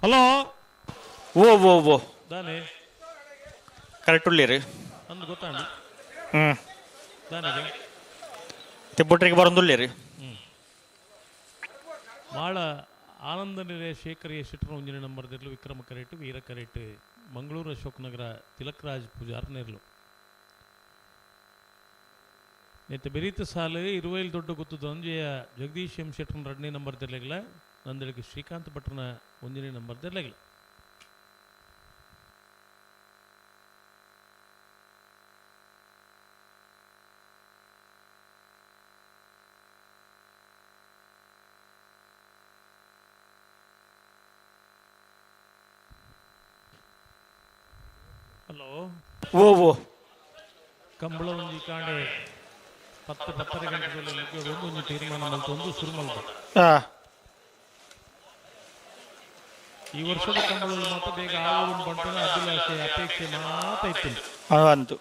S14: ಹಲೋ
S19: ಓ ಓ ಓ
S17: ದಾನೆ
S19: ಕರೆಕ್ಟ್ ಉಳ್ಳೀರಿ
S17: ಅಂದು ಗೊತ್ತಾಂಡು
S19: ಹ್ಞೂ
S17: ದಾನೆಗೆ
S19: ತಿಬ್ಬುಟ್ರಿಗೆ ಬರೋದುಳ್ಳೀರಿ.
S17: ಮಾಳ ಆನಂದ ನಿಲಯ ಶೇಖರಿಯ ಶೆಟ್ಟರ ಒಂಜಿನ ನಂಬರ್ ದಿರ್ಲು ವಿಕ್ರಮ ಕರೇಟು ವೀರ ಕರೇಟು ಮಂಗಳೂರು ಅಶೋಕನಗರ ತಿಲಕ್ರಾಜ್ ಪೂಜಾರ್ ನೆರ್ಲು நேற்று ಬೆರೀತ ಸಾಲು ಇರುವೈಲ್ ದೊಡ್ಡ ಗುತ್ತು ಧನಂಜಯ ಜಗದೀಶ್ ಎಂ ಶೆಟ್ಟರ್ನ ಎರಡನೇ ನಂಬರ್ ತಿರ್ಲಿಲ್ಲ ನಂದಳಿಗೆ ಶ್ರೀಕಾಂತ್ ಭಟ್ರನ ಒಂದನೇ ನಂಬರ್ ತಿರ್ಲಿಲ್ಲ. ಹಲೋ
S19: ಓ ಓ
S17: ಕಂಬಳ ಒಂಜಿ ಕಾಂಡೆ ಪತ್ತು ಪತ್ತರ ಗಂಟೆದಲ್ಲಿ ಒಂದು ಒಂಜಿ ತೀರ್ಮಾನ ಮಲ್ತೊಂದು ಶುರು ಮಲ್ತ. ಈ ವರ್ಷದ ಕಂಬಳದಲ್ಲಿ ಮಾತ್ರ ಬೇಗ ಆವರಣ ಬಂಟನ ಅಭಿಲಾಷೆ ಅಪೇಕ್ಷೆ ಮಾತ್ರ ಇತ್ತು.
S19: ಅಂತು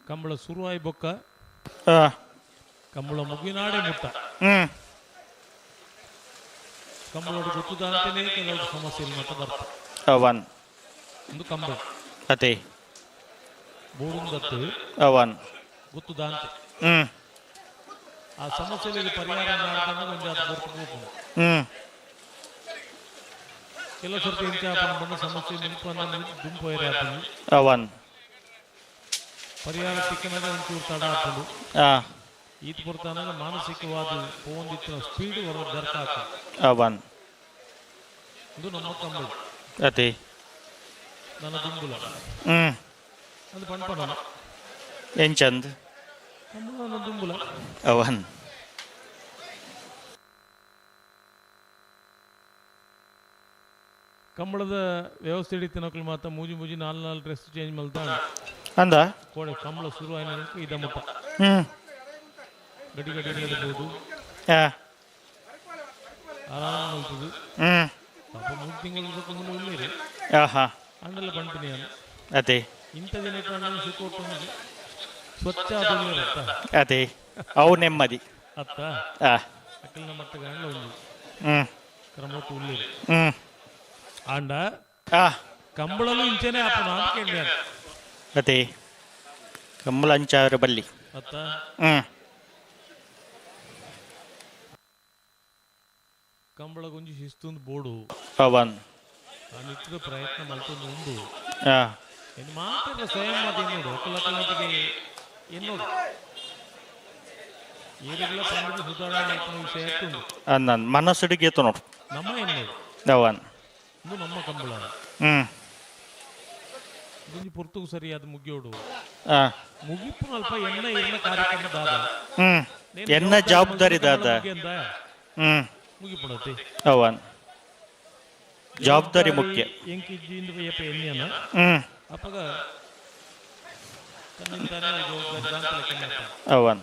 S17: ಕಂಬಳ ಶುರುವಾಯಿ ಬೊಕ್ಕ ಕಂಬಳ ಮುಗಿನಾಡೆ ಮುಟ್ಟ ಕಂಬಳೋಡು ಗೊತ್ತುದಂತೆಯೇ ಕೆಲವು ಸಮಸ್ಯೆ ಮಾತ್ರ ಬರ್ತದೆ.
S19: ಅವನ್
S17: ಒಂದು ಕಂಬಳ
S19: ಅದೇ
S17: ಬೋಡುಂದತ್ತು
S19: ಅವನ್
S17: ಗೊತ್ತುದಾಂತೆ ಆ ಸಮಸ್ಯೆಗಳಿಗೆ ಪರಿಹಾರ ಮಾಡ್ಕೊಂಡು ಒಂದು ಅದು ಬರ್ತು ಹೋಗ್ಬೋದು. ಕೆಲವು ಸರ್ತಿ ಇಂಥ ಬಣ್ಣ ಸಮಸ್ಯೆ ನಿಂತ್ಕೊಂಡು ದುಂಪು
S19: ಅವನ್
S17: ಪರಿಹಾರ ತಿಕ್ಕನಾಗ ಒಂಚೂರು ತಡ ಆಗ್ತದೆ. ಈತ ಬರ್ತಾನಾಗ ಮಾನಸಿಕವಾದ ಪೋಂದಿತ್ತಿನ ಸ್ಪೀಡ್ ಹೊರ ಜರ್ಕ ಆಗ್ತದೆ.
S19: ಅವನ್
S17: ಇದು ನಮ್ಮ ಕಂಬಳ
S19: ಅದೇ
S17: ನನ್ನ ದುಂಬುಲ ಅದು ಪಣ್ಪಣ
S19: ಎಂಚಂದ್
S17: ಕಂಬಳ ನನ್ನ ದುಂಬುಲ
S19: ಅವನ್.
S17: ಕಂಬಳದ ವ್ಯವಸ್ಥೆ ಹಿಡಿತಿನಕ್ಲು ಮಾತ ಮೂಜಿ ಮೂಜಿ ನಾಲ್ ನಾಲ್ ಡ್ರೆಸ್ ಚೇಂಜ್ ಮಲ್ತ
S19: ಅಂದ
S17: ಕೋಡೆ ಕಂಬಳ ಶುರು ಆಯ್ನ ಇದ ಮುಟ್ಟ ಗಡಿ ಗಡಿ ಇರ್ಬೋದು ಆರಾಮ್ ಮಲ್ತದು ಪಾಪ 3 ತಿಂಗಳು ಉಳ್ಳೇರಿ ಅಂಡಲ್ಲ ಬಂಟಿನಿ ನಾನು
S19: ಅದೇ
S17: ಇಂಥ ದಿನ ಸುಖ ಸ್ವಚ್ಛ
S19: ಅದೇ ಅವು ನೆಮ್ಮದಿ
S17: ಅತ್ತ ಅಕ್ಕಲ್ನ ಮಟ್ಟ ಗಂಡ್ಲ ಒಂದು ಕ್ರಮಕ್ಕೆ ಉಳ್ಳೇರಿ ಆಂಡ ಕಂಬಳಲು ಇಂಚೆನೆ ಅಪ್ಪ ಅಂತ ಕೇಳಿದೆ
S19: ಅದೇ ಕಂಬಳ ಅಂಚಾರ ಬಲ್ಲಿ
S17: ಅತ್ತ ಕಂಬಳ ಗುಂಜಿ ಶಿಸ್ತೊಂದು ಬೋಡು
S19: ಪವನ್
S17: ಆ ನಿಟ್ಟಿನ ಪ್ರಯತ್ನ ಮಲ್ತೊಂದು ಉಂಡು ಇನ್ನು ಮಾತ್ರ ಸ್ವಯಂ ಮಾತು ಎನ್ನೋಡು ಒಕ್ಕಲಕ್ಕಲಟ್ಟಿಗೆ ಎನ್ನೋಡು ಏರಿಗಳ ಪಂಡಿತ ಸುಧಾರಣೆ ಮಲ್ಪನ ವಿಷಯ ಉಂಡು
S19: ನನ್ನ ಮನಸ್ಸುಡಿಗೆ ನೋಡು
S17: ನಮ್ಮ ಎನ್ನೋಡು
S19: ಅವನ್
S17: ಇದು ನಮ್ಮ ಕಂಬಳ ಗುಂಜಿ ಪುರ್ತುಗು ಸರಿಯಾದ ಮುಗಿಯೋಡು ಮುಗಿಪು ಅಲ್ಪ ಎನ್ನ ಎನ್ನ ಕಾರ್ಯಕ್ರಮ ದಾದ
S19: ಎನ್ನ ಜವಾಬ್ದಾರಿ ದಾದ
S17: ಮುಗಿಪುಣತಿ
S19: ಅವನ್ ಜವಾಬ್ದಾರಿ ಮುಖ್ಯ
S17: ಎಂಕಿಜ್ಜಿಂದ ಏಪ ಎನ್ನಿಯನ ಅಪ್ಪಗ ತನ್ನಿಂತಾನೆ ಜವಾಬ್ದಾರಿ ದಾಂತ ಲೆಕ್ಕ ಮಾಡ್ತಾನೆ.
S19: ಅವನ್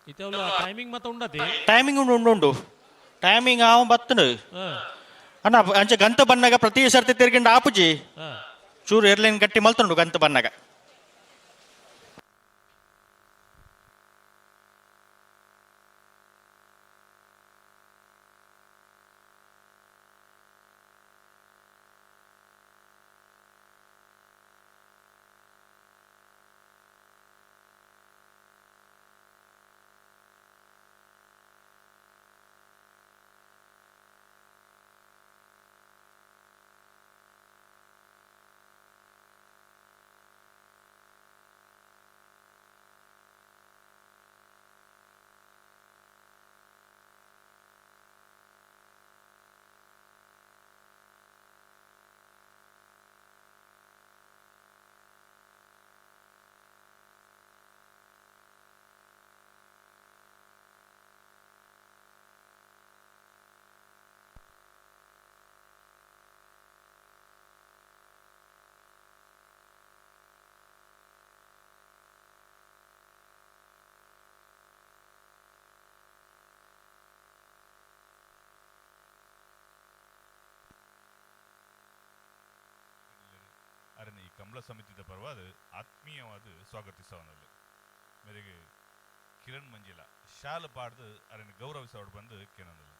S17: ಇತ್ತವಲ್ಲ ಟೈಮಿಂಗ್ ಮತ್ತೆ ಉಂಡತಿ
S19: ಟೈಮಿಂಗ್ ಉಂಡು ಉಂಡು ಉಂಡು ಟೈಮಿಂಗ್ ಆವ ಬತ್ತನು ಅಣ್ಣ ಅಂಚೆ ಗಂತ ಬನ್ನಾಗ ಪ್ರತಿ ಸರ್ತಿ ತಿರ್ಗಿಂಡ ಆಪುಜಿ ಚೂರು ಏರ್ಲೈನ್ ಗಟ್ಟಿ ಮಲ್ತುಂಡು ಗಂತ ಬನ್ನಾಗ
S5: ಅರನ ಈ ಕಮಲ ಸಮಿತಿದ ಪರವಾದ ಆತ್ಮೀಯವಾದ ಸ್ವಾಗತಿಸವನಲ್ಲಿ ಮೇರೆಗೆ ಕಿರಣ್ ಮಂಜಿಲ ಶಾಲು ಪಾಡ್ದು ಅರನ ಗೌರವಿಸೋಡು ಬಂದು ಕೆನಂದಲು.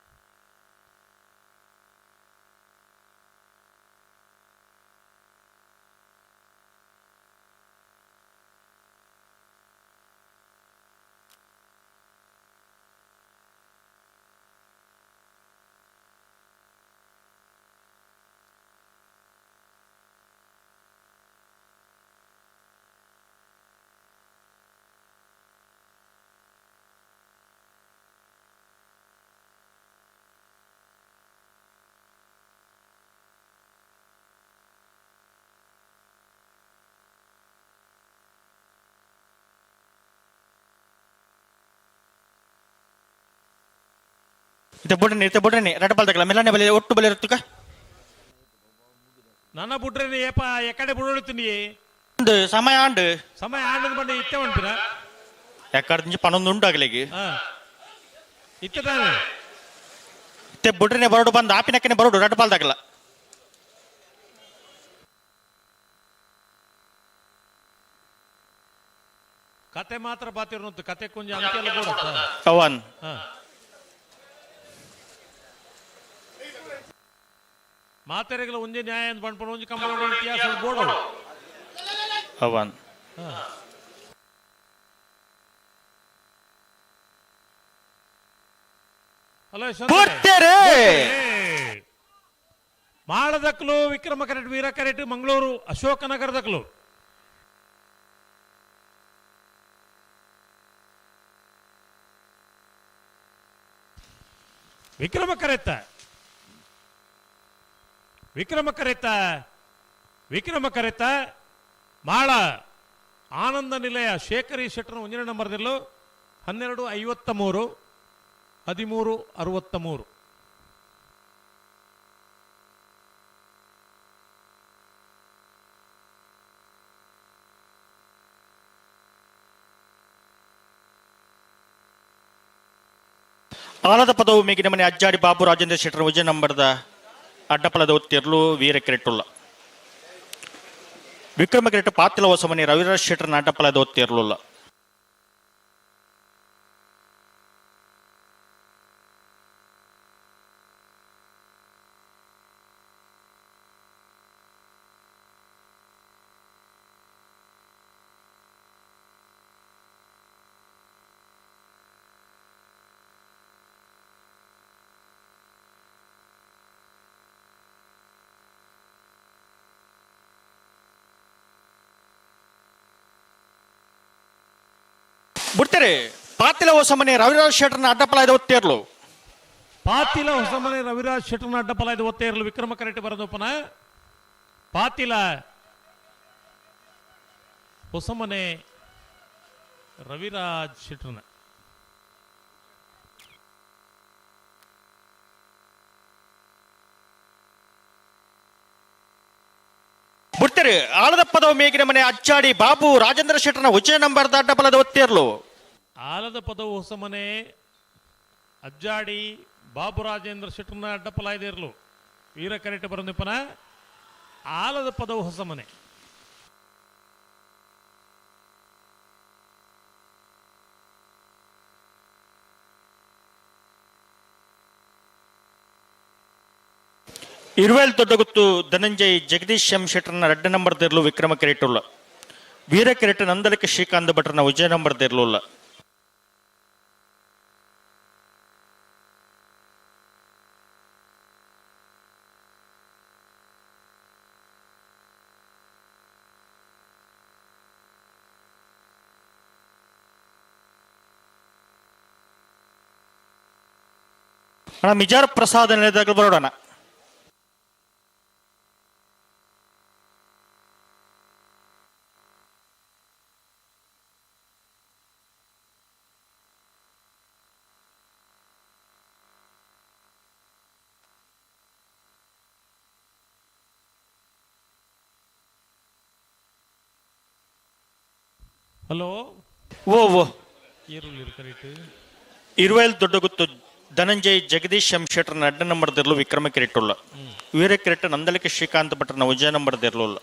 S19: ಇತ್ತೆ ಬುಡ್ರನಿ ಇತ್ತೆ ಬುಡ್ರನಿ ರಡ್ಡ ಬಲ್ದಗಲ ಮೆಲ್ಲನೆ ಬಲಿ ಒಟ್ಟು ಬಲಿ ಇರುತ್ತುಕ
S17: ನನ್ನ ಬುಡ್ರನಿ ಏಪ ಎಕಡೆ ಬುಡೋಳುತ್ತೀನಿ
S19: ಒಂದು ಸಮಯ ಆಂಡು
S17: ಸಮಯ ಆಂಡದ ಬಂಡೆ ಇತ್ತೆ ಉಂಟಿನ
S19: ಎಕ್ಕಡೆ ಪನ್ನೊಂದು ಉಂಟು ಆಗಲಿಗೆ
S17: ಇತ್ತೆ ತಾನೆ
S19: ಇತ್ತೆ ಬುಡ್ರನೆ ಬರೋಡು ಬಂದು ಆಪಿನಕ್ಕನೆ ಬರೋಡು ರಡ್ಡ ಬಲ್ದಾಗಲ
S17: ಕತೆ ಮಾತ್ರ ಬಾತಿರ್ನೊತ್ತು ಕತೆ ಕೊಂಜ ಅಂಕೆಲ್ಲ ಬೋಡತ್ತ
S19: ಅವನ್
S17: ಮಾತೆರೆಗಳ ಒಂದೇ ನ್ಯಾಯ ಅಂತ ಬಂಡ್ಪಣ ಒಂಜಿ ಕಂಬಳ ಇತಿಹಾಸ ಬೋಡು
S19: ಅವನ್
S17: ಹಲೋ
S19: ಕೊಡ್ತೇರೆ.
S17: ಮಾಳದಕ್ಲು ವಿಕ್ರಮ ಕರೆಟ್ ವೀರ ಕರೆಟ್ ಮಂಗಳೂರು ಅಶೋಕನಗರದಕ್ಲು ವಿಕ್ರಮ ಕರೆತ್ತ ವಿಕ್ರಮ ಕರೆತ ವಿಕ್ರಮ ಕರೆತ ಮಾಳ ಆನಂದ ನಿಲಯ ಶೇಖರಿ ಶೆಟ್ಟರ್ ಒಂದನೇ ನಂಬರ್ದಲ್ಲೂ 12:53 13:63.
S19: ಆಲದ ಪದವು ಮೇಗಿನ ಮನೆ ಅಜ್ಜಾಡಿ ಬಾಬು ರಾಜೇಂದ್ರ ಶೆಟ್ಟರ್ ವಿಜಯ ನಂಬರ್ದ ಅಡ್ಡಪಲದ ಒತ್ತಿರ್ಲು ವೀರ ಕಿರೆಟುಲ್ಲ. ವಿಕ್ರಮ ಕಿರೆಟ್ ಪಾತಿಲ ಹೊಸಮನೆ ರವಿರಾಜ್ ಶೆಟ್ಟರ್ನ ಅಡ್ಡಪಲದ ಒತ್ತಿರ್ಲುಲ್ಲ. ಬಿಡ್ತಾರೆ ಪಾತಿಲ ಹೊಸಮನೆ ರವಿರಾಜ್ ಶೆಟ್ಟರ್ನ ಅಡ್ಡಪಲಾಯ್ದ ಒತ್ತೇರ್ಲು.
S17: ಪಾತಿಲ ಹೊಸಮನೆ ರವಿರಾಜ್ ಶೆಟ್ಟರ್ನ ಅಡ್ಡಪಲಾಯ್ದ ಒತ್ತೇರ್ಲು ವಿಕ್ರಮ ಕರೆಕ್ಟ್ ಬರದೋಪನ. ಪಾತಿಲ ಹೊಸಮನೆ ರವಿರಾಜ್ ಶೆಟ್ಟರ್ನ
S19: ಬಿಡ್ತಾರೆ ಆಳದ ಪದವು ಮೇಗಿನ ಮನೆ ಅಚ್ಚಾಡಿ ಬಾಬು ರಾಜೇಂದ್ರ ಶೆಟ್ಟರ್ನ ಉಚ್ಚ ನಂಬರ್ ಅಡ್ಡಪಲದ ಒತ್ತೇರ್ಲು.
S17: ಆಲದ ಪದವು ಹೊಸಮನೆ ಅಜ್ಜಾಡಿ ಬಾಬು ರಾಜೇಂದ್ರ ಶೆಟ್ಟರ್ನ ಅಡ್ಡಪಲಾಯ್ದಿರ್ಲು ವೀರ ಕರೆಕ್ಟ್ ಬರಂದಿಪ್ಪನ. ಆಲದ ಪದವು ಹೊಸಮನೆ.
S19: ಇರುವೇಲ್ ದೊಡ್ಡಗುತ್ತು ಧನಂಜಯ್ ಜಗದೀಶ್ ಎಂ ಶೆಟ್ಟರ್ನ 2 ನಂಬರ್ ದೇರ್ಲು ವಿಕ್ರಮ ಕಿರೇಟುಲ್ಲ. ವೀರ ಕಿರೇಟ ನಂದಲಕ್ಕೆ ಶ್ರೀಕಾಂತ್ ಭಟ್ರನ ವಿಜಯ ನಂಬರ್ ದೇರ್ಲುಲ್ಲ. ಅಣ್ಣ ಮಿಜಾರ್ ಪ್ರಸಾದ್ ನೆಲೆದಾಗ ಬರೋಣ.
S17: ಹಲೋ
S19: ಓ ಓ
S17: ಈರುಳ್ಳಿ ಕರೆಕ್ಟ್.
S19: ಇರುವೇಲ್ ದೊಡ್ಡಗುತ್ತು ಧನಂಜಯ್ ಜಗದೀಶ್ ಎಂ ಶೆಟ್ಟರ್ನ 2 ನಂಬರ್ ದೇರ್ಲು ವಿಕ್ರಮ ಕಿರೇಟುಲ್ಲ. ವೀರ ಕಿರೇಟ ನಂದಲಿಕೆ ಶ್ರೀಕಾಂತ್ ಭಟ್ರನ ವಿಜಯ ನಂಬರ್ ದೇರ್ಲುಲ್ಲ.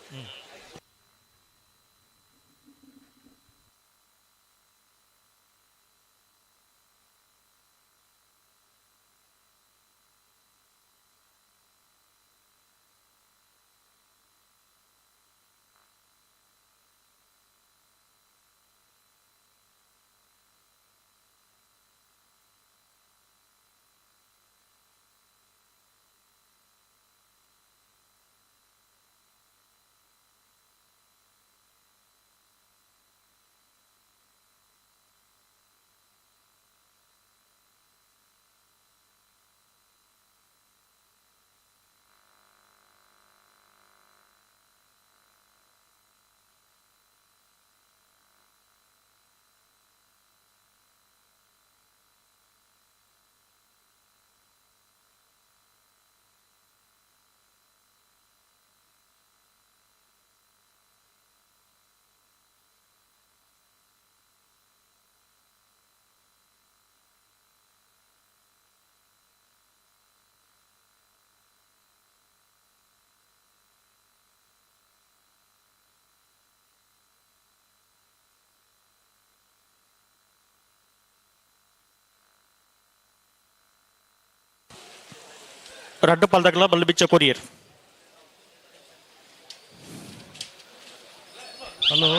S19: ರಡ್ಡು ಪಲ್ದಗ್ಲ ಬಲ್ಬಿಚ್ಚ ಕೊರಿಯರ್.
S17: ಹಲೋ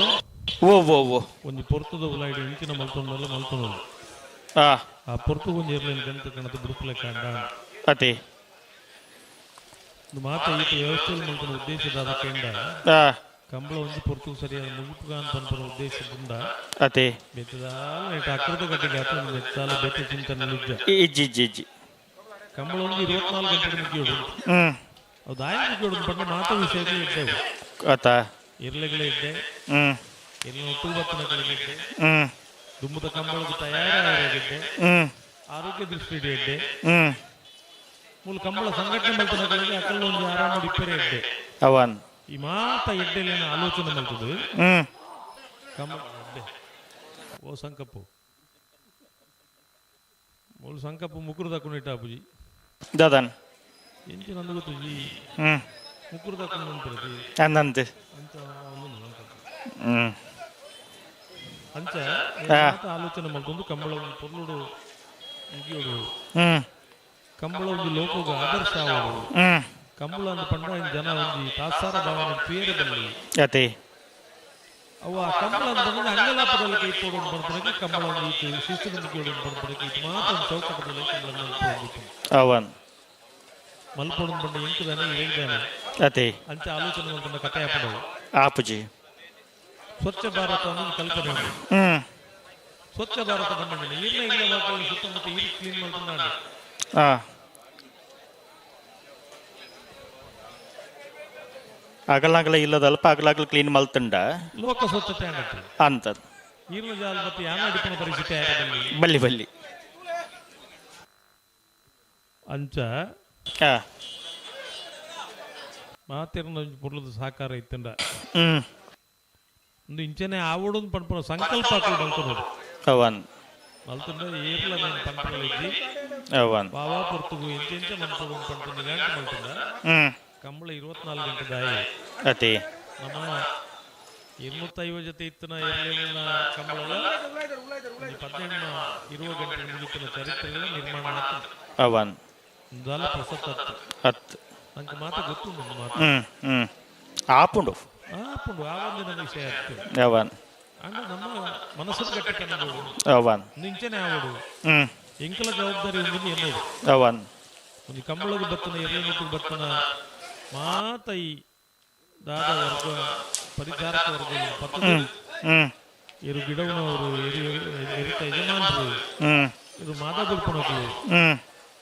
S19: ಓ ಓ ಓ
S17: ಒಂಜಿ ಪೊರ್ತುದ ಉಲಾಯ್ಡ್ ಇಂಚಿನ ಮಲ್ತೊಂಡಲ್ಲ ಮಲ್ತೊಂಡು
S19: ಆ
S17: ಆ ಪೊರ್ತು ಒಂಜಿ ಇರ್ಲೇನು ಗಂತ ಕಣದ ಬುಡುಪುಲೆ ಕಾಂಡ
S19: ಅತಿ
S17: ಮಾತ ಈತ ವ್ಯವಸ್ಥೆ ಮಲ್ತನ ಉದ್ದೇಶದಾದ ಕೇಂದ್ರ ಕಂಬಳ ಒಂಜಿ ಪೊರ್ತು ಸರಿಯಾದ ಮುಗುಪುಗಾನ್ ಪನ್ಪನ ಉದ್ದೇಶದಿಂದ
S19: ಅತಿ
S17: ಬೆತ್ತದಾಲ ಅಕ್ರದ ಗಡ್ಡೆಗೆ ಆತ ಬೆತ್ತಾಲ ಬೆತ್ತ ಚಿಂತನೆ ನಿಜ
S19: ಇಜ್ಜಿ ಇಜ್ಜಿ ಇಜ್ಜಿ
S17: ಕಂಬಳ ಒಂದು 24 ಗಂಟೆ ಮುಗಿಯೋಡು. ಅದು ಆಯ್ ಮುಗಿಯೋಡು ಪಂಡ ಮಾತ ವಿಷಯಗಳು ಇದ್ದೇವೆ.
S19: ಆತ
S17: ಇರ್ಲೆಗಳೇ ಇದ್ದೆ. ಇರ್ಲೆ ಒಟ್ಟು ಬತ್ತನಗಳಿದ್ದೆ. ದುಮ್ಮದ ಕಂಬಳಕ್ಕೆ ತಯಾರಾಗಿದ್ದೆ. ಆರೋಗ್ಯ ದೃಷ್ಟಿ ಇದ್ದೆ. ಮೂಲ ಕಂಬಳ ಸಂಘಟನೆ ಮಲ್ತನಗಳಿಗೆ ಅಕಲ್ಲ ಒಂದು ಆರಾಮ ಇಪ್ಪರೆ ಇದ್ದೆ.
S19: ಅವನ್
S17: ಈ ಮಾತ ಎಡ್ಡೆಲೇನ ಆಲೋಚನೆ ಮಲ್ತದು. ಕಂಬಳ ಎಡ್ಡೆ ಓ ಸಂಕಪ್ಪು ಮೂಲು ಸಂಕಲ್ಪ ಮುಕುರು ದಕ್ಕುನ ಇಟ್ಟಾಪುಜಿ.
S19: ದಾದಾನ್?
S17: ಎಂಚ ನಂದು ಗೊತ್ತುಜಿ. ಮುಕುರು ದಕ್ಕುನ ಉಂಟು.
S19: ಅಂದಂತೆ.
S17: ಅಂಚ ಒಂದೊಂದು ಸಂಕಲ್ಪ. ಅಂಚ ಮಾತ ಆಲೋಚನೆ ಮಲ್ತೊಂದು ಕಂಬಳ ಒಂದು ಪೊರ್ಲುಡು ಮುಗಿಯೋಡು. ಕಂಬಳ ಒಂದು ಲೋಕಗ ಆದರ್ಶ ಆವಡು. ಕಂಬಳ ಅಂದ್ ಪಂಡ ಜನ ಒಂಜಿ ತಾತ್ಸಾರ ಭಾವನೆ ತೂಯರೆ ಬಲ್ಲಿ.
S19: ಅತೆ.
S17: ಅವ ಕಂಬಳ ಅಂತ ಅಂಗಲಾಪದಲ್ಲಿ ಇಪ್ಪೋಡು ಪನ್ಪುನಕ್ಕೆ ಕಂಬಳ ಒಂದು ಈತು ಶಿಸ್ತಿನ ಮುಗಿಯೋಡು ಪನ್ಪುನಕ್ಕೆ ಇದು ಮಾತ್ರ ಒಂದು ಚೌಕಟ್ಟದಲ್ಲಿ ಕಂಬಳ ಮಲ್ಪೊಂದಿತ್ತು.
S19: ಅವನ್.
S17: ಮಲ್ಪೊಡು ಪಂಡ ಎಂಕುದಾನೆ ಇರೆಗ್ದಾನೆ.
S19: ಅತೆ.
S17: ಅಂಚ ಆಲೋಚನೆ ಮಲ್ತೊಂಡ ಕತೆ ಆಪುಂಡು.
S19: ಆಪುಜಿ.
S17: ಸ್ವಚ್ಛ ಭಾರತ ಅನ್ನೋದು ಕಲ್ಪನೆ ಉಂಟು. ಸ್ವಚ್ಛ ಭಾರತ ಬಂಡ ಈರ್ನ ಇಲ್ಲ ಮಕ್ಕಳು ಸುತ್ತಮುತ್ತ ಈರ್ ಕ್ಲೀನ್ ಮಲ್ತೊಂಡಾಂಡ್.
S19: ಅಗಲಾಗಲ ಇಲ್ಲದ ಅಲ್ಪ ಅಗಲಾಗಲ ಕ್ಲೀನ್ ಮಲ್ತುಂಡ.
S17: ಲೋಕ ಸ್ವಚ್ಛತೆ ಆಂಡತ್ತೆ.
S19: ಅಂತದ್.
S17: ಈರ್ನ ಜಾಲ ಬತ್ತಿ ಯಾನ ಅಡಿಪುನ ಪರಿಸ್ಥಿತಿ ಆಯರೆ ಬಲ್ಲಿ.
S19: ಬಲ್ಲಿ ಬಲ್ಲಿ.
S17: ಅಂಚ ಮಾತೆರ್ನ ಒಂಜಿ ಪೊರ್ಲುದ ಸಹಕಾರ ಇತ್ತಂಡ. ಒಂದು ಇಂಚನೆ ಆವೊಡು ಪನ್ಪುನ ಸಂಕಲ್ಪ ಅಕುಲು ಮಲ್ತೊನೊಡು.
S19: ಅವನ್.
S17: ಮಲ್ತುಂಡ ಏರ್ಲ ಮೇನ್ ಪನ್ಪುನ ಇಜ್ಜಿ.
S19: ಅವನ್.
S17: ವಾವಾ ಪೊರ್ತುಗು ಎಂಚ ಎಂಚ ಮನ್ಪೊಡು ಪನ್ಪುನ ನಿಗಾಂಟ್ ಮಲ್ತುಂಡ. ಕಂಬಳ 24 ಗಂಟೆ ದಾಯಿ.
S19: ಅತೆ.
S17: ನಮ್ಮ 250 ಜೊತೆ ಇತ್ತಿನ ಎರ್ಲೆನ ಕಂಬಳಲ ಒಂಜಿ 18 20 ಗಂಟೆ ಮುಗಿತಿನ ಚರಿತ್ರೆಲ ನಿರ್ಮಾಣ ಆತುಂಡು.
S19: ಅವನ್.
S17: ದಾಲ ಪ್ರಸತ್ತ ಅತ್ತು.
S19: ಅತ್ತು.
S17: ನಂಗೆ ಮಾತ ಗೊತ್ತುಂಡು ಒಂದು ಮಾತು.
S19: ಆಪುಂಡು.
S17: ಆಪುಂಡು ಆವಂದಿನ ವಿಷಯ ಅತ್ತು.
S19: ಅವನ್.
S17: ಅಂಡ ನಮ್ಮ ಮನಸ್ಸು ಗಟ್ಟಿತನ
S19: ಅವನ್.
S17: ನಿಂಚನೆ ಆವಡು. ಎಂಕಲ ಜವಾಬ್ದಾರಿ ಉಂದು ಎನ್ನೋದು.
S19: ಅವನ್.
S17: ಒಂಜಿ ಕಂಬಳಗ ಬತ್ತನ ಎರ್ಲೆನೊಟ್ಟಿಗೆ ಬತ್ತನ ಮಾತ ಈ ದಾದ ವರ್ಗ ಪರಿಚಾರಕ ವರ್ಗ ಪತ್ತದ ಇರು ಗಿಡವನವರು ಎರಿತ ಯಜಮಾನರು ಇರು ಮಾದ ಬುಡ್ಪನಕುಲು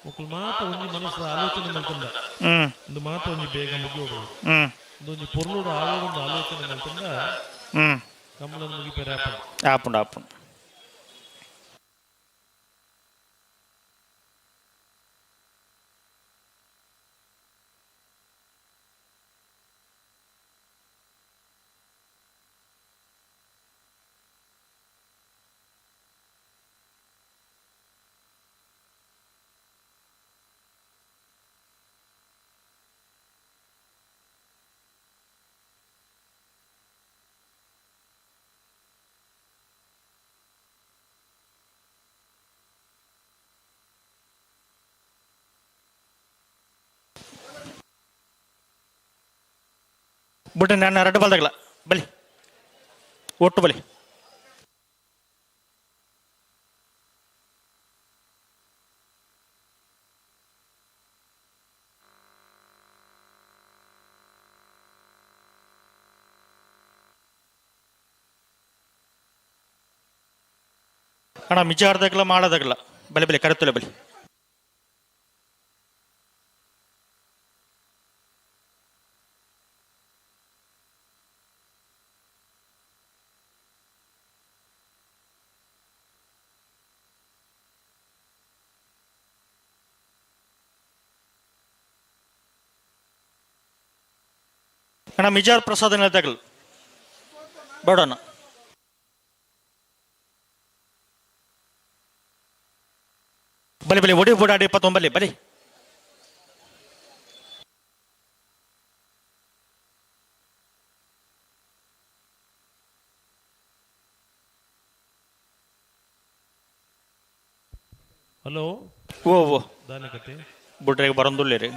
S17: ಮುಕುಲು ಮಾತ ಒಂಜಿ ಮನಸ್ಸು ಆಲೋಚನೆ ಮಲ್ತುಂಡ. ಒಂದು ಮಾತ ಒಂಜಿ ಬೇಗ ಮುಗಿಯೋಡು. ಒಂದೊಂಜಿ ಪೊರ್ಲುಡು ಆವೊಡು ಆಲೋಚನೆ ಮಲ್ತುಂಡ. ಕಂಬಳನ ಮುಗಿಪೆರೆ ಆಪುಂಡು.
S19: ಆಪುಂಡು ಆಪುಂಡು. ಬುಟ್ಟ ನಾನು ರಡ್ಡು ಬಾಲ್ದಾಗಲ ಬಲಿ ಒಟ್ಟು ಬಲಿ. ಅಣ್ಣ ಮಿಜಾರ್ದಾಗಲ ಮಾಡೋದಾಗಲ್ಲ ಬಲಿ ಬಲಿ ಕರೆತುಲೆ ಬಲಿ. ಅಣ್ಣ ಮಿಜಾರ್ ಪ್ರಸಾದ್ ತಗಲ್ ಬೇಡಣ್ಣ. ಬಲಿ ಬಲಿ ಒಡಿ ಓಡಾಡಿ 29 ಬಲಿ.
S17: ಹಲೋ.
S19: ಓ ಓ.
S17: ದಾನೆ ಕತೆ.
S19: ಬುಡ್ರೆಗೆ ಬರಂದುಲ್ಲೇರಿ.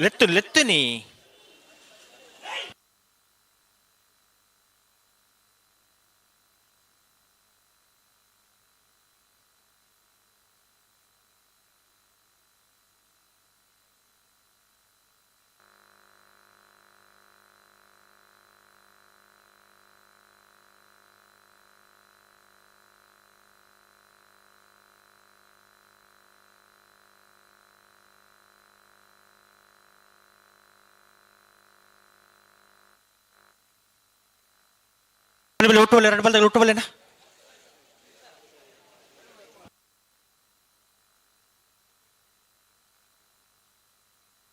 S19: ಲೆತ್ತು ಲೆತ್ತು ನೀ. ಒಟ್ಟು ಬಲ್ಲೆ, ಎರಡು ಬಲ್ದಾಗ ಒಟ್ಟು ಬಲ್ಲೆನಾ?